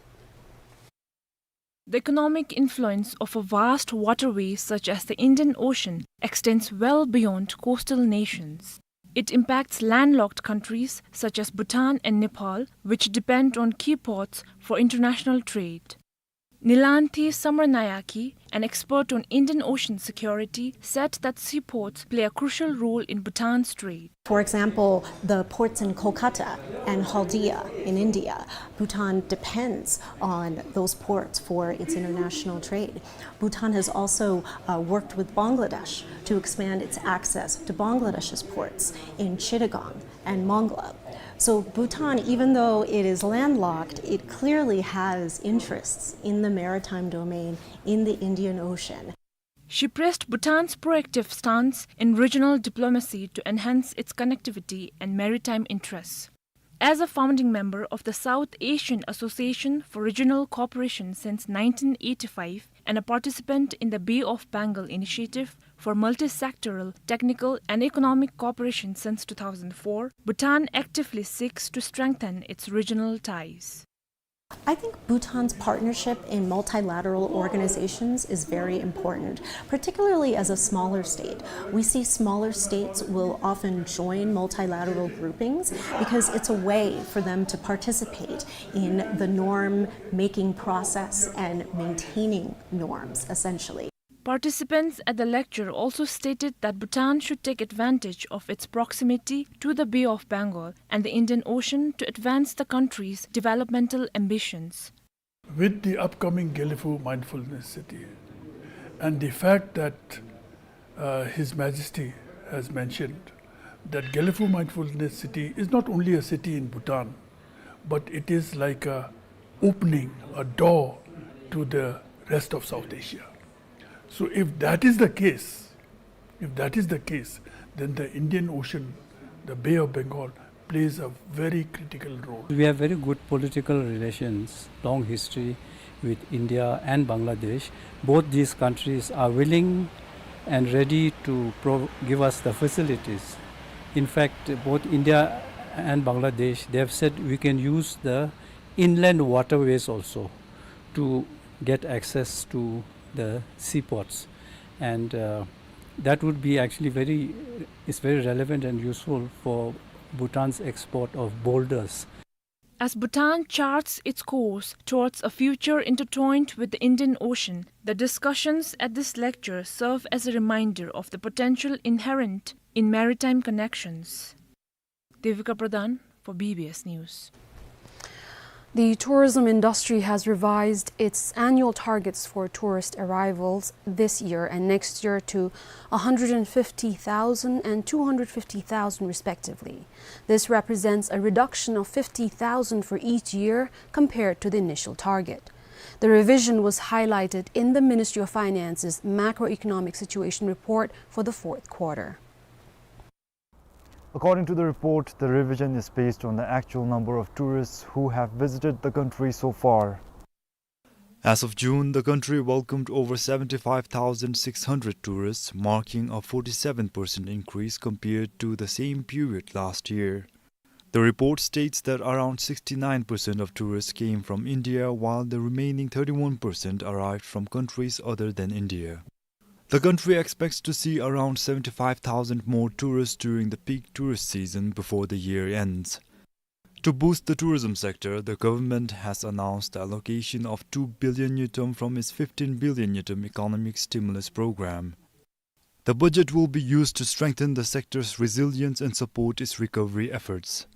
The economic influence of a vast waterway such as the Indian Ocean extends well beyond coastal nations. It impacts landlocked countries such as Bhutan and Nepal, which depend on key ports for international trade. Nilanthi Samarayanayake, an expert on Indian Ocean security, said that seaports play a crucial role in Bhutan's trade. For example, the ports in Kolkata and Haldia in India, Bhutan depends on those ports for its international trade. Bhutan has also, uh, worked with Bangladesh to expand its access to Bangladesh's ports in Chittagong and Mongla. So Bhutan, even though it is landlocked, it clearly has interests in the maritime domain in the Indian Ocean. She praised Bhutan's proactive stance in regional diplomacy to enhance its connectivity and maritime interests. As a founding member of the South Asian Association for Regional Cooperation since nineteen eighty-five and a participant in the Bay of Bengal Initiative for multi-sectoral, technical, and economic cooperation since two thousand four, Bhutan actively seeks to strengthen its regional ties. I think Bhutan's partnership in multilateral organizations is very important, particularly as a smaller state. We see smaller states will often join multilateral groupings because it's a way for them to participate in the norm-making process and maintaining norms, essentially. Participants at the lecture also stated that Bhutan should take advantage of its proximity to the Bay of Bengal and the Indian Ocean to advance the country's developmental ambitions. With the upcoming Gelephu Mindfulness City and the fact that, uh, His Majesty has mentioned that Gelephu Mindfulness City is not only a city in Bhutan, but it is like a opening, a door to the rest of South Asia. So if that is the case, if that is the case, then the Indian Ocean, the Bay of Bengal, plays a very critical role. We have very good political relations, long history with India and Bangladesh. Both these countries are willing and ready to pro-, give us the facilities. In fact, both India and Bangladesh, they have said we can use the inland waterways also to get access to the seaports. And, uh, that would be actually very, it's very relevant and useful for Bhutan's export of boulders. As Bhutan charts its course towards a future intertwined with the Indian Ocean, the discussions at this lecture serve as a reminder of the potential inherent in maritime connections. Devika Pradhan for B B S News. The tourism industry has revised its annual targets for tourist arrivals this year and next year to a hundred and fifty thousand and two hundred fifty thousand respectively. This represents a reduction of fifty thousand for each year compared to the initial target. The revision was highlighted in the Ministry of Finance's macroeconomic situation report for the fourth quarter. According to the report, the revision is based on the actual number of tourists who have visited the country so far. As of June, the country welcomed over seventy-five thousand six hundred tourists, marking a forty-seven percent increase compared to the same period last year. The report states that around sixty-nine percent of tourists came from India, while the remaining thirty-one percent arrived from countries other than India. The country expects to see around seventy-five thousand more tourists during the peak tourist season before the year ends. To boost the tourism sector, the government has announced the allocation of two billion ngultrum from its fifteen billion ngultrum economic stimulus program. The budget will be used to strengthen the sector's resilience and support its recovery efforts.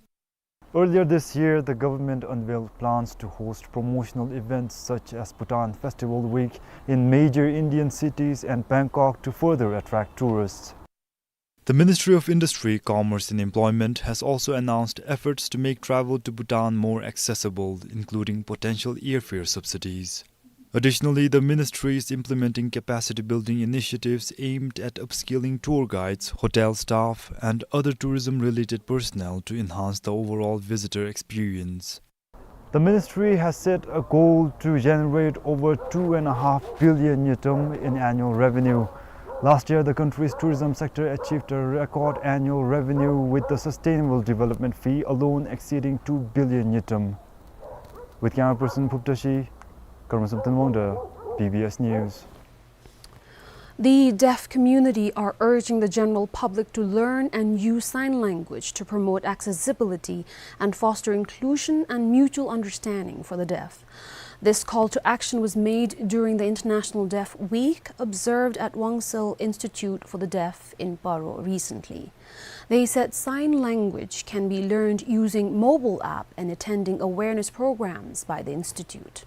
Earlier this year, the government unveiled plans to host promotional events such as Bhutan Festival Week in major Indian cities and Bangkok to further attract tourists. The Ministry of Industry, Commerce and Employment has also announced efforts to make travel to Bhutan more accessible, including potential airfare subsidies. Additionally, the ministry is implementing capacity building initiatives aimed at upskilling tour guides, hotel staff, and other tourism-related personnel to enhance the overall visitor experience. The ministry has set a goal to generate over two and a half billion ngultrum in annual revenue. Last year, the country's tourism sector achieved a record annual revenue, with the sustainable development fee alone exceeding two billion ngultrum. With camera person Phub Tashi, Karma Samten Wangda, B B S News. The deaf community are urging the general public to learn and use sign language to promote accessibility and foster inclusion and mutual understanding for the deaf. This call to action was made during the International Deaf Week, observed at Wongsel Institute for the Deaf in Paro recently. They said sign language can be learned using mobile app and attending awareness programs by the institute.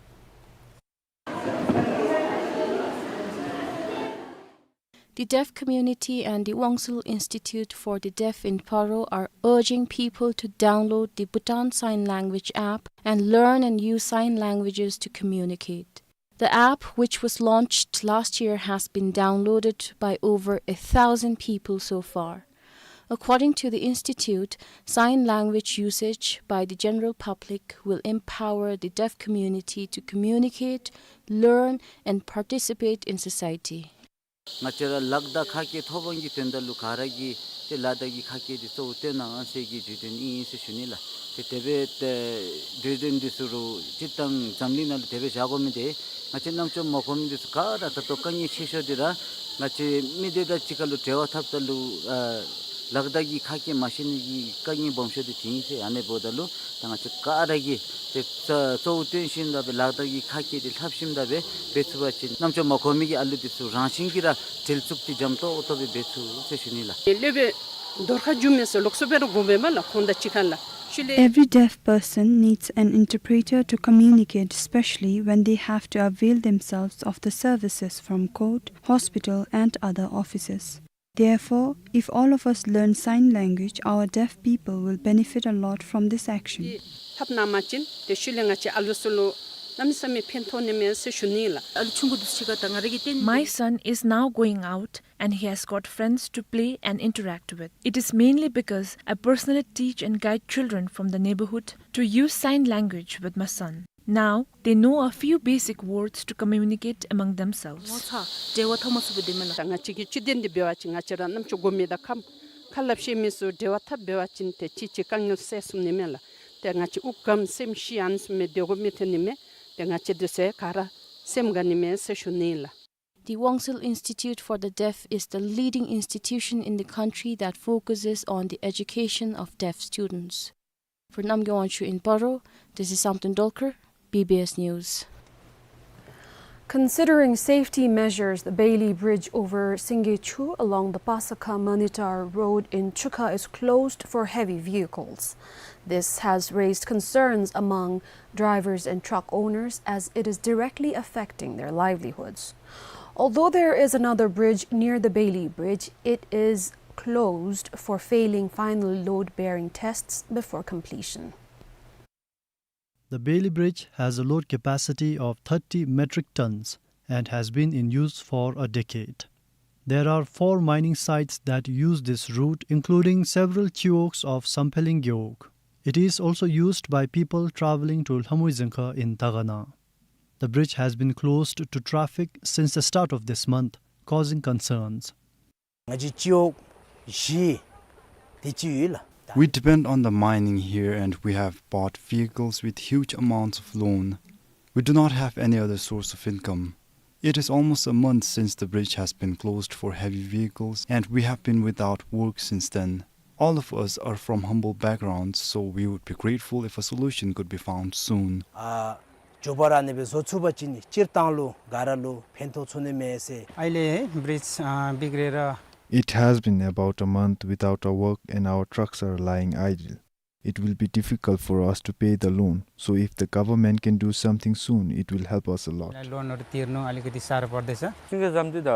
The deaf community and the Wongsel Institute for the Deaf in Paro are urging people to download the Bhutan Sign Language app and learn and use sign languages to communicate. The app, which was launched last year, has been downloaded by over a thousand people so far. According to the institute, sign language usage by the general public will empower the deaf community to communicate, learn, and participate in society. ང་བཅས་ར་ལག་བརྡ་ཁ་སྐད་ཐོབ་དབང་གི་དོན་དག་ལུ་ག་ར་གིས་ཏེ་ལག་བརྡ་གི་ཁ་སྐད་འདི་གཙོ་བོ་བཏོན་གནང་ཟེར་གྱི་བརྗོད་དོན་ཨིན་ཟེར་ཞུ་ནི་ལགས། ཏེ་དེ་སྦེ་ཏེ་བརྗོད་དོན་འདི་ཚུ་རུང་སྤྱིར་བཏང་འཛམ་གླིང་ནང་ལུ་དེ་སྦེ་བཞག་དགོ་མི་འདི་ང་བཅས་རྣམ་ཅོ་མ་གོ་མི་འདི་ཚུ་ག་ར་ད་ལྟོ་དཀའ་ངལ་ཆེ་ཤོས་འདི་ར་ང་བཅས་མི་སྡེ་དང་གཅིག་ཁར་ལུ་འབྲེལ་བ་འཐབ་ད་ལུ་ཨ་ལག་བརྡ་གི་ཁ་སྐད་མ་ཤེས་ནི་གི་དཀའ་ངལ་སྦོམ་ཤོས་འདི་དེ་ཨིན་ཟེར། ཨ་ནི་འབདཝ་ད་ལུ་ད་ང་བཅས་ག་ར་གིས་ཏེ་གཙོ་བོ་བཏོན་ཞིནམ་ད་སྦེ་ལག་བརྡ་གི་ཁ་སྐད་འདི་ལྷབ་ཞིནམ་ད་སྦེ་འབད་ཚུགས་པ་ཅིན་རྣམ་ཅོ་མ་གོ་མི་གི་ཨ་ལུ་འདི་ཚུ་རང་བཞིན་གྱིས་ར་འབྲེལ་འཚུབ་འདི་འཇམ་ཏོག་ཏོ་སྦེ་འབད་ཚུགས་ཟེར་ཞུ་ནི་ལགས། ལེགས་པའི་དོར་ཁ་འཇུག་མས་ཟེར་ལོགས་སུ་སྦེ་ར་དགོ་པས་མས་ལགས། ཁོང་དང་གཅིག་ཁར་ལགས། ཤུལ་ལས། Every deaf person needs an interpreter to communicate, especially when they have to avail themselves of the services from court, hospital, and other offices. Therefore, if all of us learn sign language, our deaf people will benefit a lot from this action. འདི་ཐབས་གནང་པ་ཅིན་ཏེ་ཤུལ་ལས་ང་བཅས་ཨ་ལུ་ཚུ་ལུ་གནམ་མེད་ས་མེད་ཕན་ཐོགས་ནི་མས་ཟེར་ཞུ་ནི་ལགས། ཨ་ལུ་ཆུང་ཀུ་འདི་ཚུ་ག་ད་ང་ར་གིས་བསྟན། My son is now going out and he has got friends to play and interact with. It is mainly because a personally teach and guide children from the neighborhood to use sign language with my son. Now, they know a few basic words to communicate among themselves. ངོ་ཚ་འབྲེལ་བ་འཐབ་མ་ཚུགསཔ་འདི་མས་ལགས། ད་ང་བཅས་ཀྱི་སྤྱི་དོན་འདི་འབད་བ་ཅིན་ང་བཅས་ར་རྣམ་ཅོ་གོ་མི་དང་ཁམས་ཁ་སླབ་ཤེས་མི་ཚུ་འབྲེལ་བ་འཐབ་འབད་བ་ཅིན་ཏེ་གཅིག་གཅིག་དཀའ་ངལ་སེལ་ཚུགས་ནི་མས་ལགས། ཏེ་ང་བཅས་དབུགས་སྒམ་སེམས་ཤི་ཨ་ནི་ཚུ་མེད་སྡོད་དགོ་མི་ཐོན་ནི་མས། ཏེ་ང་བཅས་འདི་ཚུ་ག་ར་སེམས་དགའ་ནི་མས་ཟེར་ཞུ་ནི་ལགས། The Wongsel Institute for the Deaf is the leading institution in the country that focuses on the education of deaf students. For Namgay Wancho in Paro, this is Samten Dolkar, B B S News. Considering safety measures, the Bailey Bridge over Singye Chu along the Pasakha Manitar Road in Chukha is closed for heavy vehicles. This has raised concerns among drivers and truck owners as it is directly affecting their livelihoods. Although there is another bridge near the Bailey Bridge, it is closed for failing final load-bearing tests before completion. The Bailey Bridge has a load capacity of thirty metric tons and has been in use for a decade. There are four mining sites that use this route, including several chiwogs of Sampheling Gewog. It is also used by people traveling to Lhamui Dzongkha in Dagana. The bridge has been closed to traffic since the start of this month, causing concerns. ང་བཅས་ཅིའོ་བཞི་དེ་ཅིག་ཡོད་ལགས། We depend on the mining here and we have bought vehicles with huge amounts of loan. We do not have any other source of income. It is almost a month since the bridge has been closed for heavy vehicles, and we have been without work since then. All of us are from humble backgrounds, so we would be grateful if a solution could be found soon. ཨ་མགྱོགས་པ་ར་ཨ་ནི་སྦེ་བཟོ་ཚུགས་པ་ཅིན་སྤྱིར་བཏང་ལུ་ག་ར་ལུ་ཕན་ཐོགས་ཚུགས་ནི་མས་ཟེར། ཨ་ལས་བི་རིཇ་ཨ་འབིགས་རེ་ར། It has been about a month without a work and our trucks are lying idle. It will be difficult for us to pay the loan. So if the government can do something soon, it will help us a lot. ལོན་འདི་བཏིར་ནི་ཨ་ལི་ཀ་འདི་སར་བར་དེ་ས། ཅིང་གི་ཟམ་འདི་ད་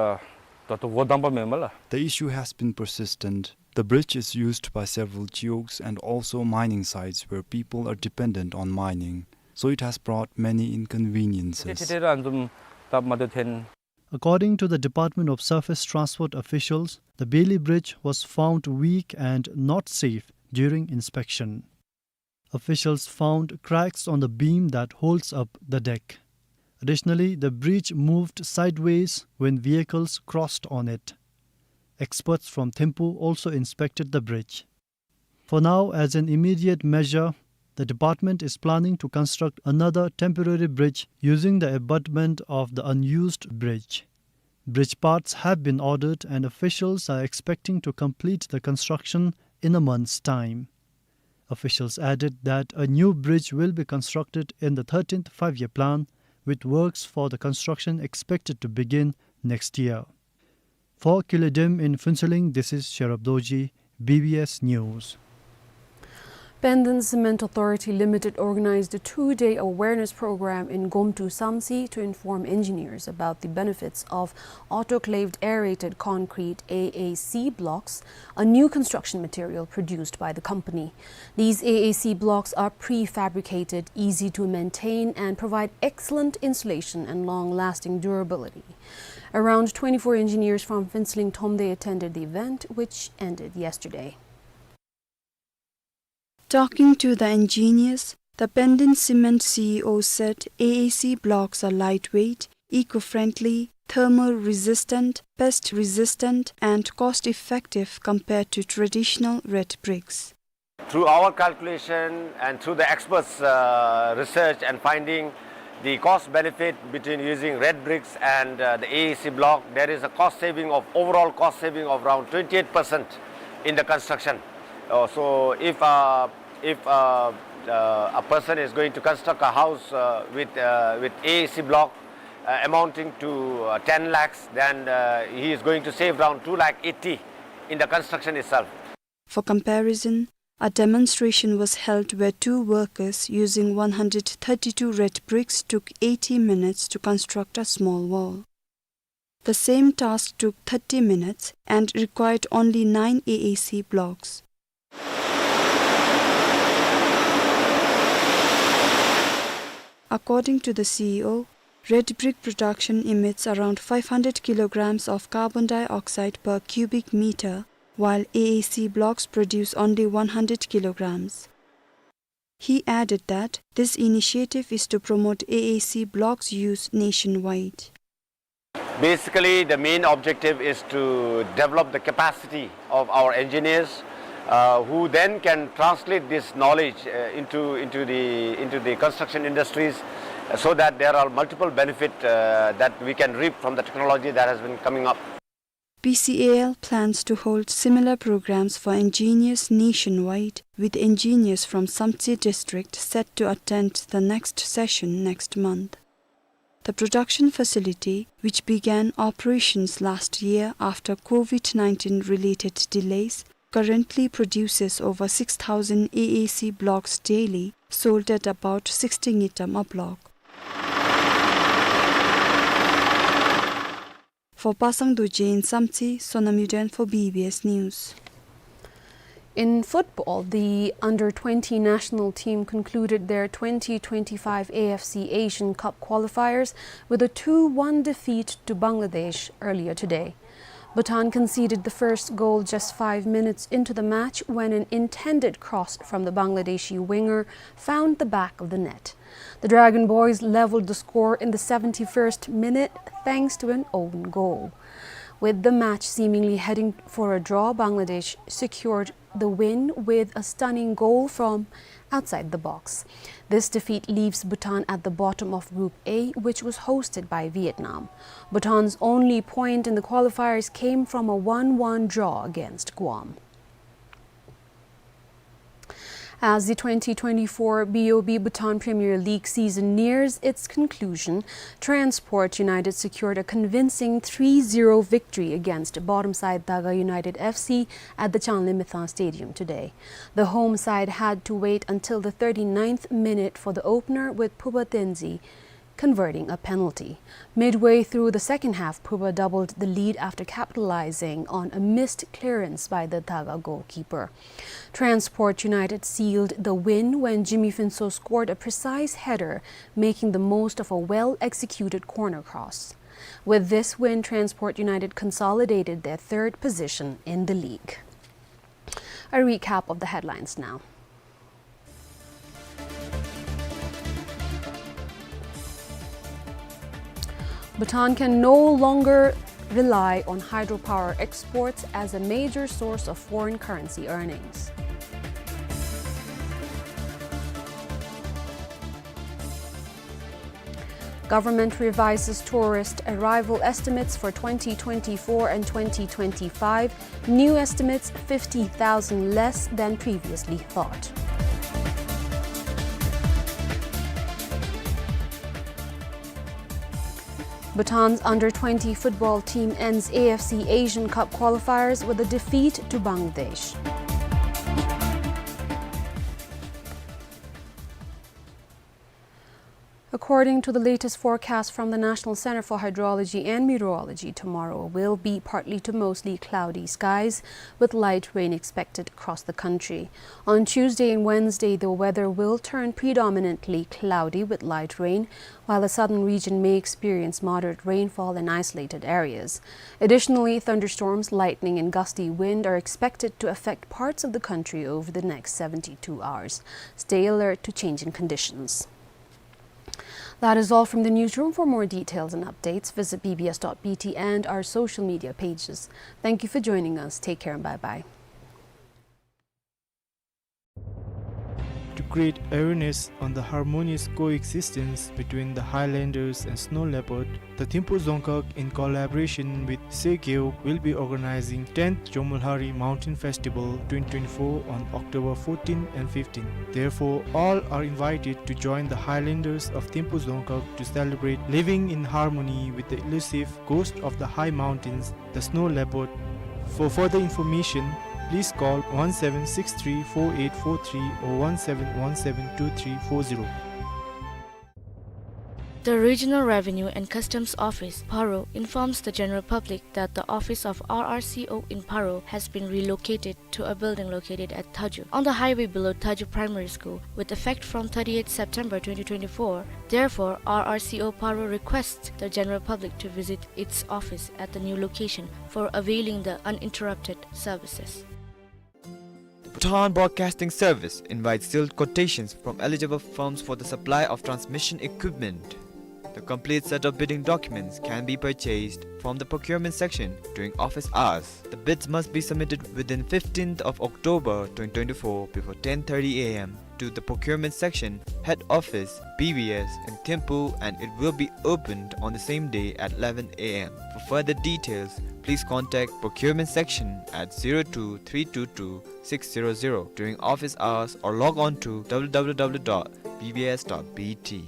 ད་ལྟོ་འགོ་དང་པ་མེན་མས་ལགས། The issue has been persistent. The bridge is used by several chiyoks and also mining sites where people are dependent on mining. So it has brought many inconveniences. ཏེ་ཏེ་ར་ཨ་ནི་བཟུམ་སྟབས་མ་བདེཝ་ཐོན། According to the Department of Surface Transport officials, the Beli Bridge was found weak and not safe during inspection. Officials found cracks on the beam that holds up the deck. Additionally, the bridge moved sideways when vehicles crossed on it. Experts from Thimphu also inspected the bridge. For now, as an immediate measure, the department is planning to construct another temporary bridge using the abutment of the unused bridge. Bridge parts have been ordered and officials are expecting to complete the construction in a month's time. Officials added that a new bridge will be constructed in the thirteenth Five-Year Plan, with works for the construction expected to begin next year. For Kile Dem in Phuentsholing, this is Sherab Dorji, B B S News. Penden Cement Authority Limited organized a two-day awareness program in Gomtu Samtse to inform engineers about the benefits of autoclaved aerated concrete, A A C, blocks, a new construction material produced by the company. These A A C blocks are prefabricated, easy to maintain, and provide excellent insulation and long-lasting durability. Around twenty-four engineers from Phuentsholing Thromde attended the event, which ended yesterday. Talking to the engineers, the Penden Cement C E O said A A C blocks are lightweight, eco-friendly, thermal resistant, pest resistant, and cost effective compared to traditional red bricks. Through our calculation and through the experts', uh, research and finding, the cost benefit between using red bricks and, uh, the A A C block, there is a cost saving of, overall cost saving of around twenty-eight percent in the construction. Uh, so if, uh, if, uh, uh, a person is going to construct a house, uh, with, uh, with A A C block, uh, amounting to, uh, ten lakhs, then, uh, he is going to save around two lakh eighty in the construction itself. For comparison, a demonstration was held where two workers using one hundred thirty-two red bricks took eighty minutes to construct a small wall. The same task took thirty minutes and required only nine A A C blocks. According to the C E O, red brick production emits around five hundred kilograms of carbon dioxide per cubic meter, while A A C blocks produce only one hundred kilograms. He added that this initiative is to promote A A C blocks use nationwide. Basically, the main objective is to develop the capacity of our engineers, uh, who then can translate this knowledge, uh, into, into the, into the construction industries, uh, so that there are multiple benefit, uh, that we can reap from the technology that has been coming up. P C A L plans to hold similar programs for engineers nationwide, with engineers from Samtse district set to attend the next session next month. The production facility, which began operations last year after COVID nineteen related delays, currently produces over six thousand A A C blocks daily, sold at about sixty ngultrum a block. For Pasang Dorji in Samtse, Sonam Yuden for B B S News. In football, the under twenty national team concluded their twenty twenty-five A F C Asian Cup qualifiers with a two one defeat to Bangladesh earlier today. Bhutan conceded the first goal just five minutes into the match when an intended cross from the Bangladeshi winger found the back of the net. The Dragon Boys leveled the score in the seventy-first minute thanks to an own goal. With the match seemingly heading for a draw, Bangladesh secured the win with a stunning goal from outside the box. This defeat leaves Bhutan at the bottom of Group A, which was hosted by Vietnam. Bhutan's only point in the qualifiers came from a one one draw against Guam. As the twenty twenty-four B O B Bhutan Premier League season nears its conclusion, Transport United secured a convincing three zero victory against bottom side Daga United F C at the Changlimithang Stadium today. The home side had to wait until the thirty-ninth minute for the opener, with Phuba Tenzin converting a penalty. Midway through the second half, Phuba doubled the lead after capitalizing on a missed clearance by the Daga goalkeeper. Transport United sealed the win when Jimmy Finso scored a precise header, making the most of a well-executed corner cross. With this win, Transport United consolidated their third position in the league. A recap of the headlines now. Bhutan can no longer rely on hydropower exports as a major source of foreign currency earnings. Government revises tourist arrival estimates for twenty twenty-four and twenty twenty-five. New estimates fifty thousand less than previously thought. Bhutan's under twenty football team ends A F C Asian Cup qualifiers with a defeat to Bangladesh. According to the latest forecast from the National Center for Hydrology and Meteorology, tomorrow will be partly to mostly cloudy skies with light rain expected across the country. On Tuesday and Wednesday, the weather will turn predominantly cloudy with light rain, while the southern region may experience moderate rainfall in isolated areas. Additionally, thunderstorms, lightning, and gusty wind are expected to affect parts of the country over the next seventy-two hours. Stay alert to changing conditions. That is all from the newsroom. For more details and updates, visit B B S dot B T and our social media pages. Thank you for joining us. Take care and bye-bye. To create awareness on the harmonious coexistence between the highlanders and snow leopard, the Thimphu Dzongkhag, in collaboration with Segeuk, will be organizing tenth Jomolhari Mountain Festival twenty twenty-four on October fourteen and fifteen. Therefore, all are invited to join the highlanders of Thimphu Dzongkhag to celebrate living in harmony with the elusive ghost of the high mountains, the snow leopard. For further information, please call one seven six three four eight four three or one seven one seven two three four zero. The Regional Revenue and Customs Office, Paro, informs the general public that the office of R R C O in Paro has been relocated to a building located at Thaju, on the highway below Thaju Primary School, with effect from thirtieth September twenty twenty-four. Therefore, R R C O Paro requests the general public to visit its office at the new location for availing the uninterrupted services. The Bhutan Broadcasting Service invites sealed quotations from eligible firms for the supply of transmission equipment. The complete set of bidding documents can be purchased from the procurement section during office hours. The bids must be submitted within fifteenth of October twenty twenty-four before ten thirty A M to the procurement section, head office, B B S in Thimphu, and it will be opened on the same day at eleven A M. For further details, please contact procurement section at zero two three two two six zero zero during office hours or log on to W W W dot B B S dot B T.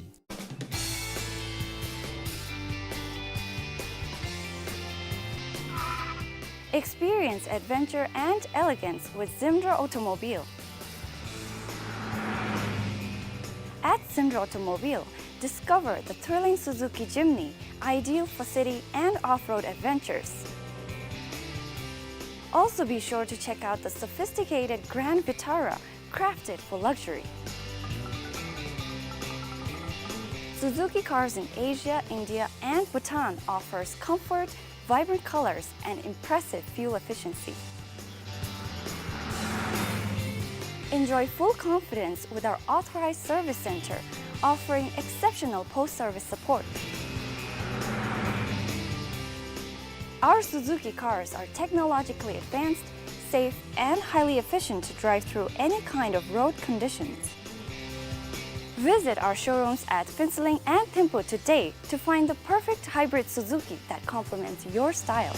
Experience adventure and elegance with Zimdra Automobile. At Zimdra Automobile, discover the thrilling Suzuki Jimny, ideal for city and off-road adventures. Also be sure to check out the sophisticated Grand Vitara, crafted for luxury. Suzuki cars in Asia, India, and Bhutan offers comfort, vibrant colors, and impressive fuel efficiency. Enjoy full confidence with our authorized service center, offering exceptional post-service support. Our Suzuki cars are technologically advanced, safe, and highly efficient to drive through any kind of road conditions. Visit our showrooms at Phuentsholing and Thimphu today to find the perfect hybrid Suzuki that complements your style.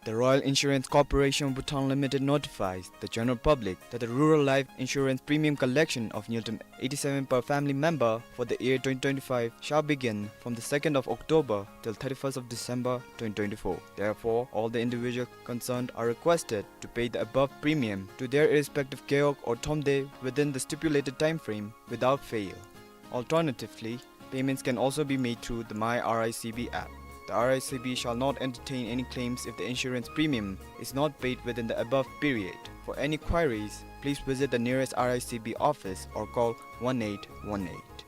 The Royal Insurance Corporation of Bhutan Limited notifies the general public that the rural life insurance premium collection of Ngultrum eighty-seven per family member for the year twenty twenty-five shall begin from the second of October till thirty-first of December twenty twenty-four. Therefore, all the individuals concerned are requested to pay the above premium to their respective Gewog or Thromde within the stipulated time frame without fail. Alternatively, payments can also be made through the My R I C B app. The R I C B shall not entertain any claims if the insurance premium is not paid within the above period. For any queries, please visit the nearest R I C B office or call one eight one eight.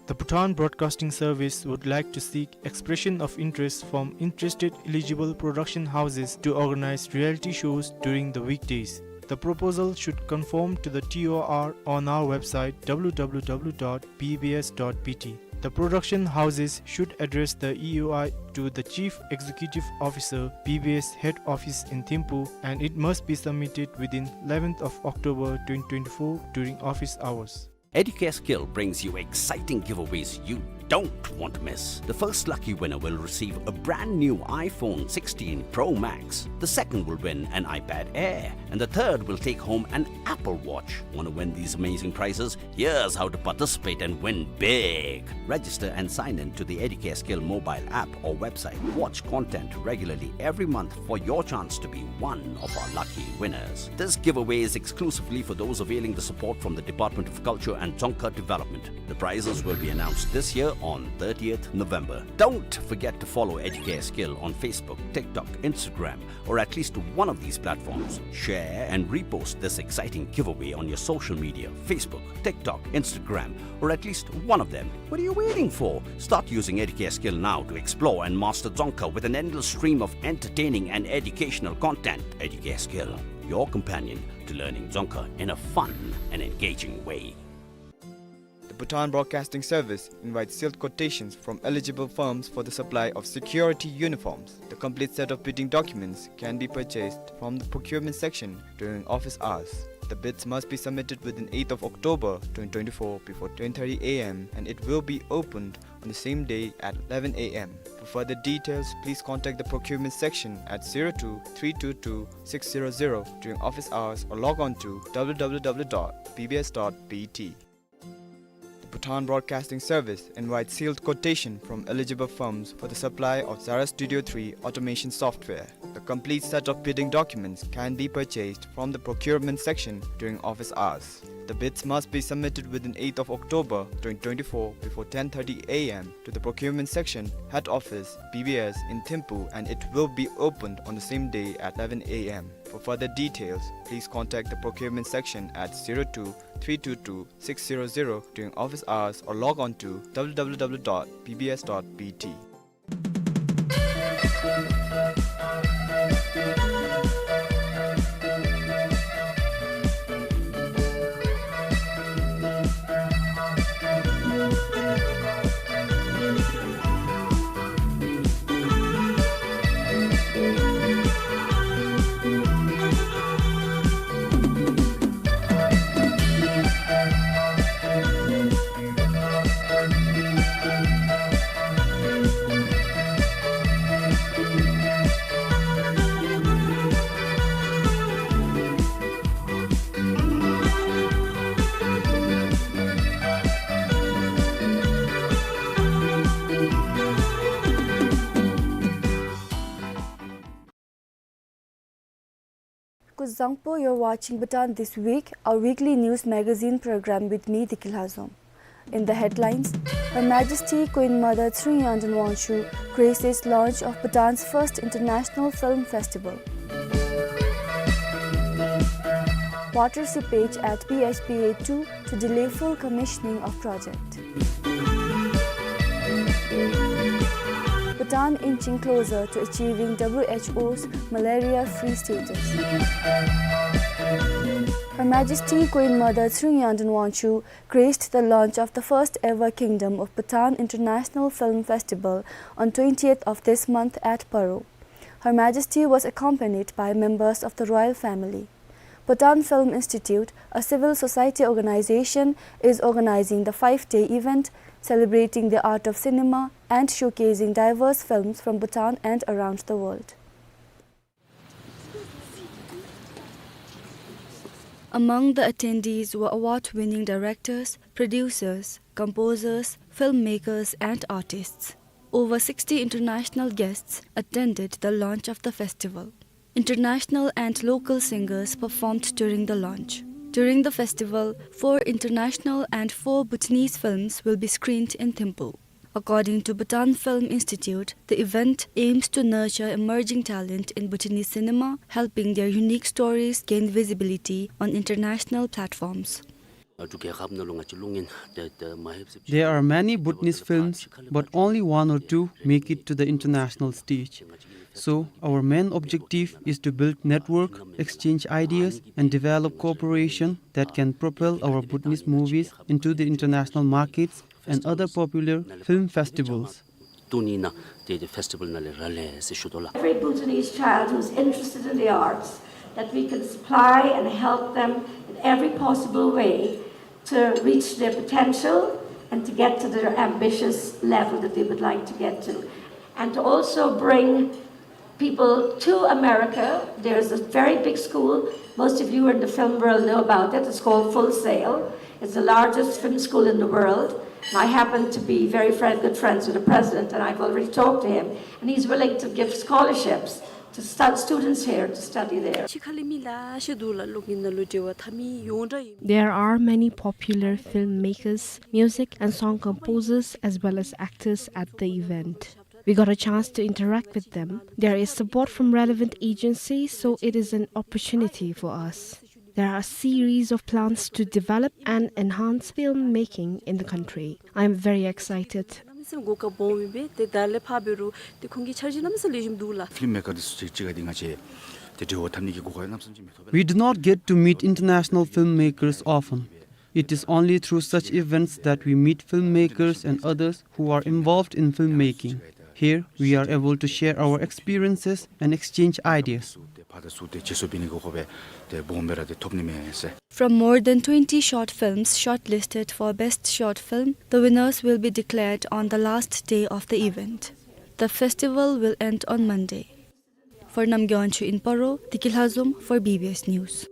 The Bhutan Broadcasting Service would like to seek expression of interest from interested eligible production houses to organize reality shows during the weekdays. The proposal should conform to the T O R on our website, W W W dot B B S dot B T. The production houses should address the E O I to the Chief Executive Officer, B B S Head Office in Thimphu, and it must be submitted within eleventh of October twenty twenty-four during office hours. Educare Skill brings you exciting giveaways you don't want to miss. The first lucky winner will receive a brand new iPhone sixteen Pro Max. The second will win an iPad Air. And the third will take home an Apple Watch. Want to win these amazing prizes? Here's how to participate and win big. Register and sign in to the Educare Skill mobile app or website. Watch content regularly every month for your chance to be one of our lucky winners. This giveaway is exclusively for those availing the support from the Department of Culture and Dzongkha Development. The prizes will be announced this year on thirtieth November. Don't forget to follow Educare Skill on Facebook, TikTok, Instagram, or at least one of these platforms. Share and repost this exciting giveaway on your social media, Facebook, TikTok, Instagram, or at least one of them. What are you waiting for? Start using Educare Skill now to explore and master Dzongkha with an endless stream of entertaining and educational content. Educare Skill, your companion to learning Dzongkha in a fun and engaging way. The Bhutan Broadcasting Service invites sealed quotations from eligible firms for the supply of security uniforms. The complete set of bidding documents can be purchased from the procurement section during office hours. The bids must be submitted within eighth of October twenty twenty-four before ten thirty A M and it will be opened on the same day at eleven A M. For further details, please contact the procurement section at zero two three two two six zero zero during office hours or log on to W W W dot B B S dot B T. The Bhutan Broadcasting Service invites sealed quotation from eligible firms for the supply of Zara Studio three automation software. The complete set of bidding documents can be purchased from the procurement section during office hours. The bids must be submitted within eighth of October twenty twenty-four before ten thirty A M to the procurement section, head office, B B S in Thimphu, and it will be opened on the same day at eleven A M. For further details, please contact the procurement section at zero two three two two six zero zero during office hours or log on to W W W dot B B S dot B T. Kuzuzangpo, you're watching Bhutan This Week, our weekly news magazine program with me, Deki Lhazom. In the headlines, Her Majesty Queen Mother Tshering Yangdrung Wangchuck graces launch of Bhutan's first international film festival. Water seepage at P H P A two to delay full commissioning of project. Bhutan inching closer to achieving W H O's malaria-free status. Her Majesty Queen Mother Tshering Yangden Wangchuck graced the launch of the first ever Kingdom of Bhutan International Film Festival on twentieth of this month at Paro. Her Majesty was accompanied by members of the royal family. Bhutan Film Institute, a civil society organization, is organizing the five-day event celebrating the art of cinema and showcasing diverse films from Bhutan and around the world. Among the attendees were award-winning directors, producers, composers, filmmakers, and artists. Over sixty international guests attended the launch of the festival. International and local singers performed during the launch. During the festival, four international and four Bhutanese films will be screened in Thimphu. According to Bhutan Film Institute, the event aims to nurture emerging talent in Bhutanese cinema, helping their unique stories gain visibility on international platforms. There are many Bhutanese films, but only one or two make it to the international stage. So, our main objective is to build network, exchange ideas, and develop cooperation that can propel our Bhutanese movies into the international markets and other popular film festivals. Tuni na te, te festival na le rale se shudola. Every Bhutanese child who's interested in the arts, that we can supply and help them in every possible way to reach their potential and to get to their ambitious level that they would like to get to. And to also bring people to America. There's a very big school. Most of you in the film world know about it. It's called Full Sail. It's the largest film school in the world. And I happen to be very friend, good friends with the president, and I've already talked to him. And he's willing to give scholarships to stu-, students here to study there. There are many popular filmmakers, music and song composers, as well as actors at the event. We got a chance to interact with them. There is support from relevant agencies, so it is an opportunity for us. There are a series of plans to develop and enhance filmmaking in the country. I am very excited. Filmmaker དེ་ཚོ་གཅིག་གཅིག་ག་དེ་ང་བཅས་དེ་འབྲེལ་བ་འཐབ་ནི་གི་གོ་སྐབས་གནམ་མེད་ས་མེད་ཅིག་མི་ཐོབ། We do not get to meet international filmmakers often. It is only through such events that we meet filmmakers and others who are involved in filmmaking. Here, we are able to share our experiences and exchange ideas. From more than twenty short films shortlisted for Best Short Film, the winners will be declared on the last day of the event. The festival will end on Monday. For Namgay Wangchuck in Paro, Deki Lhazom for B B S News.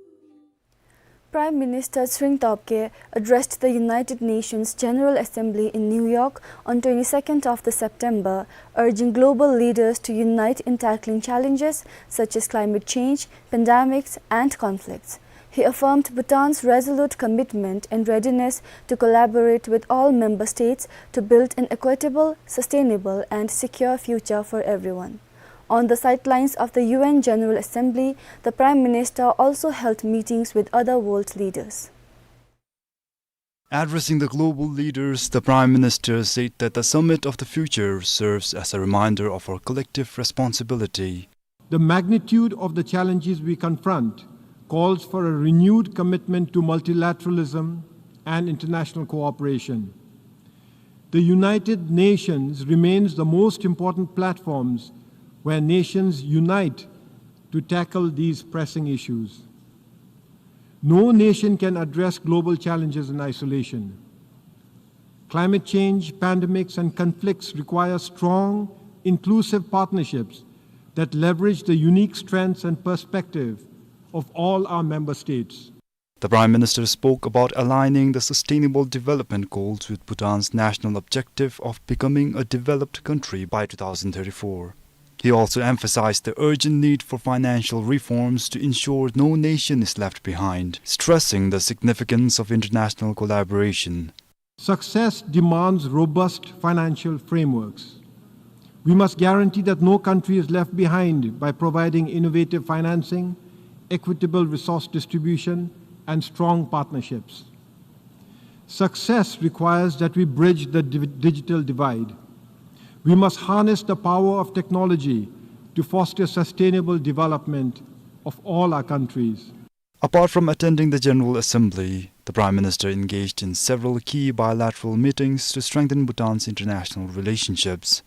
Prime Minister Tshering Tobgay addressed the United Nations General Assembly in New York on twenty-second of the September, urging global leaders to unite in tackling challenges such as climate change, pandemics, and conflicts. He affirmed Bhutan's resolute commitment and readiness to collaborate with all member states to build an equitable, sustainable, and secure future for everyone. On the sidelines of the U N General Assembly, the Prime Minister also held meetings with other world leaders. Addressing the global leaders, the Prime Minister said that the Summit of the Future serves as a reminder of our collective responsibility. The magnitude of the challenges we confront calls for a renewed commitment to multilateralism and international cooperation. The United Nations remains the most important platforms where nations unite to tackle these pressing issues. No nation can address global challenges in isolation. Climate change, pandemics, and conflicts require strong, inclusive partnerships that leverage the unique strengths and perspective of all our member states. The Prime Minister spoke about aligning the Sustainable Development Goals with Bhutan's national objective of becoming a developed country by two thousand thirty-four. He also emphasized the urgent need for financial reforms to ensure no nation is left behind, stressing the significance of international collaboration. Success demands robust financial frameworks. We must guarantee that no country is left behind by providing innovative financing, equitable resource distribution, and strong partnerships. Success requires that we bridge the div-, digital divide. We must harness the power of technology to foster sustainable development of all our countries. Apart from attending the General Assembly, the Prime Minister engaged in several key bilateral meetings to strengthen Bhutan's international relationships.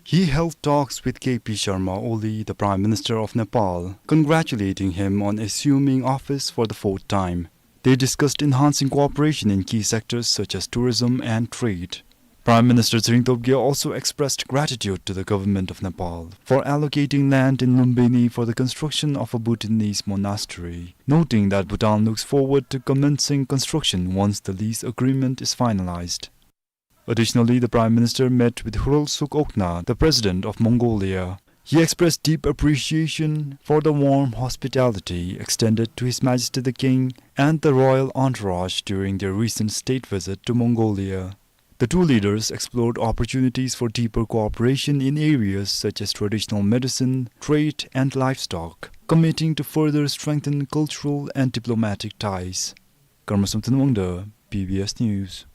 He held talks with K P Sharma Oli, the Prime Minister of Nepal, congratulating him on assuming office for the fourth time. They discussed enhancing cooperation in key sectors such as tourism and trade. Prime Minister Tshering Tobgay also expressed gratitude to the government of Nepal for allocating land in Lumbini for the construction of a Bhutanese monastery, noting that Bhutan looks forward to commencing construction once the lease agreement is finalized. Additionally, the Prime Minister met with Khurelsukh Okna, the President of Mongolia. He expressed deep appreciation for the warm hospitality extended to His Majesty the King and the royal entourage during their recent state visit to Mongolia. The two leaders explored opportunities for deeper cooperation in areas such as traditional medicine, trade, and livestock, committing to further strengthen cultural and diplomatic ties. Karma Samten Wangda, B B S News.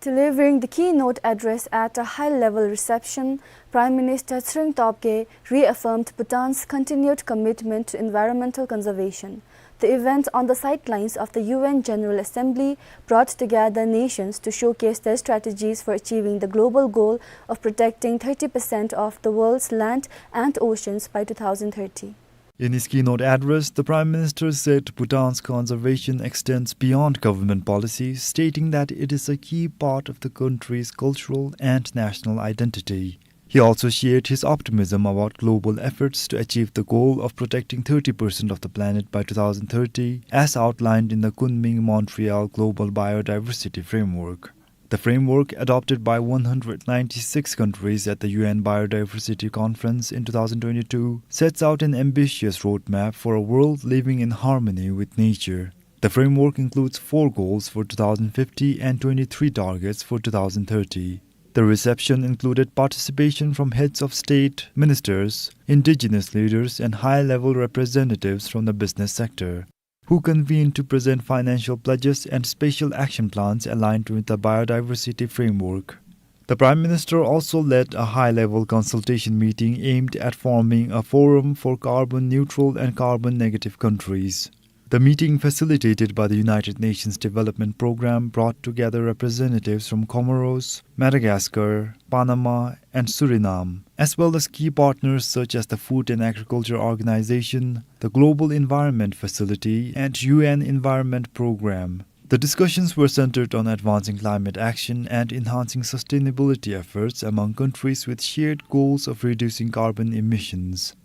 Delivering the keynote address at a high-level reception, Prime Minister Tshering Tobgay reaffirmed Bhutan's continued commitment to environmental conservation. The event, on the sidelines of the U N General Assembly, brought together nations to showcase their strategies for achieving the global goal of protecting thirty percent of the world's land and oceans by two thousand thirty. In his keynote address, the Prime Minister said Bhutan's conservation extends beyond government policies, stating that it is a key part of the country's cultural and national identity. He also shared his optimism about global efforts to achieve the goal of protecting thirty percent of the planet by two thousand thirty, as outlined in the Kunming-Montreal Global Biodiversity Framework. The framework, adopted by one hundred ninety-six countries at the U N Biodiversity Conference in two thousand twenty-two, sets out an ambitious roadmap for a world living in harmony with nature. The framework includes four goals for two thousand fifty and twenty-three targets for two thousand thirty. The reception included participation from heads of state, ministers, indigenous leaders, and high-level representatives from the business sector, who convened to present financial pledges and special action plans aligned with the biodiversity framework. The Prime Minister also led a high-level consultation meeting aimed at forming a forum for carbon-neutral and carbon-negative countries. The meeting, facilitated by the United Nations Development Programme, brought together representatives from Comoros, Madagascar, Panama, and Suriname, as well as key partners such as the Food and Agriculture Organization, the Global Environment Facility, and U N Environment Programme. The discussions were centered on advancing climate action and enhancing sustainability efforts among countries with shared goals of reducing carbon emissions.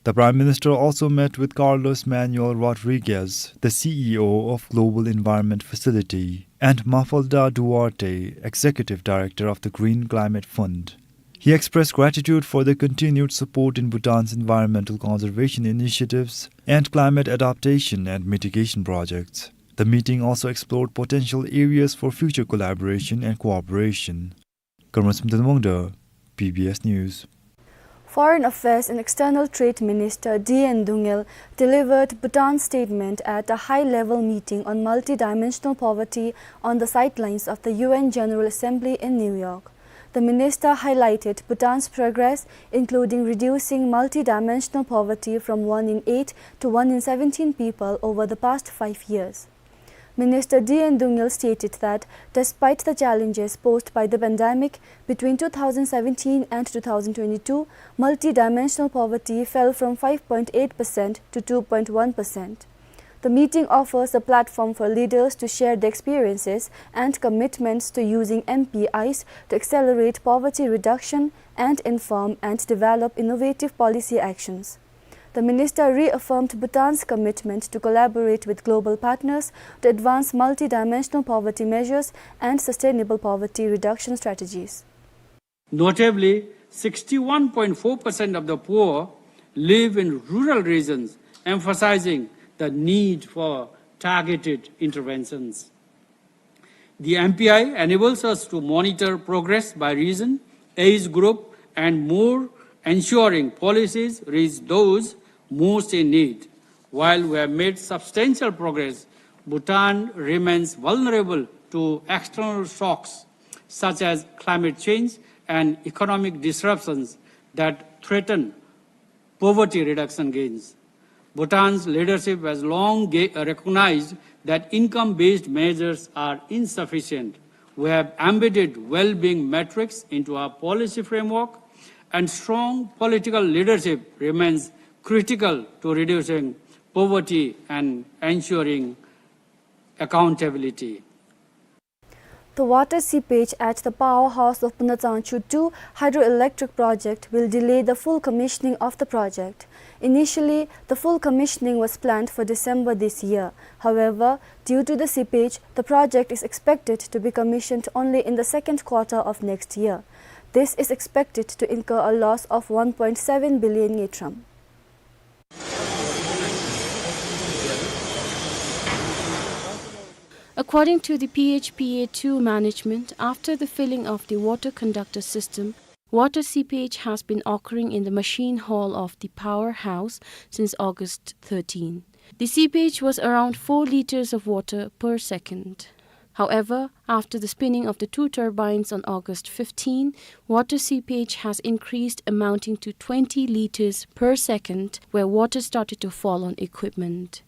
The Prime Minister also met with Carlos Manuel Rodriguez, the C E O of Global Environment Facility, and Mafalda Duarte, Executive Director of the Green Climate Fund. He expressed gratitude for their continued support in Bhutan's environmental conservation initiatives and climate adaptation and mitigation projects. The meeting also explored potential areas for future collaboration and cooperation. Karma Samten Wangda, B B S News. Foreign Affairs and External Trade Minister D N Dungel delivered Bhutan's statement at a high-level meeting on multidimensional poverty on the sidelines of the U N General Assembly in New York. The minister highlighted Bhutan's progress, including reducing multidimensional poverty from one in eight to one in seventeen people over the past five years. Minister D N Dungel stated that despite the challenges posed by the pandemic, between two thousand seventeen and two thousand twenty-two, multidimensional poverty fell from five point eight percent to two point one percent. The meeting offers a platform for leaders to share their experiences and commitments to using M P Is to accelerate poverty reduction and inform and develop innovative policy actions. The minister reaffirmed Bhutan's commitment to collaborate with global partners to advance multidimensional poverty measures and sustainable poverty reduction strategies. Notably, sixty-one point four percent of the poor live in rural regions, emphasizing the need for targeted interventions. The M P I enables us to monitor progress by region, age group, and more, ensuring policies reach those most in need. While we have made substantial progress, Bhutan remains vulnerable to external shocks such as climate change and economic disruptions that threaten poverty reduction gains. Bhutan's leadership has long ga-, uh, recognized that income-based measures are insufficient. We have embedded well-being metrics into our policy framework, and strong political leadership remains critical to reducing poverty and ensuring accountability. The water seepage at the powerhouse of Bunatsangchu two hydroelectric project will delay the full commissioning of the project. Initially, the full commissioning was planned for December this year. However, due to the seepage, the project is expected to be commissioned only in the second quarter of next year. This is expected to incur a loss of one point seven billion ngultrum. According to the P H P A two management, after the filling of the water conductor system, water seepage has been occurring in the machine hall of the powerhouse since August thirteen. The seepage was around four liters of water per second. However, after the spinning of the two turbines on August fifteen, water seepage has increased, amounting to twenty liters per second, where water started to fall on equipment.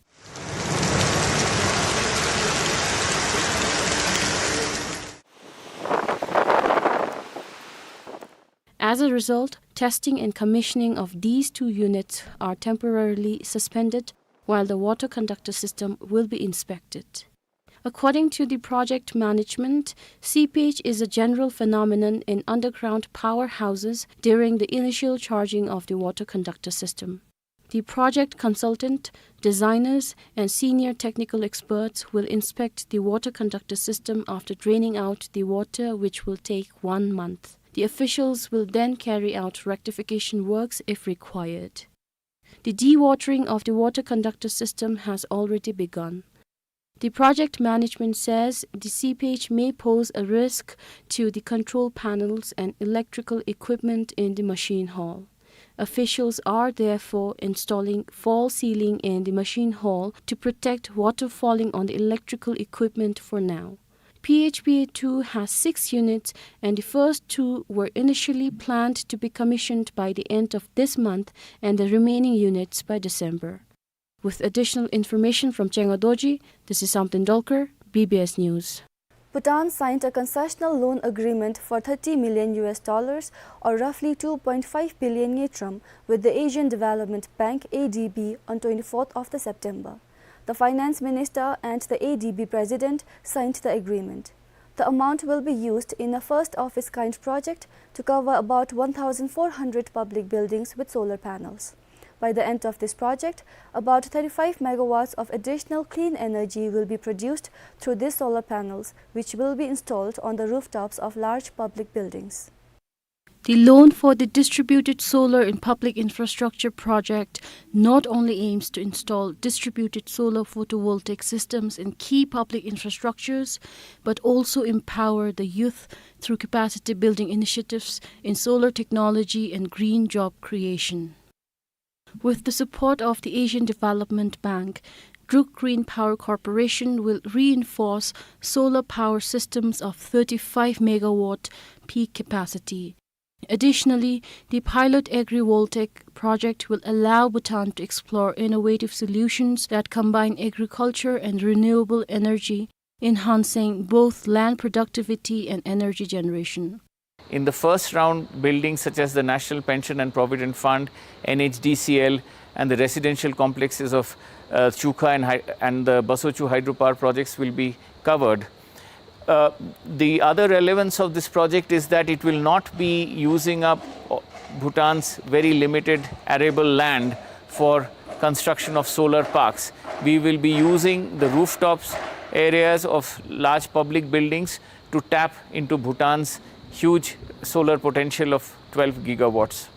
As a result, testing and commissioning of these two units are temporarily suspended while the water conductor system will be inspected. According to the project management, seepage is a general phenomenon in underground powerhouses during the initial charging of the water conductor system. The project consultant, designers, and senior technical experts will inspect the water conductor system after draining out the water, which will take one month. The officials will then carry out rectification works if required. The dewatering of the water conductor system has already begun. The project management says the seepage may pose a risk to the control panels and electrical equipment in the machine hall. Officials are therefore installing false ceiling in the machine hall to protect water falling on the electrical equipment for now. P H P A two has six units, and the first two were initially planned to be commissioned by the end of this month and the remaining units by December. With additional information from Chenga Dorji, this is Samten Dolkar, B B S News. Bhutan signed a concessional loan agreement for thirty million U S dollars, or roughly two point five billion ngultrum, with the Asian Development Bank, A D B, on twenty-fourth of the September. The finance minister and the A D B president signed the agreement. The amount will be used in a first-of-its-kind project to cover about one thousand four hundred public buildings with solar panels. By the end of this project, about thirty-five megawatts of additional clean energy will be produced through these solar panels, which will be installed on the rooftops of large public buildings. The loan for the distributed solar and public infrastructure project not only aims to install distributed solar photovoltaic systems in key public infrastructures, but also empower the youth through capacity building initiatives in solar technology and green job creation. With the support of the Asian Development Bank, Druk Green Power Corporation will reinforce solar power systems of thirty-five megawatt peak capacity. Additionally, the pilot agrivoltaic project will allow Bhutan to explore innovative solutions that combine agriculture and renewable energy, enhancing both land productivity and energy generation. In the first round, buildings such as the National Pension and Provident Fund, N H D C L, and the residential complexes of, uh, Chukha and Hy-, and the Basochu hydropower projects will be covered. Uh, the other relevance of this project is that it will not be using up, uh, Bhutan's very limited arable land for construction of solar parks. We will be using the rooftops areas of large public buildings to tap into Bhutan's huge solar potential of twelve gigawatts.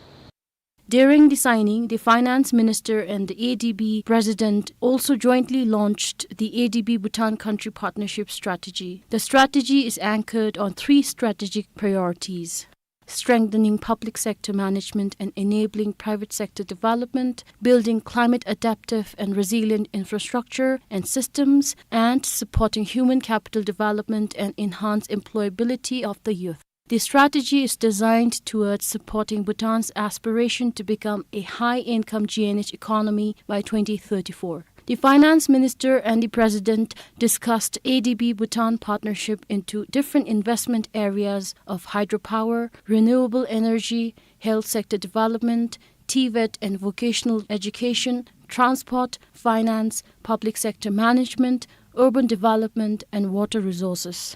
During the signing, the finance minister and the A D B president also jointly launched the A D B Bhutan Country Partnership Strategy. The strategy is anchored on three strategic priorities: strengthening public sector management and enabling private sector development, building climate adaptive and resilient infrastructure and systems, and supporting human capital development and enhance employability of the youth. The strategy is designed towards supporting Bhutan's aspiration to become a high-income G N H economy by twenty thirty-four. The finance minister and the president discussed A D B Bhutan partnership into different investment areas of hydropower, renewable energy, health sector development, TVET and vocational education, transport, finance, public sector management, urban development, and water resources.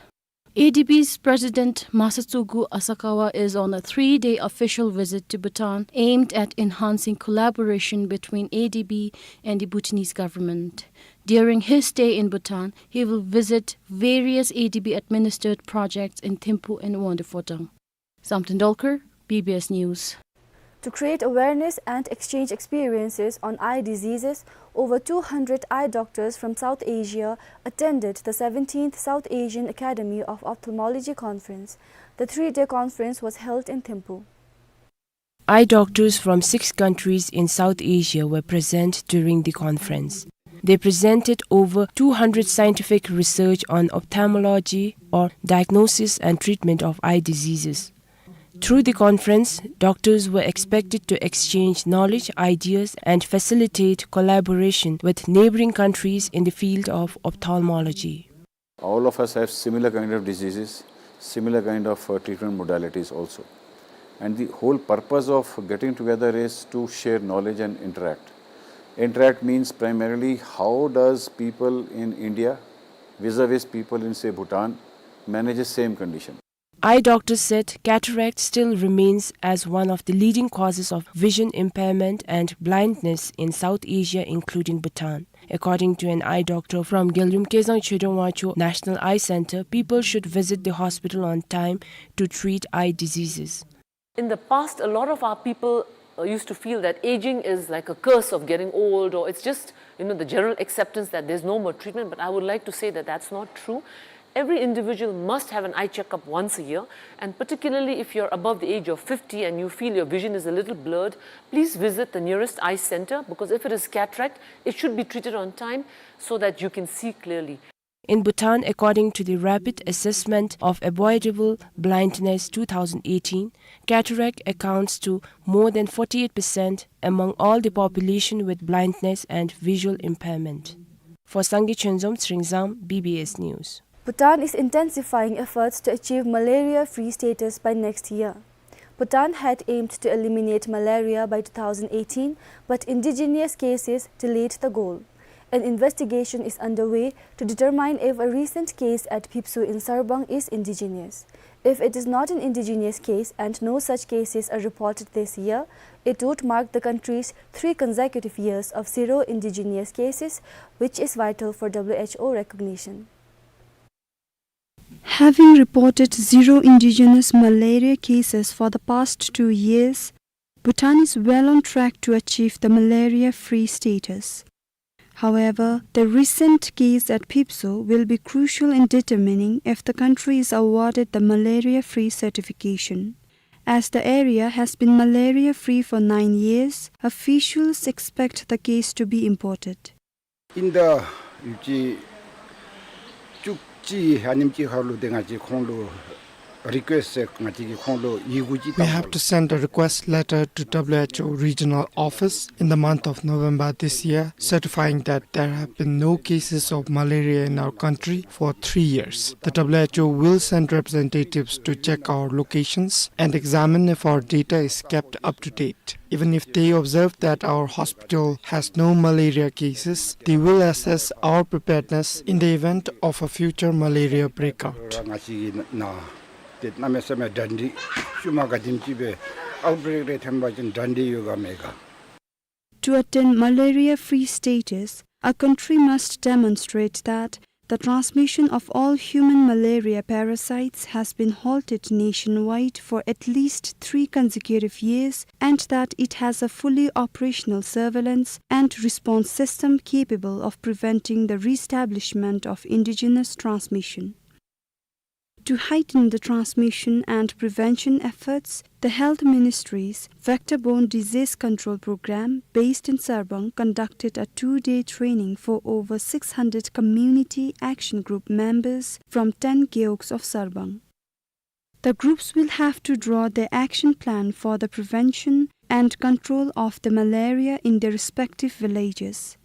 A D B's President Masatsugu Asakawa is on a three-day official visit to Bhutan aimed at enhancing collaboration between A D B and the Bhutanese government. During his stay in Bhutan, he will visit various A D B administered projects in Thimphu and Wangdue Phodrang. Samten Dolkar, B B S News. To create awareness and exchange experiences on eye diseases, over two hundred eye doctors from South Asia attended the seventeenth South Asian Academy of Ophthalmology Conference. The three-day conference was held in Thimphu. Eye doctors from six countries in South Asia were present during the conference. They presented over two hundred scientific research on ophthalmology, or diagnosis and treatment of eye diseases. Through the conference, doctors were expected to exchange knowledge, ideas, and facilitate collaboration with neighboring countries in the field of ophthalmology. All of us have similar kind of diseases, similar kind of, uh, treatment modalities also. And the whole purpose of getting together is to share knowledge and interact. Interact means primarily how does people in India vis-a-vis people in, say, Bhutan manage the same condition. Eye doctors said cataract still remains as one of the leading causes of vision impairment and blindness in South Asia, including Bhutan. According to an eye doctor from Gyalum Kezang Chedong Wangchuk National Eye Center, people should visit the hospital on time to treat eye diseases. In the past, a lot of our people, uh, used to feel that aging is like a curse of getting old, or it's just, you know, the general acceptance that there's no more treatment. But I would like to say that that's not true. Every individual must have an eye checkup once a year, and particularly if you're above the age of fifty and you feel your vision is a little blurred, please visit the nearest eye center, because if it is cataract, it should be treated on time so that you can see clearly. In Bhutan, according to the Rapid Assessment of Avoidable Blindness two thousand eighteen, cataract accounts to more than forty-eight percent among all the population with blindness and visual impairment. For Sangay Chonzom, Tsringzang, B B S News. Bhutan is intensifying efforts to achieve malaria-free status by next year. Bhutan had aimed to eliminate malaria by two thousand eighteen, but indigenous cases delayed the goal. An investigation is underway to determine if a recent case at Phipso in Sarbang is indigenous. If it is not an indigenous case and no such cases are reported this year, it would mark the country's three consecutive years of zero indigenous cases, which is vital for W H O recognition. Having reported zero indigenous malaria cases for the past two years, Bhutan is well on track to achieve the malaria-free status. However, the recent case at Phipso will be crucial in determining if the country is awarded the malaria-free certification. As the area has been malaria-free for nine years, officials expect the case to be imported. In the, ཡུལ་ཅིག་བཅུ་གཅིག་ཨ་ནེམ་ཅིག་ཁར་ལུ་ཏེ་ང་བཅས་ཁོང་ལུ་request ཟེར་ང་བཅས་ཀྱིས་ཁོང་ལུ་ཡི་གུ་ཅིག་We have to send a request letter to W H O regional office in the month of November this year, certifying that there have been no cases of malaria in our country for three years. The W H O will send representatives to check our locations and examine if our data is kept up to date. Even if they observe that our hospital has no malaria cases, they will assess our preparedness in the event of a future malaria breakout. ང་བཅས་ཀྱི་ནང་ཏེ་གནམ་མེད་ས་མེད་གྲ་སྒྲིག་ཤུལ་མ་ག་དེམ་ཅིག་སྦེ་outbreak རེ་ཐོན་པ་ཅིན་གྲ་སྒྲིག་ཡོད་ག་མེད་ག། To attain malaria-free status, a country must demonstrate that the transmission of all human malaria parasites has been halted nationwide for at least three consecutive years and that it has a fully operational surveillance and response system capable of preventing the reestablishment of indigenous transmission. To heighten the transmission and prevention efforts, the Health Ministry's Vector-Borne Disease Control Program, based in Sarbang, conducted a two-day training for over six hundred Community Action Group members from ten gewogs of Sarbang. The groups will have to draw their action plan for the prevention and control of the malaria in their respective villages.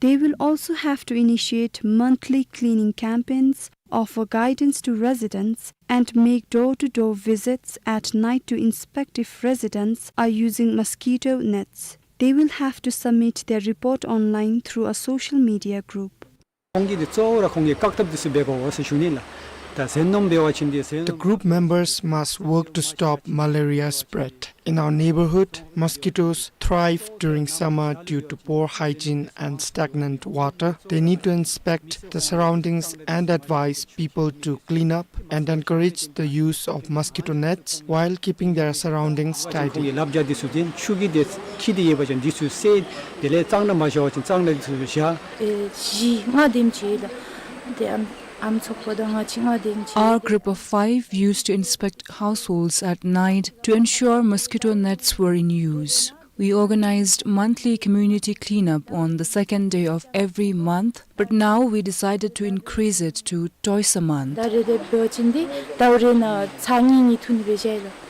They will also have to initiate monthly cleaning campaigns, offer guidance to residents, and make door-to-door visits at night to inspect if residents are using mosquito nets. They will have to submit their report online through a social media group. ཁོང་གིས་འདི་གཙོ་བོ་ར་ཁོང་གིས་བཀག་ཐབས་འདི་ཚུ་འབད་དགོ་ཟེར་ཞུ་ནི་ལགས། ད་ཟས་སྣུམ་འབད་བ་ཅིན་འདི་ཟས་སྣུམ། The group members must work to stop malaria spread. In our neighborhood, mosquitoes thrive during summer due to poor hygiene and stagnant water. They need to inspect the surroundings and advise people to clean up and encourage the use of mosquito nets while keeping their surroundings tidy. ཁོང་གི་ལབ་རྒྱ་འདི་ཚུ་ཅིག་ཆུ་གིས་འདི་འཁྱིད་དེ་ཡོད་པ་ཅིན་འདི་ཚུ་བསལ། དེ་ལས་གཙང་སྦྲ་མ་བཞག་པ་ཅིན་གཙང་སྦྲ་འདི་ཚུ་བཞག། ཨེ་བཞི་ལྔ་དེམ་ཅིག་ལགས། དེ་ཨམ་ཨམ་ཚོགས་པ་དང་ང་བཅས་ལྔ་དེམ་ཅིག། Our group of five used to inspect households at night to ensure mosquito nets were in use. We organized monthly community cleanup on the second day of every month, but now we decided to increase it to twice a month. ཟླ་རེ་རེ་འབད་བ་ཅིན་འདི་ཟླཝ་རེ་ནང་ཚར་གཉིས་གཉིས་འཐུ་ནི་སྦེ་བཞག་ལགས།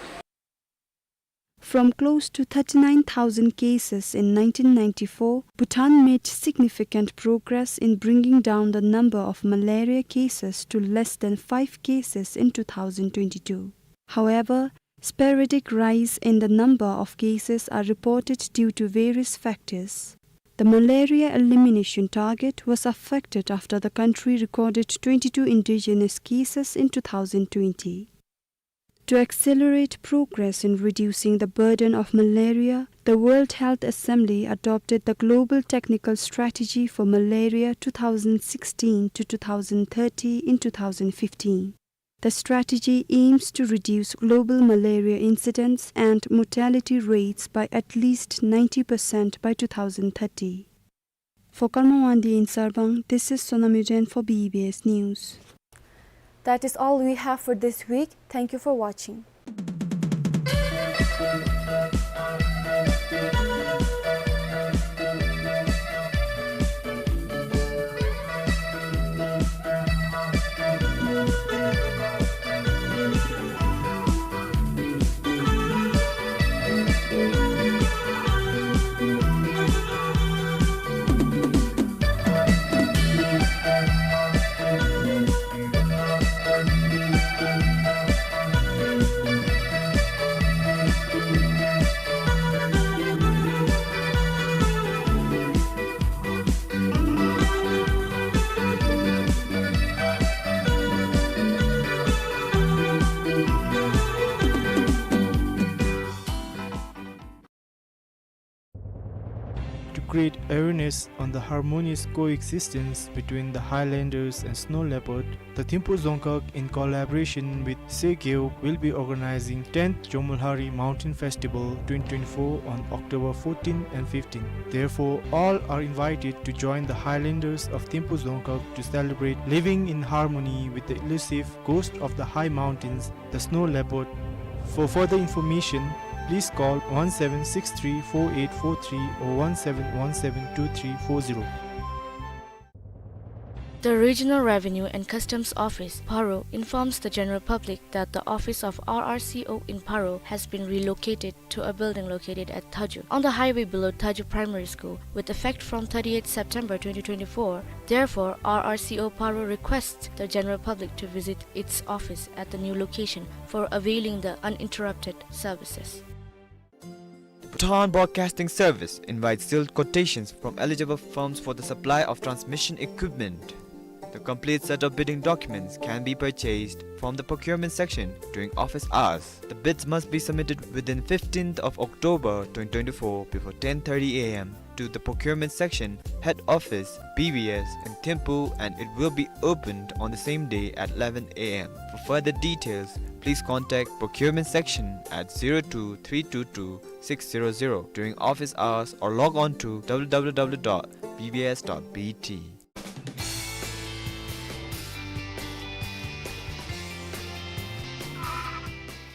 From close to thirty-nine thousand cases in nineteen ninety-four, Bhutan made significant progress in bringing down the number of malaria cases to less than five cases in two thousand twenty-two. However, sporadic rise in the number of cases are reported due to various factors. The malaria elimination target was affected after the country recorded twenty-two indigenous cases in two thousand twenty. To accelerate progress in reducing the burden of malaria, the World Health Assembly adopted the Global Technical Strategy for Malaria two thousand sixteen to two thousand thirty in two thousand fifteen. The strategy aims to reduce global malaria incidence and mortality rates by at least ninety percent by two thousand thirty. For Karma Wangdi in Sarpang, this is Sonam Yuden for B B S News. That is all we have for this week. Thank you for watching. To create awareness on the harmonious coexistence between the Highlanders and Snow Leopard, the Thimphu Dzongkhag, in collaboration with Sey Gyalwog, will be organizing tenth Jomolhari Mountain Festival twenty twenty-four on October fourteen and fifteen. Therefore, all are invited to join the Highlanders of Thimphu Dzongkhag to celebrate living in harmony with the elusive ghost of the high mountains, the snow leopard. For further information, please call one seven six three four eight four three or one seven one seven two three four zero. The Regional Revenue and Customs Office, Paro, informs the general public that the office of R R C O in Paro has been relocated to a building located at Thaju, on the highway below Thaju Primary School, with effect from thirtieth September twenty twenty-four. Therefore, R R C O Paro requests the general public to visit its office at the new location for availing the uninterrupted services. Bhutan Broadcasting Service invites sealed quotations from eligible firms for the supply of transmission equipment. The complete set of bidding documents can be purchased from the procurement section during office hours. The bids must be submitted within fifteenth of October twenty twenty-four before ten thirty A M to the procurement section, head office, B B S in Thimphu, and it will be opened on the same day at eleven A M. For further details, please contact procurement section at zero two three two two six zero zero during office hours or log on to W W W dot B B S dot B T.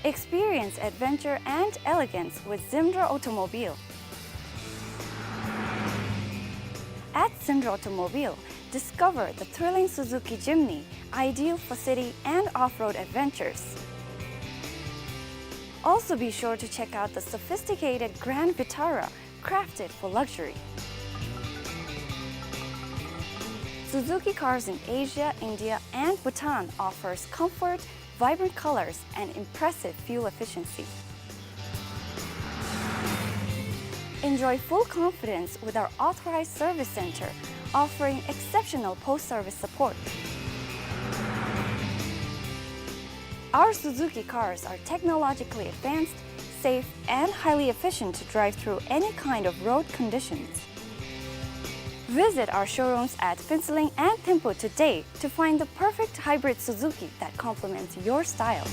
Experience adventure and elegance with Zimdra Automobile. At Zimdra Automobile, discover the thrilling Suzuki Jimny, ideal for city and off-road adventures. Also be sure to check out the sophisticated Grand Vitara, crafted for luxury. Suzuki Cars in Asia, India, and Bhutan offers comfort, vibrant colors, and impressive fuel efficiency. Enjoy full confidence with our authorized service center, offering exceptional post-service support. Our Suzuki cars are technologically advanced, safe, and highly efficient to drive through any kind of road conditions. Visit our showrooms at Phuentsholing and Thimphu today to find the perfect hybrid Suzuki that complements your style.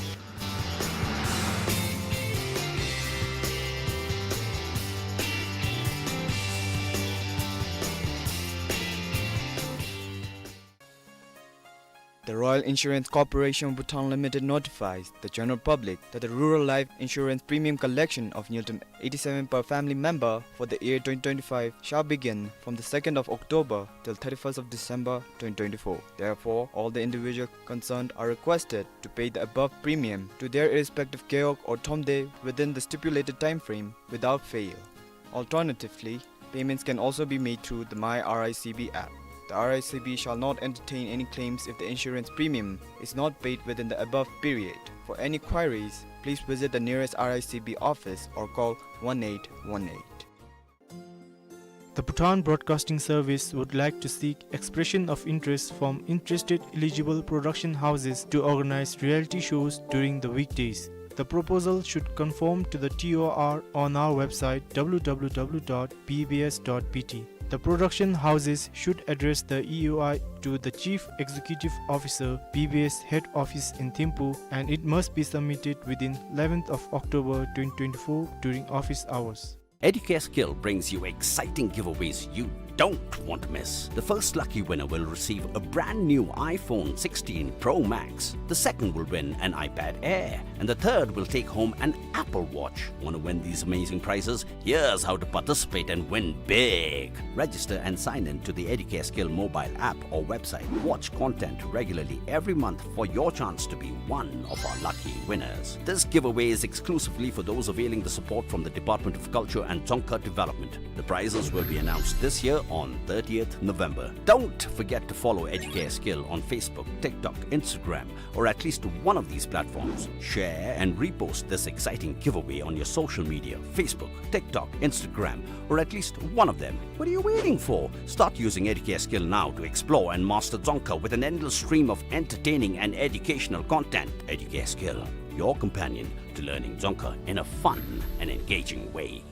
The Royal Insurance Corporation of Bhutan Limited notifies the general public that the rural life insurance premium collection of ngultrum eighty-seven per family member for the year twenty twenty-five shall begin from the second of October till thirty-first of December twenty twenty-four. Therefore, all the individual concerned are requested to pay the above premium to their respective gewog or tshomde within the stipulated time frame without fail. Alternatively, payments can also be made through the My R I C B app. The R I C B shall not entertain any claims if the insurance premium is not paid within the above period. For any queries, please visit the nearest R I C B office or call one eight one eight. The Bhutan Broadcasting Service would like to seek expression of interest from interested eligible production houses to organize reality shows during the weekdays. The proposal should conform to the T O R on our website, W W W dot B B S dot B T. The production houses should address the E O I to the Chief Executive Officer, B B S Head Office in Thimphu, and it must be submitted within eleventh of October twenty twenty-four during office hours. Educare Skill brings you exciting giveaways you don't want to miss. The first lucky winner will receive a brand new iPhone sixteen Pro Max. The second will win an iPad Air. And the third will take home an Apple Watch. Want to win these amazing prizes? Here's how to participate and win big. Register and sign in to the Educare Skill mobile app or website. Watch content regularly every month for your chance to be one of our lucky winners. This giveaway is exclusively for those availing the support from the Department of Culture and Dzongkha Development. The prizes will be announced this year on thirtieth November. Don't forget to follow Educare Skill on Facebook, TikTok, Instagram, or at least one of these platforms. Share and repost this exciting giveaway on your social media, Facebook, TikTok, Instagram, or at least one of them. What are you waiting for? Start using Educare Skill now to explore and master Dzongkha with an endless stream of entertaining and educational content. Educare Skill, your companion to learning Dzongkha in a fun and engaging way.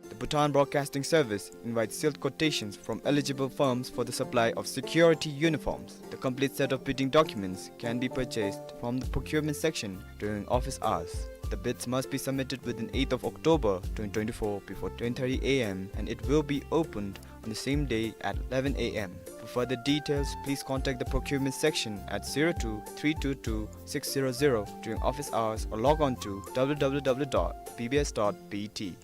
The Bhutan Broadcasting Service invites sealed quotations from eligible firms for the supply of security uniforms. The complete set of bidding documents can be purchased from the procurement section during office hours. The bids must be submitted within eighth of October twenty twenty-four before ten thirty A M and it will be opened on the same day at eleven A M. For further details, please contact the procurement section at zero two three two two six zero zero during office hours or log on to W W W dot B B S dot B T.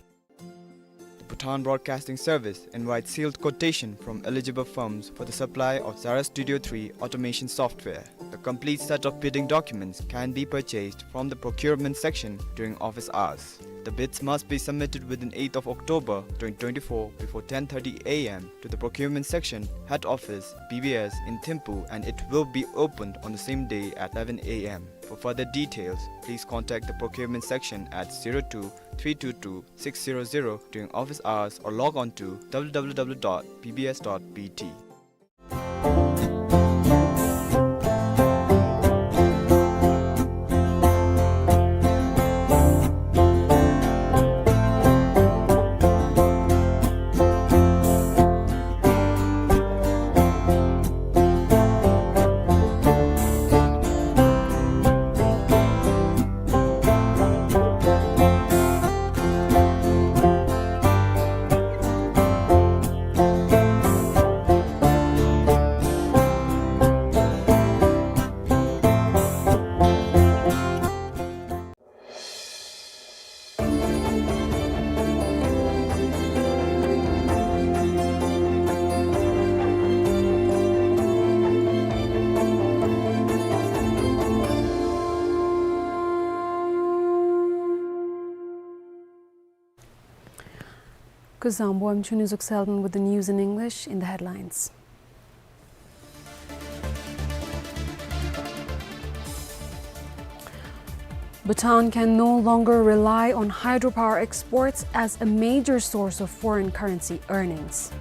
The Bhutan Broadcasting Service invites sealed quotation from eligible firms for the supply of Zara Studio three automation software. The complete set of bidding documents can be purchased from the procurement section during office hours. The bids must be submitted within eighth of October twenty twenty-four before ten thirty A M to the procurement section, head office, B B S in Thimphu, and it will be opened on the same day at eleven A M. For further details, please contact the procurement section at zero two three two two six zero zero during office hours or log on to W W W dot B B S dot B T. Kuzuzangpo, I'm Chunizuk Selden with the news in English. In the headlines: Bhutan can no longer rely on hydropower exports as a major source of foreign currency earnings.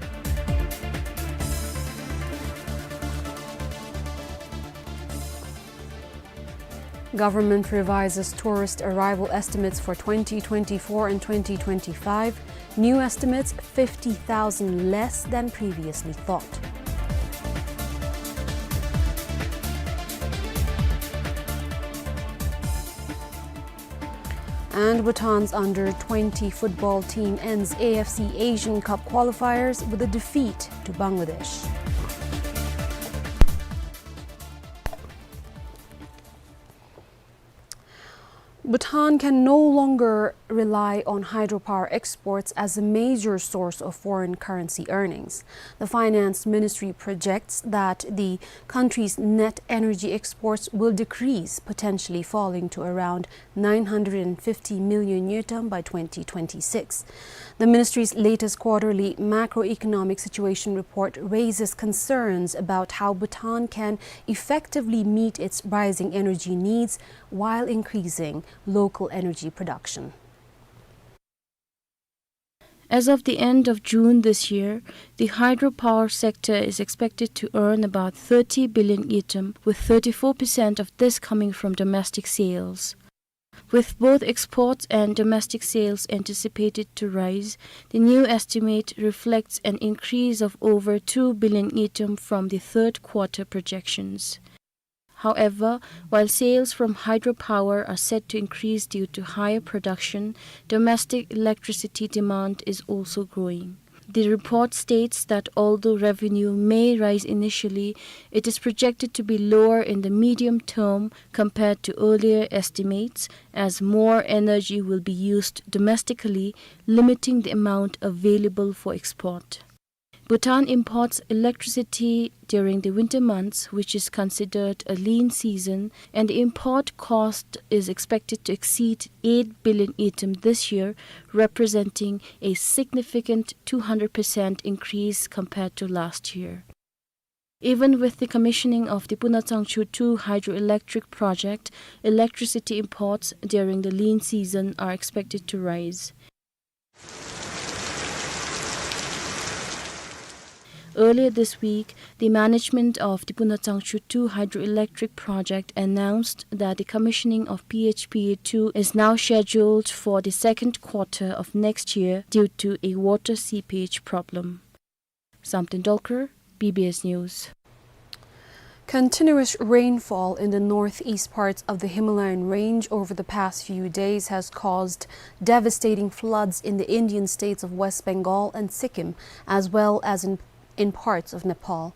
Government revises tourist arrival estimates for twenty twenty-four and twenty twenty-five. New estimates fifty thousand less than previously thought. And Bhutan's under twenty football team ends A F C Asian Cup qualifiers with a defeat to Bangladesh. Bhutan can no longer rely on hydropower exports as a major source of foreign currency earnings. The Finance Ministry projects that the country's net energy exports will decrease, potentially falling to around nine hundred and fifty million ngultrum by twenty twenty-six. The ministry's latest quarterly macroeconomic situation report raises concerns about how Bhutan can effectively meet its rising energy needs while increasing local energy production. As of the end of June this year, the hydropower sector is expected to earn about thirty billion ngultrum, with thirty-four percent of this coming from domestic sales. With both exports and domestic sales anticipated to rise, the new estimate reflects an increase of over two billion ngultrum from the third quarter projections. However, while sales from hydropower are set to increase due to higher production, domestic electricity demand is also growing. The report states that although revenue may rise initially, it is projected to be lower in the medium term compared to earlier estimates, as more energy will be used domestically, limiting the amount available for export. Bhutan imports electricity during the winter months, which is considered a lean season, and the import cost is expected to exceed eight billion ngultrum this year, representing a significant two hundred percent increase compared to last year. Even with the commissioning of the Puna Tsangchu two hydroelectric project, electricity imports during the lean season are expected to rise. Earlier this week, the management of the Puna Tsangchu two hydroelectric project announced that the commissioning of P H P A two is now scheduled for the second quarter of next year due to a water seepage problem. Samten Dolkar, B B S News. Continuous rainfall in the northeast parts of the Himalayan range over the past few days has caused devastating floods in the Indian states of West Bengal and Sikkim, as well as in, in parts of Nepal.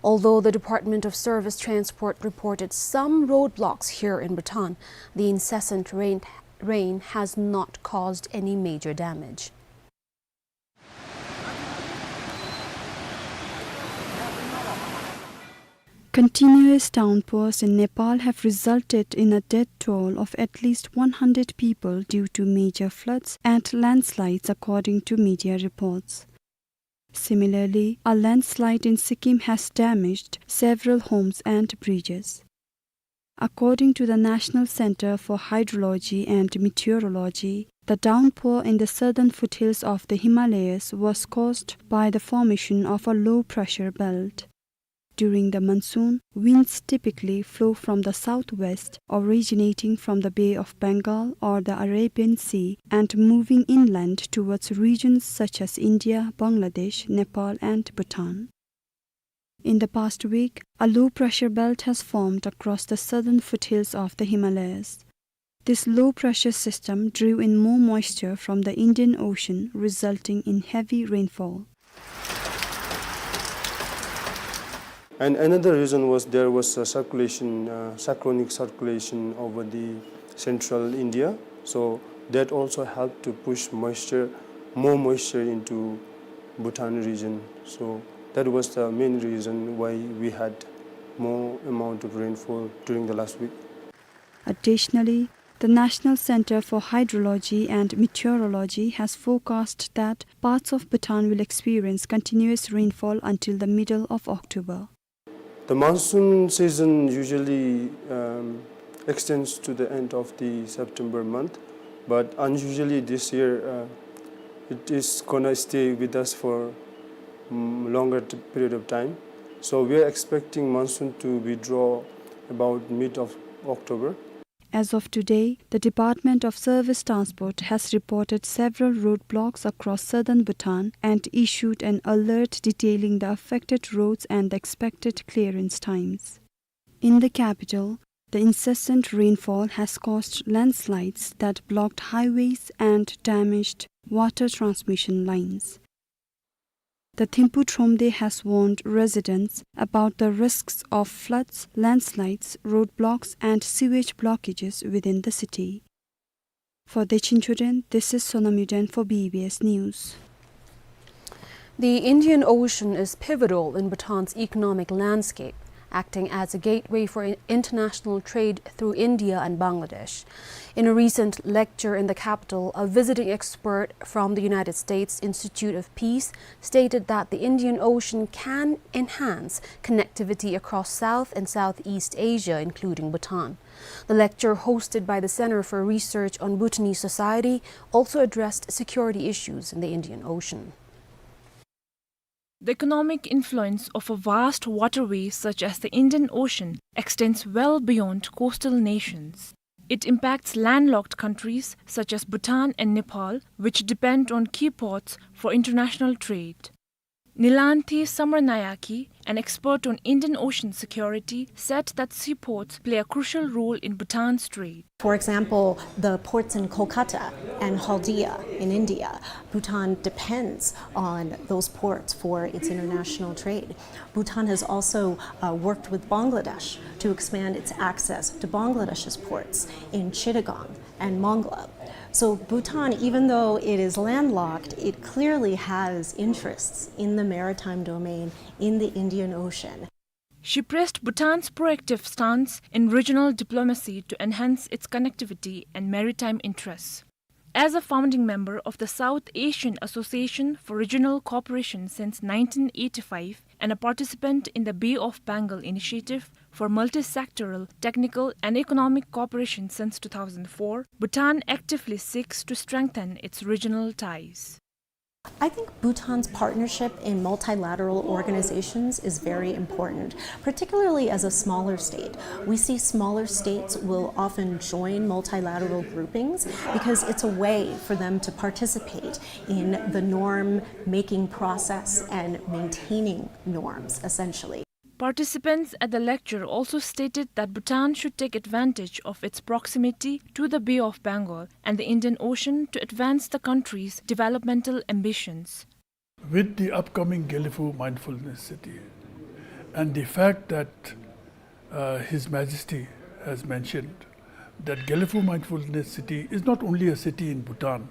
Although the Department of Service Transport reported some roadblocks here in Bhutan, the incessant rain, rain has not caused any major damage. Continuous downpours in Nepal have resulted in a death toll of at least one hundred people due to major floods and landslides, according to media reports. Similarly, a landslide in Sikkim has damaged several homes and bridges. According to the National Center for Hydrology and Meteorology, the downpour in the southern foothills of the Himalayas was caused by the formation of a low-pressure belt. During the monsoon, winds typically flow from the southwest, originating from the Bay of Bengal or the Arabian Sea and moving inland towards regions such as India, Bangladesh, Nepal, and Bhutan. In the past week, a low-pressure belt has formed across the southern foothills of the Himalayas. This low-pressure system drew in more moisture from the Indian Ocean, resulting in heavy rainfall. And another reason was there was a circulation, uh, cyclonic circulation over the central India. So that also helped to push moisture, more moisture into Bhutan region. So that was the main reason why we had more amount of rainfall during the last week. Additionally, The National Center for Hydrology and Meteorology has forecast that parts of Bhutan will experience continuous rainfall until the middle of October. The monsoon season usually, um, extends to the end of the September month, but unusually this year, uh, it is gonna stay with us for, um, longer t-, period of time. So we are expecting monsoon to withdraw about mid of October. As of today, the Department of Service Transport has reported several roadblocks across southern Bhutan and issued an alert detailing the affected roads and the expected clearance times. In the capital, the incessant rainfall has caused landslides that blocked highways and damaged water transmission lines. The Thimphu Thromde has warned residents about the risks of floods, landslides, roadblocks, and sewage blockages within the city. For Dechen Choden, this is Sonam Yuden for B B S News. The Indian Ocean is pivotal in Bhutan's economic landscape, acting as a gateway for in-, international trade through India and Bangladesh. In a recent lecture in the capital, a visiting expert from the United States Institute of Peace stated that the Indian Ocean can enhance connectivity across South and Southeast Asia, including Bhutan. The lecture, hosted by the Center for Research on Bhutanese Society, also addressed security issues in the Indian Ocean. The economic influence of a vast waterway such as the Indian Ocean extends well beyond coastal nations. It impacts landlocked countries such as Bhutan and Nepal, which depend on key ports for international trade. Nilanthi Samarnayake, an expert on Indian Ocean security, said that seaports play a crucial role in Bhutan's trade. For example, the ports in Kolkata and Haldia in India, Bhutan depends on those ports for its international trade. Bhutan has also, uh, worked with Bangladesh to expand its access to Bangladesh's ports in Chittagong and Mongla. So Bhutan, even though it is landlocked, it clearly has interests in the maritime domain in the Indian Ocean. She praised Bhutan's proactive stance in regional diplomacy to enhance its connectivity and maritime interests. As a founding member of the South Asian Association for Regional Cooperation since nineteen eighty-five and a participant in the Bay of Bengal Initiative for multi-sectoral, technical and economic cooperation since two thousand four, Bhutan actively seeks to strengthen its regional ties. I think Bhutan's partnership in multilateral organizations is very important, particularly as a smaller state. We see smaller states will often join multilateral groupings because it's a way for them to participate in the norm-making process and maintaining norms, essentially. Participants at the lecture also stated that Bhutan should take advantage of its proximity to the Bay of Bengal and the Indian Ocean to advance the country's developmental ambitions. With the upcoming Gelephu Mindfulness City and the fact that, uh, His Majesty has mentioned that Gelephu Mindfulness City is not only a city in Bhutan,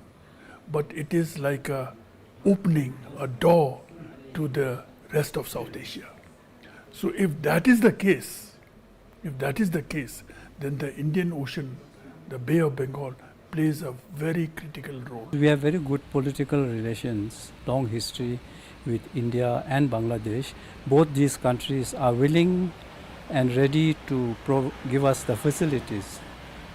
but it is like a opening, a door to the rest of South Asia. So if that is the case, if that is the case, then the Indian Ocean, the Bay of Bengal, plays a very critical role. We have very good political relations, long history with India and Bangladesh. Both these countries are willing and ready to pro-, give us the facilities.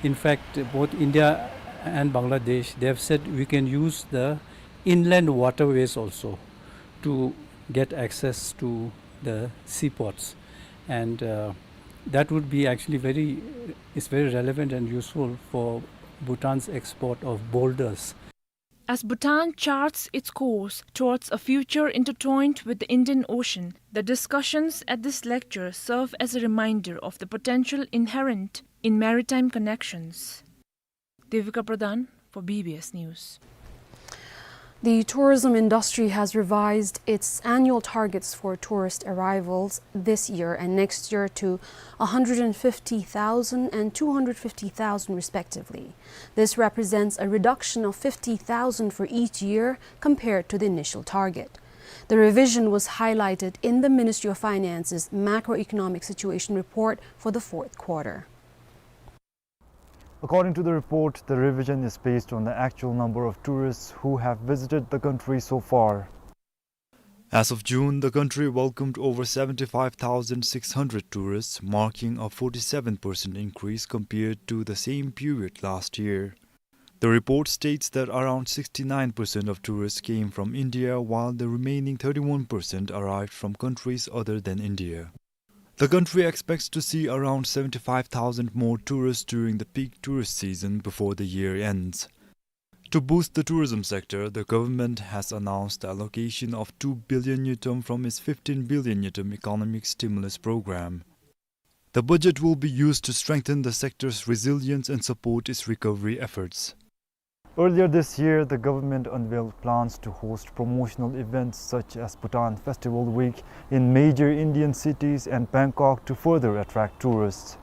In fact, both India and Bangladesh, they have said we can use the inland waterways also to get access to the seaports. And, uh, that would be actually very, it's very relevant and useful for Bhutan's export of boulders. As Bhutan charts its course towards a future intertwined with the Indian Ocean, the discussions at this lecture serve as a reminder of the potential inherent in maritime connections. Devika Pradhan for B B S News. The tourism industry has revised its annual targets for tourist arrivals this year and next year to a hundred and fifty thousand and two hundred fifty thousand respectively. This represents a reduction of fifty thousand for each year compared to the initial target. The revision was highlighted in the Ministry of Finance's macroeconomic situation report for the fourth quarter. According to the report, the revision is based on the actual number of tourists who have visited the country so far. As of June, the country welcomed over seventy-five thousand six hundred tourists, marking a forty-seven percent increase compared to the same period last year. The report states that around sixty-nine percent of tourists came from India, while the remaining thirty-one percent arrived from countries other than India. The country expects to see around seventy-five thousand more tourists during the peak tourist season before the year ends. To boost the tourism sector, the government has announced the allocation of two billion ngultrum from its fifteen billion ngultrum economic stimulus program. The budget will be used to strengthen the sector's resilience and support its recovery efforts. Earlier this year, the government unveiled plans to host promotional events such as Bhutan Festival Week in major Indian cities and Bangkok to further attract tourists.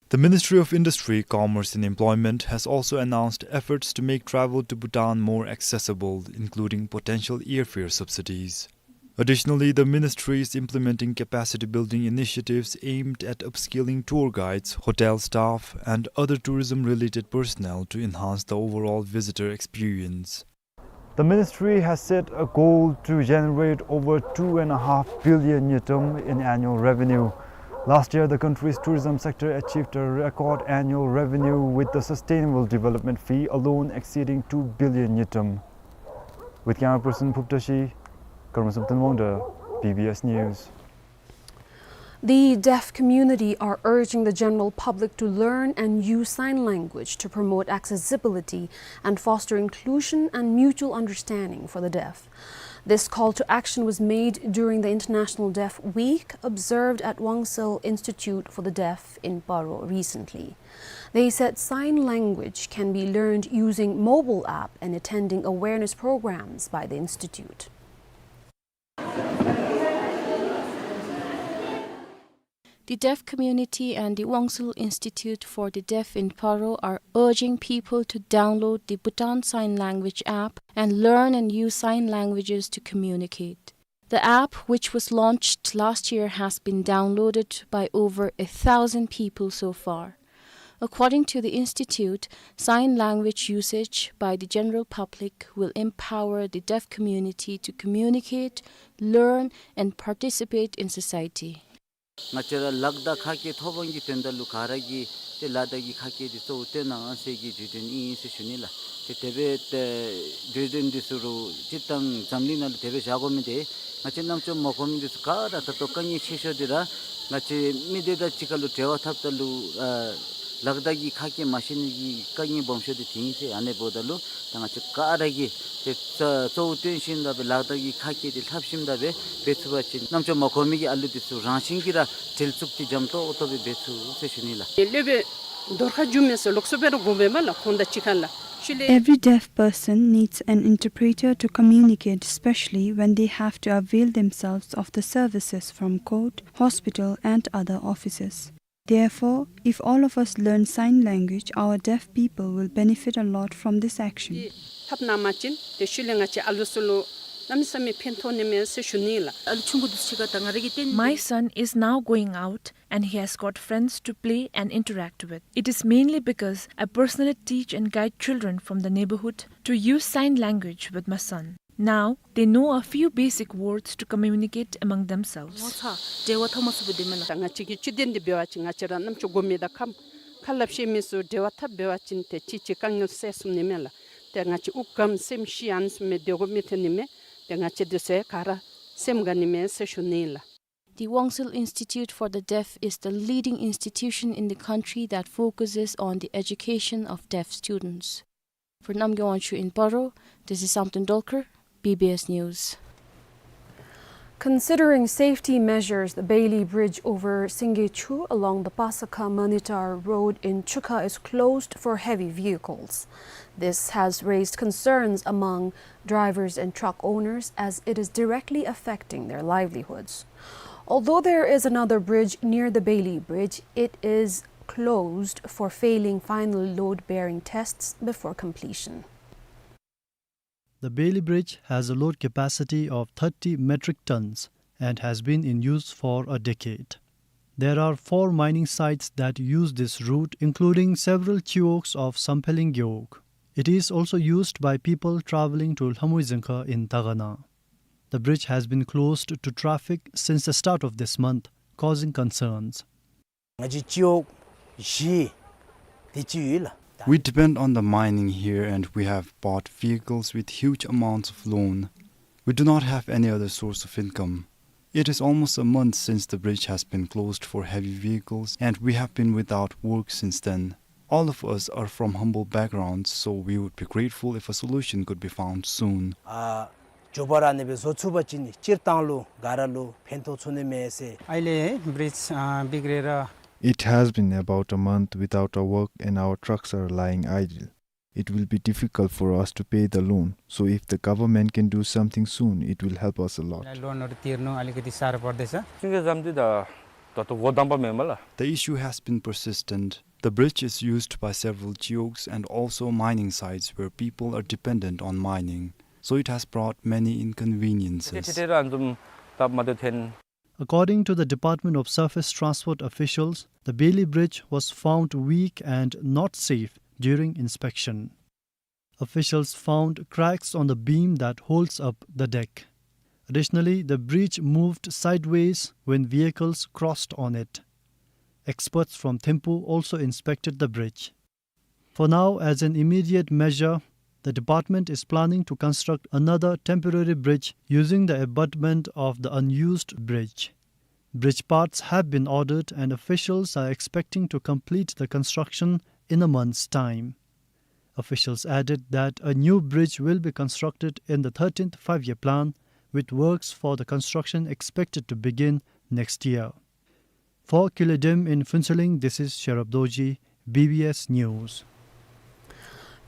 The Ministry of Industry, Commerce and Employment has also announced efforts to make travel to Bhutan more accessible, including potential airfare subsidies. Additionally, the ministry is implementing capacity building initiatives aimed at upskilling tour guides, hotel staff, and other tourism-related personnel to enhance the overall visitor experience. The ministry has set a goal to generate over two and a half billion ngultrum in annual revenue. Last year, the country's tourism sector achieved a record annual revenue, with the sustainable development fee alone exceeding two billion ngultrum. With camera person Phuptashi, Karmasam Tanwangda, B B S News. The deaf community are urging the general public to learn and use sign language to promote accessibility and foster inclusion and mutual understanding for the deaf. This call to action was made during the International Deaf Week, observed at Wangsil Institute for the Deaf in Paro recently. They said sign language can be learned using mobile app and attending awareness programs by the institute. The deaf community and the Wangsil Institute for the Deaf in Paro are urging people to download the Bhutan Sign Language app and learn and use sign languages to communicate. The app, which was launched last year, has been downloaded by over a thousand people so far. According to the institute, sign language usage by the general public will empower the deaf community to communicate, learn, and participate in society. ང་བཅས་ར་ལག་བརྡ་ཁ་སྐད་ཐོབ་དབང་གི་དོན་དག་ལུ་ག་ར་གིས་ཏེ་ལག་བརྡ་གི་ཁ་སྐད་འདི་གཙོ་བོ་བཏོན་གནང་ཟེར་གྱི་གྲོས་འདུན་ཨིན་ཟེར་ཞུ་ནི་ལགས། ཏེ་དེ་སྦེ་ཏེ་གྲོས་འདུན་འདི་ཚུ་རུ་སྤྱིར་བཏང་འཛམ་གླིང་ནང་ལུ་དེ་སྦེ་བཞག་དགོ་མི་འདི་ང་བཅས་རྣམ་ཅོ་མ་གོ་མི་འདི་ཚུ་ག་ར་ད་ལྟོ་དཀའ་ངལ་ཆེ་ཤོས་འདི་ར་ང་བཅས་མི་སྡེ་དང་གཅིག་ཁར་ལུ་འབྲེལ་བ་འཐབ་ད་ལུ་ཨ་ལག་བརྡ་གི་ཁ་སྐད་མ་ཤེས་ནི་གི་དཀའ་ངལ་སྦོམ་ཤོས་འདི་དེ་ཨིན་ཟེར། ཨ་ནི་འབདཝ་ད་ལུ་ད་ང་བཅས་ག་ར་གིས་ཏེ་གཙོ་བོ་བཏོན་ཞིནམ་ད་སྦེ་ལག་བརྡ་གི་ཁ་སྐད་འདི་ལྷབ་ཞིནམ་ད་སྦེ་འབད་ཚུགས་པ་ཅིན་རྣམ་ཅོ་མ་གོ་མི་གི་ཨ་ལུ་འདི་ཚུ་རང་བཞིན་གྱིས་ར་འབྲེལ་ཚུགསཔ་འདི་འཇམ་ཏོག་ཏོ་སྦེ་འབད་ཚུགས་ཟེར་ཞུ་ནི་ལགས། སློབ་དཔོན་རྡོར་ཁ་འཇུ་མི་ཚུ་ལོགས་སུ་འབད་རུང་དགོ་པས་མས་ལགས། ཁོང་དང་གཅིག་ཁར་ལགས། ཤུལ་ལས། Every deaf person needs an interpreter to communicate, especially when they have to avail themselves of the services from court, hospital, and other offices. Therefore, if all of us learn sign language, our deaf people will benefit a lot from this action. ཐབས་གནང་བ་ཅིན་ཏེ་ཤུལ་ལས་ང་བཅས་ཨ་ལུ་ཚུ་ལུ་གནམ་མེད་ས་མེད་ཕན་ཐོགས་ནི་མས་ཟེར་ཞུ་ནི་ལགས། ཨ་ལུ་ཆུང་ཀུ་འདི་ཚུ་ག་ད་ང་ར་གིས་བསྟན། My son is now going out and he has got friends to play and interact with. It is mainly because I personally teach and guide children from the neighborhood to use sign language with my son. Now, they know a few basic words to communicate among themselves. ངོ་ཚ་འབྲེལ་བ་འཐབ་མ་ཚུགས་པ་འདི་མས་ལགས། ད་ང་བཅས་ཀྱི་སྤྱི་དོན་འདི་འབད་བ་ཅིན་ང་བཅས་ར་རྣམ་ཅོ་མགོ་མི་དང་ཁམས་ཁ་སླབ་ཤེས་མི་ཚུ་འབྲེལ་བ་འཐབ་འབད་བ་ཅིན་ཏེ་གཅིག་གཅིག་དཀའ་ངལ་སེལ་ཚུགས་ནི་མས་ལགས། ཏེ་ང་བཅས་དབུགས་སྒམ་སེམས་ཤི་ཨ་ནི་ཚུ་མི་སྡོད་དགོ་མི་ཐོན་ནི་མས། ཏེ་ང་བཅས་འདི་ཚུ་ག་ར་སེམས་དགའ་ནི་མས་ཟེར་ཞུ་ནི་ལགས། The Wangsil Institute for the Deaf is the leading institution in the country that focuses on the education of deaf students. For Namgay Wancho in Paro, this is Samten Dolkar, B B S News. Considering safety measures, the Bailey Bridge over Singye Chu along the Pasakha Manitar Road in Chukha is closed for heavy vehicles. This has raised concerns among drivers and truck owners as it is directly affecting their livelihoods. Although there is another bridge near the Bailey Bridge, it is closed for failing final load-bearing tests before completion. The Bailey Bridge has a load capacity of thirty metric tons and has been in use for a decade. There are four mining sites that use this route, including several chiwogs of Sampheling Gewog. It is also used by people traveling to Lhamui Dzongkha in Dagana. The bridge has been closed to traffic since the start of this month, causing concerns. ང་བཅས་ཅིའོ་བཞི་དེ་ཅིག་ཡོད་ལགས། We depend on the mining here and we have bought vehicles with huge amounts of loan. We do not have any other source of income. It is almost a month since the bridge has been closed for heavy vehicles and we have been without work since then. All of us are from humble backgrounds, so we would be grateful if a solution could be found soon. ཨ་མགྱོགས་པ་ར་ཨ་ནི་སྦེ་བཟོ་ཚུགས་པ་ཅིན་སྤྱིར་བཏང་ལུ་ག་ར་ལུ་ཕན་ཐོགས་ཚུགས་ནི་མས་ཟེར། ཨའི་ལས་བྲིཇ་ཨ་འབིགས་རེ་ར། It has been about a month without a work and our trucks are lying idle. It will be difficult for us to pay the loan, so if the government can do something soon, it will help us a lot. ལོན་འདི་བཏིར་ནི་ཨ་ལི་ཀ་ཏི་སར་པར་དེ་ས། སིང་གེ་ཟམ་འདི་ད་ད་ལྟོ་འགོ་དང་པ་མེན་མས་ལགས། The issue has been persistent. The bridge is used by several chiwogs and also mining sites where people are dependent on mining, so it has brought many inconveniences. ཏེ་ཏེ་ར་ཨ་ནི་བཟུམ་སྟབས་མ་བདེཝ་ཐོན། According to the Department of Surface Transport officials, the Bailey Bridge was found weak and not safe during inspection. Officials found cracks on the beam that holds up the deck. Additionally, the bridge moved sideways when vehicles crossed on it. Experts from Thimphu also inspected the bridge. For now, as an immediate measure, the department is planning to construct another temporary bridge using the abutment of the unused bridge. Bridge parts have been ordered and officials are expecting to complete the construction in a month's time. Officials added that a new bridge will be constructed in the thirteenth Five-Year Plan, with works for the construction expected to begin next year. For Kile Dem in Phuentsholing, this is Sherab Dorji, B B S News.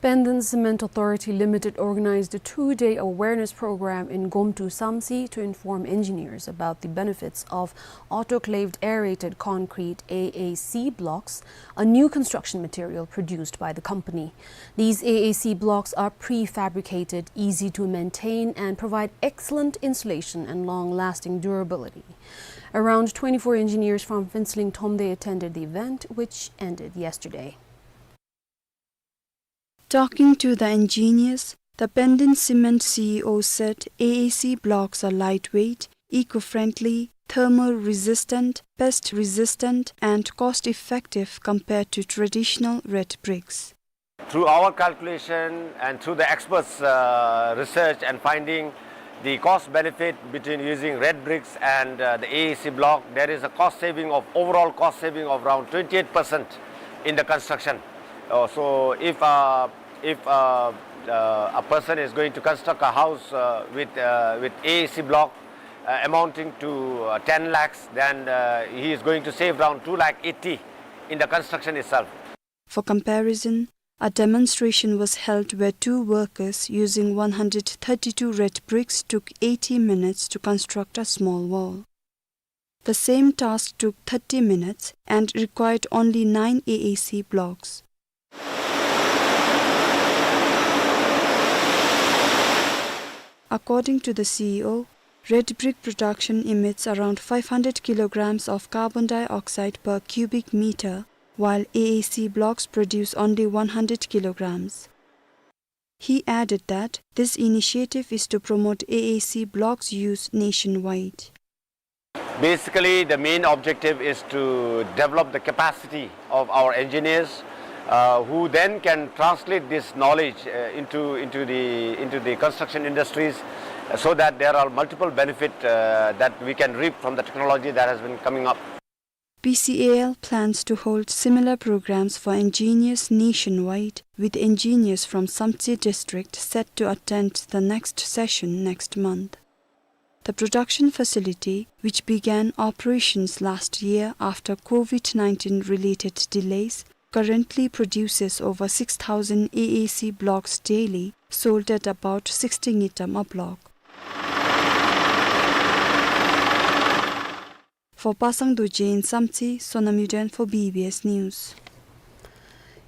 Penden Cement Authority Limited organized a two-day awareness program in Gomtu Samtse to inform engineers about the benefits of autoclaved aerated concrete, A A C, blocks, a new construction material produced by the company. These A A C blocks are prefabricated, easy to maintain, and provide excellent insulation and long-lasting durability. Around twenty-four engineers from Phuentsholing Thromde attended the event, which ended yesterday. Talking to the engineers, the Penden Cement C E O said A A C blocks are lightweight, eco-friendly, thermal resistant, pest resistant, and cost-effective compared to traditional red bricks. Through our calculation and through the experts', uh, research and finding, the cost benefit between using red bricks and, uh, the A A C block, there is a cost saving of, overall cost saving of around twenty-eight percent in the construction. Uh, so if, uh, if, uh, uh, a person is going to construct a house, uh, with, uh, with A A C block, uh, amounting to, uh, ten lakhs, then, uh, he is going to save around two lakh eighty in the construction itself. For comparison, a demonstration was held where two workers using one hundred thirty-two red bricks took eighty minutes to construct a small wall. The same task took thirty minutes and required only nine A A C blocks. According to the C E O, red brick production emits around five hundred kilograms of carbon dioxide per cubic meter, while A A C blocks produce only one hundred kilograms. He added that this initiative is to promote A A C blocks use nationwide. Basically, the main objective is to develop the capacity of our engineers, uh, who then can translate this knowledge, uh, into, into the, into the construction industries, uh, so that there are multiple benefit, uh, that we can reap from the technology that has been coming up. P C A L plans to hold similar programs for engineers nationwide, with engineers from Samtse district set to attend the next session next month. The production facility, which began operations last year after COVID nineteen related delays, currently produces over six thousand A A C blocks daily, sold at about sixty ngultrum a block. For Pasang Dorji in Samtse, Sonam Yuden for B B S News.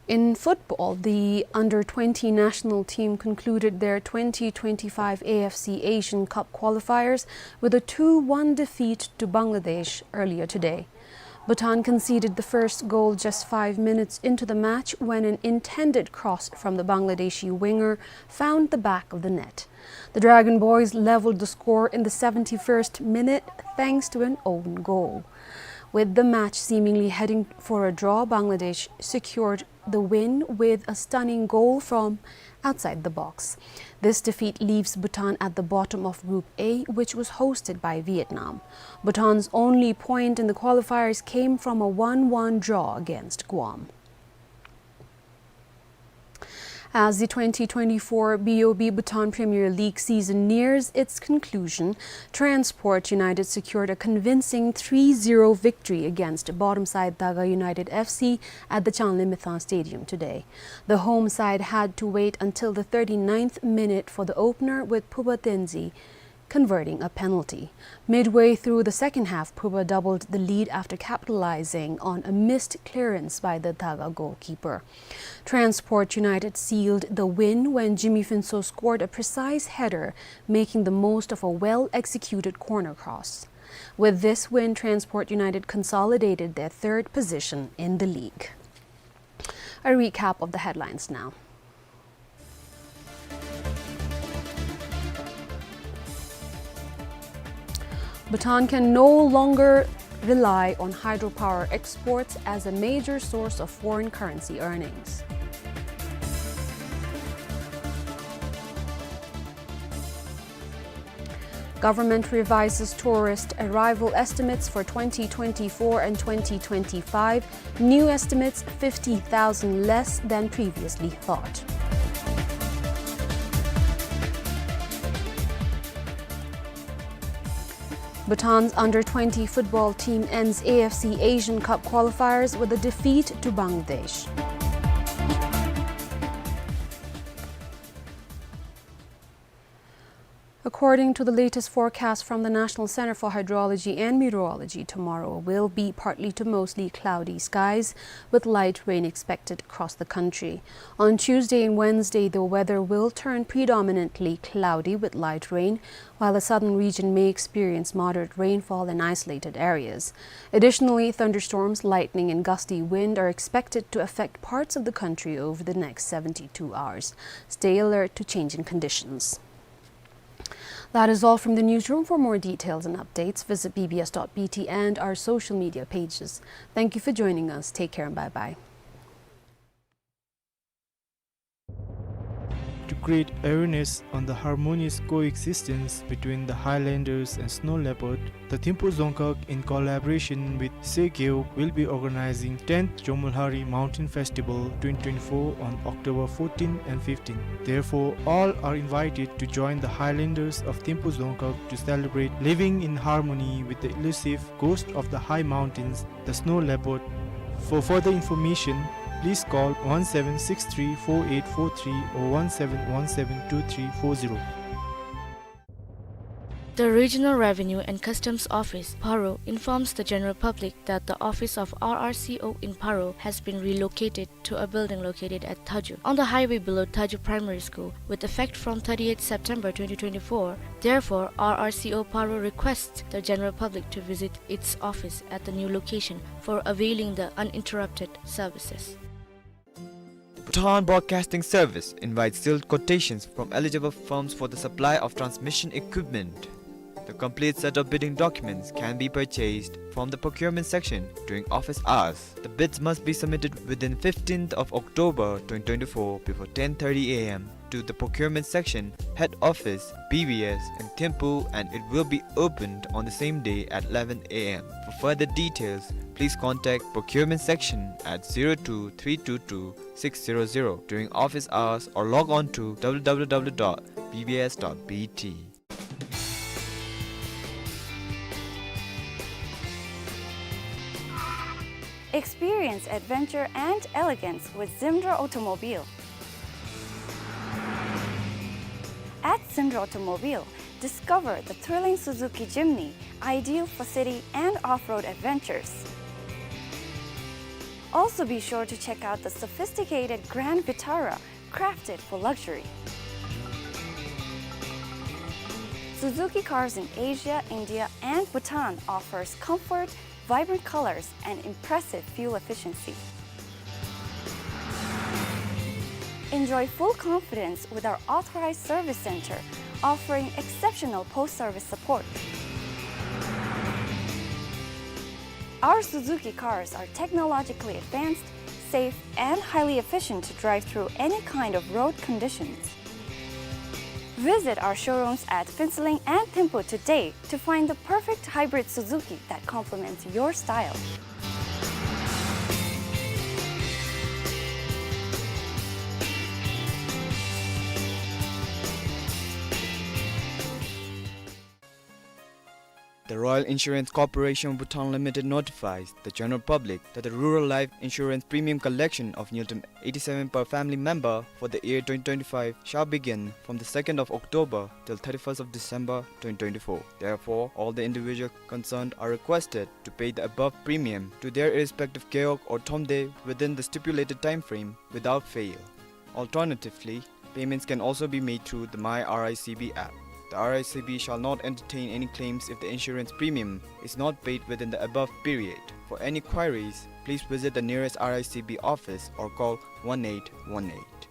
In football, the under twenty national team concluded their twenty twenty-five A F C Asian Cup qualifiers with a two one defeat to Bangladesh earlier today. Bhutan conceded the first goal just five minutes into the match when an intended cross from the Bangladeshi winger found the back of the net. The Dragon Boys leveled the score in the seventy-first minute thanks to an own goal. With the match seemingly heading for a draw, Bangladesh secured the win with a stunning goal from outside the box. This defeat leaves Bhutan at the bottom of Group A, which was hosted by Vietnam. Bhutan's only point in the qualifiers came from a one one draw against Guam. As the twenty twenty-four B O B Bhutan Premier League season nears its conclusion, Transport United secured a convincing three zero victory against bottom side Daga United F C at the Changlimithang Stadium today. The home side had to wait until the thirty-ninth minute for the opener, with Phuba Tenzin converting a penalty. Midway through the second half, Phuba doubled the lead after capitalizing on a missed clearance by the Daga goalkeeper. Transport United sealed the win when Jimmy Phinso scored a precise header, making the most of a well-executed corner cross. With this win, Transport United consolidated their third position in the league. A recap of the headlines now. Bhutan can no longer rely on hydropower exports as a major source of foreign currency earnings. Government revises tourist arrival estimates for twenty twenty-four and twenty twenty-five. New estimates fifty thousand less than previously thought. Bhutan's under twenty football team ends A F C Asian Cup qualifiers with a defeat to Bangladesh. According to the latest forecast from the National Center for Hydrology and Meteorology, tomorrow will be partly to mostly cloudy skies with light rain expected across the country. On Tuesday and Wednesday, the weather will turn predominantly cloudy with light rain, while the southern region may experience moderate rainfall in isolated areas. Additionally, thunderstorms, lightning, and gusty wind are expected to affect parts of the country over the next seventy-two hours. Stay alert to changing conditions. That is all from the newsroom. For more details and updates, visit B B S dot B T and our social media pages. Thank you for joining us. Take care and bye-bye. To create awareness on the harmonious coexistence between the highlanders and snow leopard, the Thimphu Dzongkhag, in collaboration with Sekeo, will be organizing tenth Jomolhari Mountain Festival twenty twenty-four on October fourteen and fifteen. Therefore, all are invited to join the highlanders of Thimphu Dzongkhag to celebrate living in harmony with the elusive ghost of the high mountains, the snow leopard. For further information, please call one seven six three four eight four three or one seven one seven two three four zero. The Regional Revenue and Customs Office, Paro, informs the general public that the office of R R C O in Paro has been relocated to a building located at Thaju, on the highway below Thaju Primary School, with effect from thirtieth September twenty twenty-four. Therefore, R R C O Paro requests the general public to visit its office at the new location for availing the uninterrupted services. The Bhutan Broadcasting Service invites sealed quotations from eligible firms for the supply of transmission equipment. The complete set of bidding documents can be purchased from the procurement section during office hours. The bids must be submitted within fifteenth of October twenty twenty-four before ten thirty A M to the procurement section, head office, B B S in Thimphu, and it will be opened on the same day at eleven A M. For further details, please contact procurement section at zero two three two two six zero zero during office hours or log on to W W W dot B B S dot B T. Experience adventure and elegance with Zimdra Automobile. At Zimdra Automobile, discover the thrilling Suzuki Jimny, ideal for city and off-road adventures. Also be sure to check out the sophisticated Grand Vitara, crafted for luxury. Suzuki Cars in Asia, India, and Bhutan offers comfort, vibrant colors, and impressive fuel efficiency. Enjoy full confidence with our authorized service center, offering exceptional post-service support. Our Suzuki cars are technologically advanced, safe, and highly efficient to drive through any kind of road conditions. Visit our showrooms at Phuentsholing and Thimphu today to find the perfect hybrid Suzuki that complements your style. The Royal Insurance Corporation of Bhutan Limited notifies the general public that the rural life insurance premium collection of Ngultrum eighty-seven per family member for the year twenty twenty-five shall begin from the second of October till thirty-first of December twenty twenty-four. Therefore, all the individuals concerned are requested to pay the above premium to their respective gewog or thomdae within the stipulated time frame without fail. Alternatively, payments can also be made through the My R I C B app. The R I C B shall not entertain any claims if the insurance premium is not paid within the above period. For any queries, please visit the nearest R I C B office or call one eight one eight.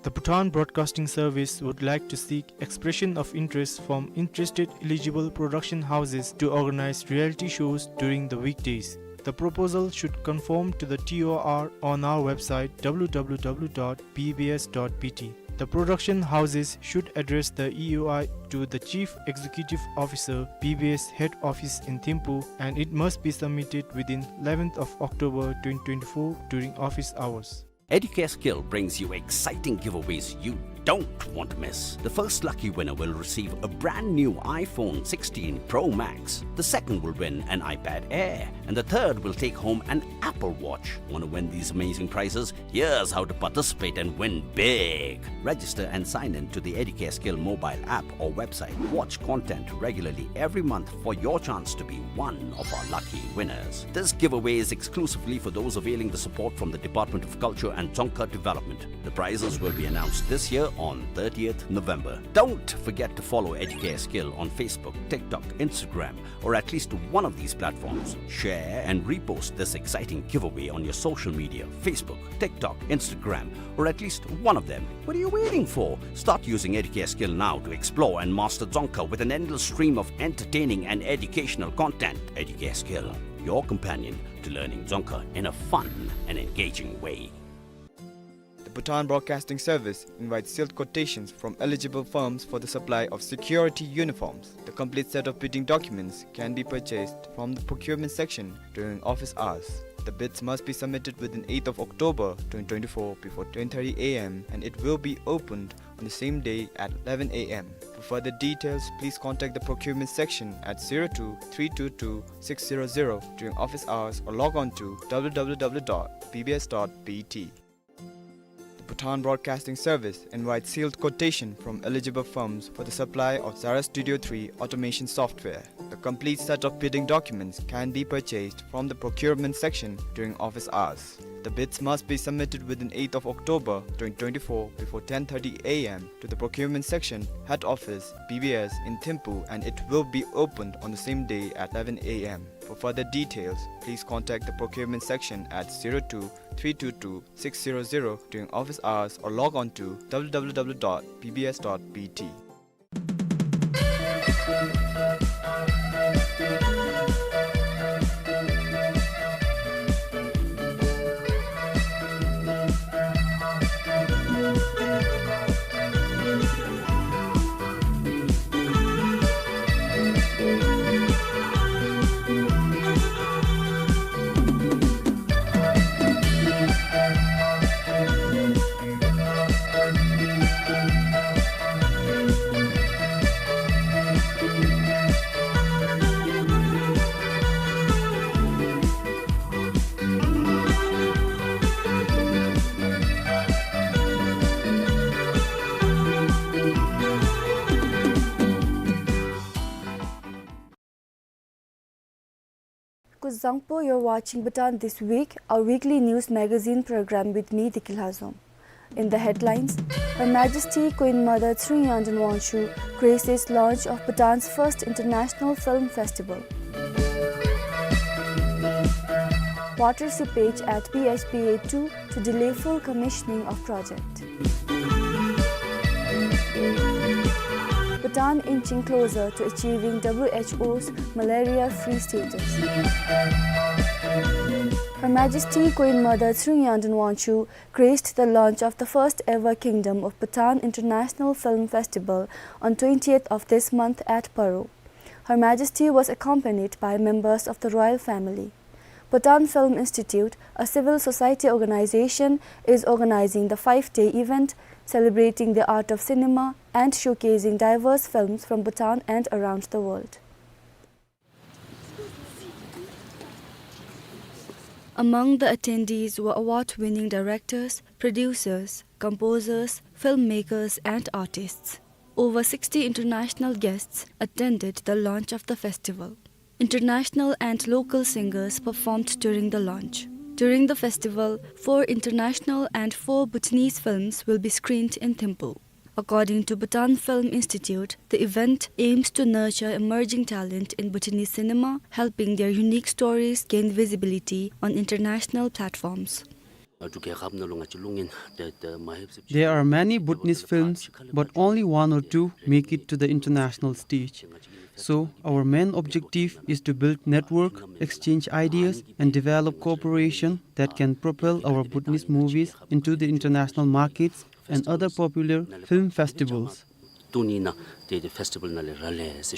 The Bhutan Broadcasting Service would like to seek expression of interest from interested eligible production houses to organize reality shows during the weekdays. The proposal should conform to the T O R on our website, W W W dot B B S dot B T. The production houses should address the E O I to the Chief Executive Officer, B B S Head Office in Thimphu, and it must be submitted within eleventh of October twenty twenty-four during office hours. Educare Skill brings you exciting giveaways you don't want to miss. The first lucky winner will receive a brand new iPhone sixteen Pro Max. The second will win an iPad Air. And the third will take home an Apple Watch. Want to win these amazing prizes? Here's how to participate and win big. Register and sign in to the Educare Skill mobile app or website. Watch content regularly every month for your chance to be one of our lucky winners. This giveaway is exclusively for those availing the support from the Department of Culture and Dzongkha Development. The prizes will be announced this year on thirtieth November. Don't forget to follow Educare Skill on Facebook, TikTok, Instagram, or at least one of these platforms. Share and repost this exciting giveaway on your social media, Facebook, TikTok, Instagram, or at least one of them. What are you waiting for? Start using Educare Skill now to explore and master Dzongkha with an endless stream of entertaining and educational content. Educare Skill, your companion to learning Dzongkha in a fun and engaging way. The Bhutan Broadcasting Service invites sealed quotations from eligible firms for the supply of security uniforms. The complete set of bidding documents can be purchased from the procurement section during office hours. The bids must be submitted within eighth of October twenty twenty-four before ten thirty A M and it will be opened on the same day at eleven A M. For further details, please contact the procurement section at zero two three two two six zero zero during office hours or log on to W W W dot B B S dot B T. The Bhutan Broadcasting Service invites sealed quotation from eligible firms for the supply of Zara Studio three automation software. The complete set of bidding documents can be purchased from the procurement section during office hours. The bids must be submitted within eighth of October twenty twenty-four before ten thirty A M to the procurement section, head office, B B S in Thimphu, and it will be opened on the same day at eleven A M. For further details, please contact the procurement section at zero two three two two six zero zero during office hours or log on to W W W dot B B S dot B T. Kuzuzangpo, you're watching Bhutan This Week, our weekly news magazine program with me, Deki Lhazom. In the headlines, Her Majesty Queen Mother Sri Yangden Wangchuck graces launch of Bhutan's first international film festival. water seepage at P H P A two to delay full commissioning of project. Bhutan inching closer to achieving W H O's malaria-free status. Her Majesty Queen Mother Tshering Yangden Wangchuck graced the launch of the first ever Kingdom of Bhutan International Film Festival on twentieth of this month at Paro. Her Majesty was accompanied by members of the royal family. Bhutan Film Institute, a civil society organization, is organizing the five-day event celebrating the art of cinema and showcasing diverse films from Bhutan and around the world. Among the attendees were award-winning directors, producers, composers, filmmakers, and artists. Over sixty international guests attended the launch of the festival. International and local singers performed during the launch. During the festival, four international and four Bhutanese films will be screened in Thimphu. According to Bhutan Film Institute, the event aims to nurture emerging talent in Bhutanese cinema, helping their unique stories gain visibility on international platforms. There are many Bhutanese films, but only one or two make it to the international stage. So, our main objective is to build network, exchange ideas, and develop cooperation that can propel our Bhutanese movies into the international markets and other popular film festivals. Tuni na te, te festival na le rale se